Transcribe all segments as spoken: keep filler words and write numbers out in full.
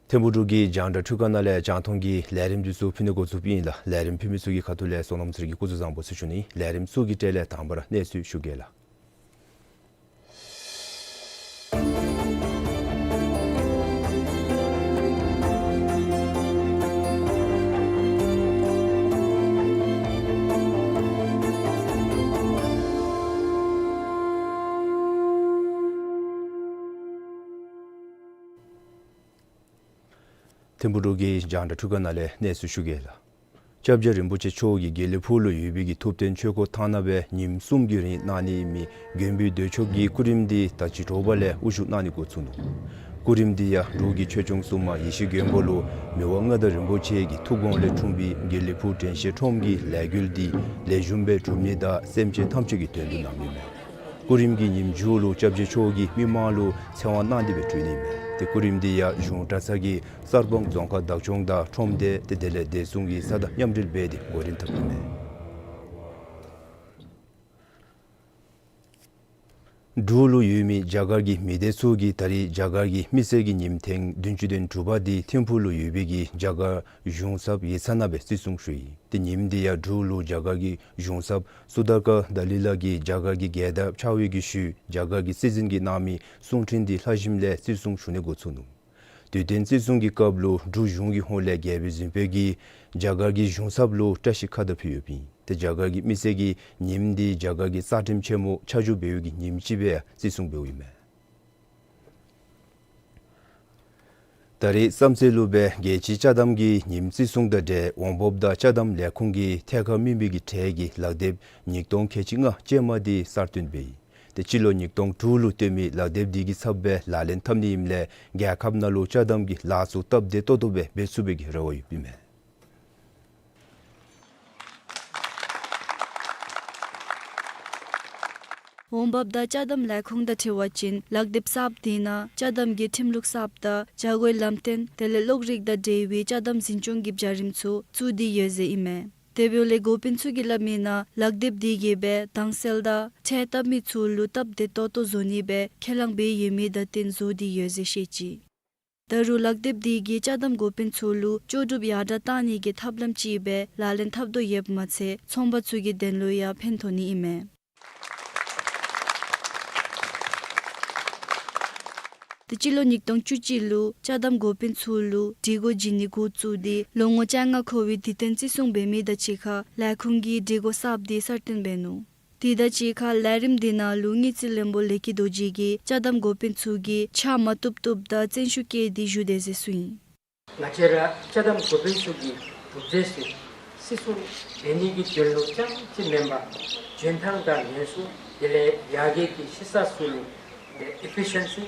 ཐིམ་ཕུག་འབྲུག་གི་རྒྱང་བསྒྲགས་འཕྲུལ་ཁང་ནང་ལས་རྒྱང་མཐོང་གི་ལས་རིམ་འདི་ཚུ་ཕུལ་ནི་འགོ་བཙུགསཔ་ཨིན་ལགས། ལས་རིམ་ཕུལ་མི་ཚུ་གི་ཁ་ཐུག་ལས་བསོད་ནམས་ཚེ་རིང་གིས་སྐུ་གཟུགས་བཟང་པོ་ཟེར་ཞུ་ནི། ལས་རིམ་ཚུ་གི་གྲས་ལས་དང་པ་ར་གནས་ཚུལ་ཞུ་གེ་ལགས། ཐིམ་ཕུག་འབྲུག་གི་རྒྱང་བསྒྲགས་འཕྲུལ་ཁང་ནང་ལས་གནས་ཚུལ་ཞུ་གེ་ལགས། སྐྱབས་རྗེ་རིན་པོ་ཆེ་མཆོག་གིས་དགེ་ལེགས་ཕུག་ལུ་ཡོད་པའི་གི་ཐུབ་བསྟན་ཆོས་འཁོར་ཐང་ནང་སྦེ་ཉིནམ་གསུམ་གྱི་རིང་གནང་ནི་ཨིན་མི་མགོན་པོའི་མདོས་ཆོག་གི་སྐུ་རིམ་འདི་ད་ཅི་དྲོ་པ་ལས་དབུ་བཞུགས་གནང་ནི་འགོ་བཙུགས་ནུག། སྐུ་རིམ་འདི་ཡང་འབྲུག་གི་ཆོས་སྐྱོང་སྲུང་མ་ཡེ་ཤེས་མགོན་པོ་ལུ་མི་དབང་མངའ་བདག་རིན་པོ་ཆེ་གི་ཐུགས་དགོངས་ལས་འཁྲུངས་པའི་དགེ་ལེགས་ཕུག་དྲན་ཤེས་ཁྲོམ་གྱི་ལས་འགུལ་འདི་ལེགས་ཤོམ་སྦེ་གྲུབ་ནི་དང་སེམས་ཅན་ཐམས་ཅད་ཀྱི་དོན་དུ་གནངམ་ཨིན་མས། སྐུ་རིམ་གྱི་ཉིནམ་མཇུག་ལུ་སྐྱབས་རྗེ་མཆོག་གིས་མི་མང་ལུ་ཚེ་དབང་གནང་སྟེ་སྦེ་གྲོལ་ནི་ཨིན་མས། ཏེ་སྐུ་རིམ་འདི་ཡང་གཞུང་གྲྭ་ཚང་གི་གསར་སྤང་རྫོང་ཁག་བདག་སྐྱོང་དང་ཁྲོམ་སྡེ་ཏེ་དེ་ལས་བདེ་སྲུང་གི་ས་དང་མཉམ་འབྲེལ་འབད་དེ་འགོ་འདྲེན་འཐབ་ཨིན་མས། འབྲུག་ལུ་ཡོད་མི་རྒྱ་གར་གྱི་མི་སྡེ་ཚུ་གིས་ད་རེས་རྒྱ་གར་གྱི་མི་སེར་གྱི་ཉིནམ་ཐེངས་བདུན་ཅུ་དོན་དྲུག་པ་འདི་ཐིམ་ཕུག་ལུ་ཡོད་པའི་གི་རྒྱ་གར་གཞུང་ཚབ་ཡིག་ཚང་ནང་སྦེ་བརྩི་སྲུང་ཞུ་ཡི། ཏེ་ཉིནམ་འདི་ཡང་འབྲུག་ལུ་རྒྱ་གར་གྱི་གཞུང་ཚབ་སུ་དར་ཀ་དཱ་ལི་ལགས་ཀྱིས་རྒྱ་གར་གྱི་རྒྱལ་དར་འཕྱར་བའི་གི་ཤུལ་རྒྱ་གར་གྱི་སྲིད་འཛིན་གྱིས་གནང་མི་གསུང་འཕྲིན་འདི་ལྷག་ཞིནམ་ལས་བརྩི་སྲུང་ཞུ་ནི་འགོ་བཙུགས་ནུག། དུས་སྟོན་བརྩི་སྲུང་གི་སྐབས་ལུ་འབྲུག་གཞུང་གི་ཧོངས་ལས་རྒྱལ་པོའི་གཟིམ་དཔོན་གྱིས་རྒྱ་གར་གྱི་གཞུང་ཚབ་ལུ་བཀྲ་ཤིས་ཁ་བརྡ་ཕུལ་ཡོདཔ་ཨིན། ཏེ་རྒྱ་གར་གྱི་མི་སེར་གྱིས་ཉིནམ་འདི་རྒྱ་གར་གྱི་རྩ་ཁྲིམས་ཆེན་མོ་ཆ་འཇོག་འབད་བའི་གི་ཉིནམ་ཅིག་སྦེ་བརྩི་སྲུང་འབདཝ་ཨིན་མས། ད་རེས་བསམ་རྩེ་ལུ་སྦེ་རྒྱལ་སྤྱིའི་ཅ་དམ་གྱི་ཉིནམ་བརྩི་སྲུང་དང་འབྲེལ་འོང་འབབ་དང་ཅ་དམ་ལས་ཁུངས་ཀྱིས་ཐད་ཀར་མི་མེད་ཀྱི་གྲས་ཀྱི་ལག་དེབ་ཉིས་སྟོང་ཁལ་གཅིག་ལྔ་ཅན་མ་འདི་གསར་བཏོན་འབད་ཡི། ཏེ་སྤྱི་ལོ་ཉིས་སྟོང་དྲུག་ལུ་བཏོན་མི་ལག་དེབ་འདི་གི་ཚབ་སྦེ་ལག་ལེན་འཐབ་ནི་ཨིནམ་ལས་རྒྱལ་ཁབ་ནང་ལུ་ཅ་དམ་གྱི་ལཱ་ཚུ་སྟབས་བདེ་ཏོག་ཏོ་སྦེ་འབད་ཚུགས་པའི་གི་རེ་བ་ཡོདཔ་ཨིན་མས། འོང་འབབ་དང་ཅ་དམ་ལས་ཁུངས་དང་འཁྲིལ་བ་ཅིན་ལག་དེབ་གསརཔ་འདི་ནང་ཅ་དམ་གྱི་ཁྲིམས་ལུགས་གསརཔ་དང་བྱ་སྒོའི་ལམ་སྟོན་དེ་ལས་གློག་རིག་དང་འབྲེལ་བའི་ཅ་དམ་འཛིན་སྐྱོང་གི་བྱ་རིམ་ཚུ་བཙུགས་ཏེ་ཡོད་ཟེར་ཨིན་མས། དེ་འབདཝ་ལས་འགོ་དཔོན་ཚུ་གིས་སླབ་མིའི་ནང་ལག་དེབ་འདི་གིས་སྦེ་དྭངས་གསལ་དང་ཁྲལ་བཏབ་མི་ཚུ་ལུ་སྟབས་བདེ་ཏོག་ཏོ་བཟོ་ནི་སྦེ་ཁས་བླངས་འབད་ཡོད་མི་དང་བསྟུན་བཟོ་སྟེ་ཡོད་ཟེར་བཤད་ཅི། ད་རུང་ལག་དེབ་འདི་གིས་ཅ་དམ་འགོ་དཔོན་ཚུ་ལུ་ལྕོགས་གྲུབ་ཡར་དྲགས་གཏང་ནི་གི་ཐབས་ལམ་ཅིག་སྦེ་ལག་ལེན་འཐབ་དོ་ཡོདཔ་མ་ཚད་ཚོང་པ་ཚུ་གི་དོན་ལུ་ཡང་ཕན་ཐོགས་ནི་ཨིན་མས། ཏེ་སྤྱི་ལོ་ཉིས་སྟོང་བཅུ་གཅིག་ལུ་ཅ་དམ་འགོ་དཔོན་ཚུ་ལུ་སྒྲིག་གོ་བྱིན་ནི་འགོ་བཙུགས་ཏེ་ལོ་ངོ་བཅོ་ལྔ་འཁོར་བའི་དུས་སྟོན་བརྩི་སྲུང་འབད་མི་དང་གཅིག་ཁར་ལས་ཁུངས་ཀྱིས་སྒྲིག་གོ་གསརཔ་འདི་གསར་བཏོན་འབད་ནུག། དེ་དང་གཅིག་ཁར་ལས་རིམ་འདི་ནང་ལུ་དངུལ་རྩིས་བློན་པོ་ལས་ཀྱི་རྡོ་རྗེ་གིས་ཅ་དམ་འགོ་དཔོན་ཚུ་གིས་ཕྱག་མ་བཏུབ་བཏུབ་དང་བརྩོན་ཤུགས་བསྐྱེད་དེ་བཞུགས་དེས་ཟེར་གསུངས་ཡི། ང་བཅས་ར་ཅ་དམ་འགོ་དཔོན་ཚུ་གི་གྲུབ་འབྲས་ཚུ་བརྩི་སྲུང་འབད་ནི་གི་དོན་ལུ་རྐྱངམ་ཅིག་མེན་པར་འཇོན་ཐངས་དང་ལེགས་ཤོམ་དེ་ལས་ཡར་རྒྱས་ཀྱི་ཤེས་ཚད་ཚུ་ལུ་efficiency,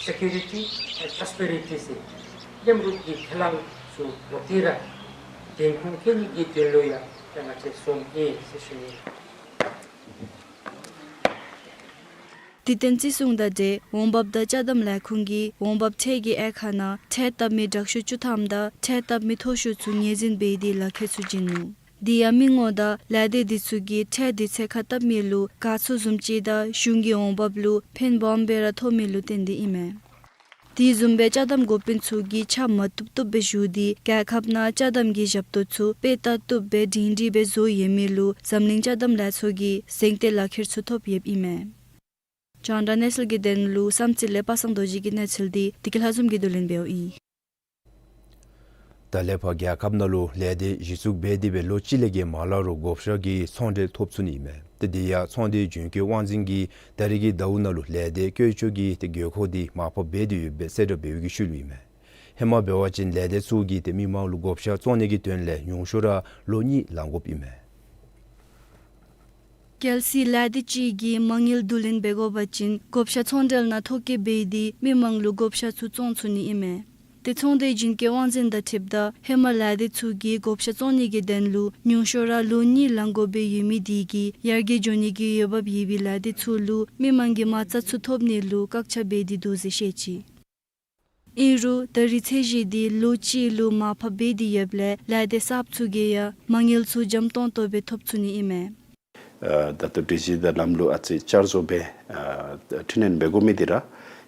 security and prosperity ཟེར་མཉམ་རུབ་ཀྱི་ཁས་བླངས་ཚུ་འགོ་ཁྲིད་ར་བདེན་ཁུངས་བཀལ་ནི་གི་དོན་ལུ་ཡང་ང་བཅས་འཛོམས་ཡི་ཟེར་ཞུ་ནི། དུས་སྟོན་བརྩི་སྲུང་དང་འབྲེལ་འོང་འབབ་དང་ཅ་དམ་ལས་ཁུངས་ཀྱིས་འོང་འབབ་ཁྲལ་གྱི་དབྱེ་ཁག་ནང་ཁྲལ་བཏབ་མི་དྲག་ཤོས་བཅུ་ཐམ་དང་ཁྲལ་བཏབ་མི་མཐོ་ཤོས་ཚུ་ངོས་འཛིན་འབད་དེ་ལག་ཁྱེར་ཚུ་བྱིན་ནུག། དེ་ཡང་མི་ངོམ་དང་ལས་སྡེ་འདི་ཚུ་གིས་ཁྲལ་དུས་ཚོད་ཁར་བཏབ་མི་ལུ་དགའ་ཚོར་བཟུམ་ཅིག་དང་གཞུང་གི་འོང་འབབ་ལུ་ཕན་སྦོམ་སྦེ་ར་ཐོགས་མི་ལུ་བརྟེན་ཏེ་ཨིན་མས། དེ་བཟུམ་སྦེ་ཅ་དམ་འགོ་དཔོན་ཚུ་གིས་ཕྱག་མ་བཏུབ་བཏུབ་སྦེ་ཞུ་སྟེ་རྒྱལ་ཁབ་ནང་ཅ་དམ་གྱི་ཞབས་ཏོག་ཚུ་དཔེ་ལྟ་བཏུབ་སྦེ་སྒྲིང་སྒྲིང་སྦེ་བཟོ་ཡོད་མི་ལུ་འཛམ་གླིང་ཅ་དམ་ལས་ཚོགས་ཀྱིས་གཟེངས་བསྟོད་ལག་ཁྱེར་ཚུ་ཐོབ་ཡོདཔ་ཨིན་མས། རྒྱང་བསྒྲགས་གནས་ཚུལ་གྱི་དོན་ལུ་བསམ་རྩེ་ལས་པ་སངས་རྡོ་རྗེ་གི་གནས་ཚུལ་འདི་བདེ་སྐྱིད་ལྷ་འཛོམས་ཀྱིས་བསྡུ་ལེན་འབདཝ་ཨིན། ད་ལས་ཕར་རྒྱལ་ཁབ་ནང་ལུ་ལས་སྡེ་གཞི་བཙུགས་འབད་དེ་སྦེ་ལོ་གཅིག་ལས་བརྒལ་མ་ལང་རུང་བགོ་བཤའ་གི་ཚོང་འབྲེལ་ཐོབ་ཚུགས་ནི་ཨིན་མས། ཏེ་དེ་ཡང་ཚོང་སྡེ་རྒྱུན་སྐྱོང་དབང་འཛིན་གྱིས་ད་རེས་ཀྱི་ཟླཝ་ནང་ལུ་ལས་སྡེ་བཀོལ་སྤྱོད་ཀྱི་ཏེ་དགོས་མཁོ་འདི་མར་ཕབ་འབད་དེ་ཡོདཔ་སྦེ་གསལ་བསྒྲགས་འབད་བའི་ཤུལ་ལུ་ཨིན་མས། ཧེ་མ་འབད་བ་ཅིན་ལས་སྡེ་ཚུ་གིས་ཏེ་མི་མང་ལུ་བགོ་བཤའ་བཙོང་ནི་གི་དོན་ལས་ཉུང་ཤོས་ར་ལོ་གཉིས་ལང་དགོཔ་ཨིན་མས། གལ་སྲིད་ལས་སྡེ་ཅིག་གིས་མ་དངུལ་བསྡུ་ལེན་འབད་དགོ་པ་ཅིན་བགོ་བཤའ་ཚོང་འབྲེལ་ནང་ཐོ་བཀོད་འབད་དེ་མི་མང་ལུ་བགོ་བཤའ་ཚུ་བཙོང་ཚུགས་ནི་ཨིན་མས། ཏེ་ཚོང་སྡེ་རྒྱུན་སྐྱོང་དབང་འཛིན་དང་འཁྲིལཝ་ད་ཧེ་མ་ལས་སྡེ་ཚུ་གིས་བགོ་བཤའ་བཙོང་ནི་གི་དོན་ལུ་ཉུང་ཤོས་ར་ལོ་གཉིས་ལང་དགོ་པའི་ཡོད་མི་དེ་གིས་ཡར་རྒྱས་འགྱོ་ནི་གི་འོས་འབབ་ཡོད་པའི་ལས་སྡེ་ཚུ་ལུ་མི་མང་གི་མ་རྩ་ཚུ་ཐོབ་ནི་ལུ་བཀག་ཆ་འབད་དེ་འདུག་ཟེར་བཤད་ཅི། ཨིན་རུང་ད་རེས་ཚད་གཞི་འདི་ལོ་གཅིག་ལུ་མར་ཕབ་འབད་དེ་ཡོདཔ་ལས་ལས་སྡེ་གསརཔ་ཚུ་གིས་ཡང་མ་དངུལ་ཚུ་འཇམ་ཏོང་ཏོ་སྦེ་ཐོབ་ཚུགས་ནི་ཨིན་མས། ཨ་ད་ལྟོ་སྒྲིག་གཞི་དང་ལམ་ལུགས་ཨ་ཙི་བསྐྱར་བཟོ་འབད་ཨ་འཕྲི་སྣོན་འབད་དགོ་མི་འདི་ར་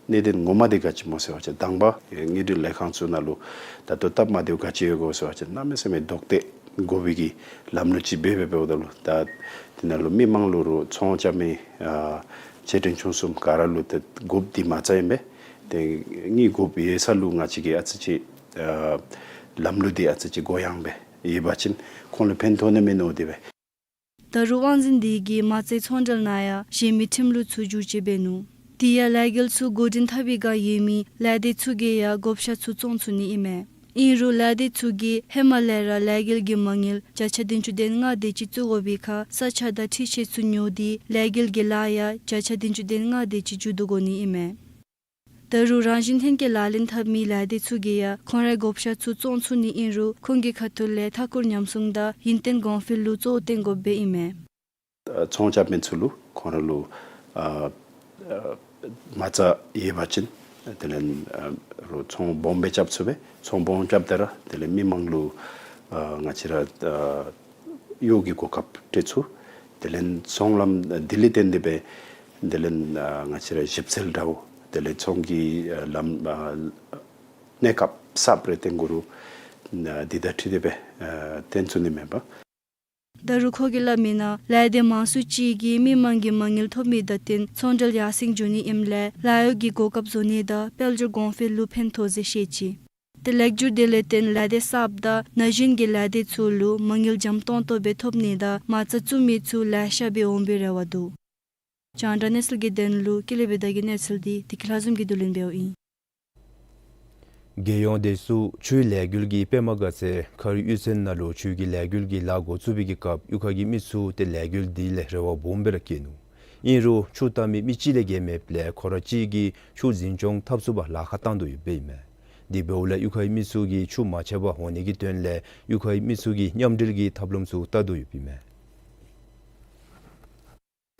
གནད་དོན་ངོ་མ་འདི་ག་ཅི་སྨོ་ཟེར་བ་ཅིན་དང་པ་དངུལ་འབྲེལ་ལས་ཁང་ཚུ་ནང་ལུ་ད་ལྟོ་སྟབས་མ་བདེཝ་ག་ཅི་ཡོད་གོ་ཟེར་བ་ཅིན་གནམ་མེད་ས་མེད་རྡོག་ཐེ་དགོ་པའི་གི་ལམ་ལུགས་ཅིག་འབད་འབད་འབདཝ་ད་ལུ་ད་དེ་ནང་ལུ་མི་མང་ལུ་རུང་ཚོང་རྐྱབ་མི་ཨ་ཆེ་འབྲིང་ཆུང་གསུམ་ག་ར་ལུ་ཏེ་དགོཔ་འདི་མ་རྩ་ཨིན་པས། ཏེ་དངུལ་དགོཔ་ཡོད་ས་ལུ་ང་བཅས་ཀྱིས་ཨ་ཙི་ཅིག་ཨ་ལམ་ལུགས་འདི་ཨ་ཙི་ཅིག་གུ་ཡངས་སྦེ་ཡོད་པ་ཅིན་ཁོང་ལུ་ཕན་ཐོགས་ནི་མིན་ནུག་དེ་སྦེ། ད་རུང་དབང་འཛིན་འདི་གིས་མ་རྩའི་ཚོང་འབྲེལ་ནང་ཡང་གཞན་མི་ཁྲིམས་ལུགས་ཚུ་བསྒྱུར་བཅོས་འབད་ནུག། དེ་ཡང་ལས་འགུལ་ཚུ་འགོ་འདྲེན་འཐབ་པའི་བསྒང་ཡོད་མི་ལས་སྡེ་ཚུ་གིས་ཡང་བགོ་བཤའ་ཚུ་བཙོང་ཚུགས་ནི་ཨིན་མས། ཨིན་རུང་ལས་སྡེ་ཚུ་གིས་ཧེ་མ་ལས་ར་ལས་འགུལ་གྱི་མ་དངུལ་བརྒྱ་ཆ་བདུན་ཅུ་དོན་ལྔ་དེ་ཅིག་བཙུགས་དགོ་པའི་ཁར་ས་ཆ་དང་འཕྲུལ་ཆས་ཚུ་ཉོ་སྟེ་ལས་འགུལ་གྱི་ལཱ་ཡང་བརྒྱ་ཆ་བདུན་ཅུ་དོན་ལྔ་དེ་ཅིག་མཇུག་བསྡུ་དགོ་ནི་ཨིན་མས། ད་རུང་རང་བཞིན་ལྷན་སྐྱེས་ལག་ལེན་འཐབ་མི་ལས་སྡེ་ཚུ་གིས་ཡང་ཁོང་རའི་བགོ་བཤའ་ཚུ་བཙོང་ཚུགས་ནི་ཨིན་རུང་ཁོང་གི་ཁ་ཐུག་ལས་མཐའ་འཁོར་ཉམས་སྲུང་དང་ཡུན་བརྟན་གོང་འཕེལ་ལུ་གཙོ་བོ་བཏོན་དགོཔ་སྦེ་ཨིན་མས། ཨ་ཚོང་རྐྱབ་མི་ཚུ་ལུ་ཁོང་ར་ལུ་ཨ་ཨ་མ་རྩ་ཡོད་པ་ཅིན་དེ་ལས་ཨ་རུང་ཚོང་སྦོམ་སྦེ་རྐྱབ་ཚུགས་པས། ཚོང་སྦོམ་རྐྱབ་ད་ར་དེ་ལས་མི་མང་ལུ་ཨ་ང་བཅས་ར་ཨ་གཡོག་གི་གོ་སྐབས་སྤྲོད་ཚུགས། དེ་ལས་ཚོང་ལམ་དེ་ལས་བརྟེན་ཏེ་སྦེ་དེ་ལས་ཨ་ང་བཅས་ར་ཞིབ་འཚོལ་འདྲཝ་དེ་ལས་ཚོང་གི་ཨ་ལམ་ཨ་གནས་སྐབས་གསརཔ་རེ་བཏོན་དགོ་རུང་ཨ་འདི་དང་འཁྲིལ་ཏེ་སྦེ་ཨ་བཏོན་ཚུགས་ནི་མེན་པས། ད་རུང་ཁོ་གིས་སླབ་མིའི་ནང་ལས་སྡེ་མང་སུ་ཅིག་གིས་མི་མང་གི་མ་དངུལ་ཐོབ་མི་དང་བསྟུན་ཚོང་འབྲེལ་ཡར་སེང་འགྱོ་ནི་ཨིནམ་ལས་ལཱ་གཡོག་གི་གོ་སྐབས་བཟོ་ནི་དང་དཔལ་འབྱོར་གོང་འཕེལ་ལུ་ཕན་ཐོགས་ཟེར་བཤད་ཅི། ཏེ་ལེགས་སྒྱུར་དེ་ལས་བརྟེན་ལས་སྡེ་གསརཔ་དང་ན་གཞོན་གྱི་ལས་སྡེ་ཚུ་ལུ་མ་དངུལ་འཇམ་ཏོང་ཏོ་སྦེ་ཐོབ་ནི་དང་མ་རྩ་བཙུགས་མི་ཚུ་ལེ་ཤ་སྦེ་འོང་པའི་རེ་བ་འདུག། རྒྱང་བསྒྲགས་གནས་ཚུལ་གྱི་དོན་ལུ་ཀུན་ལེགས་བདེ་ཆེན་གྱི་གནས་ཚུལ་འདི་བདེ་སྐྱིད་ལྷ་འཛོམས་ཀྱིས་བསྡུ་ལེན་འབདཝ་ཨིན། རྒྱལ་ཡོངས་བདེ་སྲུང་ཆུའི་ལས་འགུལ་གྱིས་པདྨ་དགའ་ཚལ་མཁར་གཡུས་ཚན་ནང་ལུ་ཆུ་གི་ལས་འགུལ་གྱི་ལཱ་འགོ་བཙུགས་པའི་གི་སྐབས་གཡུས་ཁ་གི་མི་ཚུ་ཏེ་ལས་འགུལ་འདི་ལས་རེ་བ་སྦོམ་སྦེ་ར་བསྐྱེད་ནུག། ཨིན་རུང་ཆུ་བལྟ་མི་མི་གཅིག་ལས་བརྒལ་མེདཔ་ལས་ཁོ་ར་གཅིག་གིས་ཆུ་འཛིན་སྐྱོང་འཐབ་ཚུགས་པར་ལཱ་ཁག་བཏང་དོ་ཡོདཔ་ཨིན་མས། དེ་འབདཝ་ལས་གཡུས་ཁའི་མི་ཚུ་གིས་ཆུ་མ་ཆད་པར་འོང་ནི་གི་དོན་ལས་གཡུས་ཁའི་མི་ཚུ་གིས་མཉམ་འབྲེལ་གྱི་ཐབས་ལམ་ཚུ་བལྟ་དོ་ཡོདཔ་ཨིན་མས།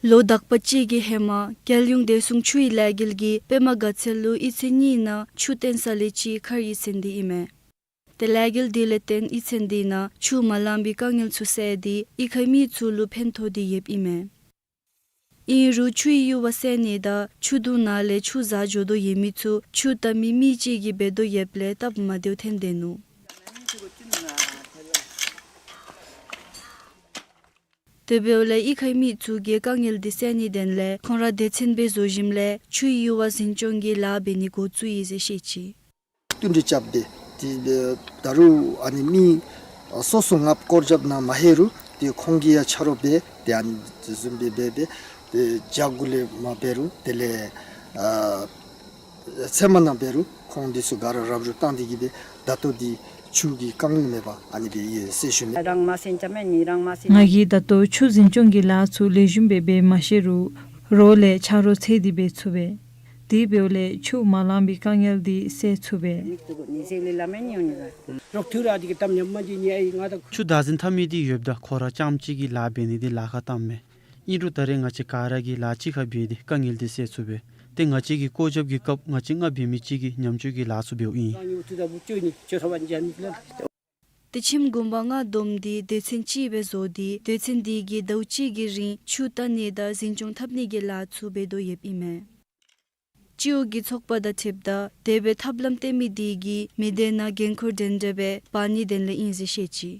ལོ་དག་པ་ཅིག་གི་ཧེ་མ་རྒྱལ་ཡོངས་བདེ་སྲུང་ཆུའི་ལས་འགུལ་གྱིས་པདྨ་དགའ་ཚལ་ལུ་གཡུས་ཚན་གཉིས་ནང་ཆུ་བཏོན་ས་ལས་གཅིག་མཁར་གཡུས་ཚན་འདི་ཨིན་མས། ཏེ་ལས་འགུལ་འདི་ལས་བརྟེན་གཡུས་ཚན་འདི་ནང་ཆུ་མ་ལང་པའི་དཀའ་ངལ་ཚུ་སེལ་ཏེ་གཡུས་ཁའི་མི་ཚུ་ལུ་ཕན་ཐོགས་ཏེ་ཡོདཔ་ཨིན་མས། ཨིན་རུང་ཆུའི་ཡུར་བ་བསལ་ནི་དང་ཆུ་དུང་ནང་ལས་ཆུ་བཟའ་འགྱོ་དོ་ཡོད་མི་ཚུ་ཆུ་བལྟ་མི་མི་གཅིག་གིས་འབད་དོ་ཡོདཔ་ལས་སྟབས་མ་བདེཝ་ཐོན་ཏེ་ནུག། དེ་འབདཝ་ལས་གཡུས་ཁའི་མི་ཚུ་གིས་དཀའ་ངལ་འདི་སེལ་ནིའི་དོན་ལས་ཁོང་ར་སྡེ་ཚན་སྦེ་བཟོ་ཞིནམ་ལས་ཆུའི་ཡུར་བ་འཛིན་སྐྱོང་གི་ལཱ་འབད་ནི་འགོ་བཙུགས་ཡི་ཟེར་བཤད་ཅི། བསྟུན་གྲོས་རྐྱབ་སྟེ་ཏེ་ད་རུང་ཨ་ནི་མི་སོ་སོ་ལྔ་སྐོར་རྐྱབ་ནང་མ་ལྷོད་རུང་ཏེ་ཁོང་གིས་ཡང་ཆ་རོགས་འབད་དེ་ཨ་ནི་དེ་བཟུམ་སྦེ་འབད་སྦེ་ཏེ་བརྒྱ་དགུ་ལས་མ་འབད་རུང་དེ་ལས་ཨ་ཚལ་མ་ནང་འབད་རུང་ཁོང་འདི་ཚུ་ག་ར་རམ་རུ་བཏང་སྟེ་གིས་སྦེ་ད་ལྟོ་འདི་ཆུ་གི་དཀའ་ངལ་མེད་པར་ཨ་ནི་སྦེ་ཡོད་ཟེར་ཞུ་ནི། ང་གིས་ད་ལྟོ་ཆུ་འཛིན་སྐྱོང་གི་ལཱ་ཚུ་ལེགས་ཤོམ་སྦེ་འབད་མ་ཤེས་རུང་རོགས་ལས་ཆ་རོགས་འཚོལ་ཏེ་འབད་ཚུགས་པས། དེ་འབདཝ་ལས་ཆུ་མ་ལང་པའི་དཀའ་ངལ་འདི་སེལ་ཚུགས་པས། ཆུ་བདག་འཛིན་འཐབ་མི་འདི་ཡོདཔ་ད་ཁོ་ར་རྐྱངམ་གཅིག་གིས་ལཱ་འབད་ནི་འདི་ལཱ་ཁག་བཏངམ་མས། ཨིན་རུང་ད་རེས་ང་བཅས་ག་ར་གིས་ལཱ་གཅིག་ཁར་འབད་དེ་དཀའ་ངལ་འདི་སེལ་ཚུགས་པས། ཏེ་ང་བཅས་ཀྱི་བཀོད་ཁྱབ་ཀྱི་སྐབས་ང་བཅས་ལྔ་འབད་མི་གཅིག་གིས་ཉམས་བཅོས་ཀྱི་ལཱ་ཚུ་འབདཝ་ཨིན། ཏེ་ཁྱིམ་གུང་པ་ལྔ་བསྡོམས་ཏེ་སྡེ་ཚན་གཅིག་སྦེ་བཟོ་སྟེ་སྡེ་ཚན་འདི་གིས་ཟླཝ་གཅིག་གི་རིང་ཆུ་བལྟ་ནི་དང་འཛིན་སྐྱོང་འཐབ་ནི་གི་ལཱ་ཚུ་འབད་དོ་ཡོདཔ་ཨིན་མས། སྤྱི་འོག་གི་ཚོགས་པ་དང་འཁྲིལཝ་ད་དེ་སྦེ་ཐབས་ལམ་སྟོན་མི་འདི་གིས་མི་སྡེ་ནང་འགན་ཁུར་འདྲན་འདྲ་སྦེ་འབག་ནིའི་དོན་ལས་ཨིན་ཟེར་བཤད་ཅི།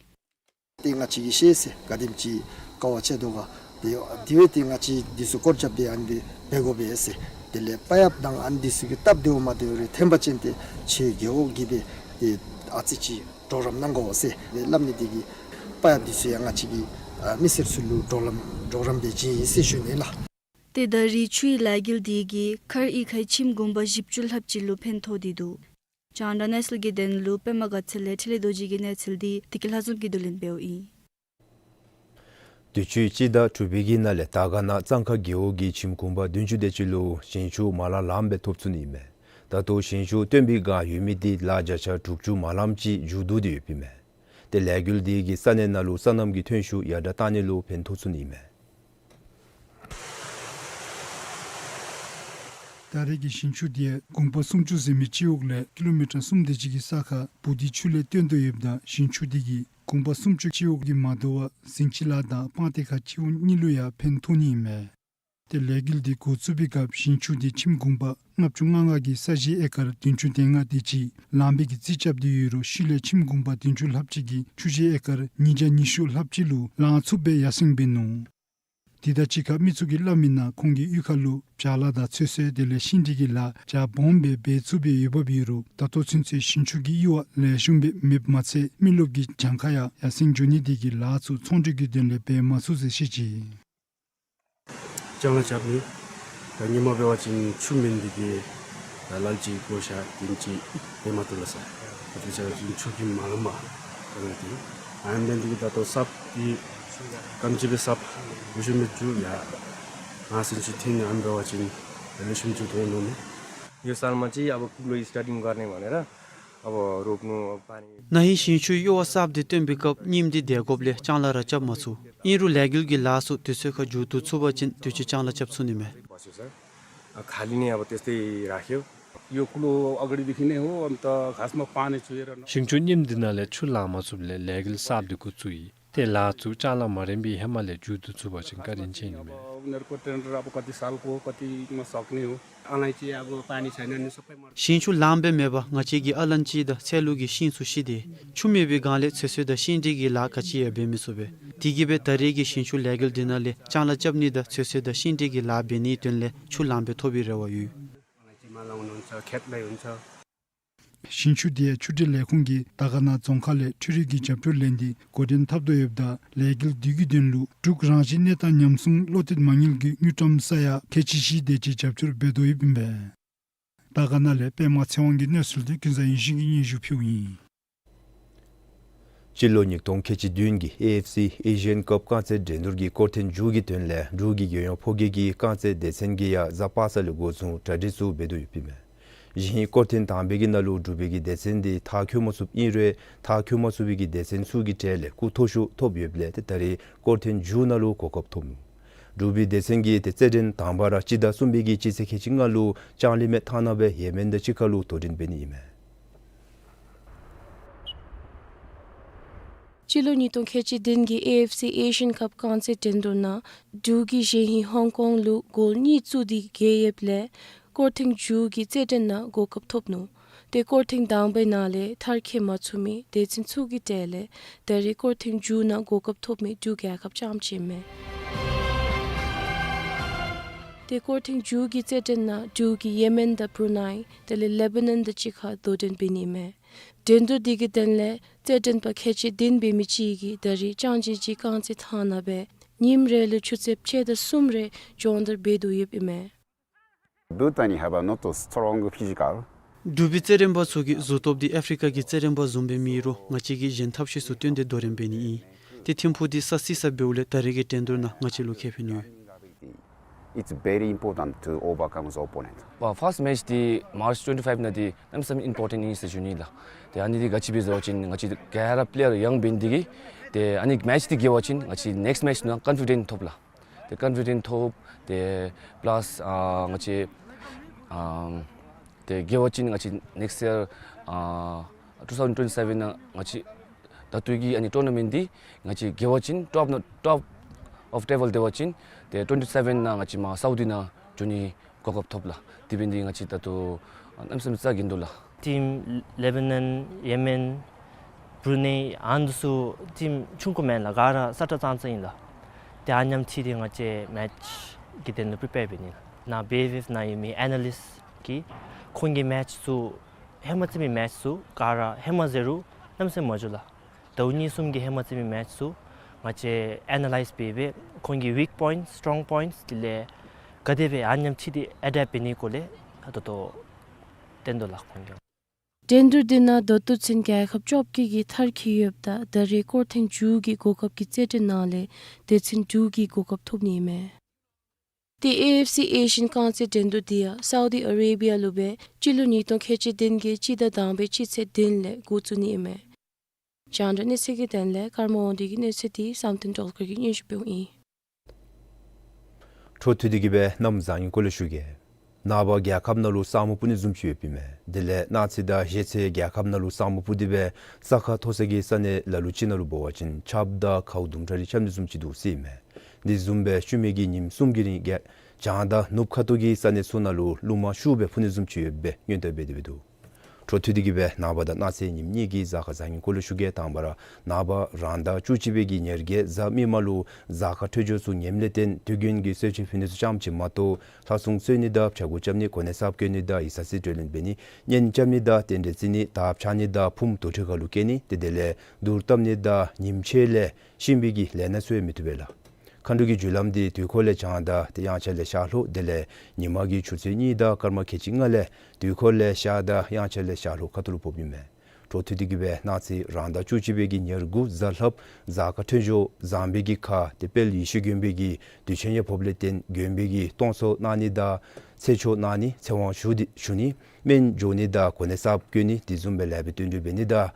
ཏེ་ང་བཅས་ཀྱིས་ཤེས་ཟེར་ག་དེམ་ཅིག་དཀའ་བ་སྤྱད་དོ་ག། དེ་དེ་བས་ཏེ་ང་བཅས་འདི་ཚུ་སྐོར་རྐྱབ་སྟེ་ཨ་ནི་སྦེ་འབད་དགོ་པས་ཟེར། དེ་ལས་པ་ཡབ་དང་ཨ་ནི་འདི་ཚུ་གི་སྟབས་བདེཝ་མ་བདེཝ་རེ་ཐོན་པ་ཅིན་ཏེ་ཁྱེད་རྒེད་འོག་གིས་སྦེ་ཏེ་ཨ་ཙི་ཅིག་གྲོགས་རམ་གནང་དགོ་ཟེར་སླབ་ནི་དེ་གིས་པ་ཡབ་འདི་ཚུ་ཡང་ང་བཅས་ཀྱི་ཨ་མི་སེར་ཚུ་ལུ་གྲོགས་རམ་གྲོགས་རམ་འབད་བྱིན་ཡི་ཟེར་ཞུ་ནི་ལགས། ཏེ་ད་རིས་ཆུའི་ལས་འགུལ་འདི་གིས་མཁར་དབྱི་ཁའི་ཁྱིམ་གུང་པ་བཞི་བཅུ་ལྷགཔ་ཅིག་ལུ་ཕན་ཐོགས་ཏེ་འདུག། རྒྱང་བསྒྲགས་གནས་ཚུལ་གྱི་དོན་ལུ་པདྨ་དགའ་ཚལ་ལས་འཕྲིན་ལས་རྡོ་རྗེ་གི་གནས་ཚུལ་འདི་བདེ་སྐྱིད་ལྷ་འཛོམས་ཀྱིས་བསྡུ་ལེན་འབདཝ་ཨིན། དུས་ཅི་སྤྱི་ཟླ་དྲུག་པའི་གི་ནང་ལས་དར་དཀར་ན་གཙང་ཁ་རྒེད་འོག་གི་ཁྱིམ་གུང་པ་བདུན་ཅུ་དེ་ཅིག་ལུ་ཞིང་ཆུ་མ་ལང་ལངམ་སྦེ་ཐོབ་ཚུགས་ནི་ཨིན་མས། ད་ལྟོ་ཞིང་ཆུ་བཏོན་པའི་བསྒང་ཡོད་མི་འདི་ལཱ་བརྒྱ་ཆ་དྲུག་ཅུ་མ་ལངམ་ཅིག་མཇུག་བསྡུ་སྟེ་ཡོདཔ་ཨིན་མས། ཏེ་ལས་འགུལ་འདི་གིས་ས་གནས་ནང་ལུ་སོ་ནམ་གྱི་ཐོན་ཤུགས་ཡར་དྲག་བཏང་ནི་ལུ་ཕན་ཐོགས་ཚུགས་ནི་ཨིན་མས། ད་རེས་ཀྱི་ཞིང་ཆུ་འདི་གུང་པ་སུམ་ཅུ་ཟེར་མི་སྤྱི་འོག་ལས་ཀི་ལོ་མི་ཊར་གསུམ་དེ་ཅིག་གི་ས་ཁར་བུ་དི་ཆུ་ལས་བཏོན་དོ་ཡོདཔ་ད་ཞིང་ཆུ་འདི་གིས་གུང་པ་སུམ་ཅུ་སྤྱི་འོག་གི་མ་དོ་བར་ཟིང་ཆི་ལ་དང་སྤང་ཏི་ཁ་སྤྱི་འོག་གཉིས་ལུ་ཡང་ཕན་ཐོགས་ནི་ཨིན་མས། ཏེ་ལས་འགུལ་འདི་འགོ་བཙུགས་པའི་སྐབས་ཞིང་ཆུ་འདི་ཁྱིམ་གུང་པ་ལྔ་བཅུ་ང་ལྔ་གི་ས་གཞི་ཨེ་ཀར་བདུན་ཅུ་དོན་ལྔ་དེ་ཅིག་ལང་པའི་གི་རྩིས་རྐྱབ་སྟེ་ཡོད་རུང་ཤུལ་ལས་ཁྱིམ་གུང་པ་བདུན་ཅུ་ལྷགཔ་ཅིག་གིས་ཆུ་གཞི་ཨེ་ཀར་ཉིས་བརྒྱ་ཉི་ཤུ་ལྷགཔ་ཅིག་ལུ་ལང་ཚུགསཔ་སྦེ་ཡར་སེང་འབད་ནུག། དེ་དང་གཅིག་ཁར་མི་ཚུ་གིས་སླབ་མིའི་ནང་ཁོང་གི་གཡུས་ཁ་ལུ་བྱཱ་ལཱ་དང་ཚོད་བསྲེ་དེ་ལས་ཤིང་འབྲས་ཀྱི་ལཱ་བྱཱར་སྦོམ་སྦེ་འབད་ཚུགསཔ་སྦེ་ཡོདཔ་ཨིན་རུང་ད་ལྟོ་ཚུན་ཚོད་ཞིང་ཆུ་གི་གཡུར་བ་ལེགས་ཤོམ་སྦེ་མེདཔ་མ་ཚད་མི་རློབས་ཀྱི་གྱངས་ཁ་ཡང་ཡར་སེང་འགྱོ་ནི་དེ་གིས་ལཱ་ཚུ་ཚོང་འབྲེལ་གྱི་དོན་ལས་འབད་མ་ཚུགས་ཟེར་བཤད་ཅི། ལྕང་ལཱ་རྐྱབ་ནི་ད་ཧེ་མ་འབད་བ་ཅིན་ཆུ་མེད་ནི་དེ་གིས་ད་ལཱ་ཅིག་གོ་ཤ་དེམ་ཅིག་འབད་མ་བཏུབ་ལགས་སོ། ད་ལྟོ་འབད་བ་ཅིན་ཆུ་གིས་མ་ལངམ་པ་ད་ལྟོ་དེ་ཨ་ནི་འབད་ནི་དེ་གིས་ད་ལྟོ་གསརཔ་དེ་ག་དེམ་ཅིག་སྦེ་གསརཔ་ལེགས་ཤོམ་སྦེ་འགྱོ་ཡ་ང་ཞིང་ཆུ་འཐེན་ནི་ཨ་ནི་འབད་བ་ཅིན་ལེགས་ཤོམ་འགྱོ་དོ་མནོ་ནི། यो सालमा चाहिँ अब कुलो स्टार्टिङ गर्ने भनेर अब रोप्नु, अब पानी। ན་ཧིང་ཞིང་ཆུའི་གཡུར་བ་གསརཔ་དེ་བཏོན་པའི་སྐབས་རྙིངམ་དེ་བདེ་དགོཔ་ལས་ལྕང་ལཱ་ར་རྐྱབ་མ་ཚུགས། ཨིན་རུང་ལས་འགུལ་གྱི་ལཱ་ཚུ་དུས་ཚོད་ཁར་མཇུག་བསྡུ་ཚུགས་པ་ཅིན་དུས་ཅི་ལྕང་ལཱ་རྐྱབ་ཚུགས་ནི་མས། खाली नै अब त्यस्तै राख्यो। यो कुलो अगाडिदेखि नै हो, अन्त खासमा पानी चुहेर न- ཞིང་ཆུ་རྙིངམ་འདི་ནང་ལས་ཆུ་ལང་མ་ཚུགསཔ་ལས་ལས་འགུལ་གསརཔ་དེ་འགོ་བཙུགས་ཡི། ཏེ་ལཱ་ཚུ་ལྕང་ལཱ་མ་རན་པའི་ཧེ་མ་ལས་མཇུག་བསྡུ་ཚུགས་པ་ཅིན་བཀའ་དྲིན་ཆེ་ནི་མས། अब उनीहरूको टेन्डर अब कति सालको हो, कतिमा सक्ने हो। आउँदैछ अब पानी छैन नि, सबै मर- ཞིང་ཆུ་ལངམ་སྦེ་མེད་པར་ང་བཅས་ཀྱི་ཨ་ལན་ཅི་དང་ཚལ་ལུ་གི་ཤིང་ཚུ་ཤི་སྟེ་ཆུ་མེད་པའི་སྒང་ལས་ཚོད་བསྲེ་དང་ཤིང་འབྲས་ཀྱི་ལཱ་ག་ཅི་ཡང་འབད་མི་ཚུགས་པས། དེ་གིས་སྦེ་ད་རེས་ཀྱི་ཞིང་ཆུ་ལས་འགུལ་འདི་ནང་ལས་ལྕང་ལཱ་རྐྱབ་ནི་དང་ཚོད་བསྲེ་དང་ཤིང་འབྲས་ཀྱི་ལཱ་འབད་ནིའི་དོན་ལས་ཆུ་ལངམ་སྦེ་ཐོབ་པའི་རེ་བ་ཡོད། ཞིང་ཆུ་དེ་ཆུ་འབྲས་ལས་ཁུངས་ཀྱིས་དར་དཀར་ན་རྫོང་ཁག་ལས་འཕྲུལ་རིག་གི་རྒྱབ་སྐྱོར་ལེན་ཏེ་འགོ་འདྲེན་འཐབ་དོ་ཡོདཔ་ད་ལས་འགུལ་འདི་གི་དོན་ལུ་འབྲུག་རང་བཞིན་གནས་སྟངས་ཉམས་སྲུང་བློ་གཏད་མ་དངུལ་གྱི་དངུལ་ཀྲམ་ས་ཡ་ཁལ་གཅིག་བཞི་དེ་ཅིག་རྒྱབ་སྐྱོར་འབད་དོ་ཡོདཔ་ཨིན་པས། དར་དཀར་ན་ལས་པདྨ་ཚེ་དབང་གི་གནས་ཚུལ་དེ་ཀུན་བཟང་ཡིད་བཞིན་གྱིས་སྙན་ཞུ་ཕུལཝ་ཨིན། སྤྱི་ལོ་ཉིས་སྟོང་ཁལ་གཅིག་བདུན་གྱི་ཨེ་ཨེཕ་སི་ཨེ་ཤི་ཡན་ཀབ་རྐང་རྩེད་འགྲན་བསྡུར་གྱི་སྐོར་ཐེངས་མཇུག་གི་དོན་ལས་འབྲུག་གི་རྒྱལ་ཡོངས་ཕོ་སྐྱེས་ཀྱི་རྐང་རྩེད་སྡེ་ཚན་གྱིས་ཡང་གཟའ་པ་སངས་ལས་འགོ་བཟུང་གྲ་སྒྲིག་ཚུ་འབད་དོ་ཡོདཔ་ཨིན་མས། གཞེས་ཧིང་སྐོར་ཐེངས་དང་པའི་གི་ནང་ལུ་འབྲུག་པའི་གི་སྡེ་ཚན་འདི་མཐར་འཁྱོལ་མ་ཚུགསཔ་ཨིན་རུང་མཐར་འཁྱོལ་མ་ཚུགས་པའི་གི་སྡེ་ཚན་ཚུ་གི་གྲས་ལས་སྐུ་མཐོ་ཤོས་ཐོབ་ཡོདཔ་ལས་ཏེ་ད་རེས་སྐོར་ཐེངས་མཇུག་ནང་ལུ་གོ་སྐབས་ཐོབ་ནུག། འབྲུག་པའི་སྡེ་ཚན་གྱིས་ཏེ་རྩེད་འགྲན་དང་པ་ར་སྤྱི་ཟླ་གསུམ་པའི་གི་སྤྱི་ཚེས་ཁལ་གཅིག་ལྔ་ལུ་ལྕང་གླིང་མའི་ཐང་ནང་སྦེ་ཡེ་མེན་དང་གཅིག་ཁར་ལུ་དོ་འགྲན་འབད་ནི་ཨིན་མས། སྤྱི་ལོ་ཉིས་སྟོང་ཁལ་གཅིག་བདུན་གྱི་ཨེ་ཨེཕ་སི་ཨེ་ཤི་ཡན་ཀབ་རྐང་རྩེད་འགྲན་བསྡུར་ནང་འབྲུག་གིས་གཞེས་ཧིང་ཧོང་ཀོང་ལུ་གོལ་གཉིས་བཙུགས་ཏེ་རྒྱལ་ཡོདཔ་ལས་སྐོར་ཐེངས་མཇུག་གི་རྩེད་འགྲན་ནང་གོ་སྐབས་ཐོབ་ནུག། ཏེ་སྐོར་ཐེངས་དང་པའི་ནང་ལས་མཐར་འཁྱོལ་མ་ཚུགས་མི་སྡེ་ཚན་ཚུ་གི་གྲས་ལས་ད་རེས་སྐོར་ཐེངས་མཇུག་ནང་གོ་སྐབས་ཐོབ་མི་འབྲུག་རྒྱལ་ཁབ་རྐྱངམ་ཅིག་ཨིན་མས། ཏེ་སྐོར་ཐེངས་མཇུག་གི་རྩེད་འགྲན་ནང་འབྲུག་གིས་ཡེ་མེན་དང་བུ་རུ་ནའི་དེ་ལས་ལེ་བ་ནན་དང་གཅིག་ཁར་དོ་འགྲན་འབད་ནི་ཨིན་མས། འགྲན་བསྡུར་འདི་གི་དོན་ལས་རྩེད་འགྲན་པ་ཁལ་གཅིག་བདུན་འབད་མི་ཅིག་གིས་ད་རེས་ལྕང་གཅན་གཅིག་རྐང་རྩེད་ཐང་ནང་སྦེ་ཉིནམ་རེ་ལུ་ཆུ་ཚོད་ཕྱེད་དང་གསུམ་རེ་སྦྱོང་བརྡར་འབད་དོ་ཡོདཔ་ཨིན་མས། Bhutan have a not a strong physical. འབྲུག་པའི་རྩེད་འགྲན་པ་ཚུ་གིས་གཟུགས་སྟོབས་འདི་ཨཕ་རི་ཀ་གི་རྩེད་འགྲན་པ་བཟུམ་སྦེ་མེད་རུང་ང་བཅས་ཀྱིས་གཞན་ཐབས་ཤེས་ཚུ་བཏོན་ཏེ་དོ་འགྲན་འབད་ནི་ཨིན། ཏེ་ཐིམ་ཕུག་འདི་ས་བསིལ་ས་འབདཝ་ལས་ད་རེས་ཀྱི་འགྲན་བསྡུར་ནང་ང་བཅས་ལུ་ཁེ་ཕན་ཡོད། It's very important to overcome the opponent. ཕརསཊ་མེཆ་འདི་མཱརཆ་ཊུ་ཝེན་ཊི་ཕའིབ་ནང་འདི་གནམ་མེད་ས་མེད་ཨིམ་པོར་ཊེནཊ་ཨིན་ཟེར་ཞུ་ནི་ལགས། ཏེ་ཨ་ནི་འདི་ག་ཅི་སྦེ་ཟེར་བ་ཅིན་ང་བཅས་ག་ར་པི་ལེ་ཡར་ཡང་འབད་ནི་དེ་གིས་ཏེ་ཨ་ནི་མེཆ་འདི་རྒྱལ་བ་ཅིན་ང་བཅས་ནེགསཊ་མེཆ་ནང་ཀོན་ཕི་ཌེནཊ་ཐོབ་ལགས། ཏེ་ཀོན་ཕི་ཌེནཊ་ཐོབ། ཏེ་པ་ལཱས་ཨ་ང་བཅས་ཨ་ཏེ་རྒྱལ་བ་ཅིན་ང་བཅས་ནེགསཊ་ཡར་ཨ་ཊུ་ཐའུ་ཟེན་ཊུ་ཝེན་ཊི་སེ་བེན་ནང་ང་བཅས་ད་ལྟོ་གི་ཨ་ནི་ཊུར་ན་མེནཊ་འདི་ང་བཅས་རྒྱལ་བ་ཅིན་ཊོབ་ནང་ཊོབ་ཨོཕ་ཊེ་བཱལ་སྡེ་བ་ཅིན་ཏེ་ཊུ་ཝེན་ཊི་སེ་བེན་ནང་ང་བཅས་མར་སའུ་དི་ནང་འགྱོ་ནི་གོ་སྐབས་ཐོབ་ལགས། དེ་འབད་ནི་འདི་ང་བཅས་ད་ལྟོ་གནམ་མེད་ས་མེད་དགའ་འདུག་ལགས། ཊིམ་ལེ་བ་ནན་ཡེ་མེན་བུ་རུ་ནའི་ཨ་ནི་ཚུ་ཊིམ་ཆུང་ཀུ་མེན་ལགས། ག་ར་ས་ཁྲ་ཙང་ཙང་ཨིན་ལགས། ཏེ་ཨ་ནེམ་ཅིག་འདི་ང་བཅས་མེཆ་གི་དོན་ལུ་པི་རི་པེར་འབད་ནི་ལགས། ནཱ་བེ་ཝེབ་ནང་ཡོད་མི་ཨེ་ན་ལིསཊ་གིས་ཁོང་གིས་མེཆ་ཚུ་ཧེ་མ་རྩེད་མི་མེཆ་ཚུ་ག་ར་ཧེ་མ་ཟེར་རུང་གནམ་མེད་ས་མེད་མ་འགྱོ་ལགས། ཟླཝ་གཉིས་གསུམ་གྱི་ཧེ་མ་རྩེད་མི་མེཆ་ཚུ་ང་བཅས་ཨེ་ན་ལའིཛ་འབད་སྦེ་ཁོང་གི་ཝིཀ་པོའིནཊ་སི་ཊོང་པོའིནཊ་སི་དེ་ལས་ག་དེ་སྦེ་ཨ་ནེམ་ཅིག་འདི་ཨེ་ཌབ་འབད་ནི་སྐོར་ལས་ད་ལྟོ་སྟོན་དོ་ལགས་ཁོང་གིས། འགྲན་བསྡུར་འདི་ནང་ད་ལྟོ་ཚུན་རྒྱལ་ཁབ་བཅོ་བརྒྱད་ཀྱིས་མཐར་འཁྱོལ་ཡོདཔ་ད་ད་རེས་སྐོར་ཐེངས་མཇུག་གི་གོ་སྐབས་ཀྱི་རྩེད་འགྲན་ནང་ལས་སྡེ་ཚན་དྲུག་གི་གོ་སྐབས་ཐོབ་ནི་ཨིན་མས། ཏེ་ཨེ་ཨེཕ་སི་ཨེ་ཤི་ཡན་རྐང་རྩེད་འགྲན་བསྡུར་འདི་ཡང་སའུ་དི་ཨ་རེ་བི་ཡ་ལུ་སྦེ་སྤྱི་ལོ་ཉིས་སྟོང་ཁལ་གཅིག་བདུན་གྱི་སྤྱི་ཟླ་དང་པའི་སྤྱི་ཚེས་བདུན་ལས་འགོ་བཙུགས་ནི་ཨིན་མས། རྒྱང་བསྒྲགས་གནས་ཚུལ་གྱི་དོན་ལས་ཀརྨ་དབང་འདུས་ཀྱི་གནས་ཚུལ་འདི་བསམ་གཏན་སྒྲོལ་དཀར་གྱིས་སྙན་ཞུ་འབདཝ་ཨིན། འཕྲོ་མཐུད་དེ་གིས་སྦེ་གནམ་བཟང་ངན་སྐོར་ལས་ཞུ་གེ། ནངས་པ་རྒྱལ་ཁབ་ནང་ལུ་ས་སྨུག་སྤུབ་ནི་བཟུམ་ཅིག་ཡོདཔ་ཨིན་མས། དེ་ལས་གནངས་ཚེ་དང་གཞེས་ཚེ་རྒྱལ་ཁབ་ནང་ལུ་ས་སྨུག་སྤུབ་སྟེ་སྦེ་ས་ཁ་མཐོ་ས་གི་ས་གནས་ལ་ལུ་ཅིག་ནང་ལུ་འབད་བ་ཅིན་ཆརཔ་དང་ཁཝ་དུམ་གྲ་རེ་རྐྱབ་ནི་བཟུམ་ཅིག་འདུག་ཟེར་ཨིན་མས། དེ་བཟུམ་སྦེ་ཤུལ་མའི་གི་ཉིནམ་གསུམ་གྱི་རིང་གི་བྱང་དང་ནུབ་ཁ་ཐུག་གི་ས་གནས་ཚུ་ནང་ལུ་རླུང་མ་ཤུགས་སྦེ་འཕུ་ནི་བཟུམ་ཅིག་ཡོད་པའི་སྔོན་བརྡ་འབད་དེ་སྦེ་འདུག། འཕྲོ་མཐུད་དེ་གིས་སྦེ་ནངས་པ་དང་གནངས་ཚེ་ཉིནམ་གཉིས་ཀྱི་གཟའ་སྐར་བཟང་ངན་སྐོར་ལས་ཞུ་གེ། དང་པ་ར་ནངས་པ་རང་ཟླ་བཅུ་གཅིག་པའི་གི་ཉེར་བརྒྱད་གཟའ་མིག་དམར་ལུ་གཟའ་སྐར་འཕྲོད་སྦྱོར་ཚུ་ངནམ་ལས་བརྟེན་དུས་རྒྱུན་གྱི་གསོལ་མཆོད་ཕུལ་ནི་ཚུ་ཙམ་ཅིག་མ་གཏོགས་ལྷ་སྲུང་གསོལ་ནི་དང་ཕྱྭ་འགུགས་རྐྱབ་ནི་གོ་གནས་གསརཔ་བསྐོ་ནི་དང་ཡིག་ཚང་རྩིས་སྤྲོད་ལེན་འབད་ནི་གཉེན་རྐྱབ་ནི་དང་རྟེན་འབྲེལ་བརྩི་ནི་དར་འཕྱར་ནི་དང་ཕུངམ་དུར་ཁྲོད་ཁ་ལུ་བསྐྱལ་ནི་ཏེ་དེ་ལས་གདུགས་བཏབ་ནི་དང་ཉིནམ་ཕྱེད་ལས་ཤུལ་མའི་གི་ལས་སྣ་ཚུ་ཡང་མི་བཏུབ་པས་ལགས། མཁའ་འགྲོ་གི་རྒྱུ་ལམ་འདི་དུས་འཁོར་ལས་བྱང་དང་ཏེ་དབྱངས་འཆར་ལས་ཤར་ལྷོ་དེ་ལས་ཉིན་མ་གི་ཆུ་ཚོད་གཉིས་དང་སྐར་མ་ཁལ་གཅིག་ལྔ་ལས་དུས་འཁོར་ལས་ཤར་དང་དབྱངས་འཆར་ལས་ཤར་ལྷོ་ཁ་ཐུག་ལུ་ཕོགཔ་ཨིན་མས། འཕྲོ་མཐུད་དེ་གིས་སྦེ་གནངས་ཚེ་རང་ཟླ་བཅུ་གཅིག་པའི་གི་ཉེར་དགུ་གཟའ་ལྷགཔ་གཟའ་སྐར་འཕྲོད་སྦྱོར་བཟང་པའི་གི་ཁར་ཏེ་དཔལ་ཡེ་ཤེས་མགོན་པོའི་གི་དུས་ཆེན་ཡང་ཕོགཔ་ལས་བརྟེན་མགོན་པོའི་གི་སྟོང་ཚོགས་གནང་ནི་དང་ཚེ་ཆོག་གནང་ནི་ཚེ་དབང་ཞུ་སྟེ་ཞུ་ནི་སྨན་འཇོམས་ནི་དང་གོ་གནས་གསརཔ་བསྐོ་ནི་དེ་བཟུམ་སྦེ་ལེགས་པའི་རྟེན་འབྲེལ་འབད་ནི་དང་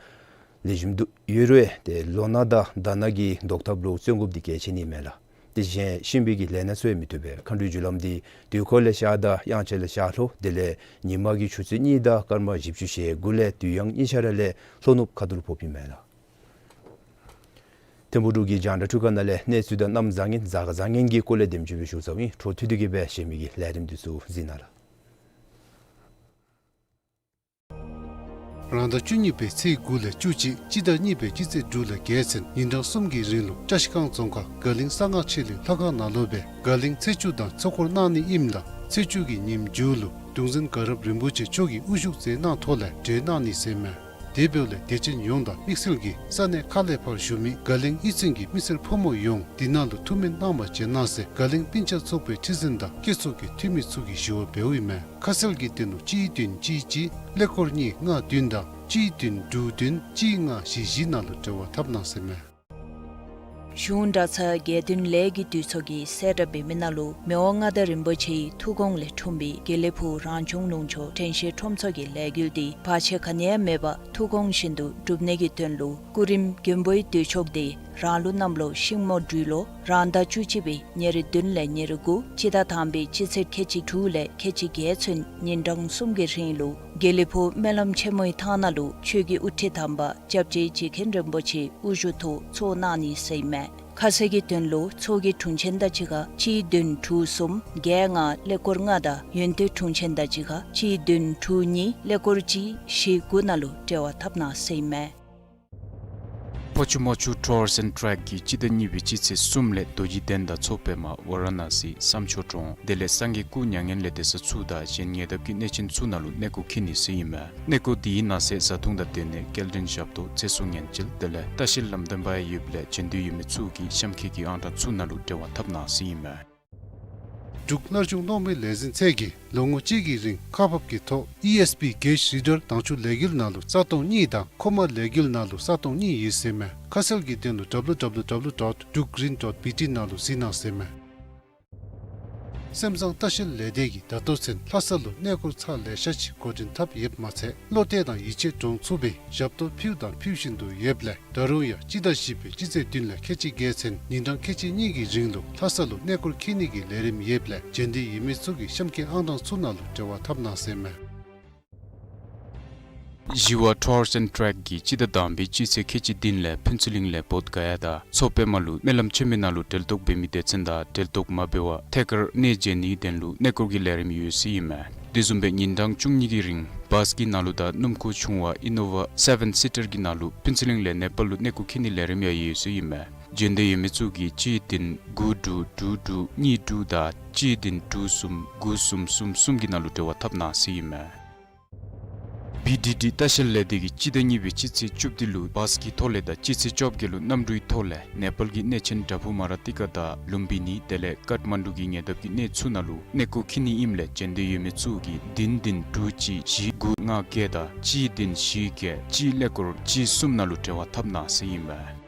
ལེགས་ཤོམ་འདུག་ཡོད་རུང་ཏེ་ལོ་ན་དང་ཟླ་ན་གི་བཟློག་ཐབས་ལུ་བརྩོན་དགོཔ་འདི་གལ་ཆེ་ནི་མས་ལགས། དེ་བཞིན་ཤུལ་མའི་གི་ལས་སྣ་ཚུ་ཡང་མི་བཏུབ་པས། མཁའ་འགྲོའི་རྒྱུ་ལམ་འདི་དུས་འཁོར་ལས་ཤར་དང་དབྱངས་འཆར་ལས་ཤར་ལྷོ་དེ་ལས་ཉིན་མ་གི་ཆུ་ཚོད་གཉིས་དང་སྐར་མ་བཞི་བཅུ་ཞེ་དགུ་ལས་དུས་དབྱངས་གཉིས་ཆ་ར་ལས་ལྷོ་ནུབ་ཁ་ཐུག་ལུ་ཕོགཔ་ཨིན་མས་ལགས། ཐིམ་ཕུག་འབྲུག་གི་རྒྱང་བསྒྲགས་འཕྲུལ་ཁང་ནང་ལས་གནས་ཚུལ་དང་གནམ་བཟང་ངན་གཟའ་སྐར་བཟང་ངན་གྱི་སྐོར་ལས་དེམ་ཅིག་སྦེ་ཞུ་ཚརཝ་ཨིན། འཕྲོ་མཐུད་དེ་གིས་སྦེ་གཞན་མི་གི་ལས་རིམ་འདི་ཚུ་གཟིགས་གནང་ལགས། རང་ཟླ་བཅུ་གཉིས་པའི་ཚེས་དགུ་ལས་བཅུ་གཅིག་སྤྱི་ཟླ་གཉིས་པའི་སྤྱི་ཚེས་དྲུག་ལས་བརྒྱད་ཚུན་ཉིན་གྲངས་གསུམ་གྱི་རིང་ལུ་བཀྲ་ཤིས་སྒང་རྫོང་ཁག་དགའ་གླིང་གསང་སྔགས་ཆོས་གླིང་ལྷ་ཁང་ནང་ལུ་སྦེ་དགའ་གླིང་ཚེས་བཅུ་དང་ཚོགས་འཁོར་གནང་ནི་ཨིནམ་ད་ཚེས་བཅུ་གི་ཉིནམ་མཇུག་ལུ་གདུང་འཛིན་དགའ་རབ་རིན་པོ་ཆེ་མཆོག་གིས་དབུ་བཞུགས་མཛད་གནང་ཐོག་ལས་གྲོལ་གནང་ནི་ཟེར་མས། དེ་འབདཝ་ལས་དད་ཅན་ཡོངས་དང་དམིགས་བསལ་གྱིས་ས་གནས་ཁག་ལས་ཕར་བཞུགས་མི་དགའ་གླིང་གཡུས་ཚན་གྱི་མི་སེར་ཕོ་མོ་ཡོངས་འདི་ནང་ལུ་ཐུགས་སྨོན་གནང་བར་བྱོན་གནང་ཟེར་དགའ་གླིང་སྤུན་ཆ་ཚོགས་པའི་ཁྲི་འཛིན་དང་སྐྱེ་ཚོགས་ཀྱི་འཐུས་མི་ཚུ་གིས་ཞུ་བ་འབདཝ་ཨིན་མས། ཁ་གསལ་གྱི་དོན་ལུ་གཅིག་བདུན་གཅིག་གཅིག་ཀླད་ཀོར་གཉིས་ལྔ་བདུན་དང་གཅིག་བདུན་དྲུག་བདུན་གཅིག་ལྔ་བཞི་བཞི་ནང་ལུ་འབྲེལ་བ་འཐབ་གནང་ཟེར་མས། གཞུང་གྲྭ་ཚང་དགེ་འདུན་ལས་ཀྱི་འདུས་ཚོགས་ཀྱིས་གསལ་བསྒྲགས་འབད་མི་ནང་ལུ་མི་དབང་མངའ་བདག་རིན་པོ་ཆེའི་ཐུགས་དགོངས་ལས་འཁྲུངས་པའི་དགེ་ལེགས་ཕུག་རང་བྱུང་ལུང་ཕྱོགས་དྲན་ཤེས་ཁྲོམ་ཚོགས་ཀྱི་ལས་འགུལ་འདི་བར་ཆད་ག་ནི་ཡང་མེད་པར་ཐུགས་དགོངས་བཞིན་དུ་སྒྲུབ་ནི་གི་དོན་ལུ་སྐུ་རིམ་མགོན་པོའི་འདུས་ཚོགས་འདི་རང་ལུགས་གནམ་ལོ་ཤིང་མོ་སྦྲུལ་ལོ་རང་ཟླ་བཅུ་གཅིག་པའི་ཉེར་བདུན་ལས་ཉེར་དགུ་སྤྱི་ཟླ་དང་པའི་སྤྱི་ཚེས་ཁལ་གཅིག་དྲུག་ལས་ཁལ་གཅིག་བརྒྱད་ཚུན་ཉིན་གྲངས་གསུམ་གྱི་རིང་ལུ་དགེ་ལེགས་ཕུག་སྨོན་ལམ་ཆེན་མོའི་ཐང་ནང་ལུ་ཆོས་ཀྱི་དབུ་ཁྲིད་དམ་པ་སྐྱབས་རྗེ་རྗེ་མཁན་རིན་པོ་ཆེའི་དབུ་བཞུགས་ཐོག་ཚོགས་གནང་ནི་ཟེར་ཨིན་མས། ཁ་གསལ་གྱི་དོན་ལུ་ཚོགས་ཀྱི་དྲུང་ཆེན་དང་གཅིག་ཁར་གཅིག་བདུན་དྲུག་གསུམ་བརྒྱད་ལྔ་ཀླད་ཀོར་ལྔ་དང་ཡོན་ཏན་དྲུང་ཆེན་དང་གཅིག་ཁར་གཅིག་བདུན་དྲུག་གཉིས་ཀླད་ཀོར་གཅིག་བཞི་དགུ་ནང་ལུ་འབྲེལ་བ་འཐབ་གནང་ཟེར་ཨིན་མས། ཕོ་ཆུ་མོ་ཆུ་ཊུར་ཨེནཌ་ཊེག་གིས་སྤྱི་ཟླ་གཉིས་པའི་སྤྱི་ཚེས་གསུམ་ལས་རྡོ་རྗེ་གདན་དང་མཚོ་པདྨ་ཝ་ར་ཎ་སི་བསམ་ཆོས་གྲོང་དེ་ལས་སངས་རྒྱས་སྐུ་མྱ་ངན་ལས་འདས་ས་ཚུ་དང་གཞན་ཉེ་འདབས་ཀྱི་གནས་ཆེན་ཚུ་ནང་ལུ་གནས་སྐོར་འཁྱིད་ནི་ཟེར་ཨིན་མས། གནས་སྐོར་འདི་ནང་གསེས་བཟའ་འཐུང་དང་སྡོད་གནས་སྐྱེལ་འདྲེན་ཞབས་ཏོག་ཚེ་སྲོག་ཉེན་བཅོལ་དེ་ལས་ལྟ་བཤལ་ལམ་སྟོན་པ་ཡོདཔ་ལས་བྱོན་འདོད་ཡོད་མི་ཚུ་གིས་གཤམ་འཁོད་ཀྱི་ཨང་གྲངས་ཚུ་ནང་ལུ་འབྲེལ་བ་འཐབ་གནང་ཟེར་ཨིན་མས། འབྲུག་སླར་འབྱུང་གློག་མེའི་ལས་འཛིན་ཚད་ཀྱིས་ལོ་ངོ་གཅིག་གི་རིང་ཁག་འབག་གི་ཐོག་ཨི་ཨེསི་པི་གེཇ་རི་ཌར་དྭངས་ཆུ་ལས་འགུལ་ནང་ལུ་རྩ་སྟོང་གཉིས་དང་ཁོག་མ་ལས་འགུལ་ནང་ལུ་རྩ་སྟོང་གཉིས་ཡོད་ཟེར་མས། ཁ་གསལ་གྱི་དོན་ལུ་W W W dot dukgreen dot B T ནང་ལུ་གཟིགས་གནང་ཟེར་མས། སེམས་བཟང་ལྟ་བཤལ་ལས་སྡེ་གིས་ད་ལྟོ་ཚུན་ལྷ་ས་ལུ་གནས་སྐོར་ཚར་ལེ་ཤ་ཅིག་འགོ་འདྲེན་འཐབ་ཡོདཔ་མ་ཚད་བློ་གཏད་དང་ཡིད་ཆེས་འདྲོངས་ཚུགས་པའི་ཞབས་ཏོག་ཕུལ་དང་ཕུལ་བཞིན་དུ་ཡོདཔ་ལས་ད་རུང་ཡང་སྤྱི་ཟླ་བཞི་པའི་སྤྱི་ཚེས་བདུན་ལས་ཁལ་གཅིག་བརྒྱད་ཚུན་ཉིན་གྲངས་ཁལ་གཅིག་གཉིས་ཀྱི་རིང་ལུ་ལྷ་ས་ལུ་གནས་སྐོར་འཁྱིད་ནི་གི་ལས་རིམ་ཡོདཔ་ལས་བྱོན་འདོད་ཡོད་མི་ཚུ་གིས་གཤམ་འཁོད་ཨང་གྲངས་ཚུ་ནང་ལུ་འབྲེལ་བ་འཐབ་གནང་ཟེར་མས། ཞི་བ་ཊུར་ཨེནཌ་ཊེག་གིས་སྤྱི་ཟླ་དང་པའི་སྤྱི་ཚེས་ཁལ་གཅིག་བདུན་ལས་ཕུན་ཚོགས་གླིང་ལས་བོདྷ་ག་ཡ་དང་མཚོ་པདྨ་ལུ་སྨོན་ལམ་ཆེན་མོའི་ནང་ལུ་གྲལ་གཏོགས་འབད་མི་སྡེ་ཚན་དང་གྲལ་གཏོགས་མ་འབད་བར་ཐད་ཀར་གནས་མཇལ་ནིའི་དོན་ལུ་གནས་སྐོར་གྱི་ལས་རིམ་ཡོད་ཟེར་ཨིན་མས། དེ་བཟུམ་སྦེ་ཉིན་གྲངས་བཅུ་གཉིས་ཀྱི་རིང་བཱས་ཀྱི་ནང་ལུ་དང་སྣུམ་འཁོར་ཆུང་བ་ཨི་ནོ་ཝ་སེ་བེན་སི་ཊར་གྱི་ནང་ལུ་ཕུན་ཚོགས་གླིང་ལས་ནེ་པཱལ་ལུ་གནས་སྐོར་འཁྱིད་ནིའི་ལས་རིམ་ཡང་ཡོད་ཟེར་ཨིན་མས། འབྱོན་འདོད་ཡོད་མི་ཚུ་གིས་གཅིག་བདུན་དགུ་དྲུག་དྲུག་དྲུག་གཉིས་དྲུག་དང་གཅིག་བདུན་དྲུག་གསུམ་དགུ་གསུམ་གསུམ་གསུམ་གྱི་ནང་ལུ་འབྲེལ་བ་འཐབ་གནང་ཟེར་ཨིན་མས། བི་ཌི་ཌི་ལྟ་བཤལ་ལས་སྡེ་གིས་སྤྱི་ཟླ་གཉིས་པའི་སྤྱི་ཚེས་བཅུ་བདུན་ལུ་བཱས་ཀྱི་ཐོག་ལས་དང་སྤྱི་ཚེས་བཅོ་བརྒྱད་ལུ་གནམ་གྲུའི་ཐོག་ལས་ནེ་པཱལ་གྱི་གནས་ཆེན་དྲ་ཕུ་མ་ར་ཏི་ཀ་དང་ལུམ་བི་ནི་དེ་ལས་ཀཏ་མན་ཌུ་གི་ཉེ་འདབས་ཀྱི་གནས་ཚུ་ནང་ལུ་གནས་སྐོར་འཁྱིད་ནི་ཨིནམ་ལས་འབྱོན་འདོད་ཡོད་མི་ཚུ་གིས་བདུན་བདུན་དྲུག་གཅིག་བཞི་དགུ་ལྔ་བརྒྱད་དང་གཅིག་བདུན་བཞི་བརྒྱད་གཅིག་ཀླད་ཀོར་གཅིག་གསུམ་ནང་ལུ་འབྲེལ་བ་འཐབ་གནང་ཟེར་ཨིན་མས།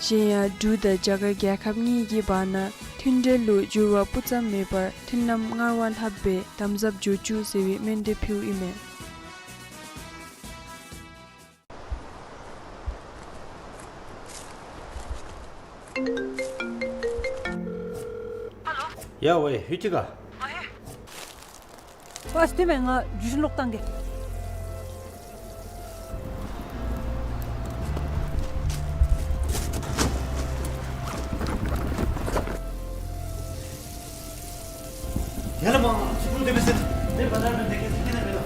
གཞན་ཡང་འབྲུག་དང་རྒྱ་གར་རྒྱལ་ཁབ་གཉིས་ཀྱི་བར་ན་མཐུན་འབྲེལ་ལུ་འགྱུར་བ་སྤུ་ཙམ་མེད་པར་མཐུན་ལམ་སྔར་བ་ལྷག་སྦེ་དམ་ཟབ་འགྱོ་བཅུག་ཟེར་བའི་སྨོན་འདུན་ཕུལཝ་ཨིན་མས། ཡ་ཝེ་ཧུ་ཅི་ག། ཨ་ལས་ཏེ་མེན་ང་ཇུ་ཤིན་ལོག་བཏང་གེ། ཡ་ལ་མ་ཚུ་ཀུན་དེ་མི་སྲིད། དེ་བ་ད་མི་འདི་གེ་སི་ཏི་ན་མེད་ལ།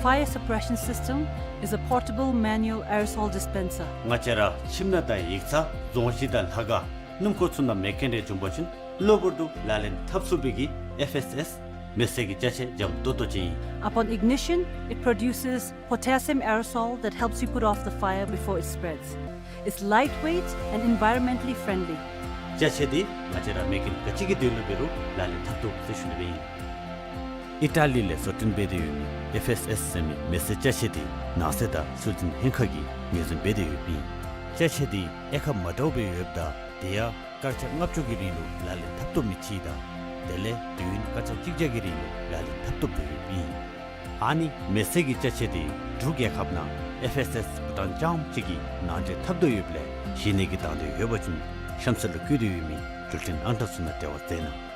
Fire suppression system is a portable manual aerosol dispenser. ང་བཅས་ར་ཁྱིམ་ནང་དང་ཡིག་ཚང་རྫོང་གཞི་དང་ལྷ་ཁང་སྣུམ་འཁོར་ཚུ་ནང་མེ་རྐྱེན་རེ་བྱུང་པ་ཅིན་གློ་བུར་དུ་ལག་ལེན་འཐབ་ཚུགས་པའི་གི་ཨེཕ་ཨེསི་ཨེསི་མེ་བསད་ཀྱི་ཅ་ཆས་འཇམ་ཏོང་ཏོ་ཅིག་ཨིན། Upon ignition, it produces potassium aerosol that helps you put off the fire before it spreads. It's lightweight and environmentally friendly. ཅ་ཆས་འདི་ང་བཅས་ར་མེ་རྐྱེན་ག་ཅི་གི་དོན་ལུ་འབད་རུང་ལག་ལེན་འཐབ་ཚུགས་ཟེར་ཞུ་ནི་སྦེ་ཨིན། ཨི་ཊ་ལི་ལས་བཟོ་སྐྲུན་འབད་དེ་ཡོད་མི་ཨེཕ་ཨེསི་ཨེསི་ཟེར་མི་མེ་བསད་ཅ་ཆས་འདི་ནགས་ཚལ་དང་སྲོལ་འཛིན་ལྷན་ཁག་གིས་ངོས་འཛིན་འབད་དེ་ཡོདཔ་ཨིན། ཅ་ཆས་འདི་དབྱེ་ཁག་མ་འདྲཝ་སྦེ་ཡོདཔ་ད་དེ་ཡང་སྐར་ཆ་ལྔ་བཅུ་གི་རིང་ལུ་ལག་ལེན་འཐབ་བཏུབ་མི་ཅིག་དང་དེ་ལས་དུས་ཡུན་སྐར་ཆ་གཅིག་བརྒྱ་གི་རིང་ལུ་ལག་ལེན་འཐབ་བཏུབ་སྟེ་ཡོདཔ་ཨིན། ཨ་ནི་མེ་བསད་ཀྱི་ཅ་ཆས་འདི་འབྲུག་རྒྱལ་ཁབ་ནང་ཨེཕ་ཨེསི་ཨེསི་བྷུ་ཊཱན་རྐྱངམ་གཅིག་གིས་ནང་འདྲེན་འཐབ་དོ་ཡོདཔ་ལས་གཞི་གནས་ཀྱི་དང་འདོད་ཡོད་པ་ཅིན་གཤམ་གསལ་ལུ་བཀོད་དེ་ཡོད་མི་འགྲུལ་འཕྲིན་ཨང་གྲངས་ཚུ་ནང་འབྲེལ་བ་མཛད་གནང་།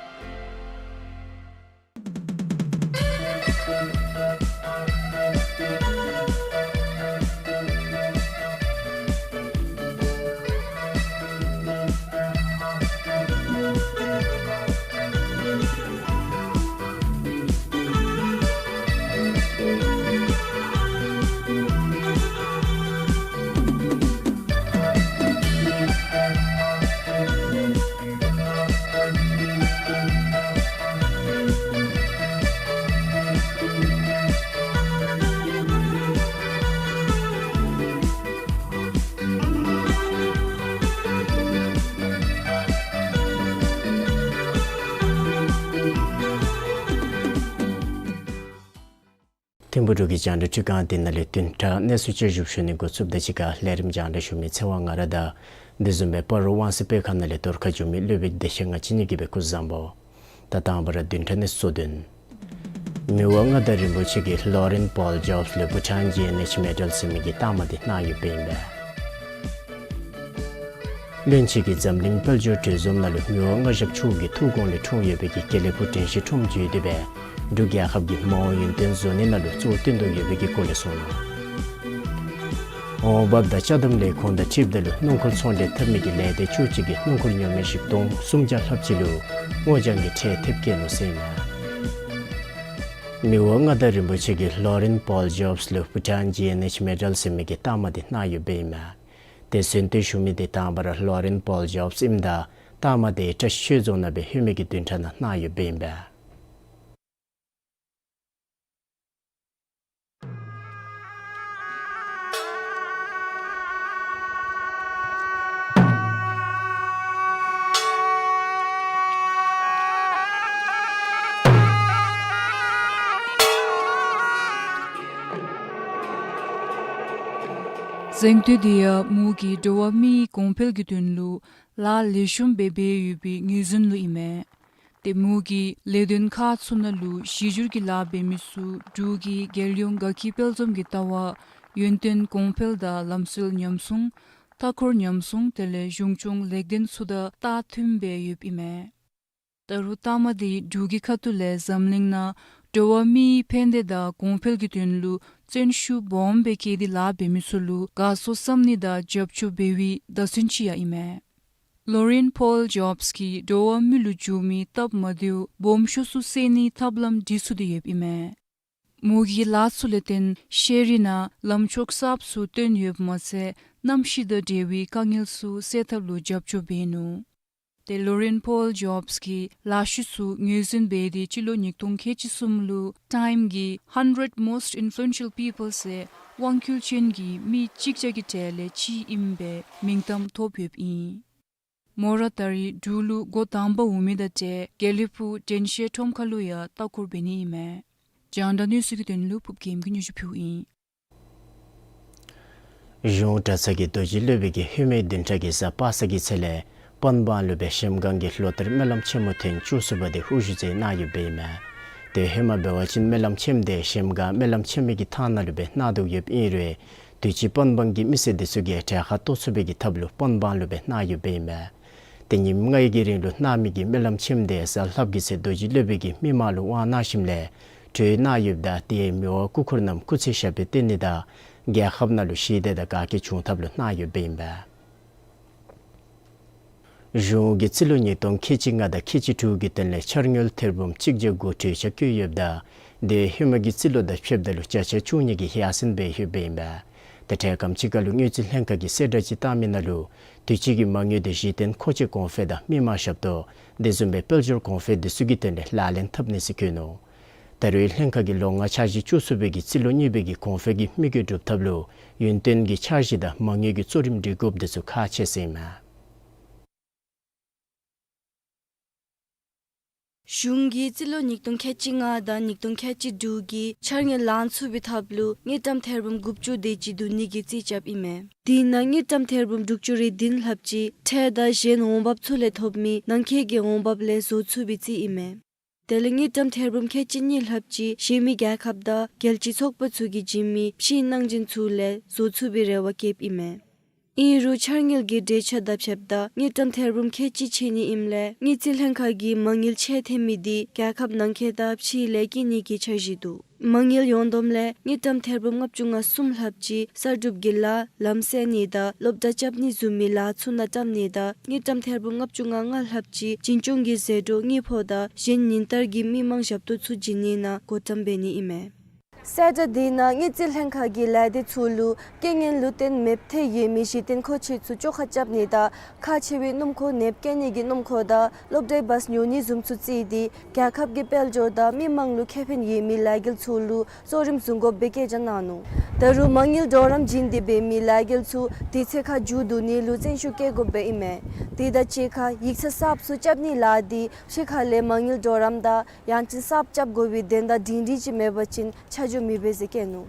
ཐིམ་ཕུག་འབྲུག་གི་རྒྱང་བསྒྲགས་འཕྲུལ་ཁང་འདི་ནང་ལས་བདུན་ཕྲག་གནས་ཚུལ་བསྐྱར་ཞིབ་ཞུ་ནི་འགོ་བཙུགསཔ་ད་གཅིག་ཁར་ལས་རིམ་རྒྱང་བསྒྲགས་ཞུ་མི་ཚེ་དབང་ང་ར་དང་དེ་བཟུམ་སྦེ་སྤ་རོ་དབང་འཛིན་སྤེལ་ཁང་ནང་ལས་རྫོང་ཁ་བྱོན་མི་སློབ་དཔོན་བདེ་ཆེན་ང་བཅས་གཉིས་ཀྱིས་སྦེ་སྐུ་གཟུགས་བཟང་པོ། ད་དང་པ་ར་བདུན་ཕྲག་གནས་ཚུལ་དོན། མི་དབང་མངའ་བདག་རིན་པོ་ཆེ་གིས་ལོ་རིན་པཱོལ་ཇོབས་ལུ་བྷུ་ཊཱན་ཇི་ཨེན་ཨེཆ་མེ་ཌལ་ཟེར་མི་གི་རྟགས་མ་འདི་གནང་ཡོདཔ་ཨིན་པས། བློན་ཆེན་གྱིས་འཛམ་གླིང་དཔལ་འབྱོར་གྲོས་འཛོམས་ནང་ལུ་མི་དབང་མངའ་ཞབས་མཆོག་གི་ཐུགས་དགོངས་ལས་འཁྲུངས་ཡོད་པའི་གི་དགེ་ལེགས་ཕུག་དྲན་ཤེས་ཁྲོམ་བརྒྱུད་དེ་སྦེ་འབྲུག་རྒྱལ་ཁབ་ཀྱི་མ་འོངས་ཡུན་བརྟན་བཟོ་ནི་ནང་ལུ་གཙོ་བོ་བཏོན་དོ་ཡོད་པའི་གི་སྐོར་ལས་གསུངས་ནུག། འོང་འབབ་དང་ཅ་དམ་ལས་ཁུངས་དང་འཁྲིལཝ་ད་ལུ་སྣུམ་འཁོར་ཚོང་འབྲེལ་འཐབ་མི་གི་ལས་སྡེ་བཅུ་གཅིག་གིས་སྣུམ་འཁོར་ཉོ་མི་བཞི་སྟོང་སུམ་བརྒྱ་ལྷགཔ་ཅིག་ལུ་སྔོ་ལྗང་གི་ཁྲལ་ཐེབས་བཀལ་ནུག་ཟེར་ཨིན་མས། མི་དབང་མངའ་བདག་རིན་པོ་ཆེ་གིས་ལོ་རིན་པཱོལ་ཇོབས་ལུ་བྷུ་ཊཱན་ཇི་ཨེན་ཨེཆ་མེ་ཌལ་ཟེར་མི་གི་རྟགས་མ་འདི་གནང་ཡོདཔ་ཨིན་མས། དེ་གསོལ་འདེབས་ཞུ་མི་འདི་དང་པ་ར་ལོ་རིན་པཱོལ་ཇོབས་ཨིནམ་ད་རྟགས་མ་འདི་བཀྲ་ཤིས་ཆོས་རྫོང་ནང་སྦེ་ལྷོད་མི་གི་བདུན་ཕྲག་ནང་གནང་ཡོདཔ་ཨིན་པས། གཟེངས་བསྟོད་འདི་ཡང་མོ་གིས་འགྲོ་བ་མིའི་གོང་འཕེལ་གྱི་དོན་ལུ་ལཱ་ལེགས་ཤོམ་སྦེ་འབད་ཡོད་པའི་ངོས་འཛིན་ལུ་ཨིན་མས། ཏེ་མོ་གིས་ལས་དོན་ཁག་ཚུ་ནང་ལུ་གཞི་འགྱུར་གྱི་ལཱ་འབད་མི་ཚུ་འབྲུག་གི་རྒྱལ་ཡོངས་དགའ་སྐྱིད་དཔལ་འཛོམས་ཀྱི་ལྟ་བ་ཡུན་བརྟན་གོང་འཕེལ་དང་ལམ་སྲོལ་ཉམས་སྲུང་མཐའ་འཁོར་ཉམས་སྲུང་དེ་ལས་གཞུང་སྐྱོང་ལེགས་ལྡན་ཚུ་དང་ལྟ་མཐུནམ་སྦེ་ཡོདཔ་ཨིན་མས། ད་རུང་ལྟ་མ་འདི་འབྲུག་གི་ཁ་ཐུག་ལས་འཛམ་གླིང་ནང་འགྲོ་བ་མིའི་ཕན་བདེ་དང་གོང་འཕེལ་གྱི་དོན་ལུ་བརྩོན་ཤུགས་སྦོམ་སྦེ་བསྐྱེད་དེ་ལཱ་འབད་མི་ཚུ་ལུ་དགའ་ཚོར་བསམ་ནི་དང་རྒྱབ་སྐྱོར་འབད་བའི་བརྡ་མཚོན་ཅིག་ཡང་ཨིན་མས། ལོ་རེན་ཕོལ་ཇོབས་ཀྱིས་འགྲོ་བ་མི་ལུ་འབྱུང་མི་སྟབས་མ་བདེཝ་སྦོམ་ཤོས་ཚུ་སེལ་ནིའི་ཐབས་ལམ་སྒྲིག་ཚུགས་ཏེ་ཡོདཔ་ཨིན་མས། མོ་གི་ལཱ་ཚུ་ལས་བརྟེན་ཤེས་རིག་ནང་ལམ་ཕྱོགས་གསརཔ་ཚུ་བཏོན་ཡོདཔ་མ་ཚད་གནམ་གཤིས་དང་འབྲེལ་བའི་དཀའ་ངལ་ཚུ་སེལ་ཐབས་ལུ་རྒྱབ་སྐྱོར་འབད་ནུག། ཏེ་ལོ་རེན་ཕོལ་ཇོབས་ཀྱི་ལཱ་ཤུལ་ཚུ་ངོས་འཛིན་འབད་དེ་སྤྱི་ལོ་ཉིས་སྟོང་ཁལ་གཅིག་གསུམ་ལུ་ཊའིམ་གྱི་hundred most influential people ཟེར་དབང་བསྒྱུར་ཅན་གྱི་མི་གཅིག་བརྒྱ་གི་གྲས་ལས་གཅིག་ཨིནམ་སྦེ་མིང་གཏམ་ཐོབ་ཡོདཔ་ཨིན། མོ་ར་ད་རིས་འབྲུག་ལུ་འགོ་དང་པ་འོང་མི་དང་འབྲེལ་དགེ་ལེགས་ཕུག་དྲན་ཤེས་ཁྲོམ་ཁ་ལུ་ཡང་ལྟ་སྐོར་འབད་ནི་ཨིན་མས། རྒྱང་བསྒྲགས་གནས་ཚུལ་གྱི་དོན་ལུ་ཕུབ་རྒྱལམ་གྱིས་སྙན་ཞུ་ཕུལཝ་ཨིན། གཞུང་གྲྭ་ཚང་གི་རྡོ་རྗེ་སློབ་དཔོན་གྱིས་ཧེ་མའི་བདུན་ཕྲག་གི་གཟའ་པ་སངས་ཀྱི་ཚེ་ལས་པན་སྦང་ལུ་སྦེ་གཞལམ་སྒང་གི་ལོ་ལྟར་སྨོན་ལམ་ཆེན་མོ་ཐེངས་བཅུ་གསུམ་པ་དེ་དབུ་བཞུགས་མཛད་གནང་ཡོདཔ་ཨིན་མས། དེ་ཧེ་མ་འབད་བ་ཅིན་སྨོན་ལམ་ཆེན་མོ་དེ་གཞལམ་སྒང་སྨོན་ལམ་ཆེན་མོ་གི་ཐང་ནང་ལུ་སྦེ་གནང་དོ་ཡོདཔ་ཨིན་རུང་དུས་ཅི་པན་སྦང་གི་མི་སེར་དེ་ཚུ་གིས་གྲལ་ཁར་གཏོགས་ཚུགས་པའི་གི་ཐབས་ལུ་པན་སྦང་ལུ་སྦེ་གནང་ཡོདཔ་ཨིན་མས། ཏེ་ཉིནམ་ལྔའི་གི་རིང་ལུ་གནང་མི་གི་སྨོན་ལམ་ཆེན་མོ་དེ་གཟའ་ལྷགཔ་གི་ཚེ་རྡོ་རྗེ་སློབ་དཔོན་གྱིས་མི་མང་ལུ་དབང་གནང་ཞིནམ་ལས་གྲོལ་གནང་ཡོདཔ་ད་དེ་མི་དབང་སྐུ་འཁོར་རྣམས་སྐུ་ཚེ་ཞབས་པད་བརྟན་ནི་དང་རྒྱལ་ཁབ་ནང་ལུ་ཞི་བདེ་དང་དགའ་སྐྱིད་འབྱུང་ཐབས་ལུ་གནང་ཡོདཔ་ཨིན་པས། གཞུང་གིས་རྩིས་ལོ་ཉིས་སྟོང་ཁལ་གཅིག་ལྔ་དང་ཁལ་གཅིག་དྲུག་གི་དོན་ལས་འཆར་དངུལ་ཐེར་འབུམ་གཅིག་བརྒྱ་དགུ་གྲོས་འཆར་བཀོད་ཡོདཔ་ད་དེ་ཧེ་མ་གི་རྩིས་ལོ་དང་ཕྱདཔ་ད་ལུ་བརྒྱ་ཆ་བཅུ་གཉིས་ཀྱིས་ཡར་སེང་འབད་ཡོདཔ་ཨིན་པས། ཏེ་འཕྲལ་ཁམས་ཅིག་ཁར་ལུ་དངུལ་རྩིས་ལྷན་ཁག་གིས་གསལ་བསྒྲགས་ཅིག་བཏང་མི་ནང་ལུ་དུས་ཅི་གི་མ་དངུལ་དེ་གཞི་རྟེན་མཁོ་ཆས་གོང་འཕེལ་དང་མི་མང་ཞབས་ཏོག་དེ་བཟུམ་སྦེ་དཔལ་འབྱོར་གོང་འཕེལ་དེ་ཚུ་གི་དོན་ལས་ལག་ལེན་འཐབ་ནི་ཟེར་བཀོད་ནུག། ད་རུང་ལྷན་ཁག་གིས་ལོ་ལྔའི་འཆར་གཞི་བཅུ་གསུམ་པའི་གི་རྩིས་ལོ་གཉིས་པའི་གི་གོང་འཕེལ་གྱི་དམིགས་ཡུལ་སྒྲུབ་ཐབས་ལུ་ཡུན་བརྟན་གྱི་འཆར་གཞི་དང་མ་དངུལ་གྱི་གཙོ་རིམ་སྒྲིག་དགོཔ་དེ་ཚུ་ཁག་ཆེ་ཟེར་ཨིན་མས། གཞུང་གིས་རྩིས་ལོ་ཉིས་སྟོང་ཁལ་གཅིག་ལྔ་དང་ཉིས་སྟོང་ཁལ་གཅིག་དྲུག་གི་འཆར་དངུལ་ལང་ཚུགས་པའི་ཐབས་ལུ་དངུལ་ཀྲམ་ཐེར་འབུམ་དགུ་བཅུ་དེ་ཅིག་བསྡུ་ནི་གི་རྩིས་རྐྱབ་ཨིན་མས། དེ་ནང་དངུལ་ཀྲམ་ཐེར་འབུམ་དྲུག་ཅུ་རེ་བདུན་ལྷགཔ་ཅིག་ཁྲལ་དང་གཞན་འོང་འབབ་ཚུ་ལས་ཐོབ་མི་ནང་འཁོད་ཀྱི་འོང་འབབ་ལས་བཟོ་ཚུགས་པའི་རྩིས་ཨིན་མས། དེ་ལས་དངུལ་ཀྲམ་ཐེར་འབུམ་ཁལ་གཅིག་གཉིས་ལྷགཔ་ཅིག་གཞན་མི་རྒྱལ་ཁབ་དང་རྒྱལ་སྤྱིའི་ཚོགས་པ་ཚུ་གིས་བྱིན་མི་ཕྱིའི་གནང་སྦྱིན་ཚུ་ལས་བཟོ་ཚུགས་པའི་རེ་བ་བསྐྱེདཔ་ཨིན་མས། ཨིན་རུང་འཆར་དངུལ་གྱི་གྲོས་འཆར་དང་ཕྱདཔ་ད་དངུལ་ཀྲམ་ཐེར་འབུམ་ཁལ་གཅིག་ཆད་ནི་ཨིནམ་ལས་དངུལ་རྩིས་ལྷན་ཁག་གིས་མ་དངུལ་ཆད་ཐེབས་མི་དེ་རྒྱལ་ཁབ་ནང་འཁོད་དང་ཕྱི་ལས་བསྐྱིན་ནི་གི་འཆར་གཞི་འདུག། མ་དངུལ་ཡོངས་བསྡོམས་ལས་དངུལ་ཀྲམ་ཐེར་འབུམ་ལྔ་བཅུ་ང་གསུམ་ལྷགཔ་ཅིག་གསར་སྒྲུབ་ཀྱི་ལཱ་ལམ་སེལ་ནི་དང་སློབ་གྲྭ་རྐྱབ་ནི་བཟུམ་མའི་ལཱ་ཚུ་ནང་བཀྲམ་ནི་དང་དངུལ་ཀྲམ་ཐེར་འབུམ་ལྔ་བཅུ་ང་ལྔ་ལྷགཔ་ཅིག་འཛིན་སྐྱོང་གི་ཟད་འགྲོ་དངུལ་ཕོགས་དང་གཞན་ཉིན་ལྟར་གྱི་མི་མང་ཞབས་ཏོག་ཚུ་བྱིན་ནི་ནང་བགོ་བཀྲམ་འབད་ནི་ཨིན་མས། གསལ་བསྒྲགས་དེ་ནང་དངུལ་རྩིས་ལྷན་ཁག་གིས་ལས་སྡེ་ཚུ་ལུ་རྐྱེན་ངན་ལུ་བརྟེན་མེདཔ་ཐལ་ཡོད་མི་གཞི་རྟེན་མཁོ་ཆས་ཚུ་བཅོ་ཁ་རྐྱབ་ནི་དང་ཁག་ཆེ་བའི་སྣུམ་འཁོར་ནདཔ་བཀལ་ནི་གི་སྣུམ་འཁོར་དང་སློབ་གྲྭའི་བཱས་ཉོ་ནི་བཟུམ་ཚུ་བརྩིས་ཏེ་རྒྱལ་ཁབ་ཀྱི་དཔལ་འབྱོར་དང་མི་མང་ལུ་ཁེ་ཕན་ཡོད་མི་ལས་འགུལ་ཚུ་ལུ་གཙོ་རིམ་བཟུང་དགོཔ་སྦེ་བཀའ་རྒྱ་གནང་ནུག། ད་རུང་མ་དངུལ་གྲོགས་རམ་བྱིན་ཏེ་འབད་མི་ལས་འགུལ་ཚུ་དུས་ཚོད་ཁར་མཇུག་བསྡུ་ནི་ལུ་བརྩོན་ཤུགས་བསྐྱེད་དགོཔ་སྦེ་ཨིན་མས། དེ་དང་གཅིག་ཁར་ཡིག་ཚང་གསརཔ་ཚུ་རྐྱབ་ནི་ལཱ་དེ་ཕྱི་ཁ་ལས་མ་དངུལ་གྲོགས་རམ་དང་ཡང་ཅིན་གསརཔ་རྐྱབ་དགོ་པའི་དོན་དག་སྒྲིང་སྒྲིང་ཅིག་མེད་པ་ཅིན་ཆ་འཇོག་མི་འབད་ཟེར་བཀོད་ནུག།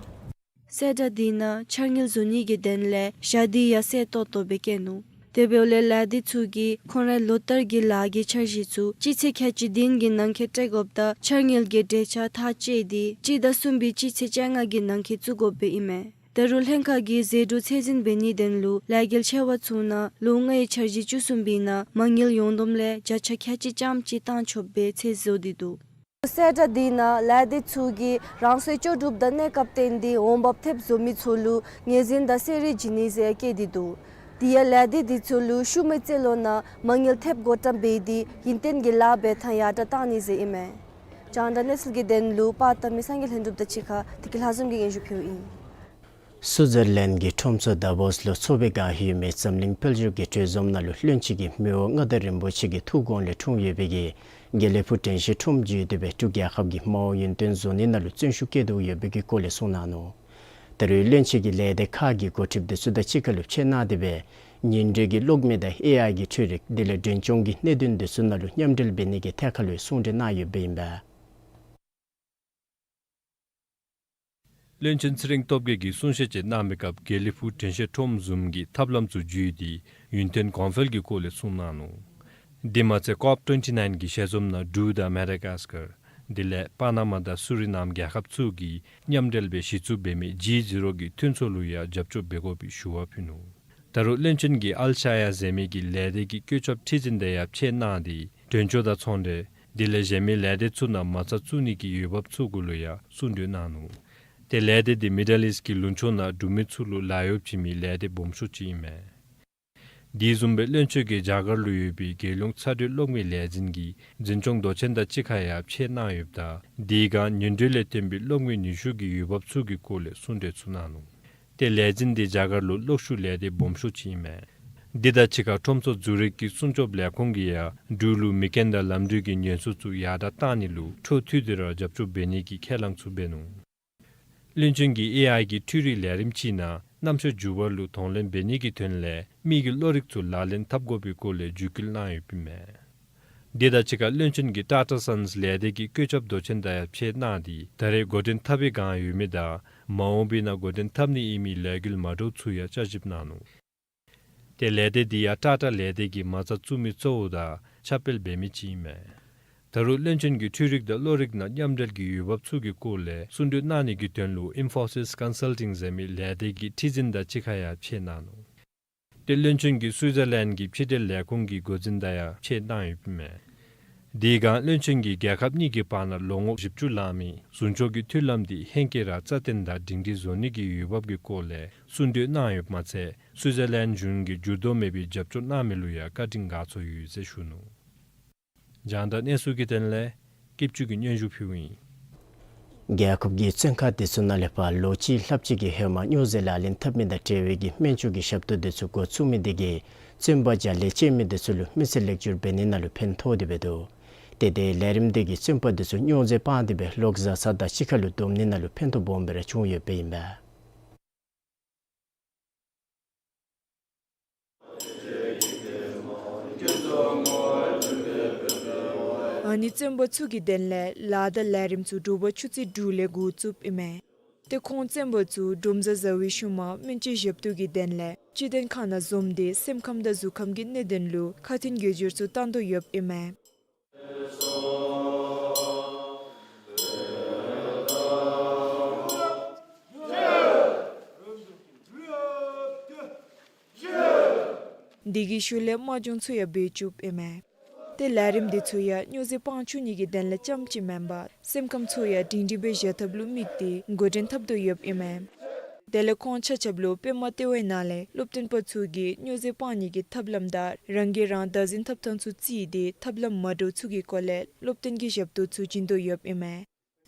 གསལ་བསྒྲགས་དེ་ནང་འཆར་དངུལ་བཟོ་ནི་གི་དོན་ལས་ཞག་དེ་ཡང་གསལ་ཏོག་ཏོ་སྦེ་བཀོད་ནུག། དེ་འབདཝ་ལས་ལས་སྡེ་ཚུ་གིས་ཁོང་རའི་ལོ་ལྟར་གྱི་ལཱ་གི་འཆར་གཞི་ཚུ་སྤྱི་ཚེས་ཁལ་གཅིག་བདུན་གྱི་ནང་འཁོད་སྤྲོད་དགོཔ་དང་འཆར་དངུལ་གྱི་གྲོས་འཆར་ཐག་བཅད་དེ་གཅིག་དང་གསུམ་པའི་སྤྱི་ཚེས་བཅོ་ལྔ་གི་ནང་འཁོད་བཙུགས་དགོཔ་སྦེ་ཨིན་མས། ད་རུང་ལྷན་ཁག་གིས་ཟད་འགྲོ་ཚད་འཛིན་འབད་ནིའི་དོན་ལུ་ལས་འགུལ་ཆེ་བ་ཚུ་ནང་ལོ་ལྔའི་འཆར་གཞི་བཅུ་གསུམ་པའི་ནང་མ་དངུལ་ཡོངས་བསྡོམས་ལས་བརྒྱ་ཆ་ཁལ་གཅིག་ཙམ་ཅིག་བཏང་ཆོགཔ་སྦེ་ཚད་བཟོ་སྟེ་འདུག། གསལ་བསྒྲགས་དེ་ནང་ལས་སྡེ་ཚུ་གིས་རང་སོའི་ལྕོགས་གྲུབ་དང་གནས་སྐབས་བརྟེན་ཏེ་འོང་འབབ་ཐེབས་བཟོ་མི་ཚུ་ལུ་ངོས་འཛིན་དང་གསོལ་རས་བྱིན་ནི་ཟེར་བཀོད་དེ་འདུག། དེ་ཡང་ལས་སྡེ་དེ་ཚུ་ལུ་ཤུལ་མའི་རྩིས་ལོ་ནང་མ་དངུལ་ཐེབས་བགོ་བཀྲམ་འབད་དེ་ཡུན་བརྟན་གྱི་ལཱ་འབད་ཐངས་ཡར་དྲག་གཏང་ནི་ཟེར་ཨིན་མས། རྒྱང་བསྒྲགས་གནས་ཚུལ་གྱི་དོན་ལུ་པར་བཏབ་མི་སངས་རྒྱས་ལྷུན་གྲུབ་དང་གཅིག་ཁར་བདེ་སྐྱིད་ལྷ་འཛོམས་ཀྱིས་སྙན་ཞུ་ཕུལཝ་ཨིན། སུའུ་ཛར་ལེནཌ་གི་ཁྲོམ་ཚོགས་དཱ་བོསི་ལུ་འཚོགས་པའི་བསྒང་ཡོད་མི་འཛམ་གླིང་དཔལ་འབྱོར་གྱི་གྲོས་འཛོམས་ནང་ལུ་བློན་ཆེན་གྱིས་མི་དབང་མངའ་བདག་རིན་པོ་ཆེ་གི་ཐུགས་དགོངས་ལས་འཁྲུངས་ཡོད་པའི་གི་དགེ་ལེགས་ཕུག་དྲན་ཤེས་ཁྲོམ་བརྒྱུད་དེ་སྦེ་འབྲུག་རྒྱལ་ཁབ་ཀྱི་མ་འོངས་ཡུན་བརྟན་བཟོ་ནི་ནང་ལུ་བརྩོན་ཤུགས་བསྐྱེད་དོ་ཡོད་པའི་གི་སྐོར་ལས་གསུངས་གནང་ནུག། ད་རུང་བློན་ཆེན་གྱིས་ལས་སྡེ་ཁག་གི་འགོ་ཁྲིདཔ་དེ་ཚུ་དང་གཅིག་ཁར་ལུ་ཕྱད་གནང་སྟེ་སྦེ་ཉིན་རེ་གི་གློག་མེ་དང་ཨེ་ཨའི་གི་འཕྲུལ་རིག་དེ་ལས་མགྲོན་སྐྱོང་གི་གནད་དོན་དེ་ཚུ་ནང་ལུ་མཉམ་འབྲེལ་འབད་ནི་གི་ཐད་ཁར་ལུ་གསུང་གྲོས་གནང་ཡོདཔ་ཨིན་པས། བློན་ཆེན་ཚེ་རིང་སྟོབས་རྒྱས་ཀྱིས་གསུང་བཤད་ཅིག་གནང་བའི་སྐབས་དགེ་ལེགས་ཕུག་དྲན་ཤེས་ཁྲོམ་བཟུམ་གྱི་ཐབས་ལམ་ཚུ་བརྒྱུད་དེ་ཡུན་བརྟན་གོང་འཕེལ་གྱི་སྐོར་ལས་གསུངས་གནང་ནུག། དེ་མ་ཚད་ཀོབ་ཊོན་ཊི་ནའིན་གྱི་ཞལ་འཛོམས་ནང་འབྲུག་དང་མེ་ཌ་གཱས་ཀར་དེ་ལས་པ་ན་མ་དང་སུ་རི་ནམ་རྒྱལ་ཁབ་ཚུ་གིས་མཉམ་འབྲེལ་སྦེ་གཞི་བཙུགས་འབད་མི་ཇི་ཛི་རོ་གི་མཐུན་ཚོགས་ལུ་ཡང་རྒྱབ་སྐྱོར་འབད་དགོ་པའི་ཞུ་བ་ཕུལ་ནུག། ད་རུང་བློན་ཆེན་གྱིས་ཨལ་ཤ་ཡ་ཟེར་མི་གི་ལས་སྡེ་གི་བཀོད་ཁྱབ་ཁྲི་འཛིན་དང་ཡང་ཕྱད་གནང་སྟེ་དོན་གཅོད་དང་ཚོང་འབྲེལ་དེ་ལས་གཞན་མི་ལས་སྡེ་ཚུ་ནང་མ་རྩ་བཙུགས་ནི་གི་འོས་འབབ་ཚུ་གུ་ལུ་ཡང་གསུང་གྲོས་གནང་ནུག། ཏེ་ལས་སྡེ་འདི་མི་ཌལ་ཨིསཊ་གི་ལུང་ཕྱོགས་ནང་འབྲུག་མི་ཚུ་ལུ་ལཱ་གཡོག་བྱིན་མི་ལས་སྡེ་སྦོམ་ཤོས་ཅིག་ཨིན་མས། དེ་བཟུམ་སྦེ་བློན་ཆེན་གྱིས་རྒྱ་གར་ལུ་ཡོད་པའི་རྒྱལ་ཡོངས་ཚ་དྲོད་གློག་མེའི་ལས་འཛིན་གྱི་འཛིན་སྐྱོང་མདོ་ཆེན་དང་གཅིག་ཁར་ཡང་ཕྱད་གནང་ཡོདཔ་ད་དེའི་སྒང་ཉིང་འདུས་ལས་བཏོན་པའི་གློག་མེའི་ནུས་ཤུགས་ཀྱི་འོས་འབབ་ཚུ་གི་སྐོར་ལས་གསུང་གྲོས་ཚུ་གནང་ནུག། ཏེ་ལས་འཛིན་འདི་རྒྱ་གར་ལུ་གློག་ཤུགས་ལས་སྡེ་སྦོམ་ཤོས་ཅིག་ཨིན་མས། འདི་དང་གཅིག་ཁར་ཁྲོམ་ཚོགས་འཛུགས་རིག་གི་སྲུང་སྐྱོབ་ལས་ཁུངས་ཀྱིས་ཡང་འབྲུག་ལུ་མེ་རྐྱེན་དང་ལམ་འགྲུལ་གྱི་ཉེན་སྲུང་ཚུ་ཡར་དྲག་གཏང་ནི་ལུ་འཕྲོ་མཐུད་དེ་ར་རྒྱབ་སྐྱོར་འབད་ནི་གི་ཁས་བླངས་ཚུ་འབད་ནུག། བློན་ཆེན་གྱིས་ཨེ་ཨའི་གི་འཕྲུལ་རིག་ལས་རིམ་ཅིག་ནང་རྣམ་དཔྱོད་འགྱུར་བ་ལུ་གདོང་ལེན་འབད་ནི་གི་དོན་ལས་མི་གི་བློ་རིག་ཚུ་ལག་ལེན་འཐབ་དགོ་པའི་སྐོར་ལས་བརྒྱུད་སྐུལ་གནང་ཡོདཔ་ཨིན་མས། དེ་དང་གཅིག་ཁར་བློན་ཆེན་གྱིས་ཊ་ཊ་སཱནསི་ལས་སྡེ་གི་བཀོད་ཁྱབ་མདོ་ཆེན་དང་ཡང་ཕྱད་གནང་སྟེ་ད་རེས་འགོ་འདྲེན་འཐབ་པའི་སྒང་ཡོད་མི་དང་མ་འོངས་པའི་ནང་འགོ་འདྲེན་འཐབ་ནི་ཨིན་མི་ལས་འགུལ་མ་འདྲཝ་ཚུ་ཡང་བསྐྱར་ཞིབ་གནང་ནུག། ཏེ་ལས་སྡེ་འདི་ཡང་ཊ་ཊ་ལས་སྡེ་གི་མ་རྩ་བཙུགས་མི་གཙོ་བོ་དང་ཁྱབ་སྤེལ་འབད་མི་ཅིག་ཨིན་མས། ད་རུང་བློན་ཆེན་གྱིས་འཕྲུལ་རིག་དང་གློག་རིག་ནང་མཉམ་འབྲེལ་གྱི་འོས་འབབ་ཚུ་གི་སྐོར་ལས་གསུང་གྲོས་གནང་ནི་གི་དོན་ལུ་ཨིན་ཕོ་སིས་ཀོན་སཱལ་ཊིང་ཟེར་མི་ལས་སྡེ་གི་ཁྲི་འཛིན་དང་གཅིག་ཁར་ཡང་ཕྱད་གནང་ནུག། ཏེ་བློན་ཆེན་གྱིས་སུའི་ཛར་ལེནཌ་གི་ཕྱི་འབྲེལ་ལས་ཁུངས་ཀྱི་འགོ་འཛིན་དང་ཡང་ཕྱད་གནང་ཡོདཔ་ཨིན་མས། དེའི་སྒང་བློན་ཆེན་གྱིས་རྒྱལ་ཁབ་གཉིས་ཀྱི་བར་ན་ལོ་ངོ་བཞི་བཅུ་ལང་མི་ཟུང་ཕྱོགས་ཀྱི་མཐུན་ལམ་འདི་ཧེང་སྐལ་ར་རྩ་བརྟན་དང་སྒྲིང་སྒྲིང་བཟོ་ནི་གི་འོས་འབབ་ཀྱི་སྐོར་ལས་གསུང་གྲོས་གནང་ཡོདཔ་མ་ཚད་སུའི་ཛར་ལེནཌ་གཞུང་གིས་འགྱུར་ལྡོག་མེད་པའི་རྒྱབ་སྐྱོར་གནང་མི་ལུ་ཡང་བཀའ་དྲིན་དགའ་ཚོར་ཡོད་ཟེར་ཞུ་ནུག། རྒྱང་བསྒྲགས་གནས་ཚུལ་གྱི་དོན་ལས་སྐྱིད་ཆུ་གིས་སྙན་ཞུ་ཕུལཝ་ཨིན། རྒྱལ་ཁབ་ཀྱི་བཙོན་ཁང་དེ་ཚུ་ནང་ལས་ཕར་ལོ་གཅིག་ལྷགཔ་ཅིག་གི་ཧེ་མ་སྨྱོ་རྫས་ལག་ལེན་འཐབ་མི་དང་འབྲེལ་བའི་གི་སྨན་བཅོས་ཀྱི་ཞབས་ཏོག་དེ་ཚུ་འགོ་བཙུགས་མི་དེ་གིས་བཙོན་པ་བརྒྱ་ལས་བཅད་མི་དེ་ཚུ་ལུ་མི་ཚེ་ལེགས་བཅོས་འབད་ནི་ནང་ལུ་ཕན་ཐོགས་ཏེ་འབད་དོ། ཏེ་དེ་ལས་རིམ་དེ་གིས་བཙོན་པ་དེ་ཚུ་སྨྱོ་རྫས་སྤང་སྟེ་སྦེ་ལོག་བཟའ་ཚང་དང་གཅིག་ཁར་ལུ་སྡོམ་ནི་ནང་ལུ་ཕན་ཐོགས་སྦོམ་སྦེ་ར་བྱུང་ཡོདཔ་ཨིན་པས། ཨ་ནི་བཙོན་པ་ཚུ་གི་དོན་ལས་ལཱ་དང་ལས་རིམ་ཚུ་དྲོ་པ་ཆུ་ཚོད་དྲུག་ལས་འགོ་བཙུགསཔ་ཨིན་མས། ཏེ་ཁོང་བཙོན་པ་ཚུ་སྒྲོམ་གཞི་བཟའ་བའི་ཤུལ་མ་སྨན་བཅོས་ཞབས་ཏོག་གི་དོན་ལས་སྤྱི་བདེ་ཁང་ནང་འཛོམས་ཏེ་སེམས་ཁམས་དང་གཟུགས་ཁམས་ཀྱི་གནད་དོན་ལུ་ཁ་འཕྲིན་འགྱུར་བཅོས་ཚུ་བཏང་དོ་ཡོདཔ་ཨིན་མས། དེ་གི་ཤུལ་ལས་སྨན་སྦྱོང་ཚུ་ཡང་འབད་བཅུགཔ་ཨིན་མས། ཏེ་ལས་རིམ་དེ་ཚུ་ཡང་སྨྱོ་རྫས་སྤང་བཅུག་ནི་གི་དོན་ལས་རྐྱངམ་ཅིག་མེན་པར་སེམས་ཁམས་ཚུ་ཡང་སྒྲིང་སྒྲིང་སྦེ་བཞག་ཐབས་ལུ་དམིགས་ཏེ་འགོ་འདྲེན་འཐབ་དོ་ཡོདཔ་ཨིན་མས། དེ་ལས་ཁོང་ཆ་ཁྱབ་ལུ་པདྨ་ལྟེ་བའི་ནང་ལས་སློབ་སྟོན་པ་ཚུ་གིས་སྨྱོ་རྫས་སྤང་ནི་གི་ཐབས་ལམ་དང་རང་གིས་རང་བདག་འཛིན་འཐབ་ཐངས་ཚུ་བརྩིས་ཏེ་ཐབས་ལམ་མ་འདྲཝ་ཚུ་གི་སྐོར་ལས་སློབ་སྟོན་གྱི་ཞབས་ཏོག་ཚུ་བྱིན་དོ་ཡོདཔ་ཨིན་མས།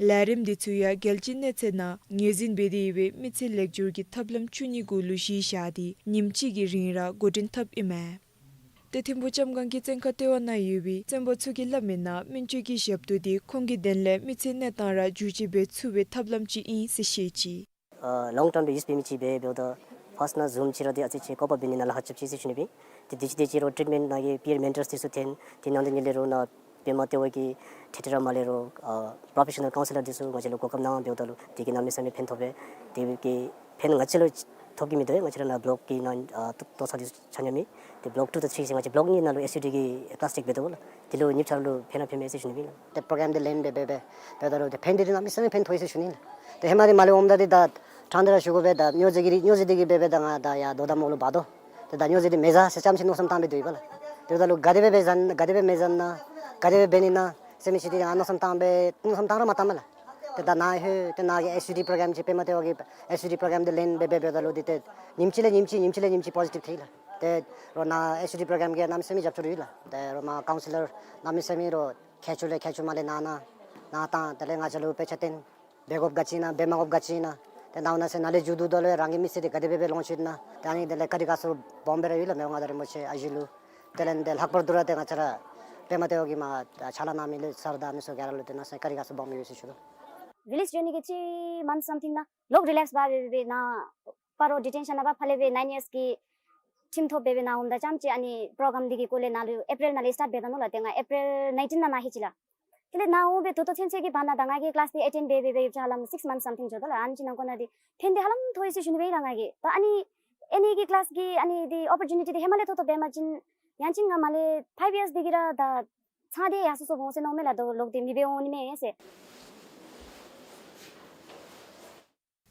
ལས་རིམ་འདི་ཚུ་ཡང་རྒྱལ་སྤྱིའི་གནས་ཚད་ནང་ངོས་འཛིན་འབད་དེ་ཡོད་པའི་མི་ཚེ་ལེགས་བཅོས་ཀྱི་ཐབས་ལམ་བཅུ་གཉིས་གུ་ལུ་གཞི་བཞག་སྟེ་ཉིནམ་གཅིག་གི་རིང་ར་འགོ་འདྲེན་འཐབ་ཨིན་མས། ཏེ་ཐིམ་ཕུག་ལྕམ་སྒང་གི་བཙོན་ཁང་ལྟེ་བ་ནང་ཡོད་པའི་བཙོན་པ་ཚུ་གིས་སླབ་མིའི་ནང་སྨན་བཅོས་ཀྱི་ཞབས་ཏོག་འདི་ཁོང་གི་དོན་ལས་མི་ཚེ་གནས་སྟངས་ར་འགྱུར་བཅོས་འབད་ཚུགས་པའི་ཐབས་ལམ་ཅིག་ཨིན་ཟེར་བཤད་ཅི། ཨ་ལོང་ཊརམ་སྦེ་ཡུསི་འབད་མི་ཅིག་སྦེ་འབདཝ་ད་ཕརསཊ་ནང་ཛུམ་ཅིག་ར་འདི་ཨ་ཙི་ཅིག་བཀོད་པ་འབད་ནི་ནང་ལཱ་ཁག་རྐྱབ་ཅི་ཟེར་ཞུ་ནི་སྦེ། ཏེ་དེ་ཅིག་དེ་ཅིག་རོགས་ཊིཊ་མེནཊ་ནང་གི་པིར་མེན་ཊརསི་འདི་ཚུ་འཐོན། ཏེ་ནང་དེ་ཉིད་ལས་རོགས་ནཱ་པདྨ་ལྟེ་བ་གི་འཕྲལ་འཕྲལ་ར་མར་ལས་རོགས་ཨ་པྲོ་ཕེ་ཤ་ནཱལ་ཀའུན་སི་ལར་འདི་ཚུ་ང་བཅས་ལུ་གོ་སྐབས་གནང་འབདཝ་ད་ལུ་དེ་གིས་གནམ་མེད་ས་མེད་ཕན་ཐོགས་པས། དེ་གིས་ཕན་ང་བཅས་ལུ་ཐོབ་ཀྱི་མིན་འདུག། ང་བཅས་ར་ནཱ་བོ་ལོཀ་གི་ནང་ཨ་ལྟོ་ཚང་འདི་ཚུ་ཆ་མཉམ་ཨིན། ཏེ་བོ་ལོཀ་ཊུ་དང་ཐྲི་ཟེར་ང་བཅས་བོ་ལོཀ་གཉིས་ནང་ལུ་ཨེསི་ཌི་གི་པི་ལཱསི་ཊིཀ་འབད་དོ་ལགས། དེ་ལུ་ཉིནམ་གཅིག་ར་ལུ་ཕན་ར་ཕན་མས་ཟེར་ཞུ་ནི་ཨིན་ལགས། ཏེ་པྲོ་གྲམ་འདི་ལེན་འབད་འབད་འབད་འབདཝ་ད་ལུ་ཏེ་ཕན་འདི་གནམ་མེད་ས་མེད་ཕན་ཐོགས་ཡི་ཟེར་ཞུ་ནི་ཨིན་ལགས། ཏེ་ཧེ་མ་འདི་མར་ལས་འོངམ་ད་འདི་ད་ཕྲང་སྟེ་ར་ཞུ་དགོ་པས། ད་སྨྱོ་རྫས་ཀྱི་རིགས་སྨྱོ་རྫས་འདི་གིས་འབད་འབད་ད་ང་ད་ཡར་དོ་དམ་འོག་ལུ་འབག་དོ། ཏེ་ད་སྨྱོ་རྫས་འདི་མེད་ཟེར་རྐྱངམ་ཅིག་མནོ་བསམ་བཏང་སྦེ་སྡོད་ཡི་པ་ལགས། ཏེ་འབདཝ་ད་ལུ་ག་དེ་སྦེ་འབད་ཟ་ག་དེ་སྦེ་མེད་ཟ་ན་ག་དེ་སྦེ་འབད་ནི་ན་ཟེར་མི་ཅིག་འདི་ང་མནོ་བསམ་བཏང་སྦེ་མནོ་བསམ་བཏང་ར་མ་བཏངམ་མས་ལགས། ཏེ་ད་ནཱ་ལྷོད་ཏེ་ནཱ་གི་ཨེསི་ཌི་པྲོ་གྲམ་ཅིག་པདྨ་ལྟེ་བ་གི་ཨེསི་ཌི་པྲོ་གྲམ་འདི་ལེན་འབད་འབད་འབདཝ་ད་ལུ་འདི་ཏེ་ཉིནམ་གཅིག་ལས་ཉིནམ་གཅིག་ཉིནམ་གཅིག་ལས་ཉིནམ་གཅིག་པོ་ཟི་ཊིབ་ཐལ་ལགས། ཏེ་རོགས་ནཱ་ཨེསི་ཌི་པྲོ་གྲམ་གིས་གནམ་མེད་ས་མེད་རྒྱབ་སྐྱོར་ཡོད་ལགས། ཏེ་རོགས་མར་ཀའུན་སི་ལར་གནམ་མེད་ས་མེད་རོགས་མཁས་མཆོག་ལས་མཁས་མཆོག་མར་ལས་ནཱ་ནཱ་ནཱ་བཏང་དེ་ལས་ང་བཅས་ལུ་དཔེ་ཆ་སྟོན། འབད་དགོཔ་ག་ཅི་ཨིན་ན་འབད་མ་དགོཔ་ག་ཅི་ཨིན་ན། ཏེ་ནཱ་འོང་ན་ཟེར་ནཱ་ལས་མཇུག་བསྡུཝ་ད་ལུ་རང་གི་མི་ཚེ་འདི་ག་དེ་སྦེ་སྦེ་ལོངས་སྤྱོད་ན། ཏེ་ཨ་ནི་དེ་ལས་བཀའ་དྲིན་དགའ་ཚོར་སྦོམ་སྦེ་ར་ཡོད་ལགས་མི་དབང་མངའ་བདག་རིན་པོ་ཆེ་ཨ་ཞེ་ལུ། དེ་ལས་འདི་ལྷག་པར་དུ་ར་ཏེ་ང་བཅས་ར་པདྨ་ལྟེ་བ་གིས་མར་ཕྱག་ལཱ་གནང་མི་ལུ་ས་ར་དང་ཨ་ནི་ཚུ་ག་ར་ལུ་ཏེ་ནཱ་ཟེར་བཀའ་དྲིན་དགའ་ཚོར་སྦོམ་ཡོད་ཟེར་ཞུ་དོ། རི་ལིསི་འགྱོ་ནི་གི་ཐྲི་མནཐསི་སམ་ཐིང་ནང་ལོག་རི་ལེཔསི་འབག་སྦེ་སྦེ་ནཱ་སྤ་རོ་ཌི་ཊེན་ཤཱན་ནང་འབག་ཕར་ལས་སྦེ་ནའིན་ཡརསི་གི་ཁྲིམས་ཐོབ་སྦེ་སྦེ་ནཱ་འོངམ་ད་རྐྱངམ་ཅིག་ཨ་ནི་པྲོ་གྲམ་འདི་གི་སྐོར་ལས་ནཱ་ལུ་ཨེཔ་རིལ་ནང་ལས་སི་ཊཱཊ་འབད་ད་ནུག་ལགས། ཏེ་ང་ཨེཔ་རིལ་ནའིན་ཊིན་ནང་ནཱ་ལྷོད་ཅི་ལགས། དེ་ལས་ནཱ་འོང་སྦེ་ད་ལྟོ་ཚུན་ཚོད་ཀྱི་བར་ན་ད་ང་གིས་ཀི་ལཱསི་འདི་ཨེ་ཊེནཌ་འབད་འབད་འབད་ཡོདཔ་ཅིག་ཧ་ལམ་six months something འགྱོ་དོ་ལགས། ཨ་ནི་ཅིག་ནང་འཁོད་ནང་འདི་ཕན་བདེ་ཧ་ལམ་ཐོགས་ཡི་ཟེར་ཞུ་ནི་སྦེ་ཨིན་ལགས་ང་གིས། ད་ཨ་ནི་ཨ་ནི་གི་ཀི་ལཱསི་གི་ཨ་ནི་འདི་ཨོ་པོར་ཅུ་ནི་ཊི་འདི་ཧེ་མ་ལས་ད་ལྟོ་འབད་མ་བྱིན་ཡང་ཅིན་ང་མར་ལས་five years འདི་གིས་ར་ད་ཚང་སྟེ་ཡར་སོ་སོ་འོང་ཟེར་མནོཝ་མས་ལགས། ད་ལོག་སྟེ་མི་འབད་འོང་ནི་མས་ཟེར།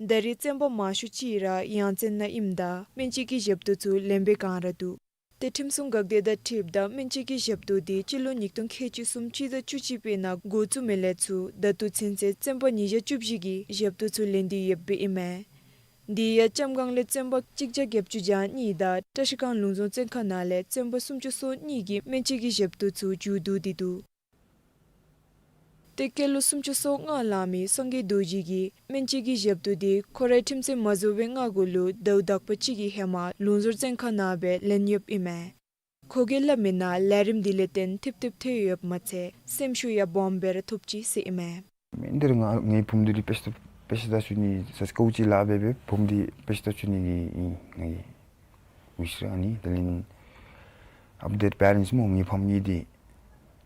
ད་རེས་བཙོན་པ་མང་ཤོས་ཅིག་ར་ཡང་བཙོན་ནང་ཨིནམ་ད་སྨན་བཅོས་ཀྱི་ཞབས་ཏོག་ཚུ་ལེན་པའི་བསྒང་ར་འདུག། ཏེ་ཁྲིམས་སྲུང་འགག་སྡེ་དང་འཁྲིལཝ་ད་སྨན་བཅོས་ཀྱི་ཞབས་ཏོག་འདི་སྤྱི་ལོ་ཉིས་སྟོང་ཁལ་གཅིག་སུམ་ཅུ་དང་བཅུ་གཅིག་པའི་ནང་འགོ་བཙུགས་མི་ལས་ཚུར་ད་ལྟོ་ཚུན་ཚོད་བཙོན་པ་ཉིས་བརྒྱ་བཅུ་བཞི་གིས་ཞབས་ཏོག་ཚུ་ལེན་ཏེ་ཡོདཔ་ཨིན་མས། འདི་ཡང་ལྕམ་སྒང་ལས་བཙོན་པ་གཅིག་བརྒྱ་བརྒྱད་ཅུ་གྱ་གཉིས་དང་བཀྲ་ཤིས་སྒང་ལུང་རྫོང་བཙོན་ཁང་ནང་ལས་བཙོན་པ་སུམ་ཅུ་སོ་གཉིས་ཀྱིས་སྨན་བཅོས་ཀྱི་ཞབས་ཏོག་ཚུ་མཇུག་བསྡུ་སྟེ་འདུག། ཏེ་སྐྱེས་ལོ་སུམ་ཅུ་སོ་ལྔ་ལང་མི་སངས་རྒྱས་རྡོ་རྗེ་གིས་སྨན་བཅོས་ཀྱི་ཞབས་ཏོག་འདི་ཁོ་རའི་ཁྲིམས་བཙོན་མ་རྫོགས་པའི་སྔ་གོ་ལུ་ཟླཝ་དག་པ་ཅིག་གི་ཧེ་མ་ལུང་རྫོང་བཙོན་ཁང་ནང་སྦེ་ལེན་ཡོདཔ་ཨིན་མས། ཁོ་གིས་སླབ་མི་ནང་ལས་རིམ་འདི་ལས་བརྟེན་ཐིབས་ཐིབས་ཐོན་ཡོདཔ་མ་ཚད་སེམས་ཤུགས་ཡང་སྦོམ་སྦེ་ར་ཐོབ་ཅི་ཟེར་ཨིན་མས། མེན་ཏེ་ར་ང་ངེའི་བུམོ་འདི་ལུ་དཔེ་ཆ་དཔེ་ཆ་ལྟ་བཅུག་ནི་ས་ཅིག་ཀོ་ཅི་ལཱ་འབད་འབད་བུམོ་འདི་དཔེ་ཆ་ལྟ་བཅུག་ནི་གི་ཨིན་ང་གི་ཝིཤ་ར། ཨ་ནི་དེ་ལས་ཨཔ་ཌེཊ་པེ་རེནཊསི་སྨོ་ངེའི་ཕམ་གཉིས་འདི་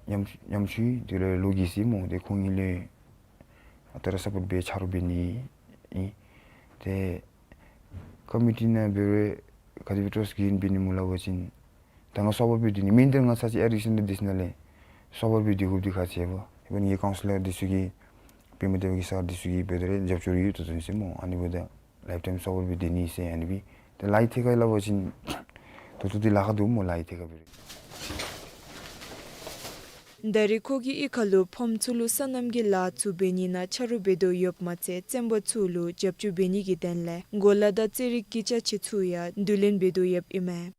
ཉམ་ཉམ་ཆུང་དེ་ལས་ལོ་རྒས་སི་སྨོ། ཏེ་ཁོང་གཉིས་ལུ་ཨ་རྟག་ར་སཔོརཊ་འབད་ཆ་རོགས་འབད་ནི་ཨིན། ཏེ་ཀོ་མི་ཊི་ནང་འབད་རུང་ག་དེ་སྦེ་ཊོར་ཅར་གིས་འབད་ནི་སྨོ་སླབ་པ་ཅིན་ད་ང་སོ་བར་སྦེ་སྡོད་ནི་མེན་ཏེ་ར་ང་ཚ་ཅིག་ཨེ་ཌིག་ཤཱན་དང་འདི་ཚུ་ནང་ལས་སོ་བར་སྦེ་སྡོད་དགོཔ་འདི་ཁག་ཆེ་བས། ཨིབ་བཱན་ངེའི་ཀའུན་སི་ལར་འདི་ཚུ་གིས་དཔེ་མི་སྡེ་པ་གི་སར་འདི་ཚུ་གིས་འབད་དེ་ར་རྒྱབ་སྐྱོར་ཡོད་དོ་དོ་ཟེར་སྨོ། ཨ་ནི་འབདཝ་ད་ལའིཕ་ཊའིམ་སོ་བར་སྦེ་སྡོད་ནི་ཟེར་ཨ་ནི་སྦེ། ཏེ་ལཱ་ཐད་ཀར་སླབ་པ་ཅིན་ད་ལྟོ་འདི་ལཱ་ཁག་འདུག་སྨོ་ལཱ་ཐད་ཀར་འབད་རུང་། ད་རེས་ཁོ་གིས་གཡུས་ཁ་ལུ་ཕམ་ཚུ་ལུ་སོ་ནམ་གྱི་ལཱ་ཚུ་འབད་ནི་ནང་ཆ་རོགས་འབད་དོ་ཡོདཔ་མ་ཚད་བཙོན་པ་ཚུ་ལུ་རྒྱབ་སྐྱོར་འབད་ནི་གི་དོན་ལས་གོ་ལ་དང་རྩེད་རིགས་ཀྱི་ཅ་ཆས་ཚུ་ཡང་བསྡུ་ལེན་འབད་དོ་ཡོདཔ་ཨིན་མས།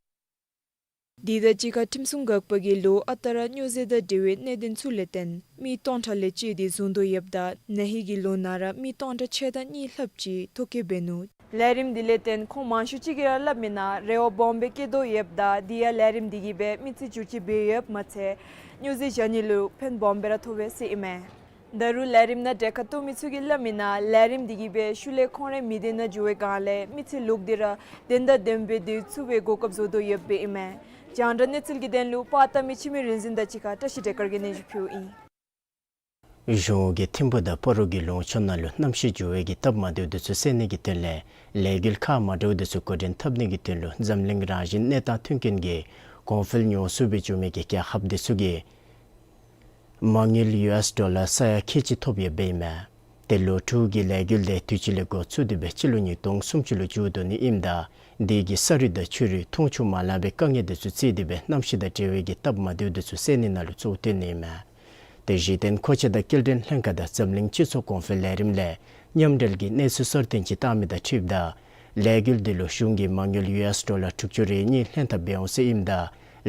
དེ་དང་གཅིག་ཁར་ཁྲིམས་སྲུང་འགག་པ་གིས་ལོ་ཨ་རྟག་ར་སྨྱོ་རྫས་དང་འབྲེལ་བའི་གནད་དོན་ཚུ་ལས་བརྟེན་མི་སྟོང་ཕྲག་ལས་བཅད་དེ་བཟུང་དོ་ཡོདཔ་ད་ན་ཧིང་གི་ལོ་ནང་ར་མི་སྟོང་ཕྲག་ཕྱེད་དང་གཉིས་ལྷགཔ་ཅིག་ཐོ་བཀོད་འབད་ནུག། ལས་རིམ་འདི་ལས་བརྟེན་ཁོང་མང་ཤོས་ཅིག་གིས་ར་སླབ་མི་ནང་རེ་བ་སྦོམ་སྦེ་བསྐྱེད་དོ་ཡོདཔ་ད་དེ་ཡང་ལས་རིམ་འདི་གིས་སྦེ་མི་རྩིས་འགྱུར་བཅོས་འབད་ཡོདཔ་མ་ཚད་སྨྱོ་རྫས་བཞག་ནི་ལུ་ཕན་སྦོམ་སྦེ་ར་ཐོགས་པས་ཟེར་ཨིན་མས། ད་རུང་ལས་རིམ་ནང་གྲལ་ཁར་གཏོགས་མི་ཚུ་གིས་སླབ་མི་ནང་ལས་རིམ་འདི་གིས་སྦེ་ཤུལ་ལས་ཁོང་རའི་མི་སྡེ་ནང་འགྱོ་བའི་སྒང་ལས་མི་ཚེ་ལོག་སྟེ་ར་བདེན་དང་ལྡནམ་སྦེ་སྡོད་ཚུགས་པའི་གོ་སྐབས་བཟོ་དོ་ཡོདཔ་ཨིན་མས། རྒྱང་བསྒྲགས་གནས་ཚུལ་གྱི་དོན་ལུ་པར་བཏབ་མི་འཆི་མེད་རིག་འཛིན་དང་གཅིག་ཁར་བཀྲ་ཤིས་བདེ་དཀར་གྱིས་སྙན་ཞུ་ཕུལཝ་ཨིན། གཞུང་གིས་ཐིམ་ཕུ་དང་སྤ་རོ་གི་ལུང་ཕྱོགས་ནང་ལུ་གནམ་གཤིས་འགྱུར་བའི་གི་སྟབས་མ་བདེཝ་འདི་ཚུ་སེལ་ནི་གི་དོན་ལས་ལས་འགུལ་ཁག་མ་འདྲཝ་འདི་ཚུ་འགོ་འདྲེན་འཐབ་ནི་གི་དོན་ལུ་འཛམ་གླིང་རང་བཞིན་གནས་སྟངས་མཐུན་རྐྱེན་གྱི་གོང་འཕེལ་མྱོང་ཚུགས་པའི་བྱུང་མི་གི་རྒྱལ་ཁབ་འདི་ཚུ་གིས་མ་དངུལ་ཡུ་ཨེསི་ཌོ་ལར་ས་ཡ་ཁལ་གཅིག་ཐོབ་ཡོདཔ་ཨིན་མས། ཏེ་ལོ་དྲུག་གི་ལས་འགུལ་འདི་དུས་ཅི་ལས་འགོ་བཙུགས་ཏེ་སྦེ་སྤྱི་ལོ་ཉིས་སྟོང་སུམ་ཅུ་ལུ་མཇུག་བསྡུ་ནི་ཨིནམ་ད་དེ་གིས་ས་རུད་དང་ཆུ་རུད་མཐོང་ཆུང་མ་ལང་པའི་དཀའ་ངལ་འདི་ཚུ་བརྩིས་ཏེ་སྦེ་གནམ་གཤིས་དང་འབྲེལ་བའི་གི་སྟབས་མ་བདེཝ་འདི་ཚུ་སེལ་ནི་ནང་ལུ་གཙོ་བོ་བཏོན་ནི་ཨིན་མས། ཏེ་གཞི་རྟེན་མཁོ་ཆས་དང་སྐྱེལ་འདྲེན་ལྷན་ཁག་དང་འཛམ་གླིང་སྤྱི་ཚོགས་གོང་འཕེལ་ལས་རིམ་ལས་མཉམ་འབྲེལ་གྱི་གནས་ཚུལ་གསར་བཏོན་ཅིག་བཏང་མི་དང་འཁྲིལཝ་ད་ལས་འགུལ་འདི་ལུ་གཞུང་གིས་མ་དངུལ་ཡུ་ཨེསི་ཌོ་ལར་དྲུག་ཅུ་རེ་གཉིས་ལྷན་ཐབས་འབད་འོང་ཟེར་ཨིནམ་ད་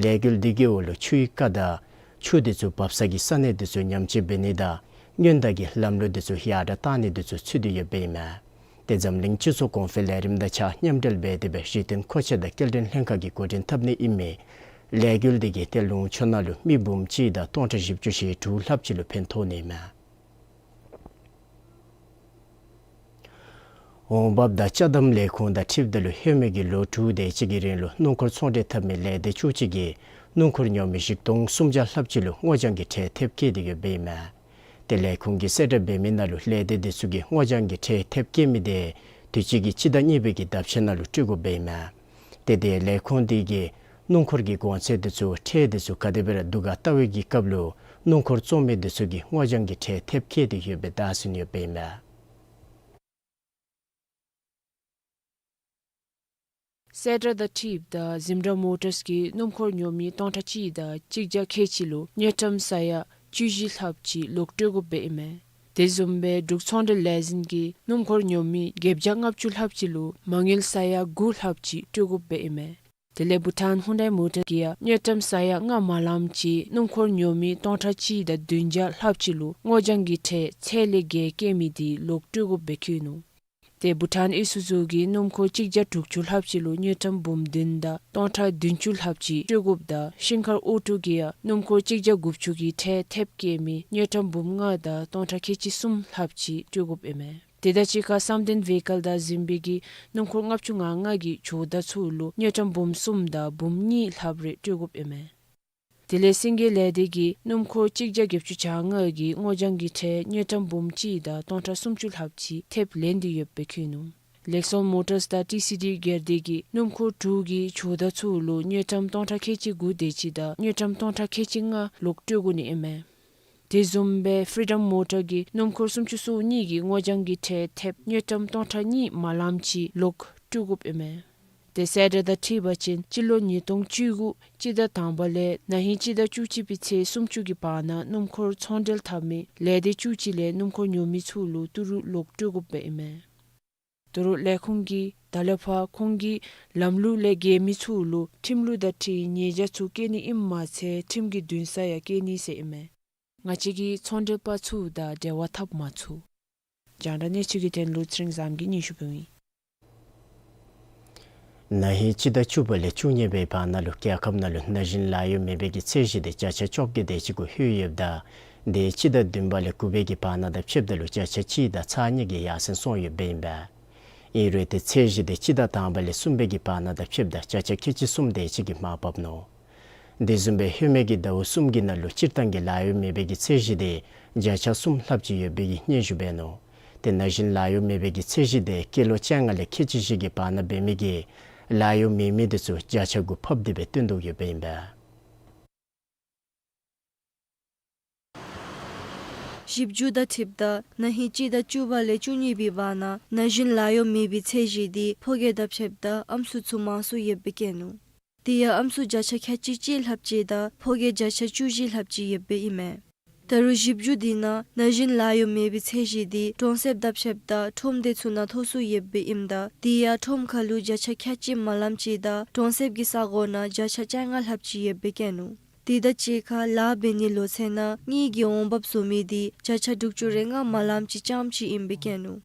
ལས་འགུལ་འདི་གི་འོག་ལུ་ཆུའི་རྐ་དང་ཆུ་འདི་ཚུ་འབབ་ས་གི་ས་གནས་འདི་ཚུ་ཉམས་བཅོས་འབད་ནི་དང་སྔོན་བརྡ་གི་ལམ་ལུགས་འདི་ཚུ་ཡར་དྲགས་བཏང་ནི་འདི་ཚུ་ཚུད་དེ་ཡོདཔ་ཨིན་མས། ཏེ་འཛམ་གླིང་སྤྱི་ཚོགས་གོང་འཕེལ་ལས་རིམ་དང་གཅིག་ཁར་མཉམ་འབྲེལ་འབད་དེ་སྦེ་གཞི་རྟེན་མཁོ་ཆས་དང་སྐྱེལ་འདྲེན་ལྷན་ཁག་གིས་འགོ་འདྲེན་འཐབ་ནི་ཨིན་མི་ལས་འགུལ་འདི་གིས་ཏེ་ལུང་ཕྱོགས་ནང་ལུ་མི་འབུམ་གཅིག་དང་སྟོང་ཕྲག་བཞི་བཅུ་ཞེ་དྲུག་ལྷགཔ་ཅིག་ལུ་ཕན་ཐོགས་ནི་ཨིན་མས། འོང་འབབ་དང་ཅ་དམ་ལས་ཁུངས་དང་འཁྲིལཝ་ད་ལུ་ཧེ་མའི་གི་ལོ་དྲུག་དེ་ཅིག་གི་རིང་ལུ་སྣུམ་འཁོར་ཚོང་འབྲེལ་འཐབ་མི་ལས་སྡེ་བཅུ་གཅིག་གིས་སྣུམ་འཁོར་ཉོ་མི་བཞི་སྟོང་སུམ་བརྒྱ་ལྷགཔ་ཅིག་ལུ་སྔོ་ལྗང་གི་ཁྲལ་ཐེབས་བསྐྱལ་ཏེ་ཡོདཔ་ཨིན་མས། ཏེ་ལས་ཁུངས་ཀྱིས་གསལ་བསྒྲགས་འབད་མི་ནང་ལུ་ལས་སྡེ་འདི་ཚུ་གིས་སྔོ་ལྗང་གི་ཁྲལ་ཐེབས་བསྐྱལ་མི་དེ་དུས་ཅི་གི་སྤྱི་ཟླ་གཉིས་པའི་གི་ཟླཝ་ཕྱེད་ནང་ལུ་སྤྲོད་དགོཔ་ཨིན་མས། ཏེ་དེ་ལས་ཁུངས་འདི་གིས་སྣུམ་འཁོར་གྱི་གོང་ཚད་འདི་ཚུ་ཁྲལ་འདི་ཚུ་ག་དེ་སྦེ་ར་བསྡུ་ག་བལྟ་བའི་གི་སྐབས་ལུ་སྣུམ་འཁོར་བཙོང་མི་འདི་ཚུ་གིས་སྔོ་ལྗང་གི་ཁྲལ་ཐེབས་བསྐྱལ་ཏེ་ཡོདཔ་སྦེ་བརྡ་སོང་ཡོདཔ་ཨིན་མས། གསལ་བསྒྲགས་དང་འཁྲིལཝ་ད་ཛིམ་ར་མོ་ཊརས་ཀྱིས་སྣུམ་འཁོར་ཉོ་མི་སྟོང་ཕྲག་གཅིག་དང་གཅིག་བརྒྱ་ཁལ་གཅིག་ལུ་དངུལ་ཀྲམ་ས་ཡ་བཅུ་བཞི་ལྷགཔ་ཅིག་ལོག་སྤྲོད་དགོཔ་སྦེ་ཨིན་མས། དེ་བཟུམ་སྦེ་འབྲུག་ཚོང་འབྲེལ་ལས་འཛིན་གྱིས་སྣུམ་འཁོར་ཉོ་མི་བརྒྱད་བརྒྱ་ལྔ་བཅུ་ལྷགཔ་ཅིག་ལུ་མ་དངུལ་ས་ཡ་དགུ་ལྷགཔ་ཅིག་སྤྲོད་དགོཔ་སྦེ་ཨིན་མས། དེ་ལས་བྷུ་ཊཱན་ཧུན་ཌའི་མོ་ཊརས་ཀྱིས་ཡང་དངུལ་ཀྲམ་ས་ཡ་ལྔ་མ་ལངམ་ཅིག་སྣུམ་འཁོར་ཉོ་མི་སྟོང་ཕྲག་གཅིག་དང་བདུན་བརྒྱ་ལྷགཔ་ཅིག་ལུ་སྔོ་ལྗང་གི་ཁྲལ་ཚད་ལས་བརྒལ་བཀལ་མི་དེ་ལོག་སྤྲོད་དགོཔ་སྦེ་བཀོད་ནུག། ཏེ་བྷུ་ཊཱན་ཨི་སུ་ཛུ་གིས་སྣུམ་འཁོར་གཅིག་བརྒྱ་དྲུག་ཅུ་ལྷགཔ་ཅིག་ལུ་དངུལ་ཀྲམ་འབུམ་བདུན་དང་སྟོང་ཕྲག་བདུན་ཅུ་ལྷགཔ་ཅིག་སྤྲོད་དགོཔ་དང་ཤིང་མཁར་ཨོ་ཊོ་གིས་ཡང་སྣུམ་འཁོར་གཅིག་བརྒྱ་དགུ་བཅུ་གི་ཁྲལ་ཐེབས་བཀལ་མི་དངུལ་ཀྲམ་འབུམ་ལྔ་དང་སྟོང་ཕྲག་ཁལ་གཅིག་གསུམ་ལྷགཔ་ཅིག་སྤྲོད་དགོཔ་ཨིན་མས། དེ་དང་གཅིག་ཁར་སམ་གཏན་བྷེ་ཀལ་དང་གཟིམ་དཔོན་གྱི་སྣུམ་འཁོར་ལྔ་བཅུ་ང་ལྔ་གི་ཇོ་བདག་ཚུ་ལུ་དངུལ་ཀྲམ་འབུམ་གསུམ་དང་འབུམ་གཉིས་ལྷགཔ་རེ་སྤྲོད་དགོཔ་ཨིན་མས། དེ་ལས་སེང་གེ་ལས་སྡེ་གིས་སྣུམ་འཁོར་གཅིག་བརྒྱ་བརྒྱད་ཅུ་གྱ་ལྔ་གི་སྔོ་ལྗང་གི་ཁྲལ་དངུལ་ཀྲམ་འབུམ་གཅིག་དང་སྟོང་ཕྲག་སུམ་ཅུ་ལྷགཔ་ཅིག་ཐེབས་ལེན་ཏེ་ཡོདཔ་སྦེ་བཀོད་ནུག། ལེག་སོན་མོ་ཊརས་དང་ཊི་སི་ཌི་སྒེར་སྡེ་གིས་སྣུམ་འཁོར་དྲུག་གི་ཇོ་བདག་ཚུ་ལུ་དངུལ་ཀྲམ་སྟོང་ཕྲག་ཁལ་གཅིག་དགུ་དེ་ཅིག་དང་དངུལ་ཀྲམ་སྟོང་ཕྲག་ཁལ་གཅིག་ལྔ་ལོག་སྤྲོད་དགོ་ནི་ཨིན་མས། དེ་བཟུམ་སྦེ་ཕི་རི་ཌམ་མོ་ཊར་གྱིས་སྣུམ་འཁོར་སུམ་ཅུ་སོ་གཉིས་ཀྱི་སྔོ་ལྗང་གི་ཁྲལ་ཐེབས་དངུལ་ཀྲམ་སྟོང་ཕྲག་གཉིས་མ་ལངམ་ཅིག་ལོག་སྤྲོད་དགོཔ་ཨིན་མས། དེ་གསལ་བསྒྲགས་དང་འཁྲིལ་བ་ཅིན་སྤྱི་ལོ་ཉིས་སྟོང་བཅུ་དགུ་སྤྱི་ཟླ་དང་པ་ལས་ན་ཧིང་སྤྱི་ཟླ་བཅུ་གཅིག་པའི་ཚེས་སུམ་ཅུ་གི་བར་ན་སྣུམ་འཁོར་ཚོང་འབྲེལ་འཐབ་མི་ལས་སྡེ་བཅུ་གཅིག་ལས་སྣུམ་འཁོར་ཉོ་མི་ཚུ་ལུ་ཏི་རུ་ལོག་སྤྲོད་དགོཔ་ཨིན་མས། ད་རུང་ལས་ཁུངས་ཀྱིས་ད་ལས་ཕར་ཁོང་གི་ལམ་ལུགས་ལས་འགལ་མི་ཚུ་ལུ་ཁྲིམས་ལུགས་དང་འཁྲིལ་ཉེས་བྱ་ཚུ་བཀལ་ནི་ཨིནམ་མ་ཚད་ཁྲིམས་ཀྱི་འདུན་ས་ཡང་བཀལ་ནི་ཟེར་ཨིན་མས། ང་བཅས་ཀྱིས་ཚོང་འབྲེལ་པ་ཚུ་དང་འབྲེལ་བ་འཐབ་མ་ཚུགས། རྒྱང་བསྒྲགས་གནས་ཚུལ་གྱི་དོན་ལུ་ཚེ་རིང་བཟངམོ་གིས་སྙན་ཞུ་འབདཝ་ཨིན། ན་ཧིང་སྤྱི་ཟླ་བཅུ་པ་ལས་བཅུ་གཉིས་པའི་བར་ན་ལུ་རྒྱལ་ཁབ་ནང་ལུ་ན་གཞོན་ལཱ་གཡོག་མེད་པའི་གི་ཚད་གཞི་དེ་བརྒྱ་ཆ་བཅོ་བརྒྱད་དེ་ཅིག་གུ་ལྷོད་ཡོདཔ་ད་དེ་སྤྱི་ཟླ་བདུན་པ་ལས་དགུ་པའི་གི་བར་ན་དང་ཕྱདཔ་ད་ལུ་བརྒྱ་ཆ་གཅིག་དང་ཚག་གཉིས་ཀྱིས་ཡར་སེང་སོང་ཡོདཔ་ཨིན་པས། ཨིན་རུང་དེ་ཚད་གཞི་དེ་སྤྱི་ཟླ་དང་པ་ལས་གསུམ་པའི་གི་བར་ན་དང་ཕྱདཔ་ད་བརྒྱ་ཆ་ཁལ་གཅིག་གསུམ་དེ་ཅིག་གིས་མར་བབས་ནུག། དེ་བཟུམ་སྦེ་ལྷོད་མེད་ཀྱི་ཟླཝ་གསུམ་གྱི་ནང་ལུ་སྤྱིར་བཏང་གི་ལཱ་གཡོག་མེད་པའི་གི་ཚད་གཞི་དེ་བརྒྱ་ཆ་གསུམ་ལྷགཔ་ཅིག་ཡོད་པའི་གི་སྙན་ཞུ་འབད་ནུག། དེ་ན་གཞོན་ལཱ་གཡོག་མེད་པའི་གི་ཚད་གཞི་དེ་སྐྱེས་ལོ་བཅོ་ལྔ་ལས་ཁལ་གཅིག་བཞི་གི་བར་ན་འབད་མི་གི་ལཱ་གཡོག་མེད་མི་དེ་ཚུ་བརྒྱ་ཆ་དགུ་ཕབ་སྟེ་སྦེ་སྟོན་དོ་ཡོདཔ་ཨིན་པས། ཞིབ་འཇུག་དང་འཁྲིལཝ་ད་ན་ཧིང་སྤྱི་ཟླ་བཅུ་པ་ལས་བཅུ་གཉིས་པའི་བར་ན་ན་གཞོན་ལཱ་གཡོག་མེད་པའི་ཚད་གཞི་དེ་ཕོ་སྐྱེས་དང་ཕྱདཔ་ད་ཨམ་སྲུ་ཚུ་མང་སུ་ཡོདཔ་སྦེ་བཀོད་ནུག། དེ་ཡང་ཨམ་སྲུ་བརྒྱ་ཆ་ཁལ་གཅིག་གཅིག་ལྷགཔ་ཅིག་དང་ཕོ་སྐྱེས་བརྒྱ་ཆ་བཅུ་བཞི་ལྷགཔ་ཅིག་ཡོདཔ་ཨིན་མས། ད་རུང་ཞིབ་འཇུག་དེ་ནང་ན་གཞོན་ལཱ་གཡོག་མེད་པའི་ཚད་གཞི་དེ་གྲོང་གསེབ་དང་ཕྱདཔ་ད་ཁྲོམ་སྡེ་ཚུ་ནང་མཐོ་སུ་ཡོདཔ་ཨིནམ་ད་དེ་ཡང་ཁྲོམ་ཁ་ལུ་བརྒྱ་ཆ་ཁལ་གཅིག་མ་ལངམ་ཅིག་དང་གྲོང་གསེབ་ཀྱི་ས་གོ་ནང་བརྒྱ་ཆ་བཅོ་ལྔ་ལྷགཔ་ཅིག་ཡོདཔ་སྦེ་བཀོད་ནུག། དེ་དང་གཅིག་ཁར་ལཱ་འབད་ནིའི་ལོ་ཚད་ནང་དངུལ་གྱི་འོང་འབབ་བཟོ་མི་དེ་བརྒྱ་ཆ་དྲུག་ཅུ་རེ་ལྔ་མ་ལངམ་ཅིག་རྐྱངམ་ཅིག་ཨིནམ་སྦེ་བཀོད་ནུག།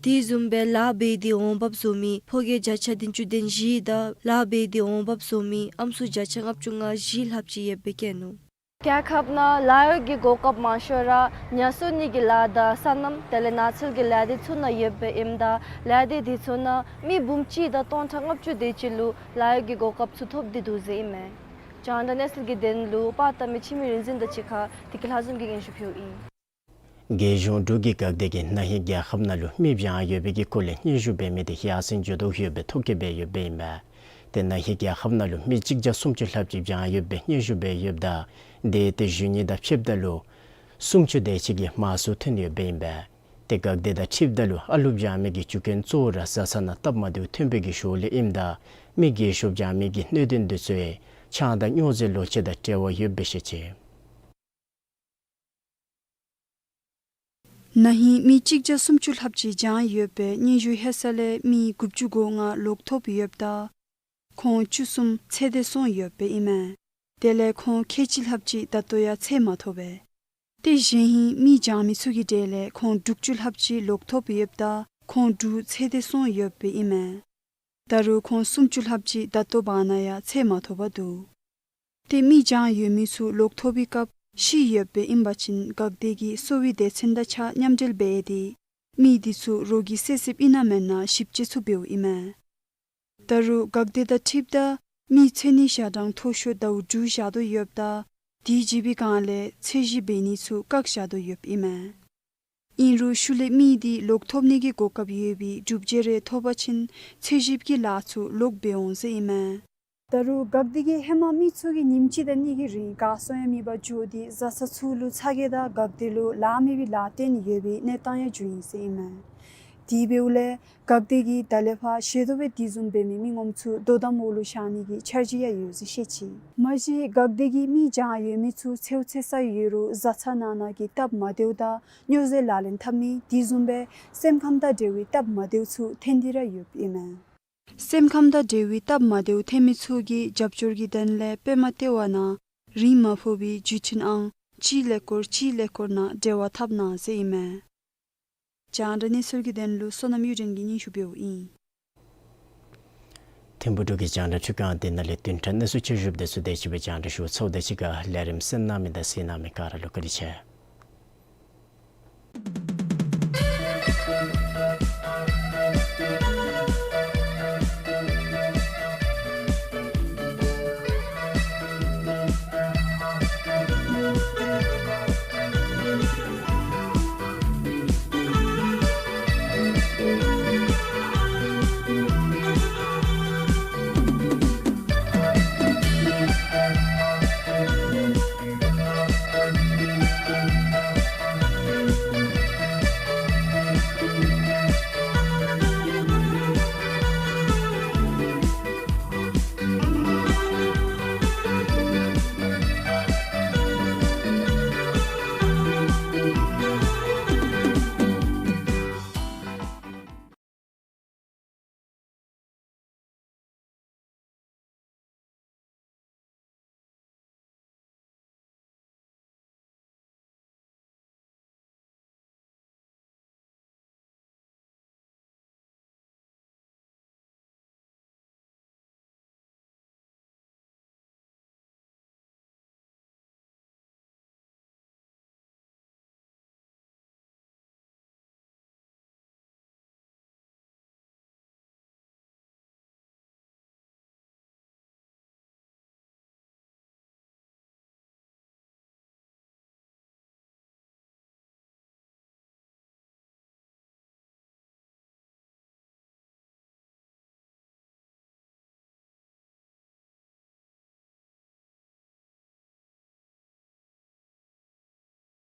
དེ་བཟུམ་སྦེ་ལཱ་འབད་དེ་འོང་འབབ་བཟོ་མི་ཕོ་སྐྱེས་བརྒྱ་ཆ་བདུན་ཅུ་དོན་བཞི་དང་ལཱ་འབད་དེ་འོང་འབབ་བཟོ་མི་ཨམ་སྲུ་བརྒྱ་ཆ་ལྔ་བཅུ་ང་བཞི་ལྷགཔ་ཅིག་ཡོདཔ་སྦེ་བཀོད་ནུག། རྒྱལ་ཁབ་ནང་ལཱ་གཡོག་གི་གོ་སྐབས་མང་ཤོས་ར་ཉ་གསོ་ནི་གི་ལཱ་དང་སོ་ནམ་དེ་ལས་ནགས་ཚལ་གྱི་ལཱ་འདི་ཚུ་ནང་ཡོདཔ་ཨིནམ་ད་ལཱ་འདི་འདི་ཚུ་ནང་མི་འབུམ་གཅིག་དང་སྟོང་ཕྲག་ལྔ་བཅུ་དེ་ཅིག་ལུ་ལཱ་གཡོག་གི་གོ་སྐབས་ཚུ་ཐོབ་སྟེ་འདུག་ཟེར་ཨིན་མས། རྒྱང་བསྒྲགས་གནས་ཚུལ་གྱི་དོན་ལུ་པར་བཏབ་མི་འཆི་མེད་རིག་འཛིན་དང་གཅིག་ཁར་བདེ་སྐྱིད་ལྷ་འཛོམས་ཀྱིས་སྙན་ཞུ་ཕུལཝ་ཨིན། རྒྱལ་གཞུང་འབྲུག་གི་འགག་སྡེ་གིས་ན་ཧིང་རྒྱལ་ཁབ་ནང་ལུ་མི་བྱང་ཡོད་པའི་གི་སྐོར་ལས་སྙན་ཞུ་འབད་མི་དེ་ཡར་སེང་འགྱོ་དོ་ཡོདཔ་སྦེ་ཐོ་བཀོད་འབད་ཡོདཔ་ཨིན་པས། དེ་ན་ཧིང་རྒྱལ་ཁབ་ནང་ལུ་མི་གཅིག་བརྒྱ་སུམ་ཅུ་ལྷགཔ་ཅིག་བྱང་ཡོད་པའི་སྙན་ཞུ་འབད་ཡོདཔ་ད་དེ་ཏེ་གཞེས་ནིང་དང་ཕྱདཔ་ད་ལུ་སུམ་ཅུ་དེ་ཅིག་གིས་མར་སུ་ཐོན་ཡོདཔ་ཨིན་པས། དེ་འགག་སྡེ་དང་འཁྲིལཝ་ད་ལུ་ཨ་ལུ་བྱང་མི་གི་རྒྱུ་རྐྱེན་གཙོ་བོ་ར་བཟའ་ཚང་ནང་སྟབས་མ་བདེཝ་ཐོན་པའི་གི་ཞོར་ལས་ཨིནམ་ད་མི་རྒས་ཤོས་བྱང་མི་གི་གནད་དོན་འདི་ཚུ་ཆང་དང་སྨྱོ་རྫས་ལོ་ཆས་དང་འབྲེལ་བ་ཡོདཔ་སྦེ་བཤད་ཅི། ན་ཧིང་མི་གཅིག་བརྒྱ་སུམ་ཅུ་ལྷགཔ་ཅིག་བྱང་ཡོད་པའི་སྙན་ཞུ་ལྷོད་ས་ལས་མི་དགུ་བཅུ་གོ་ལྔ་ལོག་ཐོབ་ཡོདཔ་ད་ཁོང་བཅུ་གསུམ་ཚེ་འདས་སོང་ཡོདཔ་ཨིན་མས། དེ་ལས་ཁོང་ཁལ་གཅིག་ལྷགཔ་ཅིག་ད་ལྟོ་ཡང་འཚོལ་མ་ཐོབ་པས། ཏེ་གཞེས་ནིང་མི་བྱང་མི་ཚུ་གི་གྲས་ལས་ཁོང་དྲུག་ཅུ་ལྷགཔ་ཅིག་ལོག་ཐོབ་ཡོདཔ་ད་ཁོང་དྲུག་ཚེ་འདས་སོང་ཡོདཔ་ཨིན་མས། ད་རུང་ཁོང་སུམ་ཅུ་ལྷགཔ་ཅིག་ད་ལྟོ་བར་ན་ཡང་འཚོལ་མ་ཐོབ་པར་འདུག། ཏེ་མི་བྱང་ཡོད་མི་ཚུ་ལོག་ཐོབ་པའི་སྐབས་ཤི་ཡོདཔ་ཨིན་པ་ཅིན་འགག་སྡེ་གིས་གསོ་བའི་སྡེ་ཚན་དང་གཅིག་ཁར་མཉམ་འབྲེལ་འབད་དེ་མི་འདི་ཚུ་རོགས་ཀྱིས་བསད་བསདཔ་ཨིན་ན་མེན་ན་ཞིབ་དཔྱད་ཚུ་འབདཝ་ཨིན་མས། ད་རུང་འགག་སྡེ་དང་འཁྲིལཝ་ད་མི་འཚོལ་ནིའི་ཞག་གྲངས་མཐོ་ཤོས་ཟླཝ་དྲུག་བཞག་དོ་ཡོདཔ་ད་དེ་བརྗེད་པའི་སྒང་ལས་འཚོལ་ཞིབ་འབད་ནི་ཚུ་བཀག་བཞག་དོ་ཡོདཔ་ཨིན་མས། ཨིན་རུང་ཤུལ་ལས་མི་འདི་ལོག་ཐོབ་ནི་གི་གོ་སྐབས་ཡོད་པའི་སྒྲུབ་བྱེད་རེ་ཐོབ་པ་ཅིན་འཚོལ་ཞིབ་ཀྱི་ལཱ་ཚུ་ལོག་འབད་འོང་ཟེར་ཨིན་མས། ད་རུང་འགག་སྡེ་གིས་ཧེ་མ་མི་ཚུ་གིས་ཉིནམ་གཅིག་དང་གཉིས་ཀྱི་རིང་གར་སོང་ཡང་མེད་པར་འགྱོ་སྟེ་བཟའ་ཚང་ཚུ་ལུ་ཚ་གྱང་དང་འགག་སྡེ་ལུ་ལཱ་མེད་པའི་ལཱ་བཏོན་ཡོད་པའི་གནས་སྟངས་ཡང་བྱུང་ཡི་ཟེར་ཨིན་མས། དེ་འབདཝ་ལས་འགག་སྡེ་གིས་ད་ལས་ཕར་ཞེ་ཐོགས་སྦེ་དེ་བཟུམ་འབད་མི་མི་ངོམ་ཚུ་དོ་དམ་འོག་ལུ་བཞག་ནི་གི་འཆར་གཞི་ཡང་ཡོད་ཟེར་བཤད་ཅི། མ་གཞི་འགག་སྡེ་གིས་མི་བྱང་ཡོད་མི་ཚུ་འཚོལ་འཚོལ་ས་ཡོད་རུང་བཟའ་ཚང་ནང་ན་གི་སྟབས་མ་བདེཝ་དང་སྨྱོ་རྫས་ལག་ལེན་འཐབ་མི་དེ་བཟུམ་སྦེ་སེམས་ཁམས་དང་འབྲེལ་བའི་སྟབས་མ་བདེཝ་ཚུ་ཐོན་ཏེ་ར་ཡོདཔ་ཨིན་མས། སེམས་ཁམས་དང་འབྲེལ་བའི་སྟབས་མ་བདེཝ་ཐོན་མི་ཚུ་གི་རྒྱབ་སྐྱོར་གྱི་དོན་ལས་པདྨ་ལྟེ་བ་ནང་རིན་མ་ཕོག་པའི་བརྒྱུད་འཕྲིན་ཨང་གཅིག་ཀླད་ཀོར་གཅིག་ཀླད་ཀོར་ནང་འབྲེལ་བ་འཐབ་གནང་ཟེར་ཨིན་མས། རྒྱང་བསྒྲགས་གནས་ཚུལ་གྱི་དོན་ལུ་བསོད་ནམས་གཡུ་སྒྲོན་གྱིས་སྙན་ཞུ་འབདཝ་ཨིན། ཐིམ་ཕུག་འབྲུག་གི་རྒྱང་བསྒྲགས་ཁྲི་ཁང་འདི་ནང་ལས་བདུན་ཕྲག་གནས་ཚུལ་བསྐྱར་ཞུ་འདི་ཚུ་དེ་ཅིག་སྦེ་རྒྱང་བསྒྲགས་ཞུ་ཚརཝ་དང་གཅིག་ཁར་ལས་རིམ་གསན་གནང་མི་དང་གཟིགས་གནང་མི་ག་ར་ལུ་བཀའ་དྲིན་ཆེ།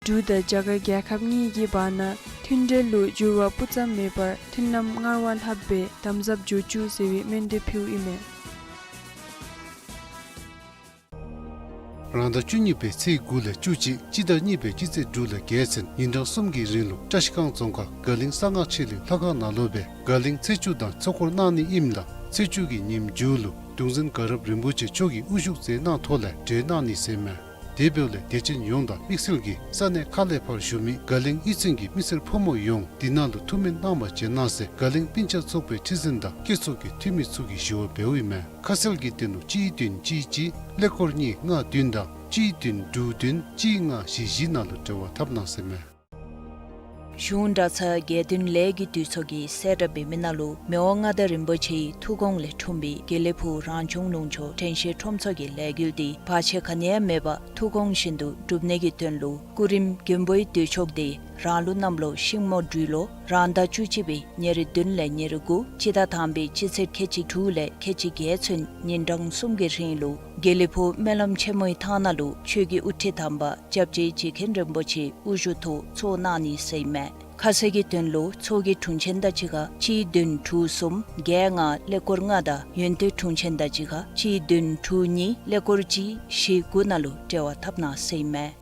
འབྲུག་དང་རྒྱ་གར་རྒྱལ་ཁབ་གཉིས་ཀྱི་བར་ན་མཐུན་འབྲེལ་ལུ་འགྱུར་བ་སྤུ་ཙམ་མེད་པར་མཐུན་ལམ་སྔར་བ་ལྷགཔ་སྦེ་དམ་ཟབ་འགྱོ་བཅུག་ཟེར་བའི་སྨོན་འདུན་ཕུལཝ་ཨིན་མས། རང་ཟླ་བཅུ་གཉིས་པའི་ཚེས་དགུ་ལས་བཅུ་གཅིག་སྤྱི་ཟླ་གཉིས་པའི་སྤྱི་ཚེས་དྲུག་ལས་བརྒྱད་ཚུན་ཉིན་གྲངས་གསུམ་གྱི་རིང་ལུ་བཀྲིས་སྒང་རྫོང་ཁག་དགའ་གླིང་གསང་སྔགས་ཆོས་གླིང་ལྷ་ཁང་ནང་ལུ་སྦེ་དགའ་གླིང་ཚེས་བཅུ་དང་ཚོགས་འཁོར་གནང་ནི་ཨིནམ་ལས་ཚེས་བཅུ་གི་ཉིནམ་མཇུག་ལུ་གདུང་འཛིན་དགའ་རབ་རིན་པོ་ཆེ་མཆོག་གིས་དབུ་བཞུགས་མཛད་གནང་ཐོག་ལས་གྲོལ་གནང་ནི་ཟེར་མས། དེ་འབདཝ་ལས་དད་ཅན་ཡོངས་དང་དམིགས་བསལ་གྱིས་ས་གནས་ཁག་ལས་ཕར་བཞུགས་མི་དགའ་གླིང་གཡུས་ཚན་གྱི་མི་སེར་ཕོ་མོ་ཡོངས་འདི་ནང་ལུ་ཐུགས་སྨོན་གནང་བར་བྱོན་གནང་ཟེར་དགའ་གླིང་སྤུན་ཆ་ཚོགས་པའི་ཁྲི་འཛིན་དང་སྐྱེས་ཚོགས་ཀྱི་འཐུས་མི་ཚུ་གིས་ཞུ་བ་འབདཝ་ཨིན་མས། ཁ་གསལ་གྱི་དོན་ལུ་གཅིག་བདུན་གཅིག་གཅིག་ཀླད་ཀོར་གཉིས་ལྔ་བདུན་དང་གཅིག་བདུན་དྲུག་བདུན་གཅིག་ལྔ་བཞི་བཞི་ནང་ལུ་འབྲེལ་བ་འཐབ་གནང་ཟེར་མས། གཞུང་གྲྭ་ཚང་དགེ་འདུན་ལས་ཀྱི་འདུས་ཚོགས་ཀྱིས་གསལ་བསྒྲགས་འབད་མི་ནང་ལུ་མི་དབང་མངའ་བདག་རིན་པོ་ཆེའི་ཐུགས་དགོངས་ལས་འཁྲུངས་པའི་དགེ་ལེགས་ཕུག་རང་སྐྱོང་ལུང་ཕྱོགས་དྲན་ཤེས་ཁྲོམ་ཚོགས་ཀྱི་ལས་འགུལ་འདི་བར་ཆད་ག་ནི་ཡང་མེད་པར་ཐུགས་དགོངས་བཞིན་དུ་སྒྲུབ་ནི་གི་དོན་ལུ་སྐུ་རིམ་མགོན་པོའི་འདུས་ཆོག་འདི་རང་ལུགས་གནམ་ལོ་ཤིང་མོ་སྦྲུལ་ལོ་རང་ཟླ་བཅུ་གཅིག་པའི་ཉེར་བདུན་ལས་ཉེར་དགུ་སྤྱི་ཟླ་དང་པའི་སྤྱི་ཚེས་ཁལ་གཅིག་དྲུག་ལས་ཁལ་གཅིག་བརྒྱད་ཚུན་ཉིན་གྲངས་གསུམ་གྱི་རིང་ལུ་དགེ་ལེགས་ཕུག་སྨོན་ལམ་ཆེན་མོའི་ཐང་ནང་ལུ་ཆོས་ཀྱི་དབུ་ཁྲིད་དམ་པ་སྐྱབས་རྗེ་རྗེ་མཁན་རིན་པོ་ཆེའི་དབུ་བཞུགས་ཐོག་ཚོགས་གནང་ནི་ཟེར་ཨིན་མས། ཁ་གསལ་གྱི་དོན་ལུ་ཚོགས་ཀྱི་དྲུང་ཆེན་དང་གཅིག་ཁར་གཅིག་བདུན་དྲུག་གསུམ་བརྒྱད་ལྔ་ཀླད་ཀོར་ལྔ་དང་ཡོན་ཏན་དྲུང་ཆེན་དང་གཅིག་ཁར་གཅིག་བདུན་དྲུག་གཉིས་ཀླད་ཀོར་གཅིག་བཞི་དགུ་ནང་ལུ་འབྲེལ་བ་འཐབ་གནང་ཟེར་ཨིན་མས།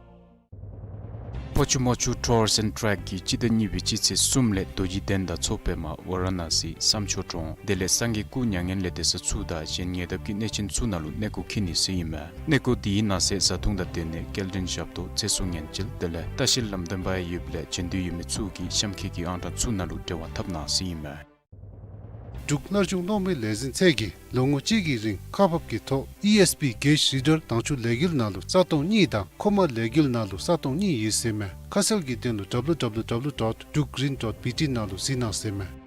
ཕོ་ཆུ་མོ་ཆུ་ཊུར་སི་ཨེནཌ་ཊེག་གིས་སྤྱི་ཟླ་གཉིས་པའི་སྤྱི་ཚེས་གསུམ་ལས་རྡོ་རྗེ་གདན་དང་མཚོ་པདྨ་ཝ་ར་ཎ་སི་བསམ་ཆོས་གྲོང་དེ་ལས་སངས་རྒྱས་སྐུ་མྱ་ངན་ལས་འདས་ས་ཚུ་དང་གཞན་ཉེ་འདབས་ཀྱི་གནས་ཆེན་ཚུ་ནང་ལུ་གནས་སྐོར་འཁྱིད་ནི་ཟེར་ཨིན་མས། གནས་སྐོར་འདི་གི་ནང་གསེས་བཟའ་འཐུང་དང་སྡོད་གནས་སྐྱེལ་འདྲེན་ཞབས་ཏོག་ཚེ་སྲོག་ཉེན་བཅོལ་དེ་ལས་ལྟ་བཤལ་ལམ་སྟོན་པ་ཡང་ཡོདཔ་ལས་བྱོན་འདོད་ཡོད་མི་ཚུ་གིས་གཤམ་འཁོད་ཀྱི་ཨང་གྲངས་ཚུ་ནང་ལུ་འབྲེལ་བ་འཐབ་གནང་ཟེར་ཨིན་མས། འབྲུག་སླར་འབྱུང་གློག་མེའི་ལས་འཛིན་ཚད་ཀྱིས་ལོ་ངོ་གཅིག་གི་རིང་ཁག་འབག་གི་ཐོག་ཨི་ཨེསི་པི་གེཇ་རི་ཌར་དྭངས་ཆུ་ལས་འགུལ་ནང་ལུ་རྩ་སྟོང་གཉིས་དང་མཁོ་མ་ལས་འགུལ་ནང་ལུ་རྩ་སྟོང་གཉིས་ཡོད་ཟེར་མས། ཁ་གསལ་གྱི་དོན་ལུ་ཌབ་ལུ་ཌབ་ལུ་ཌབ་ལུ་ཌོཊ་འབྲུག་གི་རིན་ཌོཊ་བི་ཊི་ནང་ལུ་གཟིགས་གནང་ཟེར་མས།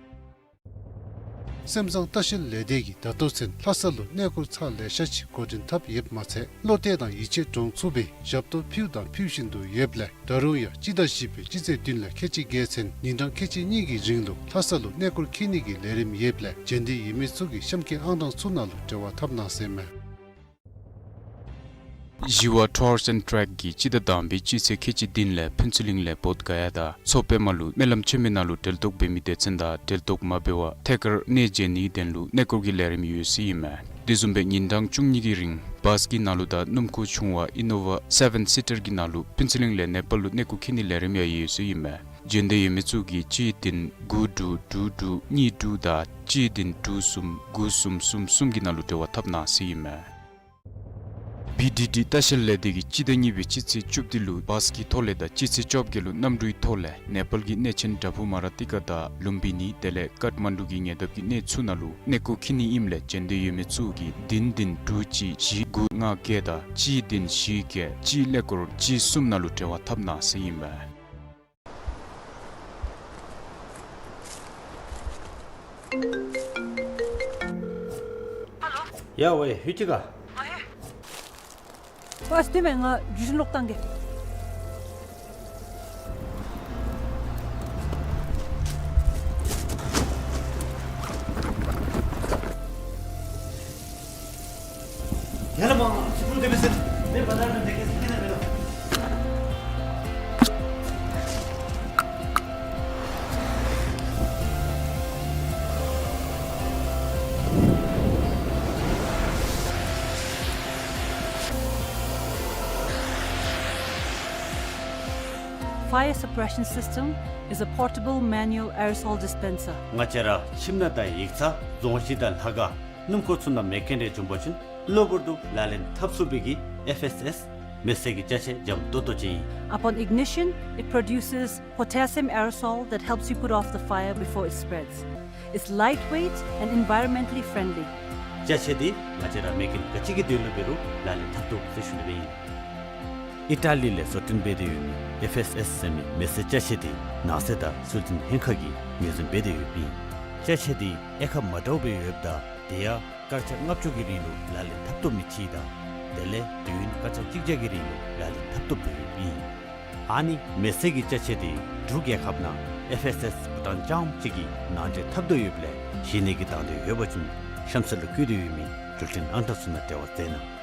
སེམས་བཟང་ལྟ་བཤལ་ལས་སྡེ་གིས་ད་ལྟོ་ཚུན་ལྷ་ས་ལུ་གནས་སྐོར་ཚར་ལེ་ཤ་ཅིག་འགོ་འདྲེན་འཐབ་ཡོདཔ་མ་ཚད་བློ་གཏད་དང་ཡིད་ཆེས་འདྲོངས་ཚུགས་པའི་ཞབས་ཏོག་ཕུལ་དང་ཕུལ་བཞིན་དུ་ཡོདཔ་ལས་ད་རུང་ཡང་སྤྱི་ཟླ་བཞི་པའི་སྤྱི་ཚེས་བདུན་ལས་ཁལ་གཅིག་བརྒྱད་ཚུན་ཉིན་གྲངས་ཁལ་གཅིག་གཉིས་ཀྱི་རིང་ལུ་ལྷ་ས་ལུ་གནས་སྐོར་འཁྱིད་ནི་གི་ལས་རིམ་ཡོདཔ་ལས་བྱོན་འདོད་ཡོད་མི་ཚུ་གིས་གཤམ་འཁོད་ཨང་གྲངས་ཚུ་ནང་ལུ་འབྲེལ་བ་འཐབ་གནང་ཟེར་མས། ཞི་བ་ཊུར་སི་ཨེནཌ་ཊེག་གིས་སྤྱི་ཟླ་དང་པའི་སྤྱི་ཚེས་ཁལ་གཅིག་བདུན་ལས་ཕུན་ཚོགས་གླིང་ལས་བོདྷ་ག་ཡ་དང་མཚོ་པདྨ་ལུ་སྨོན་ལམ་ཆེན་མོའི་ནང་ལུ་གྲལ་གཏོགས་འབད་མི་སྡེ་ཚན་དང་གྲལ་གཏོགས་མ་འབད་བར་ཐད་ཀར་གནས་མཇལ་ནིའི་དོན་ལུ་གནས་སྐོར་གྱི་ལས་རིམ་ཡོད་ཟེར་ཨིན་མས། དེ་བཟུམ་སྦེ་ཉིན་གྲངས་བཅུ་གཉིས་ཀྱི་རིང་བཱས་ཀྱི་ནང་ལུ་དང་སྣུམ་འཁོར་ཆུང་བ་ཨི་ནོ་ཝ་སེ་བེན་སི་ཊར་གྱི་ནང་ལུ་ཕུན་ཚོགས་གླིང་ལས་ནེ་པཱལ་ལུ་གནས་སྐོར་འཁྱིད་ནིའི་ལས་རིམ་ཡང་ཡོད་ཟེར་ཨིན་མས། བྱོན་འདོད་ཡོད་མི་ཚུ་གིས་གཅིག་བདུན་དགུ་དྲུག་དྲུག་དྲུག་གཉིས་དྲུག་དང་གཅིག་བདུན་དྲུག་གསུམ་དགུ་གསུམ་གསུམ་གསུམ་གྱི་ནང་ལུ་འབྲེལ་བ་འཐབ་གནང་ཟེར་ཨིན་མས། བི་ཌི་ཌི་ལྟ་བཤལ་ལས་སྡེ་གིས་སྤྱི་ཟླ་གཉིས་པའི་སྤྱི་ཚེས་བཅུ་བདུན་ལུ་བཱས་ཀྱི་ཐོག་ལས་དང་སྤྱི་ཚེས་བཅོ་བརྒྱད་ལུ་གནམ་གྲུའི་ཐོག་ལས་ནེ་པཱལ་གྱི་གནས་ཆེན་བྲག་ཕུག་མ་ར་ཏི་ཀ་དང་ལུམ་བི་ནི་དེ་ལས་ཀཏ་མན་ཌུ་གི་ཉེ་འདབས་ཀྱི་གནས་ཚུ་ནང་ལུ་གནས་སྐོར་འཁྱིད་ནི་ཨིནམ་ལས་བྱོན་འདོད་ཡོད་མི་ཚུ་གིས་བདུན་བདུན་དྲུག་གཅིག་བཞི་དགུ་ལྔ་བརྒྱད་དང་གཅིག་བདུན་བཞི་བརྒྱད་གཅིག་ཀླད་ཀོར་གཅིག་གསུམ་ནང་ལུ་འབྲེལ་བ་འཐབ་གནང་ཟེར་ཨིན་མས། ཡ་ཝེ་ཧུ་ཅི་ག། ཨ་ལྟོས་མས། ང་བརྒྱུད་འཕྲིན་ལོག་བཏང་གེ། ཡ་ལ་མ་ཚུར་དེ་མི་ཟེར། མེ་བ་ད་ར་དེ་གེ་སི་ཁེ་ན་མེ་ལ། Fire suppression system is a portable manual aerosol dispenser. ང་བཅས་ར་ཁྱིམ་ནང་དང་ཡིག་ཚང་རྫོང་གཞིས་དང་ལྷ་ཁང་སྣུམ་འཁོར་ཚུ་ནང་མེ་རྐྱེན་རེ་བྱུང་པ་ཅིན་གློ་བུར་དུ་ལག་ལེན་འཐབ་ཚུགས་པའི་གི་ཨེཕ་ཨེསི་ཨེསི་མེ་བསད་ཀྱི་ཅ་ཆས་འཇམ་ཏོང་ཏོ་ཅིག་ཨིན། Upon ignition, it produces potassium aerosol that helps you put off the fire before it spreads. It's lightweight and environmentally friendly. ཅ་ཆས་འདི་ང་བཅས་ར་མེ་རྐྱེན་ག་ཅི་གི་དོན་ལུ་འབད་རུང་ལག་ལེན་འཐབ་ཚུགས་ཟེར་ཞུ་ནི་སྦེ་ཨིན། ཨི་ཊ་ལི་ལས་བཟོ་སྐྲུན་འབད་དེ་ཡོད་མི་ཨེཕ་ཨེསི་ཨེསི་ཟེར་མི་མེ་བསད་ཅ་ཆས་འདི་ནང་སྲིད་དང་ཚོད་འཛིན་ལྷན་ཁག་གིས་ངོས་འཛིན་འབད་དེ་ཡོདཔ་ཨིན། ཅ་ཆས་འདི་དབྱེ་ཁག་མ་འདྲཝ་སྦེ་ཡོདཔ་ད་དེ་ཡང་སྐར་ཆ་ལྔ་བཅུ་གི་རིང་ལུ་ལག་ལེན་འཐབ་བཏུབ་མི་ཅིག་དང་དེ་ལས་དུས་ཡུན་སྐར་ཆ་གཅིག་བརྒྱ་གི་རིང་ལུ་ལག་ལེན་འཐབ་བཏུབ་སྦེ་ཡོདཔ་ཨིན། ཨ་ནི་མེ་བསད་ཀྱི་ཅ་ཆས་འདི་འབྲུག་རྒྱལ་ཁབ་ནང་ཨེཕ་ཨེསི་ཨེསི་བྷུ་ཊཱན་རྐྱངམ་གཅིག་གིས་ནང་འདྲེན་འཐབ་དོ་ཡོདཔ་ལས་གཞི་ནས་ཀྱི་དང་འདོད་ཡོད་པ་ཅིན་གཤམ་གསལ་ལུ་བཀོད་དེ་ཡོད་མི་འགྲུལ་འཕྲིན་ཨང་གྲངས་ཚུ་ནང་འབྲེལ་བ་མཛད་གནང་།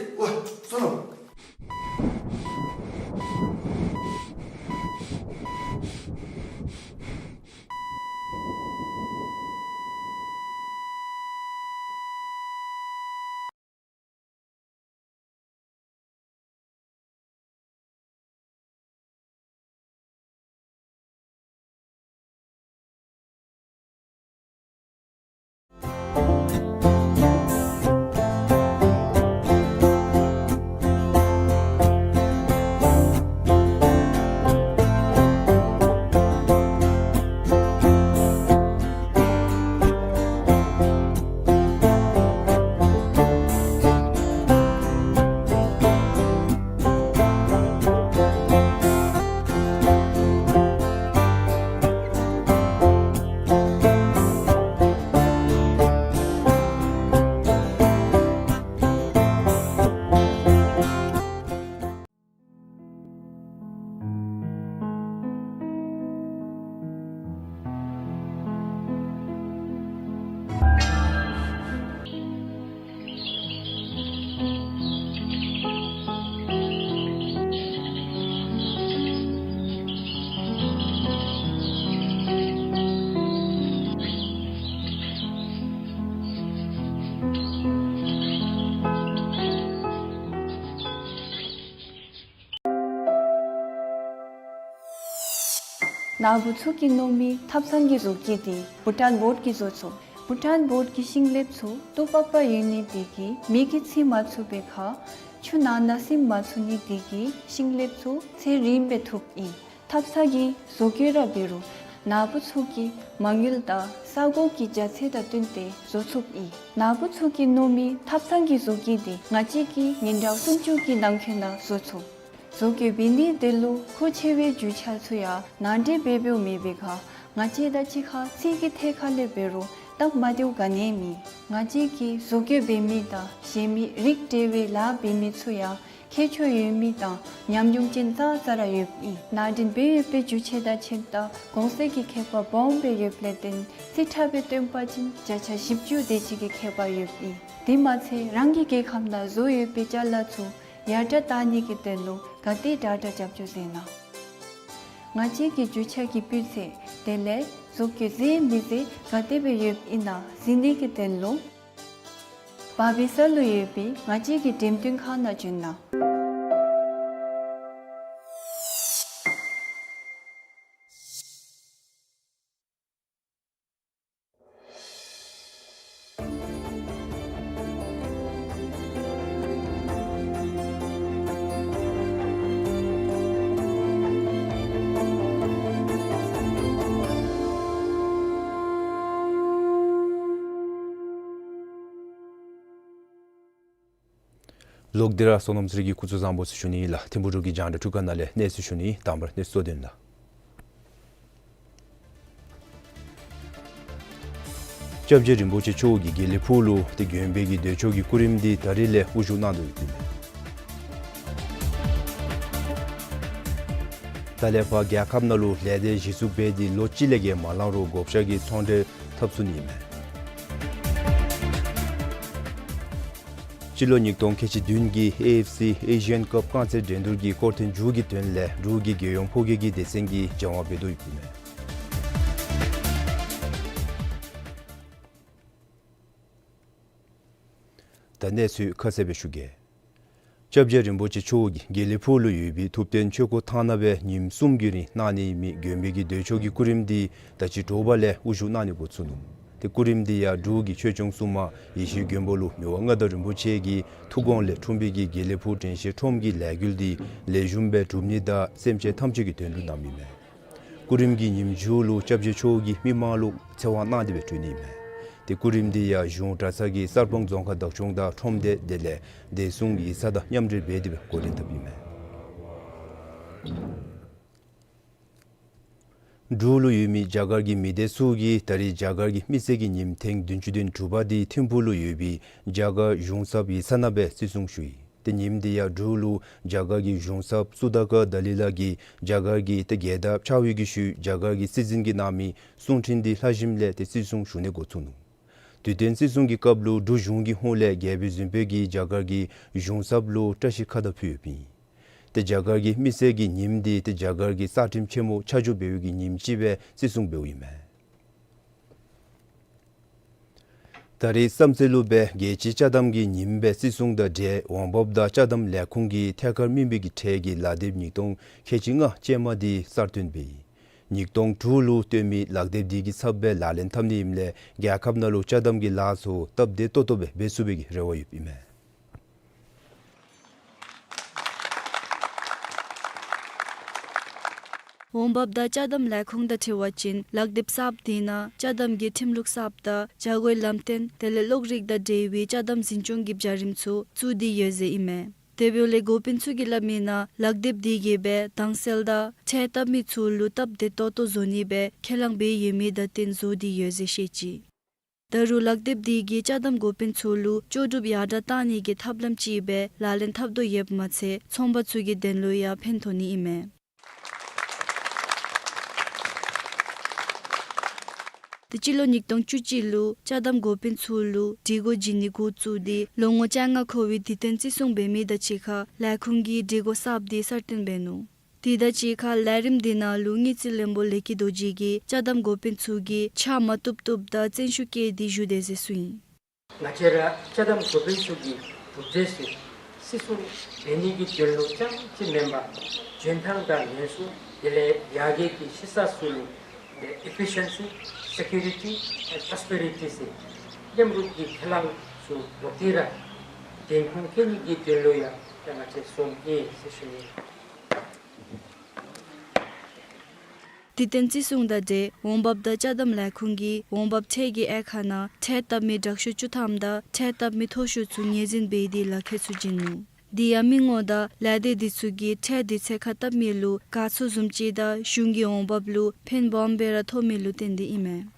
ཨོ་སོང་ལོ། ནཱ་བུ་ཚུ་གིས་མནོ་མི་ཐབ་ཚང་གི་བཟོ་བཀོད་འདི་བྷུ་ཊཱན་བོརཌ་ཀྱིས་བཟོ་ཚུགས། བྷུ་ཊཱན་བོརཌ་ཀྱི་ཤིང་ལེབ་ཚུ་ཏོག་པག་པ་ཡོད་ནི་དེ་གིས་མེ་གིས་འཚིག་མ་ཚུགས་པའི་ཁར་ཆུ་ནང་ན་སིམ་མ་ཚུགས་ནི་དེ་གིས་ཤིང་ལེབ་ཚུ་ཚད་རིངམ་སྦེ་ཐུབ་ཨིན། ཐབ་ཚང་གི་བཟོ་བཀོད་ར་འབད་རུང་ནཱ་བུ་ཚུ་གིས་མ་དངུལ་དང་ས་གོ་གི་རྒྱ་ཚད་དང་བསྟུན་ཏེ་བཟོ་ཚུགསཔ་ཨིན། ནཱ་བུ་ཚུ་གིས་མནོ་མི་ཐབ་ཚང་གི་བཟོ་བཀོད་འདི་ང་བཅས་ཀྱིས་ཉིན་གྲངས་སུམ་ཅུ་གི་ནང་འཁོད་ནང་བཟོ་ཚུགས། བཟོ་བཀོད་འབད་ནི་དེ་ལུ་མཁོ་ཆེ་བའི་རྒྱུ་ཆ་ཚུ་ཡང་ནང་འདྲེན་འབད་འབདཝ་མེད་པའི་ཁར་ང་བཅས་དང་གཅིག་ཁར་ཚིག་གི་ཐད་ཁར་ལས་འབད་རུང་སྟབས་མ་བདེཝ་ག་ནི་ཡང་མེད། ང་བཅས་ཀྱིས་བཟོ་བཀོད་འབད་མི་དང་གཞན་མི་རིགས་འབྲེལ་བའི་ལཱ་འབད་མི་ཚུ་ཡང་མཁས་མཆོག་ཡོད་མི་དང་ཉམས་མྱོང་ཅན་ཙང་ཙ་ར་ཡོདཔ་ཨིན། ནང་འདྲེན་འབད་ཡོད་པའི་རྒྱུ་ཆ་དང་ཁྱད་དང་གོང་ཚད་ཀྱི་ཁྱད་པར་སྦོམ་སྦེ་ཡོདཔ་ལས་བརྟེན་རྩིས་ཁྲ་སྦེ་སྟོན་པ་ཅིན་བརྒྱ་ཆ་བཞི་བཅུ་དེ་ཅིག་གི་ཁྱད་པར་ཡོདཔ་ཨིན། དེ་མ་ཚད་རང་གི་རྒྱལ་ཁབ་ནང་བཟོ་ཡོད་པའི་ཅ་ལ་ཚུ་ཡར་དྲག་བཏང་ནི་གི་དོན་ལུ་ག་དེ་དྲག་དྲག་རྒྱབ་སྐྱོར་མཛད་གནང་། ང་བཅས་ཀྱི་རྒྱུ་ཆ་གི་སྤུས་ཚད་དེ་ལས་བཟོ་བཀོད་མཛེས་མི་མཛེས་ག་དེ་སྦེ་ཡོདཔ་ཨིན་ན་གཟིགས་ནི་གི་དོན་ལུ་བར་པའི་ས་ལུ་ཡོད་པའི་ང་བཅས་ཀྱི་འགྲེམས་སྟོན་ཁང་ནང་བྱོན་གནང་། ལོག་སྟེ་ར་བསོད་ནམས་རྩེ་གི་སྐུ་གཟུགས་བཟང་པོ་ཟེར་ཞུ་ནི་ལགས། ཐིམ་ཕུག་འབྲུག་གི་རྒྱང་བསྒྲགས་ཁང་ནང་ལས་གནས་ཚུལ་ཞུ་ནི། དང་པ་ར་གནས་ཚུལ་གཙོ་དོན་ལགས། སྐྱབས་རྗེ་རིན་པོ་ཆེ་མཆོག་གིས་དགེ་ལེགས་ཕུག་ལུ་ཏེ་དགོན་པའི་གི་འདོད་ཕྱོགས་ཀྱི་སྐུ་རིམ་འདི་ད་རིས་ལས་དབུ་བཞུགས་གནང་དོ་ཡོདཔ་ཨིན། ད་ལས་ཕར་རྒྱལ་ཁབ་ནང་ལུ་ལས་སྡེ་གཞི་བཙུགས་འབད་དེ་ལོ་གཅིག་ལས་བརྒལ་མ་ལང་རུང་བགོ་བཤའ་གི་ཚོང་འབྲེལ་འཐབ་ཚུགས་ནི་ཨིན་མས། སྤྱི་ལོ་ཉིས་སྟོང་ཁལ་གཅིག་བདུན་གྱི་ཨེ་ཨེཕ་སི་ཨེ་ཤི་ཡཱན་ཀབ་རྐང་རྩེད་འགྲན་བསྡུར་གྱི་སྐོར་ཐེངས་མཇུག་གི་དོན་ལས་འབྲུག་གི་རྒྱལ་ཡོངས་ཕོ་སྐྱེས་ཀྱི་སྡེ་ཚན་གྱིས་སྦྱང་བ་འབད་དོ་ཡོདཔ་ཨིན་མས། ད་གནས་ཚུལ་ཁ་གསལ་སྦེ་ཞུ་གེ། སྐྱབས་རྗེ་རིན་པོ་ཆེ་མཆོག་གིས་དགེ་ལེགས་ཕུག་ལུ་ཡོད་པའི་ཐུབ་བསྟན་ཆོས་འཁོར་ཐང་ནང་སྦེ་ཉིནམ་གསུམ་གྱི་རིང་གནང་ནི་ཨིན་མི་དགོན་པའི་གི་འདོད་ཕྱོགས་ཀྱི་སྐུ་རིམ་འདི་ད་ཅི་དྲོ་པ་ལས་དབུ་བཞུགས་གནང་ནི་འགོ་བཙུགས་ནུག། ཏེ་སྐུ་རིམ་འདི་ཡང་འབྲུག་གི་ཆོས་སྐྱོང་སྲུང་མ་ཡེ་ཤེས་མགོན་པོ་ལུ་མི་དབང་མངའ་བདག་རིན་པོ་ཆེ་གི་ཐུགས་དགོངས་ལས་འཁྲུངས་པའི་གི་དགེ་ལེགས་ཕུག་དྲན་ཤེས་ཁྲོམ་གྱི་ལས་འགུལ་འདི་ལེགས་ཤོམ་སྦེ་གྲུབ་ནི་དང་སེམས་ཅན་ཐམས་ཅད་ཀྱི་དོན་ལུ་གནངམ་ཨིན་མས། སྐུ་རིམ་གྱི་ཉིནམ་མཇུག་ལུ་སྐྱབས་རྗེ་མཆོག་གིས་མི་མང་ལུ་ཚེ་དབང་གནང་སྟེ་སྦེ་གྲོལ་ནི་ཨིན་མས། ཏེ་སྐུ་རིམ་འདི་ཡང་གཞུང་གྲྭ་ཚང་གི་གསར་སྤང་རྫོང་ཁག་བདག་སྐྱོང་དང་ཁྲོམ་སྡེ་དེ་ལས་བདེ་སྲུང་ཡིག་ཚང་དང་མཉམ་འབྲེལ་འབད་དེ་སྦེ་འགོ་འདྲེན་འཐབ་ཨིན་མས། འབྲུག་ལུ་ཡོད་མི་རྒྱ་གར་གྱི་མི་སྡེ་ཚུ་གིས་ད་རིས་རྒྱ་གར་གྱི་མི་སེར་གྱི་ཉིནམ་ཐེངས་བདུན་ཅུ་དོན་དྲུག་པ་འདི་ཐིམ་ཕུག་ལུ་ཡོད་པའི་རྒྱ་གར་གཞུང་ཚབ་ཡིག་ཚང་ནང་སྦེ་བརྩི་སྲུང་ཞུ་ཡི། ཏེ་ཉིནམ་འདི་ཡང་འབྲུག་ལུ་རྒྱ་གར་གྱི་གཞུང་ཚབ་སུ་དཱ་ཀར་དཱ་ལི་ལགས་ཀྱིས་རྒྱ་གར་གྱི་ཏེ་རྒྱལ་དར་འཕྱར་བའི་གི་ཤུལ་རྒྱ་གར་གྱི་སྲིད་འཛིན་གྱིས་གནང་མི་གསུང་འཕྲིན་འདི་ལྷག་ཞིནམ་ལས་ཏེ་བརྩི་སྲུང་ཞུ་ནི་འགོ་བཙུགས་ནུག། དུས་སྟོན་བརྩི་སྲུང་གི་སྐབས་ལུ་འབྲུག་གཞུང་གི་ཧོངས་ལས་རྒྱལ་པོའི་གཟིམ་དཔོན་གྱིས་རྒྱ་གར་གྱི་གཞུང་ཚབ་ལུ་བཀྲ་ཤིས་ཁ་བཏགས་ཕུལ་ཡོདཔ་ཨིན། ཏེ་རྒྱ་གར་གྱི་མི་སེར་གྱི་ཉིནམ་འདི་ཏེ་རྒྱ་གར་གྱི་རྩ་ཁྲིམས་ཆེན་མོ་ཆ་འཇོག་འབད་བའི་གི་ཉིནམ་ཅིག་སྦེ་བརྩི་སྲུང་འབདཝ་ཨིན་མས། ད་རིས་བསམ་རྩེ་ལུ་སྦེ་རྒྱལ་སྤྱིའི་ཅ་དམ་གྱི་ཉིནམ་སྦེ་བརྩི་སྲུང་དང་འབྲེལ་འོང་འབབ་དང་ཅ་དམ་ལས་ཁུངས་ཀྱི་ཐད་ཀར་མིན་པའི་གི་ཁྲལ་གྱི་ལག་དེབ་ཉིས་སྟོང་ཁལ་གཅིག་ལྔ་ཅན་མ་འདི་གསར་བཏོན་འབད་ཡི། ཉིས་སྟོང་དྲུག་ལུ་བཏོན་མི་ལག་དེབ་འདི་གི་ཚབ་སྦེ་ལག་ལེན་འཐབ་ནི་ཨིནམ་ལས་རྒྱལ་ཁབ་ནང་ལུ་ཅ་དམ་གྱི་ལཱ་ཚུ་སྟབས་བདེ་ཏོག་ཏོ་སྦེ་འབད་ཚུགས་པའི་གི་རེ་བ་ཡོདཔ་ཨིན་མས། འོང་འབབ་དང་ཅ་དམ་ལས་ཁུངས་དང་འཁྲིལ་བ་ཅིན་ལག་དེབ་གསརཔ་འདི་ནང་ཅ་དམ་གྱི་ཁྲིམས་ལུགས་གསརཔ་དང་བྱ་སྒོའི་ལམ་སྟོན་དེ་ལས་གློག་རིག་དང་འབྲེལ་བའི་ཅ་དམ་འཛིན་སྐྱོང་གི་བྱ་རིམ་ཚུ་བཙུགས་ཏེ་ཡོད་ཟེར་ཨིན་མས། དེ་འབདཝ་ལས་འགོ་དཔོན་ཚུ་གིས་སླབ་མིའི་ནང་ལག་དེབ་འདི་གིས་སྦེ་དྭངས་གསལ་དང་ཁྲལ་བཏབ་མི་ཚུ་ལུ་སྟབས་བདེ་ཏོག་ཏོ་བཟོ་ནི་སྦེ་ཁས་བླངས་འབད་ཡོད་མི་དང་བསྟུན་བཟོ་སྟེ་ཡོད་ཟེར་བཤད་ཅི། ད་རུང་ལག་དེབ་འདི་གིས་ཅ་དམ་འགོ་དཔོན་ཚུ་ལུ་ལྕོགས་གྲུབ་ཡར་དྲག་གཏང་ནི་གི་ཐབས་ལམ་ཅིག་སྦེ་ལག་ལེན་འཐབ་དོ་ཡོདཔ་མ་ཚད་ཚོང་པ་ཚུ་གི་དོན་ལུ་ཡང་ཕན་ཐོགས་ནི་ཨིན་མས། ཏེ་སྤྱི་ལོ་ཉིས་སྟོང་བཅུ་གཅིག་ལུ་ཅ་དམ་འགོ་དཔོན་ཚུ་ལུ་སྒྲིག་གོ་བྱིན་ནི་འགོ་བཙུགས་ཏེ་ལོ་ངོ་བཅོ་ལྔ་འཁོར་བའི་དུས་སྟོན་བརྩི་སྲུང་འབད་མི་དང་གཅིག་ཁར་ལས་ཁུངས་ཀྱིས་སྒྲིག་གོ་གསརཔ་འདི་གསར་བཏོན་འབད་ནུག། དེ་དང་གཅིག་ཁར་ལས་རིམ་འདི་ནང་ལུ་དངུལ་རྩིས་བློན་པོ་ལེགས་སྐྱིད་རྡོ་རྗེ་གིས་ཅ་དམ་འགོ་དཔོན་ཚུ་གིས་ཕྱག་མ་བཏུབ་བཏུབ་དང་བརྩོན་ཤུགས་བསྐྱེད་དེ་བཞུགས་དེས་ཟེར་གསུངས་ཡི། ང་བཅས་ར་ཅ་དམ་འགོ་དཔོན་ཚུ་གི་གྲུབ་འབྲས་ཚུ་བརྩི་སྲུང་འབད་ནི་གི་དོན་ལུ་རྐྱངམ་ཅིག་མེན་པར་འཇོན་ཐངས་དང་ལེགས་སུ་ དེ་ལས་ཡར་རྒྱས་ཀྱི་ཤི་ས་ཚུ་ལུ་ཏེ་efficiency, security and prosperity ཟེར་མཉམ་རུབ་ཀྱི་ཁས་བླངས་ཚུ་འབོ་སྟེ་ར་འགན་ཁུར་ཁེ་ནི་གི་དོན་ལུ་ཡང་ཏེ་ང་བཅས་འཛོམས་ཡི་ཟེར་ཞུ་ནི། དེ་བསྟུན་བརྩི་སྲུང་དང་འབྲེལ་འོང་འབབ་དང་ཅ་དམ་ལས་ཁུངས་ཀྱིས་འོང་འབབ་ཁྲལ་གྱི་དབྱེ་ཁག་ནང་ཁྲལ་བཏབ་མི་དྲག་ཤོས་བཅུ་ཐམ་དང་ཁྲལ་བཏབ་མི་མཐོ་ཤོས་ཚུ་ངོས་འཛིན་འབད་དེ་ལག་ཁྱེར་ཚུ་བྱིན་ནུག། དེ་ཡང་མི་ངོམ་དང་ལས་སྡེ་དེ་ཚུ་གིས་ཁྲལ་དུས་ཚོད་ཁར་བཏབ་མི་ལུ་དགའ་ཚོར་བཟུམ་ཅིག་དང་གཞུང་གི་འོང་འབབ་ལུ་ཕན་སྦོམ་སྦེ་ར་ཐོགས་མི་ལུ་བརྟེན་ཏེ་ཨིན་མས།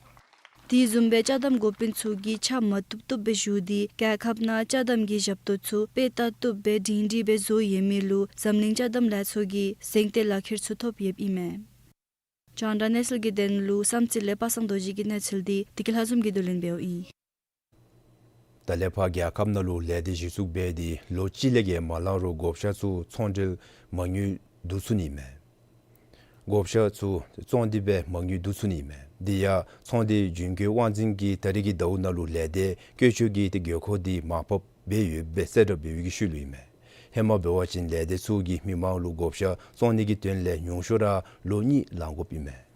དེ་བཟུམ་སྦེ་ཅ་དམ་འགོ་དཔོན་ཚུ་གིས་ཕྱག་མ་བཏུབ་བཏུབ་སྦེ་ཞུ་སྟེ་རྒྱལ་ཁབ་ནང་ཅ་དམ་གྱི་ཞབས་ཏོག་ཚུ་དཔེ་ལྟ་བཏུབ་སྦེ་སྒྲིང་སྒྲི་སྦེ་བཟོ་ཡོད་མི་ལུ་འཛམ་གླིང་ཅ་དམ་ལས་ཚོགས་ཀྱིས་གཟེངས་བསྟོད་ལག་ཁྱེར་ཚུ་ཐོབ་ཡོདཔ་ཨིན་མས། རྒྱང་བསྒྲགས་གནས་ཚུལ་གྱི་དོན་ལུ་བསམ་རྩེ་ལས་པ་སངས་རྡོ་རྗེ་གི་གནས་ཚུལ་འདི་བདེ་སྐྱིད་ལྷ་འཛོམས་ཀྱིས་བསྡུ་ལེན་འབདཝ་ཨིན། ད་ལས་ཕར་རྒྱལ་ཁབ་ནང་ལུ་ལས་སྡེ་གཞི་བཙུགས་འབད་དེ་ལོ་གཅིག་ལས་བརྒལ་མ་ལང་རུང་བགོ་བཤའ་ཚུ་ཚོང་འབྲེལ་མ་དངུལ་བསྡུ་ཚུགས་ནི་མས། བགོ་བཤའ་ཚུ་བཙོང་སྟེ་སྦེ་མ་དངུལ་བསྡུ་ཚུགས་ནི་མས། དེ་ཡང་ཚོང་སྡེ་རྒྱུན་སྐྱོང་དབང་འཛིན་གྱིས་ད་རེས་ཀྱི་ཟླཝ་ནང་ལུ་ལས་སྡེ་བཀོལ་སྤྱོད་ཀྱི་ཏེ་དགོས་མཁོ་འདི་མར་ཕབ་འབད་ཡོདཔ་སྦེ་གསལ་བསྒྲགས་འབད་བའི་གི་ཤུལ་ལུ་ཨིན་མས། ཧེ་མ་འབད་བ་ཅིན་ལས་སྡེ་ཚུ་གིས་མི་མང་ལུ་བགོ་བཤའ་བཙོང་ནི་གི་དོན་ལས་ཉུང་ཤོས་ར་ལོ་གཉིས་ལང་དགོཔ་ཨིན་མས།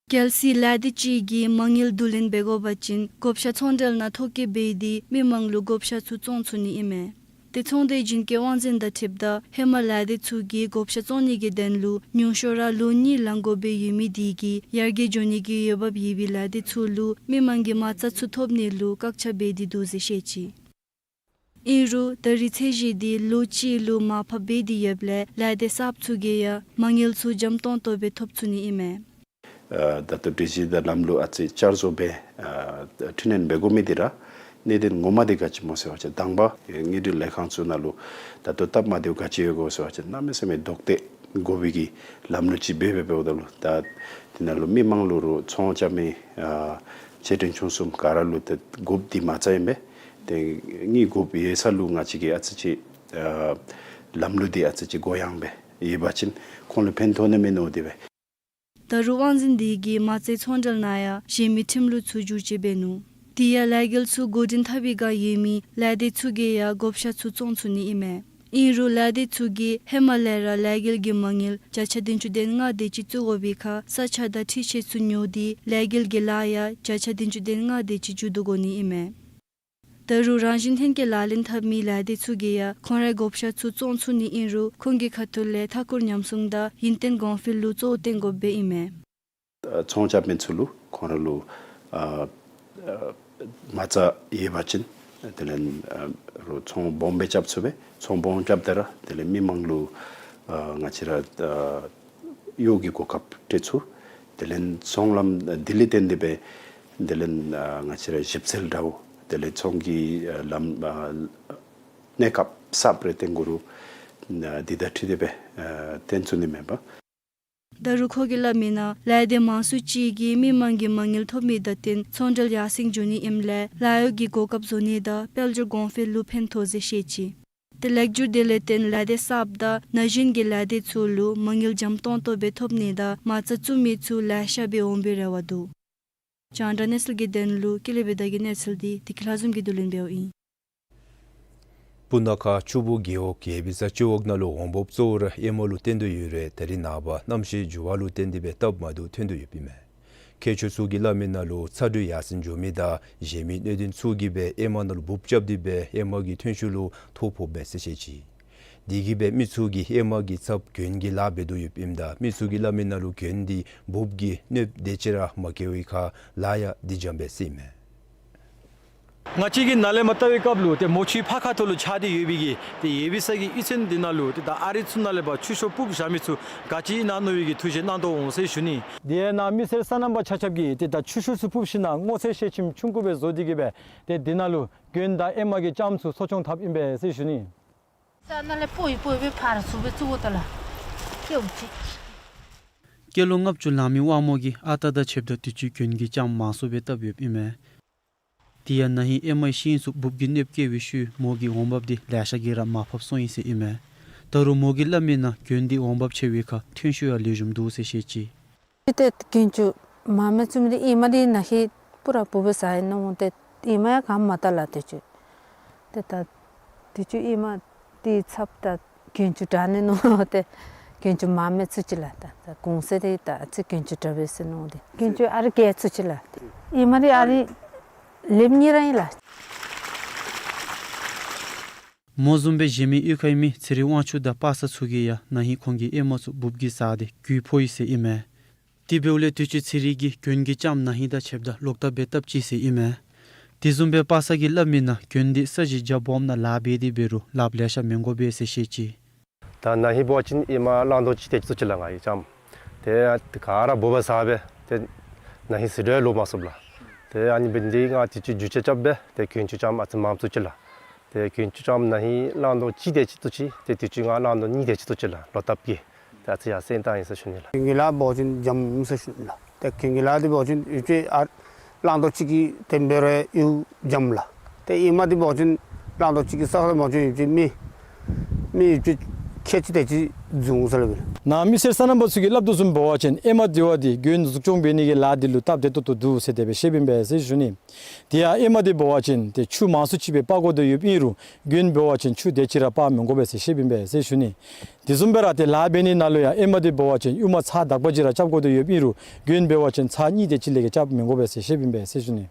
གལ་སྲིད་ལས་སྡེ་ཅིག་གིས་མ་དངུལ་བསྡུ་ལེན་འབད་དགོ་པ་ཅིན་བགོ་བཤའ་ཚོང་འབྲེལ་ནང་ཐོ་བཀོད་འབད་དེ་མི་མང་ལུ་བགོ་བཤའ་ཚུ་བཙོང་ཚུགས་ནི་ཨིན་མས། ཏེ་ཚོང་སྡེ་རྒྱུན་སྐྱོང་དབང་འཛིན་དང་འཁྲིལཝ་ད་ཧེ་མ་ལས་སྡེ་ཚུ་གིས་བགོ་བཤའ་བཙོང་ནི་གི་དོན་ལུ་ཉུང་ཤོས་ར་ལོ་གཉིས་ལང་དགོ་པའི་ཡོད་མི་དེ་གིས་ཡར་རྒྱས་འགྱོ་ནི་གི་འོས་འབབ་ཡོད་པའི་ལས་སྡེ་ཚུ་ལུ་མི་མང་གི་མ་རྩ་ཚུ་ཐོབ་ནི་ལུ་བཀག་ཆ་འབད་དེ་འདུག་ཟེར་བཤད་ཅི། ཨིན་རུང་ད་རེས་ཚད་གཞི་འདི་ལོ་གཅིག་ལུ་མར་ཕབ་འབད་དེ་ཡོདཔ་ལས་ལས་སྡེ་གསརཔ་ཚུ་གིས་ཡང་མ་དངུལ་ཚུ་འཇམ་ཏོང་ཏོ་སྦེ་ཐོབ་ཚུགས་ནི་ཨིན་མས། ཨ་ད་ལྟོ་སྒྲིག་གཞི་དང་ལམ་ལུགས་ཨ་ཙི་བསྐྱར་བཟོ་འབད་ཨ་འཕྲི་སྣོན་འབད་དགོ་མི་འདི་ར་གནད་དོན་ངོ་མ་འདི་ག་ཅི་སྨོ་ཟེར་བ་ཅིན་དང་པ་དངུལ་འབྲེལ་ལས་ཁང་ཚུ་ནང་ལུ་ད་ལྟོ་སྟབས་མ་བདེཝ་ག་ཅི་ཡོད་གོ་ཟེར་བ་ཅིན་གནམ་མེད་ས་མེད་རྡོག་གཏད་དགོ་པའི་གི་ལམ་ལུགས་ཅིག་འབད་འབད་འབདཝ་ད་ལུ་ད་འདི་ནང་ལུ་མི་མང་ལུ་རུང་ཚོང་རྐྱབ་མི་ཨ་ཆེ་འབྲིང་ཆུང་གསུམ་ག་ར་ལུ་ཏེ་དགོཔ་འདི་མ་རྩ་ཨིན་པས། ཏེ་དངུལ་དགོཔ་ཡོད་ས་ལུ་ང་བཅས་ཀྱིས་ཨ་ཙི་ཅིག་ཨ་ལམ་ལུགས་འདི་ཨ་ཙི་ཅིག་གུ་ཡངས་སྦེ་ཡོད་པ་ཅིན་ཁོང་ལུ་ཕན་ཐོགས་ནི་མིན་ནུག་དེ་སྦེ། ད་རུང་དབང་འཛིན་འདི་གིས་མ་རྩའི་ཚོང་འབྲེལ་ནང་ཡང་གཞན་མི་ཁྲིམས་ལུགས་ཚུ་བསྒྱུར་བཅོས་འབད་ནུག། དེ་ཡང་ལས་འགུལ་ཚུ་འགོ་འདྲེན་འཐབ་པའི་བསྒང་ཡོད་མི་ལས་སྡེ་ཚུ་གིས་ཡང་བགོ་བཤའ་ཚུ་བཙོང་ཚུགས་ནི་ཨིན་མས། ཨིན་རུང་ལས་སྡེ་ཚུ་གིས་ཧེ་མ་ལས་ར་ལས་འགུལ་གྱི་མ་དངུལ་བརྒྱ་ཆ་བདུན་ཅུ་དོན་ལྔ་དེ་ཅིག་བཙུགས་དགོ་པའི་ཁར་ས་ཆ་དང་འཕྲུལ་ཆས་ཚུ་ཉོ་སྟེ་ལས་འགུལ་གྱི་ལཱ་ཡང་བརྒྱ་ཆ་བདུན་ཅུ་དོན་ལྔ་དེ་ཅིག་མཇུག་བསྡུ་དགོ་ནི་ཨིན་མས། ད་རུང་རང་བཞིན་ལྷན་སྐྱེས་ལག་ལེན་འཐབ་མི་ལས་སྡེ་ཚུ་གིས་ཡང་ཁོང་རའི་བགོ་བཤའ་ཚུ་བཙོང་ཚུགས་ནི་ཨིན་རུང་ཁོང་གི་ཁ་ཐུག་ལས་མཐའ་འཁོར་ཉམས་སྲུང་དང་ཡུན་བརྟན་གོང་འཕེལ་ལུ་གཙོ་བོ་བཏོན་དགོཔ་སྦེ་ཨིན་མས། ཨ་ཚོང་རྐྱབ་མི་ཚུ་ལུ་ཁོང་ར་ལུ་ཨ་ཨ་མ་རྩ་ཡོད་པ་ཅིན་དེ་ལས་ཨ་རུང་ཚོང་སྦོམ་སྦེ་རྐྱབ་ཚུགས་པས། ཚོང་སྦོམ་རྐྱབ་ད་ར་དེ་ལས་མི་མང་ལུ་ཨ་ང་བཅས་ར་ཨ་གཡོག་གི་གོ་སྐབས་སྤྲོད་ཚུགས། དེ་ལས་ཚོང་ལམ་དེ་ལས་བརྟེན་ཏེ་སྦེ་དེ་ལས་ཨ་ང་བཅས་ར་ཞིབ་འཚོལ་འདྲཝ་དེ་ལས་ཚོང་གི་ཨ་ལམ་ཨ་གནས་སྐབས་གསརཔ་རེ་བཏོན་དགོ་རུང་ཨ་འདི་དང་འཁྲིལ་ཏེ་སྦེ་ཨ་བཏོན་ཚུགས་ནི་མེན་པས། ད་རུང་ཁོ་གིས་སླབ་མིའི་ནང་ལས་སྡེ་མང་སུ་ཅིག་གིས་མི་མང་གི་མ་དངུལ་ཐོབ་མི་དང་བསྟུན་ཚོང་འབྲེལ་ཡར་སེང་འགྱོ་ནི་ཨིནམ་ལས་ལཱ་གཡོག་གི་གོ་སྐབས་བཟོ་ནི་དང་དཔལ་འབྱོར་གོང་འཕེལ་ལུ་ཕན་ཐོགས་ཟེར་བཤད་ཅི། ཏེ་ལེགས་སྒྱུར་དེ་ལས་བརྟེན་ལས་སྡེ་གསརཔ་དང་ན་གཞོན་གྱི་ལས་སྡེ་ཚུ་ལུ་མ་དངུལ་འཇམ་ཏོང་ཏོ་སྦེ་ཐོབ་ནི་དང་མ་རྩ་བཙུགས་མི་ཚུ་ལེ་ཤ་སྦེ་འོང་པའི་རེ་བ་འདུག། རྒྱང་བསྒྲགས་གནས་ཚུལ་གྱི་དོན་ལུ་ཀུན་ལེགས་བདེ་ཆེན་གྱི་གནས་ཚུལ་འདི་བདེ་སྐྱིད་ལྷ་འཛོམས་ཀྱིས་བསྡུ་ལེན་འབདཝ་ཨིན། སྤུ་ན་ཁ་ཆུ་སྦུག་རྒེད་འོག་ཡེ་བི་ས་སྤྱི་འོག་ནང་ལུ་འོང་འབབ་གཙོ་བོ་ར་ཨེ་མ་ལུ་བརྟེན་དོ་ཡོད་རུང་ད་རེས་ནངས་པ་གནམ་གཤིས་འགྱུར་བ་ལུ་བརྟེན་ཏེ་སྦེ་སྟབས་མ་བདེཝ་ཐོན་དོ་ཡོདཔ་ཨིན་མས། མཁས་མཆོག་ཚུ་གིས་སླབ་མིའི་ནང་ལུ་ཚ་དྲོད་ཡར་སེང་འགྱོ་མི་དང་གཞན་མི་གནད་དོན་ཚུ་གིས་སྦེ་ཨེ་མ་ནང་ལུ་འབུབ་རྐྱབ་སྟེ་སྦེ་ཨེ་མ་གི་ཐོན་ཤུགས་ལུ་ཐོ་ཕོགཔ་མས་ཟེར་བཤད་ཅི། དེ་གིས་སྦེ་མི་ཚུ་གིས་ཨེ་མ་གི་ཚབ་གྱོན་གྱི་ལཱ་འབད་དོ་ཡོདཔ་ཨིནམ་ད་མི་ཚུ་གིས་སླབ་མིའི་ནང་ལུ་གྱོན་འདི་འབུབ་ཀྱིས་གནོདཔ་དེ་ཅིག་ར་མ་བཀལ་བའི་ཁར་ལཱ་ཡང་སྡིག་འཇམ་སྦེ་ཟེར་ཨིན་མས། ང་བཅས་ཀྱིས་ནཱ་ལས་མར་བལྟ་བའི་སྐབས་ལུ་ཏེ་མོ་ཆུའི་ཕར་ཁ་ཐུག་ལུ་ཆགས་ཏེ་ཡོད་པའི་གི་ཏེ་ཡེ་བི་ས་གི་གཡུས་ཚན་འདི་ནང་ལུ་ཏེ་ད་ཨ་རི་ཚུ་ནང་ལས་ཕར་ཆུ་ཤོག་སྤུབས་བཞག་མི་ཚུ་ག་ཅི་ཨིན་ན་མནོ་བའི་གི་ཐུགས་བཞེད་གནང་དོ་འོང་ཟེར་ཞུ་ནི། དེ་ནང་མི་སེར་སོ་ནམ་པ་ཆ་ཁྱབ་ཀྱིས་ཏེ་ད་ཆུ་ཤོག་ཚུ་སྤུབས་ཞིནམ་ལས་སྔོ་ཚལ་ཤེལ་ཆེམ་ཆུང་ཀུ་སྦེ་བཟོ་སྟེ་གི་སྦེ་ཏེ་འདི་ནང་ལུ་གྱོན་དང་ཨེ་མ་གི་ལྕངམ་ཚུ་གསོ་སྐྱོང་འཐབ་ཨིན་པས་ཟེར་ཞུ་ནི། ས་ནང་ལས་སྤོ་ཡི་སྤོ་ཡི་སྦེ་ཕར་ཚུར་སྦེ་བཙུགས་དགོཔ་ད་ལུ་སྐྱེ་བོ་ཅིག། སྐྱེས་ལོ་ལྔ་བཅུ་ལང་མི་དབང་མོ་གིས་ཨ་རྟག་དང་ཕྱདཔ་ད་དུས་ཅི་གྱོན་གྱི་ལྕངམ་མང་སུ་སྦེ་བཏབ་ཡོདཔ་ཨིན་མས། དེ་ཡང་ན་ཧིང་ཨེ་མའི་ཤིང་ཚུ་འབུབ་ཀྱིས་གནོདཔ་བཀལ་བའི་ཤུལ་མོ་གི་འོང་འབབ་འདི་ལེ་ཤ་གིས་ར་མར་ཕབ་སོང་ཡི་ཟེར་ཨིན་མས། ད་རུང་མོ་གིས་སླབ་མིའི་ནང་གྱོན་འདི་འོང་འབབ་ཆེ་བའི་ཁར་ཐོན་ཤུགས་ཡང་ལེགས་ཤོམ་འདུག་ཟེར་བཤད་ཅི། ཏེ་གྱོན་ཅུང་མ་མི་བཙུགས་མི་འདི་ཨེ་མ་འདི་ན་ཧིང་པུ་ར་འབུབ་སྦེ་ཟ་ཡི་ནུག། ཏེ་ཨེ་མ་ཡང་ག་མ་བཏགས་ལགས། དུས་ཅི་ཏེ་ད་དུས་ཅི་ཨེ་མ་འདི་ཚབ་ད་གྱོན་ཅུང་དྲག་ནི་ནུག། ཏེ་ དཀོན་མཆོག་མ་མེད་ཚུ་ཅིག་ལགས། ད་ད་གུང་སེང་འདི་ད་ཨ་ཙི་དཀོན་མཆོག་དྲག་པས་ཟེར་མནོ་སྟེ། དཀོན་མཆོག་ཨ་རི་གེ་ཚུ་ཅིག་ལགས། ཨེ་མ་རི་ཨ་རི་ལེབ་ཉི་ར་ཨིན་ལགས། མོ་བཟུམ་སྦེ་གཞན་མི་གཡུས་ཁའི་མི་ཚེ་རིང་དབང་ཕྱུག་དང་པ་སངས་ཚུ་གིས་ཡང་ན་ཧིང་ཁོང་གི་ཨེ་མ་ཚུ་འབུབ་ཀྱིས་ཟ་སྟེ་རྒུད་ཕོག་ཡི་ཟེར་ཨིན་མས། དེ་འབདཝ་ལས་དུས་ཅི་ཚེ་རིང་གིས་གྱོན་གྱི་ལྕངམ་ན་ཧིང་དང་ཕྱདཔ་ད་ལོག་བཏབ་སྦེ་བཏབ་ཅི་ཟེར་ཨིན་མས། དེ་བཟུམ་སྦེ་པ་སངས་ཀྱིས་སླབ་མི་ནང་གྱོན་འདི་ས་གཞི་རྒྱ་སྦོམ་ནང་ལཱ་འབད་དེ་འབད་རུང་ལགཔ་ལེ་ཤ་མི་དགོ་པས་ཟེར་བཤད་ཅི། ད་ན་ཧིང་འབད་བ་ཅིན་ཨེ་མ་གླང་དོ་གཅིག་དེ་ཅིག་ཏོ་ཅིག་ལགས་ང་གིས་ལྕངམ། ཏེ་ཨ་ཏེ་ག་ར་འབོ་བ་ཟ་སྦེ་ཏེ་ན་ཧིང་ཟེར་རུང་ལོག་མ་ཚུགས་ལགས། ཏེ་ཨ་ནི་འབད་ནི་འདི་ང་དུས་ཅི་རྒྱུ་ཆ་རྐྱབ་སྦེ་ཏེ་གྱོན་ཆས་ལྕངམ་ཨ་ཙི་མངམ་ཚུ་ཅིག་ལགས། ཏེ་གྱོན་ཆས་ལྕངམ་ན་ཧིང་གླང་དོ་གཅིག་དེ་ཅིག་ཏོ་ཅིག་ཏེ་དུས་ཅི་ང་གླང་དོ་གཉིས་དེ་ཅིག་ཏོ་ཅིག་ལགས། ལོག་བཏབ་གེ། ཏེ་ཨ་ཙི་ཡར་སེང་བཏང་ཡི་ཟེར་ཞུ་ནི་ལགས། གྱོན་གྱི་ལཱ་འབད་བ་ཅིན་འཇམ་ཟེར་ཞུ་ནི་ལགས། ཏེ་གྱོན་གྱི་ལཱ་འདི་འབད་བ་ཅིན་ཡུདཔ་ཅིག་ཨ་གླང་དོ་གཅིག་གི་དེམ་འབད་རུང་ཡང་འཇམ་ལགས། ཏེ་ཨེ་མ་འདི་འབད་བ་ཅིན་གླང་དོ་གཅིག་གི་ས་ཁར་འབད་བ་ཅིན་ཡུདཔ་ཅིག་མི་མི་ཡུདཔ་ཅིག་ཁལ་གཅིག་དེ་ཅིག་འཛུལ་འོང་ཟེར་སླབ་ཨིན། ནཱ་མི་སེར་སོ་ནམ་པ་ཚུ་གིས་སླབ་དོ་བཟུམ་འབད་བ་ཅིན་ཨེ་མ་འདི་བ་འདི་གྱོན་འཛུགས་སྐྱོང་འབད་ནི་གི་ལཱ་འདི་ལུ་སྟབས་བདེ་ཏོག་ཏོ་འདུག་ཟེར་དེ་སྦེ་བཤདཔ་ཨིན་པས་ཟེར་ཞུ་ནི། དེ་ཡང་ཨེ་མ་འདི་འབད་བ་ཅིན་ཏེ་ཆུ་མང་སུ་ཅིག་སྦེ་སྤར་དགོ་དོ་ཡོདཔ་ཨིན་རུང་གྱོན་འབད་བ་ཅིན་ཆུ་དེ་ཅིག་ར་སྤར་མི་དགོ་པས་ཟེར་བཤདཔ་ཨིན་པས་ཟེར་ཞུ་ནི། དེ་བཟུམ་སྦེ་ར་ཏེ་ལཱ་འབད་ནི་ནང་ལུ་ཡང་ཨེ་མ་འདི་འབད་བ་ཅིན་ཡུར་མ་ཚར་དག་པ་ཅིག་ར་རྐྱབ་དགོ་དོ་ཡོདཔ་ཨིན་རུང་གྱོན་འབད་བ་ཅིན་ཚར་གཉིས་དེ་ཅིག་ལས་བརྒལ་རྐྱབ་མི་དགོ་པས་ཟེར་བཤདཔ་ཨིན་པས་ཟེར་ཞུ་ནི།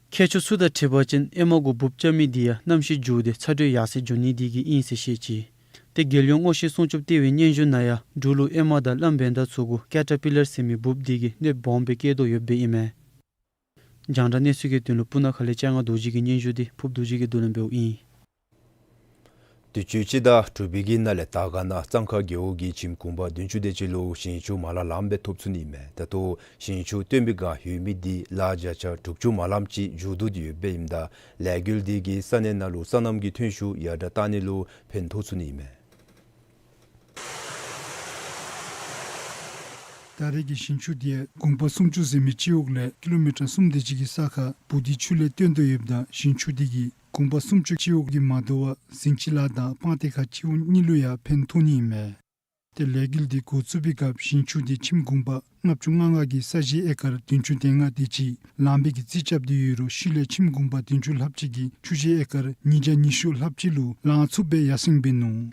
མཁས་མཆོག་ཚུ་དང་འཁྲིལ་བ་ཅིན་ཨེ་མ་གུ་འབུབ་རྐྱབ་མི་འདི་ཡང་གནམ་གཤིས་འགྱུར་ཏེ་ཚ་དྲོད་ཡར་སེང་འགྱོ་ནི་དེ་གིས་ཨིན་ཟེར་བཤད་ཅི། ཏེ་རྒྱལ་ཡོངས་སྔོ་ཤེས་སྲུང་སྐྱོབ་ལྟེ་བའི་སྙན་ཞུ་ནང་ཡང་འབྲུག་ལུ་ཨེ་མ་དང་གླངམོ་བན་དར་ཚུ་གུ་ཀེ་ཊར་པི་ལར་ཟེར་མི་འབུབ་འདི་གིས་གནོདཔ་སྦོམ་སྦེ་བཀལ་དོ་ཡོདཔ་ཨིན་མས། རྒྱང་བསྒྲགས་གནས་ཚུལ་གྱི་དོན་ལུ་སྤུ་ན་ཁ་ལས་སྤྱན་སྔ་རྡོ་རྗེ་གི་སྙན་ཞུ་འདི་ཕུབ་རྡོ་རྗེ་གིས་བསྡུ་ལེན་འབདཝ་ཨིན། དུས་ཅི་སྤྱི་ཟླ་དྲུག་པའི་གི་ནང་ལས་དར་དཀར་ན་གཙང་ཁ་རྒེད་འོག་གི་ཁྱིམ་གུང་པ་བདུན་ཅུ་དེ་ཅིག་ལུ་ཞིང་ཆུ་མ་ལང་ལངམ་སྦེ་ཐོབ་ཚུགས་ནི་ཨིན་མས། ད་ལྟོ་ཞིང་ཆུ་བཏོན་པའི་སྒང་ཡོད་མི་འདི་ལཱ་བརྒྱ་ཆ་དྲུག་ཅུ་མ་ལངམ་ཅིག་མཇུག་བསྡུ་སྟེ་ཡོདཔ་ཨིནམ་ད་ལས་འགུལ་འདི་གིས་ས་གནས་ནང་ལུ་སོ་ནམ་གྱི་ཐོན་ཤུགས་ཡར་དྲག་བཏང་ནི་ལུ་ཕན་ཐོགས་ཚུགས་ནི་ཨིན་མས། ད་རེས་ཀྱི་ཞིང་ཆུ་འདི་གུང་པ་སུམ་ཅུ་ཟེར་མི་སྤྱི་འོག་ལས་ཀི་ལོ་མི་ཊར་གསུམ་དེ་ཅིག་གི་ས་ཁར་བུ་འདི་ཆུ་ལས་བཏོན་དོ་ཡོདཔ་ད་ཞིང་ཆུ་འདི་གིས་གུང་པ་སུམ་ཅུ་སྤྱི་འོག་གི་མ་དོ་བར་ཟིང་ཆི་ལ་དང་སྤང་ཏི་ཁ་སྤྱི་འོག་གཉིས་ལུ་ཡང་ཕན་ཐོགས་ནི་ཨིན་མས། ཏེ་ལས་འགུལ་འདི་འགོ་བཙུགས་པའི་སྐབས་ཞིང་ཆུ་འདི་ཁྱིམ་གུང་པ་ལྔ་བཅུ་ང་ལྔ་གི་ས་གཞི་ཨེ་ཀར་བདུན་ཅུ་དོན་ལྔ་དེ་ཅིག་ལང་པའི་གི་རྩིས་རྐྱབ་སྟེ་ཡོད་རུང་ཤུལ་ལས་ཁྱིམ་གུང་པ་བདུན་ཅུ་ལྷགཔ་ཅིག་གིས་ཆུ་གཞི་ཨེ་ཀར་ཉིས་བརྒྱ་ཉི་ཤུ་ལྷགཔ་ཅིག་ལུ་ལང་ཚུགསཔ་སྦེ་ཡར་སེང་འབད་ནུག།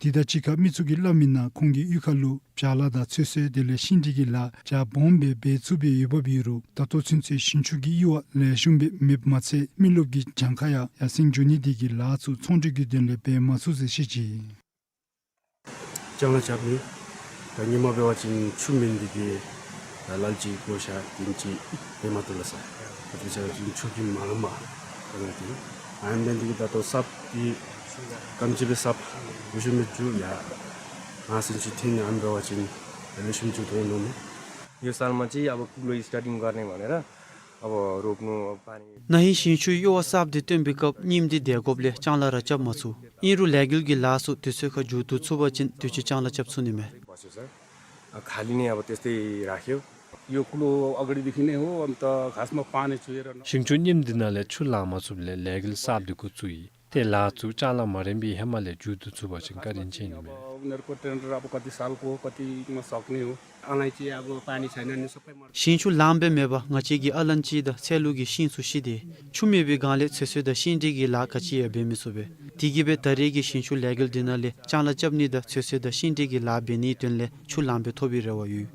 དེ་དང་གཅིག་ཁར་མི་ཚུ་གིས་སླབ་མི་ནང་ཁོང་གི་གཡུས་ཁ་ལུ་བྱ་ལཱ་དང་ཚོད་བསྲེ་དེ་ལས་ཤིང་འབྲས་ཀྱི་ལཱ་རྒྱ་སྦོམ་སྦེ་འབད་ཚུགསཔ་སྦེ་ཡོདཔ་ཨིན་རུང་ད་ལྟོ་ཚུན་ཚོད་ཞིང་ཆུ་གི་གཡུར་བ་ལེགས་ཤོམ་སྦེ་མེདཔ་མ་ཚད་མི་རློབས་ཀྱི་གྱངས་ཁ་ཡང་ཡར་སེང་འགྱོ་ནི་དེ་གིས་ལཱ་ཚུ་ཚོང་འབྲེལ་གྱི་དོན་ལས་འབད་མ་ཚུགས་ཟེར་བཤད་ཅི། ལྕང་ལཱ་རྐྱབ་ནི། ད་ཧེ་མ་འབད་བ་ཅིན་ཆུ་མེད་ནི་དེ་གིས་ད་ལཱ་ལུ་ཅིག་བཀོ་བཞག་དེམ་ཅིག་འབད་མ་བཏུབ་ལགས་སོ། ད་ལྟོ་ཆུ་གིས་མ་ལང་པར་ད་ལྟོ་དེ་ཨ་ནི་འབད་ནི་དེ་གིས་ད་ལྟོ་གསརཔ་དེ་ག་དེམ་ཅིག་སྦེ་གསརཔ་འགོ་བཙུགས་མི་འགྱོ་ཡ། ང་ཞིང་ཆུ་འཐེན་ནི་ཨ་ནི་འབད་བ་ཅིན་ད་ལེགས་ཤོམ་འགྱོ་དོ་མནོཝ་མས། यो सालमा चाहिँ अब कुलो स्टार्टिङ गर्ने भनेर अब रोप्नु अब पानी नहिं ཞིང་ཆུ་གཡུར་བ་གསརཔ་འདི་བཏོན་པའི་སྐབས་རྙིངམ་འདི་བདེ་དགོཔ་ལས་ལྕང་ལཱ་ར་རྐྱབ་མ་ཚུགས། ཨིན་རུང་ལས་འགུལ་གྱི་ལཱ་ཚུ་དུས་ཚོད་ཁར་མཇུག་བསྡུ་ཚུགས་པ་ཅིན་དུས་ཅི་ལྕང་ལཱ་རྐྱབ་ཚུགས་ནི་མས། बस्यो सर। अ, खाली नै अब त्यस्तै राख्यो। यो कुलो अगाडिदेखि नै हो, अन्त खासमा पानी चुहेर न- ཞིང་ཆུ་རྙིངམ་འདི་ནང་ལས་ཆུ་ལང་མ་ཚུགསཔ་ལས་ལས་འགུལ་གསརཔ་འདི་འགོ་བཙུགས་ཡི། ཏེ་ལཱ་ཚུ་ལྕང་ལཱ་མ་རནམ་སྦེ་ཧེ་མ་ལས་མཇུག་བསྡུ་ཚུགས་པ་ཅིན་བཀའ་དྲིན་ཆེ་ནི་མས། अब उनीहरूको टेन्डर अब कति सालको हो, कतिमा सक्ने हो। अलैँची अब पानी छैन नि सबै मर- ཞིང་ཆུ་ལངམ་སྦེ་མེད་པར་ང་བཅས་ཀྱི་ཨ་ལན་ཅི་དང་ཚལ་ལུ་གི་ཤིང་ཚུ་ཤི་སྟེ་ཆུ་མེད་པའི་སྒང་ལས་ཚོད་བསྲེ་དང་ཤིང་འབྲས་ཀྱི་ལཱ་ག་ཅི་ཡང་འབད་མི་ཚུགས་པས། དེ་གིས་སྦེ་ད་རེས་ཀྱི་ཞིང་ཆུ་ལས་འགུལ་འདི་ནང་ལས་ལྕང་ལཱ་རྐྱབ་ནི་དང་ཚོད་བསྲེ་དང་ཤིང་འབྲས་ཀྱི་ལཱ་འབད་ནིའི་དོན་ལས་ཆུ་ལངམ་སྦེ་ཐོབ་པའི་རེ་བ་ཡོད།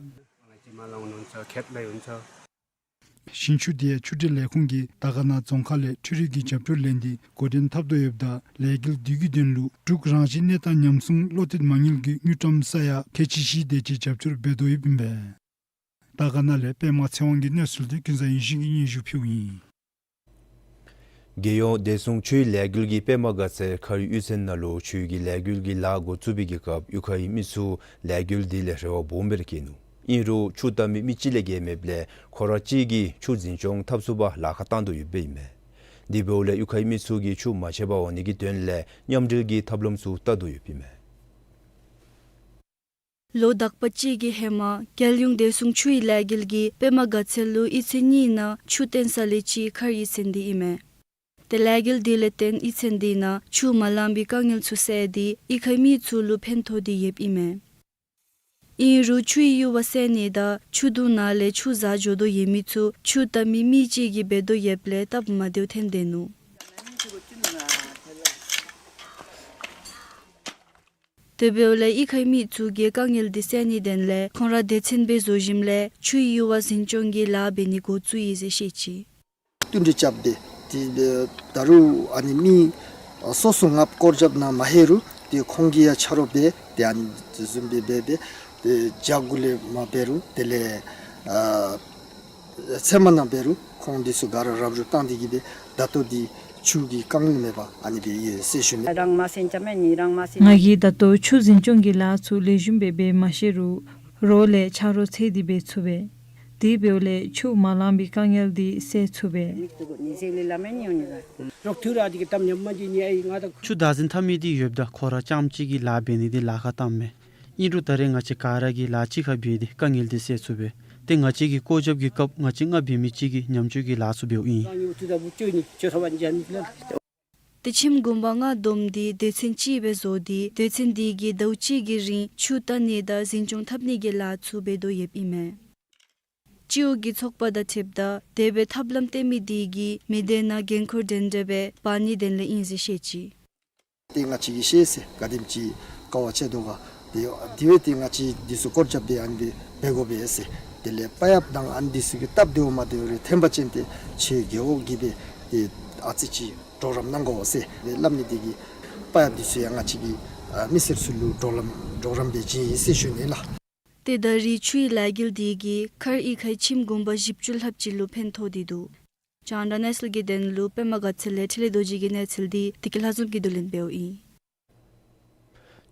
अलैँचीमा लाउनुहुन्छ, खेतलाई हुन्छ। ཞིང་ཆུ་དེ་ཡང་ཆུ་འབྲེལ་ལས་ཁུངས་ཀྱིས་དར་དཀར་ན་རྫོང་ཁག་ལས་འཕྲུལ་རིག་གི་རྒྱབ་སྐྱོར་ལེན་ཏེ་འགོ་འདྲེན་འཐབ་དོ་ཡོདཔ་ད་ལས་འགུལ་འདི་གི་དོན་ལུ་འབྲུག་རང་བཞིན་གནས་སྟངས་ཉམས་སྲུང་བློ་གཏད་མ་དངུལ་གྱི་དངུལ་ཀྲམ་ས་ཡ་ཁལ་གཅིག་བཞི་དེ་ཅིག་རྒྱབ་སྐྱོར་འབད་དོ་ཡོདཔ་ཨིན་པས། དར་དཀར་ན་ལས་པདྨ་ཚེ་དབང་གི་གནས་ཚུལ་འདི་ཀུན་བཟང་ཡིད་བཞིན་གྱིས་སྙན་ཞུ་ཕུལཝ་ཨིན། རྒྱལ་ཡོངས་བདེ་སྲུང་ཆུའི་ལས་འགུལ་གྱིས་པདྨ་དགའ་ཚལ་མཁར་དབུས་ཚན་ནང་ལུ་ཆུའི་ལས་འགུལ་གྱི་ལཱ་འགོ་བཙུགས་པའི་སྐབས་གཡུས་ཁའི་མི་ཚུ་ལས་འགུལ་འདི་ལས་རེ་བ་སྦོམ་སྦེ་ར་བསྐྱེད་ནུག། ཨིན་རུང་ཆུ་བལྟ་མི་མི་གཅིག་ལས་བརྒལ་མེདཔ་ལས་ཁོ་ར་གཅིག་གིས་ཆུ་འཛིན་སྐྱོང་འཐབ་ཚུགས་པར་ལཱ་ཁག་བཏང་དོ་ཡོདཔ་ཨིན་མས། དེ་འབདཝ་ལས་གཡུས་ཁའི་མི་ཚུ་གིས་ཆུ་མ་ཆད་པར་འོང་ནི་གི་དོན་ལས་མཉམ་འབྲེལ་གྱི་ཐབས་ལམ་ཚུ་བལྟ་དོ་ཡོདཔ་ཨིན་མས། ལོ་དག་པ་ཅིག་གི་ཧེ་མ་རྒྱལ་ཡོངས་བདེ་སྲུང་ཆུའི་ལས་འགུལ་གྱིས་པདྨ་དགའ་ཚལ་ལུ་གཡུས་ཚན་གཉིས་ནང་ཆུ་བཏོན་ས་ལས་གཅིག་མཁར་གཡུས་ཚན་འདི་ཨིན་མས། ཏེ་ལས་འགུལ་འདི་ལས་བརྟེན་གཡུས་ཚན་འདི་ནང་ཆུ་མ་ལང་པའི་དཀའ་ངལ་ཚུ་སེལ་ཏེ་གཡུས་ཁའི་མི་ཚུ་ལུ་ཕན་ཐོགས་ཏེ་ཡོདཔ་ཨིན་མས། ཨིན་རུང་ཆུའི་གཡུར་བ་སེལ་ནི་དང་ཆུ་དུང་ནང་ལས་ཆུ་བཟའ་འགྱོ་དོ་ཡོད་མི་ཚུ་ཆུ་བལྟ་མི་མི་གཅིག་གིས་འབད་དོ་ཡོདཔ་ལས་སྟབས་མ་བདེཝ་ཐོན་སྡོད་ནུག། དེ་འབདཝ་ལས་གཡུས་ཁའི་མི་ཚུ་གིས་དཀའ་ངལ་འདི་སེལ་ནིའི་དོན་ལས་ཁོང་ར་སྡེ་ཚན་སྦེ་བཟོ་ཞིནམ་ལས་ཆུའི་ཡུར་བ་འཛིན་སྐྱོང་གི་ལཱ་འབད་ནི་འགོ་བཙུགས་ཡི་ཟེར་བཤད་ཅི། བསྟུན་གྲོས་རྐྱབ་སྦེ་ཏེ་ད་རུང་ཨ་ནི་མི་སོ་སོ་ལྔ་སྐོར་རྐྱབ་ནང་མ་ལྷོད་རུང་ཏེ་ཁོང་གིས་ཡང་ཆ་རོགས་འབད་དེ་ཨ་ནི་བཟུམ་སྦེ་འབད་སྦེ་ཏེ་བརྒྱ་དགུ་ལས་མ་འབད་རུང་དེ་ལས་ཨ་ཚལ་མ་ནང་འབད་རུང་ཁོང་འདི་ཚུ་ག་ར་རབ་རིབ་བཏང་སྟེ་གིས་སྦེ་ད་ལྟོ་འདི་ཆུ་གི་དཀའ་ངལ་མེད་པར་ཨ་ནི་སྦེ་ཡོད་ཟེར་ཞུ་ནི། ང་གིས་ད་ལྟོ་ཆུ་འཛིན་སྐྱོང་གི་ལཱ་ཚུ་ལེགས་ཤོམ་སྦེ་འབད་མ་ཤེས་རུང་རོགས་ལས་ཆ་རོགས་འཚོལ་ཏེ་འབད་ཚུགས་པས། དེ་འབདཝ་ལས་ཆུ་མ་ལང་པའི་དཀའ་ངལ་འདི་སེལ་ཚུགས་པས། ཆུ་བདག་འཛིན་འཐབ་མི་འདི་ཡོདཔ་ད་ཁོ་ར་རྐྱངམ་གཅིག་གིས་ལཱ་འབད་ནི་འདི་ལཱ་ཁག་བཏངམ་མས། ཨིན་རུང་ད་རེས་ང་བཅས་ག་ར་གིས་ལཱ་གཅིག་ཁར་འབད་དེ་དཀའ་ངལ་འདི་སེལ་ཚུགས་པས། ཏེ་ང་བཅས་ཀྱི་བཀོད་ཁྱབ་ཀྱི་སྐབས་ང་བཅས་ལྔ་འབད་མི་གཅིག་གིས་ཉམས་བཅོས་ཀྱི་ལཱ་ཚུ་འབདཝ་ཨིན། ཏེ་ཁྱིམ་གུང་པ་ལྔ་བསྡོམས་ཏེ་སྡེ་ཚན་གཅིག་སྦེ་བཟོ་སྟེ་སྡེ་ཚན་འདི་གིས་ཟླཝ་གཅིག་གི་རིང་ཆུ་བལྟ་ནི་དང་འཛིན་སྐྱོང་འཐབ་ནི་གི་ལཱ་ཚུ་འབད་དོ་ཡོདཔ་ཨིན་མས། སྤྱི་འོག་གི་ཚོགས་པ་དང་འཁྲིལཝ་ད་དེ་སྦེ་ཐབས་ལམ་སྟོན་མི་འདི་གིས་མི་སྡེ་ནང་འགན་ཁུར་འདྲན་འདྲ་སྦེ་འབག་ནིའི་དོན་ལས་ཨིན་ཟེར་བཤད་ཅི། ཏེ་ང་བཅས་ཀྱིས་ཤེས་ཟེར་ག་དེམ་ཅིག་དཀའ་བ་སྤྱད་དོ་ག། དེ་དེ་སྦེ་ཏེ་ང་བཅས་འདི་ཚུ་སྐོར་རྐྱབ་སྦེ་ཨ་ནི་སྦེ་འབད་དགོ་པས་ཟེར། དེ་ལས་པ་ཡབ་དང་ཨ་ནི་འདི་ཚུ་གིས་སྟབས་བདེཝ་མ་བདེཝ་རེ་ཐོན་པ་ཅིན་ཏེ་ཁྱེད་རྒེད་འོག་གིས་སྦེ་ཏེ་ཨ་ཙི་ཅིག་གྲོགས་རམ་གནང་དགོ་ཟེར་སྦེ་སླབ་ནི་འདི་གིས་པ་ཡབ་འདི་ཚུ་ཡང་ང་བཅས་ཀྱི་ཨ་མི་སེར་ཚུ་ལུ་གྲོགས་རམ་གྲོགས་རམ་འབད་བྱིན་ཡི་ཟེར་ཞུ་ནི་ལགས། ཏེ་ད་རེས་ཆུའི་ལས་འགུལ་འདི་གིས་མཁར་གཡུས་ཁའི་ཁྱིམ་གུང་པ་བཞི་བཅུ་ལྷགཔ་ཅིག་ལུ་ཕན་ཐོགས་ཏེ་འདུག། རྒྱང་བསྒྲགས་གནས་ཚུལ་གྱི་དོན་ལུ་པདྨ་དགའ་ཚལ་ལས་འཕྲིན་ལས་རྡོ་རྗེ་གི་གནས་ཚུལ་འདི་བདེ་སྐྱིད་ལྷ་འཛོམས་ཀྱིས་བསྡུ་ལེན་འབདཝ་ཨིན།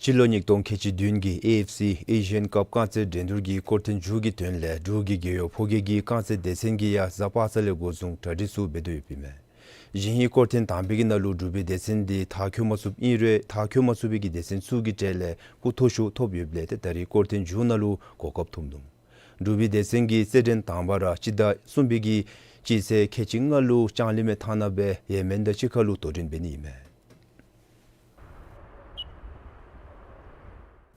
སྤྱི་ལོ་ཉིས་སྟོང་ཁལ་གཅིག་བདུན་གྱི་ཨེ་ཨེཕ་སི་ཨེ་ཤི་ཡན་ཀབ་རྐང་རྩེད་འགྲན་བསྡུར་གྱི་སྐོར་ཐེངས་མཇུག་གི་དོན་ལས་འབྲུག་གི་རྒྱལ་ཡོངས་ཕོ་སྐྱེས་ཀྱི་རྐང་རྩེད་སྡེ་ཚན་གྱིས་ཡང་གཟའ་པ་སངས་ལས་འགོ་བཟུང་གྲ་སྒྲིག་ཚུ་འབད་དོ་ཡོདཔ་ཨིན་མས། གཞེས་ཧིང་སྐོར་ཐེངས་དང་པའི་གི་ནང་ལུ་འབྲུག་པའི་སྡེ་ཚན་འདི་མཐར་འཁྱོལ་མ་ཚུགསཔ་ཨིན་རུང་མཐར་འཁྱོལ་མ་ཚུགས་པའི་གི་སྡེ་ཚན་ཚུ་གི་གྲས་ལས་སྐུ་ཐོག་ཞུ་ཐོབ་ཡོདཔ་ལས་ཏེ་ད་རེས་སྐོར་ཐེངས་མཇུག་ནང་ལུ་གོ་སྐབས་ཐོབ་ནུག། འབྲུག་པའི་སྡེ་ཚན་གྱི་རྩེད་འགྲན་དང་པ་ར་སྤྱི་ཟླ་གསུམ་པའི་གི་སྤྱི་ཚེས་ཁལ་གཅིག་ལྔ་ལུ་ལྕང་གླིང་མའི་མཐའ་ན་སྦེ་ཡེ་མེན་དང་གཅིག་ཁར་ལུ་དོ་འགྲན་འབད་ནི་ཨིན་མས།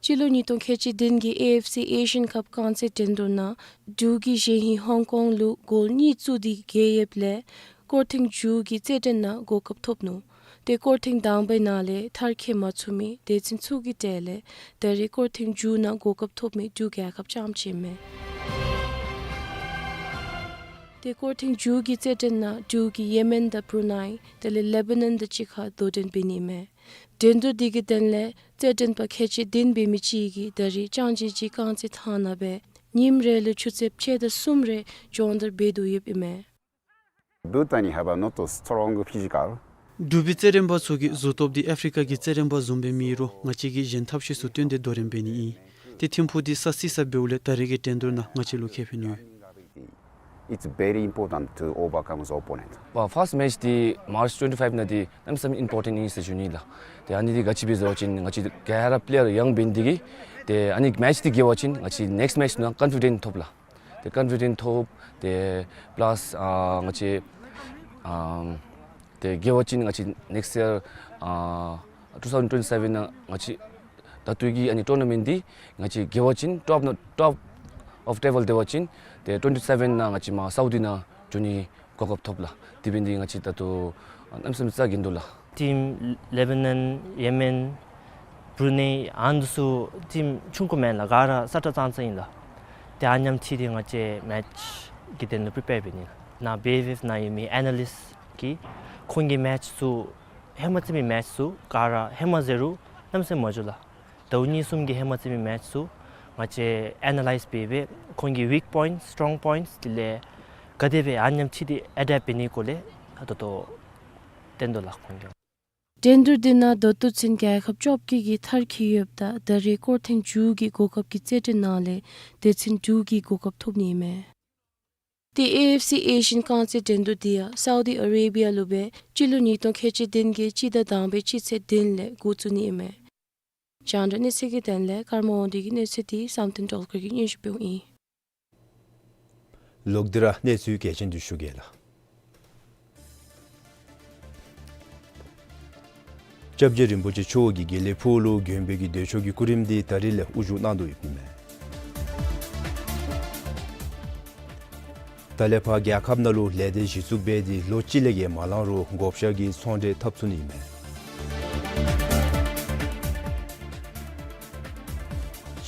སྤྱི་ལོ་ཉིས་སྟོང་ཁལ་གཅིག་བདུན་གྱི་ཨེ་ཨེཕ་སི་ཨེ་ཤི་ཡན་ཀབ་རྐང་རྩེད་འགྲན་བསྡུར་ནང་འབྲུག་གིས་གཞེས་ཧིང་ཧོང་ཀོང་ལུ་གོལ་གཉིས་བཙུགས་ཏེ་རྒྱལ་ཡོདཔ་ལས་སྐོར་ཐེངས་མཇུག་གི་རྩེད་འགྲན་ནང་གོ་སྐབས་ཐོབ་ནུག། ཏེ་སྐོར་ཐེངས་དང་པའི་ནང་ལས་མཐར་འཁྱོལ་མ་ཚུགས་མི་སྡེ་ཚན་ཚུ་གི་གྲས་ལས་ད་རེས་སྐོར་ཐེངས་མཇུག་ནང་གོ་སྐབས་ཐོབ་མི་འབྲུག་རྒྱལ་ཁབ་རྐྱངམ་ཅིག་ཨིན་མས། ཏེ་སྐོར་ཐེངས་མཇུག་གི་རྩེད་འགྲན་ནང་འབྲུག་གིས་ཡེ་མེན་དང་བུ་རུ་ནའི་དེ་ལས་ལེ་བ་ནན་དང་གཅིག་ཁར་དོ་འགྲན་འབད་ནི་ཨིན་མས། འགྲན་བསྡུར་འདི་གི་དོན་ལས་རྩེད་འགྲན་པ་ཁལ་གཅིག་བདུན་འབད་མི་གཅིག་གིས་ད་རེས་ལྕང་སྦྱིས་ཀྱི་རྐང་རྩེད་ཐང་ནང་སྦེ་ཉིནམ་རེ་ལུ་ཆུ་ཚོད་ཕྱེད་དང་གསུམ་རེ་སྦྱོང་བརྡར་འབད་དོ་ཡོདཔ་ཨིན་མས། Bhutan have a not a strong physical. འབྲུག་པའི་རྩེད་འགྲན་པ་ཚུ་གི་གཟུགས་སྟོབས་འདི་ཨཕ་རི་ཀ་གི་རྩེད་འགྲན་པ་བཟུམ་སྦེ་མེད་རུང་ང་བཅས་ཀྱིས་གཞན་ཐབས་ཤེས་ཚུ་བཏོན་ཏེ་དོ་འགྲན་འབད་ནི་ཨིན། ཏེ་ཐིམ་ཕུག་འདི་ས་བསིལ་ས་འབདཝ་ལས་ད་རེས་ཀྱི་འགྲན་བསྡུར་ནང་ང་བཅས་ལུ་ཁེ་ཕན་ཡོད། It's very important to overcome the opponent. First match འདི་March twenty five ནང་འདི་གནམ་མེད་ས་མེད་ཨིམ་པོར་ཊེནཊ་ཨིན་ཟེར་ཞུ་ནི་ལགས། ཏེ་ཨ་ནི་འདི་ག་ཅི་སྦེ་ཟེར་བ་ཅིན་ང་བཅས་ག་ར་པི་ལེ་ཡར་ཡང་འབད་ནི་འདི་གིས་ཏེ་ཨ་ནི་མེཆ་འདི་རྒྱལ་བ་ཅིན་ང་བཅས་ནེགསཊ་མེཆ་ནང་ཀོན་ཕི་ཌེནཊ་ཐོབ་ལགས། ཏེ་ཀོན་ཕི་ཌེནཊ་ཐོབ། ཏེ་པ་ལཱས་ཨ་ང་བཅས་ཨ་ཏེ་རྒྱལ་བ་ཅིན་ང་བཅས་ནེགསཊ་ཡར་ཨ་two thousand twenty seven ནང་ང་བཅས་ད་ལྟོ་གི་ཨ་ནི་ཊུར་ན་མེནཊ་འདི་ང་བཅས་རྒྱལ་བ་ཅིན་ཊོཔ་ནང་ཊོཔ་ཨོཕ་ཊེ་བཱལ་སྡོད་པ་ཅིན་ཏེ་twenty seven ནང་ང་བཅས་མར་སའུ་ཌི་ནང་འགྱོ་ནི་གོ་སྐབས་ཐོབ་ལགས། དེ་འབད་ནི་འདི་ང་བཅས་ད་ལྟོ་གནམ་མེད་ས་མེད་རྩ་འགེངས་དོ་ལགས། ཊིམ་ལེ་བ་ནན་ཡེ་མེན་བུ་རུ་ནའི་ཨ་ནི་ཚུ་ཊིམ་ཆུང་ཀུ་མེན་ལགས། ག་ར་ས་ཁྲ་ཙང་ཙང་ཨིན་ལགས། ཏེ་ཨ་ནེམ་འཁྲིལ་ཏེ་ང་བཅས་མེཆ་གི་དོན་ལུ་པི་རི་པེར་འབད་ནི་ལགས། ནཱ་བེ་ཝེབ་ནང་ཡོད་མི་ཨེ་ན་ལིསཊ་གིས་ཁོང་གི་མེཆ་ཚུ་ཧེ་མ་རྩེད་མི་མེཆ་ཚུ་ག་ར་ཧེ་མ་ཟེར་རུང་གནམ་མེད་ས་མེད་མ་འགྱོ་ལགས། ཟླཝ་གཉིས་གསུམ་གྱི་ཧེ་མ་རྩེད་མི་མེཆ་ཚུ་ང་བཅས་ཨེ་ན་ལའིཛ་འབད་སྦེ་ཁོང་གི་ཝིཀ་པོའིནཊསི་སི་ཊོང་པོའིནཊསི་དེ་ལས་ག་དེ་སྦེ་ཨ་ནེམ་འཁྲིལ་ཏེ་ཨེ་ཌེབཊ་འབད་ནི་སྐོར་ལས་ད་ལྟོ་སྟོན་དོ་ལགས་ཁོང་གིས། འགྲན་བསྡུར་འདི་ནང་ད་ལྟོ་ཚུན་རྒྱལ་ཁབ་བཅོ་བརྒྱད་ཀྱིས་མཐར་འཁྱོལ་ཡོདཔ་ད་ད་རེས་སྐོར་ཐེངས་མཇུག་གི་གོ་སྐབས་ཀྱི་རྩེད་འགྲན་ནང་ལས་སྡེ་ཚན་དྲུག་གིས་གོ་སྐབས་ཐོབ་ནི་ཨིན་མས། ཏེ་ཨེ་ཨེཕ་སི་ཨེ་ཤི་ཡན་རྐང་རྩེད་འགྲན་བསྡུར་འདི་ཡང་སའུ་ཌི་ཨ་རེ་བི་ཡ་ལུ་སྦེ་སྤྱི་ལོ་ཉིས་སྟོང་ཁལ་གཅིག་བདུན་གྱི་སྤྱི་ཟླ་དང་པའི་སྤྱི་ཚེས་བདུན་ལས་འགོ་བཙུགས་ནི་ཨིན་མས། རྒྱང་བསྒྲགས་གནས་ཚུལ་གྱི་དོན་ལས་ཀརྨ་དབང་འདུས་ཀྱི་གནས་ཚུལ་འདི་བསམ་གཏན་སྒྲོལ་དཀར་གྱིས་སྙན་ཞུ་འབདཝ་ཨིན། ལོག་སྟེ་ར་གནས་ཚུལ་གལ་ཆེན་འདི་ཞུ་གེ་ལགས། སྐྱབས་རྗེ་རིན་པོ་ཆེ་མཆོག་གིས་དགེ་ལེགས་ཕུག་ལུ་མགོན་པོའི་གི་བདེ་མཆོག་གི་སྐུ་རིམ་འདི་ད་རིས་ལས་དབུ་བཞུགས་གནང་དོ་ཡོདཔ་ཨིན་མས། ད་ལས་ཕར་རྒྱལ་ཁབ་ནང་ལུ་ལས་སྡེ་གཞི་བཙུགས་འབད་དེ་ལོ་གཅིག་ལས་བརྒལ་མ་ལང་རུང་བགོ་བཤའ་གི་ཚོང་འབྲེལ་འཐབ་ཚུགས་ནི་ཨིན་མས།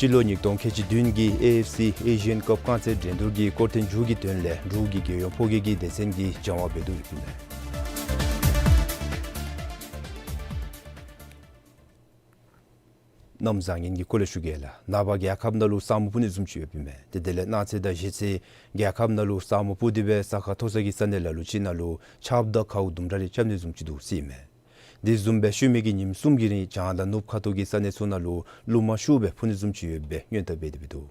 སྤྱི་ལོ་ཉིས་སྟོང་ཁལ་གཅིག་བདུན་གྱི་ཨེ་ཨེཕ་སི་ཨེ་ཤི་ཡན་ཀབ་རྐང་རྩེད་འགྲན་བསྡུར་གྱི་སྐོར་ཐེངས་མཇུག་གི་དོན་ལས་འབྲུག་གི་རྒྱལ་ཡོངས་ཕོ་སྐྱེས་ཀྱི་སྡེ་ཚན་གྱིས་སྦྱང་བ་འབད་དོ་ཡོདཔ་ཨིན་མས། གནམ་བཟང་ངན་གྱི་སྐོར་ལས་ཞུ་གེ་ལགས། ནངས་པ་རྒྱལ་ཁབ་ནང་ལུ་ས་སྨུག་སྤུབ་ནི་བཟུམ་ཅིག་ཡོདཔ་ཨིན་མས། ཏེ་དེ་ལས་གནངས་ཚེ་དང་གཞེས་ཚེ་རྒྱལ་ཁབ་ནང་ལུ་ས་སྨུག་སྤུབ་སྟེ་སྦེ་ས་ཁ་མཐོ་ས་གི་ས་གནས་ལ་ལུ་ཅིག་ནང་ལུ་ཆརཔ་དང་ཁཝ་ལྡུམ་ར་རེ་རྐྱབ་ནི་བཟུམ་ཅིག་འདུག་ཟེར་ཨིན་མས། དེ་བཟུམ་སྦེ་ཤུལ་མའི་གི་ཉིནམ་གསུམ་གྱི་རིང་བྱང་དང་ནུབ་ཁ་ཐུག་གི་ས་གནས་ཚུ་ནང་ལུ་རླུང་མ་ཤུགས་སྦེ་འཕུ་ནི་བཟུམ་ཅིག་ཡོད་པའི་སྔོན་བརྡ་འབད་དེ་འབད་དོ།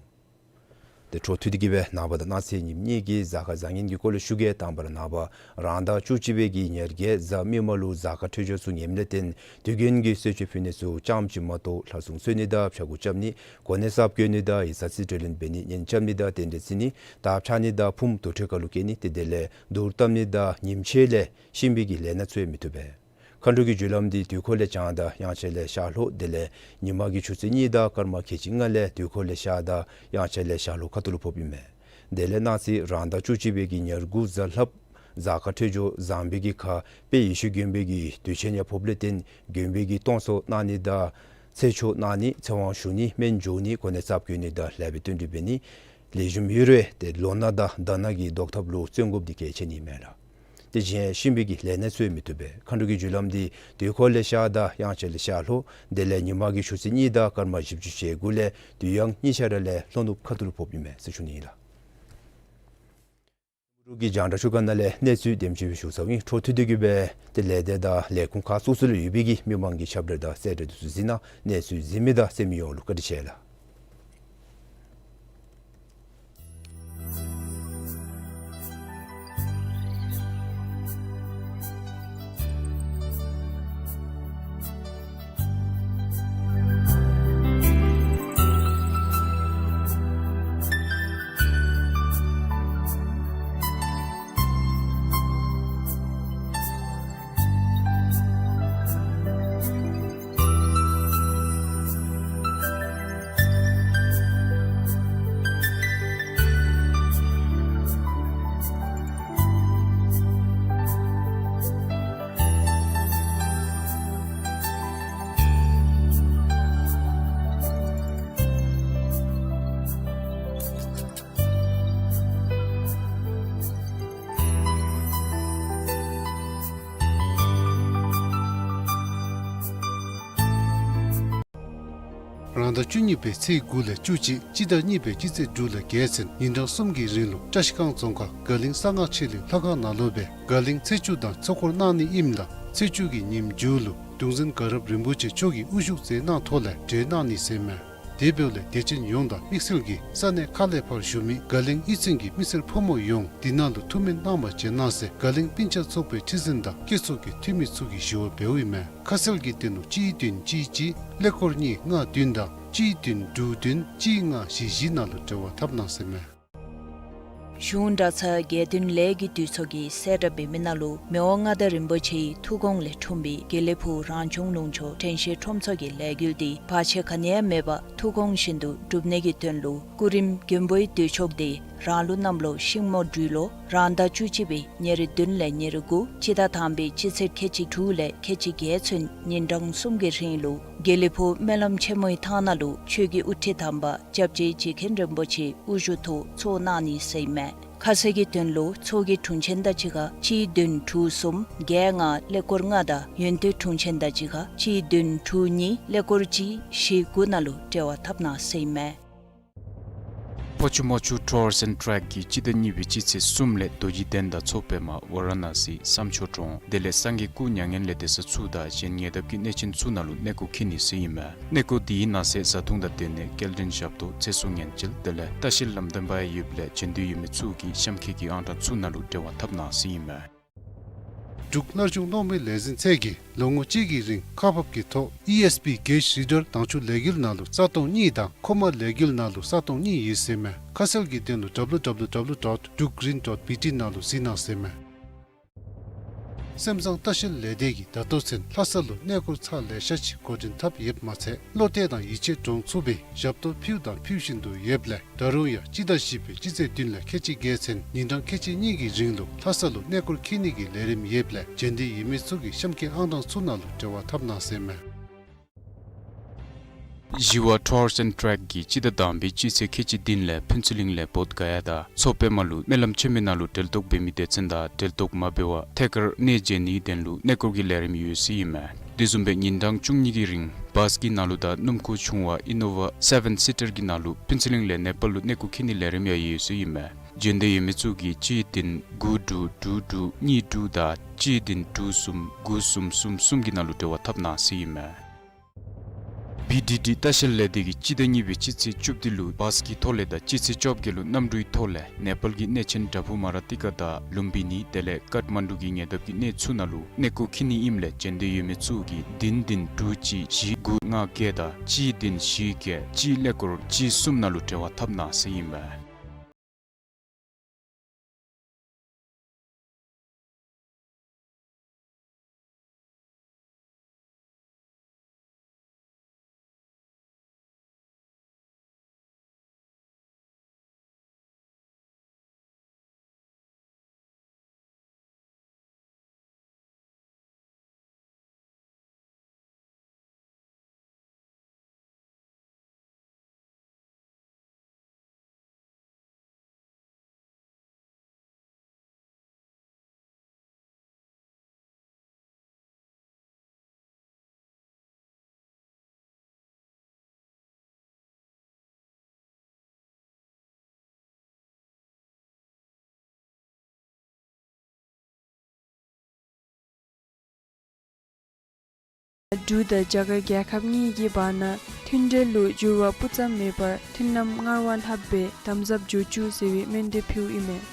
ཏེ་འཕྲོ་མཐུད་དེ་གི་སྦེ་ནངས་པ་དང་གནངས་ཚེ་ཉིནམ་གཉིས་ཀྱི་གཟའ་སྐར་བཟང་ངན་གྱི་སྐོར་ལས་ཞུ་གེ། དང་པ་ར་ནངས་པ་རང་ཟླ་བཅུ་གཅིག་པའི་གི་ཉེར་བརྒྱད་གཟའ་མིག་དམར་ལུ་གཟའ་སྐར་འཕྲོད་སྦྱོར་ཚུ་ངནམ་ལས་བརྟེན་དུས་རྒྱུན་གྱི་གསོལ་མཆོད་ཕུལ་ནི་ཚུ་ཙམ་ཅིག་མ་གཏོགས་ལྷ་སྲུང་གསོལ་ནི་དང་ཕྱྭ་འགུགས་རྐྱབ་ནི་གོ་གནས་གསརཔ་གྱོན་ནི་དང་ཡིག་ཚང་རྩིས་སྤྲོད་ལེན་འབད་ནི་གཉེན་རྐྱབ་ནི་དང་རྟེན་འབྲེལ་བརྩི་ནི་དར་འཕྱར་ནི་དང་ཕུངམ་དུར་ཁྲོད་ཁ་ལུ་བསྐྱལ་ནི་ཏེ་དེ་ལས་དུར་བཏབ་ནི་དང་ཉིནམ་ཕྱེད་ལས་གཤིན་པོའི་གི་ལས་སྣ་ཚུ་ཡང་མི་བཏུབ་པས། མཁའ་འགྲོ་གི་རྒྱུ་ལམ་འདི་དུས་འཁོར་ལས་བྱང་དང་དབྱངས་འཆར་ལས་ཤར་ལྷོ། དེ་ལས་ཉི་མ་གི་ཆུ་ཚོད་གཉིས་དང་སྐར་མ་ཁལ་གཅིག་ལྔ་ལས་དུས་འཁོར་ལས་ཤར་དང་དབྱངས་འཆར་ལས་ཤར་ལྷོ་ཁ་ཐུག་ལུ་ཕོགཔ་ཨིན་མས། དེ་ལས་གནངས་ཚེ་རང་ཟླ་བཅུ་གཅིག་པའི་གི་ཉེར་དགུ་གཟའ་ལྷགཔ་གཟའ་སྐར་འཕྲོད་སྦྱོར་བཟང་པོའི་གི་ཁར་དཔལ་ཡེ་ཤེས་མགོན་པོའི་གི་དུས་ཆེན་ཡང་ཕོགཔ་ལས་བརྟེན་མགོན་པོའི་གི་སྟོང་ཚོགས་གནང་ནི་དང་ཚེ་ཆོག་གནང་ནི་ཚེ་དབང་ཞུ་ནི་སྨན་འཇོ་ནི་གོ་གནས་གསརཔ་གྱོན་ནི་དང་ལེགས་པའི་བསྟུན་གྲོས་འབད་ནི་ལེགས་ཤོམ་ཡོད་རུང་ཏེ་ལོ་ན་དང་ཟླ་ན་གི་བཟློག་ཐབས་ལུ་བརྩོན་དགོཔ་འདི་གལ་ཆེ་ནི་མས་ལགས། དེ་བཞིན་གཤིན་པོའི་གི་ལས་སྣ་ཚུ་ཡང་མི་བཏུབ་པས། མཁའ་འགྲོ་གི་རྒྱུ་ལམ་འདི་དུས་འཁོར་ལས་ཤར་དང་དབྱངས་འཆར་ལས་ཤར་ལྷོ། དེ་ལས་ཉི་མ་གི་ཆུ་ཚོད་གཉིས་དང་སྐར་མ་བཞི་བཅུ་ཞེ་དགུ་ལས་དུས་དབྱངས་གཉིས་ཆ་ར་ལས་ལྷོ་ནུབ་ཁ་ཐུག་ལུ་ཕོགཔ་ཨིན་མས་ཟེར་ཞུ་ནི་ཨིན་ལགས། འབྲུག་གི་རྒྱང་བསྒྲགས་ཤོག་ཁག་ནང་ལས་གནས་ཚུལ་དེམ་ཅིག་སྦེ་ཞུ་ཚརཝ་ཨིན། འཕྲོ་མཐུད་དེ་གི་སྦེ་ཏེ་ལས་སྡེ་དང་ལས་ཁུངས་ཁག་སོ་སོ་ལུ་ཡོད་པའི་གི་མི་མང་གི་ཁྱབ་བསྒྲགས་དང་གསལ་བསྒྲགས་འདི་ཚུ་གཟིགས་གནང་། གནས་ཚུལ་གཟིགས་མི་དང་གསན་མི་ཡོངས་ལུ་བཀའ་དྲིན་ཆེ་ལགས། རང་ཟླ་བཅུ་གཉིས་པའི་ཚེས་དགུ་ལས་བཅུ་གཅིག། སྤྱི་ཟླ་གཉིས་པའི་སྤྱི་ཚེས་དྲུག་ལས་བརྒྱད་ཚུན་ཉིན་གྲངས་གསུམ་གྱི་རིང་ལུ་བཀྲ་ཤིས་སྒང་རྫོང་ཁག་དགའ་གླིང་གསང་སྔགས་ཆོས་གླིང་ལྷ་ཁང་ནང་ལུ་སྦེ་དགའ་གླིང་ཚེས་བཅུ་དང་ཚོགས་འཁོར་གནང་ནི་ཨིནམ་ད་ཚེས་བཅུ་གི་ཉིནམ་མཇུག་ལུ་གདུང་འཛིན་དགའ་རབ་རིན་པོ་ཆེ་མཆོག་གིས་དབུ་བཞུགས་མཛད་གནང་ཐོག་ལས་གྲོལ་གནང་ནི་ཟེར་མས། དེ་འབདཝ་ལས་དད་ཅན་ཡོངས་དང་དམིགས་བསལ་གྱིས་ས་གནས་ཁག་ལས་ཕར་བཞུགས་མི་དགའ་གླིང་གཡུས་ཚན་གྱི་མི་སེར་ཕོ་མོ་ཡོངས་འདི་ནང་ལུ་ཐུགས་སྨོན་གནང་བར་བྱོན་གནང་ཟེར་དགའ་གླིང་སྤུན་ཆ་ཚོགས་པའི་ཁྲི་འཛིན་དང་སྐྱེས་ཚོགས་ཀྱི་འཐུས་མི་ཚུ་གིས་ཞུ་བ་འབདཝ་ཨིན་མས། ཁ་གསལ་གྱི་དོན་ལུ་གཅིག་བདུན་གཅིག་གཅིག་ཀླད་ཀོར་གཉིས་ལྔ་བདུན་དང་གཅིག་བདུན་དྲུག་བདུན་གཅིག་ལྔ་བཞི་བཞི་ནང་ལུ་འབྲེལ་བ་འཐབ་གནང་ཟེར་མས། གཞུང་གྲྭ་ཚང་དགེ་འདུན་ལས་ཀྱི་འདུས་ཚོགས་ཀྱིས་གསལ་བསྒྲགས་འབད་མི་ནང་ལུ་མི་དབང་མངའ་བདག་རིན་པོ་ཆེའི་ཐུགས་དགོངས་ལས་འཁྲུངས་པའི་དགེ་ལེགས་ཕུག་རང་བྱུང་ལུང་ཕྱོགས་དྲན་ཤེས་ཁྲོམ་ཚོགས་ཀྱི་ལས་འགུལ་འདི་བར་ཆད་ག་ནི་ཡང་མེད་པར་ཐུགས་དགོངས་བཞིན་དུ་སྒྲུབ་ནི་གི་དོན་ལུ་སྐུ་རིམ་མགོན་པོའི་འདུས་ཆོག་འདི་རང་ལུགས་གནམ་ལོ་ཤིང་མོ་སྦྲུལ་ལོ་རང་ཟླ་བཅུ་གཅིག་པའི་ཉེར་བདུན་ལས་ཉེར་དགུ་སྤྱི་ཟླ་དང་པའི་སྤྱི་ཚེས་ཁལ་གཅིག་དྲུག་ལས་ཁལ་གཅིག་བརྒྱད་ཚུན་ཉིན་གྲངས་གསུམ་གྱི་རིང་ལུ་དགེ་ལེགས་ཕུག་སྨོན་ལམ་ཆེན་མོའི་ཐང་ནང་ལུ་ཆོས་ཀྱི་དབུ་ཁྲིད་དམ་པ་སྐྱབས་རྗེ་རྗེ་མཁན་རིན་པོ་ཆེའི་དབུ་བཞུགས་ཐོག་ཚོགས་གནང་ནི་ཟེར་ཨིན་མས། ཁ་གསལ་གྱི་དོན་ལུ་ཚོགས་ཀྱི་དྲུང་ཆེན་དང་གཅིག་ཁར་གཅིག་བདུན་དྲུག་གསུམ་བརྒྱད་ལྔ་ཀླད་ཀོར་ལྔ་དང་ཡོན་ཏན་དྲུང་ཆེན་དང་གཅིག་ཁར་གཅིག་བདུན་དྲུག་གཉིས་ཀླད་ཀོར་གཅིག་བཞི་དགུ་ནང་ལུ་འབྲེལ་བ་འཐབ་གནང་ཟེར་ཨིན་མས། ཕོ་ཆུ་མོ་ཆུ་ཊུརསི་ཨེནཌ་ཊེག་གིས་སྤྱི་ཟླ་གཉིས་པའི་སྤྱི་ཚེས་གསུམ་ལས་རྡོ་རྗེ་གདན་དང་མཚོ་པདྨ་ཝ་ར་ཎ་སི་བསམ་ཆོས་གྲོང་དེ་ལས་སངས་རྒྱས་སྐུ་མྱ་ངན་ལས་འདས་ས་ཚུ་དང་གཞན་ཉེ་འདབས་ཀྱི་གནས་ཆེན་ཚུ་ནང་ལུ་གནས་སྐོར་འཁྱིད་ནི་ཟེར་ཨིན་མས། གནས་སྐོར་འདི་ནང་གསེས་བཟའ་འཐུང་དང་སྡོད་གནས་སྐྱེལ་འདྲེན་ཞབས་ཏོག་ཚེ་སྲོག་ཉེན་བཅོལ་དེ་ལས་ལྟ་བཤལ་ལམ་སྟོན་པ་ཡོདཔ་ལས་བྱོན་འདོད་ཡོད་མི་ཚུ་གིས་གཤམ་འཁོད་ཀྱི་ཨང་གྲངས་ཚུ་ནང་ལུ་འབྲེལ་བ་འཐབ་གནང་ཟེར་ཨིན་མས། འབྲུག་སླར་བྱུང་གློག་མེའི་ལས་འཛིན་ཚད་ཀྱིས་ལོ་ངོ་གཅིག་གི་རིང་ཁག་འབག་གི་ཐོག་ཨི་ཨེསི་པི་གེཇ་རི་ཌར་དྭངས་ཆུ་ལས་འགུལ་ནང་ལུ་རྩ་སྟོང་གཉིས་དང་མཁོ་མ་ལས་འགུལ་ནང་ལུ་རྩ་སྟོང་གཉིས་ཡོད་ཟེར་མས། ཁ་གསལ་གྱི་དོན་ལུ་ཌབ་ལུ་ཌབ་ལུ་ཌབ་ལུ་ཌོཊ་འབྲུག་གི་རིན་ཌོཊ་བི་ཊི་ནང་ལུ་གཟིགས་གནང་ཟེར་མས། སེམས་ཙང་ལྟ་བཤལ་ལས་སྡེ་གིས་ད་ལྟོ་ཚུན་ལྷ་ས་ལུ་གནས་སྐོར་ཚར་ལེ་ཤ་ཅིག་འགོ་འདྲེན་འཐབ་ཡོདཔ་མ་ཚད་བློ་གཏད་དང་ཡིད་ཆེས་འདྲོངས་ཚུགས་པའི་ཞབས་ཏོག་ཕུལཝ་དང་ཕུལ་བཞིན་དུ་ཡོདཔ་ལས་ད་རུང་ཡང་སྤྱི་ཟླ་བཞི་པའི་སྤྱི་ཚེས་བདུན་ལས་ཁལ་གཅིག་བརྒྱད་ཚུན་ཉིན་གྲངས་ཁལ་གཅིག་གཉིས་ཀྱི་རིང་ལུ་ལྷ་ས་ལུ་གནས་སྐོར་འཁྱིད་ནི་གི་ལས་རིམ་ཡོདཔ་ལས་བྱོན་འདོད་ཡོད་མི་ཚུ་གིས་གཤམ་འཁོད་ཨང་གྲངས་ཚུ་ནང་ལུ་འབྲེལ་བ་འཐབ་གནང་ཟེར་མས། ཞི་བ་Tours and Trek གིས་སྤྱི་ཟླ་དང་པའི་སྤྱི་ཚེས་ཁལ་གཅིག་བདུན་ལས་ཕུན་ཚོགས་གླིང་ལས་བོདྷ་ག་ཡ་དང་མཚོ་པདྨ་ལུ་སྨོན་ལམ་ཆེན་མོའི་ནང་ལུ་གྲལ་གཏོགས་འབད་མི་སྡེ་ཚན་དང་གྲལ་གཏོགས་མ་འབད་བར་ཐད་ཀར་གནས་མཇལ་ནིའི་དོན་ལུ་གནས་སྐོར་གྱི་ལས་རིམ་ཡོད་ཟེར་ཨིན་མས། དེ་བཟུམ་སྦེ་ཉིན་གྲངས་བཅུ་གཉིས་ཀྱི་རིང་བཱས་ཀྱི་ནང་ལུ་དང་སྣུམ་འཁོར་ཆུང་བ་Innova seven seater གྱི་ནང་ལུ་ཕུན་ཚོགས་གླིང་ལས་ནེ་པཱལ་ལུ་གནས་སྐོར་འཁྱིད་ནིའི་ལས་རིམ་ཡང་ཡོད་ཟེར་ཨིན་མས། འབྱོན་འདོད་ཡོད་མི་ཚུ་གིས་གཅིག་བདུན་དགུ་དྲུག་དྲུག་དྲུག་གཉིས་དྲུག་དང་གཅིག་བདུན་དྲུག་གསུམ་དགུ་གསུམ་གསུམ་གསུམ་གྱི་ནང་ལུ་འབྲེལ་བ་འཐབ་གནང་ཟེར་ཨིན་མས། བི་ཌི་ཌི་ལྟ་བཤལ་ལས་སྡེ་གིས་སྤྱི་ཟླ་གཉིས་པའི་སྤྱི་ཚེས་བཅུ་བདུན་ལུ་བཱས་ཀྱི་ཐོག་ལས་དང་སྤྱི་ཚེས་བཅོ་བརྒྱད་ལུ་གནམ་གྲུའི་ཐོག་ལས་ནེ་པཱལ་གྱི་གནས་ཆེན་བྲག་ཕུག་མ་ར་ཏི་ཀ་དང་ལུམ་བི་ནི་དེ་ལས་ཀཱཐ་མན་ཌུ་གི་ཉེ་འདབས་ཀྱི་གནས་ཚུ་ནང་ལུ་གནས་སྐོར་འཁྱིད་ནི་ཨིནམ་ལས་འབྱོན་འདོད་ཡོད་མི་ཚུ་གིས་བདུན་བདུན་དྲུག་གཅིག་བཞི་དགུ་ལྔ་བརྒྱད་དང་གཅིག་བདུན་བཞི་བརྒྱད་གཅིག་ཀླད་ཀོར་གཅིག་གསུམ་ནང་ལུ་འབྲེལ་བ་འཐབ་གནང་ཟེར་ཨིན་མས། འབྲུག་དང་རྒྱ་གར་རྒྱལ་ཁབ་གཉིས་ཀྱི་བར་ན་མཐུན་འབྲེལ་ལུ་འགྱུར་བ་སྤུ་ཙམ་མེད་པར་མཐུན་ལམ་སྔར་བ་ལྷག་སྦེ་དམ་ཟབ་འགྱོ་བཅུག་ཟེར་བའི་སྨོན་འདུན་ཕུལཝ་ཨིན་མས།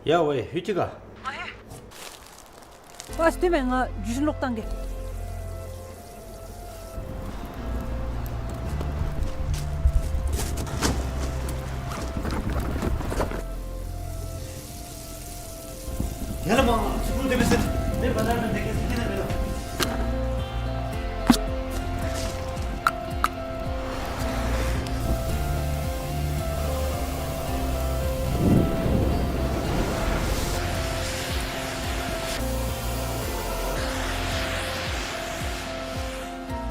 ཡ་ཝེ་ཧུ་ཅི་ག། ཨ་ལྟོས་མས། ང་བརྒྱུད་འཕྲིན་ལོག་བཏང་གེ།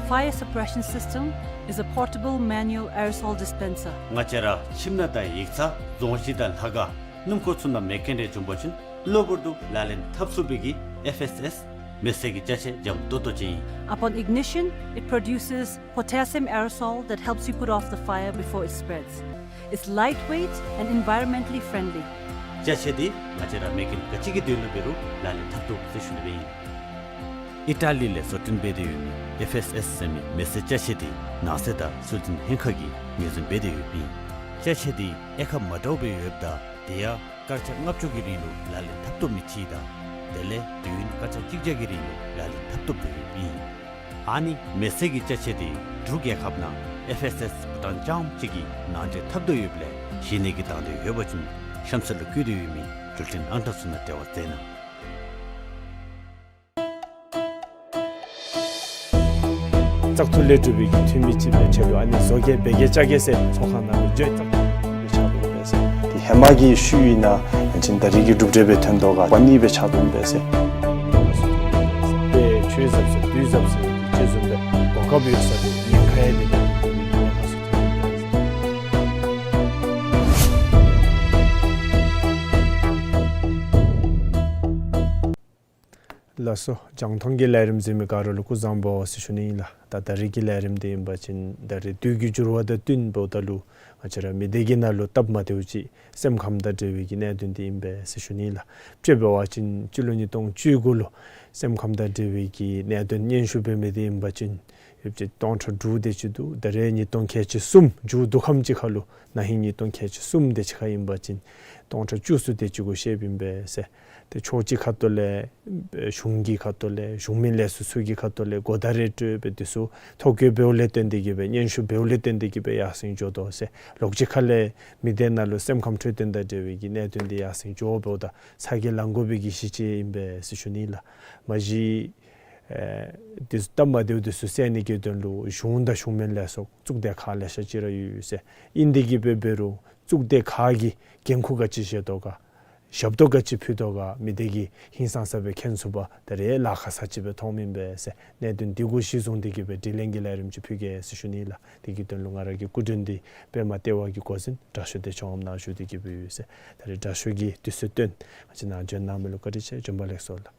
Fire suppression system is a portable manual aerosol dispenser. ང་བཅས་ར་ཁྱིམ་ནང་དང་ཡིག་ཚང་རྫོང་གཞིས་དང་ལྷ་ཁང་སྣུམ་འཁོར་ཚུ་ནང་མེ་སྐྱོན་རེ་བྱུང་པ་ཅིན་གློ་བུར་དུ་ལག་ལེན་འཐབ་ཚུགས་པའི་གི་ཨེཕ་ཨེསི་ཨེསི་མེ་བསད་ཀྱི་ཅ་ཆས་འཇམ་ཏོང་ཏོ་ཅིག་ཨིན། Upon ignition, it produces potassium aerosol that helps you put off the fire before it spreads. It's lightweight and environmentally friendly. ཅ་ཆས་འདི་ང་བཅས་ར་མེ་སྐྱོན་ག་ཅི་གི་དོན་ལུ་འབད་རུང་ལག་ལེན་འཐབ་ཚུགས་ཟེར་ཞུ་ནི་སྦེ་ཨིན། ཨི་ཊ་ལི་ལས་བཟོ་སྐྲུན་འབད་དེ་ཡོད་མི་ཨེཕ་ཨེསི་ཨེསི་ཟེར་མི་མེ་བསད་ཅ་ཆས་འདི་ནང་གསེས་དང་ཚུལ་ཁྲིམས་ལྷན་ཁག་གིས་ངོས་འཛིན་འབད་དེ་ཡོདཔ་ཨིན། ཅ་ཆས་འདི་དབྱེ་ཁག་མ་འདྲཝ་སྦེ་ཡོདཔ་ད་དེ་ཡང་སྐར་ཆ་ལྔ་བཅུ་གི་རིང་ལུ་ལག་ལེན་འཐབ་བཏུབ་མི་ཅིག་དང་དེ་ལས་དུས་ཡུན་སྐར་ཆ་གཅིག་བརྒྱ་གི་རིང་ལུ་ལག་ལེན་འཐབ་བཏུབ་སྟེ་ཡོདཔ་ཨིན། ཨ་ནི་མེ་བསད་ཀྱི་ཅ་ཆས་འདི་འབྲུག་རྒྱལ་ཁབ་ནང་ཨེཕ་ཨེསི་ཨེསི་བྷུ་ཊཱན་རྐྱངམ་གཅིག་གིས་ནང་འདྲེན་འཐབ་དོ་ཡོདཔ་ལས་གཞི་ནས་ཀྱི་དང་འདོད་ཡོད་པ་ཅིན་གཤམ་གསལ་ལུ་བཀོད་དེ་ཡོད་མི་འགྲུལ་འཕྲིན་ཨང་གྲངས་ཚུ་ནང་འབྲེལ་བ་མཛད་གནང་། བཙག་འཐུ་ལས་གྲུབ་པའི་འཐུས་མི་ཅིག་སྦེ་ཆེད་དུ་ཨ་ནི་བཟོ་གེ་འབད་གེ་རྐྱབ་གེ་ཟེར་ཚོགས་ཁང་ནང་ལུ་འགྱོ་བཙག་འཐུ་སྦེ་ཆགས་འདུག་པས་ཟེར། དེ་ཧེ་མ་གི་ཤུལ་ཨིན་ན་ཡང་ཅིན་ད་རེས་ཀྱི་གྲུབ་འབྲས་སྦེ་ཐོན་དོ་ག་པ་ནི་སྦེ་ཆགས་འདུག་པས་ཟེར། དཔེ་ཆོས་ཟབ་ཟེར་དུས་ཟབ་ཟེར་ཅིག་བཟུམ་སྦེ་གོ་སྐབས་ཡོད་ས་འདི་ཉེན་ཁ་ཡང་འདི་ནང་ལུ་ཉེན་ཁ་ཚུ་ཐོན་འདུག་པས་ཟེར། ལགས་སོ། རྒྱང་མཐོང་གི་ལས་རིམ་གཟིགས་མི་ག་ར་ལུ་སྐུ་གཟུགས་བཟང་པོ་ཟེར་ཞུ་ནི་ཨིན་ལགས། ད་ད་རེས་ཀྱི་ལས་རིམ་འདི་ཨིན་པ་ཅིན་ད་རེས་དུས་ཀྱི་འགྱུར་བ་དང་བསྟུན་འབདཝ་ད་ལུ་ང་བཅས་ར་མི་སྡེ་གི་ནང་ལུ་སྟབས་མ་བདེཝ་ཅིག་སེམས་ཁམས་དང་འབྲེལ་བའི་གི་གནད་དོན་འདི་ཨིན་པས་ཟེར་ཞུ་ནི་ཨིན་ལགས། དཔྱེ་འབད་བ་ཅིན་སྤྱི་ལོ་ཉིས་སྟོང་བཅུ་དགུ་ལུ་སེམས་ཁམས་དང་འབྲེལ་བའི་གི་གནད་དོན་སྙན་ཞུ་འབད་མི་འདི་ཨིན་པ་ཅིན་ཡོདཔ་ཅིག་སྟོང་ཕྲག་དྲུག་དེ་ཅིག་འདུག། ད་རེས་ཉིས་སྟོང་ཁལ་གཅིག་གསུམ་མཇུག་བསྡུ་ཁམས་ཅིག་ཁར་ལུ་ན་ཧིང་ཉིས་སྟོང་ཁལ་གཅིག་གསུམ་དེ་ཅིག་ཁར་ཨིན་པ་ཅིན་སྟོང་ཕྲག་བཅུ་གསུམ་དེ་ཅིག་གུ་བཤདཔ་ཨིན་པས་ཟེར། ཏེ་ཕྱོགས་གཅིག་ཁ་ཐུག་ལས་གཞུང་གི་ཁ་ཐུག་ལས་གཞུང་མིན་ལས་ཚོགས་ཚུ་གི་ཁ་ཐུག་ལས་གོ་བརྡ་རེ་སྤྲོད་སྦེ་དེ་ཚུ་ཐོ་བཀོད་འབདཝ་ལས་བརྟེན་ཏེ་གི་སྦེ་སྙན་ཞུ་འབདཝ་ལས་བརྟེན་ཏེ་གི་སྦེ་ཡར་སེང་འགྱོ་དོ་ཟེར། ལོགས་གཅིག་ཁ་ལས་མི་སྡེ་ནང་ལུ་སེམས་ཁམས་འཕྲོད་བསྟེན་དང་འབྲེལ་བའི་གི་གནད་དོན་འདི་ཡར་སེང་འགྱོ་འབདཝ་ད་ཚ་གྱང་ལང་དགོ་པའི་གི་གཞི་ཅིག་ཨིན་པས་ཟེར་ཞུ་ནི་ལགས། མ་གཞི་ཨེ་དེ་ཚུ་སྟབས་མ་བདེཝ་དེ་ཚུ་སེལ་ནི་གི་དོན་ལུ་གཞུང་དང་གཞུང་མིན་ལས་ཚོགས་གཙུག་སྡེ་ཁག་ལེ་ཤ་ཅིག་ར་ཡོད་ཡོད་ཟེར། ཨིན་ཏེ་གི་སྦེ་འབད་རུང་ གཙུག་སྡེ་ཁག་གིས་འགན་ཁུར་ག་ཅི་བཞེས་དོ་ག། ཞབས་ཏོག་ག་ཅི་ཕུལ་དོ་ག། མི་སྡེ་གིས་ཧིང་སངས་ས་སྦེ་མཁྱེན་ཚུགས་པར་ད་རེས་ལཱ་ཁག་ས་ཅིག་སྦེ་མཐོངམ་ཨིན་པས་ཟེར། གནད་དོན་འདི་གུ་གཞི་བཟུང་སྟེ་གིས་སྦེ་དྲི་ལན་གྱི་ལས་རིམ་ཅིག་ཕུལ་གེ་ཟེར་ཞུ་ནི་ལགས། དེ་གི་དོན་ལུ་ང་ར་གི་སྐུ་མགྲོན་འདི་པདྨ་ལྟེ་བ་གི་འགོ་འཛིན་དྲག་ཤོས་བདེ་མཆོག་ངམ་ནཱ་བཞུགས་ཏེ་གིས་སྦེ་ཡོད་ཟེར། ད་རེས་དྲག་ཤོས་ཀྱིས་དུས་ཚོད་བཏོན་ང་བཅས་ནང་འབྱོན་གནང་མི་ལུ་བཀའ་དྲིན་ཆེ། བྱོན་པ་ལེགས་སོ་ལགས།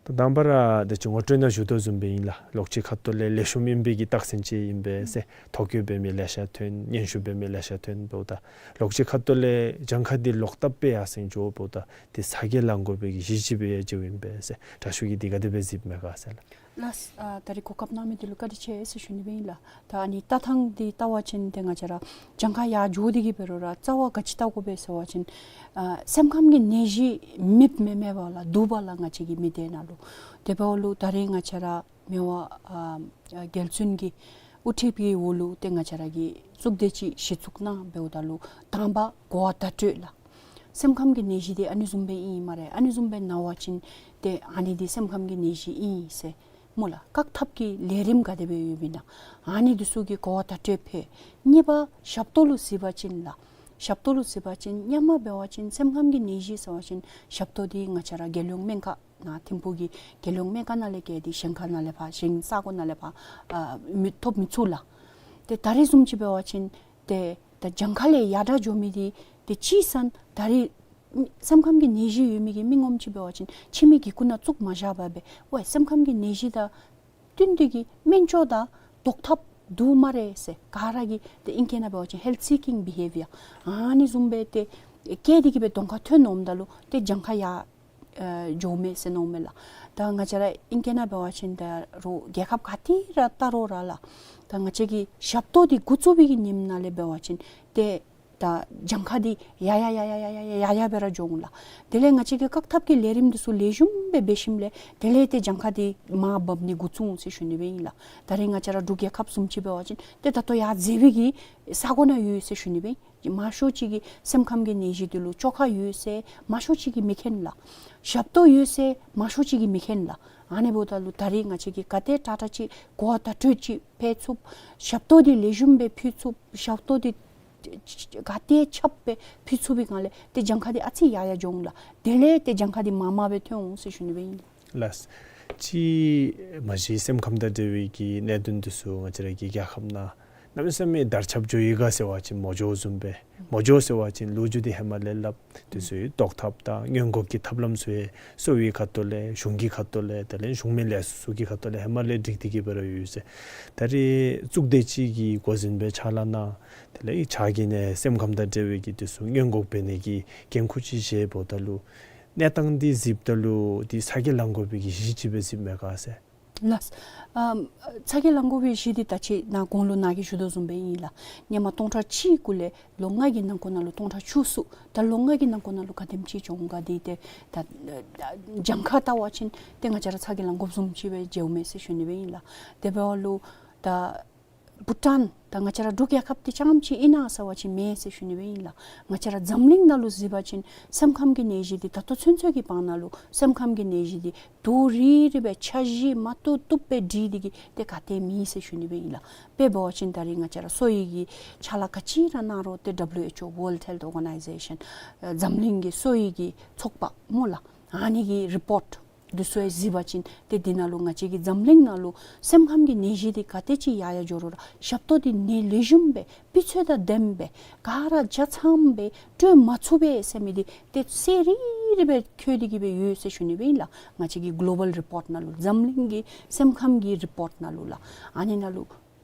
ད་དང་པ་ར་ད་ཅི་ངོ་སྤྲོད་ནང་ཞུ་དོ་བཟུམ་སྦེ་ཨིན་ལགས། ལོགས་གཅིག་ཁ་ཐུག་ལས་ལེགས་ཤོམ་ཨིན་པའི་གི་རྟགས་མཚན་ཅིག་ཨིན་པས་ཟེར། ཐོ་བཀོད་འབད་མི་ལེ་ཤ་ཐོན། སྙན་ཞུ་འབད་མི་ལེ་ཤ་ཐོན་འབདཝ་ད་ལོགས་གཅིག་ཁ་ཐུག་ལས་གྱངས་ཁ་འདི་ལོག་བཏབ་སྦེ་ཡར་སེང་འགྱོ་འབདཝ་ད་འདི་ཚ་གྱང་ལང་དགོ་པའི་གི་གཞི་ཅིག་སྦེ་ཡང་མཇལཝ་ཨིན་པས་ཟེར། དྲག་ཤོས་ཀྱིས་འདི་ག་དེ་སྦེ་གཟིགསཔ་མས་ག་ཟེར་ལགས། ལགས། ཨ་ད་རེས་གོ་སྐབས་གནང་མི་འདི་ལུ་བཀའ་དྲིན་ཆེ་ཟེར་ཞུ་ནི་སྦེ་ཨིན་ལགས། ད་ཨ་ནི་ལྟ་སྟངས་འདི་བལྟ་བ་ཅིན་ཏེ་ང་བཅས་ར་གྱངས་ཁ་ཡར་འགྱོ་སྟེ་གིས་འབད་རུང་ར་རྩ་བ་ག་ཅི་བལྟ་དགོ་པས་ཟེར་བ་ཅིན་ཨ་སེམས་ཁམས་ཀྱི་ནད་གཞི་མེདཔ་མེན་མེན་པ་ལགས། འདུག་པ་ལགས། ང་བཅས་ཀྱི་མི་སྡེ་ནང་ལུ། དེ་འབདཝ་ལུ་ད་རེས་ང་བཅས་ར་མི་དབང་ཨ་རྒྱལ་བཙུན་གྱི་དབུ་ཁྲིད་ཀྱི་འོག་ལུ་ཏེ་ང་བཅས་ར་གིས་གཙུག་སྡེ་ཅིག་གཞི་བཙུགས་གནང་འབདཝ་ད་ལུ་དང་པ་གོ་བ་བརྡ་སྤྲོད་ལགས། སེམས་ཁམས་ཀྱི་ནད་གཞི་འདི་ཨ་ནི་བཟུམ་སྦེ་ཨིན་སྨ་རེ། ཨ་ནི་བཟུམ་སྦེ་ན་བ་ཅིན་ཏེ་ཨ་ནི་འདི་སེམས་ཁམས་ཀྱི་ནད་གཞི་ཨིན་ཟེར་སྨོ་ལགས། བཀག་ཐབས་ཀྱི་ལས་རིམ་ག་དེ་སྦེ་ཡོདཔ་ཨིན་ན་ཨ་ནི་འདི་ཚུ་གི་གོ་བ་བརྡ་སྤྲོད་ཕུལ། གཉིས་པ་ཞབས་ཏོག་ལུ་གཟིགས་པ་ཅིན་ལགས། ཞབས་ཏོག་ལུ་གཟིགས་པ་ཅིན་སྔོན་མ་འབད་བ་ཅིན་སེམས་ཁམས་ཀྱི་ནད་གཞི་ཟེར་བ་ཅིན་ཞབས་ཏོག་འདི་ང་བཅས་ར་རྒྱལ་ཡོངས་སྨན་ཁང་ནང་ཐིམ་ཕུག་གི་རྒྱལ་ཡོངས་སྨན་ཁང་ནང་ལས་བརྒལ་ཏེ་གཞན་ཁ་ནང་ལས་ཕར་གཞན་ས་གོ་ནང་ལས་ཕར་ཨ་མི་ཐོབ་མི་ཚུགས་ལགས། ཏེ་ད་རེས་བཟུམ་ཅིག་འབད་བ་ཅིན་ཏེ་ད་གྱངས་ཁ་ལས་ཡར་དྲག་འགྱོ་མི་འདི་ཏེ་ཅིག་ཟེར་ན་ད་རེས་སེམས་ཁམས་ཀྱི་ནད་གཞི་ཡོད་མི་གི་མི་ངོམ་ཅིག་འབད་བ་ཅིན་ཁྱིམ་གྱི་གི་གུ་ནང་བཙུགས་མ་བཞག་པར་སྦེ་ཝའི་སེམས་ཁམས་ཀྱི་ནད་གཞི་དང་བསྟུན་ཏེ་གིས་སྨན་བཅོས་དང་བཟློག་ཐབས་འདུག་སྨ་རེ་ཟེར་ག་ར་གིས་ཏེ་ཨིང་སྐད་ནང་འབད་བ་ཅིན་health seeking behaviour ཨ་ནི་བཟུམ་སྦེ་ཏེ་བསྐྱེད་དེ་གིས་སྦེ་གདོང་ཁར་ཐོན་འོངམ་ད་ལུ་ཏེ་གྱངས་ཁ་ཡར་ཨ་འགྱོཝ་མས་ཟེར་མནོཝ་མས་ལགས། ད་ང་བཅས་ར་ཨིང་སྐད་ནང་འབད་བ་ཅིན་ད་རུང་རྒྱལ་ཁབ་ག་ཏེ་ར་བལྟ་རུང་ར་ལགས། ད་ང་བཅས་ཀྱི་ཞབས་ཏོག་འདི་འགོ་བཙུགས་པའི་གི་ཉིནམ་ནང་ལས་འབད་བ་ཅིན་ཏེ་ད་གྱངས་ཁ་འདི་ཡར་ཡར་ཡར་ཡར་སྦེ་ར་འགྱོ་འོང་ལགས། དེ་ལས་ང་བཅས་ཀྱིས་བཀག་ཐབས་ཀྱི་ལས་རིམ་འདི་ཚུ་ལེགས་ཤོམ་སྦེ་འབད་ཞིནམ་ལས་དེ་ལས་ཏེ་གྱངས་ཁ་འདི་མར་འབབ་ནི་འགོ་བཙུགས་འོང་ཟེར་ཞུ་ནི་སྦེ་ཨིན་ལགས། ད་རེས་ང་བཅས་ར་འབྲུག་རྒྱལ་ཁབ་བཟུམ་ཅིག་འབད་བ་ཅིན་ཏེ་ད་ལྟོ་ཡར་འཛེགས་པའི་གི་ས་གོ་ནང་ཡོད་ཟེར་ཞུ་ནི་སྦེ་ཨིན། མང་ཤོས་ཅིག་གིས་སེམས་ཁམས་ཀྱི་ནད་གཞི་འདི་ལུ་བཅོས་ཁ་ཡོད་ཟེར་མང་ཤོས་ཅིག་གིས་མི་མཁྱེན་ལགས། ཞབས་ཏོག་ཡོད་ཟེར་མང་ཤོས་ཅིག་གིས་མི་མཁྱེན་ལགས། ཨ་ནི་འབདཝ་ད་ལུ་ད་རེས་ང་བཅས་ཀྱིས་ག་དེ་དྲག་དྲག་ཅིག་གོ་བ་བརྡ་སྤྲོད་ཅིག་ཕུལ་ཚུགས། ཞབས་ཏོག་འདི་ལེགས་ཤོམ་སྦེ་ཕུལ་ཚུགས། ཞབས་ཏོག་འདི་ག་དེ་ཁྱབ་སྦེ་ཕུལ་ཚུགས་པའི་སྒང་ལས་ཏེ་གྱངས་ཁ་འདི་ཨ་ཙི་ཡར་ཡར་འགྱོ་འོང་ལགས། དེ་ལས་ཏེ་གྱངས་ཁ་འདི་མར་མར་སྦེ་ཐོན་འོང་ཟེར་ཞུ་ནི་སྦེ་ཨིན། ལགས། ཅིག་མ་གཞི་སེམས་ཁམས་དང་འབྲེལ་བའི་གི་གནད་དོན་འདི་ཚུ་ང་བཅས་ར་གི་རྒྱལ་ཁབ་ནང་གནམ་མེད་ས་མེད་དར་ཁྱབ་འགྱོ་ཡི་ག་ཟེར་བ་ཅིན་མ་འགྱོཝ་བཟུམ་སྦེ། མ་འགྱོ་ཟེར་བ་ཅིན་ལོ་རྒྱུས་འདི་ཧེ་མ་ལས་སླབ། དེ་ཚུ་ཡང་བཟློག་ཐབས་དང་སྔོན་འགོག་གི་ཐབས་ལམ་ཚུ་ཡང་གསོ་བའི་ཁ་ཐུག་ལས་གཞུང་གི་ཁ་ཐུག་ལས་དེ་ལས་གཞུང་མིན་ལས་ཚོགས་ཚུ་གི་ཁ་ཐུག་ལས་ཧེ་མ་ལས་སྒྲིག་སྟེ་གིས་འབད་ར་ཡོད་ཟེར། ད་རེས་གཙུག་སྡེ་ཅིག་གི་འགོ་འཛིན་སྦེ་ཕྱག་ལཱ་གནང་། དེ་ལས་ཕྱག་གི་ནི་སེམས་ཁམས་དང་འབྲེལ་བའི་གི་དེ་ཚུ་སྔོན་འགོག་འབད་ནི་གི་འགན་ཁུར་ཅིག་བཞེསཔ་ད་ལུ་གནས་སྟངས་འདི་གཟིགསཔ་ད་ལུ་འདི་ཚ་གྱང་ལང་དགོ་པའི་གི་གཞི་ཅིག་སྦེ་གཟིགསཔ་མས་ག་ཟེར། ལགས། ཨམ་ཚ་གྱང་ལང་དགོ་པའི་གཞི་འདི་ད་ཅི་ནཱ་གོང་ལུ་ནཱ་གིས་ཞུ་དོ་བཟུམ་སྦེ་ཨིན་ལགས། སྔོན་མ་སྟོང་ཕྲག་གཅིག་གུ་ལས་ལོ་ལྔ་གི་ནང་འཁོད་ནང་ལུ་སྟོང་ཕྲག་བཅུ་གསུམ། ད་ལོ་ལྔ་གི་ནང་འཁོད་ནང་ལུ་ག་དེམ་ཅིག་བྱུང་ག་འདི་ཏེ་ད་གྱངས་ཁ་བལྟ་བ་ཅིན་ཏེ་ང་བཅས་ར་ཚ་གྱང་ལང་དགོཔ་བཟུམ་ཅིག་སྦེ་མཇལཝ་མས་ཟེར་ཞུ་ནི་སྦེ་ཨིན་ལགས། དེ་འབདཝ་ད་ལུ་ད་བྷུ་ཊཱན་ད་ང་བཅས་ར་འབྲུག་རྒྱལ་ཁབ་འདི་རྐྱངམ་ཅིག་ཨིན་ན་ཟེར་བ་ཅིན་མེན་ཟེར་ཞུ་ནི་སྦེ་ཨིན་ལགས། ང་བཅས་ར་འཛམ་གླིང་ནང་ལུ་གཟིགས་པ་ཅིན་སེམས་ཁམས་ཀྱི་ནད་གཞི་འདི་ད་ལྟོ་ཚུན་ཚོད་ཀྱི་བར་ན་ལུ་སེམས་ཁམས་ཀྱི་ནད་གཞི་འདི་དུས་རིང་རིང་སྦེ་འཆར་གཞི་མ་བཏུབ་བཏུབ་སྦེ་སྒྲིག་སྟེ་གིས་ཏེ་ག་ཏེ་མེད་ཟེར་ཞུ་ནི་སྦེ་ཨིན་ལགས། དཔེ་འབད་བ་ཅིན་ད་རེས་ང་བཅས་ར་གསོ་བའི་གི་ཕྱག་ལཱ་ག་ཅི་ར་གནང་རུང་ཏེ་ཌབ་ལུ་ཨེཆ་ཨོ་World Health Organization ཨ་འཛམ་གླིང་གི་གསོ་བའི་གི་ཚོགས་པ་སྨོ་ལགས། ཨ་ནི་གི་རི་པོརཊ་འདི་ཚུ་ཡང་གཟིགས་པ་ཅིན་ཏེ་འདི་ནང་ལུ་ང་བཅས་ཀྱི་འཛམ་གླིང་ནང་ལུ་སེམས་ཁམས་ཀྱི་ནད་གཞི་འདི་ག་དེ་ཅིག་ཡར་ཡར་འགྱོ་རུང་ར་ཞབས་ཏོག་འདི་ནི་ལེགས་ཤོམ་སྦེ་སྤུས་ཚད་དང་ལྡནམ་སྦེ་ག་ར་ཆ་ཚང་སྦེ་སྤྲོད་མ་ཚུགས་པས་ཟེར་མི་འདི་ཏེ་གསལ་རི་རི་སྦེ་འཁོད་དེ་གིས་སྦེ་ཡོད་ཟེར་ཞུ་ནི་སྦེ་ཨིན་ལགས། ང་བཅས་ཀྱི་གོ་ལོ་བཱལ་རི་པོརཊ་ནང་ལུ་འཛམ་གླིང་གི་སེམས་ཁམས་ཀྱི་རི་པོརཊ་ནང་ལུ་ལགས། ཨ་ནི་ནང་ལུ་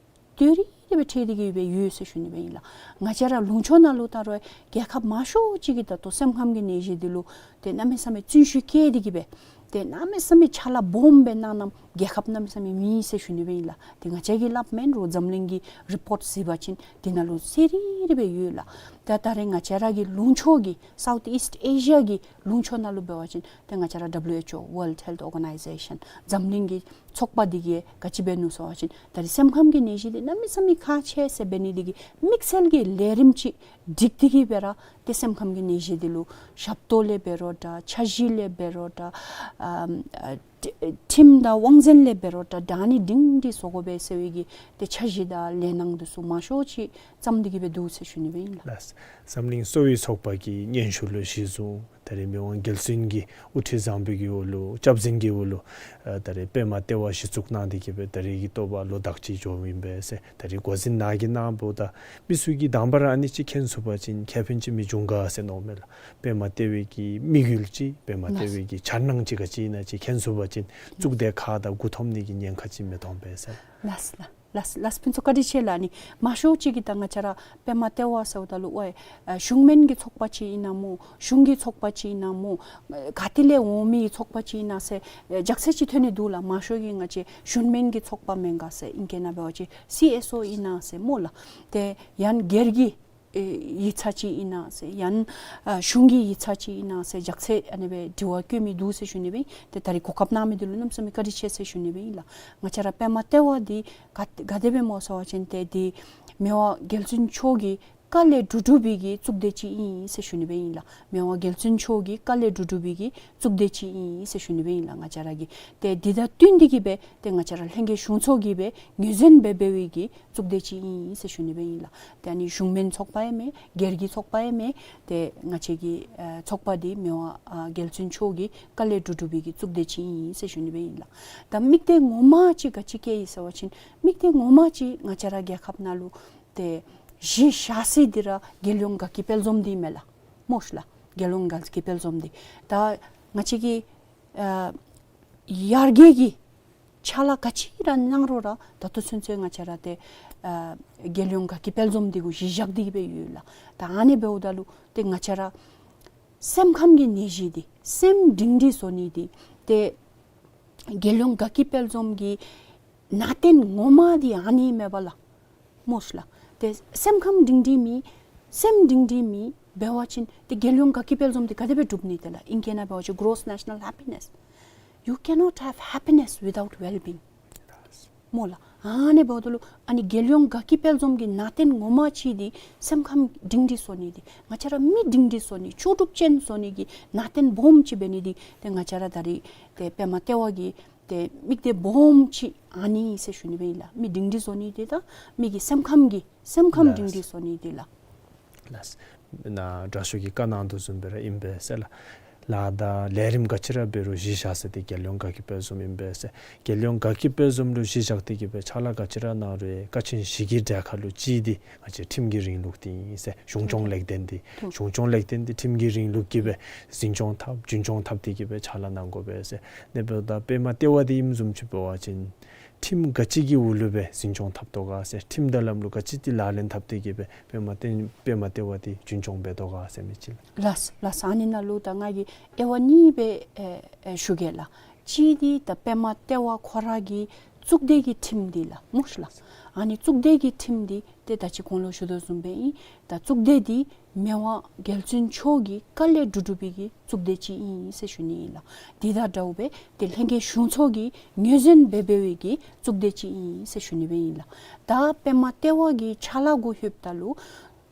དོན་རེ་རེ་སྦེ་ཁྲིད་དེ་གིས་སྦེ་ཡོད་ཟེར་ཞུ་ནི་སྦེ་ཨིན་ལགས། ང་བཅས་ར་ལུང་ཕྱོགས་ནང་ལུ་ད་རུང་རྒྱལ་ཁབ་མང་ཤོས་ཅིག་གིས་ད་ལྟོ་སེམས་ཁམས་ཀྱི་ནད་གཞི་འདི་ལུ་ཏེ་གནམ་མེད་ས་མེད་བརྩོན་ཤུགས་བསྐྱེད་དེ་གིས་སྦེ་ཏེ་གནམ་མེད་ས་མེད་ཕྱག་ལཱ་སྦོམ་སྦེ་གནང་གནངམ་རྒྱལ་ཁབ་གནམ་མེད་ས་མེད་མེད་ཟེར་ཞུ་ནི་སྦེ་ཨིན་ལགས། ཏེ་ང་བཅས་ཀྱིས་སླབ་མེན་རུང་འཛམ་གླིང་གི་རི་པོརཊ་གཟིགས་པ་ཅིན་འདི་ནང་ལུ་གསལ་རི་རི་སྦེ་ཡོད་ལགས། ད་ད་རེས་ང་བཅས་ར་གི་ལུང་ཕྱོགས་ཀྱི་Southeast Asia གི་ལུང་ཕྱོགས་ནང་ལུ་འབད་བ་ཅིན་ཏེ་ང་བཅས་ར་ཌབ་ལུ་ཨེཆ་ཨོ་World Health Organization འཛམ་གླིང་གི་ཚོགས་པ་འདི་གིས་ག་ཅི་འབད་ནུག་ཟེར་བ་ཅིན་ད་རེས་སེམས་ཁམས་ཀྱི་ནད་གཞི་འདི་གནམ་མེད་ས་མེད་ཁག་ཆེ་ཟེར་འབད་ནི་འདི་གིས་དམིགས་བསལ་གྱི་ལས་རིམ་ཅིག་སྒྲིག་སྟེ་གིས་སྦེ་ར་ཏེ་སེམས་ཁམས་ཀྱི་ནད་གཞི་འདི་ལུ་ཞབས་ཏོག་ལས་འབད་རུང་འདྲ་འཆར་གཞི་ལས་འབད་རུང་འདྲ་ཨམ་ཨ་ ཁྲིམས་དང་དབང་འཛིན་ལས་འབད་རུང་ད་བརྡ་ནི་སྒྲིང་སྒྲི་བཟོ་དགོ་པས་ཟེར་བའི་གི་ཏེ་འཆར་གཞི་དང་ལས་སྣང་འདི་ཚུ་མང་ཤོས་ཅིག་བརྩམས་ཏེ་གི་སྦེ་འདུག་ཟེར་ཞུ་ནི་སྦེ་ཨིན་ལགས། ལགས། འཛམ་གླིང་གསོ་བའི་ཚོགས་པ་གི་སྙན་ཞུ་ལུ་གཞི་བཟུང་ད་རེས་མི་དབང་རྒྱལ་བཙུན་གྱི་དབུ་ཁྲིད་བཟང་པོའི་གི་འོག་ལུ་སྐྱབས་འཛིན་གྱི་འོག་ལུ་ཨ་ད་རེས་པདྨ་ལྟེ་བ་གཞི་བཙུགས་གནང་སྟེ་གི་སྦེ་ད་རེས་ཀྱི་ལྟོ་བ་ལོ་དག་ཅིག་འགྱོཝ་ཨིན་པས་ཟེར། ད་རེས་འགོ་འཛིན་ནཱ་གིས་གནངམ་ད་མི་ཚུ་གིས་དང་པ་ར་ཨ་ནི་ཅིག་མཁྱེན་ཚུགས་པ་ཅིན་ཁེ་ཕན་ཅིག་མི་འབྱུང་ག་ཟེར་མནོཝ་མས་ལགས། པདྨ་ལྟེ་བའི་གི་དམིགས་ཡུལ་ཅིག་པདྨ་ལྟེ་བའི་གི་འཆར་སྣང་ཅིག་ག་ཅི་ཨིན་ན་ཅིག་མཁྱེན་ཚུགས་པ་ཅིན་གཙུག་སྡེ་ཁག་དང་མགུ་འཐོམ་ནི་གི་ཉེན་ཁ་ཅིག་མི་འཐོན་པས་ཟེར། ལགས་ལགས། ལགས་ལགས། ཕུན་ཚོགས་བཀའ་དྲིན་ཆེ་ལགས། ཨ་ནི་མང་ཤོས་ཅིག་གིས་ད་ང་བཅས་ར་པདྨ་ལྟེ་བ་ཟེརཝ་ད་ལུ་ཝའི་ཨ་གཞུང་མིན་གྱི་ཚོགས་པ་ཅིག་ཨིན་ན་མོ་གཞུང་གི་ཚོགས་པ་ཅིག་ཨིན་ན་མོ་ག་ཏེ་ལས་འོང་མི་གི་ཚོགས་པ་ཅིག་ཨིན་ན་ཟེར་ཨ་རྒྱགས་ཚད་ཅིག་ཐོན་ནི་འདུག་ལགས། མང་ཤོས་ཀྱིས་ང་བཅས་གཞུང་མིན་གྱི་ཚོགས་པ་མེན་ག་ཟེར། ཨིང་སྐད་ནང་འབད་བ་ཅིན་སི་ཨེས་ཨོ་ཨིན་ན་ཟེར་མོ་ལགས། ཏེ་ཡང་སྒེར་གྱི་ཨེ་ཡིག་ཚང་ཅིག་ཨིན་ན་ཟེར་ཡང་ཨ་གཞུང་གི་ཡིག་ཚང་ཅིག་ཨིན་ན་ཟེར་རྒྱགས་ཚད་ཨ་ནི་སྦེ་དྲི་བ་བཀོད་མི་འདུག་ཟེར་ཞུ་ནི་སྦེ་ཨིན། ཏེ་ད་རེས་གོ་སྐབས་གནང་མི་འདི་ལུ་གནམ་མེད་ས་མེད་བཀའ་དྲིན་ཆེ་ཟེར་ཞུ་ནི་སྦེ་ཨིན་ལགས། ང་བཅས་ར་པདྨ་ལྟེ་བ་འདི་ག་ག་དེ་སྦེ་སྨོ་ཟེར་བ་ཅིན་ཏེ་འདི་མི་དབང་རྒྱལ་བཙུན་མཆོག་གི་བཀའ་ལས་གྲུབ་གྲུབ་པའི་གི་གཙུག་སྡེ་ཅིག་ཨིན་ཟེར་ཞུ་ནི་སྦེ་ཨིན་ལགས། མི་དབང་རྒྱལ་བཙུན་མཆོག་གི་བཀའ་ལས་གྲུབ་གྲུབ་པའི་གི་གཙུག་སྡེ་ཅིག་ཨིན་ཟེར་ཞུ་ནི་སྦེ་ཨིན་ལགས། ང་བཅས་ར་གི་ཏེ་འདི་དང་བསྟུན་ཏེ་གི་སྦེ་ཏེ་ང་བཅས་ར་ལྷན་རྒྱས་གཞུང་ཚོགས་ཀྱིས་སྦེ་ངོས་འཛིན་འབད་འབད་བའི་གི་གཙུག་སྡེ་ཅིག་ཨིན་ཟེར་ཞུ་ནི་སྦེ་ཨིན་ལགས། ཏེ་ཨ་ནི་གཞུང་མིན་ཚོགས་པ་ཡང་མེན་སྒེར་གྱི་ཚོགས་པ་ཡང་མེན། ཏེ་ང་བཅས་ཀྱི་ཨ་ཚོགས་པ་འདི་མི་དབང་ཨ་རྒྱལ་བཙུན་མཆོག་གི་བཀའ་ལས་གྲུབ་གྲུབ་པའི་གི་གཙུག་སྡེ་ཅིག་ཨིན་ཟེར་ཞུ་ནི་སྦེ་ཨིན་ལགས། ད་དམིགས་གཏད་ངོ་མ་ཅིག་ག་ཅི་བསྐྱེད་ཡི་ཟེར་བ་ཅིན་དམིགས་གཏད་ངོ་མ་ཅིག་ང་བཅས་ར་རྒྱལ་ཁབ་ནང་ལུ་ཏེ་གཞི་བཞག་ས་འདི་ར་རྒྱལ་ཡོངས་དགའ་སྐྱིད་དཔལ་འཛོམས་འདི་མས་ལགས། སྨོ་ཤ་ལགས། རྒྱལ་ཡོངས་དགའ་སྐྱིད་དཔལ་འཛོམས་འདི་ད་ང་བཅས་ཀྱི་ཨ་ཡར་རྒྱས་ཀྱི་ཕྱག་ལཱ་ག་ཅི་ར་གནང་རུང་ར་ད་ལྟོ་ཚུན་ཚོད་ང་བཅས་ར་ཏེ་ཨ་རྒྱལ་ཡོངས་དགའ་སྐྱིད་དཔལ་འཛོམས་འདི་གུ་གཞི་བཞག་སྟེ་གི་སྦེ་ཡོད་ལགས། ད་ཨ་ནི་འབདཝ་ད་ལུ་ཏེ་ང་བཅས་ར་སེམས་ཁམས་ཀྱི་ནད་གཞི་འདི་སེམས་སྒྲིང་སྒྲི་བཟོ་ནི་འདི་ཏེ་རྒྱལ་ཡོངས་དགའ་སྐྱིད་དཔལ་འཛོམས་ཀྱི་ནང་རྟེན་ངོ་མ་འདི་ཨ་ནི་མས་པ་ལགས། སྨོ་ཤ་ལགས། ཏེ་སེམས་ཁམས་སྒྲིང་སྒྲི་མེད་སེམས་སྒྲིང་སྒྲི་མེད་འབད་བ་ཅིན་ཏེ་རྒྱལ་ཡོངས་དགའ་སྐྱིད་དཔལ་འཛོམས་འདི་ག་དེ་སྦེ་འགྲུབ་ནི་ཏེ་ལགས། ཨིང་སྐད་ནང་འབད་བ་ཅིན་gross national happiness. You cannot have happiness without well-being. སྨོ་ལགས། ཨ་ནི་འབདཝ་ད་ལུ་ཨ་ནི་རྒྱལ་ཡོངས་དགའ་སྐྱིད་དཔལ་འཛོམས་ཀྱི་ནང་རྟེན་ངོ་མ་ཅིག་འདི་སེམས་ཁམས་སྒྲིང་སྒྲི་བཟོ་ནི་འདི་ང་བཅས་ར་མི་སྒྲིང་སྒྲི་བཟོ་ནི་ལྕོགས་གྲུབ་ཅན་བཟོ་ནི་གི་ནང་རྟེན་སྦོམ་ཅིག་འབད་ནི་འདི་ཏེ་ང་བཅས་ར་ད་རེས་ཏེ་པདྨ་ལྟེ་བ་གི་ཏེ་དམིགས་གཏད་སྦོམ་ཅིག་ཨ་ནི་ཟེར་ཞུ་ནི་སྦེ་ཨིན་ལགས། མི་སྒྲིང་སྒྲི་བཟོ་ནི་འདི་དང་མི་གི་སེམས་ཁམས་ཀྱི་སེམས་ཁམས་སྒྲིང་སྒྲི་བཟོ་ནི་འདི་ལགས། ལགས། ནཱ་དྲག་ཤོས་ཀྱིས་བཀའ་གནང་དོ་བཟུམ་སྦེ་ར་ཨིན་པས་ཟེར་ལགས། ལཱ་དང་ལས་རིམ་ག་ཅི་ར་འབད་རུང་གཞི་བཞག་ས་འདི་རྒྱལ་ཡོངས་དགའ་སྐྱིད་དཔལ་འཛོམས་ཨིན་པས་ཟེར། རྒྱལ་ཡོངས་དགའ་སྐྱིད་དཔལ་འཛོམས་ལུ་གཞི་བཞག་སྟེ་གི་སྦེ་ཕྱག་ལཱ་ག་ཅི་ར་གནང་རུང་ཀ་ཆེན་བཞི་གི་གྲལ་ཁར་ལུ་གཅིག་འདི་ང་བཅས་ཁྲིམས་ཀྱི་རིང་ལུགས་འདི་ཨིན་ཟེར། གཞུང་སྐྱོང་ལེགས་ལྡན་འདི་གཞུང་སྐྱོང་ལེགས་ལྡན་འདི་ཁྲིམས་ཀྱི་རིང་ལུགས་ཀྱིས་སྦེ་འཛིན་སྐྱོང་འཐབ་རྒྱུན་སྐྱོང་འཐབ་སྟེ་གི་སྦེ་ཕྱག་ལཱ་གནང་དགོ་པས་ཟེར། ཨ་ནི་འབདཝ་ད་པདྨ་ལྟེ་བ་འདི་ཨིནམ་བཟུམ་ཅིག་འབད་བ་ཅིན་ཁྲིམས་ག་ཅི་གི་འོག་ལུ་སྦེ་འཛིན་སྐྱོང་འཐབ་དོ་ག་ཟེར། ཁྲིམས་དང་ལམ་ལུགས་ག་ཅི་འདི་ལག་ལེན་འཐབ་སྟེ་གི་སྦེ་པདྨ་ལྟེ་པདྨ་ལྟེ་བ་འདི་རྒྱུན་སྐྱོང་འབད་དོ་ག་ཟེར་མི་ཅིག་ལགས། ལགས་ལགས། ཨ་ནི་ནང་ལུ་ད་ང་གིས་དབྱེ་བ་གཉིས་སྦེ་ཨེ་ཨེ་ཞུ་གེ་ལགས། གཅིག་འདི་ད་པདྨ་ལྟེ་བ་ཁོ་ར་གི་གཙུག་སྡེ་གི་ཁྲིམས་འདི་ལགས། སྨོ་ཤ་ལགས། ཨ་ནི་གཙུག་སྡེ་གི་ཁྲིམས་འདི་ཏེ་ད་ཅི་གོང་ལུ་ཞུ་དོ་བཟུམ་སྦེ་ཨིན། ད་གཙུག་སྡེ་འདི་མི་དབང་རྒྱལ་བཙུན་མཆོག་གི་བཀའ་ལས་གྲུབ་གྲུབ་པའི་གི་གཙུག་སྡེ་ཅིག་ཨིན་ཟེར་ཞུ་ནི་ཨིན་ལགས། དེ་དང་འདྲཝ་སྦེ་ཏེ་ལྷན་རྒྱས་གཞུང་ཚོགས་ཀྱིས་ངོས་འཛིན་འབད་འབད་བའི་གི་གཙུག་སྡེ་ཅིག་ཨིན་ཟེར་ཞུ་ནི་སྦེ་ཨིན་ལགས། ད་པདྨ་ལྟེ་བ་གི་ཕྱག་ལཱ་གུ་ལྷོདཔ་ད་ལུ་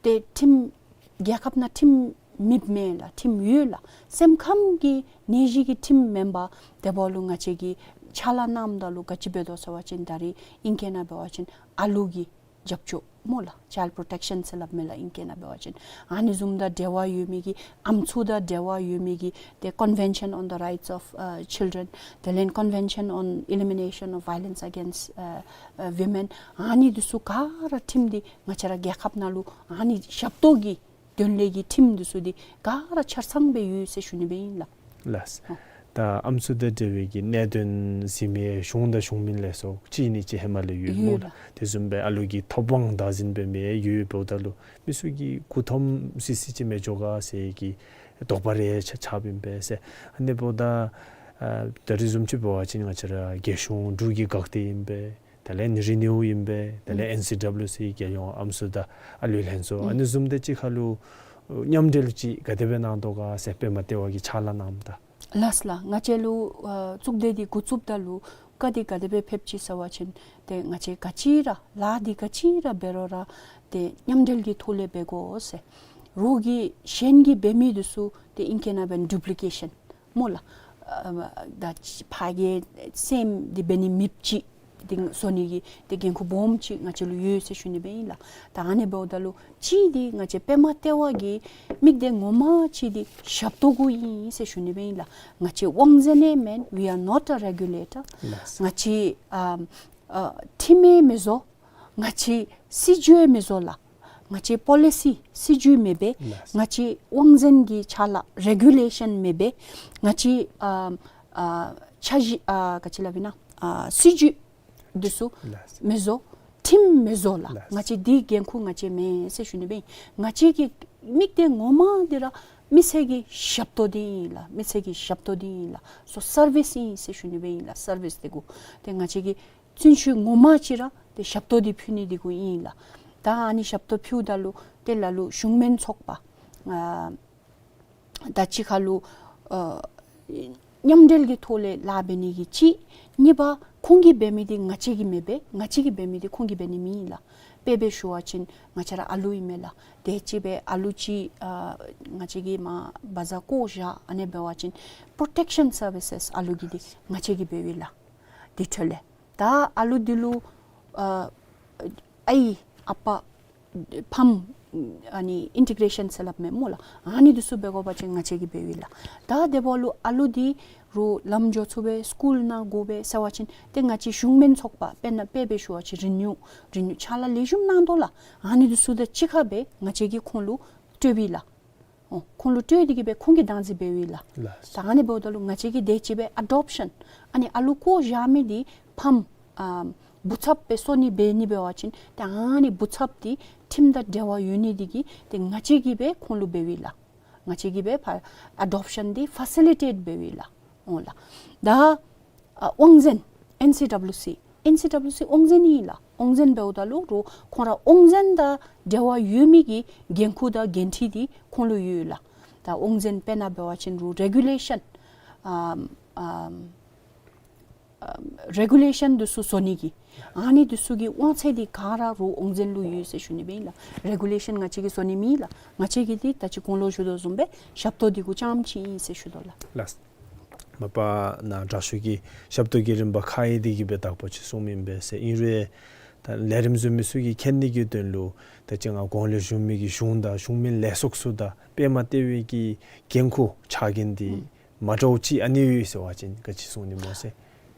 ཏེ་ཁྲིམས་རྒྱལ་ཁབ་ནང་ཁྲིམས་མེདཔ་མེན་ལགས། ཁྲིམས་ཡོད་ལགས། སེམས་ཁམས་ཀྱི་ནད་གཞི་གི་ཁྲིམས་མེན་པར་དེ་འབདཝ་ལུ་ང་བཅས་ཀྱིས་ཕྱག་ལཱ་གནངམ་ད་ལུ་ག་ཅི་འབད་དོ་ཟེར་བ་ཅིན་ད་རེས་ཨིང་སྐད་ནང་འབད་བ་ཅིན་ཨ་ལུ་གི་རྒྱབ་སྐྱོར་སྨོ་ལགས། Child protection ཟེར་སླབ་མས་ལགས་ཨིང་སྐད་ནང་འབད་བ་ཅིན། ཨ་ནི་བཟུམ་དང་འབྲེལ་བ་ཡོད་མི་གི་ཨམ་སྲུ་དང་འབྲེལ་བ་ཡོད་མི་གི་ཏེ་Convention on the Rights of uh, Children དེ་ལས་Convention on Elimination of Violence Against uh, uh, Women ཨ་ནི་འདི་ཚུ་ག་ར་ཁྲིམས་འདི་ང་བཅས་ར་རྒྱལ་ཁབ་ནང་ལུ་ཨ་ནི་ཞབས་ཏོག་གི་དོན་ལས་ཀྱི་ཁྲིམས་འདི་ཚུ་འདི་ག་ར་ཆ་ཚང་སྦེ་ཡོད་ཟེར་ཞུ་ནི་སྦེ་ཨིན་ལགས། ལགས། ཨོ། ད་ཨམ་སྲུ་དང་འབྲེལ་བའི་གི་གནད་དོན་གཟིགས་མི་གཞུང་དང་གཞུང་མིན་ལས་ཚོགས་གཅིག་གཉིས་ཅིག་ཧེ་མ་ལས་ཡོད་སྨོ་ལགས། ཡོད་ལགས། དེ་བཟུམ་སྦེ་ཨ་ལུ་གི་ཐོབ་དབང་བདག་འཛིན་འབད་མི་ཡོད་འབདཝ་ད་ལུ་མི་ཚུ་གིས་མགུ་འཐོམ་སི་སི་ཅིག་མི་འགྱོ་ག་ཟེར་གྱི་དོགས་པ་རེ་ཆ་ཆགསཔ་ཨིན་པས་ཟེར། ཨ་ནི་འབདཝ་ད་ཨ་ད་རེས་བཟུམ་ཅིག་འབད་བ་ཅིན་ང་བཅས་ར་རྒྱལ་གཞུང་འབྲུག་གི་འགག་སྡེ་ཨིན་པས། དེ་ལས་ནི་རི་ནིའུ་ཨིན་པས། དེ་ལས་ཨེན་སི་ཌབ་ལིའུ་སི་རྒྱལ་ཡོངས་ཨམ་སྲུ་དང་ཨ་ལུའི་ལྷན་ཚོགས་ཨ་ནི་བཟུམ་དེ་ཅིག་ཁར་ལུ་མཉམ་འབྲེལ་ཅིག་ག་དེ་སྦེ་གནང་དོ་ག་ཟེར་པདྨ་ལྟེ་བ་གིས་ཕྱག་ལཱ་གནངམ་ད། ལགས་ལགས། ང་བཅས་ལུ་ཨ་གཙུག་སྡེ་འདི་འགོ་བཙུགསཔ་ད་ལུ་བཀའ་འདི་ག་དེ་སྦེ་ཕེབས་ཅི་ཟེར་བ་ཅིན་ཏེ་ང་བཅས་ག་ཅི་ར་ལཱ་འདི་ག་ཅི་ར་འབད་རུང་ར་ཏེ་མཉམ་འབྲེལ་གྱི་ཐོག་ལས་འབད་དགོ་ཟེར། རོགས་ཀྱིས་གཞན་གྱིས་འབད་མི་འདི་ཚུ་ཏེ་ཨིང་སྐད་ནང་འབད་བ་ཅིན་ཌུབ་ལི་ཀེ་ཤཱན་སྨོ་ལགས། ཨ་ད་ཕ་གིའི་སེམས་འདི་འབད་ནི་མེདཔ་ཅིག་འདི་བཟོ་ནི་གི་ཏེ་འགན་ཁུར་སྦོམ་ཅིག་ང་བཅས་ལུ་ཡོད་ཟེར་ཞུ་ནི་སྦེ་ཨིན་ལགས། ད་ཨ་ནི་འབདཝ་ད་ལུ་གཅིག་འདི་ང་བཅས་པདྨ་ལྟེ་བ་གི་དམིགས་གཏད་ངོ་མ་ཅིག་འདི་ཞབས་ཏོག་གུ་ཨིན་ཟེར་ཞུ་ནི་སྦེ་ཨིན་ལགས། ང་བཅས་དབང་འཛིན་ཨིན་མེན། We are not a regulator. ལགས། ང་བཅས་ཨ་ཨ་ཁྲིམས་ཡང་མི་བཟོ། ང་བཅས་སྲིད་བྱུས་མི་བཟོ་ལགས། ང་བཅས་པོ་ལི་སི་སྲིད་བྱུས་མེད་པས། ལགས། ང་བཅས་དབང་འཛིན་གྱི་ཕྱག་ལཱ་རེ་གུ་ལེ་ཤཱན་མེད་པས། ང་བཅས་ཨ་ཨ་འཆར་གཞི་ཨ་ག་ཅི་སླབ་ཨིན་ན་ཨ་སྲིད་བྱུས་འདི་ཚུ་ལགས། མི་བཟོ། ཁྲིམས་མི་བཟོ་ལགས། ལགས། ང་བཅས་འདི་འགན་ཁུར་ང་བཅས་མེན་ཟེར་ཞུ་ནི་སྦེ་ཨིན། ང་བཅས་ཀྱི་དམིགས་གཏད་ངོ་མ་འདི་ར་མི་སེར་གྱི་ཞབས་ཏོག་འདི་ཨིན་ལགས། མི་སེར་གྱི་ཞབས་ཏོག་འདི་ཨིན་ལགས། སོ་སར་བིསི་ཨིན་ཟེར་ཞུ་ནི་སྦེ་ཨིན་ལགས། སར་བིསི་འདི་གུ་ཏེ་ང་བཅས་ཀྱི་བརྩོན་ཤུགས་ངོ་མ་ཅིག་ར་ཏེ་ཞབས་ཏོག་འདི་ཕུལ་ནི་འདི་གུ་ཨིན་ལགས། ད་ཨ་ནི་ཞབས་ཏོག་ཕུལཝ་ད་ལུ་ཏེ་ལ་ལུ་གཞུང་མིན་ཚོགས་པ་ཨ་ད་གཅིག་ཁར་ལུ་ཨ་མཉམ་འབྲེལ་གྱི་ཐོག་ལས་ལཱ་འབད་ནི་གི་གཅིག། གཉིས་པ་ཁོང་གིས་འབད་མི་འདི་ང་བཅས་ཀྱིས་མི་འབད། ང་བཅས་ཀྱིས་འབད་མི་འདི་ཁོང་གིས་འབད་ནི་མེན་ལགས། དཔེ་སྦེ་ཞུ་བ་ཅིན་ང་བཅས་ར་ཨ་ལུ་ཨིན་མས་ལགས། དེ་ཅིག་སྦེ་ཨ་ལུ་ཅིག་ཨ་ང་བཅས་ཀྱིས་མར་བ་ཛ་བཀོ་བཞག་ཨ་ནི་འབད་བ་ཅིན་པྲོ་ཊེཀ་ཤཱན་སར་བི་སེས་ཨ་ལུ་གི་འདི་ང་བཅས་ཀྱིས་འབདཝ་ཨིན་ལགས། དེ་འཕྲོ་ལས་ད་ཨ་ལུ་འདི་ལུ་ཨ་ཨའི་ཨ་པ་ཕམ་ཨ་ནི་ཨིན་ཊི་གེ་རེ་ཤཱན་ཟེར་སླབ་མས་སྨོ་ལགས། ཨ་ནི་འདི་ཚུ་འབད་དགོ་པ་ཅིན་ང་བཅས་ཀྱིས་འབདཝ་ཨིན་ལགས། ད་དེ་འབདཝ་ལུ་ཨ་ལུ་འདི་རུང་ལམ་འགྱོ་ཚུགས་པས། སི་ཀུལ་ནང་དགོ་པས་ཟེར་བ་ཅིན་ཏེ་ང་བཅས་གཞུང་མིན་ཚོགས་པ་དཔེར་ན་དཔེ་སྦེ་ཞུ་བ་ཅིན་རི་ནིའུ་རི་ནིའུ་ཕྱག་ལཱ་ལེགས་ཤོམ་གནང་དོ་ལགས། ཨ་ནི་འདི་ཚུ་དང་གཅིག་ཁར་སྦེ་ང་བཅས་ཀྱིས་ཁོང་ལུ་སྤྲོདཔ་ཨིན་ལགས། ཨོ་ཁོང་ལུ་སྤྲོད་དེ་གིས་སྦེ་ཁོང་གིས་བདག་འཛིན་འབདཝ་ཨིན་ལགས། ལགས། ད་ཨ་ནི་འབདཝ་ད་ལུ་ང་བཅས་ཀྱིས་དེ་ཅིག་སྦེ་ཨ་ཌོབ་ཤཱན་ཨ་ནི་ཨ་ལུ་བཀོ་བཞག་མི་འདི་ཕམ་ཨ་བུ་ཚབ་སྦེ་བཟོ་ནི་འབད་ནི་འབད་བ་ཅིན་ཏེ་ཨ་ནི་བུ་ཚབ་འདི་ཁྲིམས་དང་འབྲེལ་བ་ཡོད་ནི་འདི་གིས་ཏེ་ང་བཅས་ཀྱིས་སྦེ་ཁོང་ལུ་འབདཝ་ཨིན་ལགས། ང་བཅས་ཀྱིས་སྦེ་ཕར་ཨ་ཌོབ་ཤཱན་འདི་ཕ་སི་ལི་ཊེཊ་འབདཝ་ཨིན་ལགས། ཨོ་ལགས། ད་ཨ་དབང་འཛིན་ཨེན་སི་ཌབ་ལིའུ་སི་ཨེན་སི་ཌབ་ལིའུ་སི་དབང་འཛིན་ཨིན་ལགས། དབང་འཛིན་འབདཝ་ད་ལུ་རུང་ཁོང་ར་དབང་འཛིན་དང་འབྲེལ་བ་ཡོད་མི་གི་འགན་ཁུར་དང་འགན་འཁྲི་འདི་ཁོང་ལུ་ཡོད་ལགས། ད་དབང་འཛིན་དཔེར་ན་འབད་བ་ཅིན་རུང་རེ་གུ་ལེ་ཤཱན་ཨམ་ཨམ་ཨམ་རེ་གུ་ལེ་ཤཱན་འདི་ཚུ་བཟོ་ནི་གི་ཨ་ནི་འདི་ཚུ་གི་དབང་ཚད་འདི་ག་ར་རུང་དབང་འཛིན་ལུ་ཡོད་ཟེར་ཞུ་ནི་སྦེ་ཨིན་ལགས། རེ་གུ་ལེ་ཤཱན་ང་བཅས་ཀྱིས་བཟོ་ནི་མེན་ལགས། ང་བཅས་ཀྱིས་འདི་ད་ཅི་གོང་ལུ་ཞུ་དོ་བཟུམ་སྦེ་ཞབས་ཏོག་འདི་གུ་རྐྱངམ་ཅིག་ཨིན་ཟེར་ཞུ་དོ་ལགས། ལགས། མ་པ་ནཱ་དྲག་ཤོས་ཀྱིས་ཞབས་ཏོག་གི་རིམ་པ་ཁག་ཡང་འདི་གིས་སྦེ་དག་པ་ཅིག་གསུངམ་ཨིན་པས་ཟེར། ཨིན་རུང་ད་ལས་རིམ་བཟོ་མི་ཚུ་གིས་མཁྱེན་ནི་གི་དོན་ལུ་ད་ཅི་ང་གོང་ལས་ཞུ་མི་གི་གཞུང་དང་གཞུང་མིན་ལས་ཚོགས་ཚུ་དང་པདྨ་ལྟེ་བའི་གི་འགན་ཁུར་ཕྱག་འགན་འདི་ཨུམ་མ་འདྲཝ་ཅིག་ཨ་ནི་ཡོད་ཟེར་བ་ཅིན་ག་ཅི་གསུང་ནི་སྨོ་ཟེར།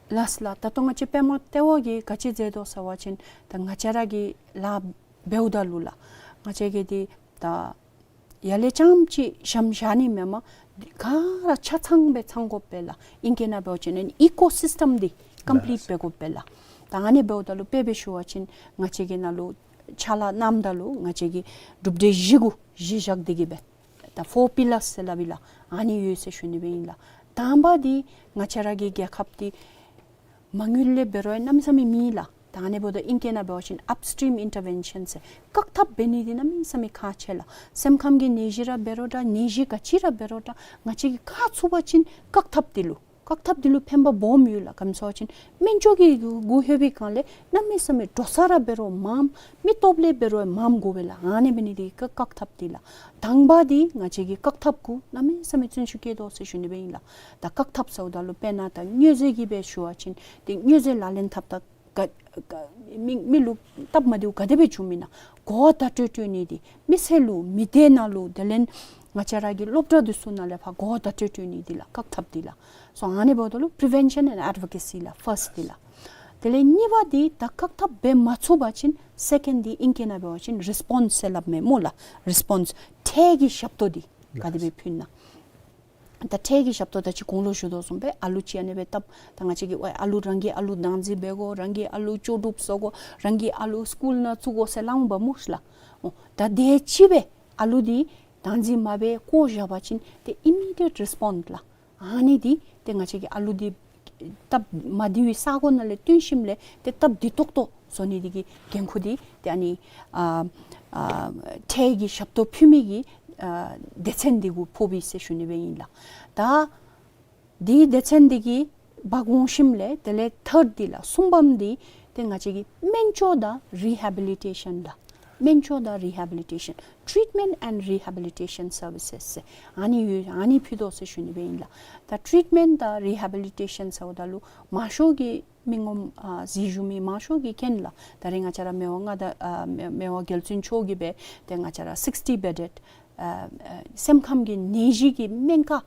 ལགས་ལགས། ད་ལྟོ་ང་བཅས་པདྨ་ལྟེ་བ་གིས་ག་ཅི་མཛད་དོ་ཟེར་བ་ཅིན་ད་ང་བཅས་ར་གི་ལཱ་འབདཝ་ད་ལུ་ལགས། ང་བཅས་ཀྱིས་འདི་ད་ཡར་ལས་རྐྱངམ་ཅིག་ཞྭམོ་བཞག་ནི་མེན་པར་ག་ར་ཆ་ཚང་སྦེ་ཚང་དགོ་པས་ལགས། ཨིང་སྐད་ནང་འབད་བ་ཅིན་ཨི་ཀོ་སིསི་ཊམ་འདི་ཀམ་པི་ལིཊ་ལགས་འབད་དགོ་པས་ལགས། ད་ཨ་ནི་འབདཝ་ད་ལུ་དཔེ་སྦེ་ཞུ་བ་ཅིན་ང་བཅས་ཀྱི་ནང་ལུ་ཕྱག་ལཱ་གནངམ་ད་ལུ་ང་བཅས་ཀྱིས་གྲུབ་འབྲས་གཞི་གུ་གཞི་བཞག་སྟེ་གིས་སྦེ་ད་ཕོར་པི་ལར་ཟེར་སླབ་ཨིན་ལགས། ཨ་ནི་ཡོད་ཟེར་ཞུ་ནི་སྦེ་ཨིན་ལགས། དང་པ་འདི་ང་བཅས་ར་གི་རྒྱལ་ཁབ་འདི་མ་དངུལ་ལས་འབད་རུང་གནམ་མེད་ས་མེད་མེད་ལགས། ད་ཨ་ནི་འབདཝ་ད་ཨིང་སྐད་ནང་འབད་བ་ཅིན་ཨཔ་སི་ཊིམ་ཨིན་ཊར་བེན་ཤཱན་ཟེར་བཀག་ཐབས་འབད་ནི་འདི་གནམ་མེད་ས་མེད་ཁག་ཆེ་ལགས། སེམས་ཁམས་ཀྱི་ནད་གཞི་ར་འབད་རུང་འདྲ་ནད་གཞི་ག་ཅི་ར་འབད་རུང་འདྲ་ང་བཅས་ཀྱིས་བཀག་ཚུགས་པ་ཅིན་བཀག་ཐབས་འདི་ལུ་བཀག་ཐབས་འདི་ལུ་ཕན་པ་སྦོམ་ཡོད་ལགས། ག་ཅི་སྨོ་ཟེར་བ་ཅིན་སྨན་བཅོས་ཀྱི་གུ་ལྷོད་པའི་སྒང་ལས་གནམ་མེད་ས་མེད་འགྲོ་ས་ར་འབད་རུང་མངམ་མི་སྟོབས་ལས་འབད་རུང་མངམ་དགོ་པས་ལགས། ཨ་ནི་འབད་ནི་འདི་གིས་བཀག་ཐབས་འདི་ལགས། དང་པ་འདི་ང་བཅས་ཀྱིས་བཀག་ཐབས་གུ་གནམ་མེད་ས་མེད་བརྩོན་ཤུགས་བསྐྱེད་དོ་ཟེར་ཞུ་ནི་སྦེ་ཨིན་ལགས། ད་བཀག་ཐབས་ཟེརཝ་ད་ལུ་དཔེར་ན་ད་མྱོས་རྫས་ཀྱི་སྦེ་ཞུ་བ་ཅིན་ཏེ་མྱོས་རྫས་ལག་ལེན་འཐབ་ད་ག་ག་མི་མི་ལུ་སྟབས་མ་བདེཝ་ག་དེ་སྦེ་བྱུངམ་ཨིན་ན་གོ་བརྡ་སྤྲོད་སྤྲོད་ནི་འདི་མི་སེར་ལུ་མི་སྡེ་ནང་ལུ་དེ་ལས་ང་བཅས་ར་གི་སློབ་གྲྭ་འདི་ཚུ་ནང་ལས་ཕར་གོ་བརྡ་སྤྲོད་སྤྲོད་ནི་འདི་ལགས་བཀག་ཐབས་འདི་ལགས། སོ་ཨ་ནི་འབདཝ་ད་ལུ་པི་རི་ཝེན་ཤཱན་ཨེནཌ་ཨེཌ་བོ་ཀེ་སི་ལགས་ཕརསཊ་འདི་ལགས། དེ་ལས་གཉིས་པ་འདི་ད་བཀག་ཐབས་འབད་མ་ཚུགས་པ་ཅིན་སེ་ཀེནཌ་འདི་ཨིང་སྐད་ནང་འབད་བ་ཅིན་རི་སི་པོནསི་ཟེར་སླབ་མས་སྨོ་ལགས། རི་སི་པོནསི་འཕྲལ་གྱི་ཞབས་ཏོག་འདི་ག་དེ་སྦེ་ཕུལ་ན། ད་འཕྲལ་གྱི་ཞབས་ཏོག་ད་ཅི་གོང་ལུ་ཞུ་དོ་བཟུམ་སྦེ་ཨ་ལུ་ཅིག་ཨ་ནི་སྦེ་བཏབ་ད་ང་བཅས་ཀྱིས་ཝའི་ཨ་ལུ་རང་གི་ཨ་ལུ་བདག་འཛིན་འབད་དགོ། རང་གི་ཨ་ལུ་ལྕོགས་གྲུབ་བཟོ་དགོ། རང་གི་ཨ་ལུ་སི་ཀུལ་ནང་བཙུགས་དགོ་ཟེར་སླབ་འོང་པ་སྨོ་ལགས། འོ་ད་དེ་ཅིག་སྦེ་ཨ་ལུ་འདི་བདག་འཛིན་མ་འབད་བཀོ་བཞག་པ་ཅིན་ཏེ་ཨི་མི་ཌི་ཡེཊ་རི་སི་པོནསི་ལགས། ཨ་ནི་འདི་ཏེ་ང་བཅས་ཀྱིས་ཨ་ལུ་འདི་སྟབས་མ་བདེ་བའི་ས་གོ་ནང་ལས་བཏོན་ཞིནམ་ལས་ཏེ་སྟབས་བདེ་ཏོག་ཏོ་བཟོ་ནི་འདི་གི་འགན་ཁུར་འདི་ཏེ་ཨ་ནི་ཨ་ཨ་འཕྲལ་གྱི་ཞབས་ཏོག་ཕུལ་མི་གི་ཨ་སྡེ་ཚན་འདི་གུ་ཕོགཔ་ཨིན་ཟེར་ཞུ་ནི་སྦེ་ཨིན་ལགས། ད་འདི་སྡེ་ཚན་འདི་གིས་འབག་འོང་ཞིནམ་ལས་དེ་ལས་ཐརཌ་འདི་ལགས་གསུམ་པམ་འདི་ཏེ་ང་བཅས་ཀྱིས་སྨན་བཅོས་དང་རི་ཧེ་བི་ལི་ཊེ་ཤཱན་ལགས། སྨན་བཅོས་དང་རི་ཧེ་བི་ལི་ཊེ་ཤཱན། Treatment and Rehabilitation Services ཟེར་ཨ་ནི་ཡོད། ཨ་ནི་ཕུལ་དོ་ཟེར་ཞུ་ནི་སྦེ་ཨིན་ལགས། ད་ཊི་རིཊ་མེནཊ་དང་རི་ཧེ་བི་ལི་ཊེ་ཤཱན་ཟེརཝ་ད་ལུ་མང་ཤོས་ཀྱི་མི་ངོམ་ཨ་གཟིགས་བཞུགས་མི་མང་ཤོས་ཀྱིས་མཁྱེན་ལགས། ད་རེས་ང་བཅས་ར་མི་དབང་མངའ་བདག་ཨ་མི་དབང་རྒྱལ་བཙུན་མཆོག་གིས་སྦེ་ཏེ་ང་བཅས་ར་sixty bedded ཨ་ཨ་སེམས་ཁམས་ཀྱི་ནད་གཞི་གི་སྨན་ཁང་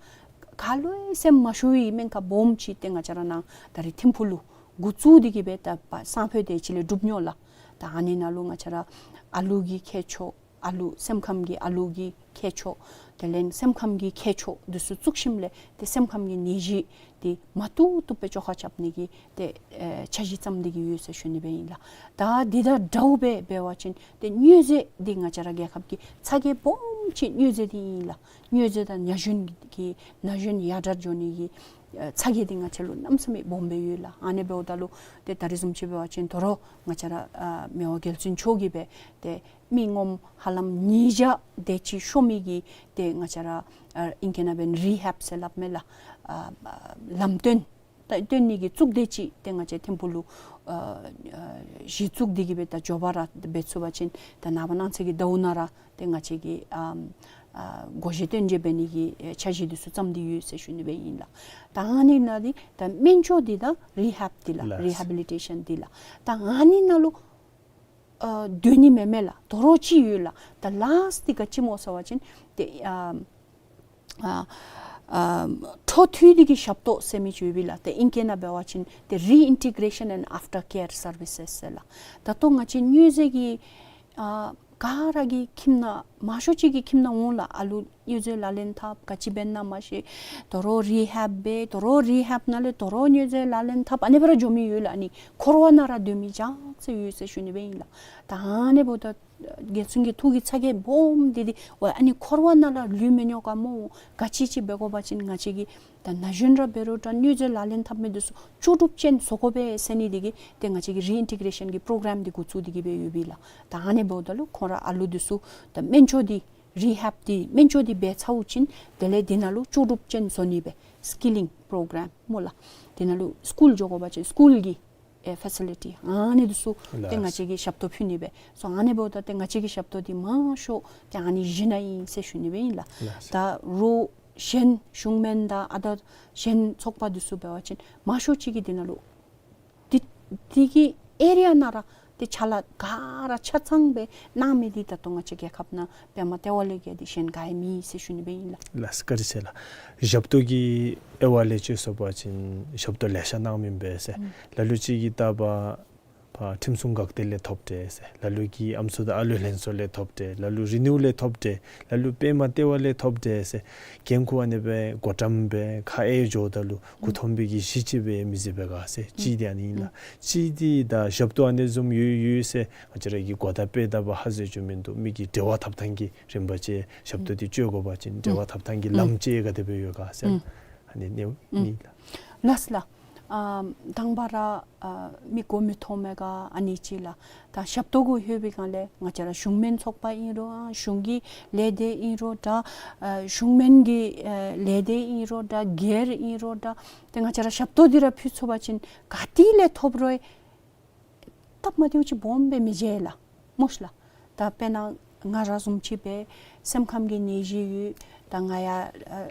ག་ལུ་ཡང་སེམས་མ་ཤོར་བའི་སྨན་ཁང་སྦོམ་ཅིག་ཏེ་ང་བཅས་ར་ནཱ་ད་རེས་ཐིམ་ཕུག་ལུ་འགོ་བཙུགས་ཏེ་གིས་སྦེ་ད་པ་སང་ཕོད་དེ་ཅིག་ལས་གྲུབ་ནི་ལགས། ད་ཨ་ནི་ནང་ལུ་ང་བཅས་ར་ཨ་ལུ་གི་མཁས་མཆོག། ཨ་ལུ་སེམས་ཁམས་ཀྱི་ཨ་ལུ་གི་མཁས་མཆོག། དེ་ལས་སེམས་ཁམས་ཀྱི་མཁས་མཆོག་འདི་ཚུ་བཙུགས་ཞིནམ་ལས་ཏེ་སེམས་ཁམས་ཀྱི་ནད་གཞི་འདི་མ་བཏུབ་བཏུབ་སྦེ་བཅོ་ཁ་རྐྱབ་ནི་གི་ཏེ་ཨེ་འཆར་གཞི་བརྩམས་ཏེ་གིས་ཡོད་ཟེར་ཞུ་ནི་སྦེ་ཨིན་ལགས། ད་འདི་དང་འདྲཝ་སྦེ་འབད་བ་ཅིན་ཏེ་མྱོས་རྫས་འདི་ང་བཅས་ར་རྒྱལ་ཁབ་ཀྱི་ཚ་གྱང་སྦོམ་ཅིག་མྱོས་རྫས་འདི་ཨིན་ལགས། མྱོས་རྫས་དང་ན་གཞོན་གྱི་ན་གཞོན་ཡར་དྲག་འགྱོ་ནི་གི་ཨེ་ཚ་གྱང་འདི་ང་བཅས་ལུ་གནམ་མེད་ས་མེད་སྦོམ་སྦེ་ཡོད་ལགས། ཨ་ནི་འབདཝ་ད་ལུ་ཏེ་ད་རེས་བཟུམ་ཅིག་འབད་བ་ཅིན་དོ་རུང་ང་བཅས་ར་ཨ་མི་དབང་རྒྱལ་བཙུན་མཆོག་གིས་སྦེ་ཏེ་མི་ངོམ་ཧ་ལམ་ཉིས་བརྒྱ་དེ་ཅིག་ཤོར་མི་གི་ཏེ་ང་བཅས་ར་ཨ་ཨིང་སྐད་ནང་འབད་བ་ཅིན་རི་ཧེབ་ཟེར་སླབ་མས་ལགས། ཨ་ཨ་ལམ་སྟོན་ད་སྟོན་ནི་གི་གཙུག་སྡེ་ཅིག་ཏེ་ང་བཅས་ཐིམ་ཕུག་ལུ་ཨ་ཨ་གཞི་བཙུགས་ཏེ་གིས་སྦེ་ད་མགྱོགས་པ་ར་འབད་ཚུགས་པ་ཅིན་ད་ནངས་པ་གནངས་ཚེ་གི་ཟླཝ་ནང་ར་ཏེ་ང་བཅས་ཀྱིས་ཨ་ཨ་སྒོ་བཞི་སྟོན་བྱེད་འབད་ནི་གི་ཨེ་འཆར་གཞི་འདི་ཚུ་བརྩམས་ཏེ་ཡོད་ཟེར་ཞུ་ནི་སྦེ་ཨིན་ལགས། ད་ཨ་ནི་ནང་འདི་ད་སྨན་བཅོས་འདི་དང་རི་ཧེབ་འདི་ལགས། ལགས། རི་ཧེ་བི་ལི་ཊེ་ཤཱན་འདི་ལགས། ད་ཨ་ནི་ནང་ལུ་ཨ་སྡོད་ནི་མེན་མས་ལགས། དོ་རུང་ཅིག་ཡོད་ལགས། ད་ལཱསཊ་འདི་ག་ཅི་སྨོ་ཟེར་བ་ཅིན་ཏེ་ཨ་ཨ་ཨ་འཕྲོ་མཐུད་དེ་གི་ཞབས་ཏོག་ཟེར་མི་ཅིག་ཡོད་པས་ལགས། ཏེ་ཨིང་སྐད་ནང་འབད་བ་ཅིན་ཏེ་རི་ཨིན་ཊི་གྲེ་ཤཱན་ཨེནཌ་ཨཕ་ཊར་ཀེར་སར་བི་སེས་ཟེར་ལགས། ད་ལྟོ་ང་བཅས་མྱོས་རྫས་ཀྱི་ཨ་ག་ར་གི་ཁྱིམ་ནང་མང་ཤོས་ཅིག་གི་ཁྱིམ་ནང་འོང་ལགས། ཨ་ལུ་མྱོས་རྫས་ལག་ལེན་འཐབ། ག་ཅི་འབད་ན་མ་ཤེས། དོ་རུང་རི་ཧེབ་འབད། དོ་རུང་རི་ཧེབ་ནང་ལས་དོ་རུང་མྱོས་རྫས་ལག་ལེན་འཐབ། ཨ་ནི་སྦེ་ར་འགྱོ་མི་ཡོད་ལགས། ཨ་ནི་འཁོར་བ་ནང་ར་སྡོད་མི་ཅིག་ཅིག་ཡོད་ཟེར་ཞུ་ནི་སྦེ་ཨིན་ལགས། ད་ཨ་ནི་འབདཝ་ད་རྒྱལ་བཙུན་གྱི་ཐུགས་ཀྱི་ཚ་གྱང་སྦོམ་འདི་འདི་ཝའི་ཨ་ནི་འཁོར་བ་ནང་ལུ་ལུས་མི་ཉོ་ག་སྨོ། ག་ཅི་ཅིག་འབད་དགོ་པ་ཅིན་ང་བཅས་ཀྱིས་ད་ན་གཞོན་ར་འབད་རུང་འདྲ། མྱོས་རྫས་ལག་ལེན་འཐབ་མི་འདི་ཚུ་བཅོས་སྒྲུབ་ཅན་བཟོ་དགོ་པས་ཟེར་ནི་འདི་གིས་ཏེ་ང་བཅས་ཀྱིས་རི་ཨིན་ཊི་གྲེ་ཤཱན་གྱི་པོ་རོ་གྲམ་འདི་འགོ་བཙུགས་ཏེ་གིས་སྦེ་ཡོད་པས་ལགས། ད་ཨ་ནི་འབདཝ་ད་ལུ་ཁོང་ར་ཨ་ལུ་འདི་ཚུ་ད་སྨན་བཅོས་འདི་རི་ཧེབ་འདི་སྨན་བཅོས་འདི་འབད་ཚརཝ་ཅིག་དེ་ལས་འདི་ནང་ལུ་བཅོས་སྒྲུབ་ཅན་བཟོ་ནི་སྦེ་སི་ཀི་ལིང་པོ་རོ་གྲམ་སྨོ་ལགས། འདི་ནང་ལུ་སི་ཀུལ་འགྱོ་དགོ་པ་ཅིན་སི་ཀུལ་གྱི་ཨེ་ཕེ་སི་ལི་ཊི་ཨ་ནི་འདི་ཚུ་ཏེ་ལགས། ང་བཅས་ཀྱིས་ཞབས་ཏོག་ཕུལ་ནི་སྦེ་སོང་། ཨ་ནི་འབདཝ་ད་ཏེ་ང་བཅས་ཀྱི་ཞབས་ཏོག་འདི་མང་ཤོས་ཏེ་ཨ་ནི་བཞི་ནང་ཨིན་ཟེར་ཞུ་ནི་སྦེ་ཨིན་ལགས། ལགས། ད་རོགས་གཞན་གཞུང་སྨན་དང་ཨ་ད་གཞན་ཚོགས་པ་འདི་ཚུ་འབད་བ་ཅིན་མང་ཤོས་ཅིག་གིས་འདི་ནང་ལུ་འདི་འདི་གི་ཨེ་རི་ཡ་ནང་ར་ཏེ་ཕྱག་ལཱ་ག་ར་ཆ་ཚང་སྦེ་གནང་མི་འདི་ད་ལྟོ་ང་བཅས་རྒྱལ་ཁབ་ནང་པདྨ་ལྟེ་བ་ལས་བརྒལ་ཏེ་གཞན་ག་ཡང་མེད་ཟེར་ཞུ་ནི་སྦེ་ཨིན་ལགས། ལགས་བཀའ་དྲིན་ཆེ་ལགས། ཞབས་ཏོག་གི་དབྱེ་བ་ལས་ཅིག་སོང་པ་ཅིན་ཞབས་ཏོག་ལེ་ཤ་གནང་མི་ཨིན་པས་ཟེར། ཨུམ། ལ་ལུ་ཅིག་གིས་ད་པ་ཕར་ཁྲིམས་སྲུང་འགག་སྡེ་ལས་ཐོབ་སྟེ་ཟེར། ལ་ལུ་གིས་ཨམ་སྲུ་དང་ཨ་ལུ་ལྷན་ཚོགས་ལས་ཐོབ་སྟེ། ལ་ལུ་རི་ནིའུ་ལས་ཐོབ་སྟེ། ལ་ལུ་པདྨ་ལྟེ་བ་ལས་ཐོབ་སྟེ་ཟེར། འགན་ཁུར་ཨ་ནི་སྦེ་བགོ་བཀྲམ་སྦེ་ཁ་ཨེ་འགྱོཝ་ད་ལུ་སྐུ་ཨུམ་མཐོན་པོའི་གི་གཞི་ཅིག་སྦེ་མི་བཟོད་པས་ག་ཟེར། ཨུམ་གཅིག་འདི་ཨ་ནི་ཨིན་ལགས། ཨུམ་གཅིག་འདི་ད་ཞབས་ཏོག་ཨ་ནི་བཟུམ་ཡོད་ཡོད་ཟེར་ང་བཅས་ར་གིས་གོ་བརྡ་སྤེལ་ད་པ་ཧ་ཟེར་བཅུག་མིན་འདུག། མི་གི་འབྲེལ་བ་འཐབ་ཐངས་ཀྱི་རིམ་པ་ཅིག་ཞབས་ཏོག་འདི་སྤྱོད་དགོ་པ་ཅིན་འབྲེལ་བ་འཐབ་ཐངས་ཀྱི་ལམ་ཅིག་ག་དེ་སྦེ་ཡོད་ག་ཟེར། ཨུམ་ཨ་ནི་ཨ་ནི་ཨིན་ལགས། ལགས་ལགས། ཨ་དང་པ་ར་ཨ་མི་གོ་མི་མཐོང་མི་ག་ཨ་ནི་ཅིག་ལགས། ད་ཞབས་ཏོག་གུ་ལྷོད་པའི་སྒང་ལས་ང་བཅས་ར་གཞུང་སྨན་ཚོགས་པ་ཨིན་རུང་ཨ་གཞུང་གི་ལས་སྡེ་ཨིན་རུང་འདྲ། ཨ་གཞུང་སྨན་གྱི་ཨ་ལས་སྡེ་ཨིན་རུང་འདྲ། སྒེར་ཨིན་རུང་འདྲ། ཏེ་ང་བཅས་ར་ཞབས་ཏོག་འདི་ར་ཕུལ་ཚུགས་པ་ཅིན་ག་ཏེ་ལས་ཐོབ་རུང་སྟབས་མ་བདེཝ་ཅིག་སྦོམ་སྦེ་མི་འབྱུང་ལགས། མོ་ཤིག་ལགས། ད་དཔེར་ན་ང་ར་བཟུམ་ཅིག་སྦེ་སེམས་ཁམས་ཀྱི་ནད་གཞི་ཡོད། ད་ང་ཡང་ཨ་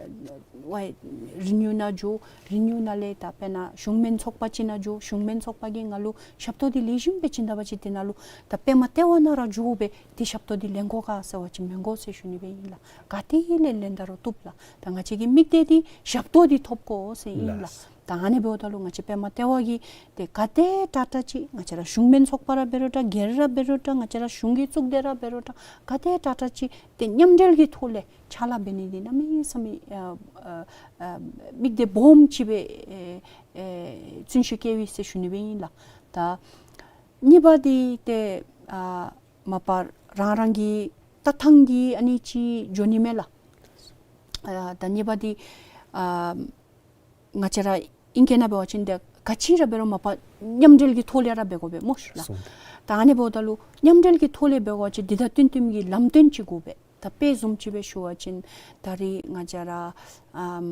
ཝའི་རི་ནིའུ་ནང་འགྱོ། རི་ནིའུ་ནང་ལས་ད་དཔེར་ན་གཞུང་སྨན་ཚོགས་པ་ཅིག་ནང་འགྱོ། གཞུང་སྨན་ཚོགས་པ་གིས་ང་ལུ་ཞབས་ཏོག་འདི་ལེགས་ཤོམ་སྦེ་བྱིན་ད་པ་ཅིན་དེ་ནང་ལུ་ད་པདྨ་ལྟེ་བ་ནང་ར་འགྱོ་སྦེ་ཏེ་ཞབས་ཏོག་འདི་ལེན་དགོ་ག་ཟེར་བ་ཅིན་མི་དགོ་ཟེར་ཞུ་ནི་སྦེ་ཨིན་ལགས། ག་ཏེ་ལས་ལེན་ད་རུང་བཏུབ་ལགས། ད་ང་བཅས་ཀྱི་དམིགས་གཏད་འདི་ཞབས་ཏོག་འདི་ཐོབ་དགོ་ཟེར་ཨིན་ལགས། ལགས། ད་ཨ་ནི་འབདཝ་ད་ལུ་ང་བཅས་པདྨ་ལྟེ་བ་གིས་ཏེ་ག་དེ་དྲག་དྲག་ཅིག་ང་བཅས་ར་གཞུང་སྨན་ཚོགས་པ་ར་འབད་རུང་འདྲ། སྒེར་ར་འབད་རུང་འདྲ། ང་བཅས་ར་གཞུང་གི་གཙུག་སྡེ་ར་འབད་རུང་འདྲ། ག་དེ་དྲག་དྲག་ཅིག་ཏེ་མཉམ་འབྲེལ་གྱི་ཐོག་ལས་ཕྱག་ལཱ་འབད་ནི་འདི་གནམ་མེད་ས་མེད་ཨ་ཨ་ཨ་དམིགས་གཏད་སྦོམ་ཅིག་སྦེ་ཨེ་ཨེ་བརྩོན་ཤུགས་བསྐྱེད་པས་ཟེར་ཞུ་ནི་སྦེ་ཨིན་ལགས། ད་གཉིས་པ་འདི་ཏེ་ཨ་མ་པ་རང་རང་གི་ལྟ་ཐངས་འདི་ཨ་ནི་ཅིག་འགྱོ་ནི་མས་ལགས། ཨ་ད་གཉིས་པ་འདི་ཨ་ང་བཅས་ར་ཨིང་སྐད་ནང་འབད་བ་ཅིན་ཏེ་ག་ཅི་ར་འབད་རུང་མ་པ་མཉམ་འབྲེལ་གྱི་ཐོག་ལས་ར་འབད་དགོ་པས་མོ་ཤིག་ལགས། སོང་། ད་ཨ་ནི་འབདཝ་ད་ལུ་མཉམ་འབྲེལ་གྱི་ཐོག་ལས་འབད་དགོ་པ་ཅིན་འདི་དང་བསྟུན་བསྟུནམ་གྱི་ལམ་སྟོན་ཅིག་དགོ་པས། ད་དཔེ་བཟུམ་ཅིག་སྦེ་ཞུ་བ་ཅིན་ད་རེས་ང་བཅས་ར་ཨམ་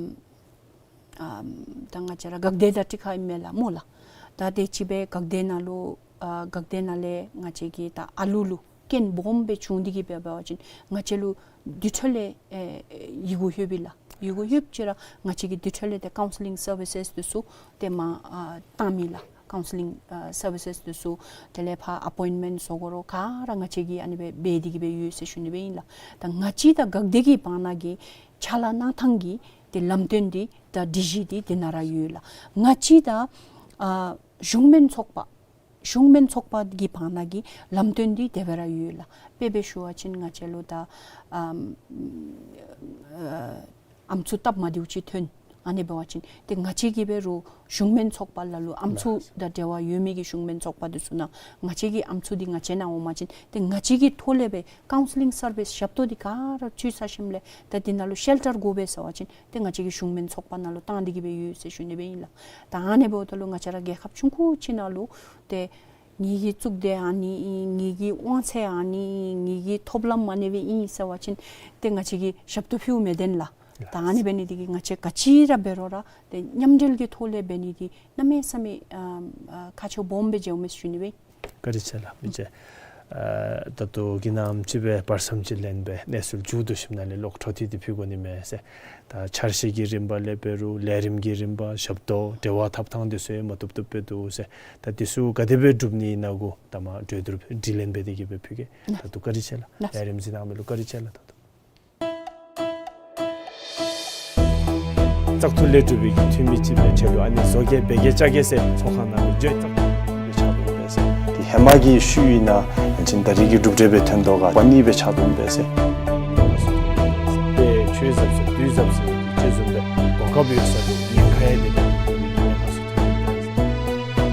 ཨམ་ད་ང་བཅས་ར་འགག་སྡེ་དང་འཁྲིལ་ཁ་ཨིན་མས་ལགས་མོ་ལགས། ད་དེ་ཅིག་སྦེ་འགག་སྡེ་ནང་ལུ་ཨ་འགག་སྡེ་ནང་ལས་ང་བཅས་ཀྱིས་ད་ཨ་ལུ་ལུ་ རྐྱེན་སྦོམ་སྦེ་བྱུང་སྟེ་གིས་འབད་བ་ཅིན་ང་བཅས་ལུ་དེ་འཕྲོ་ལས་ཨེ་ཡི་གུ་ལྷོདཔ་ཨིན་ལགས། ཡི་གུ་ལྷོདཔ་ཅིག་ར་ང་བཅས་ཀྱིས་དེ་འཕྲོ་ལས་ཏེ་ཀའུན་སི་ལིང་སར་བི་སེས་འདི་ཚུ་ཏེ་མར་ཨ་བཏངམ་ཨིན་ལགས། ཀའུན་སི་ལིང་ཨ་སར་བི་སེས་འདི་ཚུ་དེ་ལས་ཕར་ཨ་པོའིནཊ་མེནཊ་བཟོ་དགོ་རུང་ག་ར་ང་བཅས་ཀྱིས་ཨ་ནི་སྦེ་འབད་དེ་གིས་སྦེ་ཡོད་ཟེར་ཞུ་ནི་སྦེ་ཨིན་ལགས། ད་ང་བཅས་དང་འགག་སྡེ་གི་བར་ན་གི་ཕྱག་ལཱ་གནང་ཐངས་ཀྱི་ཏེ་ལམ་སྟོན་འདི་དང་སྒྲིག་གཞི་འདི་དེ་ནང་ར་ཡོད་ལགས། ང་བཅས་དང་ཨ་གཞུང་མིན་ཚོགས་པ་གཞུང་མིན་ཚོགས་པ་གི་བར་ན་གི་ལམ་སྟོན་འདི་དེ་སྦེ་ར་ཡོད་ལགས། དཔེ་སྦེ་ཞུ་བ་ཅིན་ང་བཅས་ལུ་ད་ཨམ་ཨམ་སྲུ་སྟབས་མ་བདེཝ་ཅིག་ཐོན། ཨ་ནི་འབད་བ་ཅིན་ཏེ་ང་བཅས་ཀྱིས་འབད་རུང་གཞུང་མིན་ཚོགས་པ་ལ་ལུ་ཨམ་སྲུ་དང་འབྲེལ་བ་ཡོད་མི་གི་གཞུང་མིན་ཚོགས་པ་འདི་ཚུ་ནང་ང་བཅས་ཀྱི་ཨམ་སྲུ་འདི་ང་བཅས་ནང་འོང་པ་ཅིན་ཏེ་ང་བཅས་ཀྱི་ཐོག་ལས་སྦེ་ཀའུན་སི་ལིང་སར་བི་སི་ཞབས་ཏོག་འདི་ག་ར་ཚུ་ཚར་ཞིནམ་ལས་ད་འདི་ནང་ལུ་ཤེལ་ཊར་དགོ་པས་ཟེར་བ་ཅིན་ཏེ་ང་བཅས་ཀྱི་གཞུང་མིན་ཚོགས་པ་ནང་ལུ་བཏང་སྟེ་གིས་སྦེ་ཡོད་ཟེར་ཞུ་ནི་སྦེ་ཨིན་ལགས། ད་ཨ་ནི་འབདཝ་ད་ལུ་ང་བཅས་ར་རྒྱལ་ཁབ་ཆུང་ཀུ་ཅིག་ནང་ལུ་ཏེ་ངེ་གི་གཙུག་སྡེ་ཨ་ནི་ཨིན། ངེ་གི་དབང་ཚད་ཨ་ནི་ཨིན། ངེ་གི་ཐོབ་ལམ་ཨ་ནི་སྦེ་ཨིན་ཟེར་བ་ཅིན་ཏེ་ང་བཅས་ཀྱིས་ཞབས་ཏོག་ཕུལཝ་མི་བདེན་ལགས། ད་ཨ་ནི་འབད་ནི་འདི་གིས་ང་བཅས་ག་ཅི་ར་འབད་རུང་ར་ཏེ་མཉམ་འབྲེལ་གྱི་ཐོག་ལས་འབད་ནི་འདི་གནམ་མེད་ས་མེད་ཨ་ཨ་ཁག་ཆེཝ་སྦོམ་སྦེ་མཇལཝ་མས་ཟེར་ཞུ་ནི་སྦེ་ཨིན། བཀའ་དྲིན་ཆེ་ལགས། མི་རྗེ། ཨ་ད་ལྟོ་གི་ནང་ཅིག་སྦེ་བར་མཚམས་ཅིག་ལེན་སྦེ་གནས་ཚུལ་མཇུག་བསྡུ་ཞིནམ་ལས་ལོག་འཕྲོ་མཐུད་དེ་ཕུལ་དགོ་ནི་མས་ཟེར། ད་འཆར་གཞི་གི་རིམ་པ་ལས་འབད་རུང་ལས་རིམ་གྱི་རིམ་པ་ཞབས་ཏོག་འབྲེལ་བ་འཐབ་ཐངས་འདི་ཚུ་ཡང་མ་བཏུབ་བཏུབ་སྦེ་འདུག་ཟེར། ད་འདི་ཚུ་ག་དེ་སྦེ་འགྲུབ་ནི་ཨིན་ན་གུ་ད་མ་གྲོས་བསྡུར་དྲི་ལན་འབད་དེ་གིས་སྦེ་ཕུལ་གེ། ད་ལྟོ་བཀའ་དྲིན་ཆེ་ལགས། ལས་རིམ་གཟིགས་གནང་མི་ལུ་བཀའ་དྲིན་ཆེ་ལགས། ད་ལྟོ་བཙག་འཐུ་ལས་གྲུབ་པའི་གི་འཐུས་མི་ཅིག་སྦེ་ཁྲལ་ལུ་ཨ་ནི་བཟོ་གེ་འབད་གེ་བཅའ་གེ་ཟེར་ཚོགས་ཁང་ནང་ལུ་འགྱོ་བཙག་འཐུ་ལས་ཕྱག་དོན་འབད་ཟེར། དེ་ཧེ་མ་གི་ཤུལ་ཨིན་ན་ཡང་ཅིན་ད་རིས་ཀྱི་གྲུབ་འབྲས་སྦེ་ཐོན་དོ་ག་པ་ནི་སྦེ་ཕྱག་དོན་འབད་ཟེར། དེ་ཆོས་ཟབ་ཟེར་དུས་ཟབ་ཟེར་ཅིག་བཟུམ་སྦེ་གོ་སྐབས་ཡོད་ས་ལུ་ཉེན་ཁ་ཡང་མེད་པའི་གི་ཐོན་འབད་ཟེར། རྒྱལ་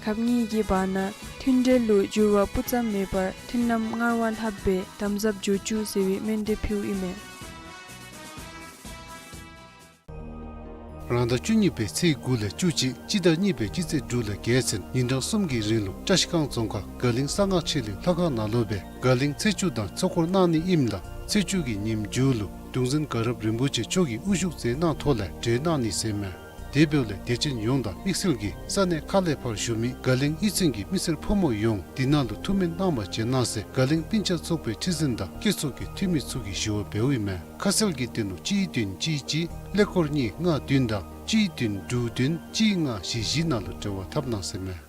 ཁབ་གཉིས་ཀྱི་བར་ན་མཐུན་འབྲེལ་ལུ་འགྱུར་བ་སྤུ་ཙམ་མེད་པར་མཐུན་ལམ་སྔར་བ་ལྷག་སྦེ་དམ་ཟབ་འགྱོ་བཅུག་ཟེར་བའི་སྨོན་འདུན་ཕུལཝ་ཨིན་མས། རང་ཟླ་བཅུ་གཉིས་པའི་ཚེས་དགུ་ལས་བཅུ་གཅིག་སྤྱི་ཟླ་གཉིས་པའི་སྤྱི་ཚེས་དྲུག་ལས་བརྒྱད་ཚུན་ཉིན་གྲངས་གསུམ་གྱི་རིང་ལུ་བཀྲ་ཤིས་སྒང་རྫོང་ཁག་དགའ་གླིང་གསང་སྔགས་ཆོས་གླིང་ལྷ་ཁང་ནང་ལུ་སྦེ་དགའ་གླིང་ཚེས་བཅུ་དང་ཚོགས་འཁོར་གནང་ནི་ཨིནམ་ད་ཚེས་བཅུ་གི་ཉིནམ་མཇུག་ལུ་གདུང་འཛིན་དགའ་རབ་རིན་པོ་ཆེ་མཆོག་གིས་དབུ་བཞུགས་མཛད་གནང་ཐོག་ལས་གྲོལ་གནང་ནི་ཟེར་མས། དེ་འབདཝ་ལས་དད་ཅན་ཡོངས་དང་དམིགས་བསལ་གྱིས་ས་གནས་ཁག་ལས་ཕར་བཞུགས་མི་དགའ་གླིང་གཡུས་ཚན་གྱི་མི་སེར་ཕོ་མོ་ཡོངས་འདི་ནང་ལུ་ཐུགས་སྨོན་གནང་བར་བྱོན་གནང་ཟེར་དགའ་གླིང་སྤུན་ཆ་ཚོགས་པའི་ཁྲི་འཛིན་དང་སྐྱེད་ཚོགས་ཀྱི་འཐུས་མི་ཚུ་གིས་ཞུ་བ་འབདཝ་ཨིན་མས། ཁ་གསལ་གྱི་དོན་ལུ་གཅིག་བདུན་གཅིག་གཅིག་ཀླད་ཀོར་གཉིས་ལྔ་བདུན་དང་གཅིག་བདུན་དྲུག་བདུན་གཅིག་ལྔ་བཞི་བཞི་ནང་ལུ་འབྲེལ་བ་འཐབ་གནང་ཟེར་མས།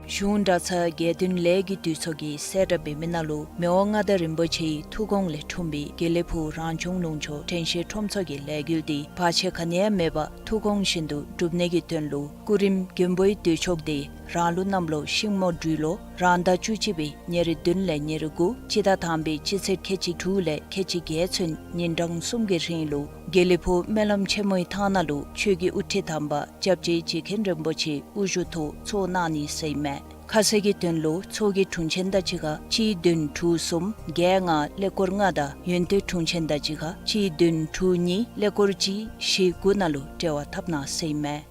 གཞུང་གྲྭ་ཚང་དགེ་འདུན་ལས་ཀྱི་འདུས་ཚོགས་ཀྱིས་གསལ་བསྒྲགས་འབད་མི་ནང་ལུ་མི་དབང་མངའ་བདག་རིན་པོ་ཆེའི་ཐུགས་དགོངས་ལས་འཁྲུངས་པའི་དགེ་ལེགས་ཕུག་རང་བྱུང་ལུང་ཕྱོགས་དྲན་ཤེས་ཁྲོམ་ཚོགས་ཀྱི་ལས་འགུལ་འདི་བར་ཆད་ག་ནི་ཡང་མེད་པར་ཐུགས་དགོངས་བཞིན་དུ་སྒྲུབ་ནི་གི་དོན་ལུ་སྐུ་རིམ་མགོན་པོའི་མདུན་ཕྱོགས་ཏེ་རང་ལུགས་གནམ་ལོ་ཤིང་མོ་སྦྲུལ་ལོ་རང་ཟླ་བཅུ་གཅིག་པའི་ཉེར་བདུན་ལས་ཉེར་དགུ་སྤྱི་ཟླ་དང་པའི་སྤྱི་ཚེས་ཁལ་གཅིག་དྲུག་ལས་ཁལ་གཅིག་བརྒྱད་ཚུན་ཉིན་གྲངས་གསུམ་གྱི་རིང་ལུ་དགེ་ལེགས་ཕུག་སྨོན་ལམ་ཆེན་མོའི་ཐང་ནང་ལུ་ཆོས་ཀྱི་དབུ་ཁྲིད་དམ་པ་སྐྱབས་རྗེ་རྗེ་མཁན་རིན་པོ་ཆེ་དབུ་བཞུགས་ཐོག་ཚོགས་གནང་ནི་ཟེར་ཨིན་མས། ཁ་གསལ་གྱི་དོན་ལུ་ཚོགས་ཀྱི་དྲུང་ཆེན་དང་གཅིག་ཁར་གཅིག་བདུན་དྲུག་གསུམ་བརྒྱད་ལྔ་ཀླད་ཀོར་ལྔ་དང་ཡོན་ཏན་དྲུང་ཆེན་དང་གཅིག་ཁར་གཅིག་བདུན་དྲུག་གཉིས་ཀླད་ཀོར་གཅིག་བཞི་དགུ་ནང་ལུ་འབྲེལ་བ་འཐབ་གནང་ཟེར་ཨིན་མས།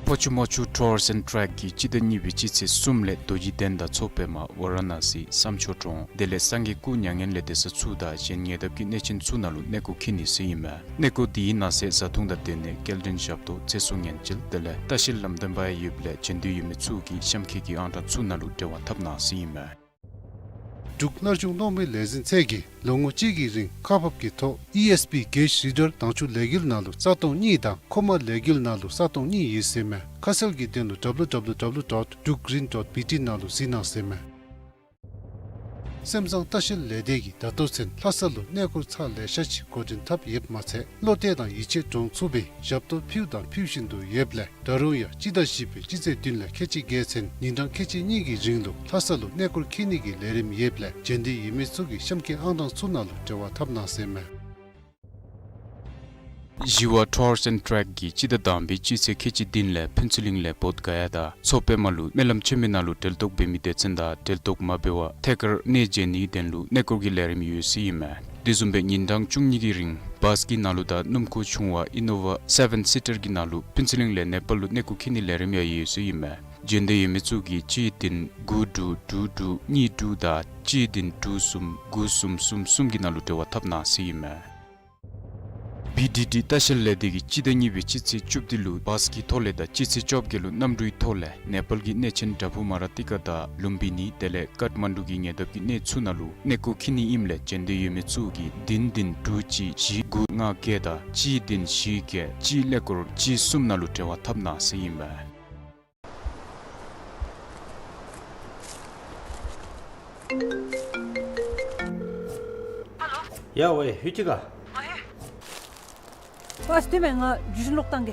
ཕོ་ཆུ་མོ་ཆུ་ཊུར་ཨེནཌ་ཊེག་གིས་སྤྱི་ཟླ་གཉིས་པའི་སྤྱི་ཚེས་གསུམ་ལས་རྡོ་རྗེ་གདན་དང་མཚོ་པདྨ་ཝ་ར་ཎ་སི་བསམ་མཆོག་གྲོང་དེ་ལས་སངས་རྒྱས་སྐུ་མྱ་ངན་ལས་འདས་ས་ཚུ་དང་གཞན་ཉེ་འདབས་ཀྱི་གནས་ཆེན་ཚུ་ནང་ལུ་གནས་སྐོར་འཁྱིད་ནི་ཟེར་ཨིན་མས། གནས་སྐོར་འདི་ནང་གསེས་བཟའ་འཐུང་དང་སྡོད་གནས་སྐྱེལ་འདྲེན་ཞབས་ཏོག་ཚེ་སྲོག་ཉེན་བཅོལ་དེ་ལས་ལྟ་བཤལ་ལམ་སྟོན་པ་ཡོདཔ་ལས་བྱོན་འདོད་ཡོད་མི་ཚུ་གིས་གཤམ་འཁོད་ཀྱི་ཨང་གྲངས་ཚུ་ནང་ལུ་འབྲེལ་བ་འཐབ་གནང་ཟེར་ཨིན་མས། འབྲུག་སླར་འབྱུང་གློག་མེའི་ལས་འཛིན་ཚད་ཀྱིས་ལོ་ངོ་གཅིག་གི་རིང་ཁག་འབག་གི་ཐོག་ཨི་ཨེསི་པི་གེཇ་རི་ཌར་དྭངས་ཆུ་ལས་འགུལ་ནང་ལུ་རྩ་སྟོང་གཉིས་དང་ཁོག་མ་ལས་འགུལ་ནང་ལུ་རྩ་སྟོང་གཉིས་ཡོད་ཟེར་མས། ཁ་གསལ་གྱི་དོན་ལུ་ཌབ་ལུ་ཌབ་ལུ་ཌབ་ལུ་ཌོཊ་འབྲུག་གི་རིན་ཌོཊ་བི་ཊི་ནང་ལུ་གཟིགས་གནང་ཟེར་མས། སེམས་ཙང་ལྟ་བཤལ་ལས་སྡེ་གིས་ད་ལྟོ་ཚུན་ལྷ་ས་ལུ་གནས་སྐོར་ཚར་ལེ་ཤ་ཅིག་འགོ་འདྲེན་འཐབ་ཡོདཔ་མ་ཚད་བློ་གཏད་དང་ཡིད་ཆེས་འདྲོངས་ཚུགས་པའི་ཞབས་ཏོག་ཕུལ་དང་ཕུལ་བཞིན་དུ་ཡོདཔ་ལས་ད་རུང་ཡང་སྤྱི་ཟླ་བཞི་པའི་སྤྱི་ཚེས་བདུན་ལས་ཁལ་གཅིག་བརྒལ་ཚུན་ཉིན་གྲངས་ཁལ་གཅིག་གཉིས་ཀྱི་རིང་ལུ་ལྷ་ས་ལུ་གནས་སྐོར་འཁྱིད་ནི་གི་ལས་རིམ་ཡོདཔ་ལས་འབྱོན་འདོད་ཡོད་མི་ཚུ་གིས་གཤམ་གྱི་ཨང་གྲངས་ཚུ་ནང་ལུ་འབྲེལ་བ་འཐབ་གནང་ཟེར་ཨིན་མས། ཞི་བ་Tours and Trek གིས་སྤྱི་ཟླ་དང་པའི་སྤྱི་ཚེས་ཁལ་གཅིག་བདུན་ལས་ཕུན་ཚོགས་གླིང་ལས་བོདྷ་ག་ཡ་དང་མཚོ་པདྨ་ལུ་སྨོན་ལམ་ཆེན་མོའི་ནང་ལུ་གྲལ་གཏོགས་འབད་མི་སྡེ་ཚན་དང་གྲལ་གཏོགས་མ་འབད་བར་ཐད་ཀར་གནས་མཇལ་ནིའི་དོན་ལུ་གནས་སྐོར་གྱི་ལས་རིམ་ཡོད་ཟེར་ཨིན་མས། དེ་བཟུམ་སྦེ་ཉིན་གྲངས་བཅུ་གཉིས་ཀྱི་རིང་བཱས་ཀྱི་ནང་ལུ་དང་སྣུམ་འཁོར་ཆུང་བ་ཨི་ནོ་ཝ་སེ་བེན་སི་ཊར་གྱི་ནང་ལུ་ཕུན་ཚོགས་གླིང་ལས་ནེ་པཱལ་ལུ་གནས་སྐོར་འཁྱིད་ནིའི་ལས་རིམ་ཡང་ཡོད་ཟེར་ཨིན་མས། འབྱོན་འདོད་ཡོད་མི་ཚུ་གིས་གཅིག་བདུན་དགུ་དྲུག་དྲུག་དྲུག་གཉིས་དྲུག་དང་གཅིག་བདུན་དྲུག་གསུམ་དགུ་གསུམ་གསུམ་གསུམ་གྱི་ནང་ལུ་འབྲེལ་བ་འཐབ་གནང་ཟེར་ཨིན་མས། བི་ཌི་ཌི་ལྟ་བཤལ་ལས་སྡེ་གིས་སྤྱི་ཟླ་གཉིས་པའི་སྤྱི་ཚེས་བཅུ་བདུན་ལུ་བཱས་ཀྱི་ཐོག་ལས་དང་སྤྱི་ཚེས་བཅོ་བརྒྱད་ལུ་གནམ་གྲུའི་ཐོག་ལས་ནེ་པཱལ་གྱི་གནས་ཆེན་དྲ་བུ་མ་ར་ཏི་ཀ་དང་ལུམ་བི་ནི་དེ་ལས་ཀཏ་མན་ཌུ་གི་ཉེ་འདབས་ཀྱི་གནས་ཚུ་ནང་ལུ་གནས་སྐོར་འཁྱིད་ནི་ཨིནམ་ལས་འབྱོན་འདོད་ཡོད་མི་ཚུ་གིས་བདུན་བདུན་དྲུག་གཅིག་བཞི་དགུ་ལྔ་བརྒྱད་དང་གཅིག་བདུན་བཞི་བརྒྱད་གཅིག་ཀླད་ཀོར་གཅིག་གསུམ་ནང་ལུ་འབྲེལ་བ་འཐབ་གནང་ཟེར་ཨིན་མས། ཡ་ཝེ་ཧུ་ཅི་ག། ཨ་སྟེ་མེན་ང་བརྒྱུད་འཕྲིན་ལོག་བཏང་གེ།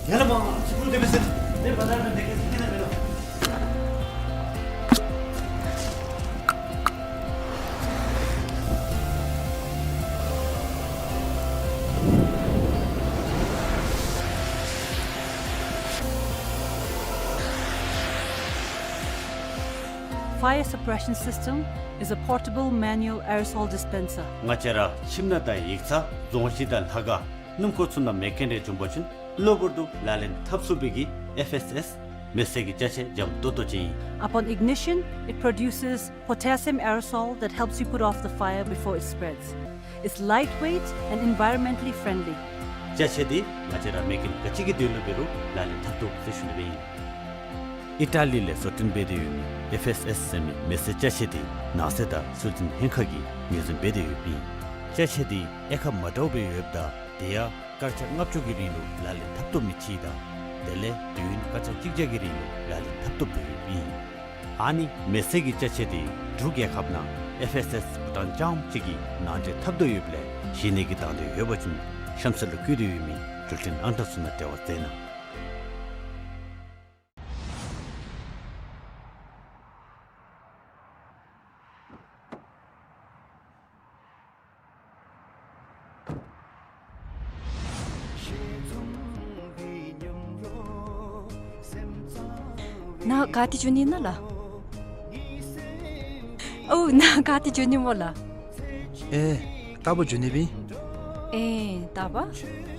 ཡ་ལ་མ་ཅི་པུ་དེ་མི་སེ་དེ་བ་ད་མེན་དེ་གེ་སི་ཏི་ན་མེ་ལོ། Fire suppression system is a portable manual aerosol dispenser. ང་བཅས་ར་ཁྱིམ་ནང་དང་ཡིག་ཚང་རྫོང་གཞི་དང་ལྷ་ཁང་སྣུམ་འཁོར་ཚུ་ནང་མེ་རྐྱེན་རེ་བྱུང་པ་ཅིན་གློ་བུར་དུ་ལག་ལེན་འཐབ་ཚུགས་པའི་གི་ཨེཕ་ཨེསི་ཨེསི་མེ་བསད་ཀྱི་ཅ་ཆས་འཇམ་ཏོག་ཏོ་ཅིག་ཨིན། Upon ignition, it produces potassium aerosol that helps you put off the fire before it spreads. It's lightweight and environmentally friendly. ཅ་ཆས་འདི་ང་བཅས་ར་མེ་རྐྱེན་ག་ཅི་གི་དོན་ལུ་འབད་རུང་ལག་ལེན་འཐབ་ཚུགས་ཟེར་ཞུ་ནི་སྦེ་ཨིན། ཨི་ཊ་ལི་ལས་བཟོ་སྐྲུན་འབད་དེ་ཡོད་མི་ཨེཕ་ཨེསི་ཨེསི་ཟེར་མི་མེ་བསད་ཅ་ཆས་འདི་ནང་སྲིད་དང་སྲོལ་འཛིན་ལྷན་ཁག་གིས་ངོས་འཛིན་འབད་དེ་ཡོདཔ་ཨིན། ཅ་ཆས་འདི་གཡའ་ཁ་མ་འདྲཝ་སྦེ་ཡོདཔ་ད་དེ་ཡང་སྐར་ཆ་ལྔ་བཅུ་གི་རིང་ལུ་ལག་ལེན་འཐབ་སྟོབས་མི་ཆེ་ད་དེ་ལས་དུས་ཡུན་སྐར་ཆ་གཅིག་བརྒྱ་གི་རིང་ལུ་ལག་ལེན་འཐབ་སྟོབས་ཡོདཔ་ཨིན། ཨ་ནི་མེ་བསད་ཀྱི་ཅ་ཆས་འདི་འབྲུག་རྒྱལ་ཁབ་ནང་ཨེཕ་ཨེསི་ཨེསི་བྷུ་ཊཱན་རྐྱངམ་གཅིག་གིས་ནང་འདྲེན་འཐབ་དོ་ཡོདཔ་ལས་གཞི་གནས་ཀྱི་དང་འདོད་ཡོད་པ་ཅིན་གཤམ་གསལ་ལུ་བཀོད་དེ་ཡོད་མི་འགྲུལ་འཕྲིན་ཨང་གྲངས་ཚུ་ནང་འབྲེལ་བ་མཛད་གནང་། ནཱ་ག་ཏེ་འགྱོ་ནི་ཨིན་ན་ལགས། ཨོ་ནཱ་ག་ཏེ་འགྱོ་ནི་སྨོ་ལགས། ཨེ་རྟ་པ་འགྱོ་ནི་སྦེ་ཨིན། ཨེ་རྟ་པ།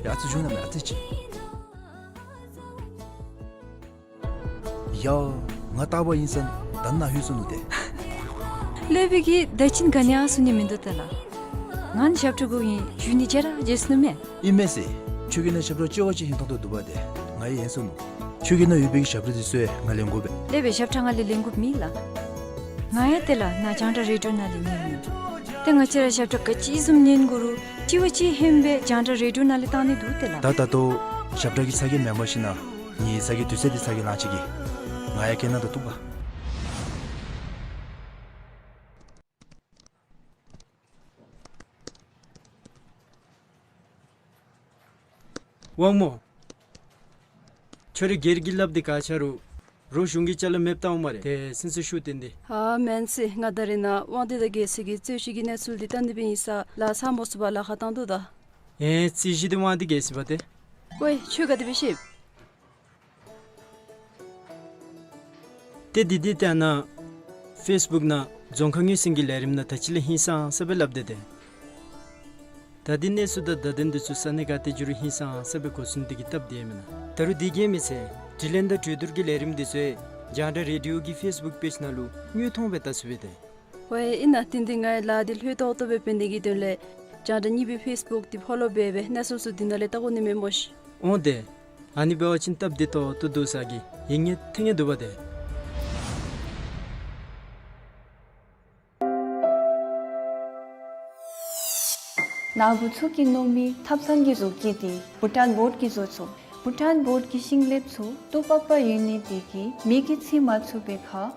ཡ་ཨ་ཙི་བཞུགས་གནང་མས་ཨ་ཙི་ཅིག། ཡ་ང་རྟ་པ་ཨིན་ཟེར་ད་ནཱ་ལྷོད་སོ་ནུག་ཏེ། སློབ་དཔོན་གྱིས་ད་ཅི་ག་ནི་ཡང་གསུང་ནི་མིན་འདུག་ཏེ་ལགས། ང་ནི་ཞབས་ཁྲ་དགོཔ་ཨིན། བཞུགས་ནི་བརྗེད་ར་བརྗེད་སོ་ནུག་མས། ཨིན་མས་ཟེར། ཁྱོད་ཀྱི་ནང་ཞབས་ཁྲ་ལྕི་བ་ཅིག་ཧིང་ཐང་ཏོག་འདུག་པ་ཏེ། ང་ཡང་ཡེངས་སོ་ནུག། ཁྱོད་ཀྱི་ནང་ཡོད་པའི་གི་ཞབས་ཁྲ་འདི་ཚུ་ཡང་ང་ལེན་དགོ་པས། སློབ་དཔོན་ཞབས་ཁྲ་ང་ལས་ལེན་དགོཔ་མེད་ལགས། ང་ཡང་ཏེ་ལགས་ནཱ་རྒྱང་བསྒྲགས་རེ་ཌི་ཡོ་ནང་ལས་ཉན་ནི། ཏེ་ང་བཅས་ར་ཞབས་ཁྲ་ག་ཅི་བཟུམ་ཉན་དགོ་རུང་ལྕི་བ་ཅིག་ཧེང་སྦེ་རྒྱང་བསྒྲགས་རེ་ཌི་ཡོ་ནང་ལས་བཏང་ནི་འདུག་ཏེ་ལགས། ད་ད་ལྟོ་ཞབས་ཁྲ་གི་ཚ་གྱང་མེན་པར་ཞིན་ན་ངེའི་ཚ་གྱང་དུས་ཚོད་འདི་ཚ་གྱང་ལང་ཅི་གི། ང་ཡང་སྐད་ནང་དུ་གཏུགས་པ། དབང་མོ། ཁྱོད་ར་སྒེར་གྱི་སླབ་སྟེ་ག་ཆ་རུང་རོགས་གཞུང་གི་ཅ་ལ་མེདཔ་བཏང་འོང་སྨ་རེ། ཏེ་སེམས་སུ་ཤུགས་བཏོན་ཏེ། ཨ་མེན་ཟེར། ང་ད་རེས་ནཱ་དབང་འདུས་དང་རྒྱལ་སྲས་ཀྱི་རྩོད་གཞི་གི་གནས་ཚུལ་འདི་བལྟ་ནི་སྦེ་ཨིན་ས་ལགས། ཚར་མ་ཚུགས་པར་ལཱ་ཁག་བཏང་དོ་ད། ཨེ་རྩོད་གཞི་འདི་དབང་འདུས་རྒྱལ་སྲས་པ་ཏེ། ཝའེ་ཁྱོད་ག་དེ་སྦེ་ཤེས། ཏེ་འདི་འདི་ལྟ་ན་ཕེསི་བུཀ་ནང་རྫོང་ཁ་ངོས་ཟིན་གྱི་ལས་རིམ་ནང་ད་ཅི་ལས་ཧིང་སངས་ས་སྦེ་སླབ་སྟེ་ཏེ། ད་ ད་འདི་གནས་ཚུལ་དང་བརྡ་དོན་འདི་ཚུ་ས་གནས་ག་ཏེ་འགྱོ་རུང་ཧིང་སངས་ཟེར་སྦེ་གོ་ཚུགས་ནི་དེ་གིས་སྟབས་བདེ་མེན་ན། ད་རུང་དེ་གིས་མི་ཚད་དྲི་ལན་དང་གྲོས་བསྡུར་གྱི་ལས་རིམ་འདི་ཚུ་ཡང་རྒྱང་བསྒྲགས་རེ་ཌི་ཡོ་གི་ཕེསི་བུཀ་པེཇ་ནང་ལུ་དངོས་མཐོང་སྦེ་བལྟ་ཚུགས་པས་ཏེ། ཝའེ་ཨིན་ན། ཏན་ཏན་ང་ཡང་ལཱ་འདི་ལྷོད་ཏོག་ཏོ་སྦེ་འབད་ནི་གི་དོན་ལས་རྒྱང་བསྒྲགས་གཉིས་པའི་ཕེསི་བུཀ་འདི་ཕོ་ལོ་འབད་སྦེ་གནས་ཚུལ་ཚུ་འདི་ནང་ལས་བལྟ་དགོ་ནི་མས་སྨོ་ཤིག། འོང་ཏེ། ཨ་ནི་འབད་བ་ཅིན་སྟབས་བདེ་ཏོག་ཏོ་འདུག་ས་གི་ཡིག་ངོ་ཐོན་ནི་འདུག་པ་ཏེ། ནཱ་བུ་ཚུ་གིས་མནོ་མི་ཐབ་ཚང་གི་བཟོ་བཀོད་འདི་བྷུ་ཊཱན་བོཌ་ཀྱིས་བཟོ་ཚུགས། བྷུ་ཊཱན་བོཌ་ཀྱི་ཤིང་ལེབ་ཚུ་ཏོག་པག་པ་ཡོད་ནི་དེ་གིས་མེ་གིས་འཚིག་མ་ཚུགས་པའི་ཁར་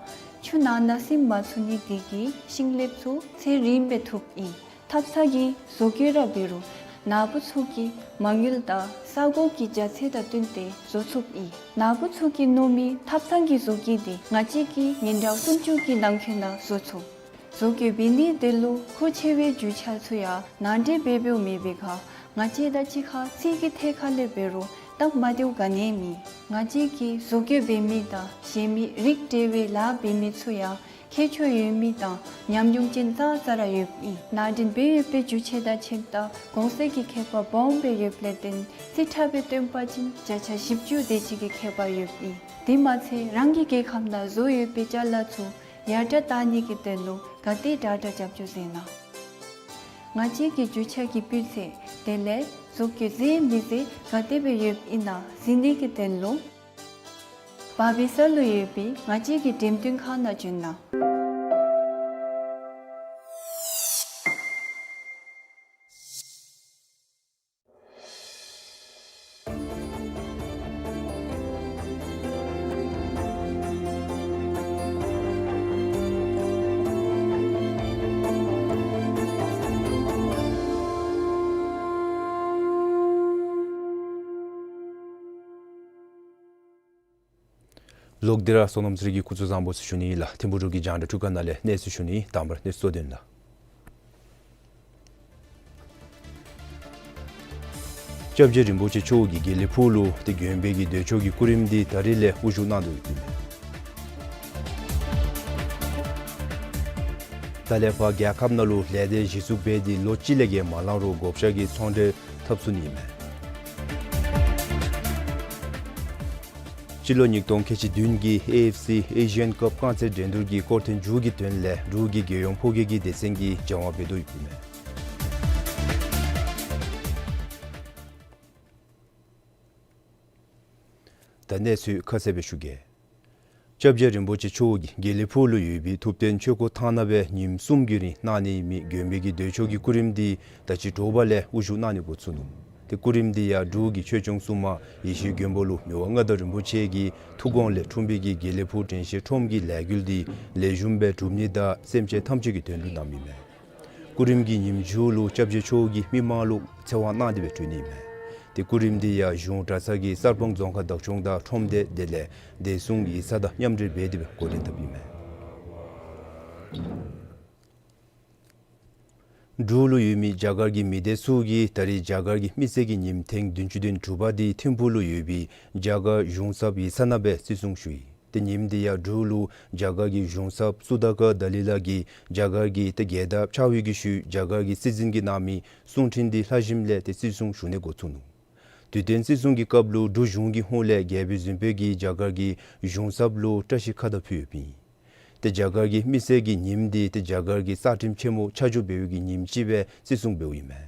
ཆུ་ནང་ན་སིམ་མ་ཚུགས་ནི་དེ་གིས་ཤིང་ལེབ་ཚུ་ཚད་རིངམ་སྦེ་ཐུབ་ཨིན། ཐབ་ཚང་གི་བཟོ་བཀོད་ར་འབད་རུང་ནཱ་བུ་ཚུ་གིས་མ་དངུལ་དང་ས་གོ་གི་རྒྱ་ཚད་དང་བསྟུན་ཏེ་བཟོ་ཚུགས་ཨིན། ནཱ་བུ་ཚུ་གིས་མནོ་མི་ཐབ་ཚང་གི་བཟོ་བཀོད་འདི་ང་བཅས་ཀྱིས་ཉིན་གྲངས་སུམ་ཅུ་གི་ནང་འཁོད་ནང་བཟོ་ཚུགས། བཟོ་བཀོད་འབད་ནི་དེ་ལུ་མཁོ་ཆེ་བའི་རྒྱུ་ཆ་ཚུ་ཡང་ནང་འདྲེན་འབད་འབདཝ་མེད་པའི་ཁར་ང་བཅས་དང་གཅིག་ཁར་ཚིག་གི་ཐད་ཁར་ལས་འབད་རུང་སྟབས་མ་བདེཝ་ག་ནི་ཡང་མེད། ང་བཅས་ཀྱིས་བཟོ་བཀོད་འབད་མི་དང་གཞན་མི་རིགས་འདྲ་བའི་ལཱ་འབད་མི་ཚུ་ཡང་ཁྱད་ཆོས་ཡོད་མི་དང་ཉམས་མྱོང་ཅན་ཙང་ཙ་ར་ཡོདཔ་ཨིན། ནང་འདྲེན་འབད་ཡོད་པའི་རྒྱུ་ཆ་དང་ཁྱིམ་བདག་གོང་ཚད་ཀྱི་ཁྱད་པར་སྦོམ་སྦེ་ཡོདཔ་ལས་བརྟེན་རྩིས་ཁྲ་སྦེ་སྟོན་པ་ཅིན་བརྒྱ་ཆ་བཞི་བཅུ་དེ་ཅིག་གི་ཁྱད་པར་ཡོདཔ་ཨིན། དེ་མ་ཚད་རང་གི་རྒྱལ་ཁབ་ནང་བཟོ་ཡོད་པའི་ཅ་ལ་ཚུ་ཡར་དྲག་བཏང་ནི་གི་དོན་ལུ་ག་དེ་དྲག་དྲག་རྒྱབ་སྐྱོར་མཛད་གནང་། ང་བཅས་ཀྱི་རྒྱུ་ཆ་གི་སྤུས་ཚད་དེ་ལས་བཟོ་བཀོད་མཛེས་མི་མཛེས་ག་དེ་སྦེ་ཡོདཔ་ཨིན་ན་གཟིགས་ནི་གི་དོན་ལུ་བར་སྦིས་ས་ལུ་ཡོད་པའི་ང་བཅས་ཀྱི་འགྲེམས་སྟོན་ཁང་ནང་བྱོན་གནང་། ལོག་སྟེ་ར་སོ་ནམ་ཚུ་གི་སྐུ་གཟུགས་བཟང་པོ་ཟེར་ཞུ་ནི་ལགས། ཐིམ་ཕུག་འབྲུག་གི་རྒྱང་བསྒྲགས་འཕྲུལ་ཁང་ནང་ལས་གནས་ཚུལ་ཞུ་ནི། དང་པ་ར་གནས་ཚུལ་གཙོ་དོན་ལགས། སྐྱབས་རྗེ་རིན་པོ་ཆེ་མཆོག་གིས་དགེ་ལེགས་ཕུག་ལུ་ཏེ་དགོན་པའི་གི་འདོད་ཆོག་གི་སྐུ་རིམ་འདི་ད་རིས་ལས་དབུ་བཞུགས་གནང་དོ་ཡོདཔ་ཨིན་མས། ད་ལས་ཕར་རྒྱལ་ཁབ་ནང་ལུ་ལས་སྡེ་གཞི་བཙུགས་འབད་དེ་ལོ་གཅིག་ལས་བརྒལ་མ་ལང་རུང་བགོ་བཤའ་གི་ཚོང་འབྲེལ་འཐབ་ཚུགས་ནི་ཨིན་མས། སྤྱི་ལོ་ཉིས་སྟོང་ཁལ་གཅིག་བདུན་གྱི་ཨེ་ཨེཕ་སི་ཨེ་ཤི་ཡཱན་ཀབ་རྐང་རྩེད་འགྲན་བསྡུར་གྱི་སྐོར་ཐེངས་མཇུག་གི་དོན་ལས་འབྲུག་གི་རྒྱལ་ཡོངས་ཕོ་རྒྱས་ཀྱི་སྡེ་ཚན་གྱིས་བྱ་བ་འབད་དོ་ཡོདཔ་ཨིན་མས། ད་གནས་ཚུལ་ཁ་གསལ་སྦེ་ཞུ་གེ། སྐྱབས་རྗེ་རིན་པོ་ཆེ་མཆོག་གིས་དགེ་ལེགས་ཕུག་ལུ་ཡོད་པའི་ཐུབ་བསྟན་ཆོས་འཁོར་ཐང་ནང་སྦེ་ཉིནམ་གསུམ་གྱི་རིང་གནང་ནི་ཨིན་མི་དགོན་པའི་གི་འདོད་ཆོག་གི་སྐུ་རིམ་འདི་ད་ཅི་དྲོ་པ་ལས་དབུ་བཞུགས་གནང་ནི་འགོ་བཙུགས་ནུག། ཏེ་སྐུ་རིམ་འདི་ཡང་འབྲུག་གི་ཆོས་སྐྱོང་སྲུང་མ་ཡེ་ཤེས་མགོན་པོ་ལུ་མི་དབང་མངའ་བདག་རིན་པོ་ཆེ་གི་ཐུགས་དགོངས་ལས་འཁྲུངས་པའི་གི་དགེ་ལེགས་ཕུག་དྲན་ཤེས་ཁྲོམ་གྱི་ལས་འགུལ་འདི་ལེགས་ཤོམ་སྦེ་གྲུབ་ནི་དང་སེམས་ཅན་ཐམས་ཅད་ཀྱི་དོན་ལུ་གནངམ་ཨིན་མས། སྐུ་རིམ་གྱི་ཉིནམ་མཇུག་ལུ་སྐྱབས་རྗེ་མཆོག་གིས་མི་མང་ལུ་ཚེ་དབང་གནང་སྟེ་སྦེ་གྲོལ་ནི་ཨིན་མས། ཏེ་སྐུ་རིམ་འདི་ཡང་གཞུང་གྲྭ་ཚང་གི་གསར་སྤང་རྫོང་ཁག་བདག་སྐྱོང་དང་ཁྲོམ་སྡེ་དེ་ལས་བདེ་སྲུང་ཡིག་ཚང་དང་མཉམ་འབྲེལ་འབད་དེ་སྦེ་འགོ་འདྲེན་འཐབ་ཨིན་མས། འབྲུག་ལུ་ཡོད་མི་རྒྱ་གར་གྱི་མི་སྡེ་ཚུ་གིས་ད་རིས་རྒྱ་གར་གྱི་མི་སེར་གྱི་ཉིནམ་ཐེངས་བདུན་ཅུ་དོན་དྲུག་པ་འདི་ཐིམ་ཕུག་ལུ་ཡོད་པའི་རྒྱ་གར་གཞུང་ཚབ་ཡིག་ཚང་ནང་སྦེ་བརྩི་སྲུང་ཞུ་ཡི། ཏེ་ཉིནམ་འདི་ཡང་འབྲུག་ལུ་རྒྱ་གར་གྱི་གཞུང་ཚབ་སུ་དཱ་ཀ་དཱ་ལི་ལ་གིས་རྒྱ་གར་གྱི་ཏེ་རྒྱལ་དར་འཕྱར་བའི་གི་ཤུལ་རྒྱ་གར་གྱི་སྲིད་འཛིན་གྱིས་གནང་མི་གསུང་འཕྲིན་འདི་ལྷག་ཞིནམ་ལས་ཏེ་བརྩི་སྲུང་ཞུ་ནི་འགོ་བཙུགས་ནུག། དུས་སྟོན་བརྩི་སྲུང་གི་སྐབས་ལུ་འབྲུག་གཞུང་གི་ཧོངས་ལས་རྒྱལ་པོའི་གཟིམ་དཔོན་གྱིས་རྒྱ་གར་གྱི་གཞུང་ཚབ་ལུ་བཀྲ་ཤིས་ཁ་དར་ཕུལ་ཡོདཔ་ཨིན། ཏེ་རྒྱ་གར་གྱི་མི་སེར་གྱི་ཉིནམ་འདི་ཏེ་རྒྱ་གར་གྱི་རྩ་ཁྲིམས་ཆེན་མོ་ཆ་འཇོག་འབད་བའི་གི་ཉིནམ་ཅིག་སྦེ་བརྩི་སྲུང་འབདཝ་ཨིན་མས།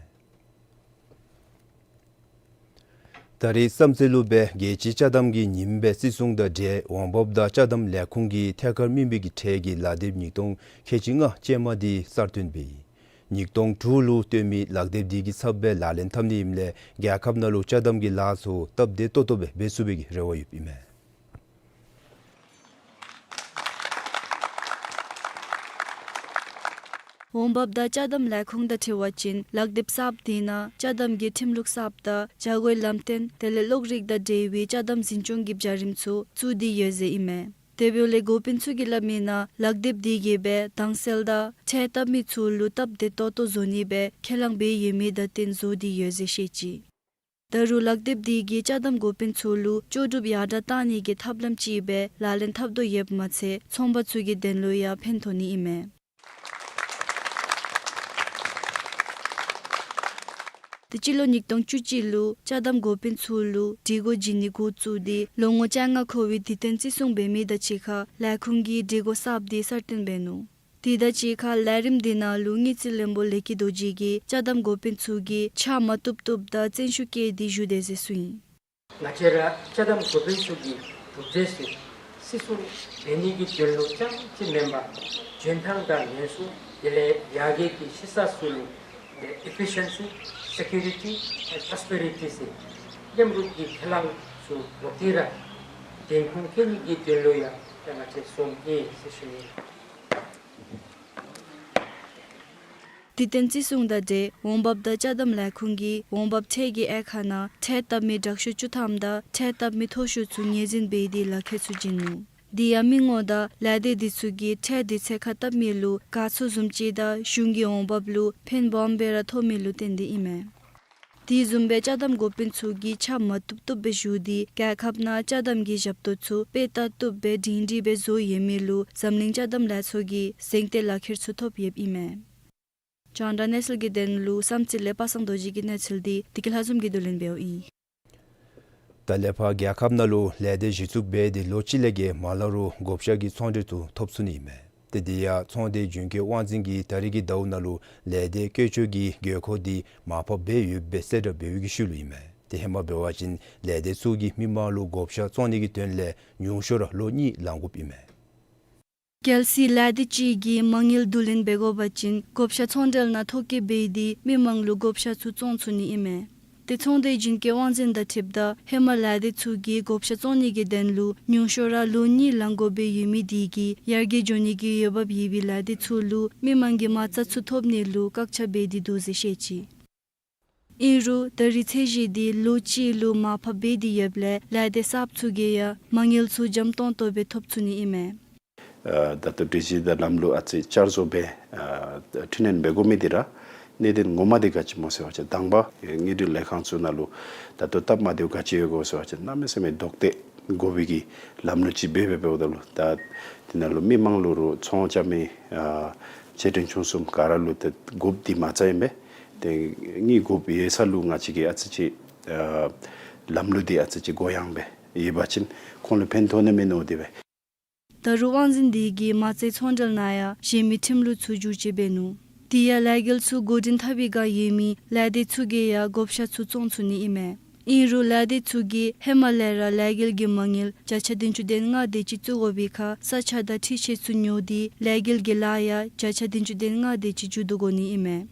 ད་རིས་བསམ་རྩེ་ལུ་སྦེ་རྒྱལ་སྤྱིའི་ཅ་དམ་གྱི་ཉིནམ་སྦེ་བརྩི་སྲུང་དང་འབྲེལ་འོང་འབབ་དང་ཅ་དམ་ལས་ཁུངས་ཀྱིས་ཐད་ཀར་མི་མི་གི་ཁྲལ་གྱི་ལག་དེབ་ཉིས་སྟོང་ཁལ་གཅིག་ལྔ་ཅན་མ་འདི་གསར་བཏོན་འབད་ཡི། ཉིས་སྟོང་དྲུག་ལུ་བཏོན་མི་ལག་དེབ་འདི་གི་ཚབ་སྦེ་ལག་ལེན་འཐབ་ནི་ཨིནམ་ལས་རྒྱལ་ཁབ་ནང་ལུ་ཅ་དམ་གྱི་ལཱ་ཚུ་སྟབས་བདེ་ཏོག་ཏོ་སྦེ་འབད་ཚུགས་པའི་གི་རེ་བ་ཡོདཔ་ཨིན་མས། འོང་འབབ་དང་ཅ་དམ་ལས་ཁུངས་དང་འཁྲིལ་བ་ཅིན་ལག་དེབ་གསརཔ་དེ་ནང་ཅ་དམ་གྱི་ཁྲིམས་ལུགས་གསརཔ་དང་བྱ་སྒོའི་ལམ་སྟོན་དེ་ལས་གློག་རིག་དང་འབྲེལ་བའི་ཅ་དམ་འཛིན་སྐྱོང་གི་བྱ་རིམ་ཚུ་བཙུགས་ཏེ་ཡོད་ཟེར་ཨིན་མས། དེ་འབདཝ་ལས་འགོ་དཔོན་ཚུ་གིས་སླབ་མིའི་ནང་ལག་དེབ་དེ་གིས་སྦེ་དྭངས་གསལ་དང་ཁྲལ་བཏབ་མི་ཚུ་ལུ་སྟབས་བདེ་ཏོག་ཏོ་བཟོ་ནི་སྦེ་ཁས་བླངས་འབད་ཡོད་མི་དང་བསྟུན་བཟོ་སྟེ་ཡོད་ཟེར་བཤད་ཅི། ད་རུང་ལག་དེབ་དེ་གིས་ཅ་དམ་འགོ་དཔོན་ཚུ་ལུ་ལྕོགས་གྲུབ་ཡར་དྲག་གཏང་ནི་གི་ཐབས་ལམ་ཅིག་སྦེ་ལག་ལེན་འཐབ་དོ་ཡོདཔ་མ་ཚད་ཚོང་པ་ཚུ་གི་དོན་ལུ་ཡང་ཕན་ཐོགས་ནི་ཨིན་མས། དེ་སྤྱི་ལོ་ཉིས་སྟོང་བཅུ་གཅིག་ལུ་ཅ་དམ་འགོ་དཔོན་ཚུ་ལུ་སྒྲིག་གོ་བྱིན་ནི་འགོ་བཙུགས་ཏེ་ལོ་ངོ་བཅོ་ལྔ་འཁོར་བའི་དུས་སྟོན་བརྩི་སྲུང་འབད་མི་དང་གཅིག་ཁར་ལས་ཁུངས་ཀྱིས་སྒྲིག་གོ་གསརཔ་འདི་གསར་བཏོན་འབད་ནུག། དེ་དང་གཅིག་ཁར་ལས་རིམ་འདི་ནང་ལུ་དངུལ་རྩིས་བློན་པོ་ལེགས་སྐྱིད་རྡོ་རྗེ་གིས་ཅ་དམ་འགོ་དཔོན་ཚུ་གིས་ཕྱག་མ་བཏུབ་བཏུབ་དང་བརྩོན་ཤུགས་བསྐྱེད་དེ་བཞུགས་དེས་ཟེར་གསུངས་ཡི། ང་བཅས་ར་ཅ་དམ་འགོ་དཔོན་ཚུ་གིས་གྲུབ་འབྲས་ཚུ་བརྩི་སྲུང་འབད་ནི་གི་དོན་ལུ་རྐྱངམ་ཅིག་མེན་པར་འཇོན་ཐངས་དང་ལེན་ཚུགས་དེ་ལས་ཡར་རྒྱས་ཀྱི་ཤེས་ཚད་ཚུ་ལུ་ཨེ་ཕི་ཤན་སི་སེ་ཀུ་རི་ཊི་ཨེནཌ་པོ་རོ་སི་པེ་རི་ཊི་ཟེར་མཉམ་རུབ་ཀྱི་ཁས་བླངས་ཚུ་འགོ་ཁྲིད་ར་བདེན་ཁུངས་བཀལ་ནི་གི་དོན་ལུ་ཡང་ང་བཅས་འཛོམས་ཡི་ཟེར་ཞུ་ནི། དུས་སྟོན་བརྩི་སྲུང་དང་འབྲེལ་འོང་འབབ་དང་ཅ་དམ་ལས་ཁུངས་ཀྱིས་འོང་འབབ་ཁྲལ་གྱི་དབྱེ་ཁག་ནང་ཁྲལ་བཏབ་མི་དྲག་ཤོས་བཅུ་ཐམ་དང་ཁྲལ་བཏབ་མི་མཐོ་ཤོས་ཚུ་ངོས་འཛིན་འབད་དེ་ལག་ཁྱེར་ཚུ་བྱིན་ནུག། དེ་ཡང་མི་ངོམ་དང་ལས་སྡེ་འདི་ཚུ་གིས་ཁྲལ་འདི་ཚད་བཀག་བཏབ་མི་ལུ་དགའ་ཚོར་བཟུམ་ཅིག་དང་གཞུང་གི་འོང་འབབ་ལུ་ཕན་སྦོམ་སྦེ་ར་ཐོགས་མི་ལུ་བརྟེན་ཏེ་ཨིན་མས། དེ་བཟུམ་སྦེ་ཅ་དམ་འགོ་དཔོན་ཚུ་གིས་ཕྱག་མ་བཏུབ་བཏུབ་སྦེ་བཞུགས་ཏེ་རྒྱལ་ཁབ་ནང་ཅ་དམ་གྱི་ཞབས་ཏོག་ཚུ་དཔེ་ལྟ་བཏུབ་སྦེ་སྒྲིང་སྒྲིང་སྦེ་བཟོ་ཡོད་མི་ལུ་འཛམ་གླིང་ཅ་དམ་ལས་ཚོགས་ཀྱིས་གཟེངས་བསྟོད་ལག་ཁྱེར་ཚུ་ཐོབ་ཡོདཔ་ཨིན་མས། རྒྱང་བསྒྲགས་གནས་ཚུལ་གྱི་དོན་ལུ་བསམ་རྩེ་ལས་པ་སངས་རྡོ་རྗེ་གི་གནས་ཚུལ་འདི་བདེ་སྐྱིད་ལྷ་འཛོམས་ཀྱིས་བསྡུ་ལེན་འབདཝ་ཨིན། ད་ལས་ཕར་རྒྱལ་ཁབ་ནང་ལུ་ལས་སྡེ་གཞི་བཙུགས་འབད་དེ་ལོ་གཅིག་ལས་བརྒལ་མ་ལང་རུང་བགོ་བཤའ་གི་ཚོང་འབྲེལ་ཚུ་ཐོབ་ཚུགས་ནི་ཨིན་མས། ཏེ་དེ་ཡང་ཚོང་སྡེ་རྒྱུན་སྐྱོང་དབང་འཛིན་གྱིས་ད་རིས་ཀྱི་ཟླཝ་ནང་ལུ་ལས་སྡེ་བཀོལ་སྤྱོད་ཀྱི་དགོས་མཁོ་འདི་མར་ཕབ་འབད་ཡོདཔ་སྦེ་གསལ་བསྒྲགས་འབད་བའི་ཤུལ་ལུ་ཨིན་མས། ཏེ་ཧེ་མ་འབད་བ་ཅིན་ལས་སྡེ་ཚུ་གིས་མི་མང་ལུ་བགོ་བཤའ་བཙོང་ནི་གི་དོན་ལས་ཉུང་ཤོས་ར་ལོ་གཉིས་ལང་དགོཔ་ཨིན་མས། གལ་སྲིད་ལས་སྡེ་ཅིག་གིས་མ་དངུལ་བསྡུ་ལེན་འབད་དགོ་པ་ཅིན་བགོ་བཤའ་ཚོང་འབྲེལ་ནང་ཐོ་བཀོད་འབད་དེ་མི་མང་ལུ་བགོ་བཤའ་ཚུ་བཙོང་ཚུགས་ནི་ཨིན་མས། ཏེ་ཚོང་སྡེ་རྒྱུན་སྐྱོང་དབང་འཛིན་དང་འཁྲིལཝ་ད་ཧེ་མ་ལས་སྡེ་ཚུ་གིས་བགོ་བཤའ་བཙོང་ནི་གི་དོན་ལུ་ཉུང་ཤོས་ར་ལོ་གཉིས་ལང་དགོཔ་སྦེ་ཡོད་མི་དེ་གིས་ཡར་རྒྱས་འགྱོ་ནི་གི་འོས་འབབ་ཡོད་པའི་ལས་སྡེ་ཚུ་ལུ་མི་མང་གི་མ་རྩ་ཚུ་ཐོབ་ནི་ལུ་བཀག་ཆ་འབད་དེ་འདུག་ཟེར་བཤད་ཅི། ཨིན་རུང་ད་རིས་ཚད་གཞི་འདི་ལོ་གཅིག་ལུ་མར་ཕབ་འབད་དེ་ཡོདཔ་ལས་ལས་སྡེ་གསརཔ་ཚུ་གིས་ཡང་མ་དངུལ་ཚུ་འཇམ་ཏོང་ཏོ་སྦེ་ཐོབ་ཚུགས་ནི་ཨིན་མས། ཨ་ད་ལྟོ་སྒྲིག་གཞི་དང་ལམ་ལུགས་ཨ་ཙི་བསྐྱར་བཟོ་འབད་ཨ་འཕྲི་སྣོན་འབད་དགོ་མི་འདི་ར་གནད་དོན་ངོ་མ་འདི་ག་ཅི་སྨོ་ཟེར་བ་ཅིན་དང་པ་དངུལ་འབྲེལ་ལས་ཁང་ཚུ་ནང་ལུ་ད་ལྟོ་སྟབས་མ་བདེཝ་ག་ཅི་ཡོད་གོ་ཟེར་བ་ཅིན་གནམ་མེད་ས་མེད་རྡོག་ཐད་དགོ་པའི་གི་ལམ་ལུགས་ཅིག་འབད་འབད་འབདཝ་ད་ལུ་ད་དེ་ནང་ལུ་མི་མང་ལུ་རུང་ཚོང་རྐྱབ་མི་ཨ་ཆེ་འབྲིང་ཆུང་གསུམ་ག་ར་ལུ་ཏེ་དགོཔ་འདི་མ་རྩ་ཨིན་པས། ཏེ་དངུལ་དགོཔ་ཡོད་ས་ལུ་ང་བཅས་ཀྱིས་ཨ་ཙི་ཅིག་ཨ་ལམ་ལུགས་འདི་ཨ་ཙི་ཅིག་གུ་ཡངས་སྦེ་ཡོད་པ་ཅིན་ཁོང་ལུ་ཕན་ཐོགས་ནི་མས་མནོ་སྟེ་སྦེ། ད་རུང་དབང་འཛིན་འདི་གིས་མ་རྩའི་ཚོང་འབྲེལ་ནང་ཡང་གཞན་མི་ཁྲིམས་ལུགས་ཚུ་བསྒྱུར་བཅོས་འབད་ནུག། དེ་ཡང་ལས་འགུལ་ཚུ་འགོ་འདྲེན་འཐབ་པའི་བསྒང་ཡོད་མི་ལས་སྡེ་ཚུ་གིས་ཡང་བགོ་བཤའ་ཚུ་བཙོང་ཚུགས་ནི་ཨིན་མས། ཨིན་རུང་ལས་སྡེ་ཚུ་གིས་ཧེ་མ་ལས་ར་ལས་འགུལ་གྱི་མ་དངུལ་བརྒྱ་ཆ་བདུན་ཅུ་དོན་ལྔ་དེ་ཅིག་བཙུགས་དགོ་པའི་ཁར་ས་ཆ་དང་འཕྲུལ་ཆས་ཚུ་ཉོ་སྟེ་ལས་འགུལ་གྱི་ལཱ་ཡང་བརྒྱ་ཆ་བདུན་ཅུ་དོན་ལྔ་དེ་ཅིག་མཇུག་བསྡུ་དགོ་ནི་ཨིན་མས།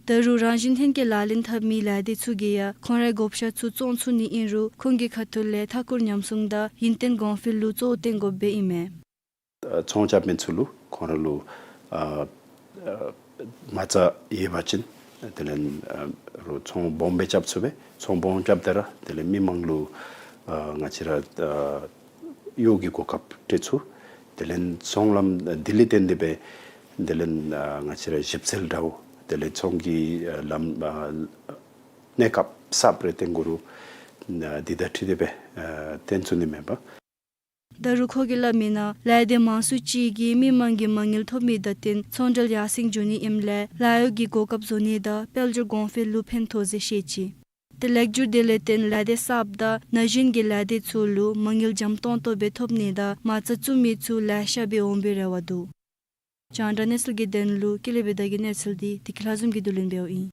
ད་རུང་རང་བཞིན་ལྷན་སྐྱེས་ལག་ལེན་འཐབ་མི་ལས་སྡེ་ཚུ་གིས་ཡང་ཁོང་རའི་བགོ་བཤའ་ཚུ་བཙོང་ཚུགས་ནི་ཨིན་རུང་ཁོང་གི་ཁ་ཐུག་ལས་མཐའ་འཁོར་ཉམས་སྲུང་དང་ཡུན་བརྟན་གོང་འཕེལ་ལུ་གཙོ་བོ་བཏོན་དགོཔ་སྦེ་ཨིན་མས། ཨ་ཚོང་རྐྱབ་མི་ཚུ་ལུ་ཁོང་ར་ལུ་ཨ་ཨ་མ་རྩ་ཡོད་པ་ཅིན་དེ་ལས་ཨ་རུང་ཚོང་སྦོམ་སྦེ་རྐྱབ་ཚུགས་པས། ཚོང་སྦོམ་རྐྱབ་སྟེ་ར་དེ་ལས་མི་མང་ལུ་ཨ་ང་བཅས་ར་ཨ་གཡོག་གི་གོ་སྐབས་སྤྲོད་ཚུགས། དེ་ལས་ཚོང་ལམ་དེ་ལས་བརྟེན་ཏེ་སྦེ་དེ་ལས་ཨ་ང་བཅས་ར་ཞིབ་འཚོལ་འདྲཝ་དེ་ལས་ཚོང་གི་ཨ་ལམ་ཨ་གནས་སྐབས་གསརཔ་རེ་བཏོན་དགོ་རུང་ཨ་འདི་དང་འཁྲིལ་ཏེ་སྦེ་ཨ་བཏོན་ཚུགས་ནི་མེན་པས། ད་རུང་ཁོ་གིས་སླབ་མི་ནང་ལས་སྡེ་མང་སུ་ཅིག་གིས་མི་མང་གི་མ་དངུལ་ཐོབ་མི་དང་བསྟུན་ཚོང་འབྲེལ་ཡར་སེང་འགྱོ་ནི་ཨིནམ་ལས་ལཱ་གཡོག་གི་གོ་སྐབས་བཟོ་ནི་དང་དཔལ་འབྱོར་གོང་འཕེལ་ལུ་ཕན་ཐོགས་ཟེར་བཤད་ཅི། ཏེ་ལེགས་བསྒྱུར་དེ་ལས་བརྟེན་ལས་སྡེ་གསརཔ་དང་ན་གཞོན་གྱི་ལས་སྡེ་ཚུ་ལུ་མ་དངུལ་འཇམ་ཏོང་ཏོ་སྦེ་ཐོབ་ནི་དང་མ་རྩ་བཙུགས་མི་ཚུ་ལེ་ཤ་སྦེ་འོང་པའི་རེ་བ་འདུག། རྒྱང་བསྒྲགས་གནས་ཚུལ་གྱི་དོན་ལུ་ཀུན་ལེགས་བདེ་ཆེན་གྱི་གནས་ཚུལ་འདི་བདེ་སྐྱིད་ལྷ་འཛོམས་ཀྱིས་བསྡུ་ལེན་འབདཝ་ཨིན།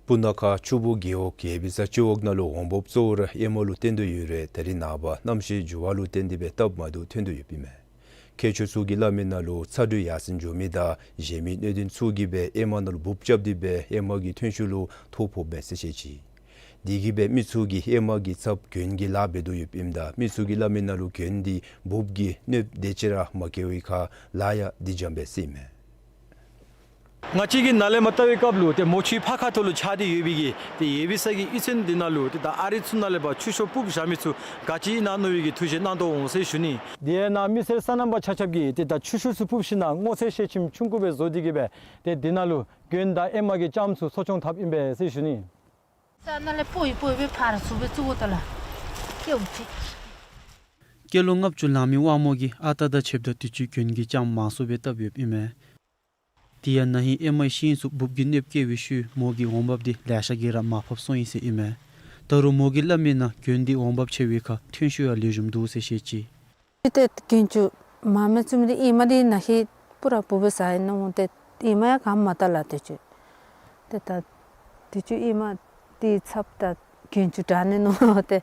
སྤུ་ན་ཁ་ཆུ་སྦུག་རྒེད་འོག་ཡེ་བི་ས་སྤྱི་འོག་ནང་ལུ་འོང་འབབ་གཙོ་བོ་ར་ཨེ་མ་ལུ་བརྟེན་དོ་ཡོད་རུང་ད་རིས་ནངས་པ་གནམ་གཤིས་འགྱུར་བ་ལུ་བརྟེན་ཏེ་སྦེ་སྟབས་མ་བདེཝ་ཐོན་དོ་ཡོདཔ་ཨིན་མས། མཁས་མཆོག་ཚུ་གིས་སླབ་མི་ནང་ལུ་ཚ་དྲོད་ཡར་སེང་འགྱོ་མི་དང་གཞན་མི་གནད་དོན་ཚུ་གིས་སྦེ་ཨེ་མ་ནང་ལུ་འབུབ་རྐྱབ་སྟེ་སྦེ་ཨེ་མ་གི་ཐོན་ཤུགས་ལུ་ཐོ་ཕོགཔ་མས་ཟེར་བཤད་ཅི། དེ་གིས་སྦེ་མི་ཚུ་གིས་ཨེ་མ་གི་ཚབ་གྱོན་གྱི་ལཱ་འབད་དོ་ཡོདཔ་ཨིནམ་ད་མི་ཚུ་གིས་སླབ་མི་ནང་ལུ་གྱོན་འདི་འབུབ་ཀྱི་གནོདཔ་དེ་ཅིག་ར་མ་བཀལ་བའི་ཁར་ལཱ་ཡང་སྡིག་འཇམ་སྦེ་ཟེར་ཨིན་མས། ང་བཅས་ཀྱིས་ནཱ་ལས་མར་བལྟ་བའི་སྐབས་ལུ་ཏེ་མོ་ཆུའི་ཕར་ཁ་ཐུག་ལུ་ཆགས་ཏེ་ཡོད་པའི་གི་ཏེ་ཡེ་བི་ས་གི་གཡུས་ཚན་འདི་ནང་ལུ་ཏེ་ད་ཨ་རི་ཚུ་ནང་ལས་ཕར་ཆུ་ཤོག་སྤུབ་བཞག་མི་ཚུ་ག་ཅི་ཨིན་ན་མནོ་བའི་གི་ཐུགས་བཞེད་གནང་དོ་འོང་ཟེར་ཞུ་ནི། དེ་ཡང་ནཱ་མི་སེར་སོ་ནམ་པ་ཆ་ཁྱབ་ཀྱིས་ཏེ་ད་ཆུ་ཤོག་ཚུ་སྤུབ་ཞིན་ན་སྔོ་ཚལ་ཤེལ་ཁྱིམ་ཆུང་ཀུ་སྦེ་བཟོ་སྟེ་གི་སྦེ་ཏེ་འདི་ནང་ལུ་གྱོན་དང་ཨེ་མ་གི་ལྕངམ་ཚུ་གསོ་སྐྱོང་འཐབ་ཨིན་པས་ཟེར་ཞུ་ནི། ས་ནཱ་ལས་སྤོ་ཡི་སྤོ་ཡི་སྦེ་ཕར་ཚུར་སྦེ་བཙུགས་དོ་ལགས། སྐྱེས་ལོ་ལྔ་བཅུ་ལང་མི་དབང་མོ་གིས་ཨ་རྟག་དང་ཕྱདཔ་ད་དུས་ཅི་གྱོན་གྱི་ལྕངམ་མང་སུ་སྦེ་བཏབ་ཡོདཔ་ཨིན་མས། དེ་ཡང་ན་ཧིང་ཨེ་མའི་ཤིང་ཚུ་འབུབ་ཀྱིས་གནོདཔ་བཀལ་བའི་ཤུལ་མོ་གི་འོང་འབབ་དེ་ལེ་ཤ་གིས་ར་མར་ཕབ་སོང་ཡི་ཟེར་ཨིན་མས། ད་རུང་མོ་གིས་སླབ་མི་ནང་དགུན་དེ་འོང་འབབ་ཆེ་བའི་ཁར་ཐོན་ཤུགས་ཡང་ལེགས་ཤོམ་འདུག་ཟེར་བཤད་ཅི། ཏེ་དགུན་ཆུ་མར་མེ་བཙུགས་མི་འདི་ཨེ་མ་འདི་ན་ཧིང་པུ་ར་འབུབ་སྦེ་ཟ་ཡི་ནུག། ཏེ་ཨེ་མ་ཡང་ག་མ་བཏབ་ལགས་དུས་ཅི། ཏེ་ད་དུས་ཅི་ཨེ་མ་འདི་ཚབ་ད་དགུན་ཆུ་དྲག་ནི་ནུག། ཏེ་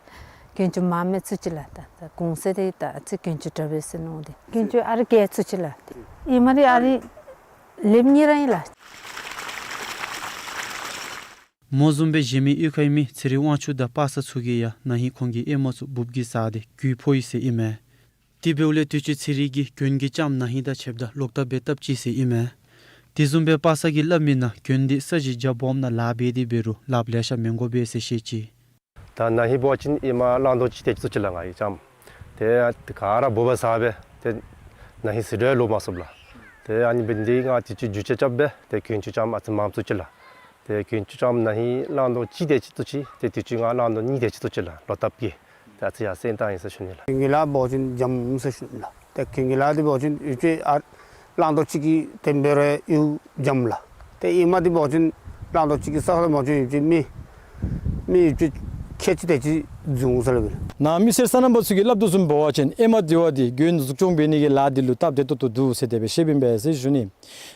དགུན་ཆུ་མར་མེ་བཙུགས་ཅི་ལགས། ད་ད་གུང་ཚིགས་འདི་ད་ཨ་ཙི་དགུན་ཆུ་དྲག་པས་ཟེར་མནོ་སྟེ་དགུན་ཆུ་ཨ་རི་གེ་བཙུགས་ཅི་ལགས། ཏེ་ཨེ་མ་འདི་ཨ་རི་ལེབ་གཉིས་ར་ཨིན་ལགས། མོ་བཟུམ་སྦེ་གཞན་མི་གཡུས་ཁའི་མི་ཚེ་རིང་དབང་ཕྱུག་དང་པ་སངས་ཚུ་གིས་ཡང་ན་ཧིང་ཁོང་གི་ཨེ་མ་ཚུ་འབུབ་ཀྱིས་ཟ་སྟེ་རྒུད་ཕོག་ཡི་ཟེར་ཨིན་མས། དེ་འབདཝ་ལས་དུས་ཅི་ཚེ་རིང་གིས་གྱོན་གོས་ལྕངམ་ན་ཧིང་དང་ཕྱདཔ་ད་ལོག་ལྟབ་སྦེ་བཏབ་ཅི་ཟེར་ཨིན་མས། དེ་བཟུམ་སྦེ་པ་སངས་ཀྱིས་སླབ་མི་ནང་གྱོན་འདི་ས་གཞི་རྒྱ་སྦོམ་ནང་ལཱ་འབད་དེ་འབད་རུང་ལགཔ་ལེ་ཤ་མི་དགོ་པས་ཟེར་བཤད་ཅི། ད་ན་ཧིང་འབད་བ་ཅིན་ཨེ་མ་གླང་དོ་གཅིག་དེ་ཅིག་བཙུགས་ཅི་ལགས་ང་གིས་ལྕངམ། ཏེ་ག་ར་འབུབ་སྦེ་ཟ་སྦེ་ཏེ་ན་ཧིང་ཟེར་རུང་ལོག་མ་ཚུགས་ལགས། ཏེ་ཨ་ནི་འབད་ནི་འདི་ང་དུས་ཅི་རྒྱུ་ཆ་རྐྱབ་སྦེ་ཏེ་གྱོན་ཆུ་ལྕངམ་ཨ་ཙི་མངམ་བཙུགས་ཅི་ལགས། ཏེ་གྱོན་ཆུ་ལྕངམ་ན་ཧིང་གླང་དོ་གཅིག་དེ་ཅིག་བཙུགས་ཅི། ཏེ་དུས་ཅི་ང་གླང་དོ་གཉིས་དེ་ཅིག་བཙུགས་ཅི་ལགས། ལོག་ལྟབ་ཀྱིས། ད་ཨ་ཙི་ཡར་སེང་བཏང་ཡི་ཟེར་ཞུ་ནི་ལགས། གྱོན་གོས་ལཱ་འབད་བ་ཅིན་འཇམ་ཟེར་ཞུ་ནི་ལགས། ཏེ་གྱོན་གོས་ལཱ་འདི་འབད་བ་ཅིན་ཡུདཔ་ཅིག་ཨ་གླང་དོ་གཅིག་གིས་ཏེ་འབད་རུང་ཡང་འཇམ་ལགས། ཏེ་ཨེ་མ་འདི་འབད་བ་ཅིན་གླང་དོ་གཅིག་གིས་ས་ཁར་འབད་བ་ཅིན་ཡུདཔ་ཅིག་མི་མི་ཡུདཔ་ཅིག་ཁལ་གཅིག་དེ་ཅིག་འཛུལ་འོང་ཟེར་སླབ་ཨིན། ནཱ་མི་སེར་སོ་ནམ་པ་ཚུ་གིས་སླབ་དོ་བཟུམ་འབད་བ་ཅིན་ཨེ་མ་འདི་བ་འདི་གྱོན་གཟུགས་སྐྱོང་འབད་ནི་གི་ལཱ་འདི་ལུ་སྟབས་བདེ་ཏོག་ཏོ་འདུག་ཟེར་དེ་སྦེ་བཤདཔ་ཨིན་པས་ཟེར་ཞུ་ནི།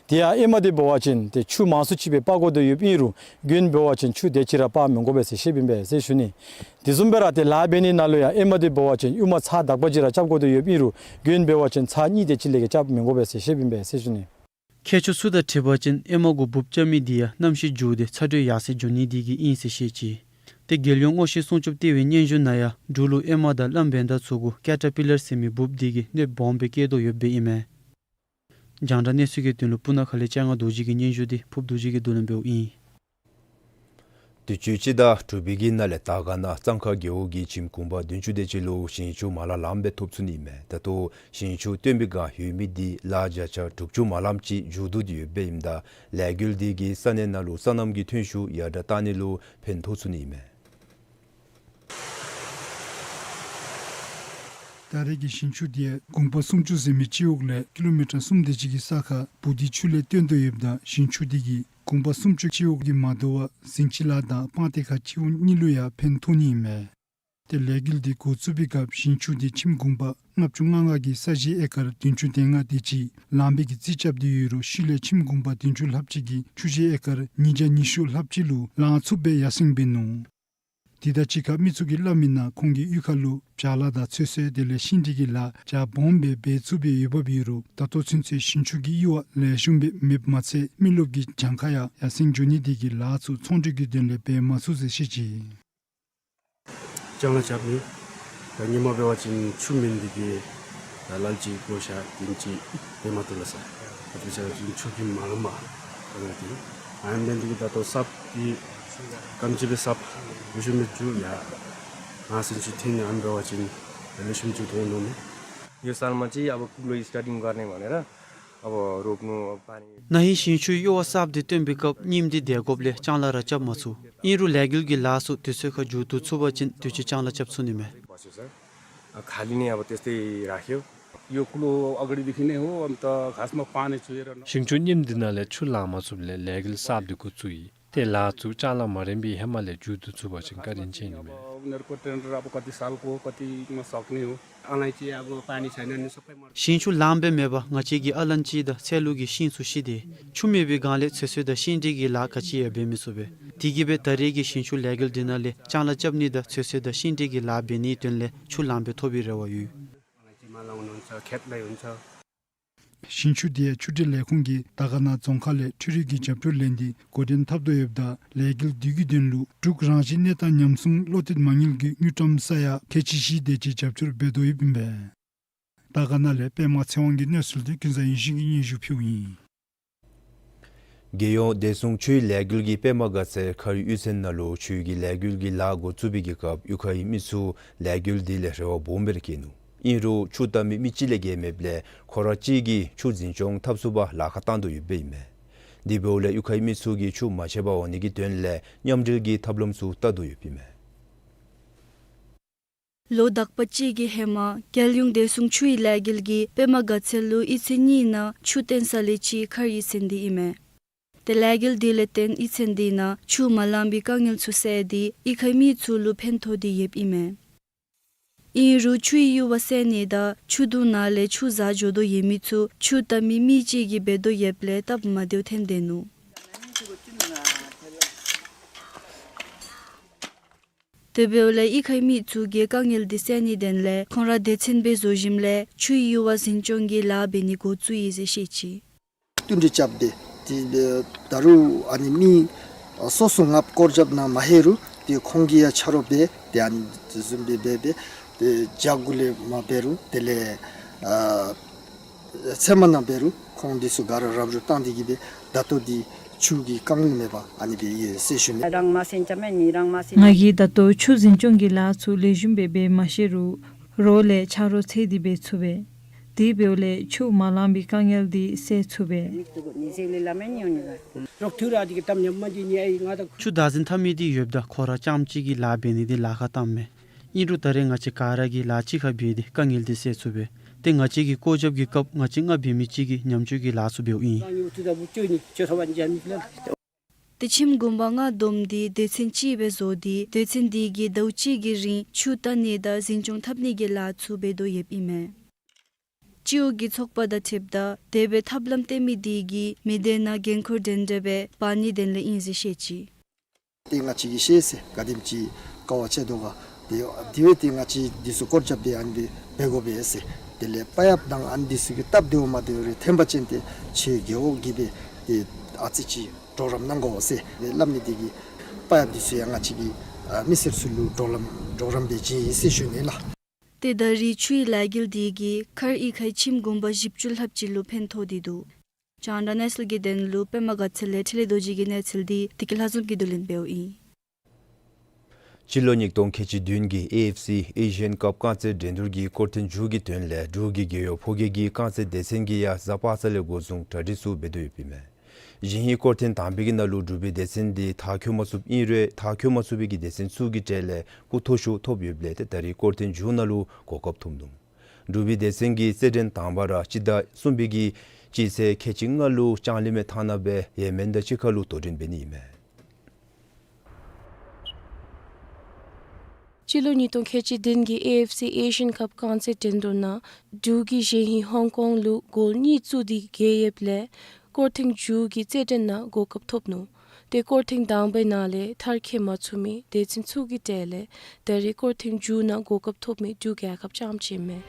དེ་ཡང་ཨེ་མ་འདི་འབད་བ་ཅིན་ཏེ་ཆུ་མང་སུ་ཅིག་སྦེ་སྤར་དགོ་དོ་ཡོདཔ་ཨིན་རུང་གྱོན་འབད་བ་ཅིན་ཆུ་དེ་ཅིག་ར་སྤར་མི་དགོ་པས་ཟེར་བཤདཔ་ཨིན་པས་ཟེར་ཞུ་ནི། དེ་བཟུམ་སྦེ་ར་ཏེ་ལཱ་འབད་ནི་ནང་ལུ་ཡང་ཨེ་མ་འདི་འབད་བ་ཅིན་ཡུར་མ་ཚར་དག་པ་ཅིག་ར་རྐྱབ་དགོ་དོ་ཡོདཔ་ཨིན་རུང་གྱོན་འབད་བ་ཅིན་ཚར་གཉིས་དེ་ཅིག་ལས་བརྒལ་རྐྱབ་མི་དགོ་པས་ཟེར་བཤདཔ་ཨིན་པས་ཟེར་ཞུ་ནི། མཁས་མཆོག་ཚུ་དང་འཁྲིལ་བ་ཅིན་ཨེ་མ་གུ་འབུབ་རྐྱབ་མི་འདི་ཡང་གནམ་གཤིས་འགྱུར་ཏེ་ཚ་དྲོད་ཡར་སེང་འགྱོ་ནི་འདི་གིས་ཨིན་ཟེར་བཤད་ཅི། ཏེ་རྒྱལ་ཡོངས་སྔོ་ཤིང་སྲུང་སྐྱོབ་ལྟེ་བའི་སྙན་ཞུ་ནང་ཡང་འབྲུག་ལུ་ཨེ་མ་དང་གླངམོ་བན་དྷ་ཚུ་གུ་ཀེ་ཊར་པི་ལར་ཟེར་མི་འབུབ་འདི་གིས་གནོདཔ་སྦོམ་སྦེ་བཀལ་དོ་ཡོདཔ་ཨིན་མས། རྒྱང་བསྒྲགས་གནས་ཚུལ་གྱི་དོན་ལུ་སྤུ་ན་ཁ་ལས་ལྕང་ང་རྡོ་རྗེ་གི་སྙན་ཞུ་འདི་ཕུབ་རྡོ་རྗེ་གིས་བསྡུ་ལེན་འབདཝ་ཨིན། དུས་ཅི་སྤྱི་ཟླ་དྲུག་པའི་གི་ནང་ལས་དར་དཀར་ན་གཙང་ཁ་རྒེད་འོག་གི་ཁྱིམ་གུང་པ་བདུན་ཅུ་དེ་ཅིག་ལུ་ཞིང་ཆུ་མ་ལང་ལངམ་སྦེ་ཐོབ་ཚུགས་ནི་ཨིན་མས། ད་ལྟོ་ཞིང་ཆུ་བཏོན་པའི་སྒང་ཡོད་མི་འདི་ལཱ་བརྒྱ་ཆ་དྲུག་ཅུ་མ་ལངམ་ཅིག་མཇུག་བསྡུ་སྟེ་ཡོདཔ་ཨིནམ་ད་ལས་འགུལ་འདི་གིས་ས་གནས་ནང་ལུ་སོ་ནམ་གྱི་ཐོན་ཤུགས་ཡར་དྲག་བཏང་ནི་ལུ་ཕན་ཐོགས་ཚུགས་ནི་ཨིན་མས། ད་རེས་ཀྱི་ཞིང་ཆུ་འདི་ཡང་གུང་པ་སུམ་ཅུ་ཟེར་མི་སྤྱི་འོག་ལས་ཀི་ལོ་མི་ཊར་གསུམ་དེ་ཅིག་གི་ས་ཁར་བུ་དི་ཆུ་ལས་བཏོན་དོ་ཡོདཔ་ད་ཞིང་ཆུ་འདི་གིས་གུང་པ་སུམ་ཅུ་སྤྱི་འོག་གི་མ་དོ་བར་ཟིང་ཆི་ལ་དང་སྤང་ཏི་ཁ་སྤྱི་འོག་གཉིས་ལུ་ཡང་ཕན་ཐོགས་ནི་ཨིན་མས། ཏེ་ལས་འགུལ་འདི་འགོ་བཙུགས་པའི་སྐབས་ཞིང་ཆུ་འདི་ཁྱིམ་གུང་པ་ལྔ་བཅུ་ང་ལྔ་གི་ས་གཞི་ཨེ་ཀར་བདུན་ཅུ་དོན་ལྔ་དེ་ཅིག་ལང་པའི་གི་རྩིས་རྐྱབ་སྟེ་ཡོད་རུང་ཤུལ་ལས་ཁྱིམ་གུང་པ་བདུན་ཅུ་ལྷགཔ་ཅིག་གིས་ཆུ་བཞི་ཨེ་ཀར་ཉིས་བརྒྱ་ཉི་ཤུ་ལྷགཔ་ཅིག་ལུ་ལང་ཚུགསཔ་སྦེ་ཡར་སེང་འབད་ནུག། དེ་དང་གཅིག་ཁར་མི་ཚུ་གིས་སླབ་མི་ནང་ཁོང་གི་གཡུས་ཁ་ལུ་བྱཱ་ལཱ་དང་ཚོད་བསྲེ་དེ་ལས་ཤིང་འབྲས་ཀྱི་ལཱ་རྒྱ་སྦོམ་སྦེ་འབད་ཚུགསཔ་སྦེ་འོས་འབབ་ཡོད་རུང་ད་ལྟོ་ཚུན་ཚོད་ཞིང་ཆུ་གི་གཡུར་བ་ལེགས་ཤོམ་སྦེ་མེདཔ་མ་ཚད་མི་རློབས་ཀྱི་གྱངས་ཁ་ཡང་ཡར་སེང་འགྱོ་ནི་དེ་གིས་ལཱ་ཚུ་ཚོང་འབྲེལ་གྱི་དོན་ལས་འབད་མ་ཚུགས་ཟེར་བཤད་ཅི། ལྕང་ལཱ་རྐྱབ་ནི། ད་ཧེ་མ་འབད་བ་ཅིན་ཆུ་མེད་ནི་དེ་གིས་ད་ལཱ་ཅིག་བཀོ་བཞག་དེམ་ཅིག་འབད་མ་བཏུབ་ལགས་སོ། ད་ལྟོ་ཆུ་གིས་མ་ལངམ་པར་ད་ནི་དེ་ཨ་ནི་འབད་ནི་དེ་གིས་ད་ལྟོ་གསརཔ་དེ་ག་དེམ་ཅིག་སྦེ་གསརཔ་ལེགས་ཤོམ་སྦེ་འགྱོ་ཡ། ང་ཞིང་ཆུ་འཐེན་ནི་ཨ་ནི་འབད་བ་ཅིན་ལེགས་ཤོམ་འགྱོ་དོ་འོང་མནོཝ་མས། यो सालमा चाहिँ अब कुलो स्टार्टिङ गर्ने भनेर अब रोप्नु, अब पानी। ན་ཧིང་ཞིང་ཆུའི་གཡུར་བ་གསརཔ་དེ་བཏོན་པའི་སྐབས་རྙིངམ་དེ་བདེ་དགོཔ་ལས་ལྕང་ལཱ་ར་རྐྱབ་མ་ཚུགས། ཨིན་རུང་ལས་འགུལ་གྱི་ལཱ་ཚུ་དུས་ཚོད་ཁར་མཇུག་བསྡུ་ཚུགས་པ་ཅིན་དུས་ཅི་ལྕང་ལཱ་རྐྱབ་ཚུགས་ནི་མས། बसेको छ। अ, खाली नै अब त्यस्तै राख्यो। यो कुलो अगाडिदेखि नै हो, अन्त खासमा पानी चुहेर न- ཞིང་ཆུ་རྙིངམ་འདི་ནང་ལས་ཆུ་ལང་མ་ཚུགསཔ་ལས་ལས་འགུལ་གསརཔ་འདི་འགོ་བཙུགས་ཡི། ཏེ་ལཱ་ཚུ་ལྕང་ལཱ་མ་རན་པའི་ཧེ་མ་ལས་མཇུག་བསྡུ་ཚུགས་པ་ཅིན་བཀའ་དྲིན་ཆེ་ནི་མས། अब उनीहरूको टेन्डर अब कति सालको हो, कतिमा सक्ने हो। अलैँची अब पानी छैन नि, सबै मर- ཞིང་ཆུ་ལངམ་སྦེ་མེད་པར་ང་བཅས་ཀྱི་ཨ་ལན་ཅི་དང་ཚལ་ལུ་གི་ཤིང་ཚུ་ཤི་སྟེ་ཆུ་མེད་པའི་སྒང་ལས་ཚོད་བསྲེ་དང་ཤིང་འབྲས་ཀྱི་ལཱ་ག་ཅི་ཡང་འབད་མི་ཚུགས་པས། དེ་གིས་སྦེ་ད་རེས་ཀྱི་ཞིང་ཆུ་ལས་འགུལ་འདི་ནང་ལས་ལྕང་ལཱ་རྐྱབ་ནི་དང་ཚོད་བསྲེ་དང་ཤིང་འབྲས་ཀྱི་ལཱ་འབད་ནིའི་དོན་ལས་ཆུ་ལངམ་སྦེ་ཐོབ་པའི་རེ་བ་ཡོད། अलैँचीमा लाउनुहुन्छ, खेतलाई हुन्छ। ཞིང་ཆུ་དེ་ཡང་ཆུ་འབྲེལ་ལས་ཁུངས་ཀྱིས་དར་དཀར་ན་རྫོང་ཁག་ལས་འཕྲུལ་རིག་གི་རྒྱབ་སྐྱོར་ལེན་ཏེ་འགོ་འདྲེན་འཐབ་དོ་ཡོདཔ་ད་ལས་འགུལ་འདི་གི་དོན་ལུ་འབྲུག་རང་བཞིན་གནས་སྟངས་ཉམས་སྲུང་བློ་གཏད་མ་དངུལ་གྱི་དངུལ་ཀྲམ་ས་ཡ་ཁལ་གཅིག་བཞི་དེ་ཅིག་རྒྱབ་སྐྱོར་འབད་དོ་ཡོདཔ་ཨིན་པས། དར་དཀར་ན་ལས་པདྨ་ཚེ་དབང་གི་གནས་ཚུལ་དེ་ཀུན་བཟང་ཡིད་བཞིན་གྱིས་སྙན་ཞུ་ཕུལཝ་ཨིན། རྒྱལ་ཡོངས་བདེ་སྲུང་ཆུའི་ལས་འགུལ་གྱིས་པདྨ་དགའ་ཚལ་མཁར་གཡུས་ཚན་ནང་ལུ་ཆུ་གི་ལས་འགུལ་གྱི་ལཱ་འགོ་བཙུགས་པའི་གི་སྐབས་གཡུས་ཁའི་མི་ཚུ་ལས་འགུལ་འདི་ལས་རེ་བ་སྦོམ་སྦེ་ར་བསྐྱེད་ནུག། ཨིན་རུང་ཆུ་བལྟ་མི་མི་གཅིག་ལས་བརྒལ་མེདཔ་ལས་ཁོ་ར་གཅིག་གིས་ཆུ་འཛིན་སྐྱོང་འཐབ་ཚུགས་པར་ལཱ་ཁག་བཏང་དོ་ཡོདཔ་ཨིན་མས། དེ་འབདཝ་ལས་གཡུས་ཁའི་མི་ཚུ་གིས་ཆུ་མ་ཆད་པར་འོང་ནི་གི་དོན་ལས་མཉམ་འབྲེལ་གྱི་ཐབས་ལམ་ཚུ་བལྟ་དོ་ཡོདཔ་ཨིན་མས། ལོ་དག་པ་ཅིག་གི་ཧེ་མ་རྒྱལ་ཡོངས་བདེ་སྲུང་ཆུའི་ལས་འགུལ་གྱིས་པདྨ་དགའ་ཚལ་ལུ་གཡུས་ཚན་གཉིས་ནང་ཆུ་བཏོན་ས་ལས་གཅིག་མཁར་གཡུས་ཚན་འདི་ཨིན་མས། ཏེ་ལས་འགུལ་འདི་ལས་བརྟེན་གཡུས་ཚན་འདི་ནང་ཆུ་མ་ལང་པའི་དཀའ་ངལ་ཚུ་སེལ་ཏེ་གཡུས་ཁའི་མི་ཚུ་ལུ་ཕན་ཐོགས་ཏེ་ཡོདཔ་ཨིན་མས། ཨིན་རུང་ཆུའི་ཡུར་བ་བསལ་ནི་དང་ཆུ་དུང་ནང་ལས་ཆུ་བཟའ་འགྱོ་དོ་ཡོད་མི་ཚུ་ཆུ་བཏབ་མི་མི་གཅིག་གིས་འབད་དོ་ཡོདཔ་ལས་སྟབས་མ་བདེཝ་ཐོན་དེ་ནུག། དེ་འབདཝ་ལས་གཡུས་ཁའི་མི་ཚུ་གིས་དཀའ་ངལ་འདི་སེལ་ནིའི་དོན་ལས་ཁོང་ར་སྡེ་ཚན་སྦེ་བཟོ་ཞིནམ་ལས་ཆུའི་ཡུར་བ་འཛིན་སྐྱོང་གི་ལཱ་འབད་ནི་འགོ་བཙུགས་ཡི་ཟེར་བཤད་ཅི། བསྟུན་གྲོས་རྐྱབ་སྟེ་དེ་ད་རུང་ཨ་ནི་མི་སོ་སོ་ལྔ་སྐོར་རྐྱབ་ནང་མ་ལྷོད་རུང་ཏེ་ཁོང་གིས་ཡང་ཆ་རོགས་འབད་དེ་ཨ་ནི་དེ་བཟུམ་སྦེ་འབད་འབད་དེ་བརྒྱ་དགུ་ལས་མ་འབད་རུང་དེ་ལས་ཨ་ཚད་མ་ནང་འབད་རུང་ཁོང་འདི་ཚུ་ག་ར་རབ་རུབ་བཏང་སྟེ་གིས་སྦེ་ད་ལྟོ་འདི་ཆུ་གི་དཀའ་ངལ་མེད་པར་ཨ་ནི་སྦེ་ཡོད་ཟེར་ཞུ་ནི། ང་གིས་ད་ལྟོ་ཆུ་འཛིན་སྐྱོང་གི་ལཱ་ཚུ་ལེགས་ཤོམ་སྦེ་འབད་མ་ཤེས་རུང་རོགས་ལས་ཆ་རོགས་འཚོལ་ཏེ་འབད་ཚུགས་པས། དེ་འབདཝ་ལས་ཆུ་མ་ལང་པའི་དཀའ་ངལ་འདི་སེལ་ཚུགས་པས། ཆུ་བདག་འཛིན་འཐབ་མི་འདི་ཡོདཔ་ད་ཁོ་ར་རྐྱངམ་གཅིག་གིས་ལཱ་འབད་ནི་འདི་ལཱ་ཁག་བཏངམ་མས། ཨིན་རུང་ད་རེས་ང་བཅས་ག་ར་གིས་ལཱ་གཅིག་ཁར་འབད་དེ་དཀའ་ངལ་འདི་སེལ་ཚུགས་པས། ཏེ་ང་བཅས་ཀྱིས་བཀོད་ཁྱབ་ཀྱི་སྐབས་ང་བཅས་ལྔ་འབད་མི་གཅིག་གིས་མཉམ་སྤྱོད་ཀྱི་ལཱ་ཚུ་འབདཝ་ཨིན། ཏེ་ཁྱིམ་གུང་པ་ལྔ་བསྡོམས་ཏེ་སྡེ་ཚན་གཅིག་སྦེ་བཟོ་སྟེ་སྡེ་ཚན་འདི་གིས་ཟླཝ་གཅིག་གི་རིང་ཆུ་བཏབ་ནི་དང་འཛིན་སྐྱོང་འཐབ་ནི་གི་ལཱ་ཚུ་འབད་དོ་ཡོདཔ་ཨིན་མས། སྤྱི་འོག་གི་ཚོགས་པ་དང་འཁྲིལཝ་ད་དེ་སྦེ་ཐབས་ལམ་སྟོན་མི་འདི་གིས་མི་སྡེ་ནང་འགན་ཁུར་འདྲན་འདྲ་སྦེ་འབག་ནིའི་དོན་ལས་ཨིན་ཟེར་བཤད་ཅི། ཏེ་ང་བཅས་ཀྱིས་ཤེས་ཟེར་ག་དེམ་ཅིག་དཀའ་བ་སྤྱད་དོ་ག། ཏེ་དེ་བས་ཏེ་ང་བཅས་འདི་ཚུ་སྐོར་རྐྱབ་སྟེ་ཨ་ནི་སྦེ་འབད་དགོ་པས་ཟེར། དེ་ལས་པ་ཡབ་དང་ཨ་ནི་འདི་ཚུ་གིས་སྟབས་བདེཝ་མ་བདེཝ་རེ་ཐོན་པ་ཅིན་ཏེ་ཆེ་རྒེད་འོག་གིས་སྦེ་ཏེ་ཨ་ཙི་ཅིག་གྲོགས་རམ་གནང་དགོ་ཟེར་སླབ་ནི་འདི་གིས་པ་ཡབ་འདི་ཚུ་ཡང་ང་བཅས་ཀྱི་ཨ་མི་སེར་ཚུ་ལུ་གྲོགས་རམ་གྲོགས་རམ་འབད་བྱིན་ཡི་ཟེར་ཞུ་ནི་ལགས། ཏེ་ད་རེས་ཆུའི་ལས་འགུལ་འདི་གིས་མཁར་གཡུས་ཁའི་ཁྱིམ་གུང་པ་བཞི་བཅུ་ལྷགཔ་ཅིག་ལུ་ཕན་ཐོགས་ཏེ་འདུག། རྒྱང་བསྒྲགས་གནས་ཚུལ་གྱི་དོན་ལུ་པདྨ་དགའ་ཚལ་ལས་འཕྲིན་ལས་རྡོ་རྗེ་གི་གནས་ཚུལ་འདི་བདེ་སྐྱིད་ལྷ་འཛོམས་ཀྱིས་བསྡུ་ལེན་འབདཝ་ཨིན། སྤྱི་ལོ་ཉིས་སྟོང་ཁལ་གཅིག་བདུན་གྱི་ཨེ་ཨེཕ་སི་ཨེ་ཤི་ཡན་ཀབ་རྐང་རྩེད་འགྲན་བསྡུར་གྱི་སྐོར་ཐེངས་མཇུག་གི་དོན་ལས་འབྲུག་གི་རྒེད་འོག་ཕོ་རྒྱས་ཀྱི་རྐང་རྩེད་སྡེ་ཚན་གྱིས་ཡང་གཟའ་པ་སངས་ལས་འགོ་བཟུང་གྲ་སྒྲིག་ཚུ་འབད་དོ་ཡོདཔ་ཨིན་མས། གཞེས་ཧིང་སྐོར་ཐེངས་དང་པའི་གི་ནང་ལུ་འབྲུག་པའི་སྡེ་ཚན་འདི་མཐར་འཁྱོལ་མ་ཚུགསཔ་ཨིན་རུང་མཐར་འཁྱོལ་མ་ཚུགས་པའི་གི་སྡེ་ཚན་ཚུ་གི་གྲས་ལས་སྐུ་མཐོ་ཤོས་ཐོབ་ཡོདཔ་ལས་ཏེ་ད་རེས་སྐོར་ཐེངས་མཇུག་ནང་ལུ་གོ་སྐབས་ཐོབ་ནུག། འབྲུག་པའི་སྡེ་ཚན་གྱི་རྩེད་འགྲན་དང་པ་ར་སྤྱི་ཟླ་གསུམ་པའི་གི་སྤྱི་ཚེས་ཁལ་གཅིག་ལྔ་ལུ་ལྕང་གླིང་མའི་ཐང་ནང་སྦེ་ཡེ་མེན་དང་གཅིག་ཁར་ལུ་དོ་འགྲན་འབད་ནི་ཨིན་མས། སྤྱི་ལོ་ཉིས་སྟོང་ཁལ་གཅིག་བདུན་གྱི་ཨེ་ཨེཕ་སི་ཨེ་ཤི་ཡན་ཀབ་རྐང་རྩེད་འགྲན་བསྡུར་ནང་འབྲུག་གིས་གཞེས་ཧིང་ཧོང་ཀོང་ལུ་གོལ་གཉིས་བཙུགས་ཏེ་རྒྱལ་ཡོདཔ་ལས་སྐོར་ཐེངས་མཇུག་གི་རྩེད་འགྲན་ནང་གོ་སྐབས་ཐོབ་ནུག། ཏེ་སྐོར་ཐེངས་དང་པའི་ནང་ལས་མཐར་འཁྱོལ་མ་ཚུགས་མི་སྡེ་ཚན་ཚུ་གི་གྲས་ལས་ད་རེས་སྐོར་ཐེངས་མཇུག་ནང་གོ་སྐབས་ཐོབ་མི་འབྲུག་རྒྱལ་ཁབ་རྐྱངམ་ཅིག་ཨིན་མས།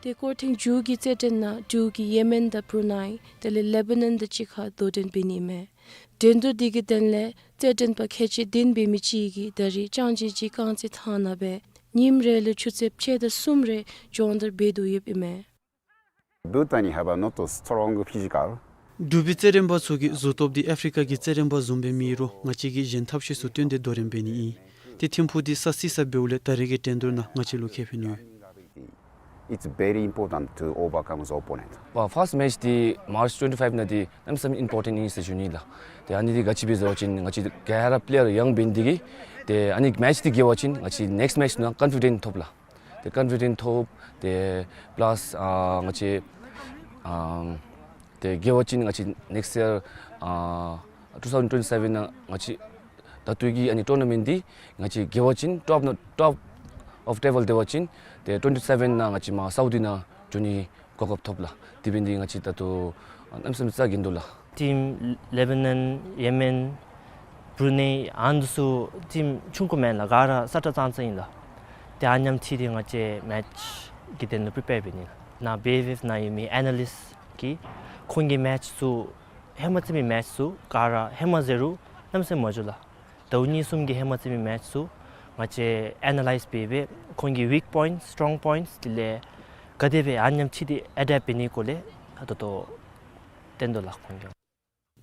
ཏེ་སྐོར་ཐེངས་མཇུག་གི་རྩེད་འགྲན་ནང་འབྲུག་གིས་ཡེ་མེན་དང་བུ་རུ་ནའི་དེ་ལས་ལེ་བྷ་ནཱན་དང་གཅིག་ཁར་དོ་འགྲན་འབད་ནི་ཨིན་མས། འགྲན་བསྡུར་འདི་གི་དོན་ལས་རྩེད་འགྲན་པ་ཁལ་གཅིག་བདུན་འབད་མི་ཅིག་གིས་ད་རེས་ལྕང་སྦྱིས་ཀྱི་རྐང་རྩེད་ཐང་ནང་སྦེ་ཉིནམ་རེ་ལུ་ཆུ་ཚོད་ཕྱེད་དང་གསུམ་རེ་སྦྱོང་བརྡར་འབད་དོ་ཡོདཔ་ཨིན་མས། Bhutan have a not a strong physical. འབྲུག་པའི་རྩེད་འགྲན་པ་ཚུ་གི་གཟུགས་སྟོབས་འདི་ཨཕ་རི་ཀ་གི་རྩེད་འགྲན་པ་བཟུམ་སྦེ་མེད་རུང་ང་བཅས་ཀྱིས་གཞན་ཐབས་ཤེས་ཚུ་བཏོན་ཏེ་དོ་འགྲན་འབད་ནི་ཨིན། ཏེ་ཐིམ་ཕུག་འདི་ས་བསིལ་ས་འབདཝ་ལས་ད་རེས་ཀྱི་འགྲན་བསྡུར་ནང་ང་བཅས་ལུ་ཁེ་ཕན་ཡོད། It's very important to overcome the opponent. ཕརསཊ་མེཆ་འདི་མཱརཆ་ཊུ་ཝེན་ཊི་ཕའིབ་ནང་འདི་གནམ་མེད་ས་མེད་ཨིམ་པོར་ཊེནཊ་ཨིན་ཟེར་ཞུ་ནི་ལགས། ཏེ་ཨ་ནི་འདི་ག་ཅི་སྦེ་ཟེར་བ་ཅིན་ང་བཅས་ག་ར་པི་ལེ་ཡར་ཡང་འབད་ནི་འདི་གིས་ཏེ་ཨ་ནི་མེཆ་འདི་རྒྱལ་བ་ཅིན་ང་བཅས་ནེགསཊ་མེཆ་ནང་ཀོན་ཕི་ཌེནཊ་ཐོབ་ལགས། ཏེ་ཀོན་ཕི་ཌེནཊ་ཐོབ། ཏེ་པ་ལཱསི་ཨ་ང་བཅས་ཨ་ཏེ་རྒྱལ་བ་ཅིན་ང་བཅས་ནེགསཊ་ཡར་ཨ་ཊུ་ཐའུ་ཟེན་ཊུ་ཝེན་ཊི་སེ་ཝེན་ནང་ང་བཅས་ད་ལྟོ་གི་ཨ་ནི་ཊུར་ན་མེནཊ་འདི་ང་བཅས་རྒྱལ་བ་ཅིན་ཊོཔ་ནང་ཊོཔ་ཨོཕ་ཊེ་བཱལ་ཐལ་བ་ཅིན་ཏེ་ཊུ་ཝེན་ཊི་སེ་ཝེན་ནང་ང་བཅས་མར་སའུ་ཌི་ནང་འགྱོ་ནི་གོ་སྐབས་ཐོབ་ལགས། དེ་འབད་ནི་འདི་ང་བཅས་ད་ལྟོ་གནམ་མེད་ས་མེད་རྩ་འགེངས་དོ་ལགས། ཊིམ་ལེ་བྷ་ནཱན་ཡེ་མེན་བུ་རུ་ནའི་ཨ་ནི་ཚུ་ཊིམ་ཆུང་ཀུ་མེན་ལགས། ག་ར་ས་ཁྲ་ཙང་ཙང་ཨིན་ལགས། ཏེ་ཨ་ནེམ་འཁྲིལ་ཏེ་ང་བཅས་མེཆ་གི་དོན་ལུ་པི་རི་པེར་འབད་ནི་ལགས། ནཱ་བེ་ཝེབ་ནང་ཡོད་མི་ཨེ་ན་ལིསཊ་གིས་ཁོང་གི་མེཆ་ཚུ་ཧེ་མ་རྩེད་མི་མེཆ་ཚུ་ག་ར་ཧེ་མ་ཟེར་རུང་གནམ་མེད་ས་མེད་མ་འགྱོ་ལགས། ཟླཝ་གཉིས་གསུམ་གྱི་ཧེ་མ་རྩེད་མི་མེཆ་ཚུ་ང་བཅས་ཨེ་ན་ལའིཛ་འབད་སྦེ་ཁོང་གི་ཝིཀ་པོའིནཊ་སི་ཊོང་པོའིནཊ་སི་དེ་ལས་ག་དེ་སྦེ་ཨ་ནེམ་འཁྲིལ་ཏེ་ཨེ་ཌེབཊ་འབད་ནི་སྐོར་ལས་ད་ལྟོ་སྟོན་དོ་ལགས་ཁོང་གིས།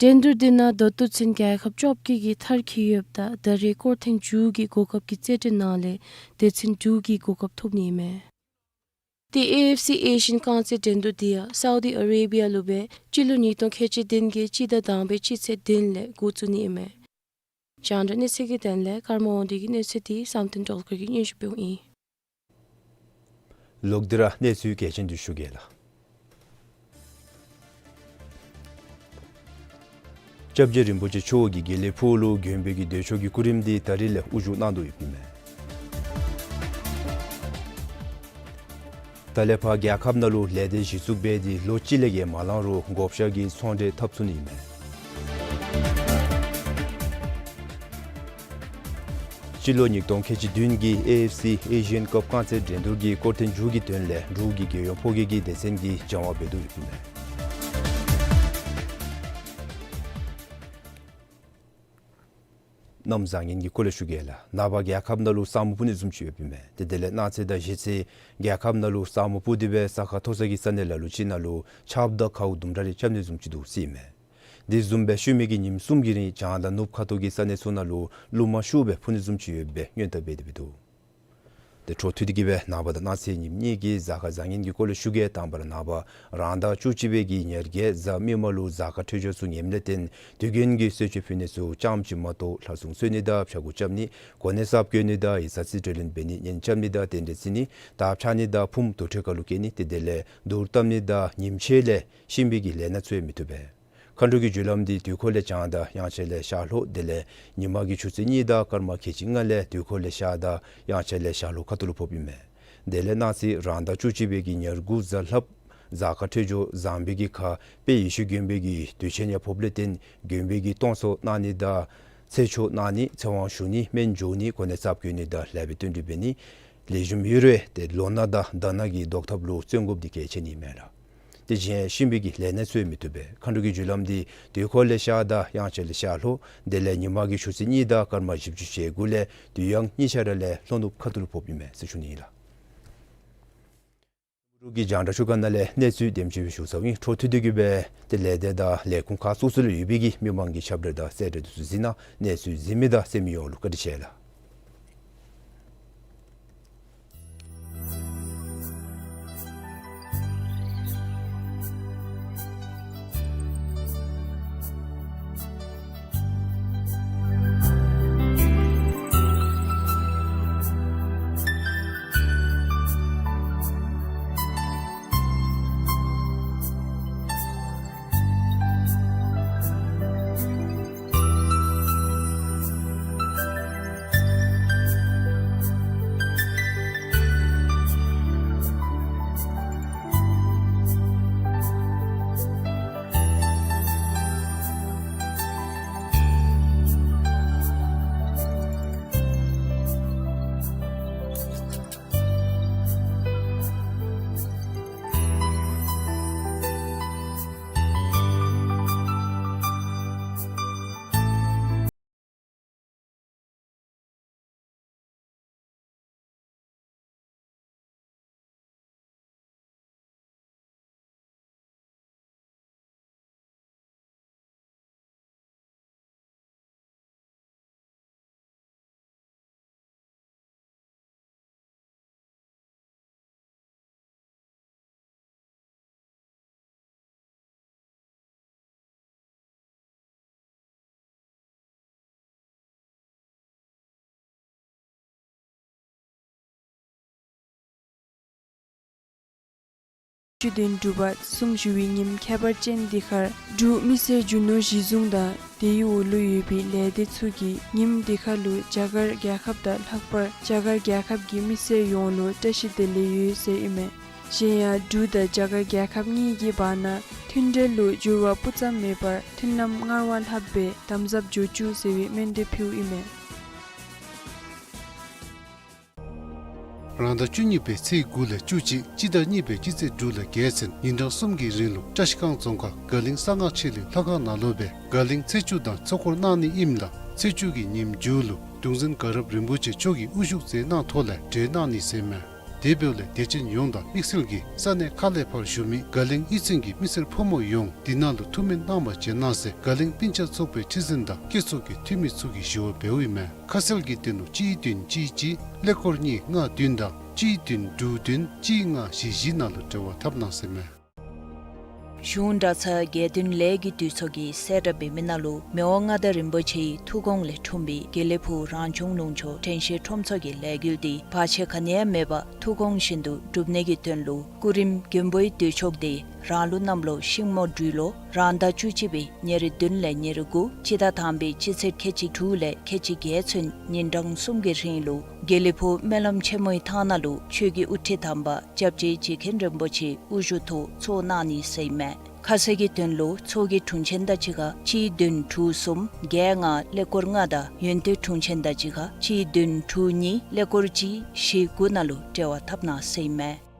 འགྲན་བསྡུར་འདི་ནང་ད་ལྟོ་ཚུན་རྒྱལ་ཁབ་བཅོ་བརྒྱད་ཀྱིས་མཐར་འཁྱོལ་ཡོདཔ་ད་ད་རེས་སྐོར་ཐེངས་མཇུག་གི་གོ་སྐབས་ཀྱི་རྩེད་འགྲན་ནང་ལས་སྡེ་ཚན་དྲུག་གིས་གོ་སྐབས་ཐོབ་ནི་ཨིན་མས། ཏེ་ཨེ་ཨེཕ་སི་ཨེ་ཤི་ཡན་རྐང་རྩེད་འགྲན་བསྡུར་འདི་ཡང་སའུ་དི་ཨ་རེ་བི་ཡ་ལུ་སྦེ་སྤྱི་ལོ་ཉིས་སྟོང་ཁལ་གཅིག་བདུན་གྱི་སྤྱི་ཟླ་དང་པའི་སྤྱི་ཚེས་བདུན་ལས་འགོ་བཙུགས་ནི་ཨིན་མས། རྒྱང་བསྒྲགས་གནས་ཚུལ་གྱི་དོན་ལས་ཀརྨ་དབང་འདུས་ཀྱིས་གནས་ཚུལ་འདི་བསམ་གཏན་སྒྲོལ་དཀར་གྱིས་སྙན་ཞུ་འབདཝ་ཨིན། ལོག་སྟེ་ར་གནས་ཚུལ་གལ་ཆེན་འདི་ཞུ་གེ་ལགས། སྐྱབས་རྗེ་རིན་པོ་ཆེ་མཆོག་གིས་དགེ་ལེགས་ཕུག་ལུ་དགོན་པའི་གི་འདོད་ཆོག་གི་སྐུ་རིམ་འདི་ད་རིས་ལས་དབུ་བཞུགས་གནང་དོ་ཡོདཔ་ཨིན་མས། ད་ལས་ཕར་རྒྱལ་ཁབ་ནང་ལུ་ལས་སྡེ་གཞི་བཙུགས་འབད་དེ་ལོ་གཅིག་ལས་བརྒལ་མ་ལང་རུང་བགོ་བཤའ་གི་ཚོང་འབྲེལ་འཐབ་ཚུགས་ནི་ཨིན་མས། སྤྱི་ལོ་ཉིས་སྟོང་ཁལ་གཅིག་བདུན་གྱི་ཨེ་ཨེཕ་སི་ཨེ་ཤི་ཡན་ཀབ་རྐང་རྩེད་འགྲན་བསྡུར་གྱི་སྐོར་ཐེངས་མཇུག་གི་དོན་ལས་འབྲུག་གི་རྒྱལ་ཡོངས་ཕོ་སྐྱེས་ཀྱི་སྡེ་ཚན་གྱིས་སྦྱང་བ་འབད་དོ་ཡོདཔ་ཨིན་མས། གནམ་བཟང་ངན་གྱི་སྐོར་ལས་ཞུ་གེ་ལགས། ནངས་པ་རྒྱལ་ཁབ་ནང་ལུ་ས་སྨུག་སྤུབ་ནི་བཟུམ་ཅིག་ཡོདཔ་ཨིན་མས། ཏེ་དེ་ལས་གནངས་ཚེ་དང་གཞེས་ཚེ་རྒྱལ་ཁབ་ནང་ལུ་ས་སྨུག་སྤུབ་སྟེ་སྦེ་ས་ཁ་མཐོ་ས་གི་ས་གནས་ལ་ལུ་ཅིག་ནང་ལུ་ཆརཔ་དང་ཁཝ་དུམ་གྲ་རེ་རྐྱབ་ནི་བཟུམ་ཅིག་འདུག་ཟེར་ཨིན་མས། དེ་བཟུམ་སྦེ་ཤུལ་མའི་གི་ཉིནམ་གསུམ་གྱི་རིང་བྱང་དང་ནུབ་ཁ་ཐུག་གི་ས་གནས་ཚུ་ནང་ལུ་རླུང་མ་ཤུགས་སྦེ་འཕུ་ནི་བཟུམ་ཅིག་ཡོད་པའི་སྔོན་བརྡ་འབད་དེ་སྦེ་འདུག། ཏེ་འཕྲོ་མཐུད་དེ་གི་སྦེ་ནངས་པ་དང་གནངས་ཚེ་ཉིནམ་གཉིས་ཀྱི་གཟའ་སྐར་བཟང་ངན་གྱི་སྐོར་ལས་ཞུ་གེ། དང་པ་ར་ནངས་པ་རང་ཟླ་བཅུ་གཅིག་པའི་གི་ཉེར་བརྒྱད་གཟའ་མིག་དམར་ལུ་གཟའ་སྐར་འཕྲོད་སྦྱོར་ཚུ་ངནམ་ལས་བརྟེན་དུས་རྒྱུན་གྱི་གསོལ་མཆོད་ཕུལ་ནི་ཚུ་ཙམ་ཅིག་མ་གཏོགས་ལྷ་སྲུང་གསོལ་ནི་དང་ཕྱྭ་འགུགས་རྐྱབ་ནི་གོ་གནས་གསརཔ་གྱོན་ནི་དང་ཡིག་ཚང་རྩིས་སྤྲོད་ལེན་འབད་ནི་གཉེན་རྐྱབ་ནི་དང་རྟེན་འབྲེལ་བརྩི་ནི་དར་འཕྱར་ནི་དང་ཕུངམ་དུར་ཁྲོད་ཁ་ལུ་བསྐྱལ་ནི་ཏེ་དེ་ལས་དུར་བཏབ་ནི་དང་ཉིམ་ཕྱེད་ལས་གཤིན་པོའི་གི་ལས་སྣ་ཚུ་ཡང་མི་བཏུབ་པས། མཁའ་འགྲོ་གི་རྒྱུ་ལམ་འདི་དུས་འཁོར་ལས་བྱང་དང་དབྱངས་འཆར་ལས་ཤར་ལྷོ། དེ་ལས་ཉི་མ་གི་ཆུ་ཚོད་གཉིས་དང་སྐར་མ་ཁལ་གཅིག་ལྔ་ལས་དུས་འཁོར་ལས་ཤར་དང་དབྱངས་འཆར་ལས་ཤར་ལྷོ་ཁ་ཐུག་ལུ་ཕོགཔ་ཨིན་མས། དེ་ལས་གནངས་ཚེ་རང་ཟླ་བཅུ་གཅིག་པའི་གི་ཉེར་དགུ་གཟའ་ལྷགཔ་གཟའ་སྐར་འཕྲོད་སྦྱོར་བཟང་པོའི་གི་ཁར་དཔལ་ཡེ་ཤེས་མགོན་པོའི་གི་དུས་ཆེན་ཡང་ཕོགཔ་ལས་བརྟེན་མགོན་པོའི་གི་སྟོང་ཚོགས་གནང་ནི་དང་ཚེ་ཆོག་གནང་ནི་ཚེ་དབང་ཞུ་ནི་སྨན་འཇོག་ནི་གོ་གནས་གསརཔ་གྱོན་ནི་དང་ལེགས་པའི་བསྟུན་གྲོས་འབད་ནི་ལེགས་ཤོམ་ཡོད་རུང་ཏེ་ལོ་ན་དང་ཟླ་ན་གི་བཟློག་ཐབས་ལུ་བརྩོན་དགོཔ་འདི་གལ་ཆེ་ནི་མས་ལགས། དེ་བཞིན་གཤིན་པོའི་གི་ལས་སྣ་ཚུ་ཡང་མི་བཏུབ་པས། མཁའ་འགྲོ་གི་རྒྱུ་ལམ་འདི་དུས་འཁོར་ལས་ཤར་དང་དབྱངས་འཆར་ལས་ཤར་ལྷོ། དེ་ལས་ཉི་མ་གི་ཆུ་ཚོད་གཉིས་དང་སྐར་མ་བཞི་བཅུ་ཞེ་དགུ་ལས་དུས་ཡང་གཉིས་ཆ་ར་ལས་ལྷོ་ནུབ་ཁ་ཐུག་ལུ་ཕོགཔ་ཨིན་མས་ཟེར་ཞུ་ནི་ཨིན་ལགས། འབྲུག་གི་རྒྱང་བསྒྲགས་ཤོག་ཁང་ནང་ལས་གནས་ཚུལ་དེམ་ཅིག་སྦེ་ཞུ་ཚརཝ་ཨིན། འཕྲོ་མཐུད་དེ་གི་སྦེ་ཏེ་ལས་སྡེ་དང་ལས་ཁུངས་ཁག་སོ་སོ་ལུ་ཡོད་པའི་གི་མི་མང་གི་ཁྱབ་བསྒྲགས་དང་གསལ་བསྒྲགས་འདི་ཚུ་གཟིགས་གནང་། གནས་ཚུལ་གཟིགས་མི་དང་གསན་མི་ཡོངས་ལུ་བཀའ་དྲིན་ཆེ་ལགས། བཅུ་བདུན་དྲོ་པ་གསུམ་ཞུ་བའི་ཉིནམ་ཁྱད་པར་ཅན་འདི་ཁར་འབྲུག་མི་སེར་རྒྱུ་ནོར་གཞི་བཟུང་དང་དེའི་འོག་ལུ་ཡོད་པའི་ལས་སྡེ་ཚུ་གིས་ཉིནམ་འདི་ཁར་ལུ་རྒྱ་གར་རྒྱལ་ཁབ་དང་ལྷག་པར་རྒྱ་གར་རྒྱལ་ཁབ་ཀྱི་མི་སེར་ཡོངས་ལུ་བཀྲ་ཤིས་བདེ་ལེགས་ཡོད་ཟེར་ཨིན་མས། གཞན་ཡང་འབྲུག་དང་རྒྱ་གར་རྒྱལ་ཁབ་གཉིས་ཀྱི་བར་ན་མཐུན་འབྲེལ་ལུ་འགྱུར་བ་སྤུ་ཙམ་མེད་པར་མཐུན་ལམ་སྔར་བ་ལྷགཔ་སྦེ་དམ་ཟབ་འགྱོ་བཅུག་ཟེར་བའི་སྨོན་འདུན་ཕུལཝ་ཨིན་མས། རང་ཟླ་བཅུ་གཉིས་པའི་ཚེས་དགུ་ལས་བཅུ་གཅིག་སྤྱི་ཟླ་གཉིས་པའི་སྤྱི་ཚེས་དྲུག་ལས་བརྒྱད་ཚུན་ཉིན་གྲངས་གསུམ་གྱི་རིང་ལུ་བཀྲ་ཤིས་སྒང་རྫོང་ཁག་དགའ་གླིང་གསང་སྔགས་ཆོས་གླིང་ལྷ་ཁང་ནང་ལུ་སྦེ་དགའ་གླིང་ཚེས་བཅུ་དང་ཚོགས་འཁོར་གནང་ནི་ཨིནམ་ལས་ཚེས་བཅུ་གི་ཉིནམ་མཇུག་ལུ་གདུང་འཛིན་དགའ་རབ་རིན་པོ་ཆེ་མཆོག་གིས་དབུ་བཞུགས་མཛད་གནང་ཐོག་ལས་གྲོལ་གནང་ནི་ཟེར་མས། དེ་འབདཝ་ལས་དད་ཅན་ཡོངས་དང་དམིགས་བསལ་གྱིས་ས་གནས་ཁག་ལས་ཕར་བཞུགས་མི་དགའ་གླིང་གཡུས་ཚན་གྱི་མི་སེར་ཕོ་མོ་ཡོངས་འདི་ནང་ལུ་ཐུགས་སྨོན་གནང་བར་བྱོན་གནང་ཟེར་དགའ་གླིང་སྤུན་ཆ་ཚོགས་པའི་ཁྲི་འཛིན་དང་སྐྱེས་ཚོགས་ཀྱི་འཐུས་མི་ཚུ་གིས་ཞུ་བ་འབདཝ་ཨིན་མས། ཁ་གསལ་གྱི་དོན་ལུ་གཅིག་བདུན་གཅིག་གཅིག་ཀླད་ཀོར་གཉིས་ལྔ་བདུན་དང་གཅིག་བདུན་དྲུག་བདུན་གཅིག་ལྔ་བཞི་བཞི་ནང་ལུ་འབྲེལ་བ་འཐབ་གནང་ཟེར་མས། གཞུང་གྲྭ་ཚང་དགེ་འདུན་ལས་ཀྱི་འདུས་ཚོགས་ཀྱིས་གསལ་བསྒྲགས་འབད་མི་ནང་ལུ་མི་དབང་མངའ་བདག་རིན་པོ་ཆེའི་ཐུགས་དགོངས་ལས་འཁྲུངས་པའི་དགེ་ལེགས་ཕུག་རང་བྱུང་ལུང་ཕྱོགས་དྲན་ཤེས་ཁྲོམ་ཚོགས་ཀྱི་ལས་འགུལ་འདི་བར་ཆད་ག་ནི་ཡང་མེད་པར་ཐུགས་དགོངས་བཞིན་དུ་སྒྲུབ་ནི་གི་དོན་ལུ་སྐུ་རིམ་མགོན་པོའི་འདུས་ཚོགས་འདི་རང་ལུགས་གནམ་ལོ་ཤིང་མོ་སྦྲུལ་ལོ་རང་ཟླ་བཅུ་གཅིག་པའི་ཉེར་བདུན་ལས་ཉེར་དགུ་སྤྱི་ཟླ་དང་པའི་སྤྱི་ཚེས་ཁལ་གཅིག་དྲུག་ལས་ཁལ་གཅིག་བརྒྱད་ཚུན་ཉིན་གྲངས་གསུམ་གྱི་རིང་ལུ་དགེ་ལེགས་ཕུག་སྨོན་ལམ་ཆེན་མོའི་ཐང་ནང་ལུ་ཆོས་ཀྱི་དབུ་ཁྲིད་དམ་པ་སྐྱབས་རྗེ་རྗེ་མཁན་རིན་པོ་ཆེ་དབུ་བཞུགས་ཐོག་ཚོགས་གནང་ནི་ཟེར་ཨིན་མས། ཁ་གསལ་གྱི་དོན་ལུ་ཚོགས་ཀྱི་དྲུང་ཆེན་དང་གཅིག་ཁར་གཅིག་བདུན་དྲུག་གསུམ་བརྒྱད་ལྔ་ཀླད་ཀོར་ལྔ་དང་ཡོན་ཏན་དྲུང་ཆེན་དང་གཅིག་ཁར་གཅིག་བདུན་དྲུག་གཉིས་ཀླད་ཀོར་གཅིག་བཞི་དགུ་ནང་ལུ་འབྲེལ་བ་འཐབ་གནང་ཟེར་ཨིན་མས།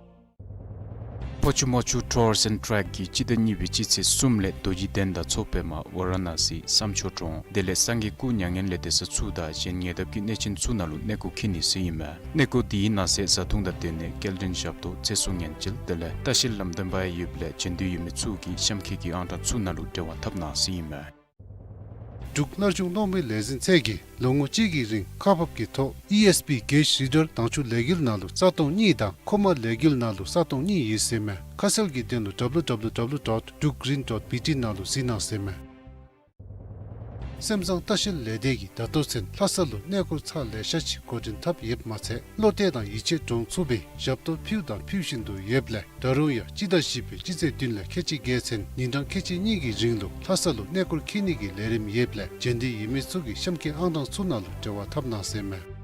ཕོ་ཆུ་མོ་ཆུ་ཊུར་སེནཌ་ཊེཀ་གིས་སྤྱི་ཟླ་གཉིས་པའི་སྤྱི་ཚེས་གསུམ་ལས་རྡོ་རྗེ་གདན་དང་མཚོ་པདྨ་ཝ་ར་ཎ་སི་བསམ་ཆོས་གྲོང་དེ་ལས་སངས་རྒྱས་སྐུ་མྱ་ངན་ལས་འདས་ས་ཚུ་དང་གཞན་ཉེ་འདབས་ཀྱི་གནས་ཆེན་ཚུ་ནང་ལུ་གནས་སྐོར་འཁྱིད་ནི་ཟེར་ཨིན་མས། གནས་སྐོར་དེའི་ནང་གསེས་བཟའ་འཐུང་དང་སྡོད་གནས་སྐྱེལ་འདྲེན་ཞབས་ཏོག་ཚེ་སྲོག་ཉེན་བཅོལ་དེ་ལས་ལྟ་བཤལ་ལམ་སྟོན་པ་ཡང་ཡོདཔ་ལས་བྱོན་འདོད་ཡོད་མི་ཚུ་གིས་གཤམ་འཁོད་ཀྱི་ཨང་གྲངས་ཚུ་ནང་ལུ་འབྲེལ་བ་འཐབ་གནང་ཟེར་ཨིན་མས། འབྲུག་མནར་གཅོད་སློང་མོའི་ལས་འཛིན་ཚད་ཀྱིས་ལོ་ངོ་གཅིག་གི་རིང་ཁག་འབག་གི་ཐོག་ཨི་ཨེསི་པི་གེཇ་རི་ཌར་དྭངས་ཆུ་ལས་འགུལ་ནང་ལུ་ས་སྟོང་གཉིས་དང་ཁོག་མ་ལས་འགུལ་ནང་ལུ་ས་སྟོང་གཉིས་ཡོད་ཟེར་མས། ཁ་གསལ་གྱི་དོན་ལུ་W W W dot drukgreen dot B T ནང་ལུ་གཟིགས་གནང་ཟེར་མས། སེམས་ཙང་ལྟ་བཤལ་ལས་སྡེ་གིས་ད་ལྟོ་ཚུན་ལྷ་ས་ལུ་གནས་སྐོར་ཚར་ལེ་ཤ་ཅིག་འགོ་འདྲེན་འཐབ་ཡོདཔ་མ་ཚད་བློ་གཏད་དང་ཡིད་ཆེས་འདྲོངས་ཚུགས་པའི་ཞབས་ཏོག་ཕུལ་དང་ཕུལ་བཞིན་དུ་ཡོདཔ་ལས་ད་རུང་ཡང་སྤྱི་ཟླ་བཞི་པའི་སྤྱི་ཚེས་བདུན་ལས་ཁལ་གཅིག་བརྒྱད་ཚུན་ཉིན་གྲངས་ཁལ་གཅིག་གཉིས་ཀྱི་རིང་ལུ་ལྷ་ས་ལུ་གནས་སྐོར་འཁྱིད་ནི་གི་ལས་རིམ་ཡོདཔ་ལས་བྱོན་འདོད་ཡོད་མི་ཚུ་གིས་གཤམ་འཁོད་ཨང་གྲངས་ཚུ་ནང་ལུ་འབྲེལ་བ་འཐབ་གནང་ཟེར་མས།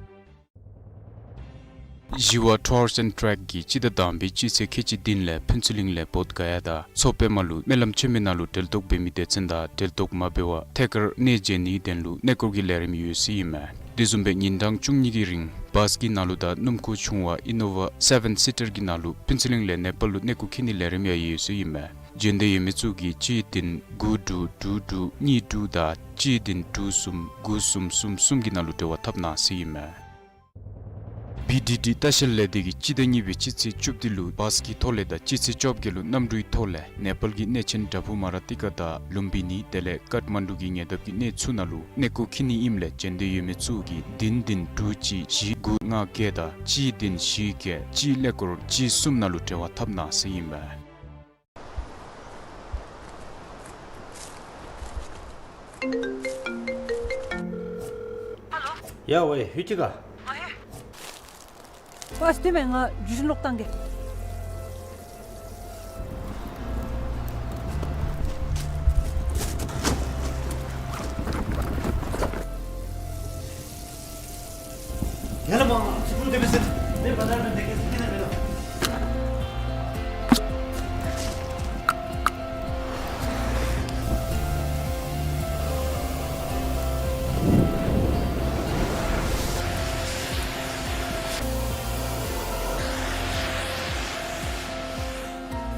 བཞི་བ་ཊུར་སེནཌ་ཊེཀ་གིས་སྤྱི་ཟླ་དང་པའི་སྤྱི་ཚེས་ཁལ་གཅིག་བདུན་ལས་ཕུན་ཚོགས་གླིང་ལས་བོདྷ་ག་ཡ་དང་མཚོ་པདྨ་ལུ་སྨོན་ལམ་ཆེན་མོའི་ནང་ལུ་གྲལ་གཏོགས་འབད་མི་སྡེ་ཚན་དང་གྲལ་གཏོགས་མ་འབད་བར་ཐད་ཀར་གནས་མཇལ་ནིའི་དོན་ལུ་གནས་སྐོར་གྱི་ལས་རིམ་ཡོད་ཟེར་ཨིན་མས། དེ་བཟུམ་སྦེ་ཉིན་གྲངས་བཅུ་གཉིས་ཀྱི་རིང་བཱས་ཀྱི་ནང་ལུ་དང་སྣུམ་འཁོར་ཆུང་བ་ཨི་ནོ་ཝ་སེ་བེན་སི་ཊར་གྱི་ནང་ལུ་ཕུན་ཚོགས་གླིང་ལས་ནེ་པཱལ་ལུ་གནས་སྐོར་འཁྱིད་ནིའི་ལས་རིམ་ཡང་ཡོད་ཟེར་ཨིན་མས། བྱོན་འདོད་ཡོད་མི་ཚུ་གིས་གཅིག་བདུན་དགུ་དྲུག་དྲུག་དྲུག་གཉིས་དྲུག་དང་གཅིག་བདུན་དྲུག་གསུམ་དགུ་གསུམ་གསུམ་གསུམ་གྱི་ནང་ལུ་འབྲེལ་བ་འཐབ་གནང་ཟེར་ཨིན་མས། བི་ཌི་ཌི་ལྟ་བཤལ་ལས་སྡེ་གིས་སྤྱི་ཟླ་གཉིས་པའི་སྤྱི་ཚེས་བཅུ་བདུན་ལུ་བཱས་ཀྱི་ཐོག་ལས་དང་སྤྱི་ཚེས་བཅོ་བརྒྱད་ལུ་གནམ་གྲུའི་ཐོག་ལས་ནེ་པཱལ་གྱི་གནས་ཆེན་དྭ་ཕུ་མ་ར་ཏི་ཀ་དང་ལུམ་བི་ནི་དེ་ལས་ཀཏ་མན་ཌུ་གི་ཉེ་འདབས་ཀྱི་གནས་ཚུ་ནང་ལུ་གནས་སྐོར་འཁྱིད་ནི་ཨིནམ་ལས་བྱོན་འདོད་ཡོད་མི་ཚུ་གིས་བདུན་བདུན་དྲུག་གཅིག་བཞི་དགུ་ལྔ་བརྒྱད་དང་གཅིག་བདུན་བཞི་བརྒྱད་གཅིག་ཀླད་ཀོར་གཅིག་གསུམ་ནང་ལུ་འབྲེལ་བ་འཐབ་གནང་ཟེར་ཨིན་མས། ཡ་ཝེ་ཧུ་ཅི་ག། ཨོ་སྟི་མེ་ང་ཇུ་ཤིན་ལོག་བཏང་གེ། ཡ་ལ་མ་ང་ཚུ་ཀྲུ་དེ་བེ་སེ་ཏེ་བ་ད་ར་དེ་གེ་སི་ཏེ་ན་མེ་ལ།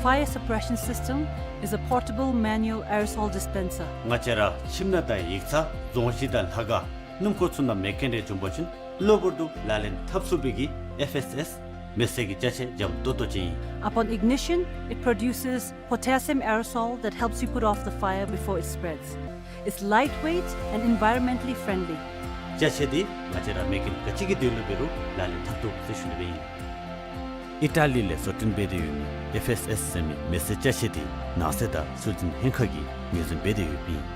Fire suppression system is a portable manual aerosol dispenser. ང་བཅས་ར་ཁྱིམ་ནང་དང་ཡིག་ཚང་རྫོང་གཞི་དང་ལྷ་ཁང་སྣུམ་འཁོར་ཚུ་ནང་མེ་སྐྱོན་རེ་བྱུང་པ་ཅིན་གློ་བུར་དུ་ལག་ལེན་འཐབ་ཚུགས་པའི་གི་ཨེཕ་ཨེསི་ཨེསི་མེ་བསད་ཀྱི་ཅ་ཆས་འཇམ་ཏོག་ཏོ་ཅིག་ཨིན། Upon ignition, it produces potassium aerosol that helps you put off the fire before it spreads. It's lightweight and environmentally friendly. ཅ་ཆས་འདི་ང་བཅས་ར་མེ་སྐྱོན་ག་ཅི་གི་དོན་ལུ་འབད་རུང་ལག་ལེན་འཐབ་ཚུགས་ཟེར་ཞུ་ནི་སྦེ་ཨིན། ཨི་ཊ་ལི་ལས་བཟོ་སྐྲུན་འབད་དེ་ཡོད་མི་ཨེཕ་ཨེསི་ཨེསི་ཟེར་མི་མེ་བསད་ཅ་ཆས་འདི་ནང་སྲིད་དང་སྲོལ་འཛིན་ལྷན་ཁག་གིས་ངོས་འཛིན་འབད་དེ་ཡོདཔ་ཨིན།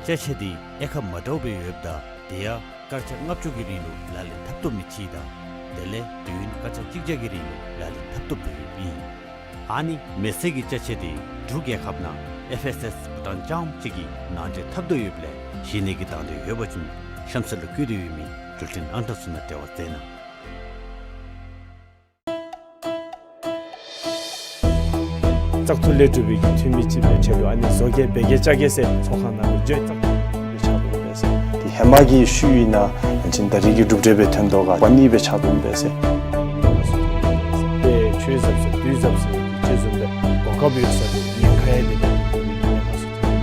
ཅ་ཆས་འདི་དབྱེ་ཁག་མ་འདྲཝ་སྦེ་ཡོདཔ་ད་དེ་ཡང་སྐར་ཆ་ལྔ་བཅུ་གི་རིང་ལུ་ལག་ལེན་འཐབ་བཏུབ་མི་ཅིག་དང་དེ་ལས་དུས་ཡུན་སྐར་ཆ་གཅིག་བརྒྱ་གི་རིང་ལུ་ལག་ལེན་འཐབ་བཏུབ་སྟེ་ཡོདཔ་ཨིན། ཨ་ནི་མེ་བསད་ཀྱི་ཅ་ཆས་འདི་འབྲུག་རྒྱལ་ཁབ་ནང་ཨེཕ་ཨེསི་ཨེསི་བུ་ཊཱན་རྐྱངམ་གཅིག་གིས་ནང་འདྲེན་འཐབ་དོ་ཡོདཔ་ལས་གཞི་གནས་ཀྱི་དང་འདོད་ཡོད་པ་ཅིན་གཤམ་གསལ་ལུ་བཀོད་དེ་ཡོད་མི་འགྲུལ་འཕྲིན་ཨང་གྲངས་ཚུ་ནང་འབྲེལ་བ་མཛད་གནང་། བཙག་འཐུ་ལས་གྲུབ་པའི་གི་འཐུས་མི་ཅིག་སྦེ་ཁྲལ་ལུ་ཨ་ནི་བཟོ་གེ་འབད་གེ་བཅའ་གེ་ཟེར་ཚོགས་ཁང་ནང་ལུ་བརྗོད་བཙག་འཐུ་ལས་ཆགས་དོ་འབད་ཟེར། དེ་ཧེ་མ་གི་ཤུལ་ཨིན་ན་ཡང་ཅིན་ད་རེས་ཀྱི་གྲུབ་འབྲས་སྦེ་ཐོན་དོ་ག་པ་ནི་སྦེ་ཆགས་དོ་འབད་ཟེར། དེ་ཆོས་ཟབ་ཟེར་དུས་ཟབ་ཟེར་ཅིག་བཟུམ་སྦེ་གོ་སྐབས་ཡོད་ས་དེ་ཉེན་ཁ་ཡང་དེ་དེ་དེ་དེ་ཉེན་ཁ་སུ་ཐོན་འབད་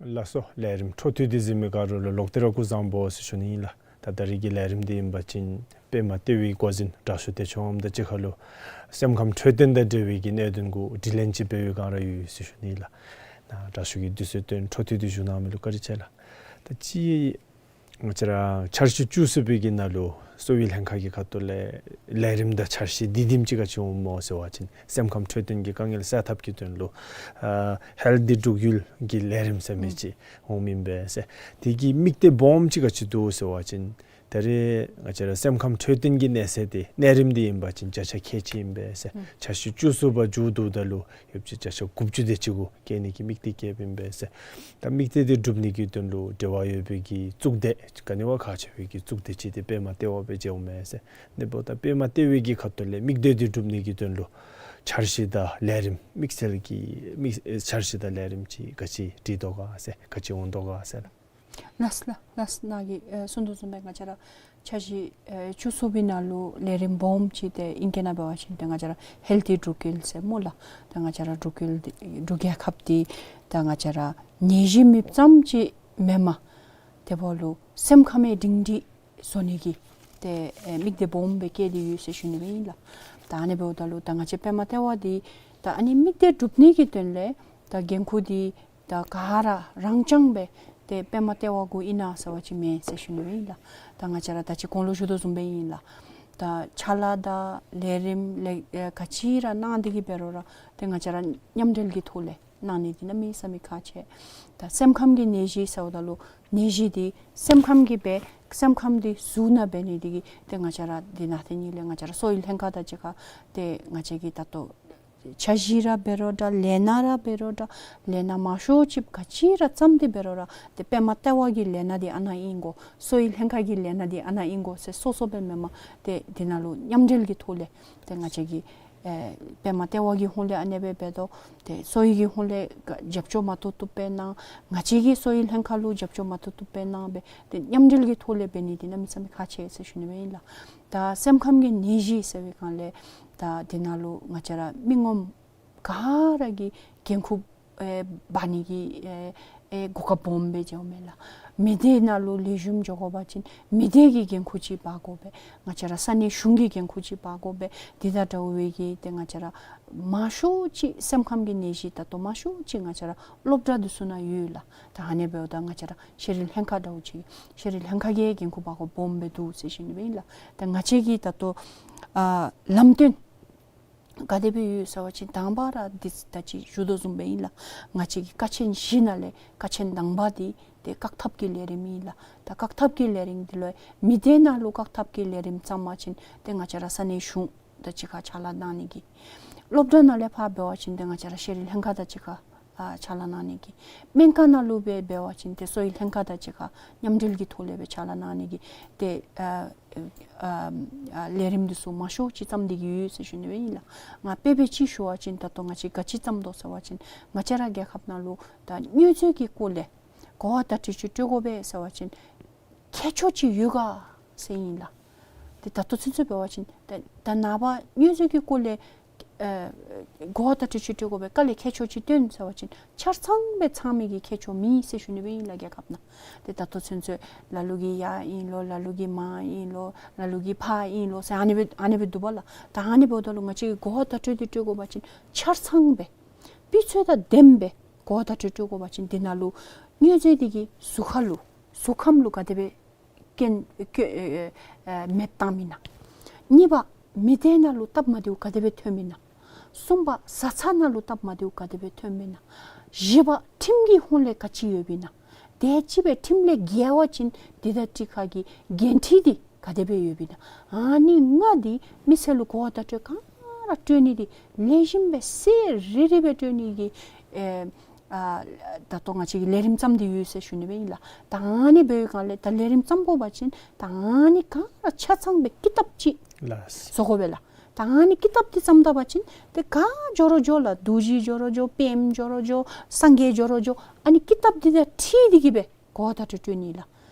ཟེར། ལགས་སོ། ལས་རིམ་འཕྲོ་མཐུད་དེ་གཟིགས་མི་ག་ར་ལུ་ལོག་སྟེ་ར་སྐུ་གཟུགས་བཟང་པོ་ཟེར་ཞུ་ནི་ཨིན་ལགས། ད་ད་རེས་ཀྱི་ལས་རིམ་འདི་ཨིན་པ་ཅིན་པདྨ་ལྟེ་བའི་འགོ་འཛིན་དྲག་ཤོས་བདེ་མཆོག་དབང་མོ་དང་གཅིག་ཁར་ལུ་སེམས་ཁམས་འཕྲོད་བསྟེན་དང་འབྲེལ་བའི་གི་གནད་དོན་གུ་དྲི་ལན་ཅིག་འབད་བའི་སྒང་ར་ཡོད་ཟེར་ཞུ་ནི་ཨིན་ལགས། ད་དྲག་ཤོས་ཀྱིས་དུས་ཚོད་བཏོན་འཕྲོ་མཐུད་དེ་བཞུགས་གནང་མི་ལུ་བཀའ་དྲིན་ཆེ་ལགས། ད་ཅི་ ང་བཅས་ར་འཆར་གཞི་བཅུ་གསུམ་པའི་གི་ནང་ལུ་གསོ་བའི་ལྷན་ཁག་གི་ཁ་ཐུག་ལས་ལས་རིམ་དང་འཆར་གཞི་འདི་དེམ་ཅིག་ག་ཅི་འོང་སྨོ་ཟེར་བ་ཅིན་སེམས་ཁམས་འཕྲོད་བསྟེན་གྱི་དཀའ་ངལ་སེལ་ཐབས་ཀྱི་དོན་ལུ་ཨ་ཧེལ་ཐི་འབྲུག་ཡུལ་གྱི་ལས་རིམ་ཟེར་མི་ཅིག་འོང་མི་ཨིན་པས་ཟེར། དེ་གི་དམིགས་གཏད་སྦོམ་ཅིག་ག་ཅི་འདུག་ཟེར་བ་ཅིན་ད་རེས་ང་བཅས་ར་སེམས་ཁམས་འཕྲོད་བསྟེན་གྱི་གནས་ཚད་དེ་གནས་རིམ་འདི་ཨིན་པ་ཅིན་བརྒྱ་ཆ་ཁལ་གཅིག་ཨིན་པས་ཟེར། འཆར་གཞི་བཅུ་གསུམ་པ་མཇུག་བསྡུཝ་ད་ལུ་ཡོད་པ་ཅིན་བརྒྱ་ཆ་དགུ་བཅུ་དེ་ཅིག་གུ་བསྐྱལ་ནི་གི་དམིགས་གཏད་བསྐྱེདཔ་ཨིན་པས་ཟེར། ད་དམིགས་གཏད་དེ་འགྲུབ་ནི་གི་དོན་ལུ་འབྲེལ་བ་ཡོད་པའི་གི་གཙུག་སྡེ་ག་ནི་བ་ཁག་ཆེ་བའི་གི་གཙུག་སྡེ་ཅིག་དེ་པདྨ་ལྟེ་བ་སྦེ་མཇལཝ་མས་ཟེར། དེ་འབདཝ་ད་པདྨ་ལྟེ་བའི་གི་ཁ་ཐུག་ལས་དམིགས་གཏད་དེ་འགྲུབ་ནི་གི་དོན་ལུ་འཆར་གཞི་དང་ལས་རིམ་དམིགས་བསལ་གྱི་དམིགས་འཆར་གཞི་དང་ལས་རིམ་ཅིག་ག་ཅི་སྒྲིག་དོ་ག་ཟེར། ག་ཅི་འོང་དོ་ག་ཟེར་ལགས། ལགས་ལགས་ལགས། ནཱ་གིས་ཨེ་གསུངས་དོ་བཟུམ་སྦེ་ང་བཅས་ར་འཆར་གཞི་ཨེ་བཅུ་གསུམ་པའི་ནང་ལུ་ལས་རིམ་སྦོམ་ཅིག་དེ་ཨིང་སྐད་ནང་འབད་བ་ཅིན་ཏེ་ང་བཅས་ར་ཧེལ་ཐི་འབྲུག་ཡུལ་ཟེར་སྨོ་ལགས། ད་ང་བཅས་ར་འབྲུག་ཡུལ་འདི་འབྲུག་རྒྱལ་ཁབ་འདི་ད་ང་བཅས་ར་ནད་གཞི་མེདཔ་ཙམ་ཅིག་མེན་པར་དེ་འབདཝ་ལུ་སེམས་ཁམས་སྒྲིང་སྒྲི་བཟོ་ནི་གི་ཏེ་ཨེ་དམིགས་གཏད་སྦོམ་སྦེ་བསྐྱེད་དེ་ཡོད་ཟེར་ཞུ་ནི་སྦེ་ཨིན་ལགས། ད་ཨ་ནི་འབདཝ་ད་ལུ་ད་ང་བཅས་པདྨ་ལྟེ་བ་འདི་ད་ཨ་ནི་དམིགས་གཏད་འགྲུབ་ནི་གི་དོན་ལས་ད་འགན་ཁུར་འདི་ད་ག་ར་རང་རྐྱང་སྦེ་ཏེ་པདྨ་ལྟེ་བ་གུ་ཨིན་ན་ཟེར་བ་ཅིན་མེན་ཟེར་ཞུ་ནི་སྦེ་ཨིན་ལགས། ད་ང་བཅས་ར་ད་ཅི་གོང་ལུ་ཞུ་དོ་བཟུམ་སྦེ་ཨིན་ལགས། ད་ཕྱག་ལཱ་དང་ལས་རིམ་ལས་ཨེ་ག་ཅི་ར་གནང་སྟེ་གི་འབད་རུང་ར་ཏེ་ང་བཅས་ར་མཉམ་འབྲེལ་གྱི་ཐོག་ལས་གནང་ནི་འདི་གནམ་མེད་ས་མེད་ཁག་ཆེ། ད་སེམས་ཁམས་ཀྱི་ནད་གཞི་ཟེརཝ་ད་ལུ་ནད་གཞི་འདི་སེམས་ཁམས་ཀྱིས་འབད་སེམས་ཁམས་འདི་གཟུགས་ནང་འབད་ནི་འདི་གིས་ཏེ་ང་བཅས་ར་འདི་ནང་ཏེ་ནི་ལས་ང་བཅས་ར་གསོ་བའི་ལྷན་ཁག་དང་གཅིག་ཁར་ཏེ་ང་བཅས་ཀྱིས་ད་ལྟོ་འཆར་གཞི་ར་འབད་རུང་འདྲ་ལས་སྣ་ར་འབད་རུང་འདྲ་ལས་སྣ་མང་ཤོས་ཅིག་ག་ཅི་ར་བརྩམས་ཏེ་འབད་རུང་ར་ཏེ་པདྨ་ལྟེ་བ་གི་ལས་སྣ་འདི་ཨ་ནཱ་ཨིན་དགོ། གསོ་བའི་ལྷན་ཁག་གི་ལས་སྣ་འདི་ཨ་ནཱ་ཨིན་དགོ་ཟེར་སོ་སོ་སྦེ་མེན་པར་ཏེ་འདི་ནང་ལུ་མཉམ་འབྲེལ་གྱི་ཐོག་ལས་ཏེ་ང་བཅས་ཀྱིས་ཨེ་པདྨ་ལྟེ་བ་གི་ཧོངས་ལས་ཨ་ནེ་སྦེ་འབད་དོ། ཏེ་གསོ་བའི་གི་ཧོངས་ལས་རྒྱབ་སྐྱོར་མ་བཏུབ་བཏུབ་སྦེ་གནང་། ང་བཅས་ཀྱིས་གསོ་བའི་ལྷན་ཁག་ལུ་རྒྱབ་སྐྱོར་མ་བཏུབ་བཏུབ་སྦེ་གནང་སྦེ་ཏེ་མཉམ་འབྲེལ་གྱི་ཐོག་ལས་འབད་ནི་འདི་གནམ་མེད་ས་མེད་ཁག་ཆེ་ཟེར་ཞུ་ནི་སྦེ་ཨིན་ལགས། ད་སེམས་ཁམས་ཀྱི་ནད་གཞི་ཟེར་བའི་སྒང་ལས་ད་འདི་ནང་ལུ་ང་བཅས་ར་མི་ངོམ་ག་ར་གིས་འགན་ཁུར་ཨེ་འབག་ནི་གི་ཨེ་ཨེ་གོ་སྐབས་སྦོམ་སྦེ་མཇལཝ་མས་ལགས། མི་སྡེ་ནང་ལུ་ལེགས་ཤོམ་འགྱོ་དགོ་པ་ཅིན་མི་སྡེ་གི་འགན་ཁུར་ཅིག་འབག་དགོ་པས། ང་བཅས་ར་ས་གནས་གཞུང་གི་འགན་ཁུར་ཅིག་འབག་དགོ་པས། འདི་དང་འདྲ་བའི་གི་ཏེ་ང་བཅས་ར་མང་ཤོས་ཅིག་སེམས་ཁམས་ཀྱི་ནད་གཞི་ད་ལྟོ་མང་ཤོས་ཅིག་ང་བཅས་ར་སློབ་གྲྭ་འདི་ཚུ་ནང་ཡོད་ལགས། ད་ཨ་ནི་འབདཝ་ད་ང་བཅས་ར་ཤེས་རིག་ལྷན་ཁག་འདྲཝ་ཅིག་ཤེས་རིག་ལྷན་ཁག་གི་འགན་ཁུར་འབག་དགོཔ་སྦོམ་སྦེ་འདུག་ཟེར་ཞུ་ནི་སྦེ་ཨིན་ལགས། ད་ང་བཅས་ཀྱིས་ད་ལྟོ་ཨ་ལམ་སྟོན་ག་དེ་སྦེ་ཡོད་ཟེར་བ་ཅིན་དང་པ་ར་འདི་ད་ཅི་ཞུ་དོ་བཟུམ་སྦེ་ཨིན་ལགས། ང་བཅས་ཀྱི་ཀ་ཆེན་བཞི་ནང་ལས་ཀ་ཆེན་དང་པ་འདི་ཏེ་བཀག་ཐབས་ཀྱི་ལས་རིམ་ཨིན་ལགས། ད་བཀག་ཐབས་ཀྱི་ལས་རིམ་འདི་ལུ་མི་སྡེ་ནང་ལུ་བཀག་ཐབས་ཀྱི་ལས་རིམ་བརྩམ་པ་ཅིན་ཏེ་ང་བཅས་ར་ས་གནས་གཞུང་དང་གཅིག་ཁར་ཕྱག་ལཱ་གནང་ནི་གི། སློབ་གྲྭ་ནང་ལས་ཕར་འབད་བ་ཅིན་ཏེ་ང་བཅས་ར་ཤེས་རིག་ལྷན་ཁག་དང་གཅིག་ཁར་ཨ་ཕྱག་ལཱ་གནང་ནི་གི། སྨན་ཁང་ནང་ལུ་སྦེ་འབད་བ་ཅིན་ཏེ་གསོ་བའི་ལྷན་ཁག་དང་གཅིག་ཁར་མཉམ་འབྲེལ་གྱི་ཐོག་ལས་སྦེ་ཕྱག་ལཱ་གནང་ནི་གི་ཏེ་ཨ་ཨ་ཨ་ལས་རིམ་འདི་ཚུ་མང་ཤོས་ཅིག་བརྩམས་ཏེ་གི་ཡོད་ཟེར་ཞུ་ནི་སྦེ་ཨིན་ལགས། ང་དཔེ་འབད་ཅིག་ཞུ་བ་ཅིན་ད་ལྟོ་ང་བཅས་ག་ཅི་བརྩམས་དོ་ཟེར་བ་ཅིན་ང་བཅས་ར་རྒྱལ་ཁབ་ནང་ལུ་ད་མྱོས་རྫས་ཀྱི་སྐོར་ལས་གོ་བ་བརྡ་སྤྲོད་ཅིག་སྤྲོད་དགོ་པས་ཟེར་བ་ཅིན་ཁྱད་ཆོས་ཅིག་ཡོད་ག་ཟེར་ཨིན་ལགས། ཏེ་ད་ལྟོ་ཚུན་ཚོད་འབད་བ་ཅིན་ད་ད་ནངས་པ་མྱོས་རྫས་ཀྱི་སྐོར་ལས་ཨེ་གོ་བ་བརྡ་སྤྲོད་ཅིག་སྤྲོད་དགོ་པས། དཀའ་ལས་ཁྱད་ཆོས་ཅིག་སྟོན་ཟེར་བ་ཅིན་ཆ་ཚང་སྦེ་ཚང་མི་གི་ཁྱད་ཆོས་མེད་ཟེར་ཞུ་ནི་སྦེ་ཨིན་ལགས་རྒྱལ་ཁབ་ནང་། ཏེ་ད་ལྟོ་ཚུན་ཚོད་ལ་ལུ་གིས་ཡར་ཨིན་ལོ་ལ་ལུ་གིས་མར་ཨིན་ལོ་ལ་ལུ་གིས་ཕར་ཨིན་ལོ་ཟེར་ཨ་ནི་སྦེ་ཨ་ནི་སྦེ་འདུག་པ་ལགས། ད་ཨ་ནི་འབདཝ་ད་ལུ་ང་བཅས་ཀྱིས་གོ་བ་བརྡ་སྤྲོད་འདི་སྤྲོད་དགོ་པ་ཅིན་ཆ་ཚང་སྦེ་སྤུས་ཚད་དང་ལྡནམ་སྦེ་གོ་བ་བརྡ་སྤྲོད་སྤྲོད་དགོ་པ་ཅིན་འདི་ནང་ལུ་མྱོས་རྫས་འདི་གིས་གཟུགས་ཁ་ལུ་གཟུགས་ཁམས་ལུ་ག་དེ་སྦེ་སྐྱོན་སྐྱོན་ཨེ་ཨེ་མེདཔ་བཏངམ་ཨིན་ན། གཉིས་པ་མི་སྡེ་ནང་ལུ་སྟབས་མ་བདེཝ་ག་དེ་སྦེ་ཐོནམ་ཨིན་ན། གསུམ་པ་བཟའ་ཚང་ནང་ལུ་སྟབས་མ་བདེཝ་ག་དེ་སྦེ་ཐོནམ་ཨིན་ན། བཞི་པ་ཁྲིམས་ཀྱི་ཧོངས་ལས་ག་ཅི་ཡོདཔ་ཨིན་ན། དེ་ཅིག་སྦེ་ཁྲིམས་ལས་འགལ་བ་ཅིན་འདི་དང་གཅིག་ཁར་གྱི་འགན་འཁྲི་འདི་ག་དེ་སྦེ་ཡོདཔ་ཨིན་ན། ཨ་ནི་ལྔ་འདི་མི་སེར་ལུ་གོ་བ་བརྡ་སྤྲོད་ག་ར་སྤྲོད་ནི་འདི་ལེགས་ཤོམ་སྦེ་གསལ་རི་རི་སྦེ་སྤྲོད་ནི་གི་ཨེ་ཨ་ད་ལྟོ་ང་བཅས་ཀྱིས་ལས་རིམ་བརྩམས་ཏེ་ཡོད་ཟེར་ཞུ་ནི་སྦེ་ཨིན་ལགས། ད་ཨ་ནི་འབད་བའི་སྒང་ལས་ད་ལས་རིམ་བརྩམ་དགོ་པ་ཅིན་ད་ཨ་ནི་ག་ར་ཆ་ཚང་སྦེ་ཀི་དེབ་ཅིག་ལགས། བཟོ་དགོ་པས་ལགས། ད་ཨ་ནི་ཀི་དེབ་འདི་བརྩམས་ད་པ་ཅིན་ཏེ་ག་འགྱོ་རུང་འགྱོ་ལགས། རྡོ་རྗེ་འགྱོ་རུང་འགྱོ་པདྨ་འགྱོ་རུང་འགྱོ་སངས་རྒྱས་འགྱོ་རུང་འགྱོ་ཨ་ནི་ཀི་དེབ་འདི་དང་འཁྲིལ་ཏེ་གི་སྦེ་གོ་བ་བརྡ་སྤྲོད་སྤྲོད་ནི་ལགས།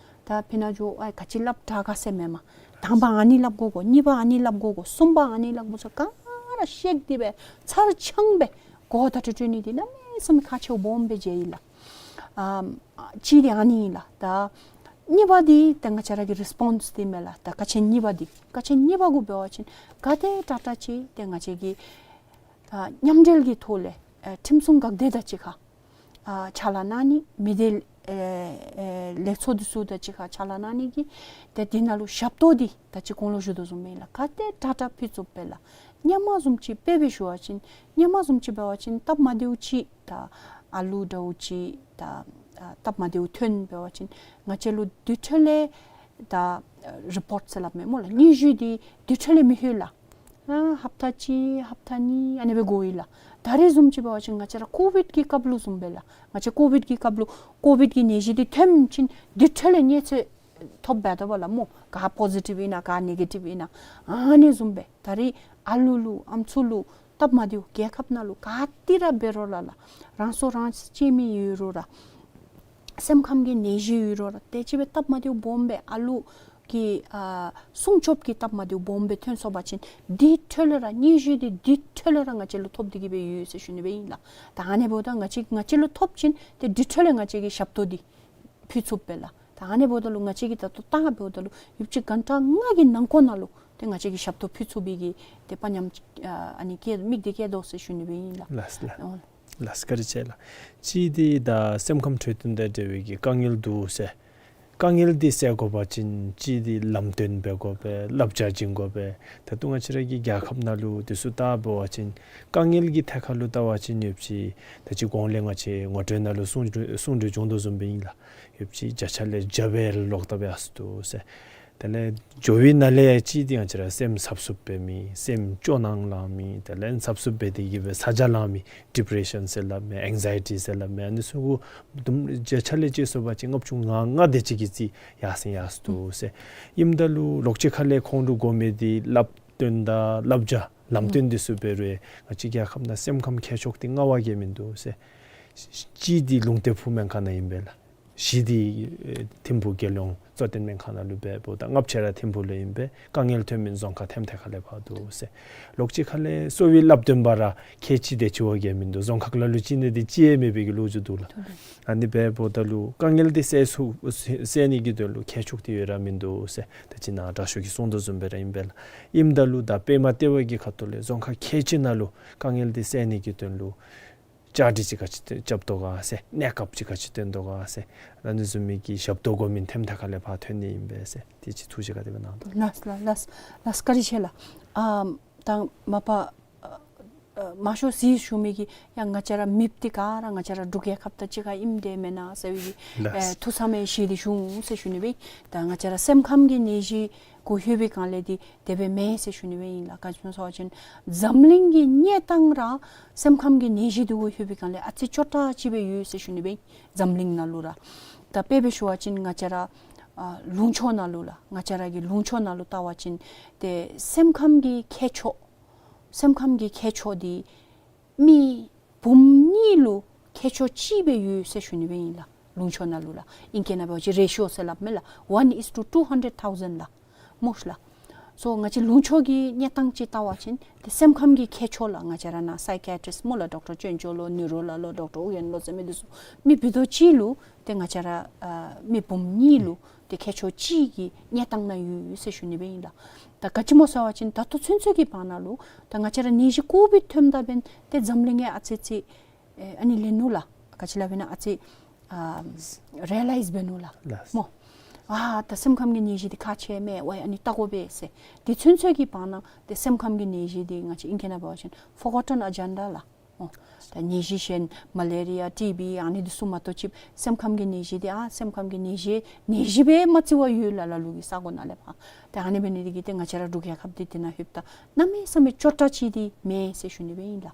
ད་ཕི་ནཱ་འགྱོ་ཨ་ག་ཅི་སླབ་དྲག་ག་ཟེར་མེན་པར་དང་པ་ཨ་ནི་སླབ་དགོ་གོ། གཉིས་པ་ཨ་ནི་སླབ་དགོ་གོ། གསུམ་པ་ཨ་ནི་སླབ་དགོ་ཟེར་ག་ར་བཤད་དེ་སྦེ་ཚར་ཚང་སྦེ་གོ་བ་བརྡ་སྤྲོད་སྤྲོད་ནི་འདི་གནམ་མེད་ས་མེད་ཁག་ཆེཝ་སྦོམ་སྦེ་མཇལ་ཡི་ལགས། ཨམ་གཅིག་འདི་ཨ་ནི་ཨིན་ལགས། ད་གཉིས་པ་འདི་ད་ང་བཅས་ར་གི་རི་སི་པོན་སི་འདི་མས་ལགས། ད་ཀ་ཆེན་གཉིས་པ་འདི་ཀ་ཆེན་གཉིས་པ་གུ་འབད་བ་ཅིན་ག་དེ་དྲག་དྲག་ཅིག་ཏེ་ང་བཅས་ཀྱིས་ཨ་མཉམ་འབྲེལ་གྱི་ཐོག་ལས་ཨ་ཁྲིམས་སྲུང་འགག་སྡེ་དང་གཅིག་ཁར་ཨ་ཕྱག་ལཱ་གནང་ནི། མི་སྡེ་ ཨེ་ཨེ་ལེགས་ཚོགས་འདི་ཚུ་དང་གཅིག་ཁར་ཕྱག་ལཱ་གནང་ནི་གི་ཏེ་འདི་ནང་ལུ་ཞབས་ཏོག་འདི་ད་ཅི་གོང་ལུ་ཞུ་དོ་བཟུམ་སྦེ་ལགས། ག་ཏེ་དྲག་དྲག་ཕུལ་ཚུགསཔ་སྦེ་ལགས། སྔོན་མ་བཟུམ་ཅིག་དཔེ་སྦེ་ཞུ་བ་ཅིན་སྔོན་མ་བཟུམ་ཅིག་འབད་བ་ཅིན་སྟབས་མ་བདེཝ་ཅིག་ད་ཨ་ལུ་འདྲཝ་ཅིག་ད་ཨ་སྟབས་མ་བདེཝ་ཐོན་འབད་བ་ཅིན་ང་བཅས་ལུ་དེ་འཕྲོ་ལས་ད་རི་པོརཊ་ཟེར་སླབ་མས་སྨོ་ལགས། སྙན་ཞུ་འདི་དེ་འཕྲོ་ལས་མི་ལྷོད་ལགས། ཨ་ཧབ་ཏ་གཅིག་ཧབ་ཏ་གཉིས་ཨ་ནི་སྦེ་འགོར་ཡི་ལགས། ད་རེས་བཟུམ་ཅིག་འབད་བ་ཅིན་ང་བཅས་ར་ཀོ་བིཌ་ཀྱི་སྐབས་ལུ་བཟུམ་སྦེ་ལགས། ང་བཅས་ཀོ་བིཌ་ཀྱི་སྐབས་ལུ་ཀོ་བིཌ་ཀྱི་ནད་གཞི་འདི་ཐོནམ་ཅིག་དེ་འཕྲོ་ལས་གནས་ཚུལ་ཐོབ་འབད་དོ་བ་ལགས་སྨོ། ག་པོ་ཟི་ཊིབ་ཨིན་ན་ག་ནེ་གེ་ཊིབ་ཨིན་ན་ཨ་ནི་བཟུམ་སྦེ། ད་རེས་ཨ་ལུ་ལུ་ཨམ་སྲུ་ལུ་སྟབས་མ་བདེཝ་རྒྱལ་ཁབ་ནང་ལུ་ག་ཏེ་ར་འབད་རུང་ལགས་ལགས། རང་སྲོག་རང་གཅོད་མི་ཡོད་རུང་ར་སེམས་ཁམས་ཀྱི་ནད་གཞི་ཡོད་རུང་ར་དེ་ཅིག་སྦེ་སྟབས་མ་བདེཝ་སྦོམ་སྦེ་ཨ་ལུ་གི་ཨ་སྲུང་སྐྱོབ་ཀྱི་སྟབས་མ་བདེཝ་སྦོམ་སྦེ་ཐོན་སོང་པ་ཅིན་དེ་འཕྲོ་ལས་ར་སྙན་ཞུ་འདི་དེ་འཕྲོ་ལས་ར་ང་བཅས་ལུ་ཐོབ་སྟེ་གི་སྦེ་ཡོད་ཟེར་ཞུ་ནི་སྦེ་ཨིན་ལགས། ད་ཨ་ནི་འབདཝ་ད་ང་བཅས་ང་བཅས་ལུ་ཐོབ་ཅིན་ཏེ་དེ་འཕྲོ་ལས་ང་བཅས་ཀྱིས་ཞབས་ཏོག་འདི་ཕུལ་ཚུགསཔ་སྦེ་ལགས། ད་ཨ་ནི་འབདཝ་ད་ལུ་ང་བཅས་ཀྱིས་ད་ལྟོ་ད་འབདཝ་ད་ལུ་ཡུདཔ་ཅིག་གྷན་ཊ་ལྔ་གི་ནང་འཁོད་ནང་ལུ་ཏེ་ང་བཅས་ཀྱིས་ཞབས་ཏོག་ཕུལ་ཚུགས་པའི་གི་ཏེ་དཔའ་ཉམས་ཨ་ཨ་ནི་བསྐྱེད་དམིགས་འདི་བསྐྱེད་དོ་ཟེར་ཞུ་ནི་སྦེ་ཨིན་ལགས། ལགས་ལགས། ཨོ་ལགས་བཀའ་དྲིན་ཆེ་ལགས། གཅིག་འདི་ད་སེམས་ཁམས་འཕྲོད་བསྟེན་དང་འབྲེལ་བའི་གི་དཀའ་ངལ་འདུག་ཟེར། དཀའ་ངལ་འདི་སེལ་དགོ་པ་ཅིན་གཅིག་འདི་ལམ་སྟོན་འབད་དགོ་པས། བསླབ་བྱ་བྱིན་དགོ་པས། ད་ལྟོ་ང་བཅས་ར་གི་རྒྱལ་ཁབ་ནང་ལུ་དེ་ཚུ་བལྟ་བ་ཅིན་དཀའ་ངལ་གྱི་ཐད་ཁར་ལུ་བལྟ་བ་ཅིན་ཡོདཔ་ཅིག་ད་ཅི་གོང་ལས་ང་བཅས་ངོ་སྤྲོད་ནང་ལུ་གསུང་གསུང་གྲོས་བྱུང་དོ་བཟུམ་སྦེ་ཨིན་ལགས། ཡོདཔ་ཅིག་བརྒྱ་ཆ་ལས་བརྒྱ་སྦེ་ལོག་ལྟབ་ཡར་སོ་འདུག་ཟེར། དེ་ལས་འགྱོ་བའི་ནང་ལས་གཅིག་འདི་ང་བཅས་ར་སེམས་འཚབ་འཚུབ་འབད་མི་སེམས་སྐྱོ་སྣང་ལང་མི་དེ་ལས་འཚབ་འཚུབ་འབད་དེ་གི་སྦེ་ཚ་གྱང་ལང་མི་ཌི་པི་རེ་ཤཱན་ཟེར་སླབ་མི་ཨེང་ཛའི་ཊི་ཟེར་སླབ་མི་ཨ་ནི་ཚུ་གུ་དུམ་བརྒྱ་ཆ་ལས་དཔྱད་སོང་པ་ཅིན་ལྔ་བཅུ་ང་ལྔ་དེ་ཅིག་གི་རྩིས་ཡར་སེང་ཡར་སོ་འདུག་ཟེར། ཨིནམ་ད་ལུ་ལོགས་ཅིག་ཁ་ལས་ཁོང་ལུ་དགོ་མི་འདི་བསླབ་སྟོན་དང་བསླབ་བྱ་ལམ་སྟོན་འདི་ཚུ་འབད་རུང་ང་བཅས་རྒྱལ་ཁབ་ནང་སེམས་ཁམས་མཁས་མཆོག་འདི་ལྔ་བ་གིས་མིན་འདུག་ཟེར། གཅིག་འདི་ལུང་བསྟན་ཕུག་སྨན་ཁང་ནང་ཨིན་པས་ལགས། བཞི་འདི་ཨེ་ཐིམ་ཕུག་རྒྱལ་ཡོངས་གཙོ་བསྟེན་སྨན་ཁང་ནང་ལུ་འབདཝ་ད་ལྔ་བཅུ་ར་ཐིམ་ཕུག་ལུ་ཨིན་པས། དཀའ་ངལ་ཐོན་མི་རྫོང་ཁག་ཐེམ་ཐེ་ཁ་ལས་ཕར་འདུག་ཟེར། ལོགས་ཅིག་ཁ་ལས་གསོ་བའི་བསླབ་སྟོན་པ་ར་ཁལ་གཅིག་དེ་ཅིག་བ་གིས་མིན་འདུག། རྫོང་ཁག་ལ་ལུ་གཅིག་ནི་འདི་གཅིག་ཡང་མེད་པའི་གི་ལོ་རྒྱུས་འདུག་ལགས། ཨ་ནི་འབདཝ་ད་ལུ་དཀའ་ངལ་འདི་སེལ་ཚུགས་སེལ་ནི་གི་དོན་ལུ་མཁས་མཆོག་འདི་ཡོད་ར་མིན་འདུག་ཟེར། ད་ཅི་ནཱ་དྲག་ཤོས་ཀྱིས་གསུངས་དོ་བཟུམ་སྦེ་ར་ཨིན་པས་ལགས། ཨིནམ་ད་ལུ་ད་པདྨ་ལྟེ་བ་གི་ཁ་ཐུག་ལས་རྫོང་ཁག་ཁལ་གཅིག་ནང་ལུ་དཀའ་ངལ་འདི་སེལ་ནི་གི་དོན་ལུ་བཅའ་སྒྲིག་ཅིག་ག་ཅི་རྐྱབ་དོ་ག་ཟེར། གནས་སྐབས་ཅིག་ག་ཅི་སྟོན་དོ་ག་ཟེར། ཨ་ནི་བཟུམ་མའི་གི་ཞབས་ཏོག་དགོ་མི་ཐེམ་ཐེ་ཁ་ལས་ཕར་ཐོན་ནི་ཨིན་པས་ཟེར། དེ་ཅིག་ཐུགས་བཞེད་ག་དེ་སྦེ་གནང་དོ། ལགས་ལགས་ལགས་ལགས། བཀའ་དྲིན་ཆེ་ལགས། ཨ་དང་མ་པ་ཨ་ཨ་མང་ཤོས་ཅིག་ཞུ་མི་གིས་ཡང་ང་བཅས་ར་མེདཔ་འདི་ག་ར་ང་བཅས་ར་འབྲུག་རྒྱལ་ཁབ་དང་གཅིག་ཁར་ཨིནམ་འདྲས་མེན་ན་ཟེར་བའི་གི་ལགས། ཨེ་ཐུགས་བསམ་ཡང་བཞེས་ཏེ་བཞུགས་ཟེར་ཞུ་ནི་སྦེ། ད་ང་བཅས་ར་སེམས་ཁམས་ཀྱི་ནད་གཞི་གུ་ལྷོད་པའི་སྒང་ལས་འདི་དེ་སྦེ་མེན་ཟེར་ཞུ་ནི་སྦེ་ཨིན་ལགས། ག་ཅི་སྨོ་ཟེར་བ་ཅིན་འཛམ་གླིང་གི་གནས་སྟངས་ར་སེམས་ཁམས་ཀྱི་ནད་གཞི་འདི་གུ་ལྷོད་པའི་སྒང་ལས་ཨ་ཙི་སྐྱོ་དྲགས་ཅིག་སྦེ་ཡོད་ཟེར་ཞུ་ནི་སྦེ་ཨིན། འཛམ་གླིང་ནང་ལུ་ར། ད་དཔེ་སྦེ་ཞུ་བ་ཅིན་ང་བཅས་ར་ཨ་ལུང་ཕྱོགས་ནང་ལུ་ལགས། ང་བཅས་ར་གི་ལུང་ཕྱོགས་ནང་ལུ་བལྟ་བ་ཅིན་ཏེ་སེམས་ཁམས་ཀྱི་མཁས་མཆོག་སེམས་ཁམས་ཀྱི་མཁས་མཆོག་འདི་མི་འབུམ་གཉིས་ལུ་མཁས་མཆོག་གཅིག་སྦེ་ཡོད་ཟེར་ཞུ་ནི་སྦེ་ཨིན་ལགས། ལུང་ཕྱོགས་ནང་ལུ་ལགས། ཨིང་སྐད་ནང་འབད་བ་ཅིན་རེ་ཤི་ཡོ་ཟེར་སླབ་མས་ལགས། One is to two hundred thousand ལགས། སྨོ་ལགས། སོ་ང་བཅས་ལུང་ཕྱོགས་ཀྱི་གནས་སྟངས་ཅིག་བལྟ་བ་ཅིན་ཏེ་སེམས་ཁམས་ཀྱི་མཁས་མཆོག་ལགས། ང་བཅས་ར་ནཱ་སའི་ཀི་ཡ་ཊིསཊ་སྨོ་ལགས། ཌོག་ཊར་ཅོན་ཅོ་ལོ་ནུ་རོ་ལགས་ལོ་ཌོག་ཊར་ཨུ་ཡན་ལོ་ཟེར་མི་འདི་ཚུ་མི་བུ་དོ་ཅིག་ལུ་ཏེ་ང་བཅས་ར་ཨ་མི་འབུམ་གཉིས་ལུ་ཏེ་མཁས་མཆོག་གཅིག་གི་གནས་སྟངས་ནང་ཡོད་ཟེར་ཞུ་ནི་སྦེ་ཨིན་ལགས། ད་ག་ཅི་སྨོ་ཟེར་བ་ཅིན་ད་ལྟོ་ཚུན་ཚོད་ཀྱི་བར་ན་ལུ་ད་ང་བཅས་ར་ནད་གཞི་ཀོ་བིཌ་ཐོནམ་ད་འབདན་ཏེ་འཛམ་གླིང་ཡང་ཨ་ཙི་ཙི་ཨེ་ཨ་ནི་ལེན་ནུག་ལགས། ག་ཅི་སླབ་ཨིན་ན་ཨ་ཙི་ཨ་རི་ཡེ་ལའིཛ་འབད་ནུག་ལགས། ལགས། སྨོ། ཨ་ད་སེམས་ཁམས་ཀྱི་ནད་གཞི་འདི་ཁག་ཆེ་མས། ཝའི་ཨ་ནི་བལྟ་དགོ་པས་ཟེར། དེ་ཚུན་ཚོད་ཀྱི་བར་ན་ཏེ་སེམས་ཁམས་ཀྱི་ནད་གཞི་འདི་ང་བཅས་ཨིང་སྐད་ནང་འབད་བ་ཅིན་ཕོར་གོ་ཊོན་ཨེ་ཇེན་ཌ་ལགས། ཨོ། ད་ནད་གཞི་གཞན་མ་ལེ་རི་ཡ་ཊི་བི་ཨ་ནི་འདི་ཚུ་མ་གཏོགས་ཅིག་སེམས་ཁམས་ཀྱི་ནད་གཞི་འདི་ཨ་སེམས་ཁམས་ཀྱི་ནད་གཞི་ནད་གཞི་སྦེ་མ་བརྩི་བར་ཡོད་ལགས། ལ་ལུ་གི་ས་གོ་ནང་ལས་ཕར། ཏེ་ཨ་ནི་འབད་ནི་འདི་གིས་ཏེ་ང་བཅས་ར་འབྲུག་རྒྱལ་ཁབ་འདི་འདི་ནང་ལྷོདཔ་ད་གནམ་མེད་ས་མེད་སྐྱོ་དྲགས་ཅིག་འདི་མེན་ཟེར་ཞུ་ནི་སྦེ་ཨིན་ལགས།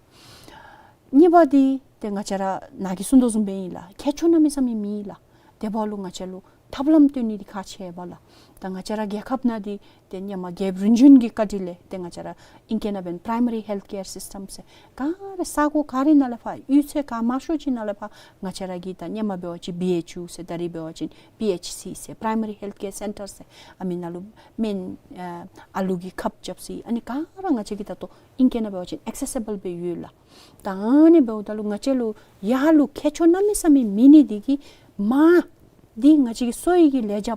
གཉིས་པ་འདི་ཏེ་ང་བཅས་ར་ནཱ་གིས་གསུངས་དོ་བཟུམ་སྦེ་ཨིན་ལགས། མཁས་མཆོག་གནམ་མེད་ས་མེད་མེད་ལགས། དེ་འབདཝ་ལུ་ང་བཅས་ལུ་ཐབས་ལམ་སྟོན་ནི་འདི་ཁག་ཆེ་བས་ལགས། ད་ང་བཅས་ར་རྒྱལ་ཁབ་ནང་འདི་ཏེ་སྔོན་མ་རྒྱལཔོ་རིམ་བྱོན་གྱི་བཀའ་དྲིན་ལས་ཏེ་ང་བཅས་ར་ཨིང་སྐད་ནང་འབདན་པ་རའི་མ་རི་ཧེལཐ་ཀེར་སིསི་ཊམ་ཟེར་ག་ར་ས་གོ་ག་ར་ནང་ལས་ཕར་གཡུས་ཚན་ག་མང་ཤོས་ཅིག་ནང་ལས་ཕར་ང་བཅས་ར་གི་ད་སྔོན་མ་འབད་བ་ཅིན་བི་ཨེཆ་ཡུ་ཟེར་ད་རིས་འབད་བ་ཅིན་པི་ཨེཆ་སི་ཟེར་པ་རའི་མ་རི་ཧེལཐ་ཀེར་སེན་ཊར་ཟེར་ཨ་མི་ནང་ལུ་སྨན་ཨ་ཨ་ལུ་གི་ཁབ་རྐྱབ་ས་ཨ་ནི་ག་ར་ང་བཅས་ཀྱིས་ད་ལྟོ་ཨིང་སྐད་ནང་འབད་བ་ཅིན་ཨེག་སེ་སི་བཱལ་སྦེ་ཡོད་ལགས། ད་ཨ་ནི་འབདཝ་ད་ལུ་ང་བཅས་ལུ་ཡར་ལུ་མཁས་མཆོག་གནམ་མེད་ས་མེད་མེད་ནི་འདི་གིས་མར་འདི་ང་བཅས་ཀྱི་གསོ་བའི་གི་ལས་བྱ་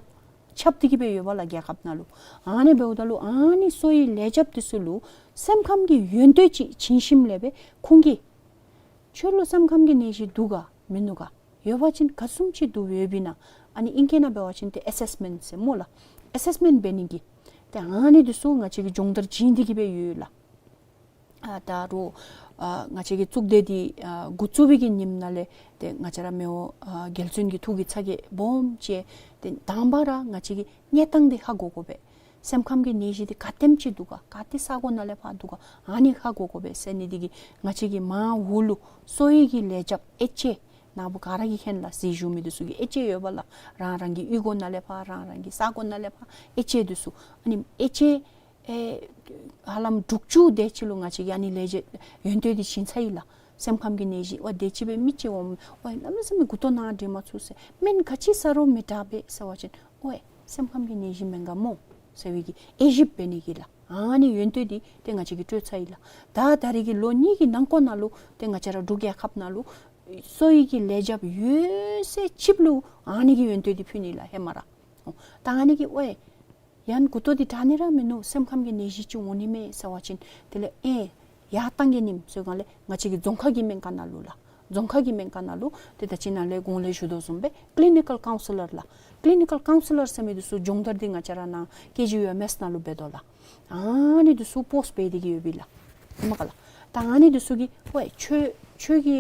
ཁྱབ་སྟེ་གི་སྦེ་ཡོད་པས་ལགས་རྒྱལ་ཁབ་ནང་ལུ། ཨ་ནི་འབདཝ་ད་ལུ་ཨ་ནི་གསོ་བའི་ལས་བྱ་འདི་ཚུ་ལུ་སེམས་ཁམས་ཀྱི་ཡོན་ཏན་ཅིག་བྱིན་ཞིནམ་ལས་སྦེ་ཁོང་གིས་ཁྱོད་ལུ་སེམས་ཁམས་ཀྱི་ནད་གཞི་འདུག་ག་མིན་ནུག་ག། ཡོད་པ་ཅིན་ག་བཟུམ་ཅིག་འདུག་ཡོདཔ་ཨིན་ན། ཨ་ནི་ཨིང་སྐད་ནང་འབད་བ་ཅིན་ཏེ་ཨེ་སེསི་མེནཊ་ཟེར་སྨོ་ལགས། ཨེ་སེསི་མེནཊ་འབད་ནི་གི་ཏེ་ཨ་ནི་འདི་ཚུ་ང་བཅས་ཀྱིས་སྦྱོང་བརྡར་བྱིན་ཏེ་གི་སྦེ་ཡོད་ལགས། ཨ་ད་རུང་ཨ་ང་བཅས་ཀྱི་གཙུག་སྡེ་འདི་ཨ་འགོ་བཙུགས་པའི་གི་ཉིནམ་ནང་ལས་ཏེ་ང་བཅས་ར་མི་དབང་ཨ་རྒྱལ་བཙུན་གྱི་ཐུགས་ཀྱི་ཚ་གྱང་སྦོམ་བཅས་ཏེ་དང་པ་ར་ང་བཅས་ཀྱི་གནས་སྟངས་འདི་ཧ་གོ་དགོ་པས། སེམས་ཁམས་ཀྱི་ནད་གཞི་འདི་ག་དེམ་ཅིག་འདུག་ག། ག་ཏེ་ས་གོ་ནང་ལས་ཕར་འདུག་ག། ཨ་ནི་ཧ་གོ་དགོ་པས་ཟེར་ནི་འདི་གིས་ང་བཅས་ཀྱིས་མར་འོག་ལུ་གསོ་བའི་གི་ལས་བྱེདཔ་ཨེཆ་ཨེ་ནཱ་བུ་ག་ར་གིས་མཁྱེན་ལགས། གཟིགས་བཞུགས་མི་འདི་ཚུ་གི་ཨེཆ་ཨེ་ཡོད་པ་ལགས། རང་རང་གི་གཡུས་སྒོ་ནང་ལས་ཕར་རང་རང་གི་ས་གོ་ནང་ལས་ཕར་ཨེཆ་ཨེ་འདི་ཚུ། ཨ་ནི་ཨེཆ་ཨེ་ཨེ་ཧ་ལམ་དྲུག་ཅུ་དེ་ཅིག་ལུ་ང་བཅས་ཀྱིས་ཨ་ནི་ལས་བྱེད་ཡོན་ཏན་འདི་བྱིན་ཚར་ཡི་ལགས། སེམས་ཁམས་ཀྱི་ནད་གཞི་ཝའེ་དེ་ཅིག་སྦེ་མི་ཅིག་འོང་ཝའེ་གནམ་མེད་ས་མེད་མགུ་ཏོ་ནཱ་འདྲེན་མ་ཚུགས་ཟེར། སྨན་ག་ཅི་ཟ་རུང་མི་དྲག་པས་ཟེར་བ་ཅིན་ཝའེ་སེམས་ཁམས་ཀྱི་ནད་གཞི་མེན་ག་མོ་ཟེར་བའི་གི་དབྱེ་ཞིབ་འབད་ནི་གི་ལགས། ཨ་ནི་ཡོན་ཏན་འདི་ཏེ་ང་བཅས་ཀྱིས་སྤྲོད་ཚར་ཡི་ལགས། ད་ད་རེས་ཀྱི་ལོ་གཉིས་ཀྱི་ནང་འཁོད་ནང་ལུ་ཏེ་ང་བཅས་ར་འབྲུག་རྒྱལ་ཁབ་ནང་ལུ་གསོ་བའི་གི་ལས་བྱེདཔ་ཡོད་ཚད་ཅིག་ལུ་ཨ་ནི་གི་ཡོན་ཏན་འདི་ཕུལ་ནི་ལགས་ཧེ་མ་ར། ཨོ་ད་ཨ་ནི་གིས་ཝའེ་ཡང་མགུ་ཏོ་འདི་དྲག་ནི་ར་མིན་ནུག། སེམས་ཁམས་ཀྱི་ནད་གཞི་ཅིག་འོང་ནི་མས་ཟེར་བ་ཅིན་དེ་ལས་ཨེ་ཡར་བཏང་གེ་ནིམ་ཟེར་སྒང་ལས་ང་བཅས་ཀྱི་རྫོང་ཁ་གི་སྨན་ཁང་ནང་ལུ་ལགས། རྫོང་ཁ་གི་སྨན་ཁང་ནང་ལུ་ཏེ་ད་ཅི་ནཱ་ལས་གོང་ལས་ཞུ་དོ་བཟུམ་སྦེ་ཀི་ལི་ནི་ཀཱལ་ཀའུན་སི་ལར་ལགས། ཀི་ལི་ནི་ཀཱལ་ཀའུན་སི་ལར་ཟེར་མི་འདི་ཚུ་སྦྱོང་བརྡར་འདི་ང་བཅས་ར་ནཱ་ཀེ་ཇི་ཡུ་ཨེམ་ཨེསི་ནང་ལུ་འབད་དོ་ལགས། ཨ་ནི་འདི་ཚུ་པོསཊ་འབད་དེ་གི་ཡོད་པས་ལགས། ཧེ་མ་ག་ལགས། ད་ཨ་ནི་འདི་ཚུ་གིས་ཝའེ་ཁྱོད་ཁྱོད་ཀྱི་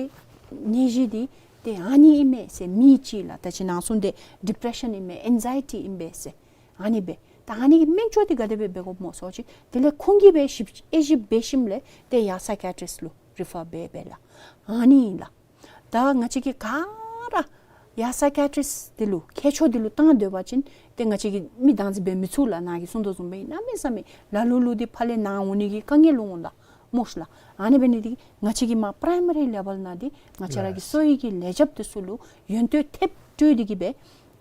ནད་གཞི་འདི་ཏེ་ཨ་ནི་ཨིན་མས་ཟེར། མི་ཅིག་ལགས་ད་ཅི་ནཱ་གསུངས་ཏེ་ཌི་པི་རེ་ཤཱན་ཨིན་མས་ཨེང་ཛའི་ཊི་ཨིན་པས་ཟེར། ཨ་ནི་སྦེ། ད་ཨ་ནི་གི་སྨན་བཅོས་འདི་ག་དེ་སྦེ་འབད་དགོཔ་སྨོ་ཟེར་བ་ཅིན་དེ་ལས་ཁོང་གིས་སྦེ་ཞིབ་དབྱེ་ཞིབ་འབད་ཞིནམ་ལས་ཏེ་ཡར་སའི་ཀི་ཡ་ཊི་རིསཊ་ལུ་རི་ཕར་འབད་འབད་ལགས། ཨ་ནི་ཨིན་ལགས། ད་ང་བཅས་ཀྱིས་ག་ར་ཡར་སའི་ཀི་ཡ་ཊི་རིསཊ་འདི་ལུ་མཁས་མཆོག་འདི་ལུ་བཏང་སྡོད་པ་ཅིན་ཏེ་ང་བཅས་ཀྱིས་མི་བདག་འཛིན་འབད་མི་ཚུགས་ལགས། ནཱ་གིས་གསུངས་དོ་བཟུམ་སྦེ་གནམ་མེད་ས་མེད་ལ་ལུ་ལུ་འདི་ཕར་ལས་ནཱ་འོང་ནི་གི་དཀའ་ངལ་འོང་ལགས། སྨོ་ཤ་ལགས། ཨ་ནི་འབད་ནི་འདི་ང་བཅས་ཀྱིས་མར་པི་རའི་མ་རི་ལེ་བཱལ་ནང་འདི་ང་བཅས་ར་གི་ལགས། གསོ་བའི་གི་ལས་བྱེདཔ་འདི་ཚུ་ལུ་ཡོན་ཏན་ཐེབས་སྤྲོད་དེ་གི་སྦེ་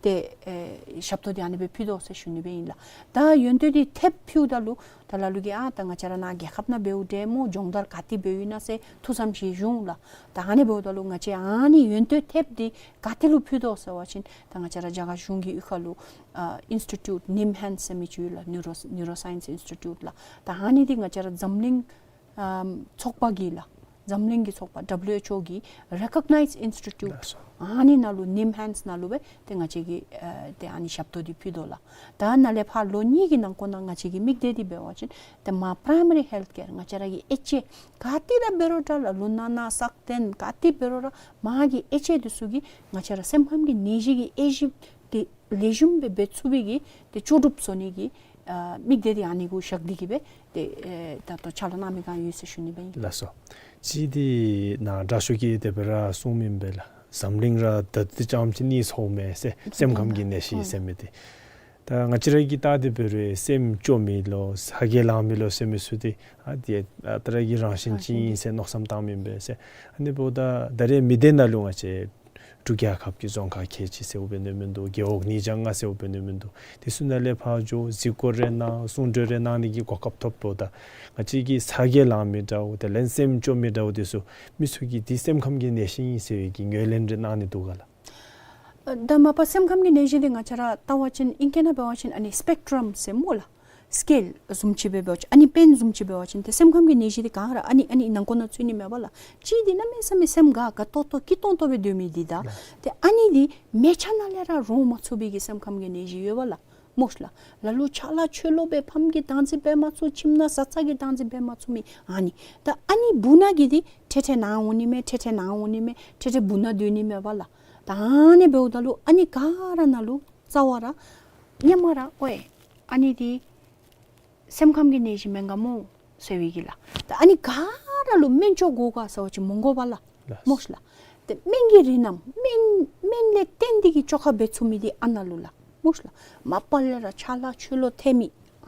ཏེ་ཨེ་ཞབས་ཏོག་འདི་ཨ་ནི་སྦེ་ཕུལ་དོ་ཟེར་ཞུ་ནི་སྦེ་ཨིན་ལགས། ད་ཡོན་ཏན་འདི་ཐེབས་ཕུལཝ་ད་ལུ་ད་ལ་ལུ་གིས་ཨ་ད་ང་བཅས་ར་ནཱ་རྒྱལ་ཁབ་ནང་འབདཝ་འདྲས་སྨོ། སྦྱོང་བརྡར་ག་ཏེ་འབདཝ་ཨིན་ན་ཟེར་ཐུགས་བསམ་བཞེས་འོང་ལགས། ད་ཨ་ནི་འབདཝ་ད་ལུ་ང་བཅས་ཨ་ནི་ཡོན་ཏན་ཐེབས་འདི་ག་ཏེ་ལུ་ཕུལ་དོ་ཟེར་བ་ཅིན་ད་ང་བཅས་ར་རྒྱ་གར་གཞུང་གི་གཡུས་ཁ་ལུ་ཨ་ཨིནསི་ཊི་ཊིའུཊ་ནིམ་ཧེནཌསི་ཟེར་མི་ཅིག་ཡོད་ལགས། ནིའུ་རོ་ནིའུ་རོ་སའིནསི་ཨིནསི་ཊི་ཊིའུཊ་ལགས། ད་ཨ་ནི་འདི་ང་བཅས་ར་འཛམ་གླིང་ཨམ་ཚོགས་པ་གིས་ལགས། འཛམ་གླིང་གི་ཚོགས་པ་ཌབ་ལུ་ཨེཆ་ཨོ་གིས་རེ་ཀོག་ནའིཛ་ཨིནསི་ཊི་ཊིའུཊ་ལགས་སོ། ཨ་ནི་ནང་ལུ་ནིམ་ཧེནཌསི་ནང་ལུ་སྦེ་ཏེ་ང་བཅས་ཀྱིས་ཨ་ཏེ་ཨ་ནི་ཞབས་ཏོག་འདི་ཕུལ་དོ་ལགས། ད་ནཱ་ལས་ཕར་ལོ་གཉིས་ཀྱི་ནང་འཁོད་ནང་ང་བཅས་ཀྱི་དམིགས་གཏད་འདི་འབད་བ་ཅིན་ཏེ་མར་པི་རའི་མ་རི་ཧེལཐ་ཀེར་ང་བཅས་ར་གི་ཨེཆ་ཨེ་ག་ཏེ་ར་འབད་རུང་འདྲ་ལགས། ལུ་ན་ན་སག་སྟོན་ག་ཏེ་འབད་རུང་ར་མར་གྱི་ཨེཆ་ཨེ་འདི་ཚུ་གིས་ང་བཅས་ར་སེམས་ཁམས་ཀྱི་ནད་གཞི་གི་དབྱེ་ཞིབ་འདི་ལེགས་ཤོམ་སྦེ་འབད་ཚུགས་པའི་གི་ཏེ་ལྕོགས་གྲུབ་བཟོ་ནི་གི་ཨ་དམིགས་གཏད་འདི་ཨ་ནི་གུ་བཞག་སྟེ་གི་སྦེ་ཏེ་ཨེ་ད་ལྟོ་ཕྱག་ལཱ་གནང་མི་གང་ཡོད་ཟེར་ཞུ་ནི་སྦེ་ཨིན། ལགས་སོ། གཅིག་འདི་ནཱ་དྲག་ཤོས་ཀྱིས་དེ་སྦེ་ར་གསུངས་མི་ཨིན་པས་ལགས། འཛམ་གླིང་ར་ད་འདི་ཙམ་ཅིག་གནས་སོང་མས་ཟེར། སེམས་ཁམས་ཀྱི་ནད་གཞི་ཟེར་མི་འདི། ད་ང་བཅས་ར་གིས་བལྟ་སྟེ་འབད་རུང་སེམས་སྐྱོ་མི་ལོ་ཚ་གྱང་ལང་མི་ལོ་ཟེར་མི་ཚུ་འདི་ཨ་འདི་ཨ་ད་ར་གི་རང་བཞིན་ཅིག་ཨིན་ཟེར་མནོ་བསམ་བཏང་མི་ཨིན་པས་ཟེར། ཨ་ནི་འབདཝ་ད་ད་རེས་མི་སྡེ་ནང་ལུ་ང་བཅས་འབྲུག་རྒྱལ་ཁབ་ཀྱི་རྫོང་ཁག་ཁལ་གཅིག་ཟེརཝ་འབད་ནི་མིན་འདུག། རྒེད་འོག་ཉིས་བརྒྱ་ལྔ་ཟེརཝ་འབད་ནི་མིན་འདུག། དེ་ཚུ་ནང་ལས་ཕར་འགྱོ་གཟིགས་སྐོར་རེ་གནང་གསུང་གྲོས་རེ་གནང་ནི་གི་གོ་སྐབས་ཐོབ་འབདཝ་ད་ང་བཅས་ཀྱི་ཚ་གྱང་ལང་མི་འདྲཝ་དེ་ལས་སེམས་སྐྱོ་མི་འདྲཝ་དེ་ཚུ་མི་ཚུ་གིས་འདི་སེམས་ཁམས་ཀྱི་ནད་གཞི་ཨིན་ཟེར་བའི་གི་ངོས་ལེན་རེ་གནང་ནི་འདུག་ག་ལགས། ཨ་ད་མ་པ་སེམས་ཁམས་ཀྱི་ནད་གཞི་འདི་ང་བཅས་ར་བལྟ་བ་ཅིན་ཨིང་སྐད་ནང་འབད་བ་ཅིན་ཨ་ནི་སི་པེག་ཊྲམ་ཟེར་སྨོ་ལགས། སི་ཀེལ་བཟུམ་ཅིག་སྦེ་འབད་བ་ཅིན་ཨ་ནི་པེན་བཟུམ་ཅིག་འབད་བ་ཅིན་ཏེ་སེམས་ཁམས་ཀྱི་ནད་གཞི་འདི་ག་ར་ཨ་ནི་ཨ་ནི་ནང་འཁོད་ནང་ཚུད་ནི་མས་པ་ལགས། གཅིག་འདི་གནམ་མེད་ས་མེད་སེམས་དགའ་དགའ་ཏོག་ཏོ་སྐྱིད་ཏོང་ཏོ་སྦེ་སྡོད་མི་འདི་དང་ཏེ་ཨ་ནི་འདི་མལ་ཆ་ནང་ལས་ར་རོ་མ་ཚུགས་པའི་གི་སེམས་ཁམས་ཀྱི་ནད་གཞི་ཡོད་པ་ལགས། སྨོ་ཤ་ལགས། ལ་ལུ་ཕྱག་ལཱ་ཆོས་ལུ་སྦེ་ཕམ་གྱིས་བདག་འཛིན་འབད་མ་ཚུགས། ཁྱིམ་ནང་བཟའ་ཚང་གིས་བདག་འཛིན་འབད་མ་ཚུགས་མི་ཨ་ནི། ད་ཨ་ནི་སྦུག་ན་གི་འདི་ཐེ་ཐེ་ནཱ་འོང་ནི་མས། ཐེ་ཐེ་ནཱ་འོང་ནི་མས། ཐེ་ཐེ་སྦུག་ན་སྡོད་ནི་མས་པ་ལགས། ད་ཨ་ནི་འབདཝ་ད་ལུ་ཨ་ནི་ག་ར་ནང་ལུ་རྩ་བ་ར་ཧེ་མ་ར་ཨོ་ཨེ་ཨ་ནི་འདི་སེམས་ཁམས་ཀྱི་ནད་གཞི་མེན་ག་མོ་ཟེར་བའི་གི་ལགས། ད་ཨ་ནི་ག་ར་ལུ་སྨན་བཅོས་དགོ་ག་ཟེར་བ་ཅིན་མི་དགོ་པ་ལགས། ལགས། སྨོ་ཤ་ལགས། ཏེ་སྨན་གྱི་རིགས་རྣམས་སྨན་སྨན་ལས་བརྟེན་ཏེ་གི་བཅོས་ཁ་འབད་ཚུགས་མི་འདི་ཨ་ནཱ་ལུ་ལགས། སྨོ་ཤ་ལགས། མ་པ་ལས་ར་ཕྱག་ལཱ་ཆོས་ལུ་ཐེ་མི་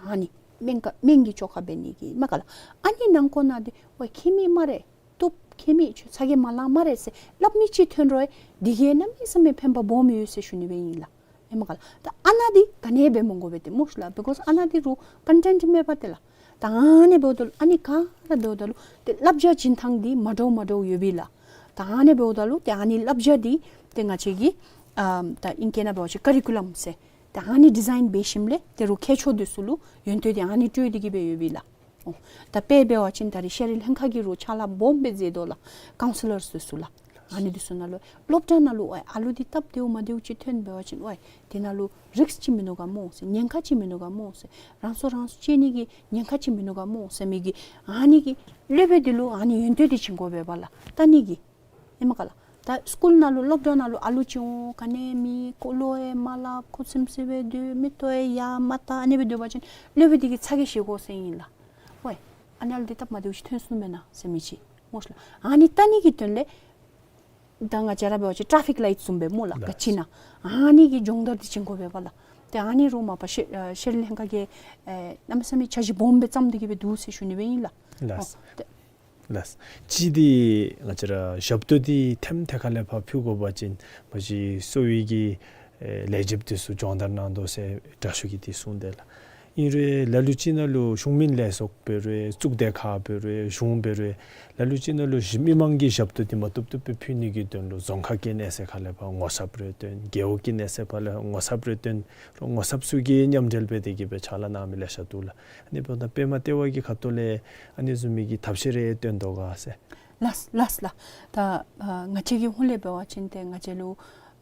ཨ་ནི་སྨན་ག་སྨན་གྱི་བཅོས་ཁ་འབད་ནི་གི་མས་ག་ལགས། ཨ་ནི་ནང་འཁོད་ནང་འདི་ཝའེ་ཁྱད་མེད་སྨ་རེ། བཏུབ་ཁྱད་མེད། ཁྱོད་ཚ་གྱང་མ་ལང་སྨ་རེ་ཟེར་སླབ་མི་ཅིག་ཐོན་རུང་འདི་གིས་གནམ་མེད་ས་མེད་ཕན་པ་སྦོམ་ཡོད་ཟེར་ཞུ་ནི་སྦེ་ཨིན་ལགས། ཨེ་མས་ག་ལགས། ད་ཨ་ནཱ་འདི་ག་ནི་འབད་མི་དགོ་པས་ཏེ་སྨོ་ཤ་ལགས། བི་ཀོསི་ཨ་ནཱ་འདི་རུང་ཀོན་ཊེནཊ་མེད་པ་ཏེ་ལགས། ད་ཨ་ནི་འབདཝ་ད་ལུ་ཨ་ནི་ག་ར་འབདཝ་ད་ལུ་ཏེ་བསླབ་བྱ་བྱིན་ཐངས་འདི་མ་འདྲཝ་མ་འདྲཝ་ཡོད་པས་ལགས། ད་ཨ་ནི་འབདཝ་ད་ལུ་ཏེ་ཨ་ནི་བསླབ་བྱ་འདི་ཏེ་ང་བཅས་ཀྱིས་ཨ་ད་ཨིང་སྐད་ནང་འབད་བ་ཅིན་ཀ་རི་ཀུ་ལམ་ཟེར་ད་ཨ་ནི་ཌི་ཛའིན་འབད་ཞིནམ་ལས་ཏེ་རུང་མཁས་མཆོག་འདི་ཚུ་ལུ་ཡོན་ཏན་འདི་ཨ་ནི་སྤྲོད་དེ་གི་སྦེ་ཡོད་པས་ལགས། ཨོ། ད་དཔེ་འབད་བ་ཅིན་ད་རེས་ཤེས་རིག་ལྷན་ཁག་གིས་རུང་ཕྱག་ལཱ་སྦོམ་སྦེ་མཛད་དོ་ལགས། ཀའུན་སི་ལར་འདི་ཚུ་ལགས། ཨ་ནི་འདི་ཚུ་ནང་ལུ་སློབ་གྲྭ་ནང་ལུ་ཨ་ཨ་ལུ་འདི་སྟབས་བདེཝ་མ་བདེཝ་ཅིག་ཐོན་འབད་བ་ཅིན་ཨོ་དེ་ནང་ལུ་རིསཀ་ཅིག་མིན་ནུག་ག་སྨོ་ཟེར། ཉེན་ཁ་ཅིག་མིན་ནུག་ག་སྨོ་ཟེར། རང་སྲོག་རང་སྲོག་གཅོད་ནི་གི་ཉེན་ཁ་ཅིག་མིན་ནུག་ག་སྨོ་ཟེར་མི་གི་ཨ་ནི་གི་སློབ་དཔོན་འདི་ལུ་ཨ་ནི་ཡོན་ཏན་འདི་བྱིན་དགོ་པས་པ་ལགས། ལྟ་ནི་གི་ཨིན་མས་ག་ལགས། ད་སི་ཀུལ་ནང་ལུ་སློབ་གྲྭ་ནང་ལུ་ཨ་ལུ་ཅིག་འོང་ག་ནི་མེད། ཁོ་བློ་ཡང་མ་སླབ། ཁོ་ཚིམ་ཚིམ་སྦེ་སྡོད། མིག་ཏོ་ཡང་ཡར་མ་བལྟ། ཨ་ནི་སྦེ་སྡོད་པ་ཅིན་སློབ་དཔོན་འདི་གིས་ཚ་གྱང་བཞེས་དགོ་ཟེར་ཨིན་ལགས། ཝའི་ཨ་ནི་ཨ་ལུ་འདི་སྟབས་མ་བདེཝ་ཅིག་ཐོན་སོ་ནུག་མེན་ན་ཟེར་མི་ཅིག་སྨོ་ལགས། ཨ་ནི་ལྟ་ནི་གི་དོན་ལས་ད་ང་བཅས་ར་འབད་བ་ཅིན་ཊ་ཕིག་ལའིཊ་བཟུམ་སྦེ་སྨོ་ལགས། ལགས། ག་ཅི་ཨིན་ན་ཨ་ནི་གི་སྦྱོང་བརྡར་འདི་བྱིན་དགོ་པས་པ་ལགས། ཏེ་ཨ་ནི་རུང་མ་པ་ཤེ་ཨ་ཤེས་རིག་ལྷན་ཁག་གིས་ཨེ་གནམ་མེད་ས་མེད་འཆར་གཞི་སྦོམ་སྦེ་བརྩམས་ཏེ་གི་སྦེ་འདུག་ཟེར་ཞུ་ནི་སྦེ་ཨིན་ལགས། ལགས། ཨོ་ཏེ་ལགས། གཅིག་འདི་ང་བཅས་ར་ཞབས་ཏོག་འདི་ཐེམ་ཐད་ཁ་ལས་ཕར་ཕུལ་དགོ་པ་ཅིན་མ་གཞི་གསོ་བའི་གི་ཨེ་ལས་བྱེདཔ་འདི་ཚུ་སྦྱོང་བརྡར་གནང་དོ་ཟེར་དྲག་ཤོས་ཀྱིས་འདི་གསུངས་དེས་ལགས། ཨིན་རུང་ལ་ལུ་ཅིག་ནང་ལུ་གཞུང་མིན་ལས་ཚོགས་འབད་རུང་གཙུག་སྡེ་ཁག་འབད་རུང་གཞུང་འབད་རུང་ལ་ལུ་ཅིག་ནང་ལུ་གཞི་མི་མང་གི་ཞབས་ཏོག་འདི་མ་བཏུབ་བཏུབ་སྦེ་ཕུལ་ནི་གི་དོན་ལུ་རྫོང་ཁག་གི་གནས་ཚད་ཁ་ལས་ཕར་ངོ་ཚབ་རེ་བཏོན། རྒེད་འོག་གི་གནས་ཚད་ཁ་ལས་ངོ་ཚབ་རེ་བཏོན། རོགས་ངོ་ཚབ་ཚུ་གིས་མཉམ་འབྲེལ་འབད་དེ་གི་སྦེ་ཕྱག་ལཱ་གནང་མི་ལེ་ཤ་འདུག་ལགས། ཨ་ནི་འབདཝ་ད་པདྨ་ལྟེ་བ་གི་ཁ་ཐུག་ལས་ཨ་ནི་བཟུམ་མའི་གི་ཐབས་ཤེས་རེ་བཏོན་དོ་ག་ཟེར། ལགས་ལགས་ལགས། ད་ཨ་ང་བཅས་ཀྱི་ཧོངས་ལས་འབད་བ་ཅིན་ཏེ་ང་བཅས་ལུ་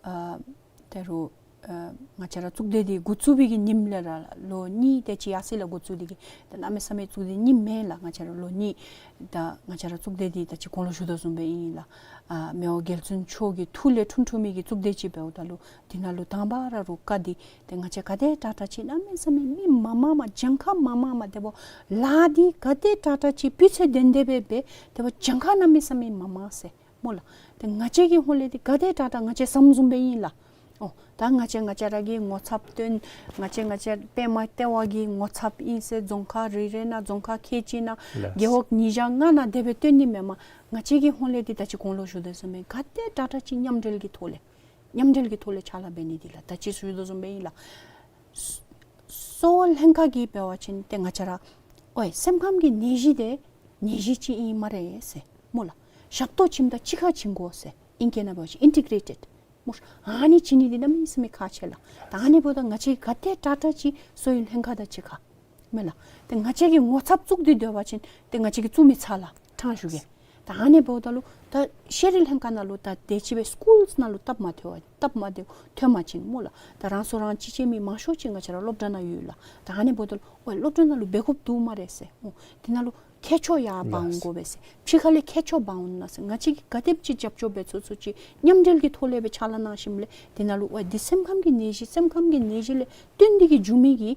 ཨ་ད་རུང་ཨ་ང་བཅས་ར་གཙུག་སྡེ་འདི་འགོ་བཙུགས་པའི་གི་ཉིནམ་ལས་ར་ལོ་གཉིས་དེ་ཅིག་ཡར་སོ་ཡི་ལགས། འགོ་བཙུགས་ཏེ་གི་ད་གནམ་མེད་ས་མེད་གཙུག་སྡེ་རྙིངམ་མེད་ལགས། ང་བཅས་ར་ལོ་གཉིས་ད་ང་བཅས་ར་གཙུག་སྡེ་འདི་ད་ཅི་གོང་ལུ་ཞུ་དོ་བཟུམ་སྦེ་ཨིན་ལགས། ཨ་མི་དབང་རྒྱལ་བཙུན་མཆོག་གི་ཐུགས་ལས་འཁྲུངས་འཁྲུངས་མི་གི་གཙུག་སྡེ་ཅིག་འབདཝ་ད་ལུ་འདི་ནང་ལུ་དང་པ་ར་རུང་བཀའ་འདི་ཏེ་ང་བཅས་ག་དེ་དྲག་དྲག་ཅིག་གནམ་མེད་ས་མེད་མི་མང་མང་མ་གྱངས་ཁ་མང་མང་མ་དེ་འབདཝ་ལས་འདི་ག་དེ་དྲག་དྲག་ཅིག་སྤུས་ཚད་ལྡན་ཏེ་སྦེ་འབད་དེ་འབདཝ་གྱངས་ཁ་གནམ་མེད་ས་མེད་མང་མང་ཟེར་སྨོ་ལགས། ཏེ་ང་བཅས་ཀྱི་ཧོངས་ལས་འདི་ག་དེ་དྲག་དྲག་ང་བཅས་བསམ་བཟུམ་སྦེ་ཨིན་ལགས། ཨོ་ད་ང་བཅས་ང་བཅས་ར་གི་ངོ་ཚབ་བཏོན། ང་བཅས་ང་བཅས་པདྨ་ལྟེ་བ་གི་ངོ་ཚབ་ཨིན་ཟེར་རྫོང་ཁག་རེ་རེ་ནང་རྫོང་ཁག་ཁལ་གཅིག་ནང་ལགས། རྒེད་འོག་ཉིས་བརྒྱ་ལྔ་ནང་དེ་སྦེ་བཏོན་ནི་མེན་མས། ང་བཅས་ཀྱི་ཧོངས་ལས་འདི་ད་ཅི་གོང་ལུ་ཞུ་དོ་བཟུམ་སྦེ་ག་དེ་དྲག་དྲག་ཅིག་མཉམ་འབྲེལ་གྱི་ཐོག་ལས་མཉམ་འབྲེལ་གྱི་ཐོག་ལས་ཕྱག་ལཱ་འབད་ནི་འདི་ལགས། ད་ཅི་ཞུ་དོ་བཟུམ་སྦེ་ཨིན་ལགས། གསོ་བ་ལྷན་ཁག་གིས་འབད་བ་ཅིན་ཏེ་ང་བཅས་ར་ཨོ་ཡེ་སེམས་ཁམས་ཀྱི་ནད་གཞི་འདི་ནད་གཞི་ཅིག་ཨིན་སྨ་རེ་ཟེར་སྨོ་ལགས། ཞབས་ཏོག་བྱིནམ་ད་གཅིག་ཁར་བྱིན་དགོ་ཟེར། ཨིང་སྐད་ནང་འབད་བ་ཅིན་ཨིན་ཊི་གྲེ་ཊེཌ་སྨོ། ཨ་ནི་བྱིན་ནི་འདི་གནམ་མེད་ས་མེད་ཁག་ཆེ་ལགས། ད་ཨ་ནི་འབདཝ་ད་ང་བཅས་ག་དེ་དྲག་དྲག་ཅིག་གསོ་བའི་ལྷན་ཁག་དང་གཅིག་ཁར་མེན་ལགས། ཏེ་ང་བཅས་ཀྱིས་ངོ་ཚབ་བཙུགས་ཏེ་སྡོད་པ་ཅིན་ཏེ་ང་བཅས་ཀྱིས་བཙུགས་མི་ཚར་ལགས། ཕྲང་ཞུ་གེ། ད་ཨ་ནི་འབདཝ་ད་ལུ་ད་ཤེས་རིག་ལྷན་ཁག་ནང་ལུ་ད་དེ་ཅིག་སྦེ་སི་ཀུལསི་ནང་ལུ་སྟབས་མ་བདེཝ་སྟབས་མ་བདེཝ་ཐོན་པ་ཅིན་སྨོ་ལགས། ད་རང་སྲོག་རང་གཅེས་ཅན་མི་མང་ཤོས་ཅིག་ང་བཅས་ར་སློབ་གྲྭ་ནང་ཡོད་ལགས། ད་ཨ་ནི་འབདཝ་ད་ལུ་ཨོ་སློབ་གྲྭ་ནང་ལུ་འབད་དགོཔ་འདུག་སྨ་རེ་ཟེར། ཨོ་དེ་ནང་ལུ་མཁས་མཆོག་ཡར་འབག་འོང་དགོ་པས་ཟེར། ཕྱི་ཁ་ལས་མཁས་མཆོག་འབག་འོང་ན་ཟེར། ང་བཅས་ཀྱིས་ག་དེམ་ཅིག་རྒྱབ་སྐྱོར་འབད་ཚུགས་ཚུགས་ཅིག་མཉམ་འབྲེལ་གྱི་ཐོག་ལས་སྦེ་ཕྱག་ལཱ་གནང་ཞིནམ་ལས་དེ་ནང་ལུ་ཨོ་འདི་སེམས་ཁམས་ཀྱི་ནད་གཞི་སེམས་ཁམས་ཀྱི་ནད་གཞི་ལས་བརྟེན་ཏེ་གི་འབྱུང་མི་གི་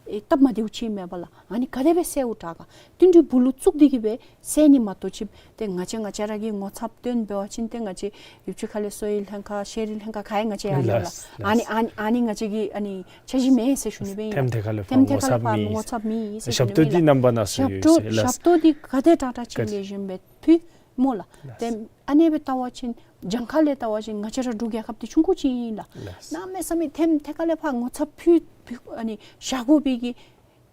ཨེ་སྟབས་མ་བདེཝ་ཅིག་མེན་པ་ལགས། ཨ་ནི་ག་དེ་སྦེ་སེལཝ་དྲག་ག་བསྟུན་གྲོས་སྦུག་ལུ་བཙུགས་ཏེ་གི་སྦེ་སེལ་ནི་མ་གཏོགས་ཅིག་ཏེ་ང་བཅས་ང་བཅས་ར་གིས་ངོ་ཚབ་བཏོན་འབད་བ་ཅིན་ཏེ་ང་བཅས་ཡུལ་གྱི་ཁ་ལས་གསོ་བའི་ལྷན་ཁག་ཤེས་རིག་ལྷན་ཁག་ག་ཡང་ང་བཅས་ཡར་ལས་ལགས། ཨ་ནི་ཨ་ནི་ཨ་ནི་ང་བཅས་ཀྱི་ཨ་ནི་འཆར་གཞི་མེད་ཟེར་ཞུ་ནི་སྦེ་ཨིན་ལགས། ཐེམ་ཐད་ཁ་ལས་ཕར་ཐེམ་ཐད་ཁ་ལས་ཕར་ངོ་ཚབ་མེད་ཟེར་ཞུ་ནི་སྦེ་ཨིན་ལགས། ཞབས་ཏོག་འདི་རྣམ་པ་སྣ་ཚོགས་ཡོད་ཟེར་ལགས། ཞབས་ཏོག་འདི་ག་དེ་དྲག་དྲག་ཅིག་ལེགས་ཤོམ་སྦེ་ཕུལ་སྨོ་ལགས། ཏེ་ཨ་ནེ་སྦེ་བལྟ་བ་ཅིན་གྱངས་ཁ་ལས་བལྟ་བ་ཅིན་ང་བཅས་ར་འབྲུག་རྒྱལ་ཁབ་འདི་ཆུང་ཀུ་ཅིག་ཨིན་ལགས། གནམ་མེད་ས་མེད་ཐེམ་ཐད་ཁ་ལས་ཕར་ངོ་ཚབ་ཕུལ་ཕུལ་ཨ་ནི་བཞག་དགོ་པའི་གི་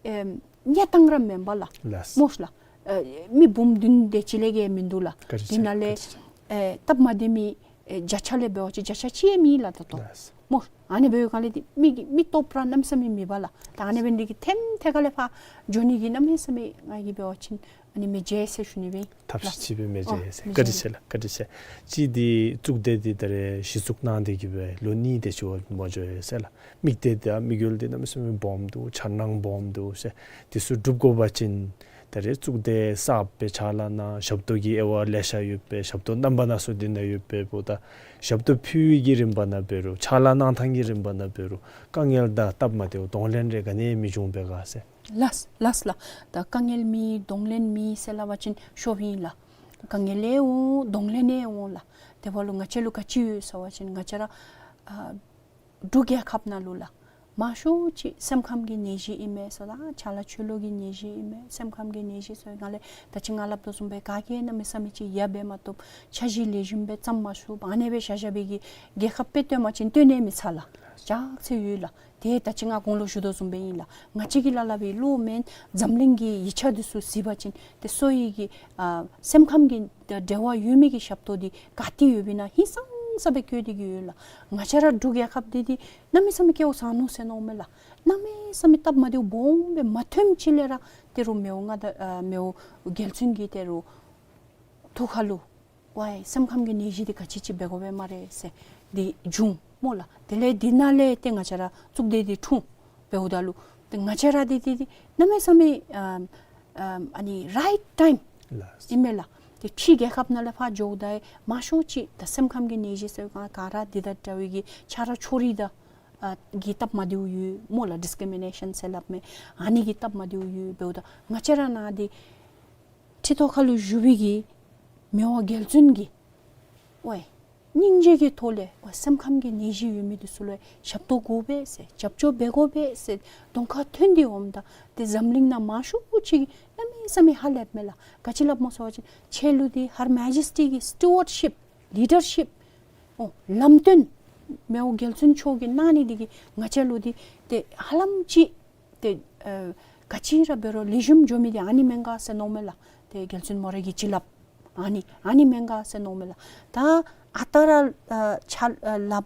ཨེམ་གནས་སྟངས་ར་མེན་པ་ལགས། སྨོ་ལགས། ཨེ་མི་འབུམ་བདུན་དེ་ཅིག་ལས་བརྒལ་མིན་འདུག་ལགས། དེ་ནང་ལས་ཨེ་སྟབས་མ་བདེ་མི་ཨེ་བརྒྱ་ཆ་ལས་འབད་བ་ཅིན་བརྒྱ་ཆ་གཅིག་ཡང་མེད་ལགས་ད་ལྟོ། སྨོ། ཨ་ནི་འབདཝ་ལས་འདི་མི་གི་མི་སྟོབས་ར་གནམ་མེད་ས་མེད་མེད་པ་ལགས། ད་ཨ་ནི་འབད་ནི་འདི་གིས་ཐེམ་ཐད་ཁ་ལས་ཕར་འགྱོ་ནི་གི་གནམ་མེད་ས་མེད་ང་གིས་འབད་བ་ཅིན་ཨ་ནི་མི་བརྗེད་ཟེར་ཞུ་ནི་སྦེ་ཨིན། ཐབས་ཤེས་ཅིག་སྦེ་མི་བརྗེད་ཟེར། བཀའ་དྲིན་ཆེ་ལགས། བཀའ་དྲིན་ཆེ། གཅིག་འདི་གཙུག་སྡེ་འདི་ད་རེས་གཞི་བཙུགས་གནང་སྟེ་གི་སྦེ་ལོ་གཉིས་དེ་ཅིག་འོང་མ་འགྱོ་ཡི་ཟེར་ལགས། དམིགས་གཏད་འདི་དམིགས་ཡུལ་འདི་གནམ་མེད་ས་མེད་སྦོམ་འདུག། འཆར་སྣང་སྦོམ་འདུག་ཟེར། འདི་ཚུ་འགྲུབ་དགོ་པ་ཅིན་ད་རེས་གཙུག་སྡེ་གསརཔ་སྦེ་ཕྱག་ལཱ་གནང་། ཞབས་ཏོག་གི་དབྱེ་བ་ལེ་ཤ་ཡོད་པས། ཞབས་ཏོག་རྣམ་པ་སྣ་ཚོགས་འདི་ནང་ཡོད་པས། འབདཝ་ད་ཞབས་ཏོག་ཕུལ་བའི་གི་རིམ་པ་ནང་འབད་རུང་ཕྱག་ལཱ་གནང་ཐངས་ཀྱི་རིམ་པ་ནང་འབད་རུང་དཀའ་ངལ་དང་སྟབས་མ་བདེཝ་གདོང་ལེན་རེ་ག་ནི་མི་འབྱུང་པས་ག་ཟེར། ལགས་ལགས་ལགས། ད་དཀའ་ངལ་མེད་གདོང་ལེན་མེད་ཟེར་སླབ་པ་ཅིན་ཤོབ་ཨིན་ལགས། དཀའ་ངལ་ཡང་འོང་གདོང་ལེན་ཡང་འོང་ལགས། དེ་འབདཝ་ལུ་ང་བཅས་ལུ་ག་ཅི་ཡོད་ཟེར་བ་ཅིན་ང་བཅས་ར་ཨ་འབྲུག་རྒྱལ་ཁབ་ནང་ལུ་ལགས་མང་ཤོས་ཅིག་སེམས་ཁམས་ཀྱི་ནད་གཞི་ཨིན་མས་ཟེར་ད་ཆ་ལ་ཆོས་ལུགས་ཀྱི་ནད་གཞི་ཨིན་མས། སེམས་ཁམས་ཀྱི་ནད་གཞི་ཟེར་ང་ལས་ད་ཅི་ང་སླབ་དོ་བཟུམ་སྦེ་ག་གིས་གནམ་མེད་ས་མེད་ཅིག་ཡ་འབད་མ་བཏུབ། འཆར་གཞི་ལེགས་ཤོམ་སྦེ་བརྩམ་མ་ཚུགས། ཨ་ནེ་སྦེ་བཞག་བཞག་པའི་གི་རྒྱལ་ཁབ་དཔེ་སྟོན་པ་ཅིན་སྟོན་ནི་མི་ཚར་ལགས། ཅག་ཚེ་ཡོད་ལགས། ཏེ་ད་ཅི་ང་གོང་ལུ་ཞུ་དོ་བཟུམ་སྦེ་ཨིན་ལགས། ང་བཅས་ཀྱི་ལཱ་སླབ་པའི་བློ་མེན། འཛམ་གླིང་གི་ཡིག་ཆ་འདི་ཚུ་གཟིགས་པ་ཅིན་ཏེ་གསོ་བའི་གི་ཨ་སེམས་ཁམས་ཀྱི་འབྲེལ་བ་ཡོད་མི་གི་ཞབས་ཏོག་འདི་ག་ཏེ་ཡོདཔ་ཨིན་ན་ཧིང་སངས་ས་སྦེ་བཀོད་དེ་གི་ཡོད་ལགས། ང་བཅས་ར་འབྲུག་རྒྱལ་ཁབ་འདི་འདི་གནམ་མེད་ས་མེད་སྐལཝ་བཟང་ནུག་ཟེར་མནོཝ་མས་ལགས། གནམ་མེད་ས་མེད་སྟབས་མ་བདེཝ་སྦོམ་སྦེ་མ་ཐོནམ་ཅིག་ལས་ར་ཏེ་རུང་མི་དབང་མངའ་བདག་ཨ་མི་དབང་རྒྱལ་བཙུན་གྱི་ཏེ་རུང་ཐུགས་ཁ་ལུ་ ཝའི་སེམས་ཁམས་ཀྱི་ནད་གཞི་འདི་ག་ཅི་ཅིག་འབད་དགོ་པས་སྨ་རེ་ཟེར་འདི་བྱུང་སྨོ་ལགས། དེ་ལས་འདི་ནང་ལས་ཏེ་ང་བཅས་ར་གཙུག་སྡེ་འདི་འཁྲུངས་འབདཝ་ད་ལུ་ཏེ་ང་བཅས་ར་འདི་འདི་འདི་གནམ་མེད་ས་མེད་ཨམ་ཨམ་ཨ་ནི་རའིཊ་ཊའིམ་ལགས། ཨིན་མས་ལགས། ཏེ་ཕྱི་རྒྱལ་ཁབ་ནང་ལས་ཕར་འགྱོཝ་ད་མང་ཤོས་ཅིག་ད་སེམས་ཁམས་ཀྱི་ནད་གཞི་ཟེར་ག་ག་ར་འདི་དང་འདྲ་བའི་གི་ཆ་རོགས་ཆོ་རིགས་དང་ཨ་གི་སྟབས་མ་བདེཝ་ཡོད་སྨོ་ལགས། ཌིསི་ཀི་རི་མི་ནེ་ཤཱན་ཟེར་སླབ་མི་ཨ་ནི་གི་སྟབས་མ་བདེཝ་ཡོད། འབདཝ་ད་ང་བཅས་ར་ནང་འདི་ཁྲི་ཐོག་ཁ་ལུ་བཞུགས་པའི་གི་མི་དབང་རྒྱལ་བཙུན་གྱིས་ཝའི་སྙིང་རྗེ་གི་ཐོག་ལས་ཝའི་སེམས་ཁམས་ཀྱི་ནད་གཞི་ཡོད་མི་འདི་ཚུ་ལུ་ཞབས་ཏོག་དགོ་པས་ཟེར་རྒྱབ་སྐྱོར་འབད་དགོ་པས་ཟེར་གདོང་ཁར་ཐོན་ཏེ་འོངམ་ད་ཏེ་འཛམ་གླིང་ནང་མང་ཤོས་ཅིག་གནམ་མེད་ས་མེད་ཧ་ལས་མས་ལགས། ག་ཅི་སླབ་སྨོ་ཟེར་བ་ཅིན་ཁྱེད་ལུ་འདི་Her Majesty གི་སི་ཊུ་ཝརཌ་ཤིཔ་ལི་ཌར་ཤིཔ་ཨོ་ལམ་སྟོན་མི་དབང་རྒྱལ་བཙུན་མཆོག་གིས་གནང་ནི་འདི་གིས་ང་བཅས་ལུ་འདི་ཏེ་ཧ་ལམ་ཅིག་ཏེ་ཨ་ག་ཅི་ར་འབད་རུང་ལེགས་ཤོམ་འགྱོ་མི་འདི་ཨ་ནི་མེན་ག་ཟེར་མནོཝ་མས་ལགས། ཏེ་རྒྱལ་བཙུན་མོ་རའི་གི་བྱིན་རླབས་ཨ་ནི་ཨ་ནི་མེན་ག་ཟེར་མནོཝ་མས་ལགས། ད་ཨ་རྟག་ར་ཨ་ཆ་ཨ་ལག་ཨ་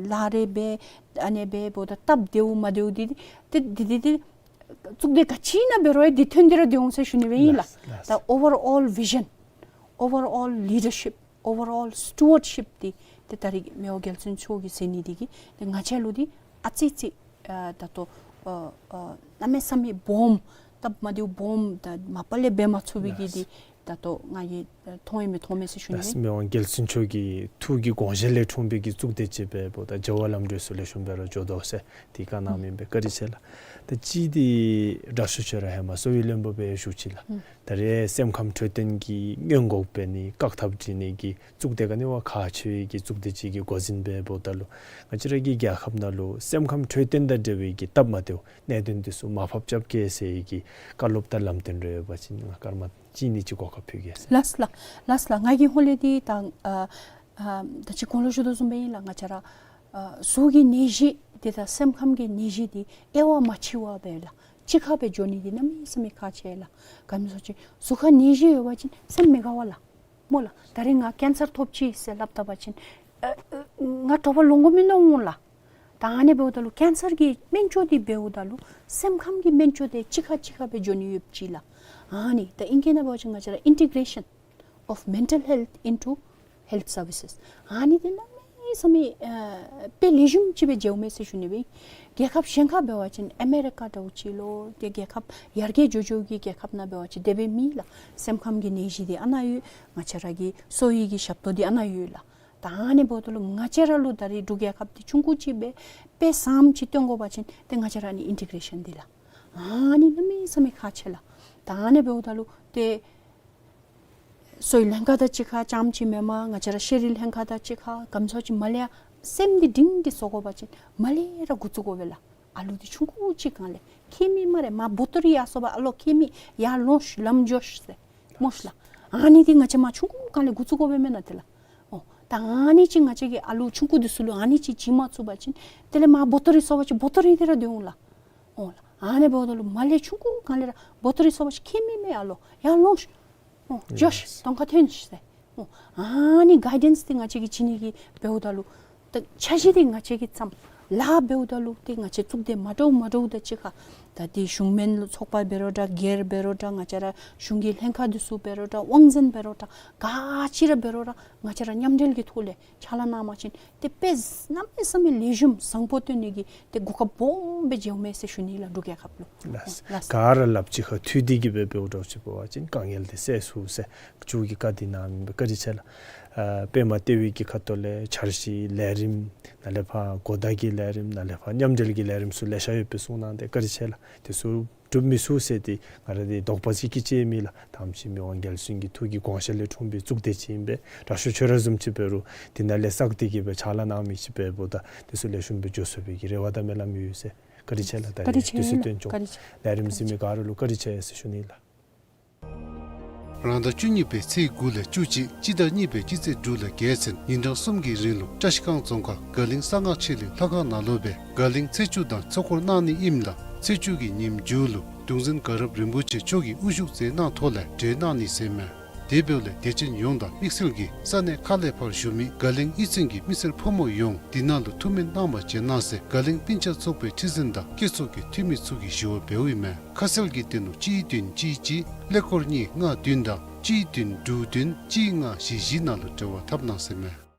ལག་རེ་འབད་ཨ་ནི་འབདཝ་ད་སྟབས་བདེཝ་མ་བདེཝ་འདི་ཏེ་འདི་འདི་ཏེ་གཙུག་སྡེ་ག་ཅི་ནང་འབད་རུང་འདི་ཐོན་ཏེ་ར་སྡོད་འོང་ཟེར་ཞུ་ནི་སྦེ་ཨིན་ལགས། ལགས་ལགས། ད་ཨོ་ཝར་ཨོལ་བི་ཞཱན་ཨོ་ཝར་ཨོལ་ལི་ཌར་ཤིཔ་ཨོ་ཝར་ཨོལ་སི་ཊུ་ཝརཌ་ཤིཔ་འདི་ཏེ་ད་རིས་མི་དབང་རྒྱལ་བཙུན་མཆོག་གིས་མཛད་ནི་འདི་གིས་ཏེ་ང་བཅས་ལུ་འདི་ཨ་ཙི་ཅིག་ཨ་ད་ལྟོ་ཨ་ཨ་གནམ་མེད་ས་མེད་སྦོམ་སྟབས་མ་བདེཝ་སྦོམ་ད་མ་པ་ལས་འབད་མ་ཚུགས་པའི་གི་འདི་ད་ལྟོ་ང་གིས་ཨ་མཐོང་ཡི་མི་མཐོང་མས་ཟེར་ཞུ་ནི། ལགས་མི་དབང་རྒྱལ་བཙུན་མཆོག་གི་ཐུགས་ཀྱི་དགོངས་བཞེད་ལས་འཁྲུངས་པའི་གི་གཙུག་སྡེ་ཅིག་འབདཝ་ད་བྱ་བ་ལམ་འགྲོ་ཚུ་ལེགས་ཤོམ་སྦེ་ར་འགྱོ་དོ་ཟེར་འདི་བཀའ་གནང་མི་ཨིན་པས། བཀའ་དྲིན་ཆེ་ལགས། ད་ཅི་འདི་དྲག་ཤོས་ཁྱོད་ར་ཧེ་མ་གསོ་བའི་བློན་པོ་སྦེ་བཞུགས་ཅི་ལགས། ཨུམ། ད་རེས་སེམས་ཁམས་འཕྲོད་བསྟེན་གྱི་སྔོན་འགོག་འབད་ནི་བཀག་ཐབས་སྒྲིག་ནི་གི་གཙུག་སྡེ་ག་ནི་བ་ཁག་ཆེ་བའི་གི་གཙུག་སྡེ་ཅིག་གི་འགོ་འཛིན་སྦེ་འབདཝ་ད་ལུ་ང་བཅས་ར་གི་རྒྱལ་ཁབ་ནང་ལུ་སེམས་ཁམས་འཕྲོད་བསྟེན་དང་འབྲེལ་བའི་གི་སྟབས་མ་བདེཝ་གནད་དོན་འདི་ཚུ་མར་ཕབ་རྐྱབ་གེ་ཟེར་བའི་གི་བཀའ་སློབ་དང་ལམ་སྟོན་རེ་ཡོད་པ་ཅིན་ང་སྐར་མ་གཅིག་གཉིས་ཅིག་གོ་སྐབས་ཕུལ་གེ་ཟེར། ལགས་ལགས་ལགས་ལགས། ང་གིས་ཧོང་ལས་འདི་ད་ཨ་ཨ་ད་ཅི་གོང་ལུ་ཞུ་དོ་བཟུམ་སྦེ་ཨིན་ལགས། ང་བཅས་ར་ཨ་གཟུགས་ཀྱི་ནད་གཞི་འདི་དང་སེམས་ཁམས་ཀྱི་ནད་གཞི་འདི་དབྱེ་བ་མ་ཕྱེ་བར་སྦེ་ལགས་གཅིག་ཁར་སྦེ་འགྱོ་ནི་འདི་གནམ་མེད་ས་མེད་ཁག་ཆེ་ལགས། ག་མི་སོ་ཅིག་གཟུགས་ཁར་ནད་གཞི་ཡོད་པ་ཅིན་སེམས་མི་དགའ་བས་ལགས། སྨོ་ལགས། ད་རིས་ང་ཀེན་སར་ཐོབ་ཅི་ཟེར་སླབ་ད་པ་ཅིན་ཨ་ཨ་ང་དྲོ་པ་ལོང་དགོ་མི་མནོ་འོང་ལགས། ད་ཨ་ནི་འབདཝ་ད་ལུ་ཀེན་སར་གྱི་སྨན་བཅོས་འདི་འབདཝ་ད་ལུ་སེམས་ཁམས་ཀྱི་སྨན་བཅོས་འདི་གཅིག་ཁར་གཅིག་ཁར་སྦེ་འགྱོ་ནི་ཡོདཔ་ཅིག་ལགས། ཨ་ནི་ད་ཨིང་སྐད་ནང་འབད་བ་ཅིན་ང་བཅས་ར་integration of mental health into health services. ཨ་ནི་འདི་གནམ་མེད་ས་མེད་ཨ་དཔེ་ལེགས་ཤོམ་ཅིག་སྦེ་མཇལཝ་མས་ཟེར་ཞུ་ནི་སྦེ། རྒྱལ་ཁབ་གཞན་ཁར་འབད་བ་ཅིན་ཨ་མེ་རི་ཀ་འདྲཝ་ཅིག་ལོ་ཏེ་རྒྱལ་ཁབ་ཡར་རྒྱས་འགྱོ་འགྱོ་གི་རྒྱལ་ཁབ་ནང་འབད་བ་ཅིན་དེ་སྦེ་མེད་ལགས། སེམས་ཁམས་ཀྱི་ནད་གཞི་འདི་ཨ་ནཱ་ཡོད། ང་བཅས་ར་གི་གསོ་བའི་གི་ཞབས་ཏོག་འདི་ཨ་ནཱ་ཡོད་ལགས། ད་ཨ་ནི་འབདཝ་ད་ལུ་ང་བཅས་ར་ལུ་ད་རིས་འབྲུག་རྒྱལ་ཁབ་འདི་ཆུང་ཀུ་ཅིག་སྦེ་དཔེ་བཟངམ་ཅིག་སྟོན་དགོ་པ་ཅིན་ཏེ་ང་བཅས་ར་ཨ་ནི་ཨིན་ཊི་གེ་རེ་ཤཱན་འདི་ལགས། ཨ་ནི་གནམ་མེད་ས་མེད་ཁག་ཆེ་ལགས། ད་ཨ་ནི་འབདཝ་ད་ལུ་ཏེ་གསོ་བའི་ལྷན་ཁག་དང་གཅིག་ཁར་རྐྱངམ་ཅིག་མེན་པར་ང་བཅས་ར་ཤེས་རིག་ལྷན་ཁག་དང་གཅིག་ཁར་ག་མི་སོ་ཅིག་མར་ལས་ཡར་སེམས་འདི་སྒྲིང་སྒྲི་བཟོ་དགོ་པ་ཅིན་མར་ལས་ར་འགོ་བཙུགས་དགོ་པས་ལགས། ཨ་ལུ་འདི་ཆུང་ཀུ་ཅིག་སྒང་ལས་ཁྱད་མེད་སྨ་རེ་མར་བོ་ཏོ་རི་ཡར་སོང་པ་ཨ་ལོ་ཁྱད་མེད་ཡར་ལོངས་ཤིག་ལམ་འགྱོ་ཤིག་ཟེར་སྨོ་ཤིག་ལགས། ཨ་ནི་འདི་ང་བཅས་མར་ཆུང་ཀུ་སྒང་ལས་འགོ་བཙུགས་དགོ་པས་མེན་ན་ཏེ་ལགས། ཨོ་ད་ཨ་ནི་ཅིག་ང་བཅས་ཀྱིས་ཨ་ལུ་ཆུང་ཀུ་འདི་ཚུ་ལུ་ཨ་ནི་ཅིག་བྱིན་མ་ཚུགས་པ་ཅིན་དེ་ལས་མར་བོ་ཏོ་རི་སོང་པ་ཅིན་བོ་ཏོ་རི་འདི་ར་སྡོད་འོང་ལགས། ཨོ་ལགས། ཨ་ནི་འབདཝ་ད་ལུ་མར་ལས་ཆུང་ཀུ་སྒང་ལས་ར་བོ་ཏོ་རི་སོང་པ་ཅིན་ཁྱད་མེད་མེད་ཨ་ལོ་ཡར་ལོངས་ཤིག། ཨོ་འགྱོ་ཤིག། གདོང་ཁར་ཐོན་ཤིག་ཟེར། ཨོ་ཨ་ནི་གའི་ཌེནསི་འདི་ང་བཅས་ཀྱིས་བྱིན་ནི་གི་འབདཝ་ད་ལུ་ད་འཆར་གཞི་འདི་ང་བཅས་ཀྱིས་བརྩམས་ལཱ་འབདཝ་ད་ལུ་ཏེ་ང་བཅས་གཙུག་སྡེ་མ་འདྲཝ་མ་འདྲཝ་དང་གཅིག་ཁར་ད་འདི་གཞུང་མིན་ཚོགས་པ་འབད་རུང་འདྲ་སྒེར་འབད་རུང་འདྲ་ང་བཅས་ར་གཞུང་གི་ལྷན་ཁག་འདི་ཚུ་འབད་རུང་འདྲ་དབང་འཛིན་འབད་རུང་འདྲ་ག་ཅི་ར་འབད་རུང་འདྲ་ང་བཅས་ར་མཉམ་འབྲེལ་གྱི་ཐོག་ལས་ཕྱག་ལཱ་གནང་པ་ཅིན་ཏེ་དཔེ་གནམ་མེད་ས་མེད་ལེགས་ཤོམ་བཟང་པོ་སྟོན་ནི་གི་ཏེ་གོ་སྐབས་སྦོམ་སྦེ་མཇལཝ་མས་ཟེར་ཞུ་ནི་ལགས་འབྲུག་རྒྱལ་ཁབ་ལུ། ལགས། ལགས། ག་ར་སླབ་ཅིག་ཁར་མཐུད་དེ་གི་སྦེ་འབདཝ་འདྲཝ་ཅིག་འབད་བ་ཅིན་དཀའ་ངལ་འདི་སེལ་ཚུགས་ཟེར་མཆོག་གིས་བཀའ་འདི་གནང་མི་སྦེ་བཀའ་དྲིན་ཆེ་ལགས། ཨ་པདྨ་ལྟེ་བའི་གི་ཁ་ཐུག་ལས་འཆར་གཞི་ལས་རིམ་ནཱ་ལས་ཕར་གོ་བརྡ་གི་ལས་རིམ་ནཱ་ལས་ཕར་མཉམ་འབྲེལ་གྱི་ལས་རིམ་ཚུ་ལེ་ཤ་ཡོདཔ་སྦེ་གསུངས་གནང་སྟེ་བཀའ་དྲིན་ཆེ་ལགས། དེ་ཚུ་འགྲུབ་མི་ཚུགས་ཟེར་ཏེ་ང་ར་འདི་དོགས་པ་ཅིག་གི་ཅིག་མེད་ལགས། ད་ཨ་ནེམ་ཅིག་མི་དབང་རྒྱལ་བཙུན་གྱི་ཐུགས་ཀྱི་དགོངས་བཞེད་ལས་འཁྲུངས་པའི་གཙུག་སྡེ་ཅིག་ཨིན་པས། དྲག་ཤོས་ཁྱོད་ར་བཟུམ་ཅིག་འབད་རུང་འདི་ནང་ལས་བསགས་ཏེ་གི་སྦེ་ཕྱག་ལཱ་གནང་མི་ཅིག་འབདཝ་ད་དེ་ཚུ་ལེགས་ཤོམ་སྦེ་འགྱོ་ཚུགས་པའི་གི་རེ་བ་དང་སྨོན་ལམ་ཡོད་ཟེར། བཀའ་དྲིན་ཆེ་ལགས། ད་བཀའ་དྲིན་རེས་ཆེ་དུས་ཚོད་ལགས། བཏོན་ཆོག། བཀའ་དྲིན་ཆེ། ལས་རིམ་གཟིགས་མི་ག་ར་ལུ་བཀའ་དྲིན་ཆེ་ཟེར་ཞུ་ནི་ལགས། རང་ཟླ་བཅུ་གཉིས་པའི་ཚེས་དགུ་ལས་བཅུ་གཅིག་སྤྱི་ཟླ་གཉིས་པའི་སྤྱི་ཚེས་དྲུག་ལས་བརྒྱད་ཚུན་ཉིན་གྲངས་གསུམ་གྱི་རིང་ལུ་བཀྲ་ཤིས་སྒང་རྫོང་ཁག་དགའ་གླིང་གསང་སྔགས་ཆོས་གླིང་ལྷ་ཁང་ནང་ལུ་སྦེ་དགའ་གླིང་ཚེས་བཅུ་དང་ཚོགས་འཁོར་གནང་ནི་ཨིནམ་ད་ཚེས་བཅུ་གི་ཉིནམ་མཇུག་ལུ་གདུང་འཛིན་དགའ་རབ་རིན་པོ་ཆེ་མཆོག་གིས་དབུ་བཞུགས་མཛད་གནང་ཐོག་ལས་གྲོལ་གནང་ནི་ཟེར་མས། དེ་འབདཝ་ལས་དད་ཅན་ཡོངས་དང་དམིགས་བསལ་གྱིས་ས་གནས་ཁག་ལས་ཕར་བཞུགས་མི་དགའ་གླིང་གཡུས་ཚན་གྱི་མི་སེར་ཕོ་མོ་ཡོངས་འདི་ནང་ལུ་ཐུགས་སྨོན་གནང་བར་བྱོན་གནང་ཟེར་དགའ་གླིང་སྤུན་ཆ་ཚོགས་པའི་ཁྲི་འཛིན་དང་སྐྱེད་ཚོགས་ཀྱི་འཐུས་མི་ཚུ་གིས་ཞུ་བ་འབདཝ་ཨིན་མས། ཁ་གསལ་གྱི་དོན་ལུ་གཅིག་བདུན་གཅིག་གཅིག་ཀླད་ཀོར་གཉིས་ལྔ་བདུན་དང་ གཅིག་བདུན་དྲུག་བདུན་གཅིག་ལྔ་བཞི་བཞི་ནང་ལུ་འབྲེལ་བ་འཐབ་གནང་ཟེར་མས།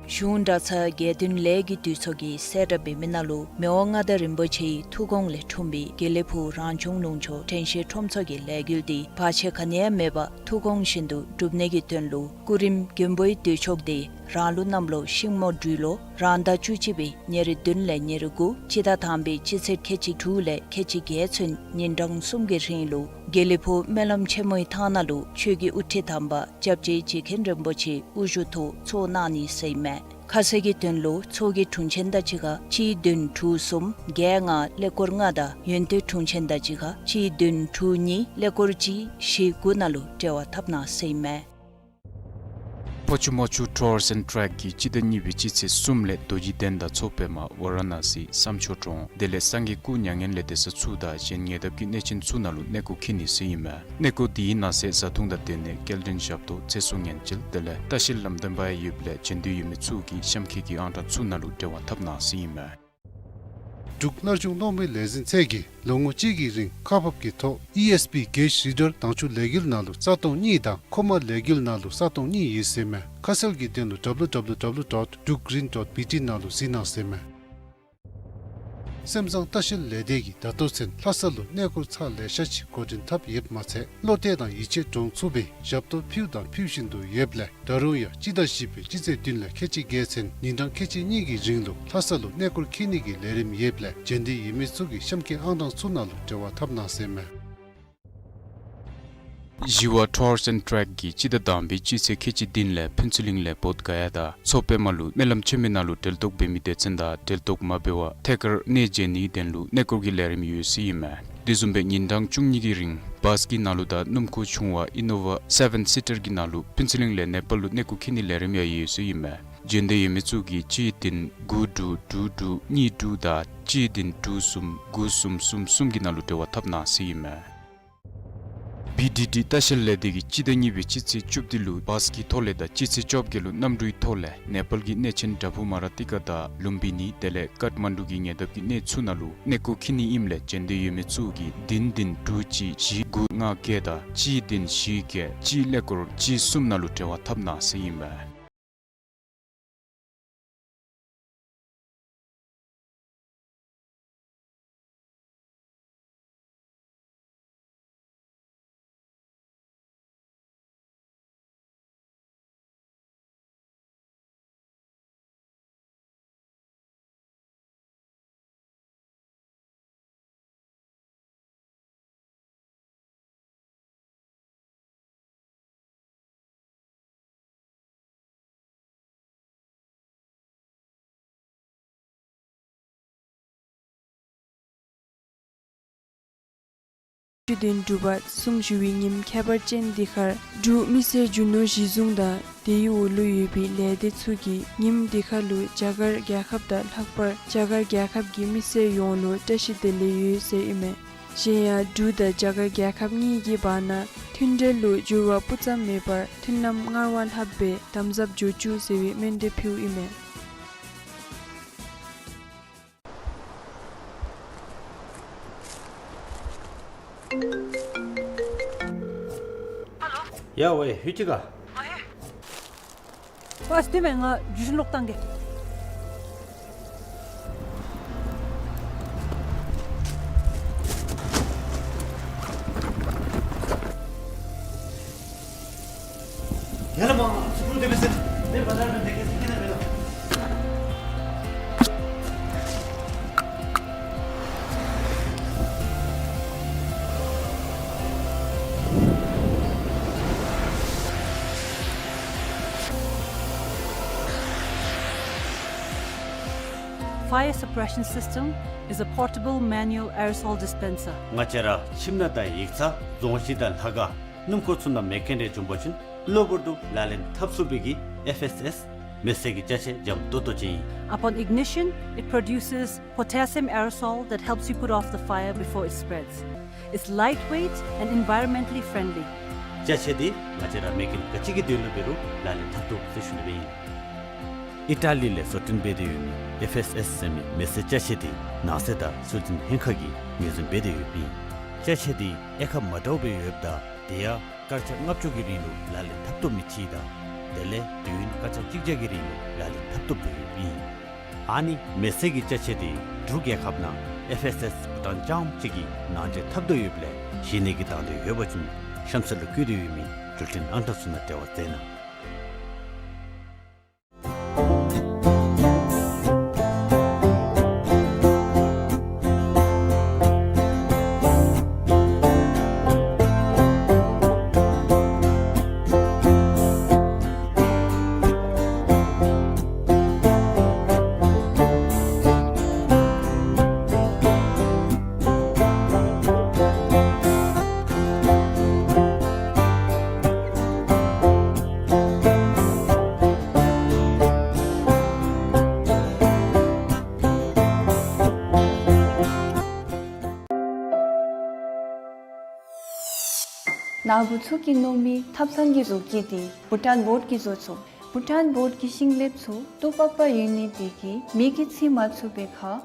གཞུང་གྲྭ་ཚང་དགེ་འདུན་ལས་ཀྱི་འདུས་ཚོགས་ཀྱིས་གསལ་བསྒྲགས་འབད་མི་ནང་ལུ་མི་དབང་མངའ་བདག་རིན་པོ་ཆེའི་ཐུགས་དགོངས་ལས་འཁྲུངས་པའི་དགེ་ལེགས་ཕུག་རང་སྐྱོང་ལུང་ཕྱོགས་དྲན་ཤེས་ཁྲོམ་ཚོགས་ཀྱི་ལས་འགུལ་འདི་བར་ཆད་ག་ནི་ཡང་མེད་པར་ཐུགས་དགོངས་བཞིན་དུ་སྒྲུབ་ནི་གི་དོན་ལུ་སྐུ་རིམ་མགོན་པོའི་འདུས་མཆོག་འདི་རང་ལུགས་གནམ་ལོ་ཤིང་མོ་སྦྲུལ་ལོ་རང་ཟླ་བཅུ་གཅིག་པའི་ཉེར་བདུན་ལས་ཉེར་དགུ་སྤྱི་ཟླ་དང་པའི་སྤྱི་ཚེས་ཁལ་གཅིག་དྲུག་ལས་ཁལ་གཅིག་བརྒྱད་ཚུན་ཉིན་གྲངས་གསུམ་གྱི་རིང་ལུ་དགེ་ལེགས་ཕུག་སྨོན་ལམ་ཆེན་མོའི་ཐང་ནང་ལུ་ཆོས་ཀྱི་དབུ་ཁྲིད་དམ་པ་སྐྱབས་རྗེ་རྗེ་མཁན་རིན་པོ་ཆེའི་དབུ་བཞུགས་ཐོག་ཚོགས་གནང་ནི་ཟེར་ཨིན་མས། ཁ་གསལ་གྱི་དོན་ལུ་ཚོགས་ཀྱི་དྲུང་ཆེན་དང་གཅིག་ཁར་གཅིག་བདུན་དྲུག་གསུམ་བརྒྱད་ལྔ་ཀླད་ཀོར་ལྔ་དང་ཡོན་ཏན་དྲུང་ཆེན་དང་གཅིག་ཁར་གཅིག་བདུན་དྲུག་གཉིས་ཀླད་ཀོར་གཅིག་བཞི་དགུ་ནང་ལུ་འབྲེལ་བ་འཐབ་གནང་ཟེར་ཨིན་མས། ཕོ་ཆུ་མོ་ཆུ་ཊུར་ཨེནཌ་ཊེག་གིས་སྤྱི་ཟླ་གཉིས་པའི་སྤྱི་ཚེས་གསུམ་ལས་རྡོ་རྗེ་གདན་དང་མཚོ་པདྨ་ཝ་ར་ཎ་སི་བསམ་འཆོར་གྲོང་དེ་ལས་སངས་རྒྱས་སྐུ་མྱ་ངན་ལས་འདས་ས་ཚུ་དང་གཞན་ཉེ་འདབས་ཀྱི་གནས་ཆེན་ཚུ་ནང་ལུ་གནས་སྐོར་འཁྱིད་ནི་ཟེར་ཨིན་མས། གནས་སྐོར་དེའི་ནང་གསེས་བཟའ་འཐུང་དང་སྡོད་གནས་སྐྱེལ་འདྲེན་ཞབས་ཏོག་ཚེ་སྲོག་ཉེན་བཅོལ་དེ་ལས་ལྟ་བཤལ་ལམ་སྟོན་པ་ཡང་ཡོདཔ་ལས་བྱོན་འདོད་ཡོད་མི་ཚུ་གིས་གཤམ་འཁོད་ཀྱི་ཨང་གྲངས་ཚུ་ནང་ལུ་འབྲེལ་བ་འཐབ་གནང་ཟེར་ཨིན་མས། འབྲུག་སླར་འབྱུང་གློག་མེའི་ལས་འཛིན་ཚད་ཀྱིས་ལོ་ངོ་གཅིག་གི་རིང་ཁག་འབག་གི་ཐོག་ཨི་ཨེསི་པི་གེ་ཤི་རི་ཌར་དྭངས་ཆུ་ལས་འགུལ་ནང་ལུ་རྩ་སྟོང་གཉིས་དང་མཁོ་མ་ལས་འགུལ་ནང་ལུ་རྩ་སྟོང་གཉིས་ཡོད་ཟེར་མས། ཁ་གསལ་གྱི་དོན་ལུ་ཌབ་ལུ་ཌབ་ལུ་ཌབ་ལུ་ཌོཊ་འབྲུག་རིན་ཌོཊ་བི་ཊི་ནང་ལུ་གཟིགས་གནང་ཟེར་མས། སེམས་བཟང་ལྟ་བཤལ་ལས་སྡེ་གིས་ད་ལྟོ་ཚུན་ལྷ་ས་ལུ་གནས་སྐོར་ཚར་ལེ་ཤ་ཅིག་འགོ་འདྲེན་འཐབ་ཡོདཔ་མ་ཚད་བློ་གཏད་དང་ཡིད་ཆེས་འདྲོངས་ཚུགས་པའི་ཞབས་ཏོག་ཕུལ་དང་ཕུལ་བཞིན་དུ་ཡོདཔ་ལས་ད་རུང་ཡང་སྤྱི་ཟླ་བཞི་པའི་སྤྱི་ཚེས་བདུན་ལས་ཁལ་གཅིག་བརྒྱད་ཚུན་ཉིན་གྲངས་ཁལ་གཅིག་གཉིས་ཀྱི་རིང་ལུ་ལྷ་ས་ལུ་གནས་སྐོར་འཁྱིད་ནི་གི་ལས་རིམ་ཡོདཔ་ལས་བྱོན་འདོད་ཡོད་མི་ཚུ་གིས་གཤམ་འཁོད་ཨང་གྲངས་ཚུ་ནང་ལུ་འབྲེལ་བ་འཐབ་གནང་ཟེར་མས། ཞི་བ་ཊུར་ཨེནཌ་ཊེག་གིས་སྤྱི་ཟླ་དང་པའི་སྤྱི་ཚེས་ཁལ་གཅིག་བདུན་ལས་ཕུན་ཚོགས་གླིང་ལས་བོདྷ་ག་ཡ་དང་མཚོ་པདྨ་ལུ་སྨོན་ལམ་ཆེན་མོའི་ནང་ལུ་གྲལ་གཏོགས་འབད་མི་སྡེ་ཚན་དང་གྲལ་གཏོགས་མ་འབད་བར་ཐད་ཀར་གནས་མཇལ་ནིའི་དོན་ལུ་གནས་སྐོར་གྱི་ལས་རིམ་ཡོད་ཟེར་ཨིན་མས། དེ་བཟུམ་སྦེ་ཉིན་གྲངས་བཅུ་གཉིས་ཀྱི་རིང་བཱས་ཀྱི་ནང་ལུ་དང་སྣུམ་འཁོར་ཆུང་བ་ཨི་ནོ་ཝ་སེ་བེན་སི་ཊར་གྱི་ནང་ལུ་ཕུན་ཚོགས་གླིང་ལས་ནེ་པཱལ་ལུ་གནས་སྐོར་འཁྱིད་ནིའི་ལས་རིམ་ཡང་ཡོད་ཟེར་ཨིན་མས། བྱོན་འདོད་ཡོད་མི་ཚུ་གིས་གཅིག་བདུན་དགུ་དྲུག་དྲུག་དྲུག་གཉིས་དྲུག་དང་གཅིག་བདུན་དྲུག་གསུམ་དགུ་གསུམ་གསུམ་གསུམ་གྱི་ནང་ལུ་འབྲེལ་བ་འཐབ་གནང་ཟེར་ཨིན་མས། བི་ཌི་ཌི་ལྟ་བཤལ་ལས་སྡེ་གིས་སྤྱི་ཟླ་གཉིས་པའི་སྤྱི་ཚེས་བཅུ་བདུན་ལུ་བཱས་ཀྱི་ཐོག་ལས་དང་སྤྱི་ཚེས་བཅོ་བརྒྱད་ལུ་གནམ་གྲུའི་ཐོག་ལས་ནེ་པཱལ་གྱི་གནས་ཆེན་བྲག་ཕུག་མ་ར་ཏི་ཀ་དང་ལུམ་བི་ནི་དེ་ལས་ཀཏ་མན་ཌུ་གི་ཉེ་འདབས་ཀྱི་གནས་ཚུ་ནང་ལུ་གནས་སྐོར་འཁྱིད་ནི་ཨིནམ་ལས་བྱོན་འདོད་ཡོད་མི་ཚུ་གིས་བདུན་བདུན་དྲུག་གཅིག་བཞི་དགུ་ལྔ་བརྒྱད་དང་གཅིག་བདུན་བཞི་བརྒྱད་གཅིག་ཀླད་ཀོར་གཅིག་གསུམ་ནང་ལུ་འབྲེལ་བ་འཐབ་གནང་ཟེར་ཨིན་མས། བཅུ་བདུན་དྲུག་པ་གསུང་ཞུ་བའི་ཉིནམ་ཁྱད་པར་ཅན་འདི་ཁར་འབྲུག་མི་སེར་རྒྱུ་ནོར་གཞི་བཟུང་དང་དེའི་འོག་ལུ་ཡོད་པའི་ལས་སྡེ་ཚུ་གིས་ཉིནམ་འདི་ཁར་ལུ་རྒྱ་གར་རྒྱལ་ཁབ་དང་ལྷག་པར་རྒྱ་གར་རྒྱལ་ཁབ་ཀྱི་མི་སེར་ཡོངས་ལུ་བཀྲ་ཤིས་བདེ་ལེགས་ཡོད་ཟེར་ཨིན་མས། གཞན་ཡང་འབྲུག་དང་རྒྱ་གར་རྒྱལ་ཁབ་གཉིས་ཀྱི་བར་ན་མཐུན་འབྲེལ་ལུ་འགྱུར་བ་སྤུ་ཙམ་མེད་པར་མཐུན་ལམ་སྔར་བ་ལྷག་སྦེ་དམ་ཟབ་འགྱོ་བཅུག་ཟེར་བའི་སྨོན་འདུན་ཕུལཝ་ཨིན་མས། ཡ་ཝའེ་ཧུ་ཅི་ག། ཨ་སྟེ་མེན་ང་ཇུས་ལོག་བཏང་གེ། ཡ་ལ་མ་ཚུ་ཀུ་དེ་བེ་སེ་དེ་བ་ད་ར་དེ་གེ་སི་ཀེ་ན་མེ་ལོ། Fire suppression system is a portable manual aerosol dispenser. ང་བཅས་ར་ཁྱིམ་ནང་དང་ཡིག་ཚང་རྫོང་གཞིས་དང་ལྷ་ཁང་སྣུམ་འཁོར་ཚུ་ནང་མེ་སྐྱོན་རེ་བྱུང་པ་ཅིན་གློ་བུར་དུ་ལག་ལེན་འཐབ་ཚུགས་པའི་གི་ཨེཕ་ཨེསི་ཨེསི་མེ་བསད་ཀྱི་ཅ་ཆས་འཇམ་ཏོག་ཏོ་ཅིག་ཨིན། Upon ignition, it produces potassium aerosol that helps you put off the fire before it spreads. It's lightweight and environmentally friendly. ཅ་ཆས་འདི་ང་བཅས་ར་མེ་སྐྱོན་ག་ཅི་གི་དོན་ལུ་འབད་རུང་ལག་ལེན་འཐབ་ཚུགས་ཟེར་ཞུ་ནི་སྦེ་ཨིན། ཨི་ཊ་ལི་ལས་བཟོ་སྐྲུན་འབད་དེ་ཡོད་མི་ཨེཕ་ཨེསི་ཨེསི་ཟེར་མི་མེ་བསད་ཅ་ཆས་འདི་ནང་སྲིད་དང་སྲོལ་འཛིན་ལྷན་ཁག་གིས་ངོས་འཛིན་འབད་དེ་ཡོདཔ་ཨིན། ཅ་ཆས་འདི་དབྱེ་ཁག་མ་འདྲཝ་སྦེ་ཡོདཔ་ད་དེ་ཡང་ སྐར་ཆ་ལྔ་བཅུ་གི་རིང་ལུ་ལག་ལེན་འཐབ་འཐབ་མི་ཅིག་དང་དེ་ལས་དུས་ཡུན་སྐར་ཆ་གཅིག་བརྒྱ་གི་རིང་ལུ་ལག་ལེན་འཐབ་འཐབ་སྡོད་ཡོདཔ་ཨིན། ཨ་ནི་མེ་སེར་གྱི་ཅ་ཆས་དེ་འབྲུག་རྒྱལ་ཁབ་ནང་ཨེཕ་ཨེསི་ཨེསི་བྷུ་ཊཱན་ལྕང་ཅིག་གིས་ནང་འདྲེན་འཐབ་འཐབ་ཡོདཔ་ལས་གཞི་གནས་ཀྱི་དང་འདོད་ཡོད་པ་ཅིན་གཤམ་གསལ་ལུ་བཀོད་དེ་ཡོད་མི་འགྲུལ་འཕྲིན་ཨང་གྲངས་ཚུ་ནང་འབྲེལ་བ་མཛད་གནང་། ནཱ་བུ་ཚུ་གིས་མནོ་མི་ཐབ་ཚང་གི་བཟོ་བཀོད་དེ་བྷུ་ཊཱན་བོརཌ་ཀྱིས་བཟོ་ཚུགས། བྷུ་ཊཱན་བོརཌ་ཀྱི་ཤིང་ལེབ་ཚུ་ཏོག་པག་པ་ཡོད་ནི་དེ་གིས་མེ་གིས་འཚིག་མ་ཚུགས་པའི་ཁར་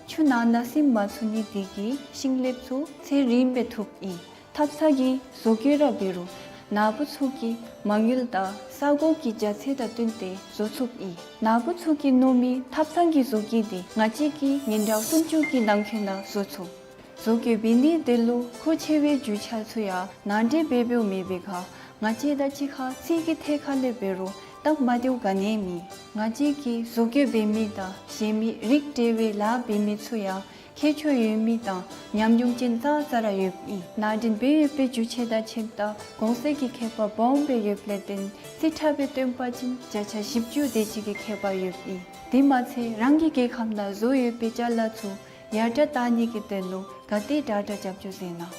ཆུ་ནང་ན་ཟིམ་མ་ཚུགས་ནི་དེ་གིས་ཤིང་ལེབ་ཚུ་ཚད་རིངམ་སྦེ་ཐུགཔ་ཨིན། ཐབ་ཚང་གི་བཟོ་བཀོད་ར་འབད་རུང་ནཱ་བུ་ཚུ་གིས་མ་དངུལ་དང་ས་གོ་གི་རྒྱ་ཚད་དང་བསྟུན་ཏེ་བཟོ་ཚུགསཔ་ཨིན། ནཱ་བུ་ཚུ་གིས་མནོ་མི་ཐབ་ཚང་གི་བཟོ་བཀོད་དེ་ང་བཅས་ཀྱིས་ཉིན་གྲངས་སུམ་ཅུ་གི་ནང་འཁོད་ནང་བཟོ་ཚུགས། བཟོ་བཀོད་འབད་ནི་དེ་ལུ་མཁོ་ཆེ་བའི་རྒྱུ་ཆ་ཚུ་ཡང་ནང་འདྲེན་འབད་འབདཝ་མེད་པའི་ཁར་ང་བཅས་དང་གཅིག་ཁར་ཚིག་གི་ཐད་ཁར་ལས་འབད་རུང་སྟབས་མ་བདེཝ་ག་ནི་ཡང་མེད། ང་བཅས་ཀྱིས་བཟོ་བཀོད་འབད་མི་དང་གཞན་མི་རིགས་འདྲ་བའི་ལཱ་འབད་མི་ཚུ་ཡང་མཁས་མཆོག་ཡོད་མི་དང་ཉམས་མྱོང་ཅན་ཙང་ཙ་ར་ཡོདཔ་ཨིན། ནང་འདྲེན་འབད་ཡོད་པའི་རྒྱུ་ཆ་དང་ཁྱིམ་བདག་གོང་ཚད་ཀྱི་ཁྱད་པར་སྦོམ་སྦེ་ཡོདཔ་ལས་བརྟེན་རྩིས་ཁྲ་སྦེ་སྟོན་པ་ཅིན་བརྒྱ་ཆ་བཞི་བཅུ་དེ་ཅིག་གི་ཁྱད་པར་ཡོདཔ་ཨིན། དེ་མ་ཚད་རང་གི་རྒྱལ་ཁབ་ནང་བཟོ་ཡོད་པའི་ཅ་ལ་ཚུ་ཡར་དྲག་བཏང་ནི་གི་དོན་ལུ་ག་དེ་དྲག་དྲག་རྒྱབ་སྐྱོར་མཛད་གནང་།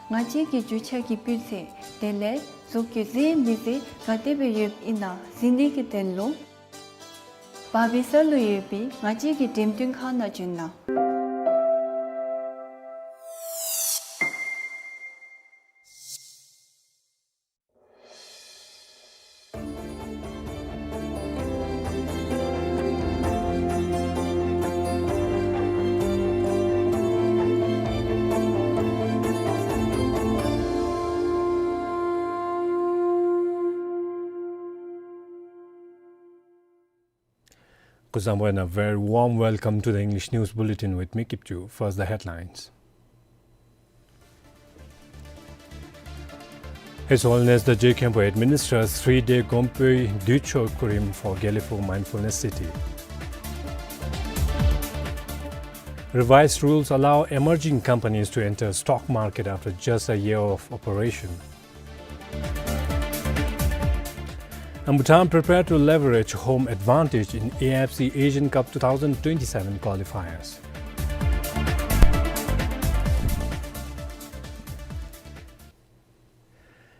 ང་བཅས་ཀྱི་རྒྱུ་ཆ་གི་སྤུས་ཚད་དེ་ལས་བཟོ་བཀོད་མཛེས་མི་མཛེས་ག་དེ་སྦེ་ཡོདཔ་ཨིན་ན་གཟིགས་ནི་གི་དོན་ལུ་བར་བི་ས་ལུ་ཡོད་པའི་ང་བཅས་ཀྱི་འགྲེམས་སྟོན་ཁང་ནང་བྱོན་གནང་། Kuzuzangpo, and a very warm welcome to the English News Bulletin with me, Kipchu. First, the headlines. His Holiness the Je Khenpo administers three-day Gompoi Duicho Kurim for Gelephu Mindfulness City. Revised rules allow emerging companies to enter stock market after just a year of operation. And Bhutan prepare to leverage home advantage in A F C Asian Cup two thousand twenty-seven qualifiers.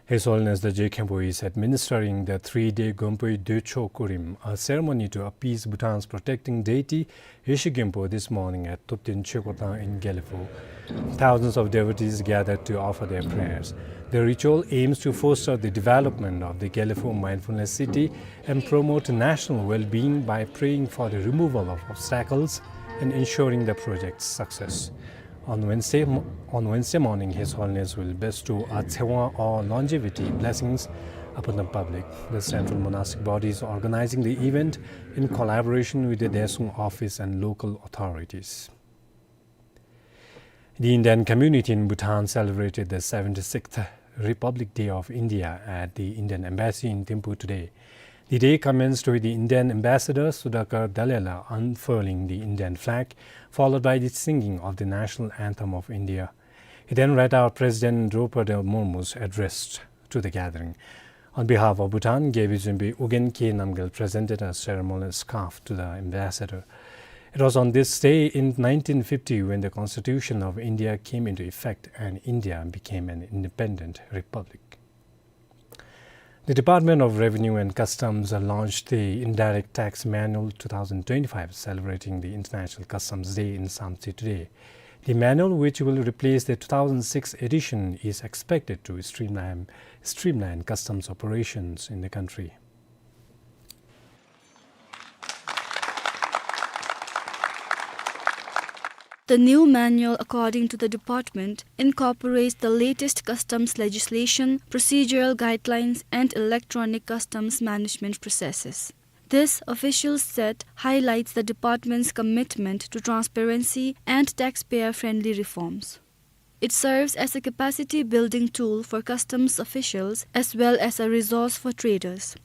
His Holiness the Je Khenpo is administering the three-day Gompoi Duicho Kurim, a ceremony to appease Bhutan's protecting deity Yeshe Khenpo, this morning at Thupten Chekotang in Gelephu. Thousands of devotees gathered to offer their prayers. The ritual aims to foster the development of the Gelephu Mindfulness City and promote national well-being by praying for the removal of obstacles and ensuring the project's success. On Wednesday mo-, on Wednesday morning, His Holiness will bestow a Tsewa or longevity blessings upon the public. The central monastic body is organizing the event in collaboration with the Daesung office and local authorities. The Indian community in Bhutan celebrated the seventy-sixth Republic Day of India at the Indian Embassy in Thimphu today. The day commenced with the Indian Ambassador Sudhakar Dallela unfurling the Indian flag, followed by the singing of the national anthem of India. He then read out President Droupadi Murmu's address to the gathering. On behalf of Bhutan, Gebi Zunbi Ugyen Khe Namgyel presented a ceremonial scarf to the ambassador. It was on this day in nineteen fifty when the Constitution of India came into effect and India became an independent republic. The Department of Revenue and Customs launched the Indirect Tax Manual two thousand twenty-five, celebrating the International Customs Day in Samtse today. The manual, which will replace the two thousand six edition, is expected to streamline, streamline customs operations in the country. The new manual, according to the department, incorporates the latest customs legislation, procedural guidelines, and electronic customs management processes. This official set highlights the department's commitment to transparency and taxpayer-friendly reforms. It serves as a capacity-building tool for customs officials as well as a resource for traders.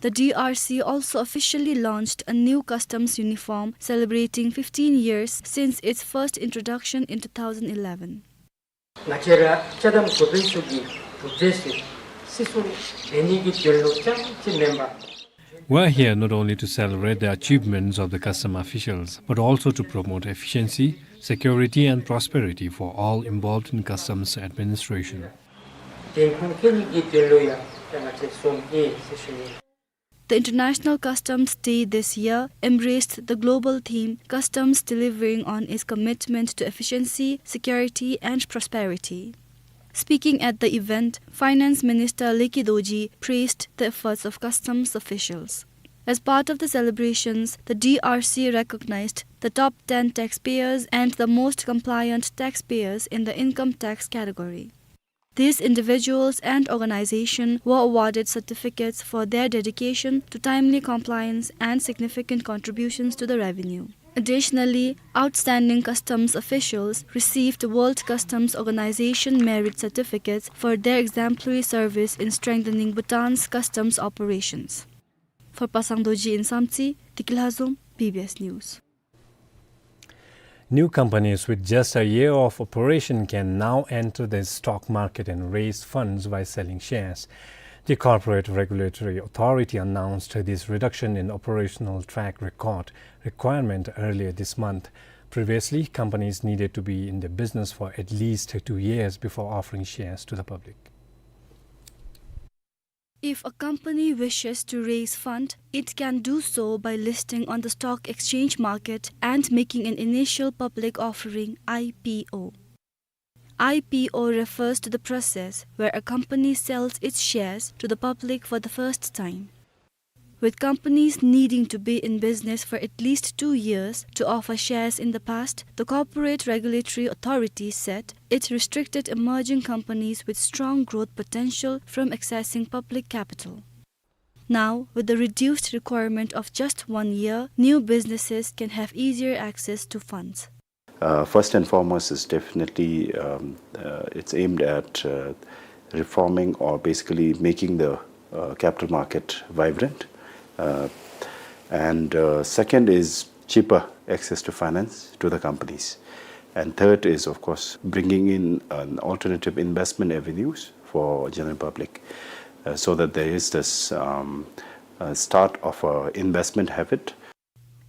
The D R C also officially launched a new customs uniform celebrating fifteen years since its first introduction in two thousand eleven. ང་བཅས་ར་ཅ་དམ་འགོ་དཔོན་ཚུ་གི་གྲུབ་འབྲས་ཚུ་སྲིད་སྐྱོང་ལས་ནི་གི་དོན་ལུ་རྐྱངམ་གཅིག་མེན་པར། We're here not only to celebrate the achievements of the custom officials, but also to promote efficiency, security, and prosperity for all involved in customs administration. དེ་ཁོང་ཁེ་ནི་གི་དོན་ལུ་ཡང་ང་བཅས་སོང་ཡི་ཟེར་ཞུ་ནི། The International Customs Day this year embraced the global theme, "Customs delivering on its commitment to efficiency, security, and prosperity." Speaking at the event, Finance Minister Leki Dorji praised the efforts of customs officials. As part of the celebrations, the D R C recognized the top ten taxpayers and the most compliant taxpayers in the income tax category. These individuals and organizations were awarded certificates for their dedication to timely compliance and significant contributions to the revenue. Additionally, outstanding customs officials received World Customs Organization merit certificates for their exemplary service in strengthening Bhutan's customs operations. For Pasang Dorji in Samtse, Tikilhazom, B B S News. New companies with just a year of operation can now enter the stock market and raise funds by selling shares. The Corporate Regulatory Authority announced this reduction in operational track record requirement earlier this month. Previously, companies needed to be in the business for at least two years before offering shares to the public. If a company wishes to raise fund, it can do so by listing on the stock exchange market and making an initial public offering, I P O. I P O refers to the process where a company sells its shares to the public for the first time. With companies needing to be in business for at least two years to offer shares in the past, the Corporate Regulatory Authority said it restricted emerging companies with strong growth potential from accessing public capital. Now, with the reduced requirement of just one year, new businesses can have easier access to funds. Uh, first and foremost is definitely, um, uh, it's aimed at, uh, reforming or basically making the, uh, capital market vibrant. Uh, and, uh, second is cheaper access to finance to the companies. And third is, of course, bringing in an alternative investment avenues for general public, uh, so that there is this, um, uh, start of a investment habit.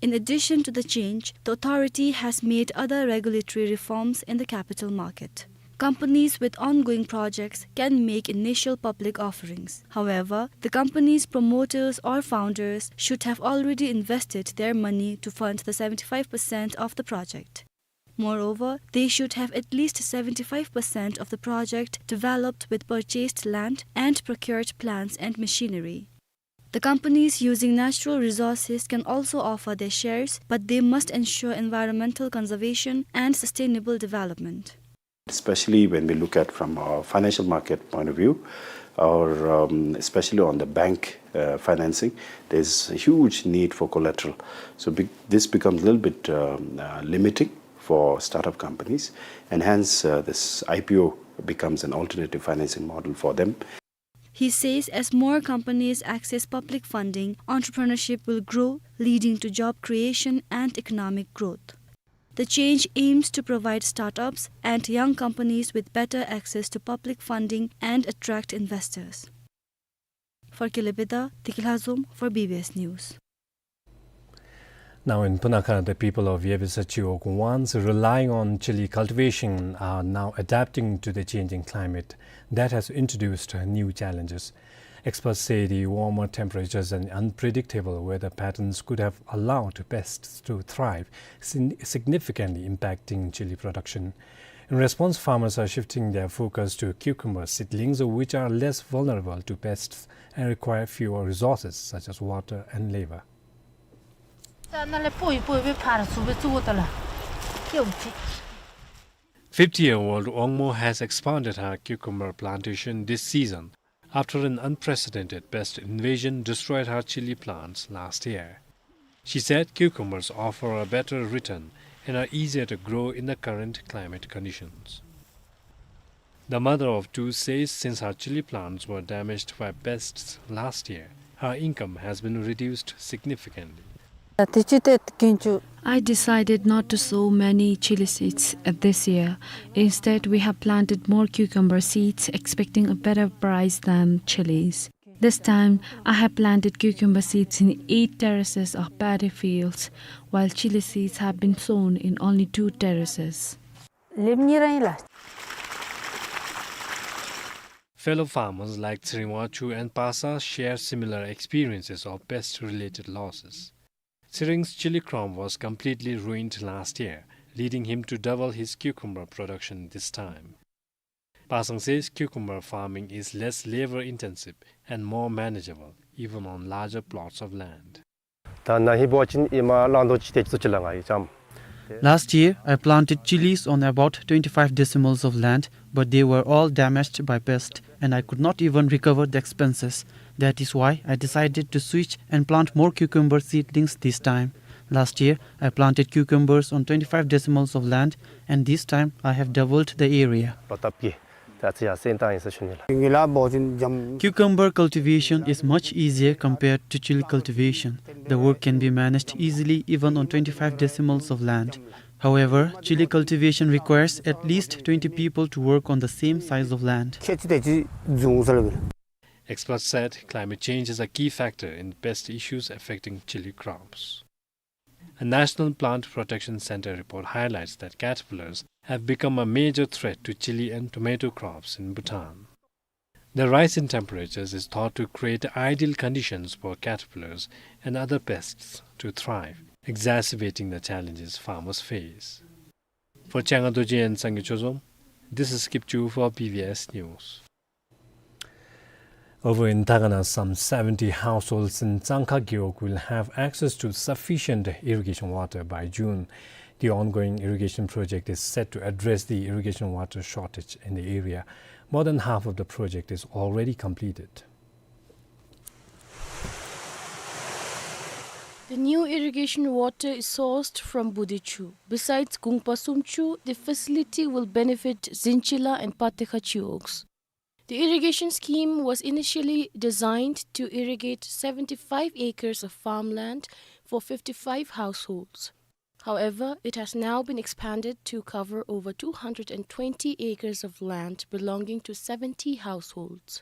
In addition to the change, the authority has made other regulatory reforms in the capital market. Companies with ongoing projects can make initial public offerings. However, the company's promoters or founders should have already invested their money to fund the seventy-five percent of the project. Moreover, they should have at least seventy-five percent of the project developed with purchased land and procured plants and machinery. The companies using natural resources can also offer their shares, but they must ensure environmental conservation and sustainable development. Especially when we look at from a financial market point of view, or, um, especially on the bank, uh, financing, there's a huge need for collateral. So be-, this becomes a little bit, um, uh, limiting for startup companies, and hence, uh, this I P O becomes an alternative financing model for them. He says as more companies access public funding, entrepreneurship will grow, leading to job creation and economic growth. The change aims to provide startups and young companies with better access to public funding and attract investors. For Kelebheda, Tikilhazom for B B S News. Now in Punakha, the people of Yebisa Chiwog, once relying on chili cultivation, are now adapting to the changing climate that has introduced new challenges. Experts say the warmer temperatures and unpredictable weather patterns could have allowed pests to thrive, sin-, significantly impacting chili production. In response, farmers are shifting their focus to cucumber seedlings, which are less vulnerable to pests and require fewer resources such as water and labor. ད་ནཱ་ལས་སྤོ་ཡི་སྤོ་ཡི་སྦེ་ཕར་ཚུར་སྦེ་བཙུགས་དགོ་ད་ལགས། ཀེའུ་ཅིག། Fifty-year-old Ongmo has expanded her cucumber plantation this season after an unprecedented pest invasion destroyed her chili plants last year. She said cucumbers offer a better return and are easier to grow in the current climate conditions. The mother of two says since her chili plants were damaged by pests last year, her income has been reduced significantly. I decided not to sow many chili seeds, uh, this year. Instead, we have planted more cucumber seeds, expecting a better price than chilies. This time, I have planted cucumber seeds in eight terraces of paddy fields, while chili seeds have been sown in only two terraces. Fellow farmers like Tshering Wangchuk and Pasa share similar experiences of pest-related losses. Tshering Wangchuk's chili crop was completely ruined last year, leading him to double his cucumber production this time. Pasang says cucumber farming is less labor-intensive and more manageable, even on larger plots of land. ད་ནཱ་ཧིང་འབད་བ་ཅིན་ཨེ་མ་གླང་དོ་ཅིག་དེ་ཅིག་ཙོགས་ཅིག་ལང་ཡི་ཙམ། Last year, I planted chilies on about twenty-five decimals of land, but they were all damaged by pest, and I could not even recover the expenses. That is why I decided to switch and plant more cucumber seedlings this time. Last year, I planted cucumbers on twenty-five decimals of land, and this time I have doubled the area. ལོ་བཏབ་ཀྱི། ད་ཅི་ཡང་སེང་བཏང་ཡིན་ཟེར་ཞུ་ནི་ལགས། ངེ་ལ་འབད་བ་ཅིན་འཇམ། Cucumber cultivation is much easier compared to chili cultivation. The work can be managed easily even on twenty-five decimals of land. However, chili cultivation requires at least twenty people to work on the same size of land. ཁྱེད་ཅིག་དེ་ཅིག་བཟུང་ཟེར་ལབ་ཡི། Experts said climate change is a key factor in pest issues affecting chili crops. A National Plant Protection Center report highlights that caterpillars have become a major threat to chili and tomato crops in Bhutan. The rise in temperatures is thought to create ideal conditions for caterpillars and other pests to thrive, exacerbating the challenges farmers face. For Changa Dorji and Sangay Chozom, this is Kipchoo for B B S News. Over in Dagana, some seventy households in Tsangkha Gewog will have access to sufficient irrigation water by June. The ongoing irrigation project is set to address the irrigation water shortage in the area. More than half of the project is already completed. The new irrigation water is sourced from Budichu. Besides Gungpa Sumchu, the facility will benefit Zinchila and Patekha Gewogs. The irrigation scheme was initially designed to irrigate seventy-five acres of farmland for fifty-five households. However, it has now been expanded to cover over two hundred and twenty acres of land belonging to seventy households.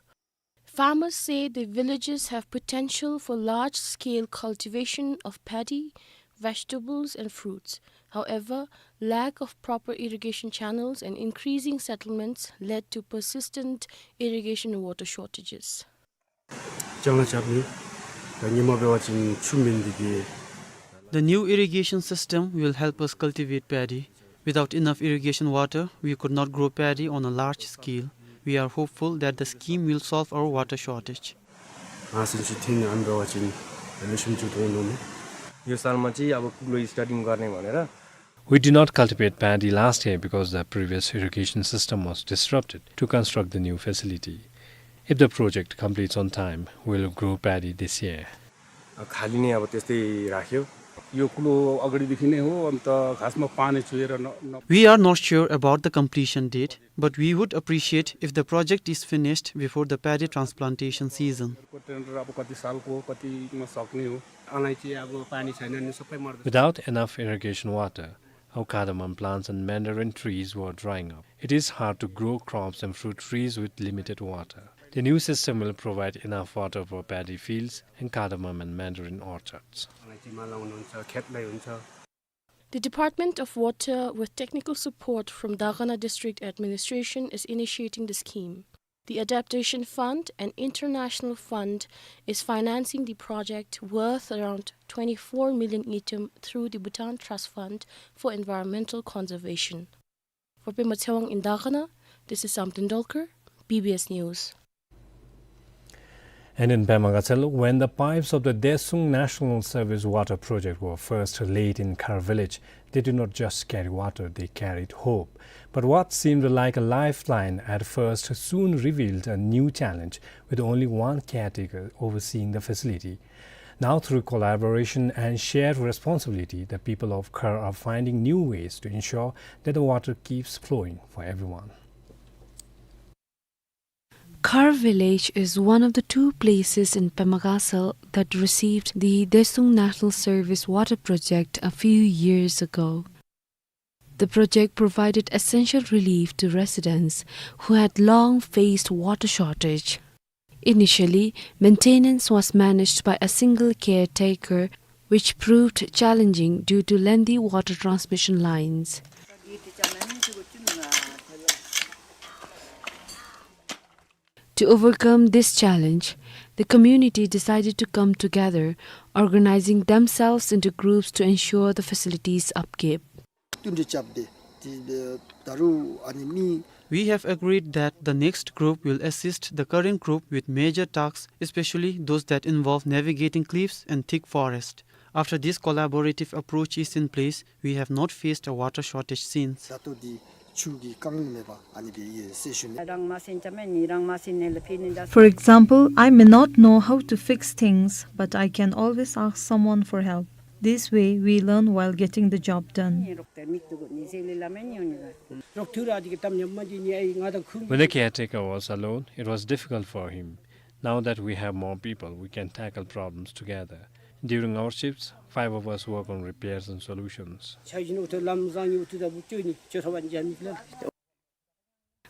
Farmers say the villages have potential for large-scale cultivation of paddy, vegetables and fruits. However, lack of proper irrigation channels and increasing settlements led to persistent irrigation water shortages. ཅང་ལ་ཅབ་ནི། ད་ཉི་མ་འབད་བ་ཅིན་ཆུ་མེད་དེ་གིས། The new irrigation system will help us cultivate paddy. Without enough irrigation water, we could not grow paddy on a large scale. We are hopeful that the scheme will solve our water shortage. ང་སེམས་ཅིག་ཐིང་ཨན་འབད་བ་ཅིན་ལེགས་ཤོམ་ཅིག་མཐོང་ནུག་མས། यो सालमा चाहिँ अब कुलो स्टार्टिङ गर्ने भनेर। We did not cultivate paddy last year because the previous irrigation system was disrupted to construct the new facility. If the project completes on time, we'll grow paddy this year. खाली नै अब त्यस्तै राख्यो। यो कुलो अगाडिदेखि नै हो, अन्त घाँसमा पानी चुहेर न, न We are not sure about the completion date, but we would appreciate if the project is finished before the paddy transplantation season. को टेन्डर अब कति सालको, कतिमा सक्ने हो। अलैँची अब पानी छैन नि सबै मर्दछ। Without enough irrigation water, our cardamom plants and mandarin trees were drying up. It is hard to grow crops and fruit trees with limited water. The new system will provide enough water for paddy fields and cardamom and mandarin orchards. अलैँचीमा लाउनुहुन्छ, खेतलाई हुन्छ। The Department of Water, with technical support from Dagana District Administration, is initiating the scheme. The Adaptation Fund, an international fund, is financing the project worth around twenty-four million ngultrum through the Bhutan Trust Fund for Environmental Conservation. For Pema Tshewang in Dagana, this is Sam Tendolkar, B B S News. And in Pema Gatshel, when the pipes of the Detsung National Service Water Project were first laid in Khar village, they did not just carry water, they carried hope. But what seemed like a lifeline at first soon revealed a new challenge, with only one caretaker overseeing the facility. Now, through collaboration and shared responsibility, the people of Khar are finding new ways to ensure that the water keeps flowing for everyone. Khar village is one of the two places in Pema Gatshel that received the Detsung National Service Water Project a few years ago. The project provided essential relief to residents who had long faced water shortage. Initially, maintenance was managed by a single caretaker, which proved challenging due to lengthy water transmission lines. To overcome this challenge, the community decided to come together, organizing themselves into groups to ensure the facility's upkeep. We have agreed that the next group will assist the current group with major tasks, especially those that involve navigating cliffs and thick forest. After this collaborative approach is in place, we have not faced a water shortage since. For example, I may not know how to fix things, but I can always ask someone for help. This way, we learn while getting the job done. When the caretaker was alone, it was difficult for him. Now that we have more people, we can tackle problems together. During our shifts, five of us work on repairs and solutions.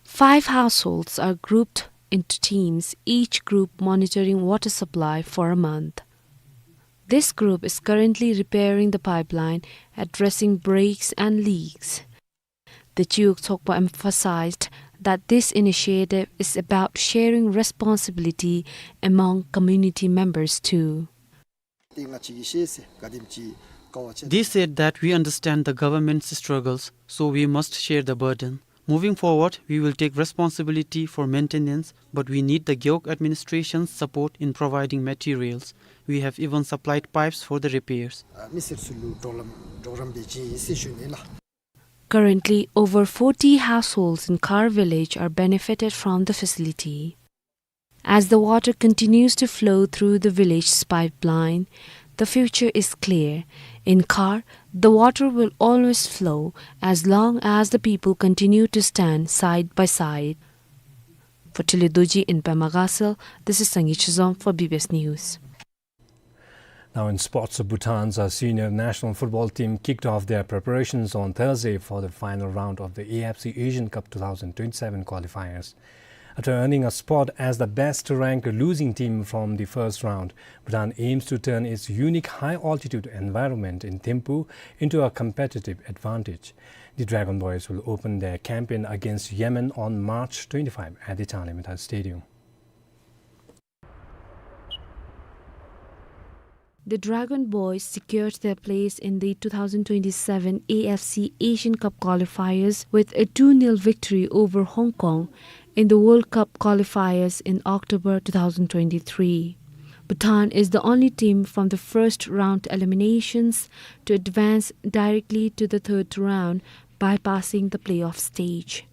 Five households are grouped into teams, each group monitoring water supply for a month. This group is currently repairing the pipeline, addressing breaks and leaks. The Chiwog Tsokpa emphasized that this initiative is about sharing responsibility among community members too. They said that we understand the government's struggles, so we must share the burden. Moving forward, we will take responsibility for maintenance, but we need the Gewog administration's support in providing materials. We have even supplied pipes for the repairs. Currently, over forty households in Khar village are benefited from the facility. As the water continues to flow through the village's pipeline, the future is clear. In Khar, the water will always flow as long as the people continue to stand side by side. For Tili Dorji in Pema Gatshel, this is Sangay Chizom for B B S News. Now in sports, Bhutan's, uh, senior national football team kicked off their preparations on Thursday for the final round of the A F C Asian Cup two thousand twenty-seven qualifiers. After earning a spot as the best-ranked losing team from the first round, Bhutan aims to turn its unique high-altitude environment in Thimphu into a competitive advantage. The Dragon Boys will open their campaign against Yemen on March twenty-five at the Changlimithar Stadium. The Dragon Boys secured their place in the two thousand twenty-seven A F C Asian Cup qualifiers with a two nil victory over Hong Kong in the World Cup qualifiers in October two thousand twenty-three. Bhutan is the only team from the first round eliminations to advance directly to the third round, bypassing the playoff stage.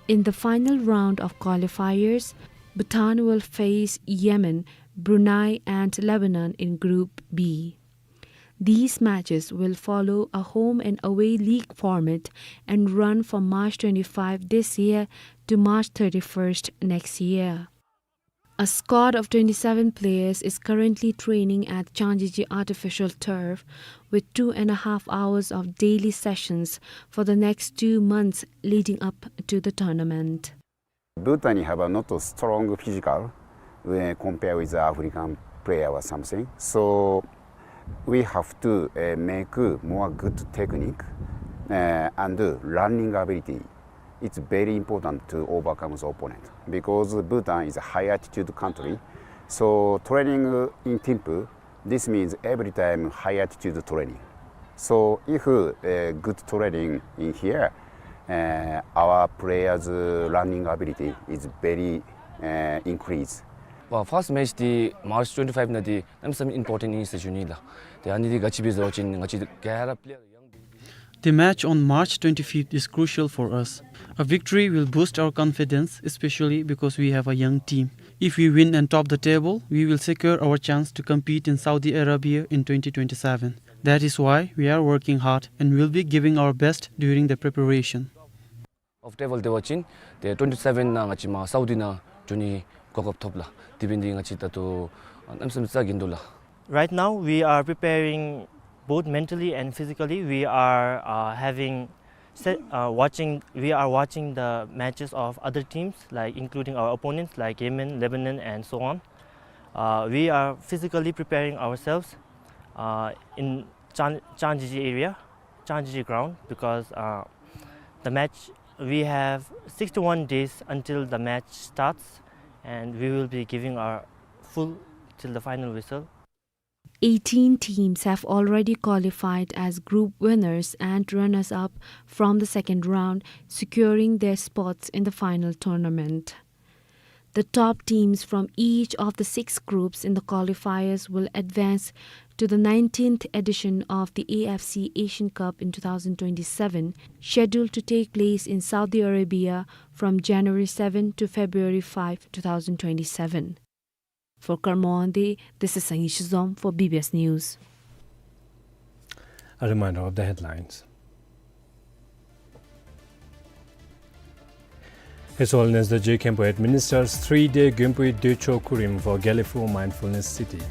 In the final round of qualifiers, Bhutan will face Yemen, Brunei and Lebanon in Group B. These matches will follow a home and away league format and run from March twenty-five this year to March thirty-first next year. A squad of twenty-seven players is currently training at Changjeji Artificial Turf, with two and a half hours of daily sessions for the next two months leading up to the tournament. Bhutan have a not a strong physical when compare with the African player or something. So we have to, uh, make more good technique, uh, and running ability. It's very important to overcome the opponent because Bhutan is a high altitude country. So training in Thimphu, this means every time high altitude training. So if, uh, good training in here, Uh, our players' running ability is very, uh, increased. Well, first match འདི་March twenty-five ནང་འདི་གནམ་མེད་ས་མེད་important ཨིན་ཟེར་ཞུ་ནི་ལགས། ཏེ་ཨ་ནི་འདི་ག་ཅི་སྦེ་ཟེར་བ་ཅིན་ང་བཅས་ག་ར་player young། The match on March twenty-fifth is crucial for us. A victory will boost our confidence, especially because we have a young team. If we win and top the table, we will secure our chance to compete in Saudi Arabia in twenty twenty-seven. That is why we are working hard and will be giving our best during the preparation. Of table འབད་བ་ཅིན་ཏེ་twenty-seven ནང་ང་བཅས་མར་སའུ་ཌི་ནང་འགྱོ་ནི་གོ་སྐབས་ཐོབ་ལགས། དེ་འབད་ནི་འདི་ང་བཅས་ད་ལྟོ་གནམ་མེད་ས་མེད་ཚ་གྱང་འདུག་ལགས། Right now, we are preparing both mentally and physically. We are, uh, having se-, uh, watching, we are watching the matches of other teams, like, including our opponents, like Yemen, Lebanon, and so on. Uh, we are physically preparing ourselves, uh, in Chang-, Changjiajie area, Changjiajie ground, because, uh, the match, we have sixty-one days until the match starts, and we will be giving our full till the final whistle. Eighteen teams have already qualified as group winners and runners-up from the second round, securing their spots in the final tournament. The top teams from each of the six groups in the qualifiers will advance to the nineteenth edition of the A F C Asian Cup in two thousand twenty-seven, scheduled to take place in Saudi Arabia from January seven to February five, two thousand twenty-seven. For Karmondi, this is Sangi Shizom for B B S News. A reminder of the headlines. His Holiness the Je Khenpo administers three-day Gyumpu Döcho Kurim for Gelephu Mindfulness City.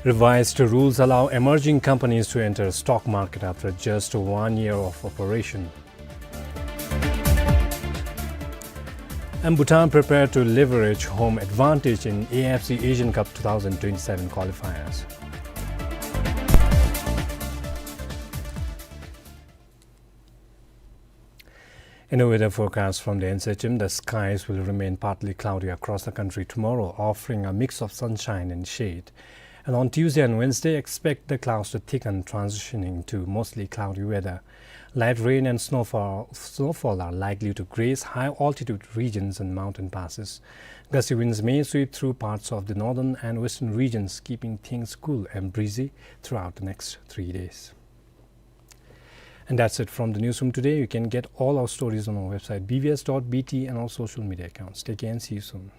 Revised rules allow emerging companies to enter stock market after just one year of operation. And Bhutan prepared to leverage home advantage in A F C Asian Cup two thousand twenty-seven qualifiers. In a weather forecast from the N C H M, the skies will remain partly cloudy across the country tomorrow, offering a mix of sunshine and shade. And on Tuesday and Wednesday, expect the clouds to thicken, transitioning to mostly cloudy weather. Light rain and snowfall, snowfall are likely to grace high-altitude regions and mountain passes. Gusty winds may sweep through parts of the northern and western regions, keeping things cool and breezy throughout the next three days. And that's it from the newsroom today. You can get all our stories on our website, B B S dot B T, and our social media accounts. Take care and see you soon.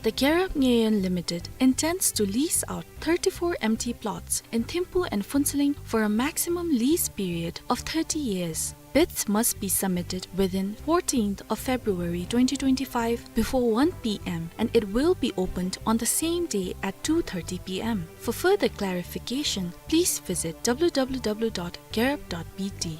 The Gyarap Ngayon Limited intends to lease out thirty-four empty plots in Thimphu and Phuentsholing for a maximum lease period of thirty years. Bids must be submitted within fourteenth of February twenty twenty-five before one p m and it will be opened on the same day at two thirty p m. For further clarification, please visit w w w dot gerb dot b t.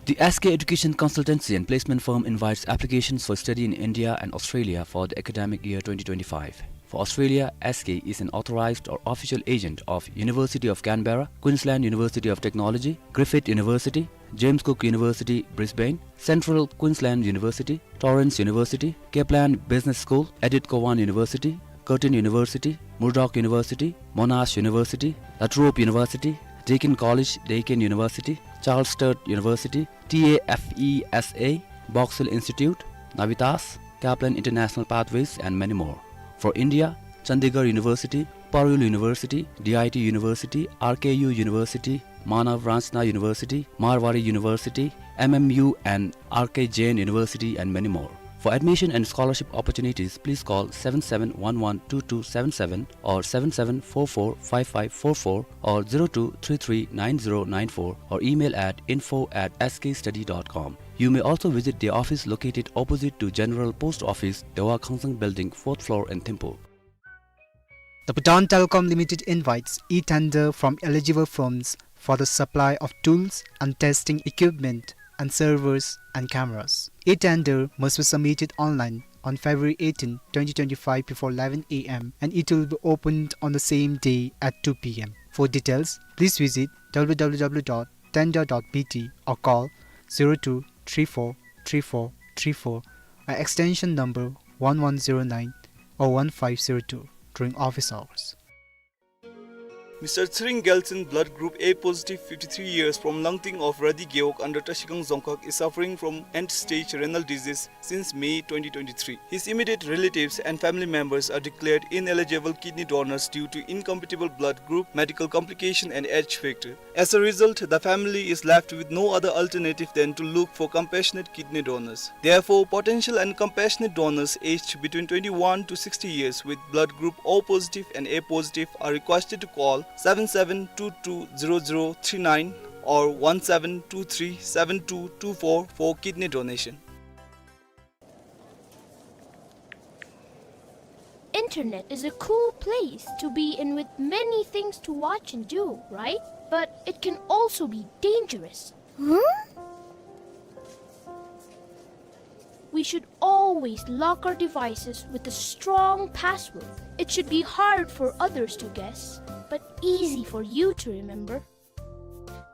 The S K Education Consultancy and Placement Firm invites applications for study in India and Australia for the academic year twenty twenty-five. For Australia, S K is an authorized or official agent of University of Canberra, Queensland University of Technology, Griffith University, James Cook University, Brisbane, Central Queensland University, Torrens University, Kaplan Business School, Edith Cowan University, Curtin University, Murdoch University, Monash University, La Trobe University, Deakin College, Deakin University, Charles Sturt University, T A F E S A, Box Hill Institute, Navitas, Kaplan International Pathways, and many more. For India, Chandigarh University, Parul University, D I T University, R K U University, Manav Ranchna University, Marwari University, M M U and R K Jain University, and many more. For admission and scholarship opportunities, please call seven seven one one two two seven seven or seven seven four four five five four four or zero two three three nine zero nine four or email at info at S K study dot com. You may also visit the office located opposite to General Post Office, Dewa Khangsang Building, fourth floor in Thimphu. The Bhutan Telecom Limited invites e-tender from eligible firms for the supply of tools and testing equipment and servers and cameras. E-tender must be submitted online on February eighteen, twenty twenty-five before eleven a m and it will be opened on the same day at two p m. For details, please visit w w w dot tender dot b t or call zero two three four three four three four, uh, extension number one one zero nine or one five zero two during office hours. Mister Tshering Gyaltshen, blood group A positive, fifty-three years, from Langting of Radi Gewog under Trashigang Dzongkhag, is suffering from end-stage renal disease since May twenty twenty-three. His immediate relatives and family members are declared ineligible kidney donors due to incompatible blood group, medical complication, and age factor. As a result, the family is left with no other alternative than to look for compassionate kidney donors. Therefore, potential and compassionate donors aged between twenty-one to sixty years with blood group O positive and A positive are requested to call seven seven two two zero zero three nine or one seven two three seven two two four for kidney donation. Internet is a cool place to be in with many things to watch and do, right? But it can also be dangerous. Huh? We should always lock our devices with a strong password. It should be hard for others to guess, but easy for you to remember.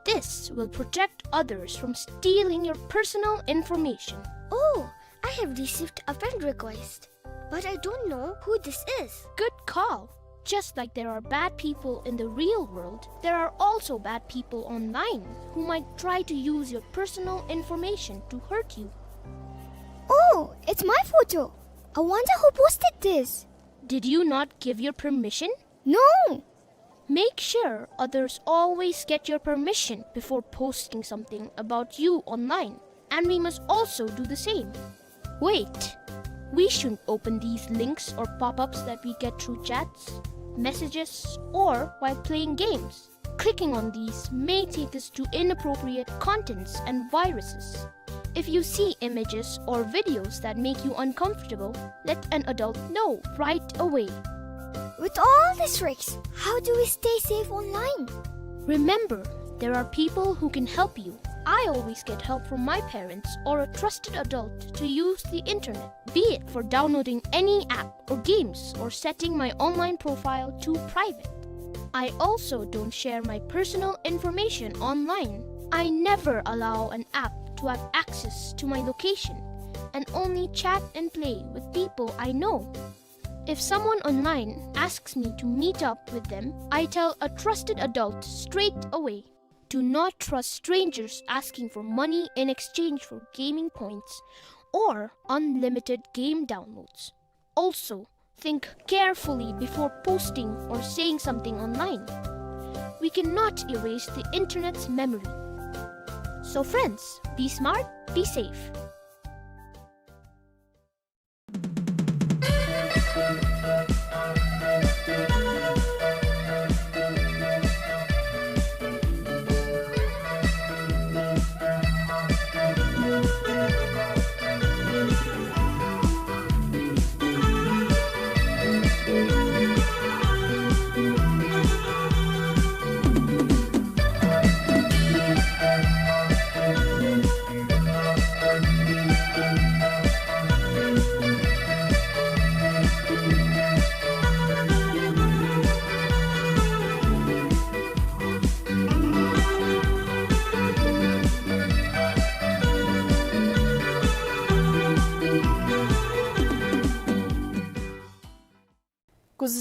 This will protect others from stealing your personal information. Oh, I have received a friend request, but I don't know who this is. Good call. Just like there are bad people in the real world, there are also bad people online who might try to use your personal information to hurt you. Oh, it's my photo. I wonder who posted this. Did you not give your permission? No. Make sure others always get your permission before posting something about you online, and we must also do the same. Wait! We shouldn't open these links or pop-ups that we get through chats, messages, or while playing games. Clicking on these may take us to inappropriate contents and viruses. If you see images or videos that make you uncomfortable, let an adult know right away. With all these risks, how do we stay safe online? Remember, there are people who can help you. I always get help from my parents or a trusted adult to use the internet, be it for downloading any app or games or setting my online profile to private. I also don't share my personal information online. I never allow an app to have access to my location and only chat and play with people I know. If someone online asks me to meet up with them, I tell a trusted adult straight away. Do not trust strangers asking for money in exchange for gaming points or unlimited game downloads. Also, think carefully before posting or saying something online. We cannot erase the internet's memory. So friends, be smart, be safe.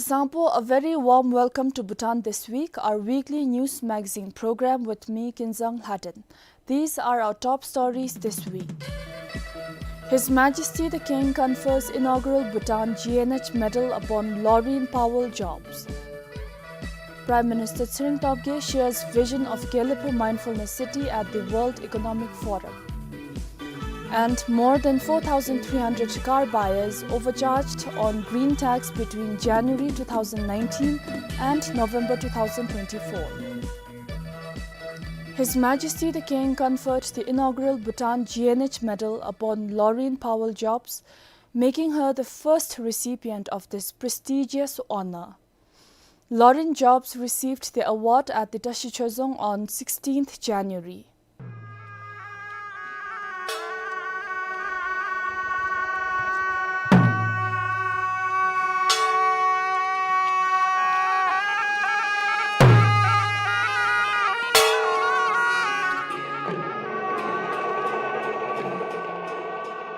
Zangpo, a very warm welcome to Bhutan This Week, our weekly news magazine program with me, Kinzang Lhaden. These are our top stories this week. His Majesty the King confers inaugural Bhutan G N H medal upon Laureen Powell Jobs. Prime Minister Tshering Tobgay shares vision of Gelephu Mindfulness City at the World Economic Forum. And more than four thousand three hundred car buyers overcharged on green tax between January two thousand nineteen and November two thousand twenty-four. His Majesty the King conferred the inaugural Bhutan G N H medal upon Laureen Powell Jobs, making her the first recipient of this prestigious honor. Laureen Jobs received the award at the Tashi Chozong on sixteenth January.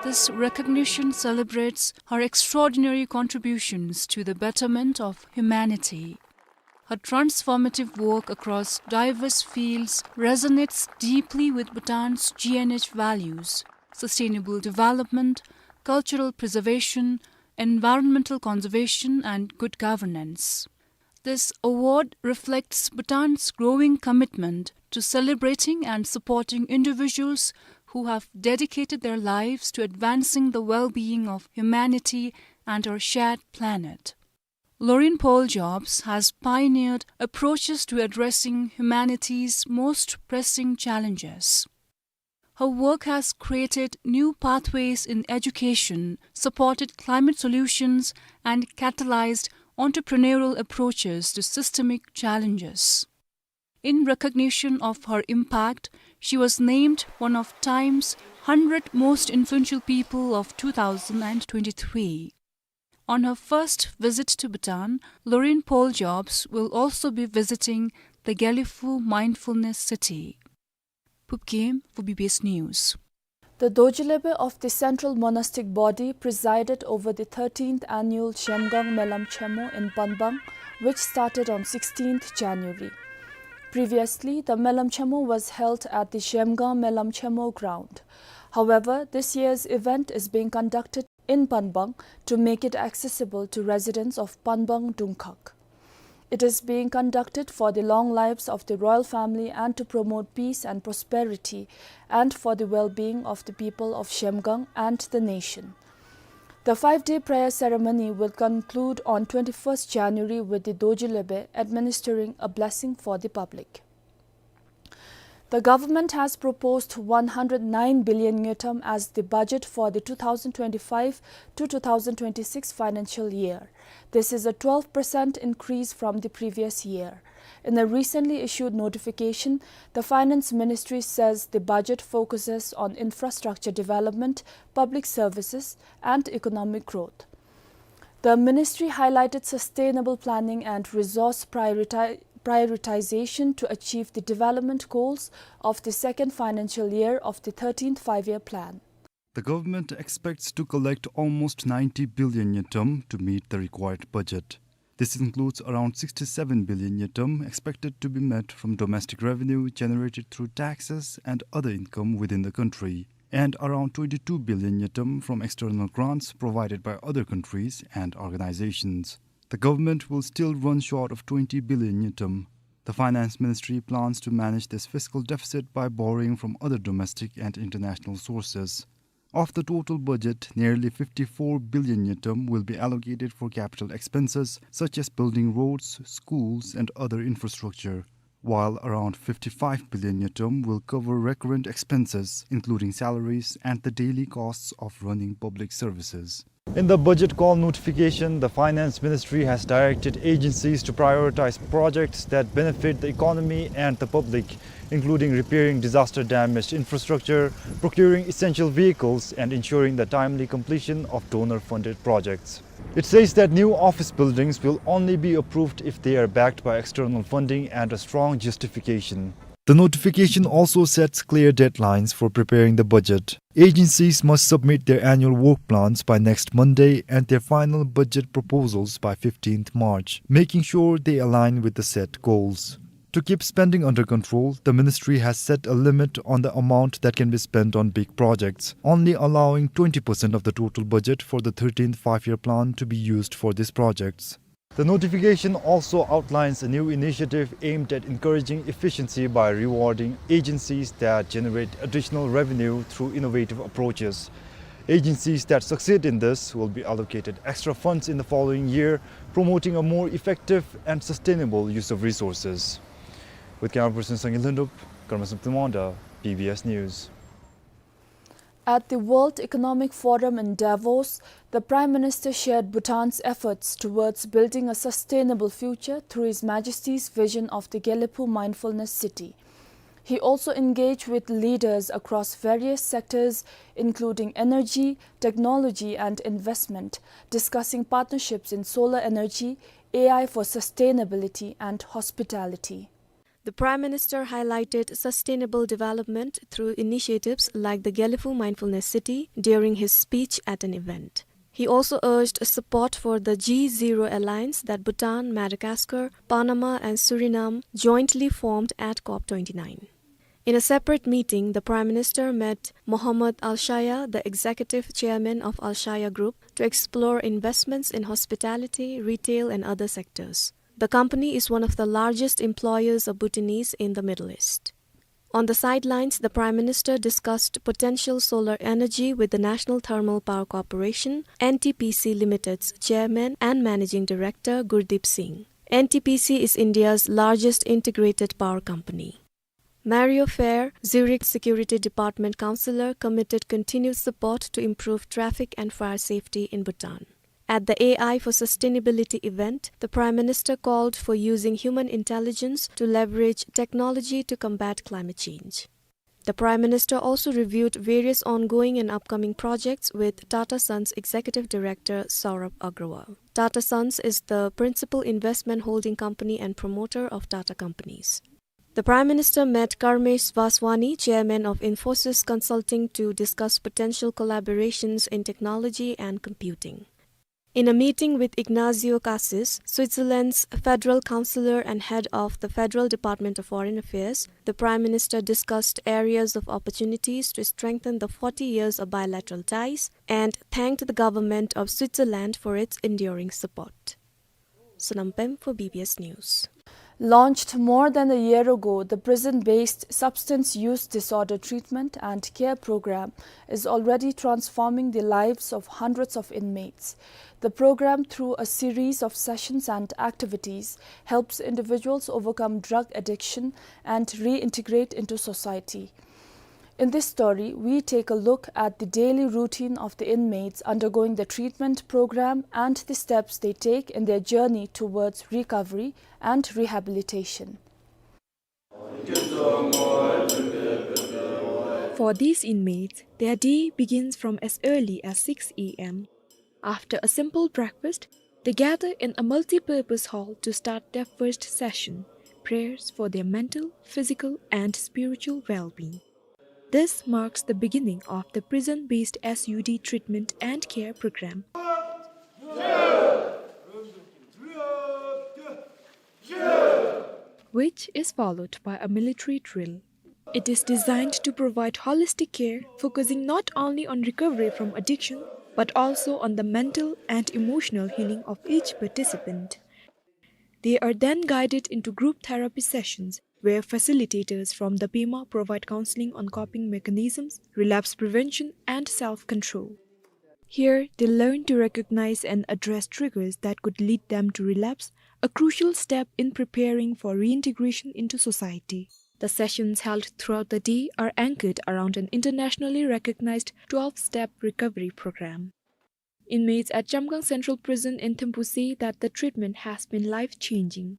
This recognition celebrates her extraordinary contributions to the betterment of humanity. Her transformative work across diverse fields resonates deeply with Bhutan's G N H values: sustainable development, cultural preservation, environmental conservation, and good governance. This award reflects Bhutan's growing commitment to celebrating and supporting individuals who have dedicated their lives to advancing the well-being of humanity and our shared planet. Laureen Powell Jobs has pioneered approaches to addressing humanity's most pressing challenges. Her work has created new pathways in education, supported climate solutions, and catalyzed entrepreneurial approaches to systemic challenges. In recognition of her impact, she was named one of Time's hundred most influential people of two thousand twenty-three. On her first visit to Bhutan, Laureen Powell Jobs will also be visiting the Gelephu Mindfulness City. Phub Gyem for B B S News. The Dorji Lebe of the Central Monastic Body presided over the thirteenth annual Zhemgang Melam Chemo in Panbang, which started on sixteenth January. Previously, the Melam Chemo was held at the Zhemgang Melam Chemo ground. However, this year's event is being conducted in Panbang to make it accessible to residents of Panbang Dungkhag. It is being conducted for the long lives of the royal family and to promote peace and prosperity and for the well-being of the people of Zhemgang and the nation. The five-day prayer ceremony will conclude on twenty-first January with the Dorji Lebe administering a blessing for the public. The government has proposed one hundred nine billion ngultrum as the budget for the two thousand twenty-five to two thousand twenty-six financial year. This is a twelve percent increase from the previous year. In a recently issued notification, the Finance Ministry says the budget focuses on infrastructure development, public services, and economic growth. The ministry highlighted sustainable planning and resource prioriti-, prioritization to achieve the development goals of the second financial year of the thirteenth Five-Year Plan. The government expects to collect almost ninety billion ngultrum to meet the required budget. This includes around sixty-seven billion ngultrum expected to be met from domestic revenue generated through taxes and other income within the country, and around twenty-two billion ngultrum from external grants provided by other countries and organizations. The government will still run short of twenty billion ngultrum. The Finance Ministry plans to manage this fiscal deficit by borrowing from other domestic and international sources. Of the total budget, nearly fifty-four billion ngultrum will be allocated for capital expenses such as building roads, schools, and other infrastructure, while around fifty-five billion ngultrum will cover recurrent expenses, including salaries and the daily costs of running public services. In the budget call notification, the Finance Ministry has directed agencies to prioritize projects that benefit the economy and the public, including repairing disaster-damaged infrastructure, procuring essential vehicles, and ensuring the timely completion of donor-funded projects. It says that new office buildings will only be approved if they are backed by external funding and a strong justification. The notification also sets clear deadlines for preparing the budget. Agencies must submit their annual work plans by next Monday and their final budget proposals by fifteenth March, making sure they align with the set goals. To keep spending under control, the ministry has set a limit on the amount that can be spent on big projects, only allowing twenty percent of the total budget for the thirteenth Five-Year Plan to be used for these projects. The notification also outlines a new initiative aimed at encouraging efficiency by rewarding agencies that generate additional revenue through innovative approaches. Agencies that succeed in this will be allocated extra funds in the following year, promoting a more effective and sustainable use of resources. With camera person Sangil Lhundup, Karma Samtimanda, B B S News. At the World Economic Forum in Davos, the Prime Minister shared Bhutan's efforts towards building a sustainable future through His Majesty's vision of the Gelephu Mindfulness City. He also engaged with leaders across various sectors, including energy, technology, and investment, discussing partnerships in solar energy, A I for sustainability, and hospitality. The Prime Minister highlighted sustainable development through initiatives like the Gelephu Mindfulness City during his speech at an event. He also urged support for the G Zero Alliance that Bhutan, Madagascar, Panama, and Suriname jointly formed at COP twenty-nine. In a separate meeting, the Prime Minister met Mohammad Al Shaya, the Executive Chairman of Al Shaya Group, to explore investments in hospitality, retail, and other sectors. The company is one of the largest employers of Bhutanese in the Middle East. On the sidelines, the Prime Minister discussed potential solar energy with the National Thermal Power Corporation, N T P C Limited's chairman and managing director Gurdeep Singh. N T P C is India's largest integrated power company. Mario Fehr, Zurich Security Department Counselor, committed continued support to improve traffic and fire safety in Bhutan. At the A I for Sustainability event, the Prime Minister called for using human intelligence to leverage technology to combat climate change. The Prime Minister also reviewed various ongoing and upcoming projects with Tata Sons Executive Director Saurabh Agrawal. Tata Sons is the principal investment holding company and promoter of Tata Companies. The Prime Minister met Karmesh Vaswani, chairman of Infosys Consulting, to discuss potential collaborations in technology and computing. In a meeting with Ignazio Cassis, Switzerland's federal counselor and head of the Federal Department of Foreign Affairs, the Prime Minister discussed areas of opportunities to strengthen the forty years of bilateral ties and thanked the government of Switzerland for its enduring support. Sonam Pem for B B S News. Launched more than a year ago, the prison-based substance use disorder treatment and care program is already transforming the lives of hundreds of inmates. The program, through a series of sessions and activities, helps individuals overcome drug addiction and reintegrate into society. In this story, we take a look at the daily routine of the inmates undergoing the treatment program and the steps they take in their journey towards recovery and rehabilitation. For these inmates, their day begins from as early as six A M. After a simple breakfast, they gather in a multi-purpose hall to start their first session, prayers for their mental, physical, and spiritual well-being. This marks the beginning of the prison-based S U D treatment and care program, which is followed by a military drill. It is designed to provide holistic care, focusing not only on recovery from addiction, but also on the mental and emotional healing of each participant. They are then guided into group therapy sessions, where facilitators from the Pema provide counseling on coping mechanisms, relapse prevention, and self-control. Here, they learn to recognize and address triggers that could lead them to relapse, a crucial step in preparing for reintegration into society. The sessions held throughout the day are anchored around an internationally recognized twelve-step recovery program. Inmates at Chamgang Central Prison in Thimphu say that the treatment has been life-changing.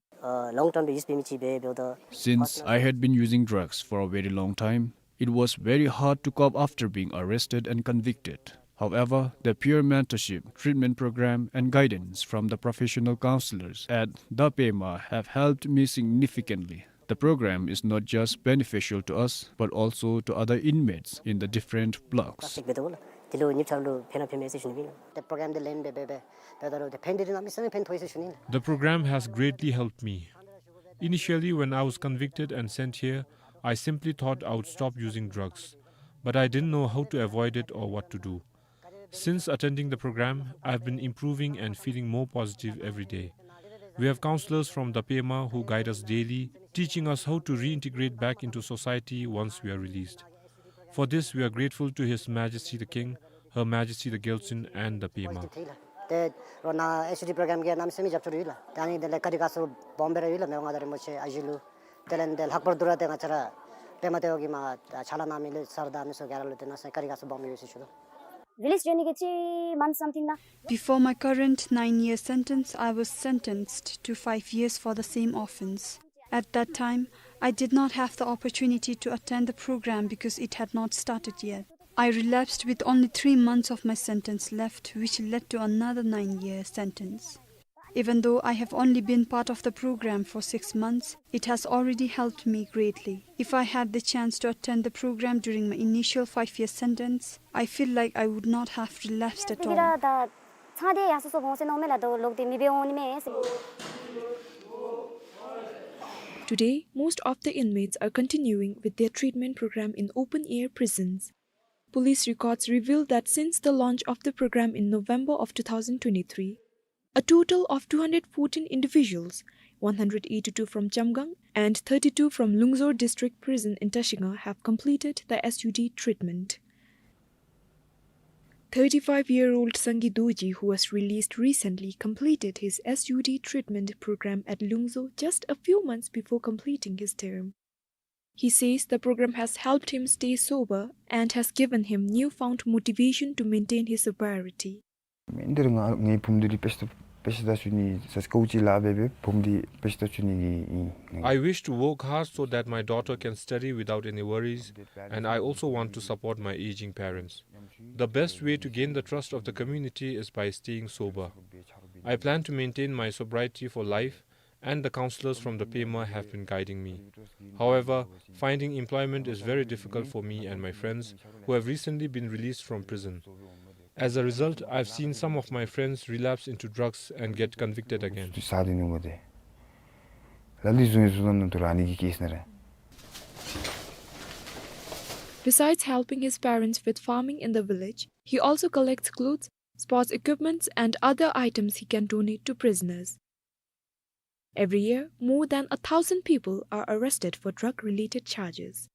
Since I had been using drugs for a very long time, it was very hard to cope after being arrested and convicted. However, the peer mentorship, treatment program, and guidance from the professional counselors at the Pema have helped me significantly. The program is not just beneficial to us, but also to other inmates in the different blocks. Plastic བེད་དོ་ལ་དེ་ལུ་ཉིབ་ཆ་ལུ་ཕན་ན་ཕན་མས་ཟེར་ཞུ་ནི་ཨིན། The program དེ་ལེན་འབད་འབད་འབད་ད་ལུ་དེ་ཕན་དེ་རེ་གནམ་མེད་ས་མེད་ཕན་ཐོགས་ཡི་ཟེར་ཞུ་ནི་ཨིན། The program has greatly helped me. Initially, when I was convicted and sent here, I simply thought I would stop using drugs. But I didn't know how to avoid it or what to do. Since attending the program, I've been improving and feeling more positive every day. We have counselors from the Pema who guide us daily, teaching us how to reintegrate back into society once we are released. For this, we are grateful to His Majesty the King, Her Majesty the Gyaltsuen, and the Pema. དེ་རོགས་ནཱ་ཨེསི་ཡུ་ཌི་པྲོ་གརམ་གྱི་གནམ་མེད་ས་མེད་རྒྱབ་སྐྱོར་ཡོད་ལགས། ད་ཨ་ནི་དེ་ལས་ཀ་རི་ཁ་སོ་སྦོམ་སྦེ་ར་ཡོད་ལགས། མི་དབང་མངའ་བདག་རིན་པོ་ཆེ་ཨ་ཞེ་ལུ་དེ་ལས་དེ་ལྷག་པར་དུ་ར་དེ་ང་བཅས་ར་པདྨ་ལྟེ་བ་གི་མར་ཕྱག་ལཱ་གནང་མི་ལུ་སར་དང་མི་སེར་ག་ར་ལུ་དེ་ནང་ས་ཀ་རི་ཁ་སོ་སྦོམ་ཡོད་ཟེར་ཞུ་དོ། Village journey གི་ཅིག་month something ལགས། Before my current nine-year sentence, I was sentenced to five years for the same offense. At that time, I did not have the opportunity to attend the program because it had not started yet. I relapsed with only three months of my sentence left, which led to another nine-year sentence. Even though I have only been part of the program for six months, it has already helped me greatly. If I had the chance to attend the program during my initial five-year sentence, I feel like I would not have relapsed at all. ཚང་དེ་ཡང་སོ་སོ་འོང་ཟེར་མནོཝ་མས་ལགས། དོ་ལོག་སྟེ་མི་འབད་འོང་ནི་མས་ཟེར། Today, most of the inmates are continuing with their treatment program in open-air prisons. Police records reveal that since the launch of the program in November of two thousand twenty-three, a total of two hundred fourteen individuals, one hundred eighty-two from Chamgang and thirty-two from Lungzor District Prison in Tashigha, have completed the S U D treatment. Thirty-five-year-old Sangay Dorji, who was released recently, completed his S U D treatment program at Lungzor just a few months before completing his term. He says the program has helped him stay sober and has given him newfound motivation to maintain his sobriety. ཨིན་དེ་ར་ང་ངེའི་བུམོ་འདི་ལུ་དཔེ་ཆ་དཔེ་ཆ་ལྟ་བཅུག་ནི་ས་ཀོ་ཅི་ལཱ་འབད་འབད་བུམོ་འདི་དཔེ་ཆ་ལྟ་བཅུག་ནི་གི་ཨིན། I wish to work hard so that my daughter can study without any worries, and I also want to support my aging parents. The best way to gain the trust of the community is by staying sober. I plan to maintain my sobriety for life, and the counselors from the Pema have been guiding me. However, finding employment is very difficult for me and my friends who have recently been released from prison. As a result, I've seen some of my friends relapse into drugs and get convicted again. ས་དེ་ནུ་གོ་དེ། ལ་ལུ་བཟུང་བཟུང་ནམ་ནུ་ཐུ་ར་ཨ་ནི་གི་ཀེསི་ནང་ར། Besides helping his parents with farming in the village, he also collects clothes, sports equipments, and other items he can donate to prisoners. Every year, more than a thousand people are arrested for drug-related charges.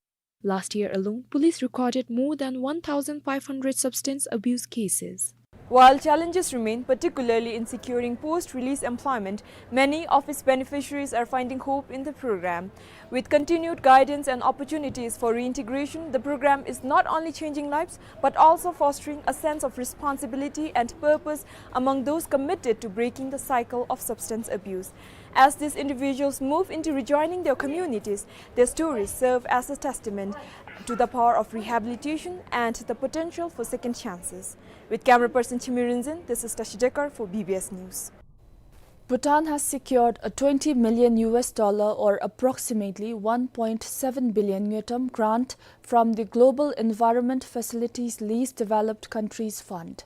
Last year alone, police recorded more than one thousand five hundred substance abuse cases. While challenges remain, particularly in securing post-release employment, many of its beneficiaries are finding hope in the program. With continued guidance and opportunities for reintegration, the program is not only changing lives, but also fostering a sense of responsibility and purpose among those committed to breaking the cycle of substance abuse. As these individuals move into rejoining their communities, their stories serve as a testament to the power of rehabilitation and the potential for second chances. With camera person Chimi Rinzin, this is Tashi Dekar for B B S News. Bhutan has secured a twenty million U S dollar, or approximately one point seven billion ngultrum, grant from the Global Environment Facility's Least Developed Countries Fund.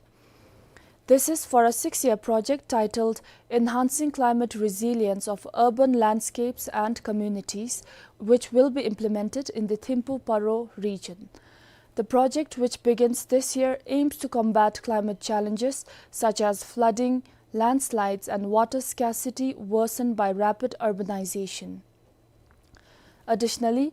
This is for a six-year project titled Enhancing Climate Resilience of Urban Landscapes and Communities, which will be implemented in the Thimphu Paro region. The project, which begins this year, aims to combat climate challenges such as flooding, landslides, and water scarcity worsened by rapid urbanization. Additionally,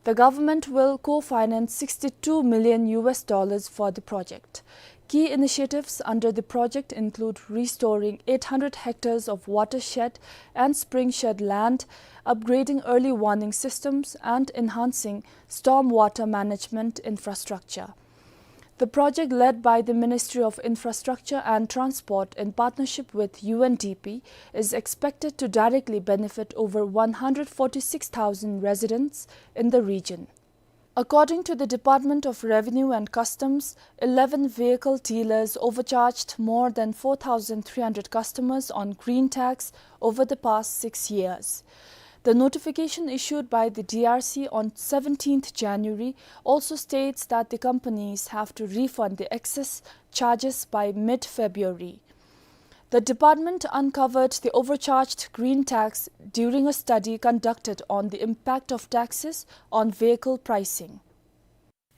the government will co-finance sixty-two million U S dollars for the project. Key initiatives under the project include restoring eight hundred hectares of watershed and springshed land, upgrading early warning systems, and enhancing stormwater management infrastructure. The project, led by the Ministry of Infrastructure and Transport in partnership with U N D P, is expected to directly benefit over one hundred forty-six thousand residents in the region. According to the Department of Revenue and Customs, eleven vehicle dealers overcharged more than four thousand three hundred customers on green tax over the past six years. The notification issued by the D R C on seventeenth January also states that the companies have to refund the excess charges by mid-February. The department uncovered the overcharged green tax during a study conducted on the impact of taxes on vehicle pricing.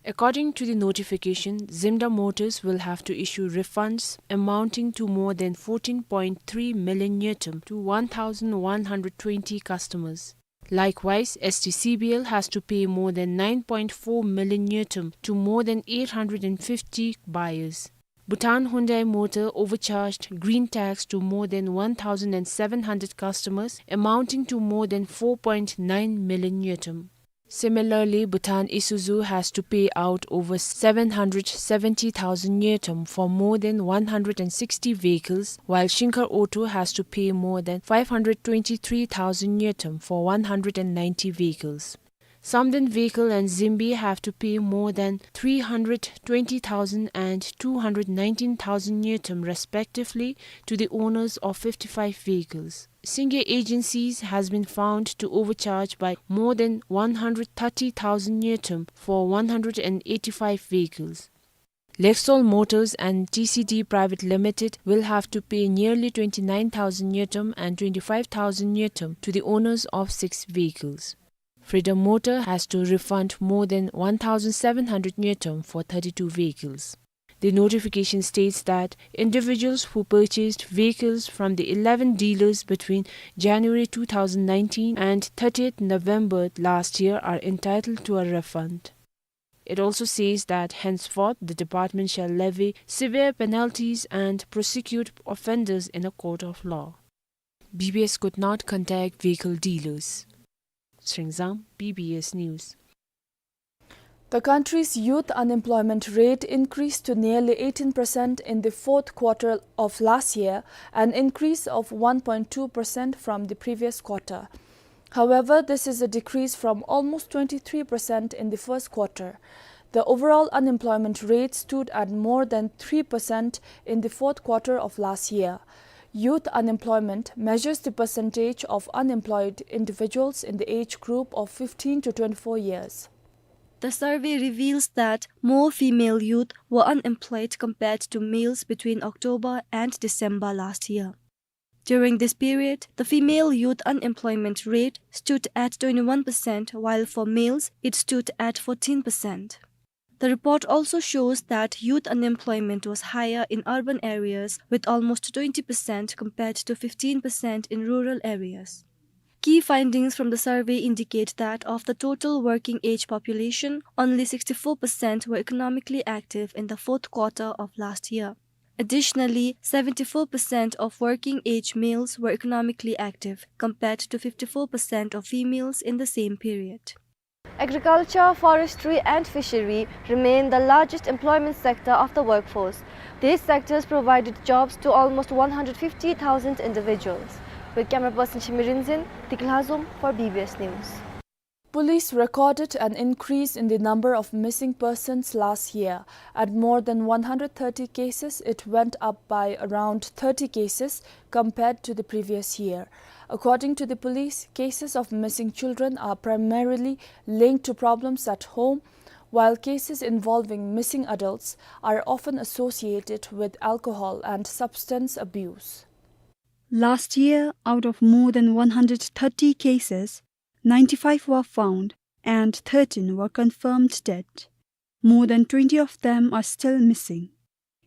According to the notification, Zimda Motors will have to issue refunds amounting to more than fourteen point three million ngultrum to one thousand one hundred twenty customers. Likewise, S T C B L has to pay more than nine point four million ngultrum to more than eight hundred and fifty buyers. Bhutan Hyundai Motor overcharged green tax to more than one thousand and seven hundred customers, amounting to more than four point nine million ngultrum. Similarly, Bhutan Isuzu has to pay out over seven hundred seventy thousand ngultrum for more than one hundred and sixty vehicles, while Shinker Auto has to pay more than five hundred twenty-three thousand ngultrum for one hundred and ninety vehicles. Samden Vehicle and Zimbi have to pay more than three hundred twenty thousand and two hundred nineteen thousand ngultrum respectively to the owners of fifty-five vehicles. Singye Agencies has been found to overcharge by more than one hundred thirty thousand ngultrum for one hundred and eighty-five vehicles. Lexol Motors and T C D Private Limited will have to pay nearly twenty-nine thousand ngultrum and twenty-five thousand ngultrum to the owners of six vehicles. Freedom Motor has to refund more than one thousand seven hundred ngultrum for thirty-two vehicles. The notification states that individuals who purchased vehicles from the eleven dealers between January two thousand nineteen and thirtieth November last year are entitled to a refund. It also says that henceforth the department shall levy severe penalties and prosecute offenders in a court of law. B B S could not contact vehicle dealers. Sringzang, B B S News. The country's youth unemployment rate increased to nearly eighteen percent in the fourth quarter of last year, an increase of one point two percent from the previous quarter. However, this is a decrease from almost twenty-three percent in the first quarter. The overall unemployment rate stood at more than three percent in the fourth quarter of last year. Youth unemployment measures the percentage of unemployed individuals in the age group of fifteen to twenty-four years. The survey reveals that more female youth were unemployed compared to males between October and December last year. During this period, the female youth unemployment rate stood at twenty-one percent, while for males, it stood at fourteen percent. The report also shows that youth unemployment was higher in urban areas, with almost twenty percent compared to fifteen percent in rural areas. Key findings from the survey indicate that of the total working age population, only sixty-four percent were economically active in the fourth quarter of last year. Additionally, seventy-four percent of working age males were economically active, compared to fifty-four percent of females in the same period. Agriculture, forestry and fishery remain the largest employment sector of the workforce. These sectors provided jobs to almost one hundred fifty thousand individuals. With camera person Shimirinzin, Tiklazum for B B S News. Police recorded an increase in the number of missing persons last year. At more than one hundred thirty cases, it went up by around thirty cases compared to the previous year. According to the police, cases of missing children are primarily linked to problems at home, while cases involving missing adults are often associated with alcohol and substance abuse. Last year, out of more than one hundred thirty cases, ninety-five were found and thirteen were confirmed dead. More than twenty of them are still missing.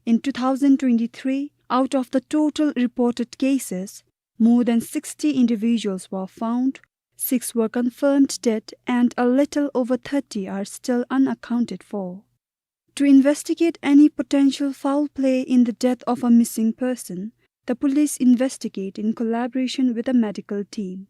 In two thousand twenty-three, out of the total reported cases, more than sixty individuals were found, six were confirmed dead, and a little over thirty are still unaccounted for. To investigate any potential foul play in the death of a missing person, the police investigate in collaboration with a medical team.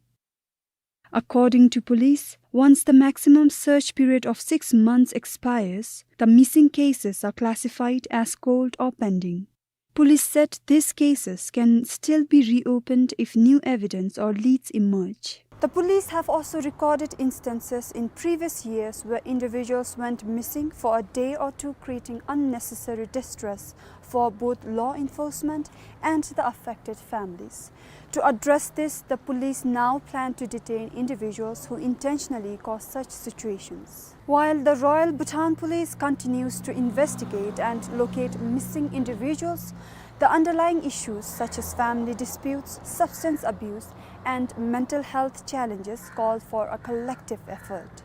According to police, once the maximum search period of six months expires, the missing cases are classified as cold or pending. Police said these cases can still be reopened if new evidence or leads emerge. The police have also recorded instances in previous years where individuals went missing for a day or two, creating unnecessary distress for both law enforcement and the affected families. To address this, the police now plan to detain individuals who intentionally cause such situations. While the Royal Bhutan Police continues to investigate and locate missing individuals, the underlying issues such as family disputes, substance abuse, and mental health challenges call for a collective effort.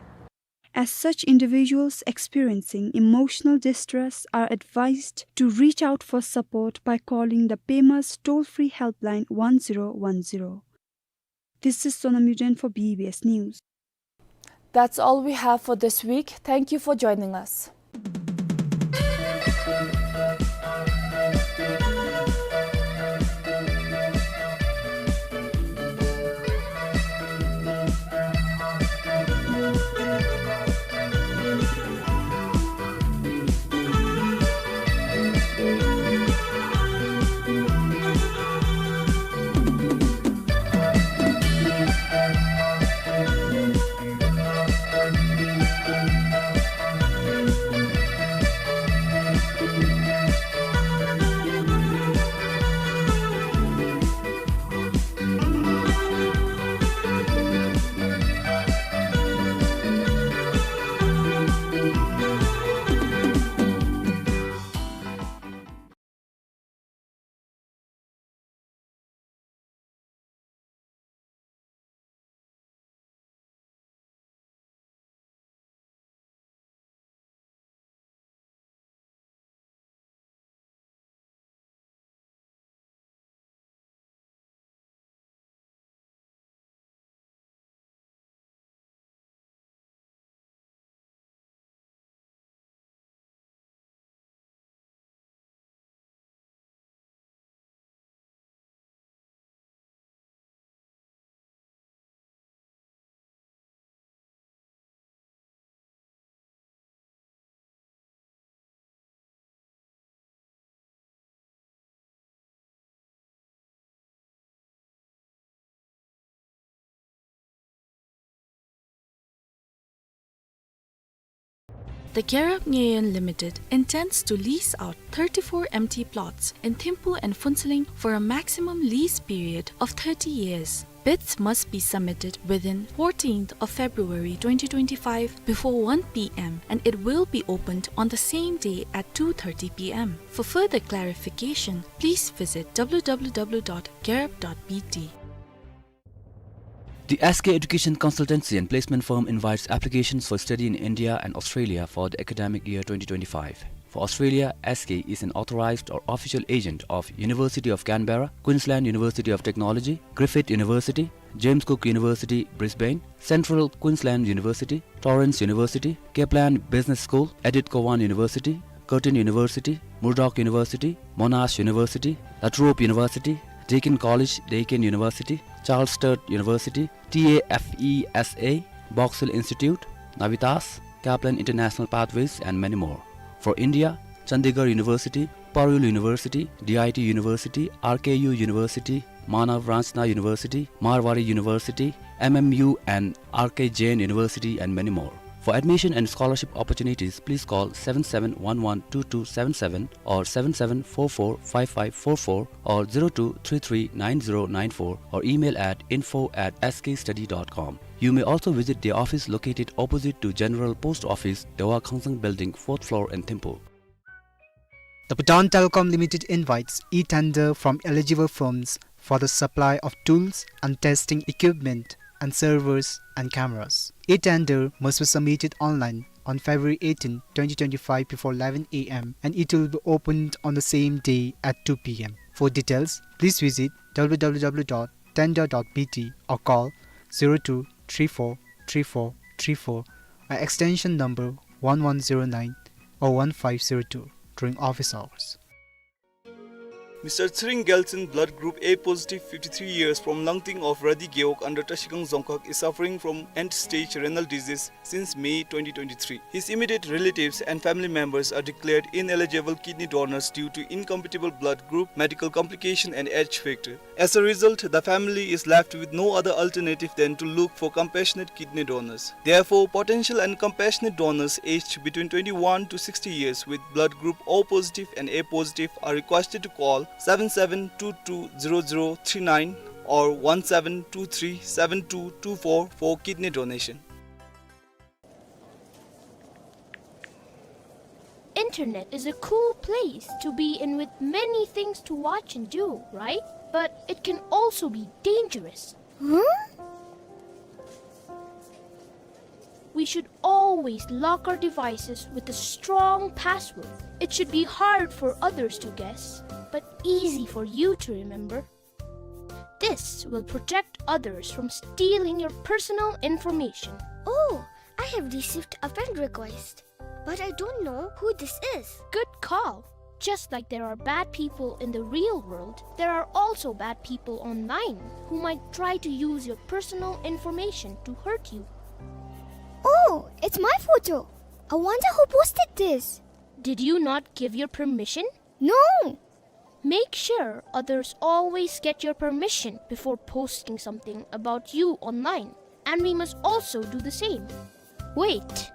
As such, individuals experiencing emotional distress are advised to reach out for support by calling the Pema's toll-free helpline one zero one zero. This is Sonam Yuden for B B S News. That's all we have for this week. Thank you for joining us. The Gerab Ngayon Limited intends to lease out thirty-four empty plots in Thimphu and Phuentsholing for a maximum lease period of thirty years. Bids must be submitted within fourteenth of February twenty twenty-five before one P M, and it will be opened on the same day at two thirty P M. For further clarification, please visit W W W dot gerab dot B T. The S K Education Consultancy and Placement Firm invites applications for study in India and Australia for the academic year twenty twenty-five. For Australia, S K is an authorized or official agent of University of Canberra, Queensland University of Technology, Griffith University, James Cook University, Brisbane, Central Queensland University, Torrens University, Kaplan Business School, Edith Cowan University, Curtin University, Murdoch University, Monash University, La Trobe University, Deakin College, Deakin University, Charles Sturt University, T A F E S A, Box Hill Institute, Navitas, Kaplan International Pathways, and many more. For India, Chandigarh University, Parul University, D I T University, R K U University, Manav Ranchna University, Marwari University, M M U and R K Jain University, and many more. For admission and scholarship opportunities, please call seven seven one one two two seven seven or seven seven four four five five four four or zero two three three nine zero nine four or email at info at S K study dot com. You may also visit their office located opposite to General Post Office, Dewa Khangsang Building, fourth floor in Thimphu. The Bhutan Telecom Limited invites e-tender from eligible firms for the supply of tools and testing equipment and servers and cameras. E-tender must be submitted online on February eighteenth, twenty twenty-five before eleven A M, and it will be opened on the same day at two P M. For details, please visit W W W dot tender dot B T or call zero two three four three four three four, or extension number one one zero nine or one five zero two during office hours. Mister Tshering Gyaltshen, blood group A positive, fifty-three years, from Langting of Radi Gewog under Trashigang Dzongkhag, is suffering from end-stage renal disease since May twenty twenty-three. His immediate relatives and family members are declared ineligible kidney donors due to incompatible blood group, medical complication, and age factor. As a result, the family is left with no other alternative than to look for compassionate kidney donors. Therefore, potential and compassionate donors aged between twenty-one to sixty years with blood group O positive and A positive are requested to call seven seven two two zero zero three nine or one seven two three seven two two four for kidney donation. Internet is a cool place to be in with many things to watch and do, right? But it can also be dangerous. Huh? We should always lock our devices with a strong password. It should be hard for others to guess, but easy for you to remember. This will protect others from stealing your personal information. Oh, I have received a friend request, but I don't know who this is. Good call. Just like there are bad people in the real world, there are also bad people online who might try to use your personal information to hurt you. Oh, it's my photo. I wonder who posted this. Did you not give your permission? No. Make sure others always get your permission before posting something about you online, and we must also do the same. Wait,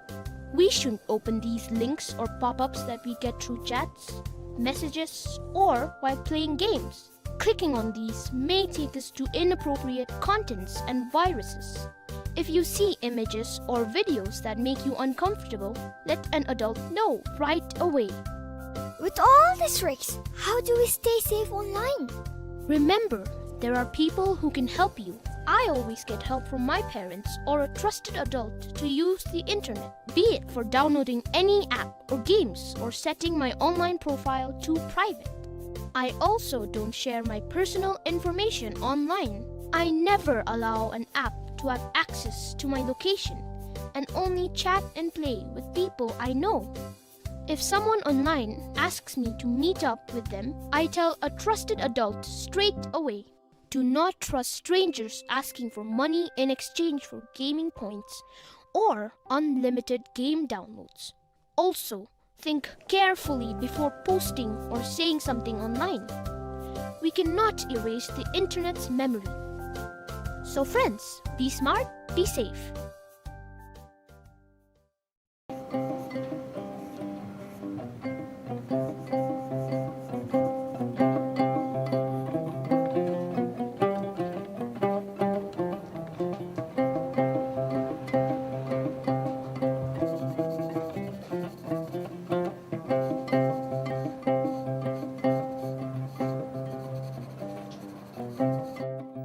we shouldn't open these links or pop-ups that we get through chats, messages, or while playing games. Clicking on these may take us to inappropriate contents and viruses. If you see images or videos that make you uncomfortable, let an adult know right away. With all these risks, how do we stay safe online? Remember, there are people who can help you. I always get help from my parents or a trusted adult to use the internet, be it for downloading any app or games or setting my online profile to private. I also don't share my personal information online. I never allow an app to have access to my location and only chat and play with people I know. If someone online asks me to meet up with them, I tell a trusted adult straight away. Do not trust strangers asking for money in exchange for gaming points or unlimited game downloads. Also, think carefully before posting or saying something online. We cannot erase the internet's memory. So friends, be smart, be safe.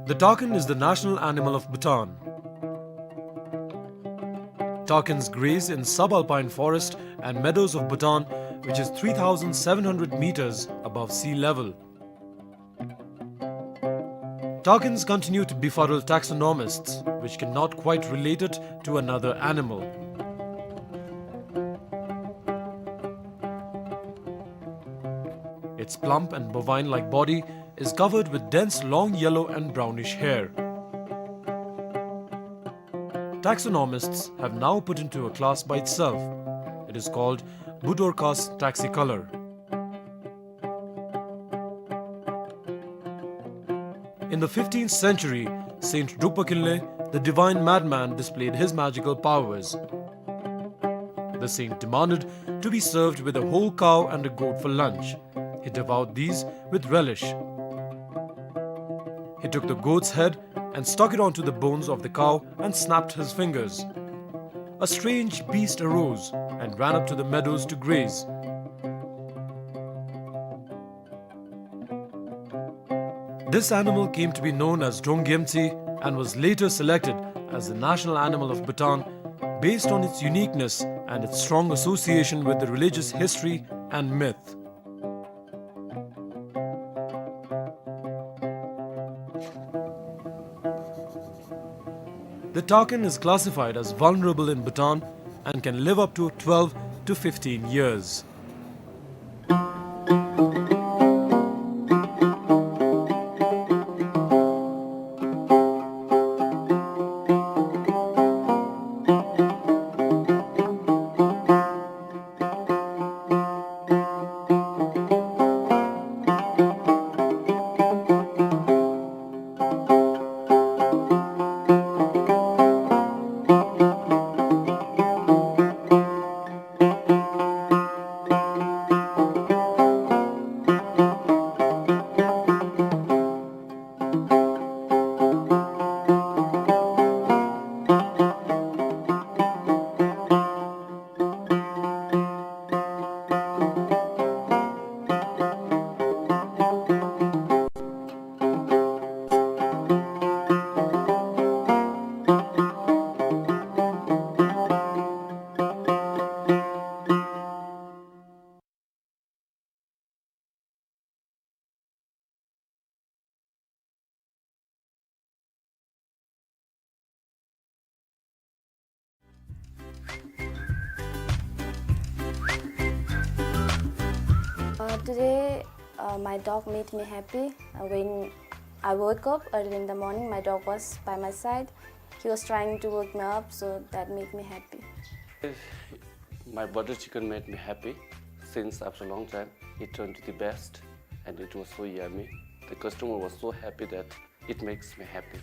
The takin is the national animal of Bhutan. Takins graze in subalpine forest and meadows of Bhutan, which is three thousand seven hundred meters above sea level. Takins continue to befuddle taxonomists, which cannot quite relate it to another animal. Its plump and bovine-like body is covered with dense long yellow and brownish hair. Taxonomists have now put into a class by itself. It is called Budorcas taxicolor. In the fifteenth century, Saint Drukpa Kinley, the divine madman, displayed his magical powers. The saint demanded to be served with a whole cow and a goat for lunch. He devoured these with relish. He took the goat's head and stuck it onto the bones of the cow and snapped his fingers. A strange beast arose and ran up to the meadows to graze. This animal came to be known as Drongyemtsi and was later selected as the national animal of Bhutan based on its uniqueness and its strong association with the religious history and myth. The takin is classified as vulnerable in Bhutan and can live up to twelve to fifteen years. Uh, today, uh, my dog made me happy. Uh, when I woke up early in the morning, my dog was by my side. He was trying to wake me up, so that made me happy. My butter chicken made me happy since after a long time. It turned to the best, and it was so yummy. The customer was so happy that it makes me happy.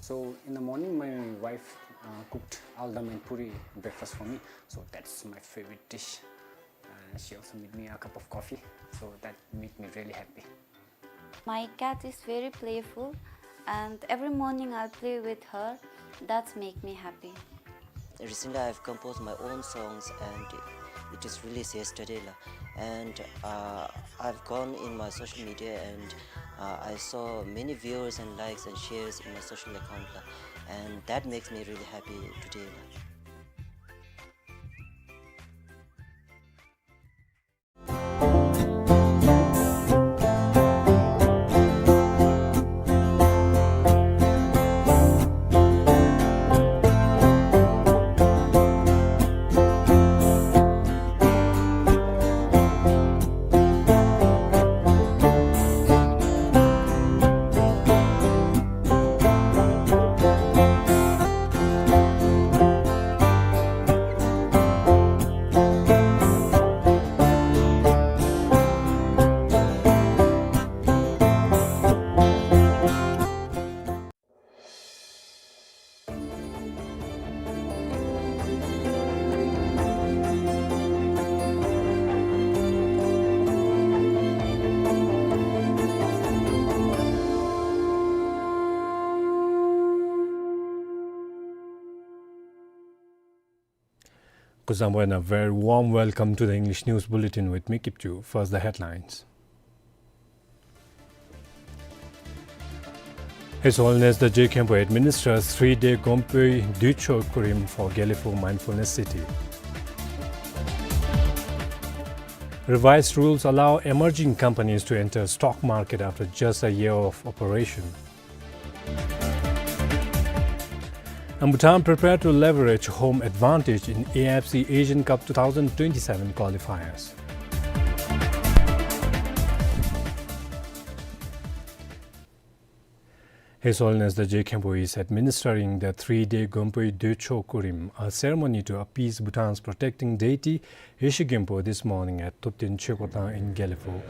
So in the morning, my wife, uh, cooked aldam and puri breakfast for me. So that's my favorite dish. Uh, she also made me a cup of coffee. So that made me really happy. My cat is very playful, and every morning I'll play with her. That's make me happy. Recently, I've composed my own songs, and it is released yesterday, la. And, uh, I've gone in my social media, and, uh, I saw many viewers and likes and shares in my social account, la. And that makes me really happy today, la. Kuzuzangpo, and a very warm welcome to the English News Bulletin with me, Kipchu. First, the headlines. His Holiness the Je Khenpo administers three-day Gompoi Duicho Kurim for Gelephu Mindfulness City. Revised rules allow emerging companies to enter stock market after just a year of operation. And Bhutan prepared to leverage home advantage in A F C Asian Cup two thousand twenty-seven qualifiers. His Holiness the Je Khenpo is administering the three-day Gompoi Duicho Kurim, a ceremony to appease Bhutan's protecting deity, Yeshe Khenpo, this morning at Thupten Chekotang in Gelephu.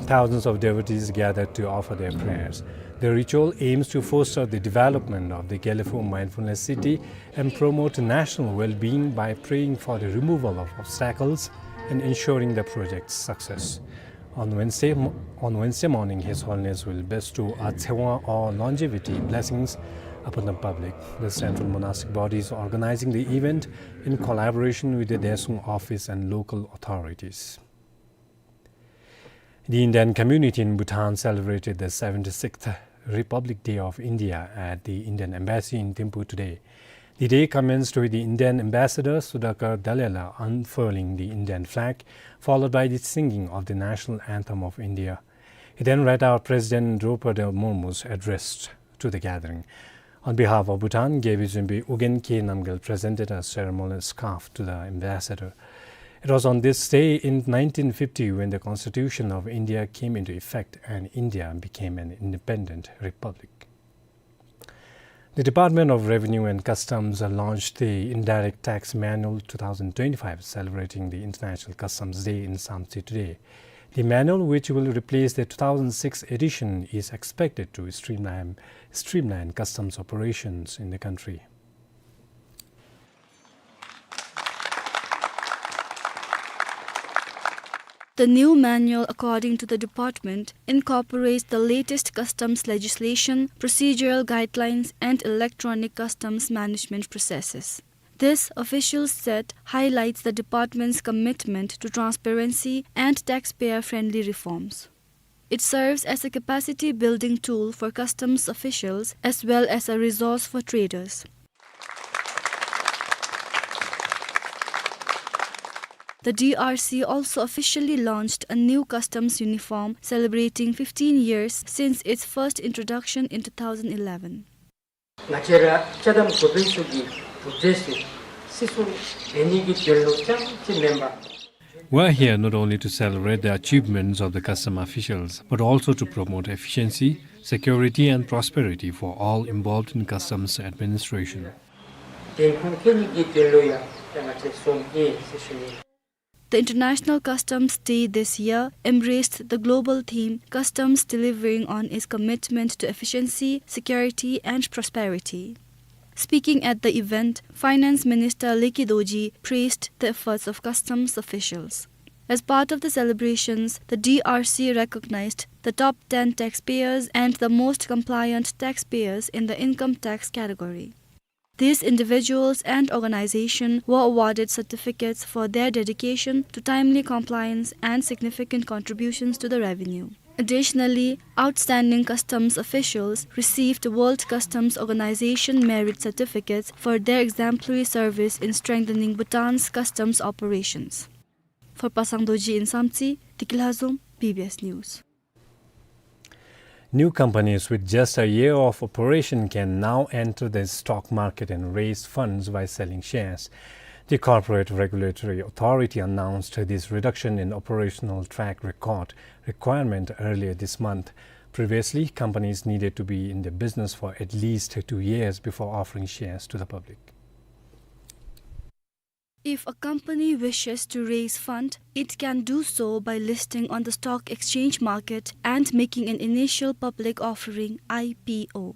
Thousands of devotees gathered to offer their prayers. The ritual aims to foster the development of the Gelephu Mindfulness City and promote national well-being by praying for the removal of obstacles and ensuring the project's success. On Wednesday mo-, on Wednesday morning, His Holiness will bestow a Tsewa or longevity blessings upon the public. The central monastic body is organizing the event in collaboration with the Daesung office and local authorities. The Indian community in Bhutan celebrated the seventy-sixth Republic Day of India at the Indian Embassy in Thimphu today. The day commenced with the Indian ambassador Sudhakar Dallela unfurling the Indian flag, followed by the singing of the national anthem of India. He then read out President Droupadi Murmu's address to the gathering. On behalf of Bhutan, Gebi Zunbi Ugyen Khe Namgyel presented a ceremonial scarf to the ambassador. It was on this day in nineteen fifty when the Constitution of India came into effect and India became an independent republic. The Department of Revenue and Customs launched the Indirect Tax Manual two thousand twenty-five, celebrating the International Customs Day in Samtse today. The manual, which will replace the two thousand six edition, is expected to streamline, streamline customs operations in the country. The new manual, according to the department, incorporates the latest customs legislation, procedural guidelines, and electronic customs management processes. This official set highlights the department's commitment to transparency and taxpayer-friendly reforms. It serves as a capacity-building tool for customs officials as well as a resource for traders. The D R C also officially launched a new customs uniform celebrating fifteen years since its first introduction in two thousand eleven. ང་བཅས་ར་ཅ་དམ་གོ་པེ་ཚུ་གི་གྲུབ་རྫས་ཚུ་སིལ་སྲུང་འབད་ནི་གི་དོན་ལུ་རྐྱངམ་གཅིག་མེན་པར། We're here not only to celebrate the achievements of the custom officials, but also to promote efficiency, security and prosperity for all involved in customs administration. The International Customs Day this year embraced the global theme, Customs Delivering on Its Commitment to Efficiency, Security and Prosperity. Speaking at the event, Finance Minister Leki Dorji praised the efforts of customs officials. As part of the celebrations, the D R C recognized the top ten taxpayers and the most compliant taxpayers in the income tax category. These individuals and organizations were awarded certificates for their dedication to timely compliance and significant contributions to the revenue. Additionally, outstanding customs officials received World Customs Organization merit certificates for their exemplary service in strengthening Bhutan's customs operations. For Pasang Dorji in Samtse, Deki Lhazom, B B S News. New companies with just a year of operation can now enter the stock market and raise funds by selling shares. The Corporate Regulatory Authority announced this reduction in operational track record requirement earlier this month. Previously, companies needed to be in the business for at least two years before offering shares to the public. If a company wishes to raise fund, it can do so by listing on the stock exchange market and making an initial public offering, I P O.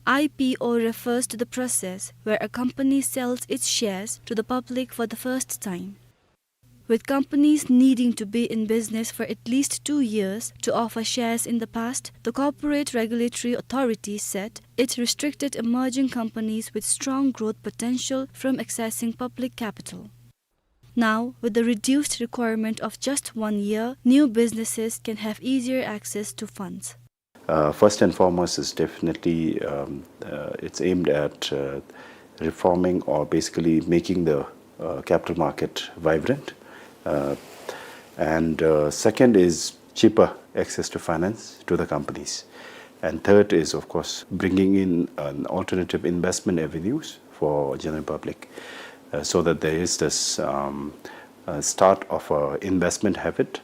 I P O refers to the process where a company sells its shares to the public for the first time. With companies needing to be in business for at least two years to offer shares in the past, the Corporate Regulatory Authority said it restricted emerging companies with strong growth potential from accessing public capital. Now, with the reduced requirement of just one year, new businesses can have easier access to funds. Uh, first and foremost is definitely, um, uh, it's aimed at, uh, reforming or basically making the, uh, capital market vibrant. Uh, and, uh, second is cheaper access to finance to the companies. And third is, of course, bringing in an alternative investment avenues for general public, uh, so that there is this, um, uh, start of a investment habit.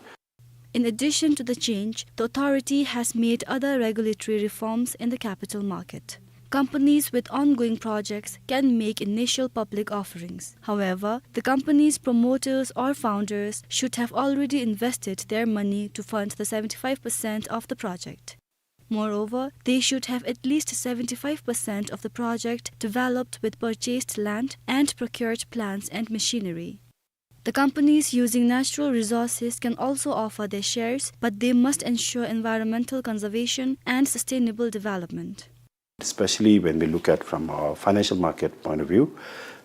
In addition to the change, the authority has made other regulatory reforms in the capital market. Companies with ongoing projects can make initial public offerings. However, the company's promoters or founders should have already invested their money to fund the seventy-five percent of the project. Moreover, they should have at least seventy-five percent of the project developed with purchased land and procured plants and machinery. The companies using natural resources can also offer their shares, but they must ensure environmental conservation and sustainable development. Especially when we look at from a financial market point of view,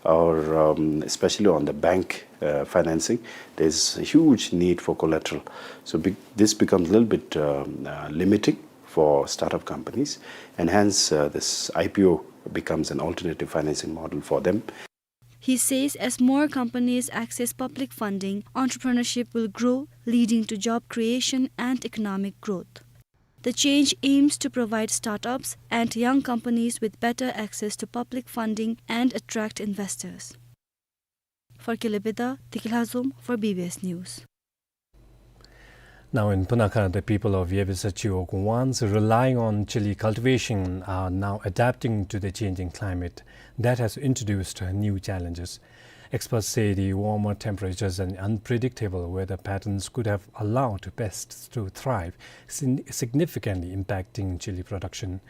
or, um, especially on the bank, uh, financing, there's a huge need for collateral. So be-, this becomes a little bit, um, uh, limiting for startup companies, and hence, uh, this I P O becomes an alternative financing model for them. He says as more companies access public funding, entrepreneurship will grow, leading to job creation and economic growth. The change aims to provide startups and young companies with better access to public funding and attract investors. For Kelebeda, Deki Lhazom for B B S News. Now in Punakha, the people of Yebisa Chiwog, once relying on chili cultivation, are now adapting to the changing climate that has introduced new challenges. Experts say the warmer temperatures and unpredictable weather patterns could have allowed pests to thrive, sin-, significantly impacting chili production.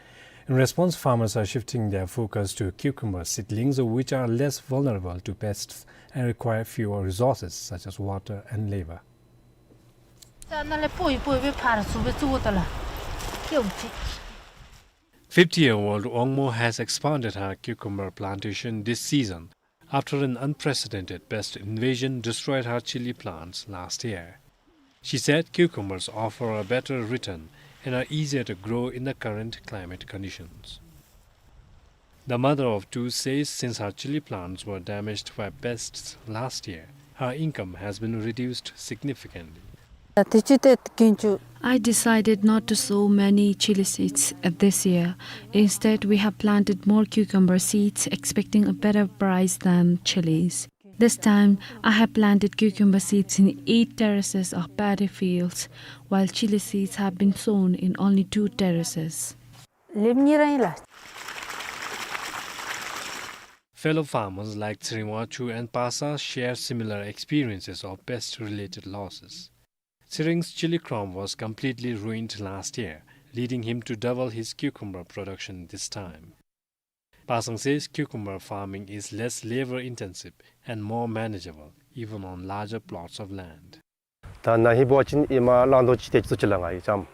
In response, farmers are shifting their focus to cucumber seedlings, which are less vulnerable to pests and require fewer resources such as water and labor. Fifty-year-old Ongmo has expanded her cucumber plantation this season after an unprecedented pest invasion destroyed her chili plants last year. She said cucumbers offer a better return and are easier to grow in the current climate conditions. The mother of two says since her chili plants were damaged by pests last year, her income has been reduced significantly. I decided not to sow many chili seeds, uh, this year. Instead, we have planted more cucumber seeds, expecting a better price than chilies. This time, I have planted cucumber seeds in eight terraces of paddy fields, while chili seeds have been sown in only two terraces. Fellow farmers like Tshering Wangchuk and Pasa share similar experiences of pest-related losses. Tshering's chili crop was completely ruined last year, leading him to double his cucumber production this time. Pasang says cucumber farming is less labor-intensive and more manageable, even on larger plots of land. ད་ན་ཧིང་འབད་བ་ཅིན་ཨེ་མ་གླང་དོ་ཅིག་དེ་ཅིག་ཅིག་ལ་ང་ཡི་ཙམ།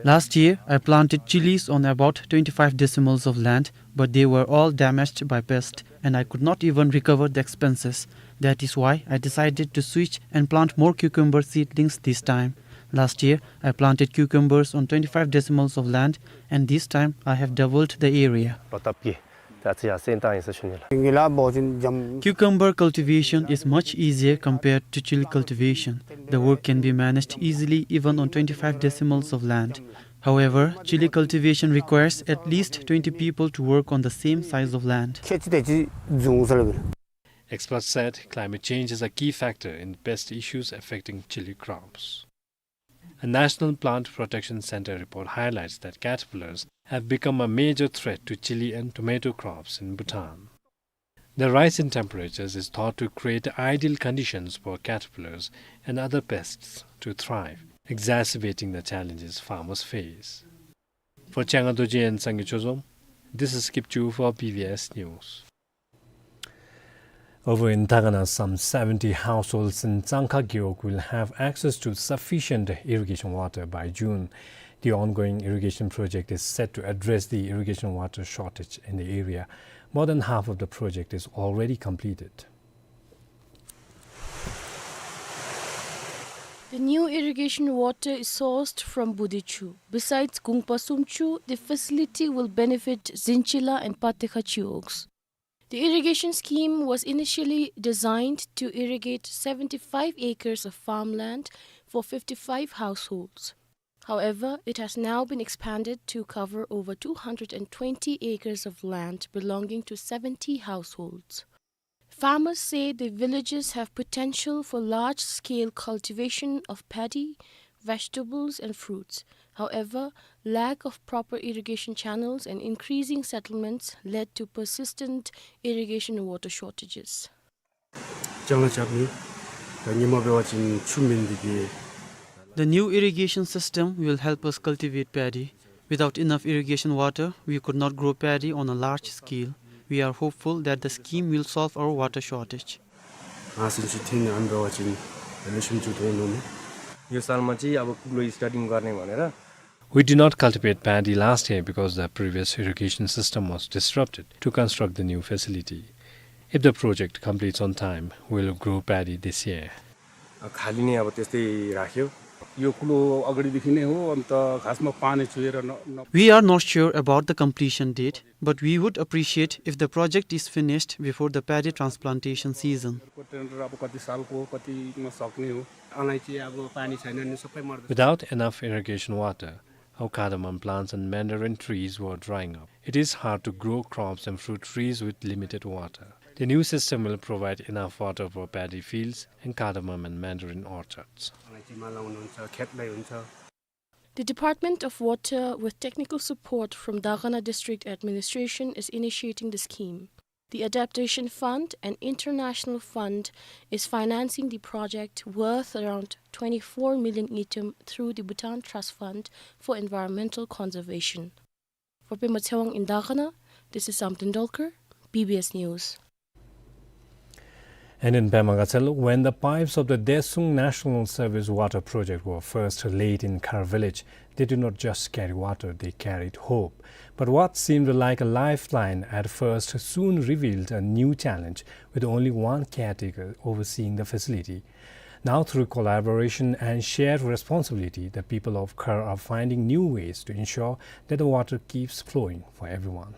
Last year, I planted chilies on about twenty-five decimals of land, but they were all damaged by pest, and I could not even recover the expenses. That is why I decided to switch and plant more cucumber seedlings this time. Last year, I planted cucumbers on twenty-five decimals of land, and this time I have doubled the area. Cucumber cultivation is much easier compared to chili cultivation. The work can be managed easily even on twenty-five decimals of land. However, chili cultivation requires at least twenty people to work on the same size of land. Experts said climate change is a key factor in pest issues affecting chili crops. A National Plant Protection Center report highlights that caterpillars have become a major threat to chili and tomato crops in Bhutan. The rise in temperatures is thought to create ideal conditions for caterpillars and other pests to thrive, exacerbating the challenges farmers face. For Changa Dorji and Sangay Chozom, this is Kipchu for B B S News. Over in Dagana, some seventy households in Tsangkha Gewog will have access to sufficient irrigation water by June. The ongoing irrigation project is set to address the irrigation water shortage in the area. More than half of the project is already completed. The new irrigation water is sourced from Budichu. Besides Gungpa Sumchu, the facility will benefit Zinchila and Patekha Chiwogs. The irrigation scheme was initially designed to irrigate seventy-five acres of farmland for fifty-five households. However, it has now been expanded to cover over two hundred and twenty acres of land belonging to seventy households. Farmers say the villages have potential for large-scale cultivation of paddy, vegetables and fruits. However, lack of proper irrigation channels and increasing settlements led to persistent irrigation water shortages. ཅང་ལ་རྐྱབ་ནི། ད་ཉི་མ་འབད་བ་ཅིན་ཆུ་མེད་ནི་དེ་གིས། The new irrigation system will help us cultivate paddy. Without enough irrigation water, we could not grow paddy on a large scale. We are hopeful that the scheme will solve our water shortage. ང་སིན་ཅི་ཐིན་ཨན་འབད་བ་ཅིན་ལེ་ཤ་ཅིག་ཐོན་ནུག་ནི། यो सालमा चाहिँ अब कुलो स्टार्टिङ गर्ने भनेर। We did not cultivate paddy last year because the previous irrigation system was disrupted to construct the new facility. If the project completes on time, we'll grow paddy this year. खाली नै अब त्यस्तै राख्यो। यो कुलो अगाडिदेखि नै हो, अन्त घासमा पानी चुहेर न, न We are not sure about the completion date, but we would appreciate if the project is finished before the paddy transplantation season. को टेन्डर अब कति सालको हो, कतिमा सक्ने हो। अलैँची अब पानी छैन नि, सबै मर्छ। Without enough irrigation water, our cardamom plants and mandarin trees were drying up. It is hard to grow crops and fruit trees with limited water. The new system will provide enough water for paddy fields and cardamom and mandarin orchards. अलैँचीमा लाउनुहुन्छ, खेतलाई हुन्छ। The Department of Water, with technical support from Dagana District Administration, is initiating the scheme. The Adaptation Fund, an international fund, is financing the project worth around twenty-four million ngultrum through the Bhutan Trust Fund for Environmental Conservation. For Pema Tshewang in Dagana, this is Samten Dolkar, B B S News. And in Pema Gatshel, when the pipes of the Detsung National Service Water Project were first laid in Khar village, they did not just carry water, they carried hope. But what seemed like a lifeline at first soon revealed a new challenge, with only one caretaker overseeing the facility. Now, through collaboration and shared responsibility, the people of Khar are finding new ways to ensure that the water keeps flowing for everyone.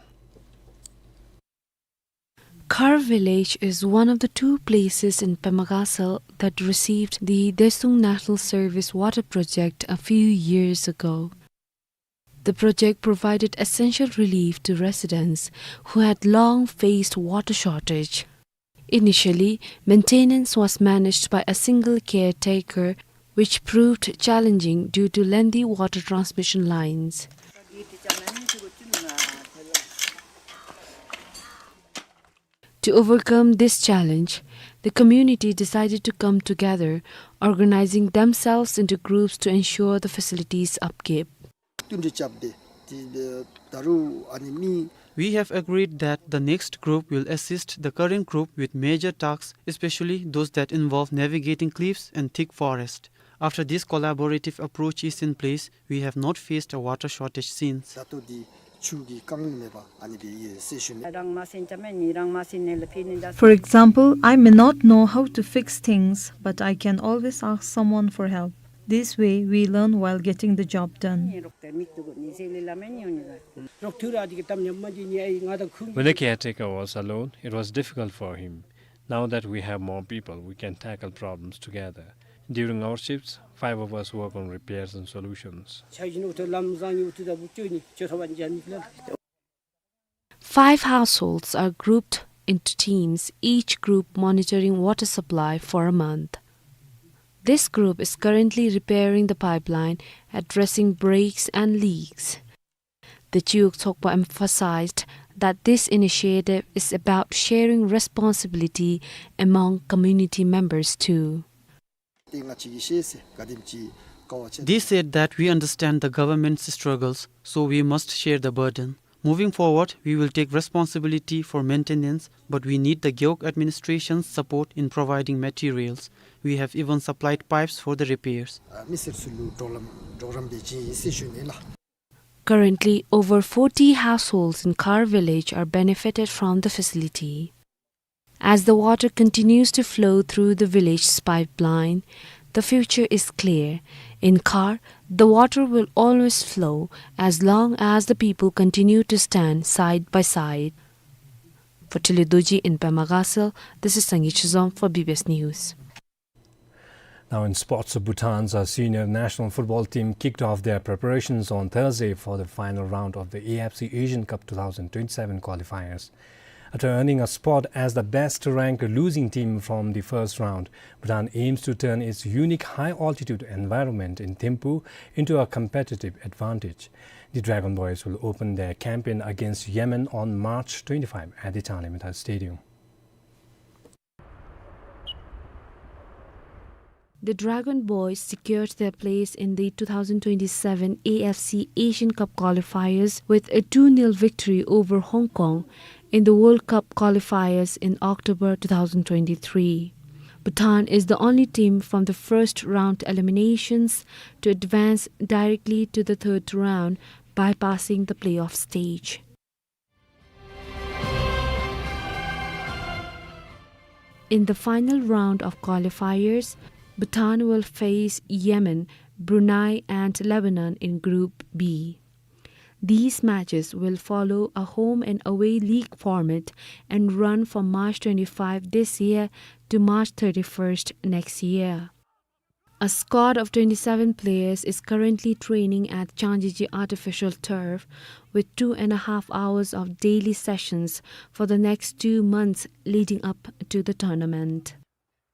Khar village is one of the two places in Pema Gatshel that received the Detsung National Service Water Project a few years ago. The project provided essential relief to residents who had long faced water shortage. Initially, maintenance was managed by a single caretaker, which proved challenging due to lengthy water transmission lines. To overcome this challenge, the community decided to come together, organizing themselves into groups to ensure the facilities' upkeep. We have agreed that the next group will assist the current group with major tasks, especially those that involve navigating cliffs and thick forest. After this collaborative approach is in place, we have not faced a water shortage since. For example, I may not know how to fix things, but I can always ask someone for help. This way, we learn while getting the job done. When the caretaker was alone, it was difficult for him. Now that we have more people, we can tackle problems together. During our shifts, five of us work on repairs and solutions. Five households are grouped into teams, each group monitoring water supply for a month. This group is currently repairing the pipeline, addressing breaks and leaks. The Chiwog Tshogpa emphasized that this initiative is about sharing responsibility among community members too. They said that we understand the government's struggles, so we must share the burden. Moving forward, we will take responsibility for maintenance, but we need the Gewog administration's support in providing materials. We have even supplied pipes for the repairs. Currently, over forty households in Khar village are benefited from the facility. As the water continues to flow through the village's pipeline, the future is clear. In Khar, the water will always flow as long as the people continue to stand side by side. For Tuli Dorji in Pema Gatshel, this is Sangay Chizom for B B S News. Now in sports, Bhutan's, uh, senior national football team kicked off their preparations on Thursday for the final round of the A F C Asian Cup two thousand twenty-seven qualifiers. After earning a spot as the best-ranked losing team from the first round, Bhutan aims to turn its unique high-altitude environment in Thimphu into a competitive advantage. The Dragon Boys will open their campaign against Yemen on March twenty-five at the Tale Myitkyina Stadium. The Dragon Boys secured their place in the two thousand twenty-seven A F C Asian Cup qualifiers with a two nil victory over Hong Kong in the World Cup qualifiers in October two thousand twenty-three. Bhutan is the only team from the first round eliminations to advance directly to the third round, bypassing the playoff stage. In the final round of qualifiers, Bhutan will face Yemen, Brunei and Lebanon in Group B. These matches will follow a home and away league format and run from March twenty-five this year to March thirty-first next year. A squad of twenty-seven players is currently training at Changjiajie Artificial Turf, with two and a half hours of daily sessions for the next two months leading up to the tournament.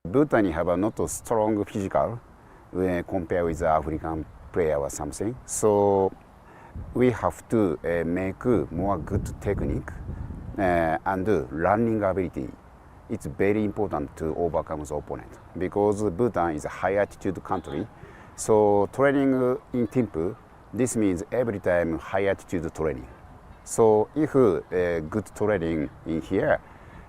Bhutan have a not a strong physical when compare with African player or something. So we have to, uh, make more good technique, uh, and running ability. It's very important to overcome the opponent because Bhutan is a high altitude country. So training, uh, in Thimphu, this means every time high altitude training. So if, uh, good training in here,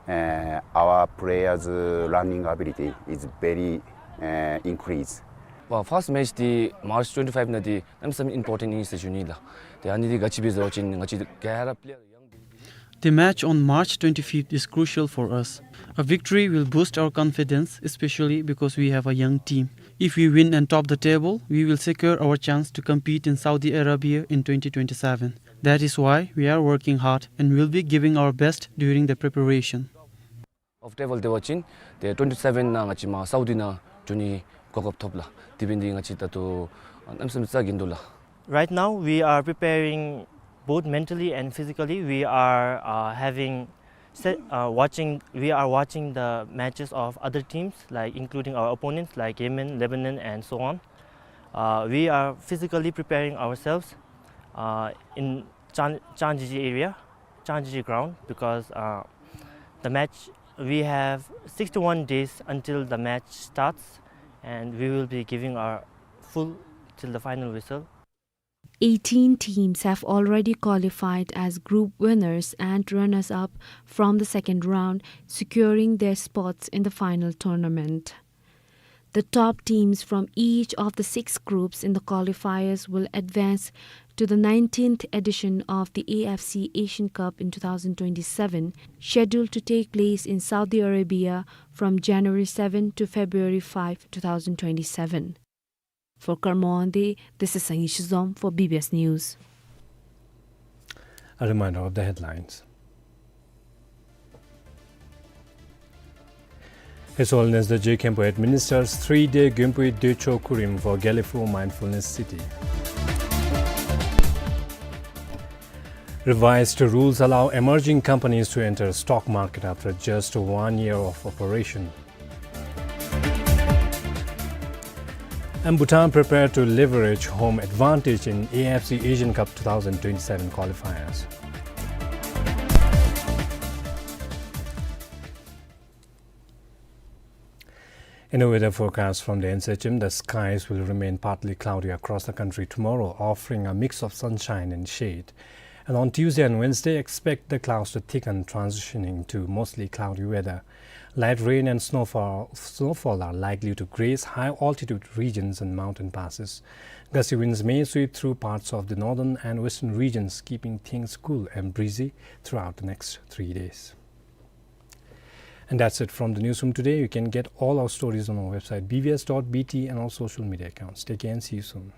uh, our players, uh, running ability is very, uh, increased. Well, first match འདི་March twenty-five ནང་འདི་གནམ་མེད་ས་མེད་important ཨིན་ཟེར་ཞུ་ནི་ལགས། ཏེ་ཨ་ནི་འདི་ག་ཅི་སྦེ་ཟེར་བ་ཅིན་ང་བཅས་ག་ར་player young། The match on March twenty-fifth is crucial for us. A victory will boost our confidence, especially because we have a young team. If we win and top the table, we will secure our chance to compete in Saudi Arabia in twenty twenty-seven. That is why we are working hard and will be giving our best during the preparation. Of table འབད་བ་ཅིན་ཏེ་twenty-seven ནང་ང་བཅས་མར་Saudi ནང་འགྱོ་ནི་གོ་སྐབས་ཐོབ་ལགས། དེ་འབད་ནི་འདི་ང་བཅས་ད་ལྟོ་གནམ་མེད་ས་མེད་ཚ་གྱང་འདུག་ལགས། Right now, we are preparing both mentally and physically. We are, uh, having se-, uh, watching, we are watching the matches of other teams, like, including our opponents, like Yemen, Lebanon, and so on. Uh, we are physically preparing ourselves, uh, in Chan-, Changjiajie area, Changjiajie ground, because, uh, the match, we have sixty-one days until the match starts, and we will be giving our full till the final whistle. Eighteen teams have already qualified as group winners and runners-up from the second round, securing their spots in the final tournament. The top teams from each of the six groups in the qualifiers will advance to the nineteenth edition of the A F C Asian Cup in two thousand twenty-seven, scheduled to take place in Saudi Arabia from January seven to February five, two thousand twenty-seven. For Karmoandi, this is Sangi Shizom for B B S News. A reminder of the headlines. His Holiness the Je Khenpo administers three-day Genpui Decho Kurim for Gelephu Mindfulness City. Revised rules allow emerging companies to enter stock market after just one year of operation. And Bhutan prepared to leverage home advantage in A F C Asian Cup two thousand twenty-seven qualifiers. In a weather forecast from the N C H M, the skies will remain partly cloudy across the country tomorrow, offering a mix of sunshine and shade. And on Tuesday and Wednesday, expect the clouds to thicken, transitioning to mostly cloudy weather. Light rain and snowfall, snowfall are likely to graze high-altitude regions and mountain passes. Gusty winds may sweep through parts of the northern and western regions, keeping things cool and breezy throughout the next three days. And that's it from the newsroom today. You can get all our stories on our website, B B S dot B T, and all social media accounts. Take care and see you soon.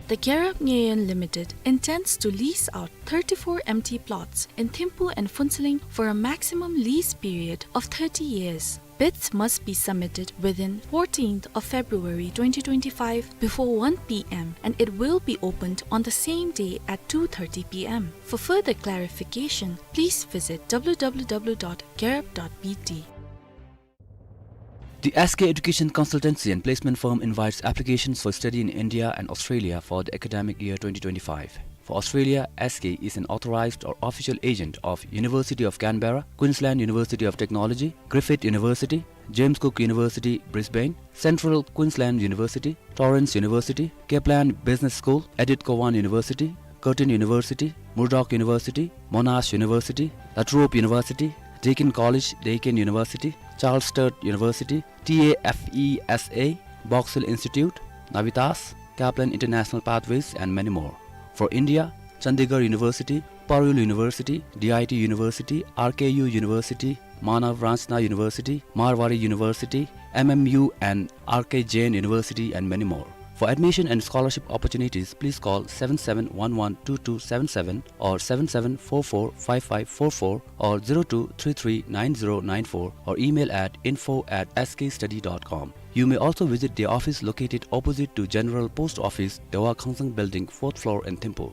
The Gerab Ngayon Limited intends to lease out thirty-four empty plots in Thimphu and Phuentsholing for a maximum lease period of thirty years. Bids must be submitted within fourteenth of February twenty twenty-five before one P M, and it will be opened on the same day at two thirty P M. For further clarification, please visit W W W dot gerab dot B T. The S K Education Consultancy and Placement Firm invites applications for study in India and Australia for the academic year twenty twenty-five. For Australia, S K is an authorized or official agent of University of Canberra, Queensland University of Technology, Griffith University, James Cook University, Brisbane, Central Queensland University, Torrens University, Kaplan Business School, Edith Cowan University, Curtin University, Murdoch University, Monash University, La Trobe University, Deakin College, Deakin University, Charles Sturt University, T A F E S A, Box Hill Institute, Navitas, Kaplan International Pathways, and many more. For India, Chandigarh University, Parul University, D I T University, R K U University, Manav Ranchna University, Marwari University, M M U, and R K Jain University, and many more. For admission and scholarship opportunities, please call seven seven one one two two seven seven or seven seven four four five five four four or zero two three three nine zero nine four or email at info at S K study dot com. You may also visit the office located opposite to General Post Office, Dewa Khangsang Building, fourth floor in Thimphu.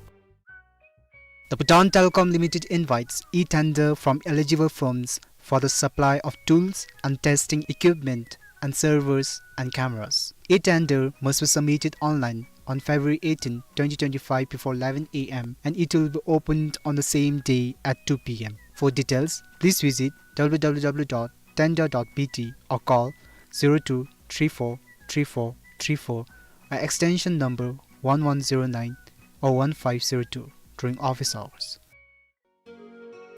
The Bhutan Telecom Limited invites e-tender from eligible firms for the supply of tools and testing equipment and servers and cameras. E-tender must be submitted online on February eighteen, twenty twenty-five before eleven A M and it will be opened on the same day at two P M. For details, please visit W W W dot tender dot B T or call zero two three four three four three four at extension number one one zero nine or one five zero two during office hours.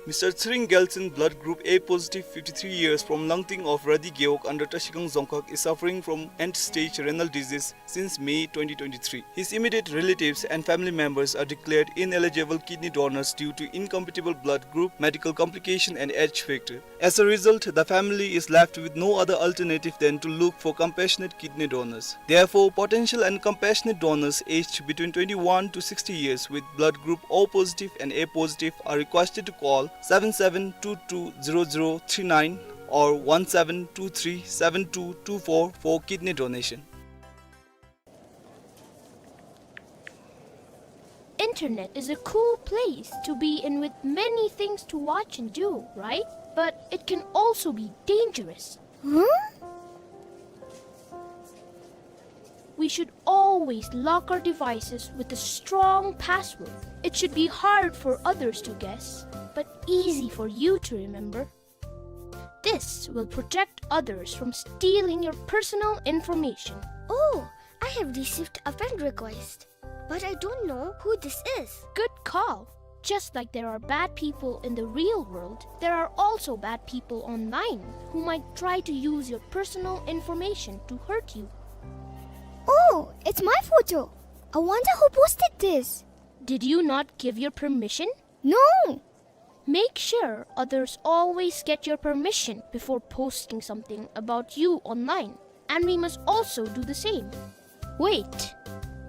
Mister Tshering Gyaltshen, blood group A positive, fifty-three years, from Langting of Radi Gewog under Trashigang Dzongkhag, is suffering from end-stage renal disease since May twenty twenty-three. His immediate relatives and family members are declared ineligible kidney donors due to incompatible blood group, medical complication, and age factor. As a result, the family is left with no other alternative than to look for compassionate kidney donors. Therefore, potential and compassionate donors aged between twenty-one to sixty years with blood group O positive and A positive are requested to call seven seven two two zero zero three nine or one seven two three seven two two four for kidney donation. Internet is a cool place to be in with many things to watch and do, right? But it can also be dangerous. Huh? We should always lock our devices with a strong password. It should be hard for others to guess, but easy for you to remember. This will protect others from stealing your personal information. Oh, I have received a friend request, but I don't know who this is. Good call. Just like there are bad people in the real world, there are also bad people online who might try to use your personal information to hurt you. Oh, it's my photo. I wonder who posted this. Did you not give your permission? No! Make sure others always get your permission before posting something about you online, and we must also do the same. Wait!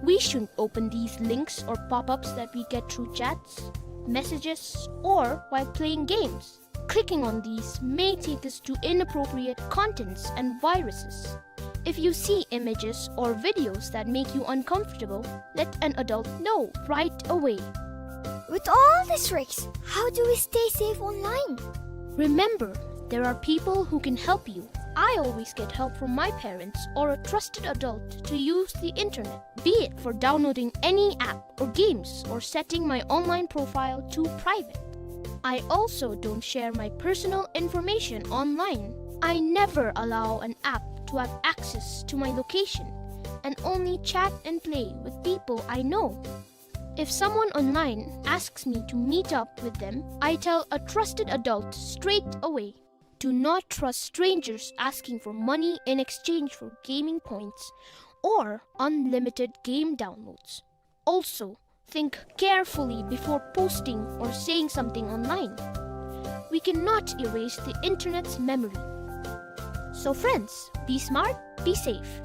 We shouldn't open these links or pop-ups that we get through chats, messages, or while playing games. Clicking on these may take us to inappropriate contents and viruses. If you see images or videos that make you uncomfortable, let an adult know right away. With all these tricks, how do we stay safe online? Remember, there are people who can help you. I always get help from my parents or a trusted adult to use the internet, be it for downloading any app or games or setting my online profile to private. I also don't share my personal information online. I never allow an app to have access to my location and only chat and play with people I know. If someone online asks me to meet up with them, I tell a trusted adult straight away. Do not trust strangers asking for money in exchange for gaming points or unlimited game downloads. Also, think carefully before posting or saying something online. We cannot erase the internet's memory. So friends, be smart, be safe.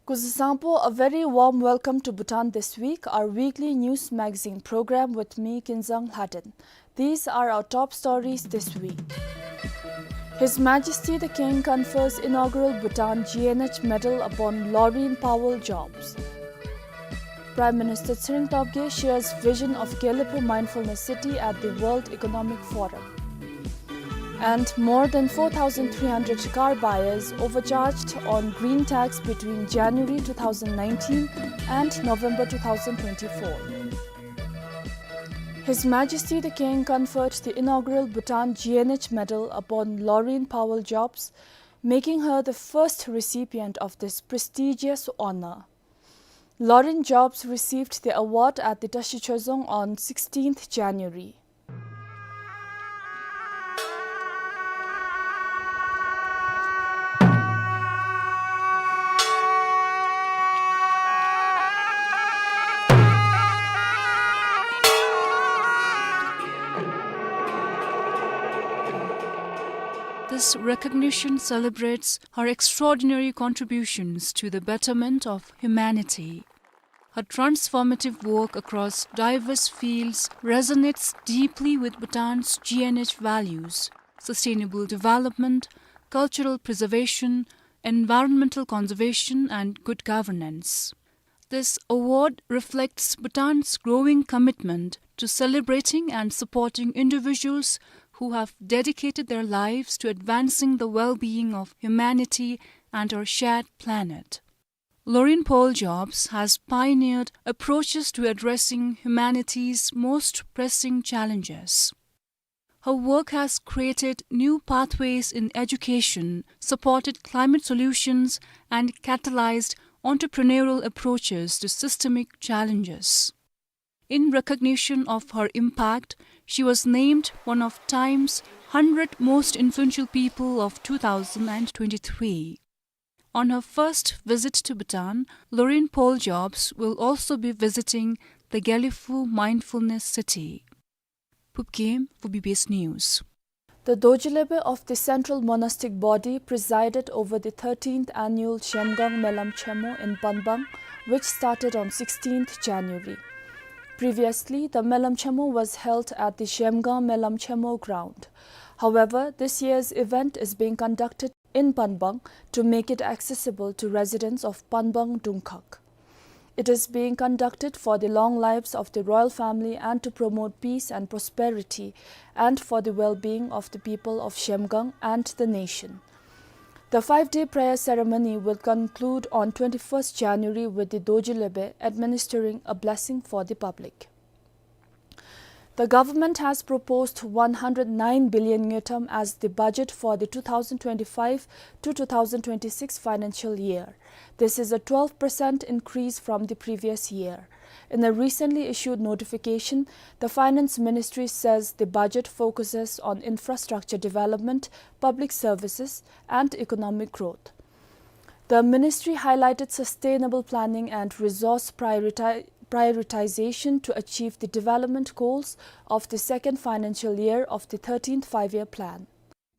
Kuzuzangpo, a very warm welcome to Bhutan This Week, our weekly news magazine program with me, Kinzang Lhaden. These are our top stories this week. His Majesty the King confers inaugural Bhutan G N H Medal upon Laureen Powell Jobs. Prime Minister Tshering Tobgay shares vision of Gelephu Mindfulness City at the World Economic Forum. And more than four thousand three hundred car buyers overcharged on green tax between January two thousand nineteen and November two thousand twenty-four. His Majesty the King conferred the inaugural Bhutan G N H Medal upon Laureen Powell Jobs, making her the first recipient of this prestigious honor. Laureen Jobs received the award at the Tashi Chozong on sixteenth January. This recognition celebrates her extraordinary contributions to the betterment of humanity. Her transformative work across diverse fields resonates deeply with Bhutan's G N H values: sustainable development, cultural preservation, environmental conservation, and good governance. This award reflects Bhutan's growing commitment to celebrating and supporting individuals who have dedicated their lives to advancing the well-being of humanity and our shared planet. Laureen Powell Jobs has pioneered approaches to addressing humanity's most pressing challenges. Her work has created new pathways in education, supported climate solutions, and catalyzed entrepreneurial approaches to systemic challenges. In recognition of her impact, she was named one of Time's hundred most influential people of two thousand twenty-three. On her first visit to Bhutan, Laureen Powell Jobs will also be visiting the Gelephu Mindfulness City. Phub Gyem for B B S News. The Dorji Lhebe of the Central Monastic Body presided over the thirteenth annual Zhemgang Melam Chemo in Panbang, which started on sixteenth January. Previously, the Melam Chemo was held at the Zhemgang Melam Chemo ground. However, this year's event is being conducted in Panbang to make it accessible to residents of Panbang Dungkhag. It is being conducted for the long lives of the royal family and to promote peace and prosperity and for the well-being of the people of Zhemgang and the nation. The five-day prayer ceremony will conclude on twenty-first January with the Dorji Lhebe administering a blessing for the public. The government has proposed one hundred nine billion ngultrum as the budget for the two thousand twenty-five to two thousand twenty-six financial year. This is a twelve percent increase from the previous year. In a recently issued notification, the Finance Ministry says the budget focuses on infrastructure development, public services, and economic growth. The ministry highlighted sustainable planning and resource prioriti-, prioritization to achieve the development goals of the second financial year of the thirteenth Five-Year Plan.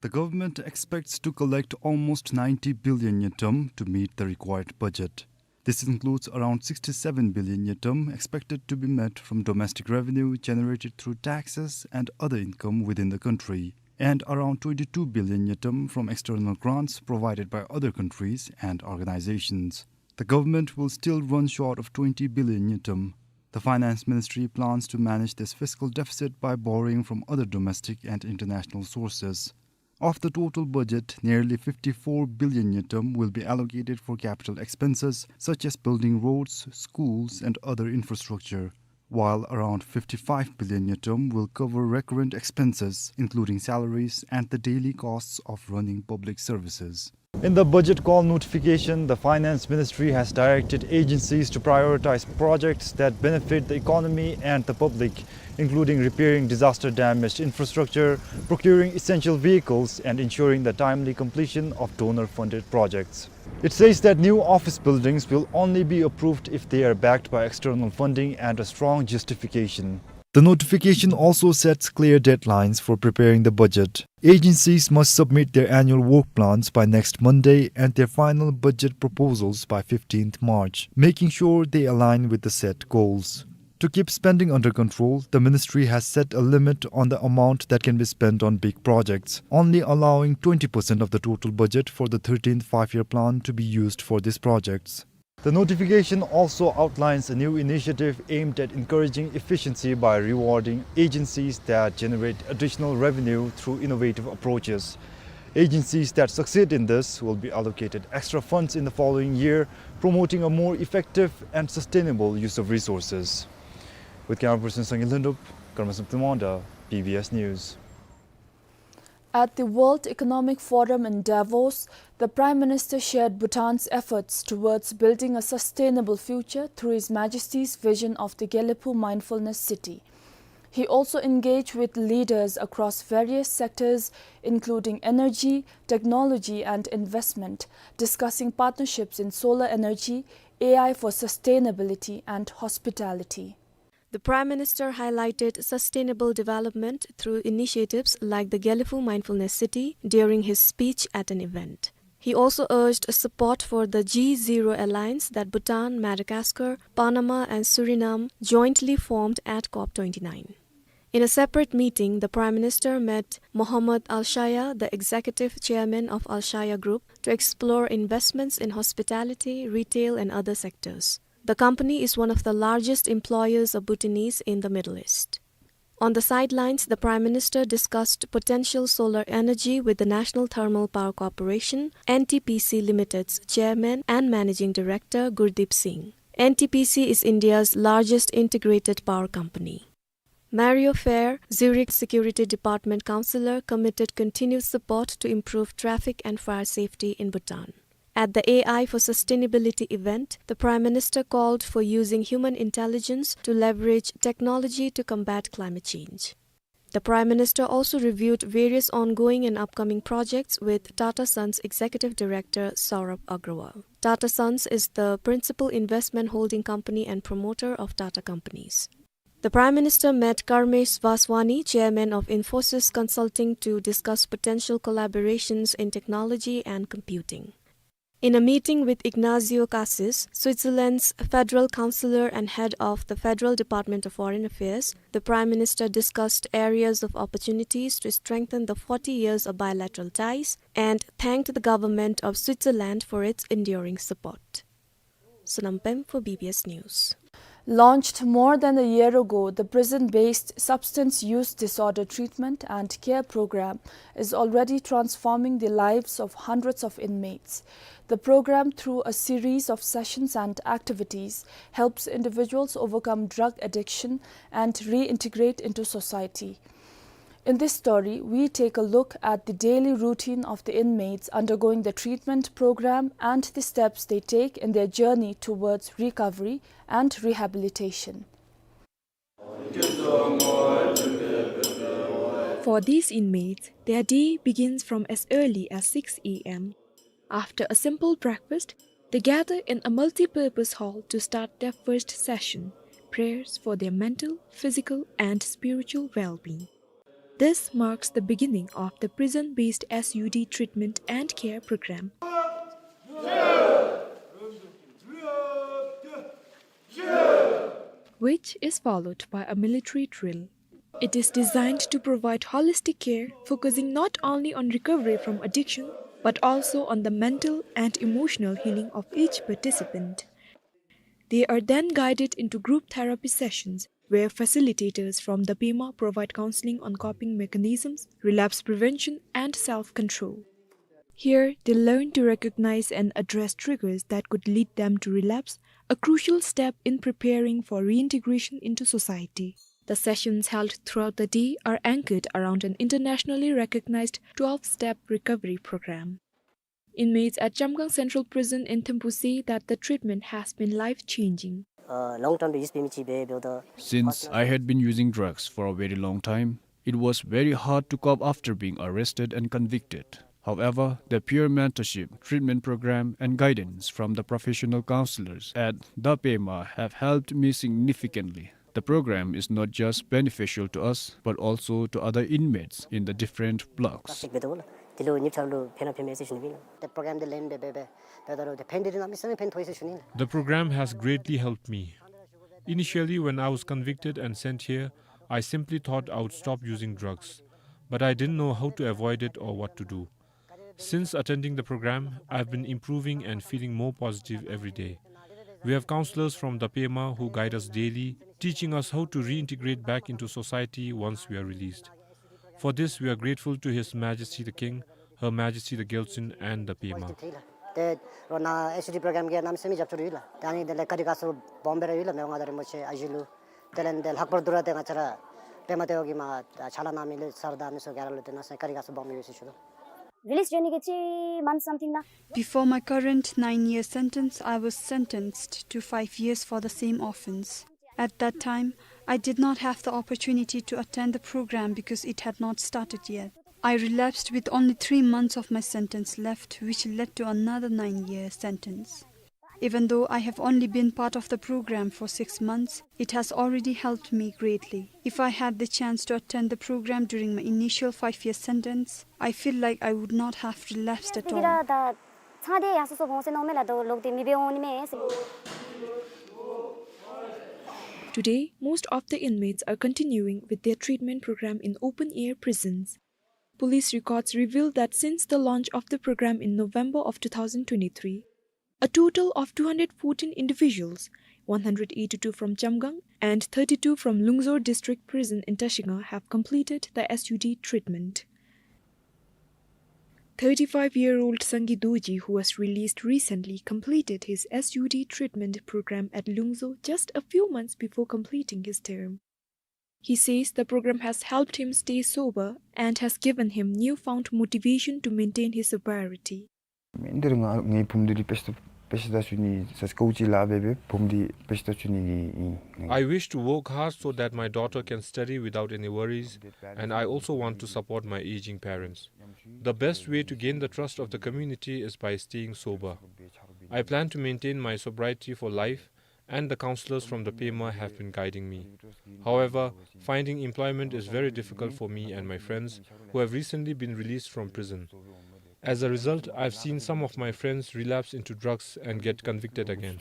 The government expects to collect almost ninety billion ngultrum to meet the required budget. This includes around sixty-seven billion ngultrum expected to be met from domestic revenue generated through taxes and other income within the country, and around twenty-two billion ngultrum from external grants provided by other countries and organizations. The government will still run short of twenty billion ngultrum. The Finance Ministry plans to manage this fiscal deficit by borrowing from other domestic and international sources. Of the total budget, nearly fifty-four billion ngultrum will be allocated for capital expenses such as building roads, schools, and other infrastructure, while around fifty-five billion ngultrum will cover recurrent expenses, including salaries and the daily costs of running public services. In the budget call notification, the Finance Ministry has directed agencies to prioritize projects that benefit the economy and the public, including repairing disaster-damaged infrastructure, procuring essential vehicles, and ensuring the timely completion of donor-funded projects. It says that new office buildings will only be approved if they are backed by external funding and a strong justification. The notification also sets clear deadlines for preparing the budget. Agencies must submit their annual work plans by next Monday and their final budget proposals by fifteenth March, making sure they align with the set goals. To keep spending under control, the ministry has set a limit on the amount that can be spent on big projects, only allowing twenty percent of the total budget for the thirteenth five-year plan to be used for these projects. The notification also outlines a new initiative aimed at encouraging efficiency by rewarding agencies that generate additional revenue through innovative approaches. Agencies that succeed in this will be allocated extra funds in the following year, promoting a more effective and sustainable use of resources. With camera person Sangil Lhundup, Karma Samtimanda, B B S News. At the World Economic Forum in Davos, the Prime Minister shared Bhutan's efforts towards building a sustainable future through His Majesty's vision of the Gelephu Mindfulness City. He also engaged with leaders across various sectors, including energy, technology, and investment, discussing partnerships in solar energy, A I for sustainability, and hospitality. The Prime Minister highlighted sustainable development through initiatives like the Gelephu Mindfulness City during his speech at an event. He also urged support for the G zero alliance that Bhutan, Madagascar, Panama, and Suriname jointly formed at COP twenty-nine. In a separate meeting, the Prime Minister met Mohammad Al Shaya, the executive chairman of Al Shaya Group, to explore investments in hospitality, retail, and other sectors. The company is one of the largest employers of Bhutanese in the Middle East. On the sidelines, the Prime Minister discussed potential solar energy with the National Thermal Power Corporation, N T P C Limited's chairman and managing director Gurdeep Singh. N T P C is India's largest integrated power company. Mario Fehr, Zurich Security Department counselor, committed continued support to improve traffic and fire safety in Bhutan. At the A I for Sustainability event, the Prime Minister called for using human intelligence to leverage technology to combat climate change. The Prime Minister also reviewed various ongoing and upcoming projects with Tata Sons Executive Director Saurabh Agrawal. Tata Sons is the principal investment holding company and promoter of Tata Companies. The Prime Minister met Karmesh Vaswani, chairman of Infosys Consulting, to discuss potential collaborations in technology and computing. In a meeting with Ignazio Cassis, Switzerland's federal counselor and head of the Federal Department of Foreign Affairs, the Prime Minister discussed areas of opportunities to strengthen the forty years of bilateral ties and thanked the government of Switzerland for its enduring support. Sonam Pem for B B S News. Launched more than a year ago, the prison-based substance use disorder treatment and care program is already transforming the lives of hundreds of inmates. The program, through a series of sessions and activities, helps individuals overcome drug addiction and reintegrate into society. In this story, we take a look at the daily routine of the inmates undergoing the treatment program and the steps they take in their journey towards recovery and rehabilitation. For these inmates, their day begins from as early as six A M. After a simple breakfast, they gather in a multi-purpose hall to start their first session, prayers for their mental, physical, and spiritual well-being. This marks the beginning of the prison-based S U D treatment and care program, which is followed by a military drill. It is designed to provide holistic care, focusing not only on recovery from addiction, but also on the mental and emotional healing of each participant. They are then guided into group therapy sessions, where facilitators from the Pema provide counseling on coping mechanisms, relapse prevention, and self-control. Here, they learn to recognize and address triggers that could lead them to relapse, a crucial step in preparing for reintegration into society. The sessions held throughout the day are anchored around an internationally recognized twelve-step recovery program. Inmates at Chamgang Central Prison in Thimphu say that the treatment has been life-changing. Since I had been using drugs for a very long time, it was very hard to cope after being arrested and convicted. However, the peer mentorship, treatment program, and guidance from the professional counselors at the Pema have helped me significantly. The program is not just beneficial to us, but also to other inmates in the different blocks. The program has greatly helped me. Initially, when I was convicted and sent here, I simply thought I would stop using drugs, but I didn't know how to avoid it or what to do. Since attending the program, I've been improving and feeling more positive every day. We have counselors from the Pema who guide us daily, teaching us how to reintegrate back into society once we are released. For this, we are grateful to His Majesty the King, Her Majesty the Gyaltsuen, and the Pema. ཏེ་རོགས་ནཱ་ཨེས་ཡུ་ཌི་པྲོ་གྲམ་གི་གནམ་མེད་ས་མེད་རྒྱབ་སྐྱོར་ཡོད་ལགས། ཏེ་ཨ་ནི་དེ་ལས་ཀ་རི་ཁ་སོ་སྦོམ་སྦེ་ར་ཡོད་ལགས། མི་དབང་མངའ་བདག་རིན་པོ་ཆེ་ཨ་ཞེ་ལུ། དེ་ལས་དེ་ལྷག་པར་དུ་ར་ཏེ་ང་བཅས་ར་པདྨ་ལྟེ་བ་གི་མར་ཕྱག་ལཱ་གནང་མི་ལུ་སར་དང་མི་སེར་ག་ར་ལུ་ཏེ་གནམ་མེད་ས་མེད་ཀ་རི་ཁ་སོ་སྦོམ་ཡོད་ཟེར་ཞུ་དོ། Release journey གི་ཅིག་མན་སམ་ཐིང་ན། Before my current nine-year sentence, I was sentenced to five years for the same offense. At that time, I did not have the opportunity to attend the program because it had not started yet. I relapsed with only three months of my sentence left, which led to another nine-year sentence. Even though I have only been part of the program for six months, it has already helped me greatly. If I had the chance to attend the program during my initial five-year sentence, I feel like I would not have relapsed at all. Today, most of the inmates are continuing with their treatment program in open-air prisons. Police records reveal that since the launch of the program in November of two thousand twenty-three, a total of two hundred fourteen individuals, one hundred eighty-two from Chamgang and thirty-two from Lungzor District Prison in Tashigha, have completed the S U D treatment. Thirty-five-year-old Sangay Dorji, who was released recently, completed his S U D treatment program at Lungzor just a few months before completing his term. He says the program has helped him stay sober and has given him newfound motivation to maintain his sobriety. མེན་འདིར་ང་ངེའི་བུམོ་འདི་ལུ་དཔེ་ཆ་དཔེ་ཆ་ལྟ་བཅུག་ནི་ས་སྐོར་ཅིག་ལཱ་འབད་འབད་བུམོ་འདི་དཔེ་ཆ་ལྟ་བཅུག་ནི་གི་ཨིན། I wish to work hard so that my daughter can study without any worries, and I also want to support my aging parents. The best way to gain the trust of the community is by staying sober. I plan to maintain my sobriety for life, and the counselors from the Pema have been guiding me. However, finding employment is very difficult for me and my friends who have recently been released from prison. As a result, I've seen some of my friends relapse into drugs and get convicted again.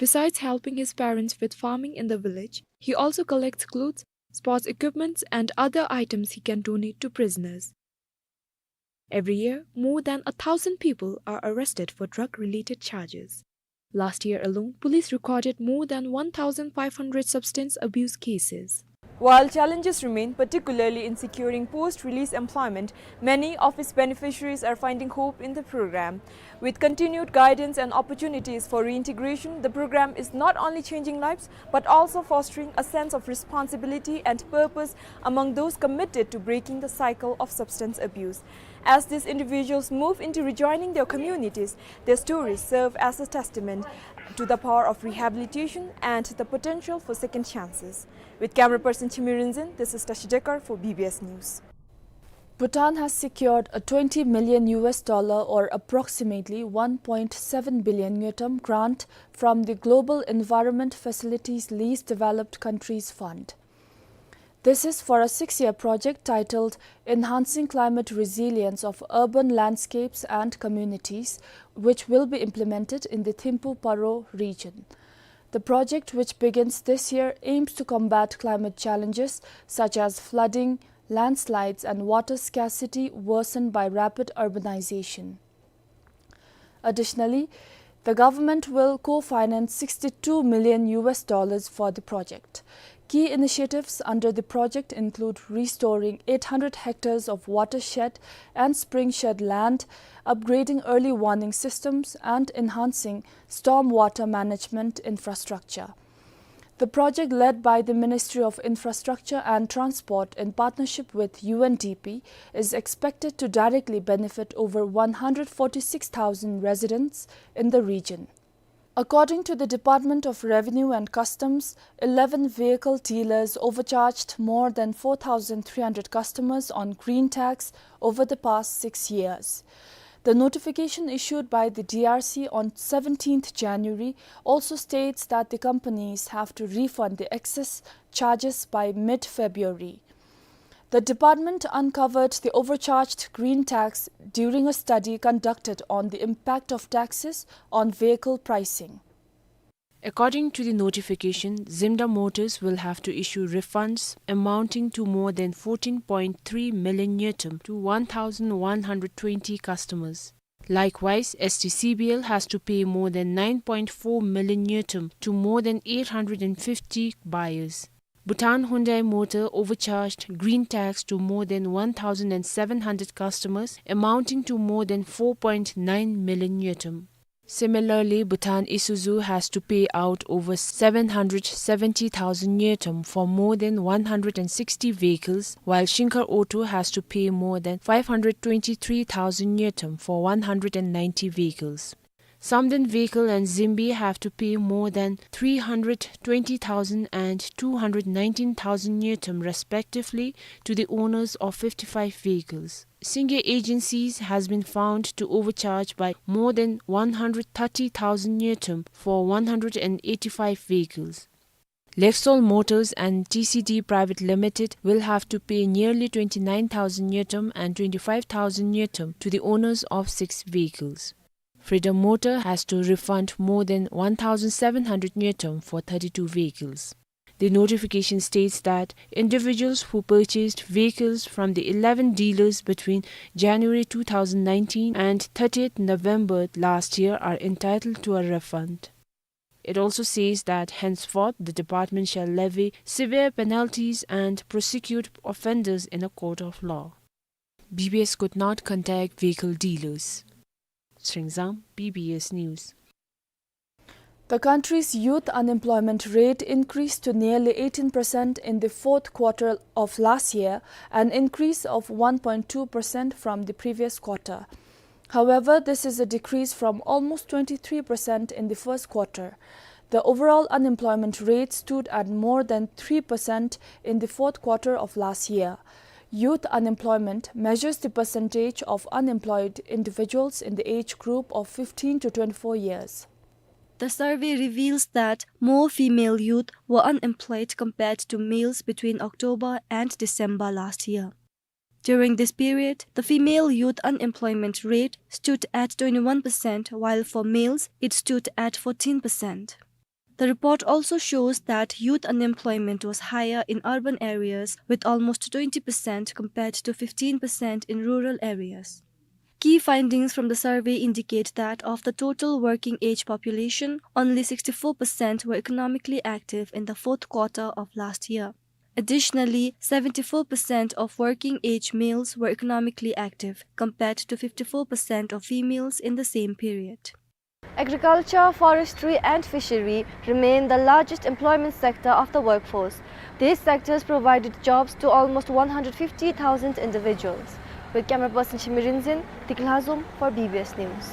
Besides helping his parents with farming in the village, he also collects clothes, sports equipments, and other items he can donate to prisoners. Every year, more than a thousand people are arrested for drug-related charges. Last year alone, police recorded more than one thousand five hundred substance abuse cases. While challenges remain, particularly in securing post-release employment, many of its beneficiaries are finding hope in the program. With continued guidance and opportunities for reintegration, the program is not only changing lives, but also fostering a sense of responsibility and purpose among those committed to breaking the cycle of substance abuse. As these individuals move into rejoining their communities, their stories serve as a testament to the power of rehabilitation and the potential for second chances. With camera person Chimi Rinzin, this is Tashi Dekar for B B S News. Bhutan has secured a twenty million U S dollar, or approximately one point seven billion ngultrum, grant from the Global Environment Facility's Least Developed Countries Fund. This is for a six-year project titled Enhancing Climate Resilience of Urban Landscapes and Communities, which will be implemented in the Thimphu Paro region. The project, which begins this year, aims to combat climate challenges such as flooding, landslides, and water scarcity worsened by rapid urbanization. Additionally, the government will co-finance sixty-two million U S dollars for the project. Key initiatives under the project include restoring eight hundred hectares of watershed and springshed land, upgrading early warning systems, and enhancing stormwater management infrastructure. The project, led by the Ministry of Infrastructure and Transport in partnership with U N D P, is expected to directly benefit over one hundred forty-six thousand residents in the region. According to the Department of Revenue and Customs, eleven vehicle dealers overcharged more than four thousand three hundred customers on green tax over the past six years. The notification issued by the D R C on seventeenth January also states that the companies have to refund the excess charges by mid-February. The department uncovered the overcharged green tax during a study conducted on the impact of taxes on vehicle pricing. According to the notification, Zimda Motors will have to issue refunds amounting to more than fourteen point three million ngultrum to one thousand one hundred twenty customers. Likewise, S T C B L has to pay more than nine point four million ngultrum to more than eight hundred and fifty buyers. Bhutan Hyundai Motor overcharged green tax to more than one thousand seven hundred customers, amounting to more than four point nine million ngultrum. Similarly, Bhutan Isuzu has to pay out over seven hundred seventy thousand ngultrum for more than one hundred and sixty vehicles, while Shinker Auto has to pay more than five hundred twenty-three thousand ngultrum for one hundred and ninety vehicles. Samden Vehicle and Zimbi have to pay more than three hundred twenty thousand and two hundred nineteen thousand ngultrum respectively to the owners of fifty-five vehicles. Singye Agencies has been found to overcharge by more than one hundred thirty thousand ngultrum for one hundred and eighty-five vehicles. Lexol Motors and T C D Private Limited will have to pay nearly twenty-nine thousand ngultrum and twenty-five thousand ngultrum to the owners of six vehicles. Freedom Motor has to refund more than one thousand seven hundred ngultrum for thirty-two vehicles. The notification states that individuals who purchased vehicles from the eleven dealers between January two thousand nineteen and thirtieth November last year are entitled to a refund. It also says that henceforth the department shall levy severe penalties and prosecute offenders in a court of law. B B S could not contact vehicle dealers. Sringzang, B B S News. The country's youth unemployment rate increased to nearly eighteen percent in the fourth quarter of last year, an increase of one point two percent from the previous quarter. However, this is a decrease from almost twenty-three percent in the first quarter. The overall unemployment rate stood at more than three percent in the fourth quarter of last year. Youth unemployment measures the percentage of unemployed individuals in the age group of fifteen to twenty-four years. The survey reveals that more female youth were unemployed compared to males between October and December last year. During this period, the female youth unemployment rate stood at twenty-one percent, while for males, it stood at fourteen percent. The report also shows that youth unemployment was higher in urban areas, with almost twenty percent compared to fifteen percent in rural areas. Key findings from the survey indicate that of the total working age population, only sixty-four percent were economically active in the fourth quarter of last year. Additionally, seventy-four percent of working age males were economically active, compared to fifty-four percent of females in the same period. Agriculture, forestry and fishery remain the largest employment sector of the workforce. These sectors provided jobs to almost one hundred fifty thousand individuals. With camera person Shimi Rinzin, Dikla Zum for B B S News.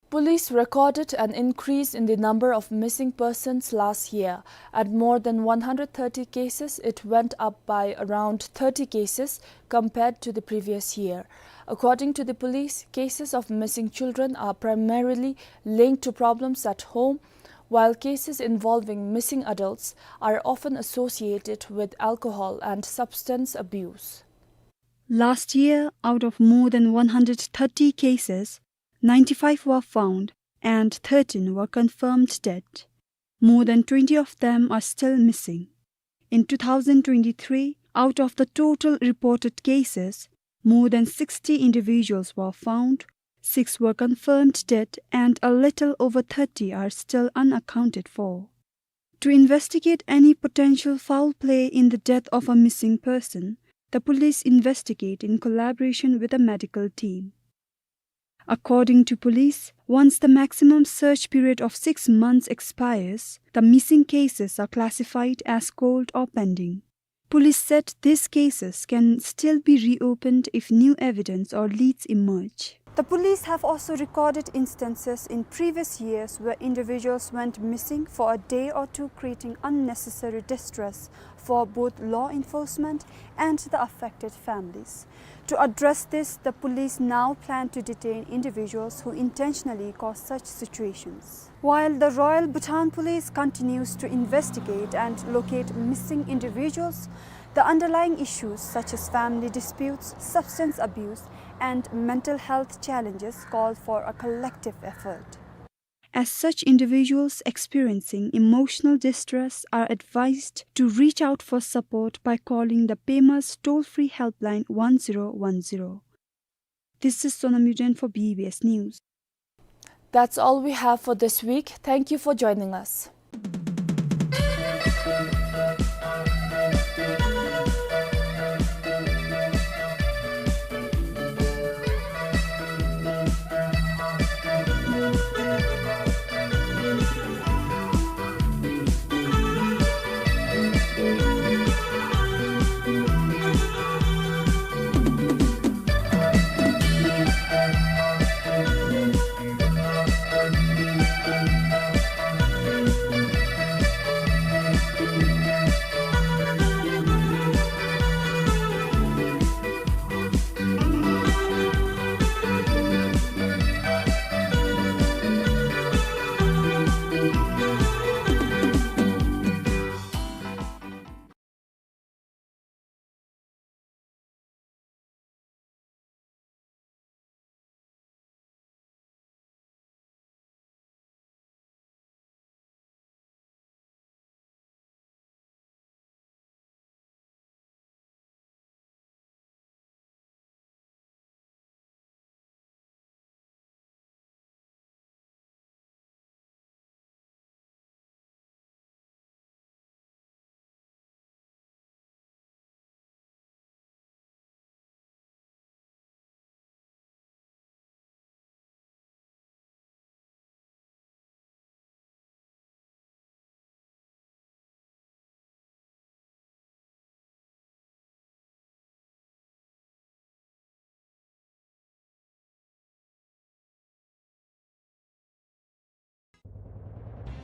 Police recorded an increase in the number of missing persons last year. At more than one hundred thirty cases, it went up by around thirty cases compared to the previous year. According to the police, cases of missing children are primarily linked to problems at home, while cases involving missing adults are often associated with alcohol and substance abuse. Last year, out of more than one hundred thirty cases, ninety-five were found and thirteen were confirmed dead. More than twenty of them are still missing. In two thousand twenty-three, out of the total reported cases, more than sixty individuals were found, six were confirmed dead, and a little over thirty are still unaccounted for. To investigate any potential foul play in the death of a missing person, the police investigate in collaboration with a medical team. According to police, once the maximum search period of six months expires, the missing cases are classified as cold or pending. Police said these cases can still be reopened if new evidence or leads emerge. The police have also recorded instances in previous years where individuals went missing for a day or two, creating unnecessary distress for both law enforcement and the affected families. To address this, the police now plan to detain individuals who intentionally cause such situations. While the Royal Bhutan Police continues to investigate and locate missing individuals, The underlying issues such as family disputes, substance abuse, and mental health challenges call for a collective effort. As such individuals experiencing emotional distress are advised to reach out for support by calling the PEMA's toll-free helpline one zero one zero. This is Sonam Yuden for B B S News. That's all we have for this week. Thank you for joining us.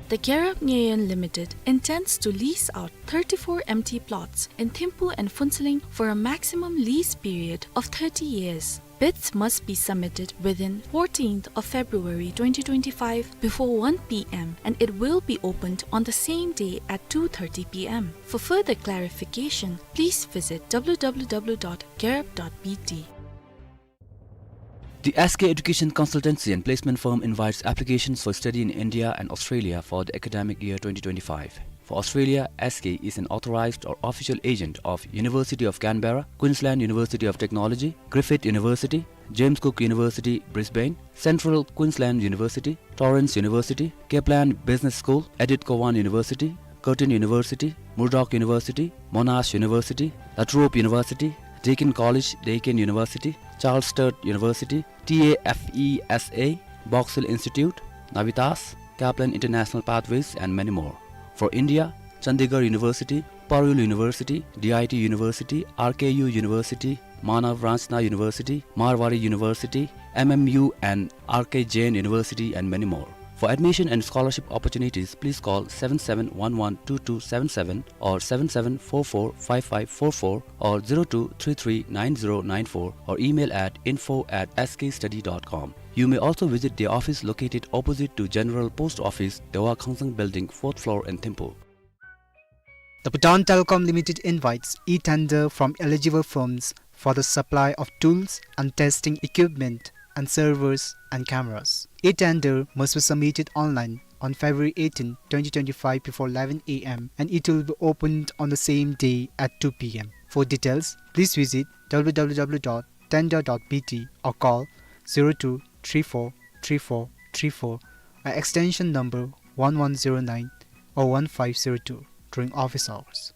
The Gerab Nyeyen Limited intends to lease out thirty-four empty plots in Thimphu and Phuentsholing for a maximum lease period of thirty years. Bids must be submitted within fourteenth of February twenty twenty-five before one P M, and it will be opened on the same day at two thirty P M. For further clarification, please visit W W W dot gerab dot B T. The S K Education Consultancy and Placement Firm invites applications for study in India and Australia for the academic year twenty twenty-five. For Australia, S K is an authorized or official agent of University of Canberra, Queensland University of Technology, Griffith University, James Cook University, Brisbane, Central Queensland University, Torrens University, Kaplan Business School, Edith Cowan University, Curtin University, Murdoch University, Monash University, La Trobe University, Deakin College, Deakin University, Charles Sturt University, T A F E S A, Box Hill Institute, Navitas, Kaplan International Pathways, and many more. For India, Chandigarh University, Parul University, D I T University, R K U University, Manav Ranchna University, Marwari University, M M U and R K Jain University, and many more. For admission and scholarship opportunities, please call seven seven one one two two seven seven or seven seven four four five five four four or zero two three three nine zero nine four or email at info at S K study dot com. You may also visit the office located opposite to General Post Office, Dewa Khongzang Building, fourth floor in Thimphu. The Bhutan Telecom Limited invites e-tender from eligible firms for the supply of tools and testing equipment and servers and cameras. E-tender must be submitted online on February eighteen, twenty twenty-five before eleven A M, and it will be opened on the same day at two P M. For details, please visit W W W dot tender dot B T or call zero two three four three four three four, uh, extension number one one zero nine or one five zero two during office hours.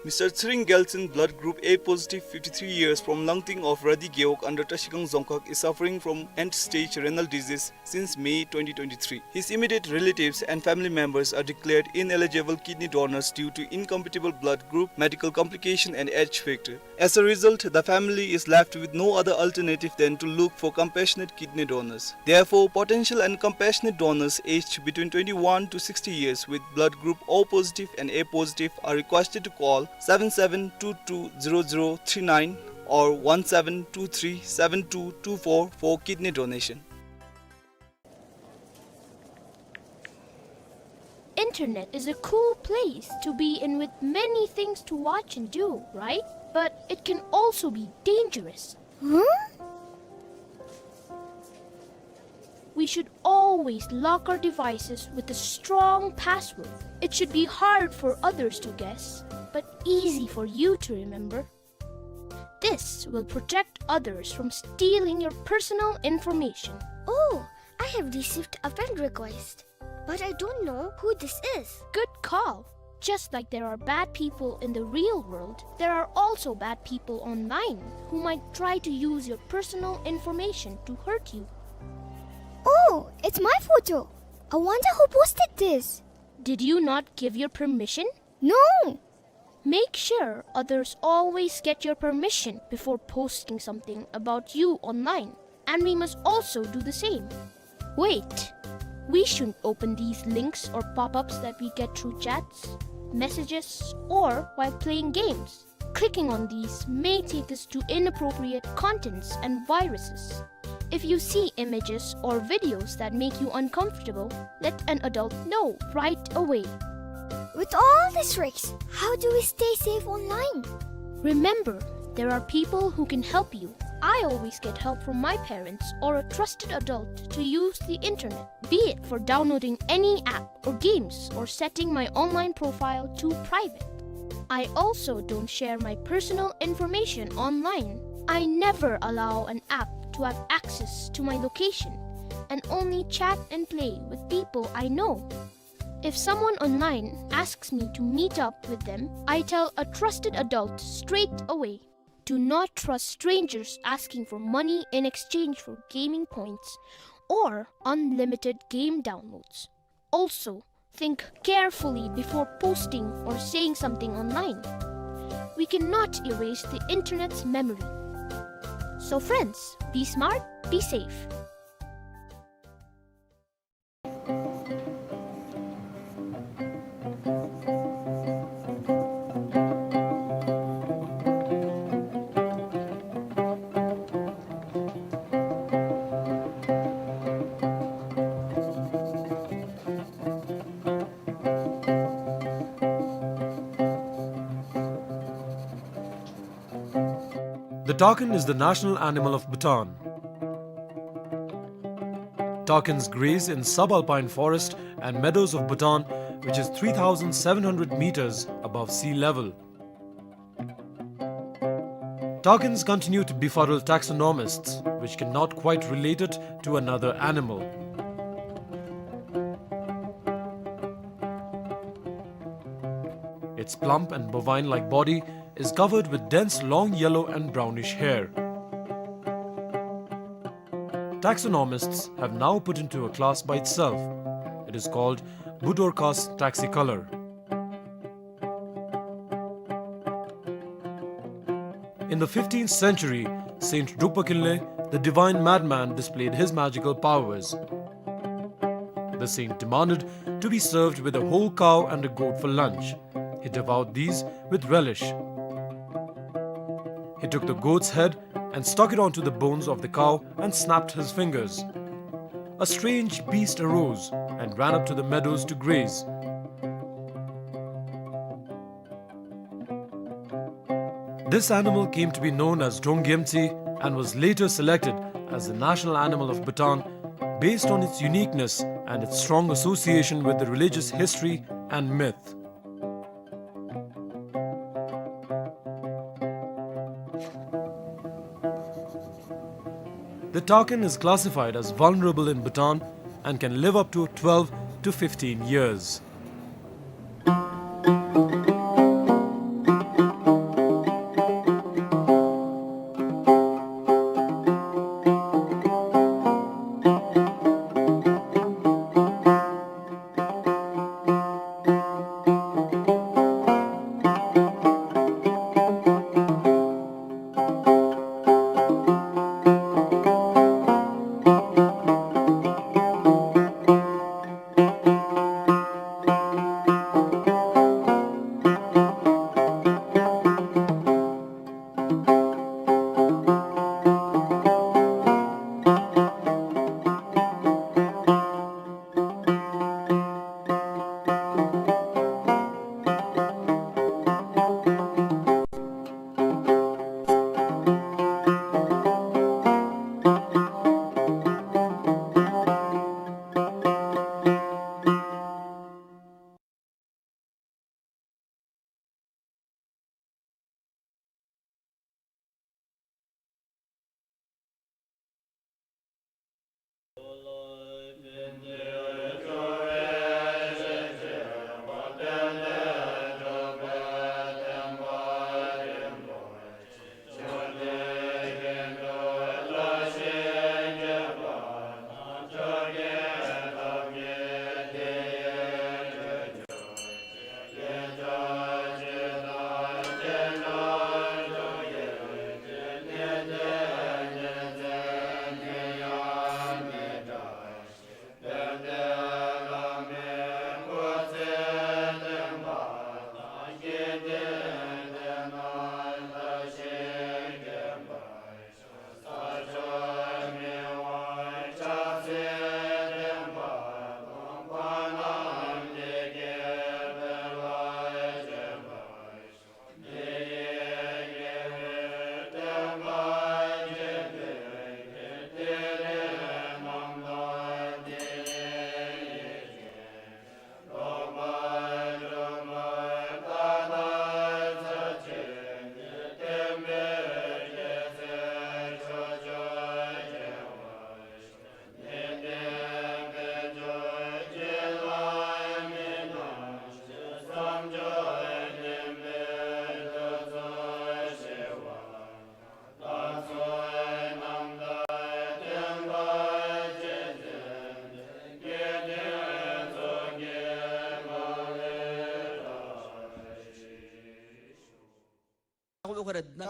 Mister Tshering Gyaltshen, blood group A positive, fifty-three years, from Langting of Radi Gewog under Trashigang Dzongkhag, is suffering from end-stage renal disease since May twenty twenty-three. His immediate relatives and family members are declared ineligible kidney donors due to incompatible blood group, medical complication, and age factor. As a result, the family is left with no other alternative than to look for compassionate kidney donors. Therefore, potential and compassionate donors aged between twenty-one to sixty years with blood group O positive and A positive are requested to call seven seven two two zero zero three nine or one seven two three seven two two four for kidney donation. In internet is a cool place to be in with many things to watch and do, right? But it can also be dangerous. Huh? We should always lock our devices with a strong password. It should be hard for others to guess, but easy for you to remember. This will protect others from stealing your personal information. Oh, I have received a friend request, but I don't know who this is. Good call. Just like there are bad people in the real world, there are also bad people online who might try to use your personal information to hurt you. Oh, it's my photo. I wonder who posted this. Did you not give your permission? No. Make sure others always get your permission before posting something about you online, and we must also do the same. Wait, we shouldn't open these links or pop-ups that we get through chats, messages, or while playing games. Clicking on these may take us to inappropriate contents and viruses. If you see images or videos that make you uncomfortable, let an adult know right away. With all these risks, how do we stay safe online? Remember, there are people who can help you. I always get help from my parents or a trusted adult to use the internet, be it for downloading any app or games or setting my online profile to private. I also don't share my personal information online. I never allow an app to have access to my location and only chat and play with people I know. If someone online asks me to meet up with them, I tell a trusted adult straight away. Do not trust strangers asking for money in exchange for gaming points or unlimited game downloads. Also, think carefully before posting or saying something online. We cannot erase the internet's memory. So friends, be smart, be safe. The takin is the national animal of Bhutan. Takins graze in subalpine forest and meadows of Bhutan, which is three thousand seven hundred meters above sea level. Takins continue to befuddle taxonomists, which cannot quite relate it to another animal. Its plump and bovine-like body is covered with dense long yellow and brownish hair. Taxonomists have now put into a class by itself. It is called Budorcas taxicolor. In the fifteenth century, Saint Drukpa Kinley, the divine madman, displayed his magical powers. The saint demanded to be served with a whole cow and a goat for lunch. He devoured these with relish. He took the goat's head and stuck it onto the bones of the cow and snapped his fingers. A strange beast arose and ran up to the meadows to graze. This animal came to be known as Drongyemtsi and was later selected as the national animal of Bhutan based on its uniqueness and its strong association with the religious history and myth. The takin is classified as vulnerable in Bhutan and can live up to twelve to fifteen years.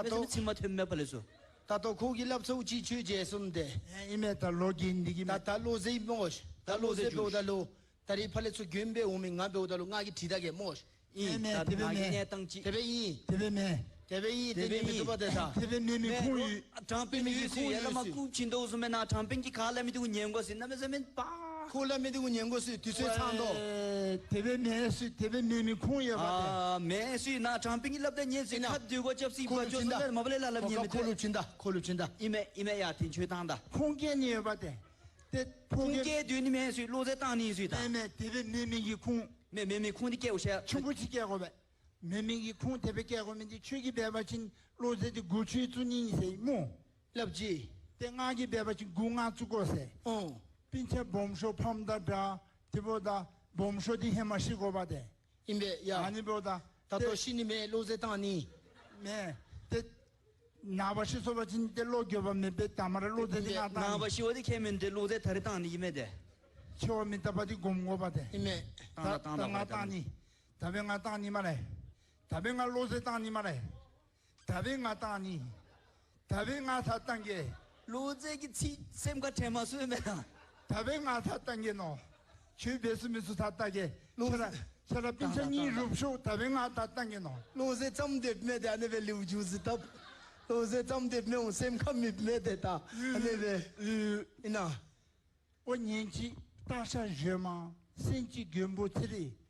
ད་ལྟོ་ཚིག་མ་ཐོན་མས་ཕར་ལས་ཚུར། ད་ལྟོ་ཁོ་གིས་སླབ་ཚརཝ་ཅིག་ཁྱོད་མཇལ་སོང་སྟེ། ཨེ་ཨིན་མས། ད་ལོ་རྒན་འདི་གིས་ད་མས། ད་བློ་རྩེ་སྨོ། ད་བློ་རྩེ་འབདཝ་ད་ལུ་ད་རིས་ཕར་ལས་ཚུར་མགྱོནམ་སྦེ་འོང་མི་ང་འབདཝ་ད་ལུ་ང་གིས་དྲིས་ད་གེ་སྨོ། ཨིན། ཨེ་མས། ད་དེ་སྦེ་ནཱ་གི་མེན། གནས་སྟངས་ཅིག། དེ་སྦེ་ཨིན། དེ་སྦེ་མེན། དེ་སྦེ་ཨིན། དེ་སྦེ་མི་བཏུབ་པས་ཏེ་ད། དེ་སྦེ་མེན་མི་ཁུངས་ཡོད། དྲང་པའི་མི་ཡོད་ཚུ་ཡར་ལས་མར་རྐུབ་བྱིན་དོ་བཟུམ་སྦེ་ནཱ་དྲང་པའི་གི་ཁ་སླབ་མི་འདི་གུ་ཉན་དགོ་ཟེར་གནམ་མེད་ས་མེད་པ། ཁོ་སླབ་མི་འདི་གུ་ཉན་དགོ་ཟེར་དུས་ཚོད་ཚང་དོ། ཨེ་དེ་སྦེ་མེན་ཟེར། དེ་སྦེ་མེན་མི་ཁུངས་ཡོད་པ་ཏེ། ཨ་མེན་ཟེར། ནཱ་དྲང་པའི་གིས་སླབ་ད་ཉན་ཟེར། ཨིན་ན། ཁ་བསྡུ་དགོ་རྐྱབ་ཟེར་ཁོ་བ་ལུ་ཅོག་བྱིན་ད། ཟེར་མ་པ་ལས་སླབ་སླབ་ཉན་མི་ཁོ་ལུ་བྱིན་ད། ཁོ་ལུ་བྱིན་ད། ཨིན་མས་ཨིན་མས། ཡ་དེ་ཁྱོད་བཏང་ད། ཁུངས་སྐྱེལ་ནི་ཡོད་པ་ཏེ། ཏེ་ཁུངས་སྐྱེལ་སྡོད་ནི་མེན་ཟེར། བློ་རྩེ་བཏང་ནི་ཟེར་ད། མེན་མེན། དེ་སྦེ་མེན་མི་གི་ཁུངས། མེན་མེན་མི་ཁུངས་འདི་སྐྱེལཝ་ཤ་ཆུང་ཀུ་ཅིག་སྐྱེལ་དགོ་པས། མེན་མི་གི་ཁུངས་དེ་སྦེ་སྐྱེལ་དགོ་མི་འདི་ཁྱོད་ཀྱིས་འབད་བ་ཅིན་བློ་རྩེ་འདི་མགུ་ཁྱོད་བཙུགས་ནི་ཨིན་ཟེར་སྨོ། སླབ་ཅི། ཏེ་ང་གིས་འབད་བ་ཅིན་མགུ་ང་བཙུགས་དགོ་ཟེར། ཨོ། སྤུན་ཆ་སྦོམ་ཤོས་ཕམ་དང་འདྲ། དེ་འབདཝ་ད་སྦོམ་ཤོས་འདི་ཧེ་མ་ཤི་དགོ་པ་ཏེ། ཨིན་པས་ཡ། ཨ་ནི་འབདཝ་ད་ད་ལྟོ་ཏེ་ཤི་ནི་མེན། བློ་རྩེ་བཏང་ནི། མེན། ཏེ་ནངས་པ་ཤི་སོང་པ་ཅིན་ཏེ་བློ་འགྱོད་པ་མེད་པས། ད་མ་ར་བློ་རྩེ་འདི་ང་བཏང་ནི། ནངས་པ་ཤི་བ་འདི་ཁྱད་མེད་དེ། བློ་རྩེ་ད་རིས་བཏང་ནི་ཨིན་མས་ཏེ། འཆི་བ་མི་རྟག་པ་འདི་སྒོམ་དགོ་པ་ཏེ། ཨིན་མས། ད་བཏང་ད་བཏང་ད་ང་བཏང་ནི། ད་འབདན་ང་བཏང་ནི་སྨ་རེ། ད་འབདན་ང་བློ་རྩེ་བཏང་ནི་སྨ་རེ། ད་འབདན་ང་བཏང་ནི། ད་འབདན་ང་ད་བཏང་གེ། བློ་རྩེ་གིས་ཚིག་སེམས་ཁར་དྲན་མ་ཚུགས་མེན་ན། ད་འབདན་ང་ད་བཏང་གེ་མནོ། ཁྱོད་འབད་ཚུགས་མི་ཚུགས་ད་བལྟ་གེ། བློ་ཁྱོད་ར་ཁྱོད་ར་སྤུན་ཆ་གཉིས་རུབ་ཤོག། ད་འབདན་ང་ད་བཏང་གེ་མནོ། བློ་རྩེ་ཙམ་དེ་མེན་ཏེ་ཨ་ནི་སྦེ་ལེའུ་མཇུག་ཟིན་ད། བློ་རྩེ་ཙམ་དེ་མེན་འོང་སེམས་ཁར་མེད་མེན་ཏེ་ད་ཨ་ནི་སྦེ་ཨིན་ན། ཨོ་ཉིནམ་ཅིག་སྟག་ཤར་གཞོན་མ་སེང་ཆེན་མགོན་པོ་ཚེ་རིང་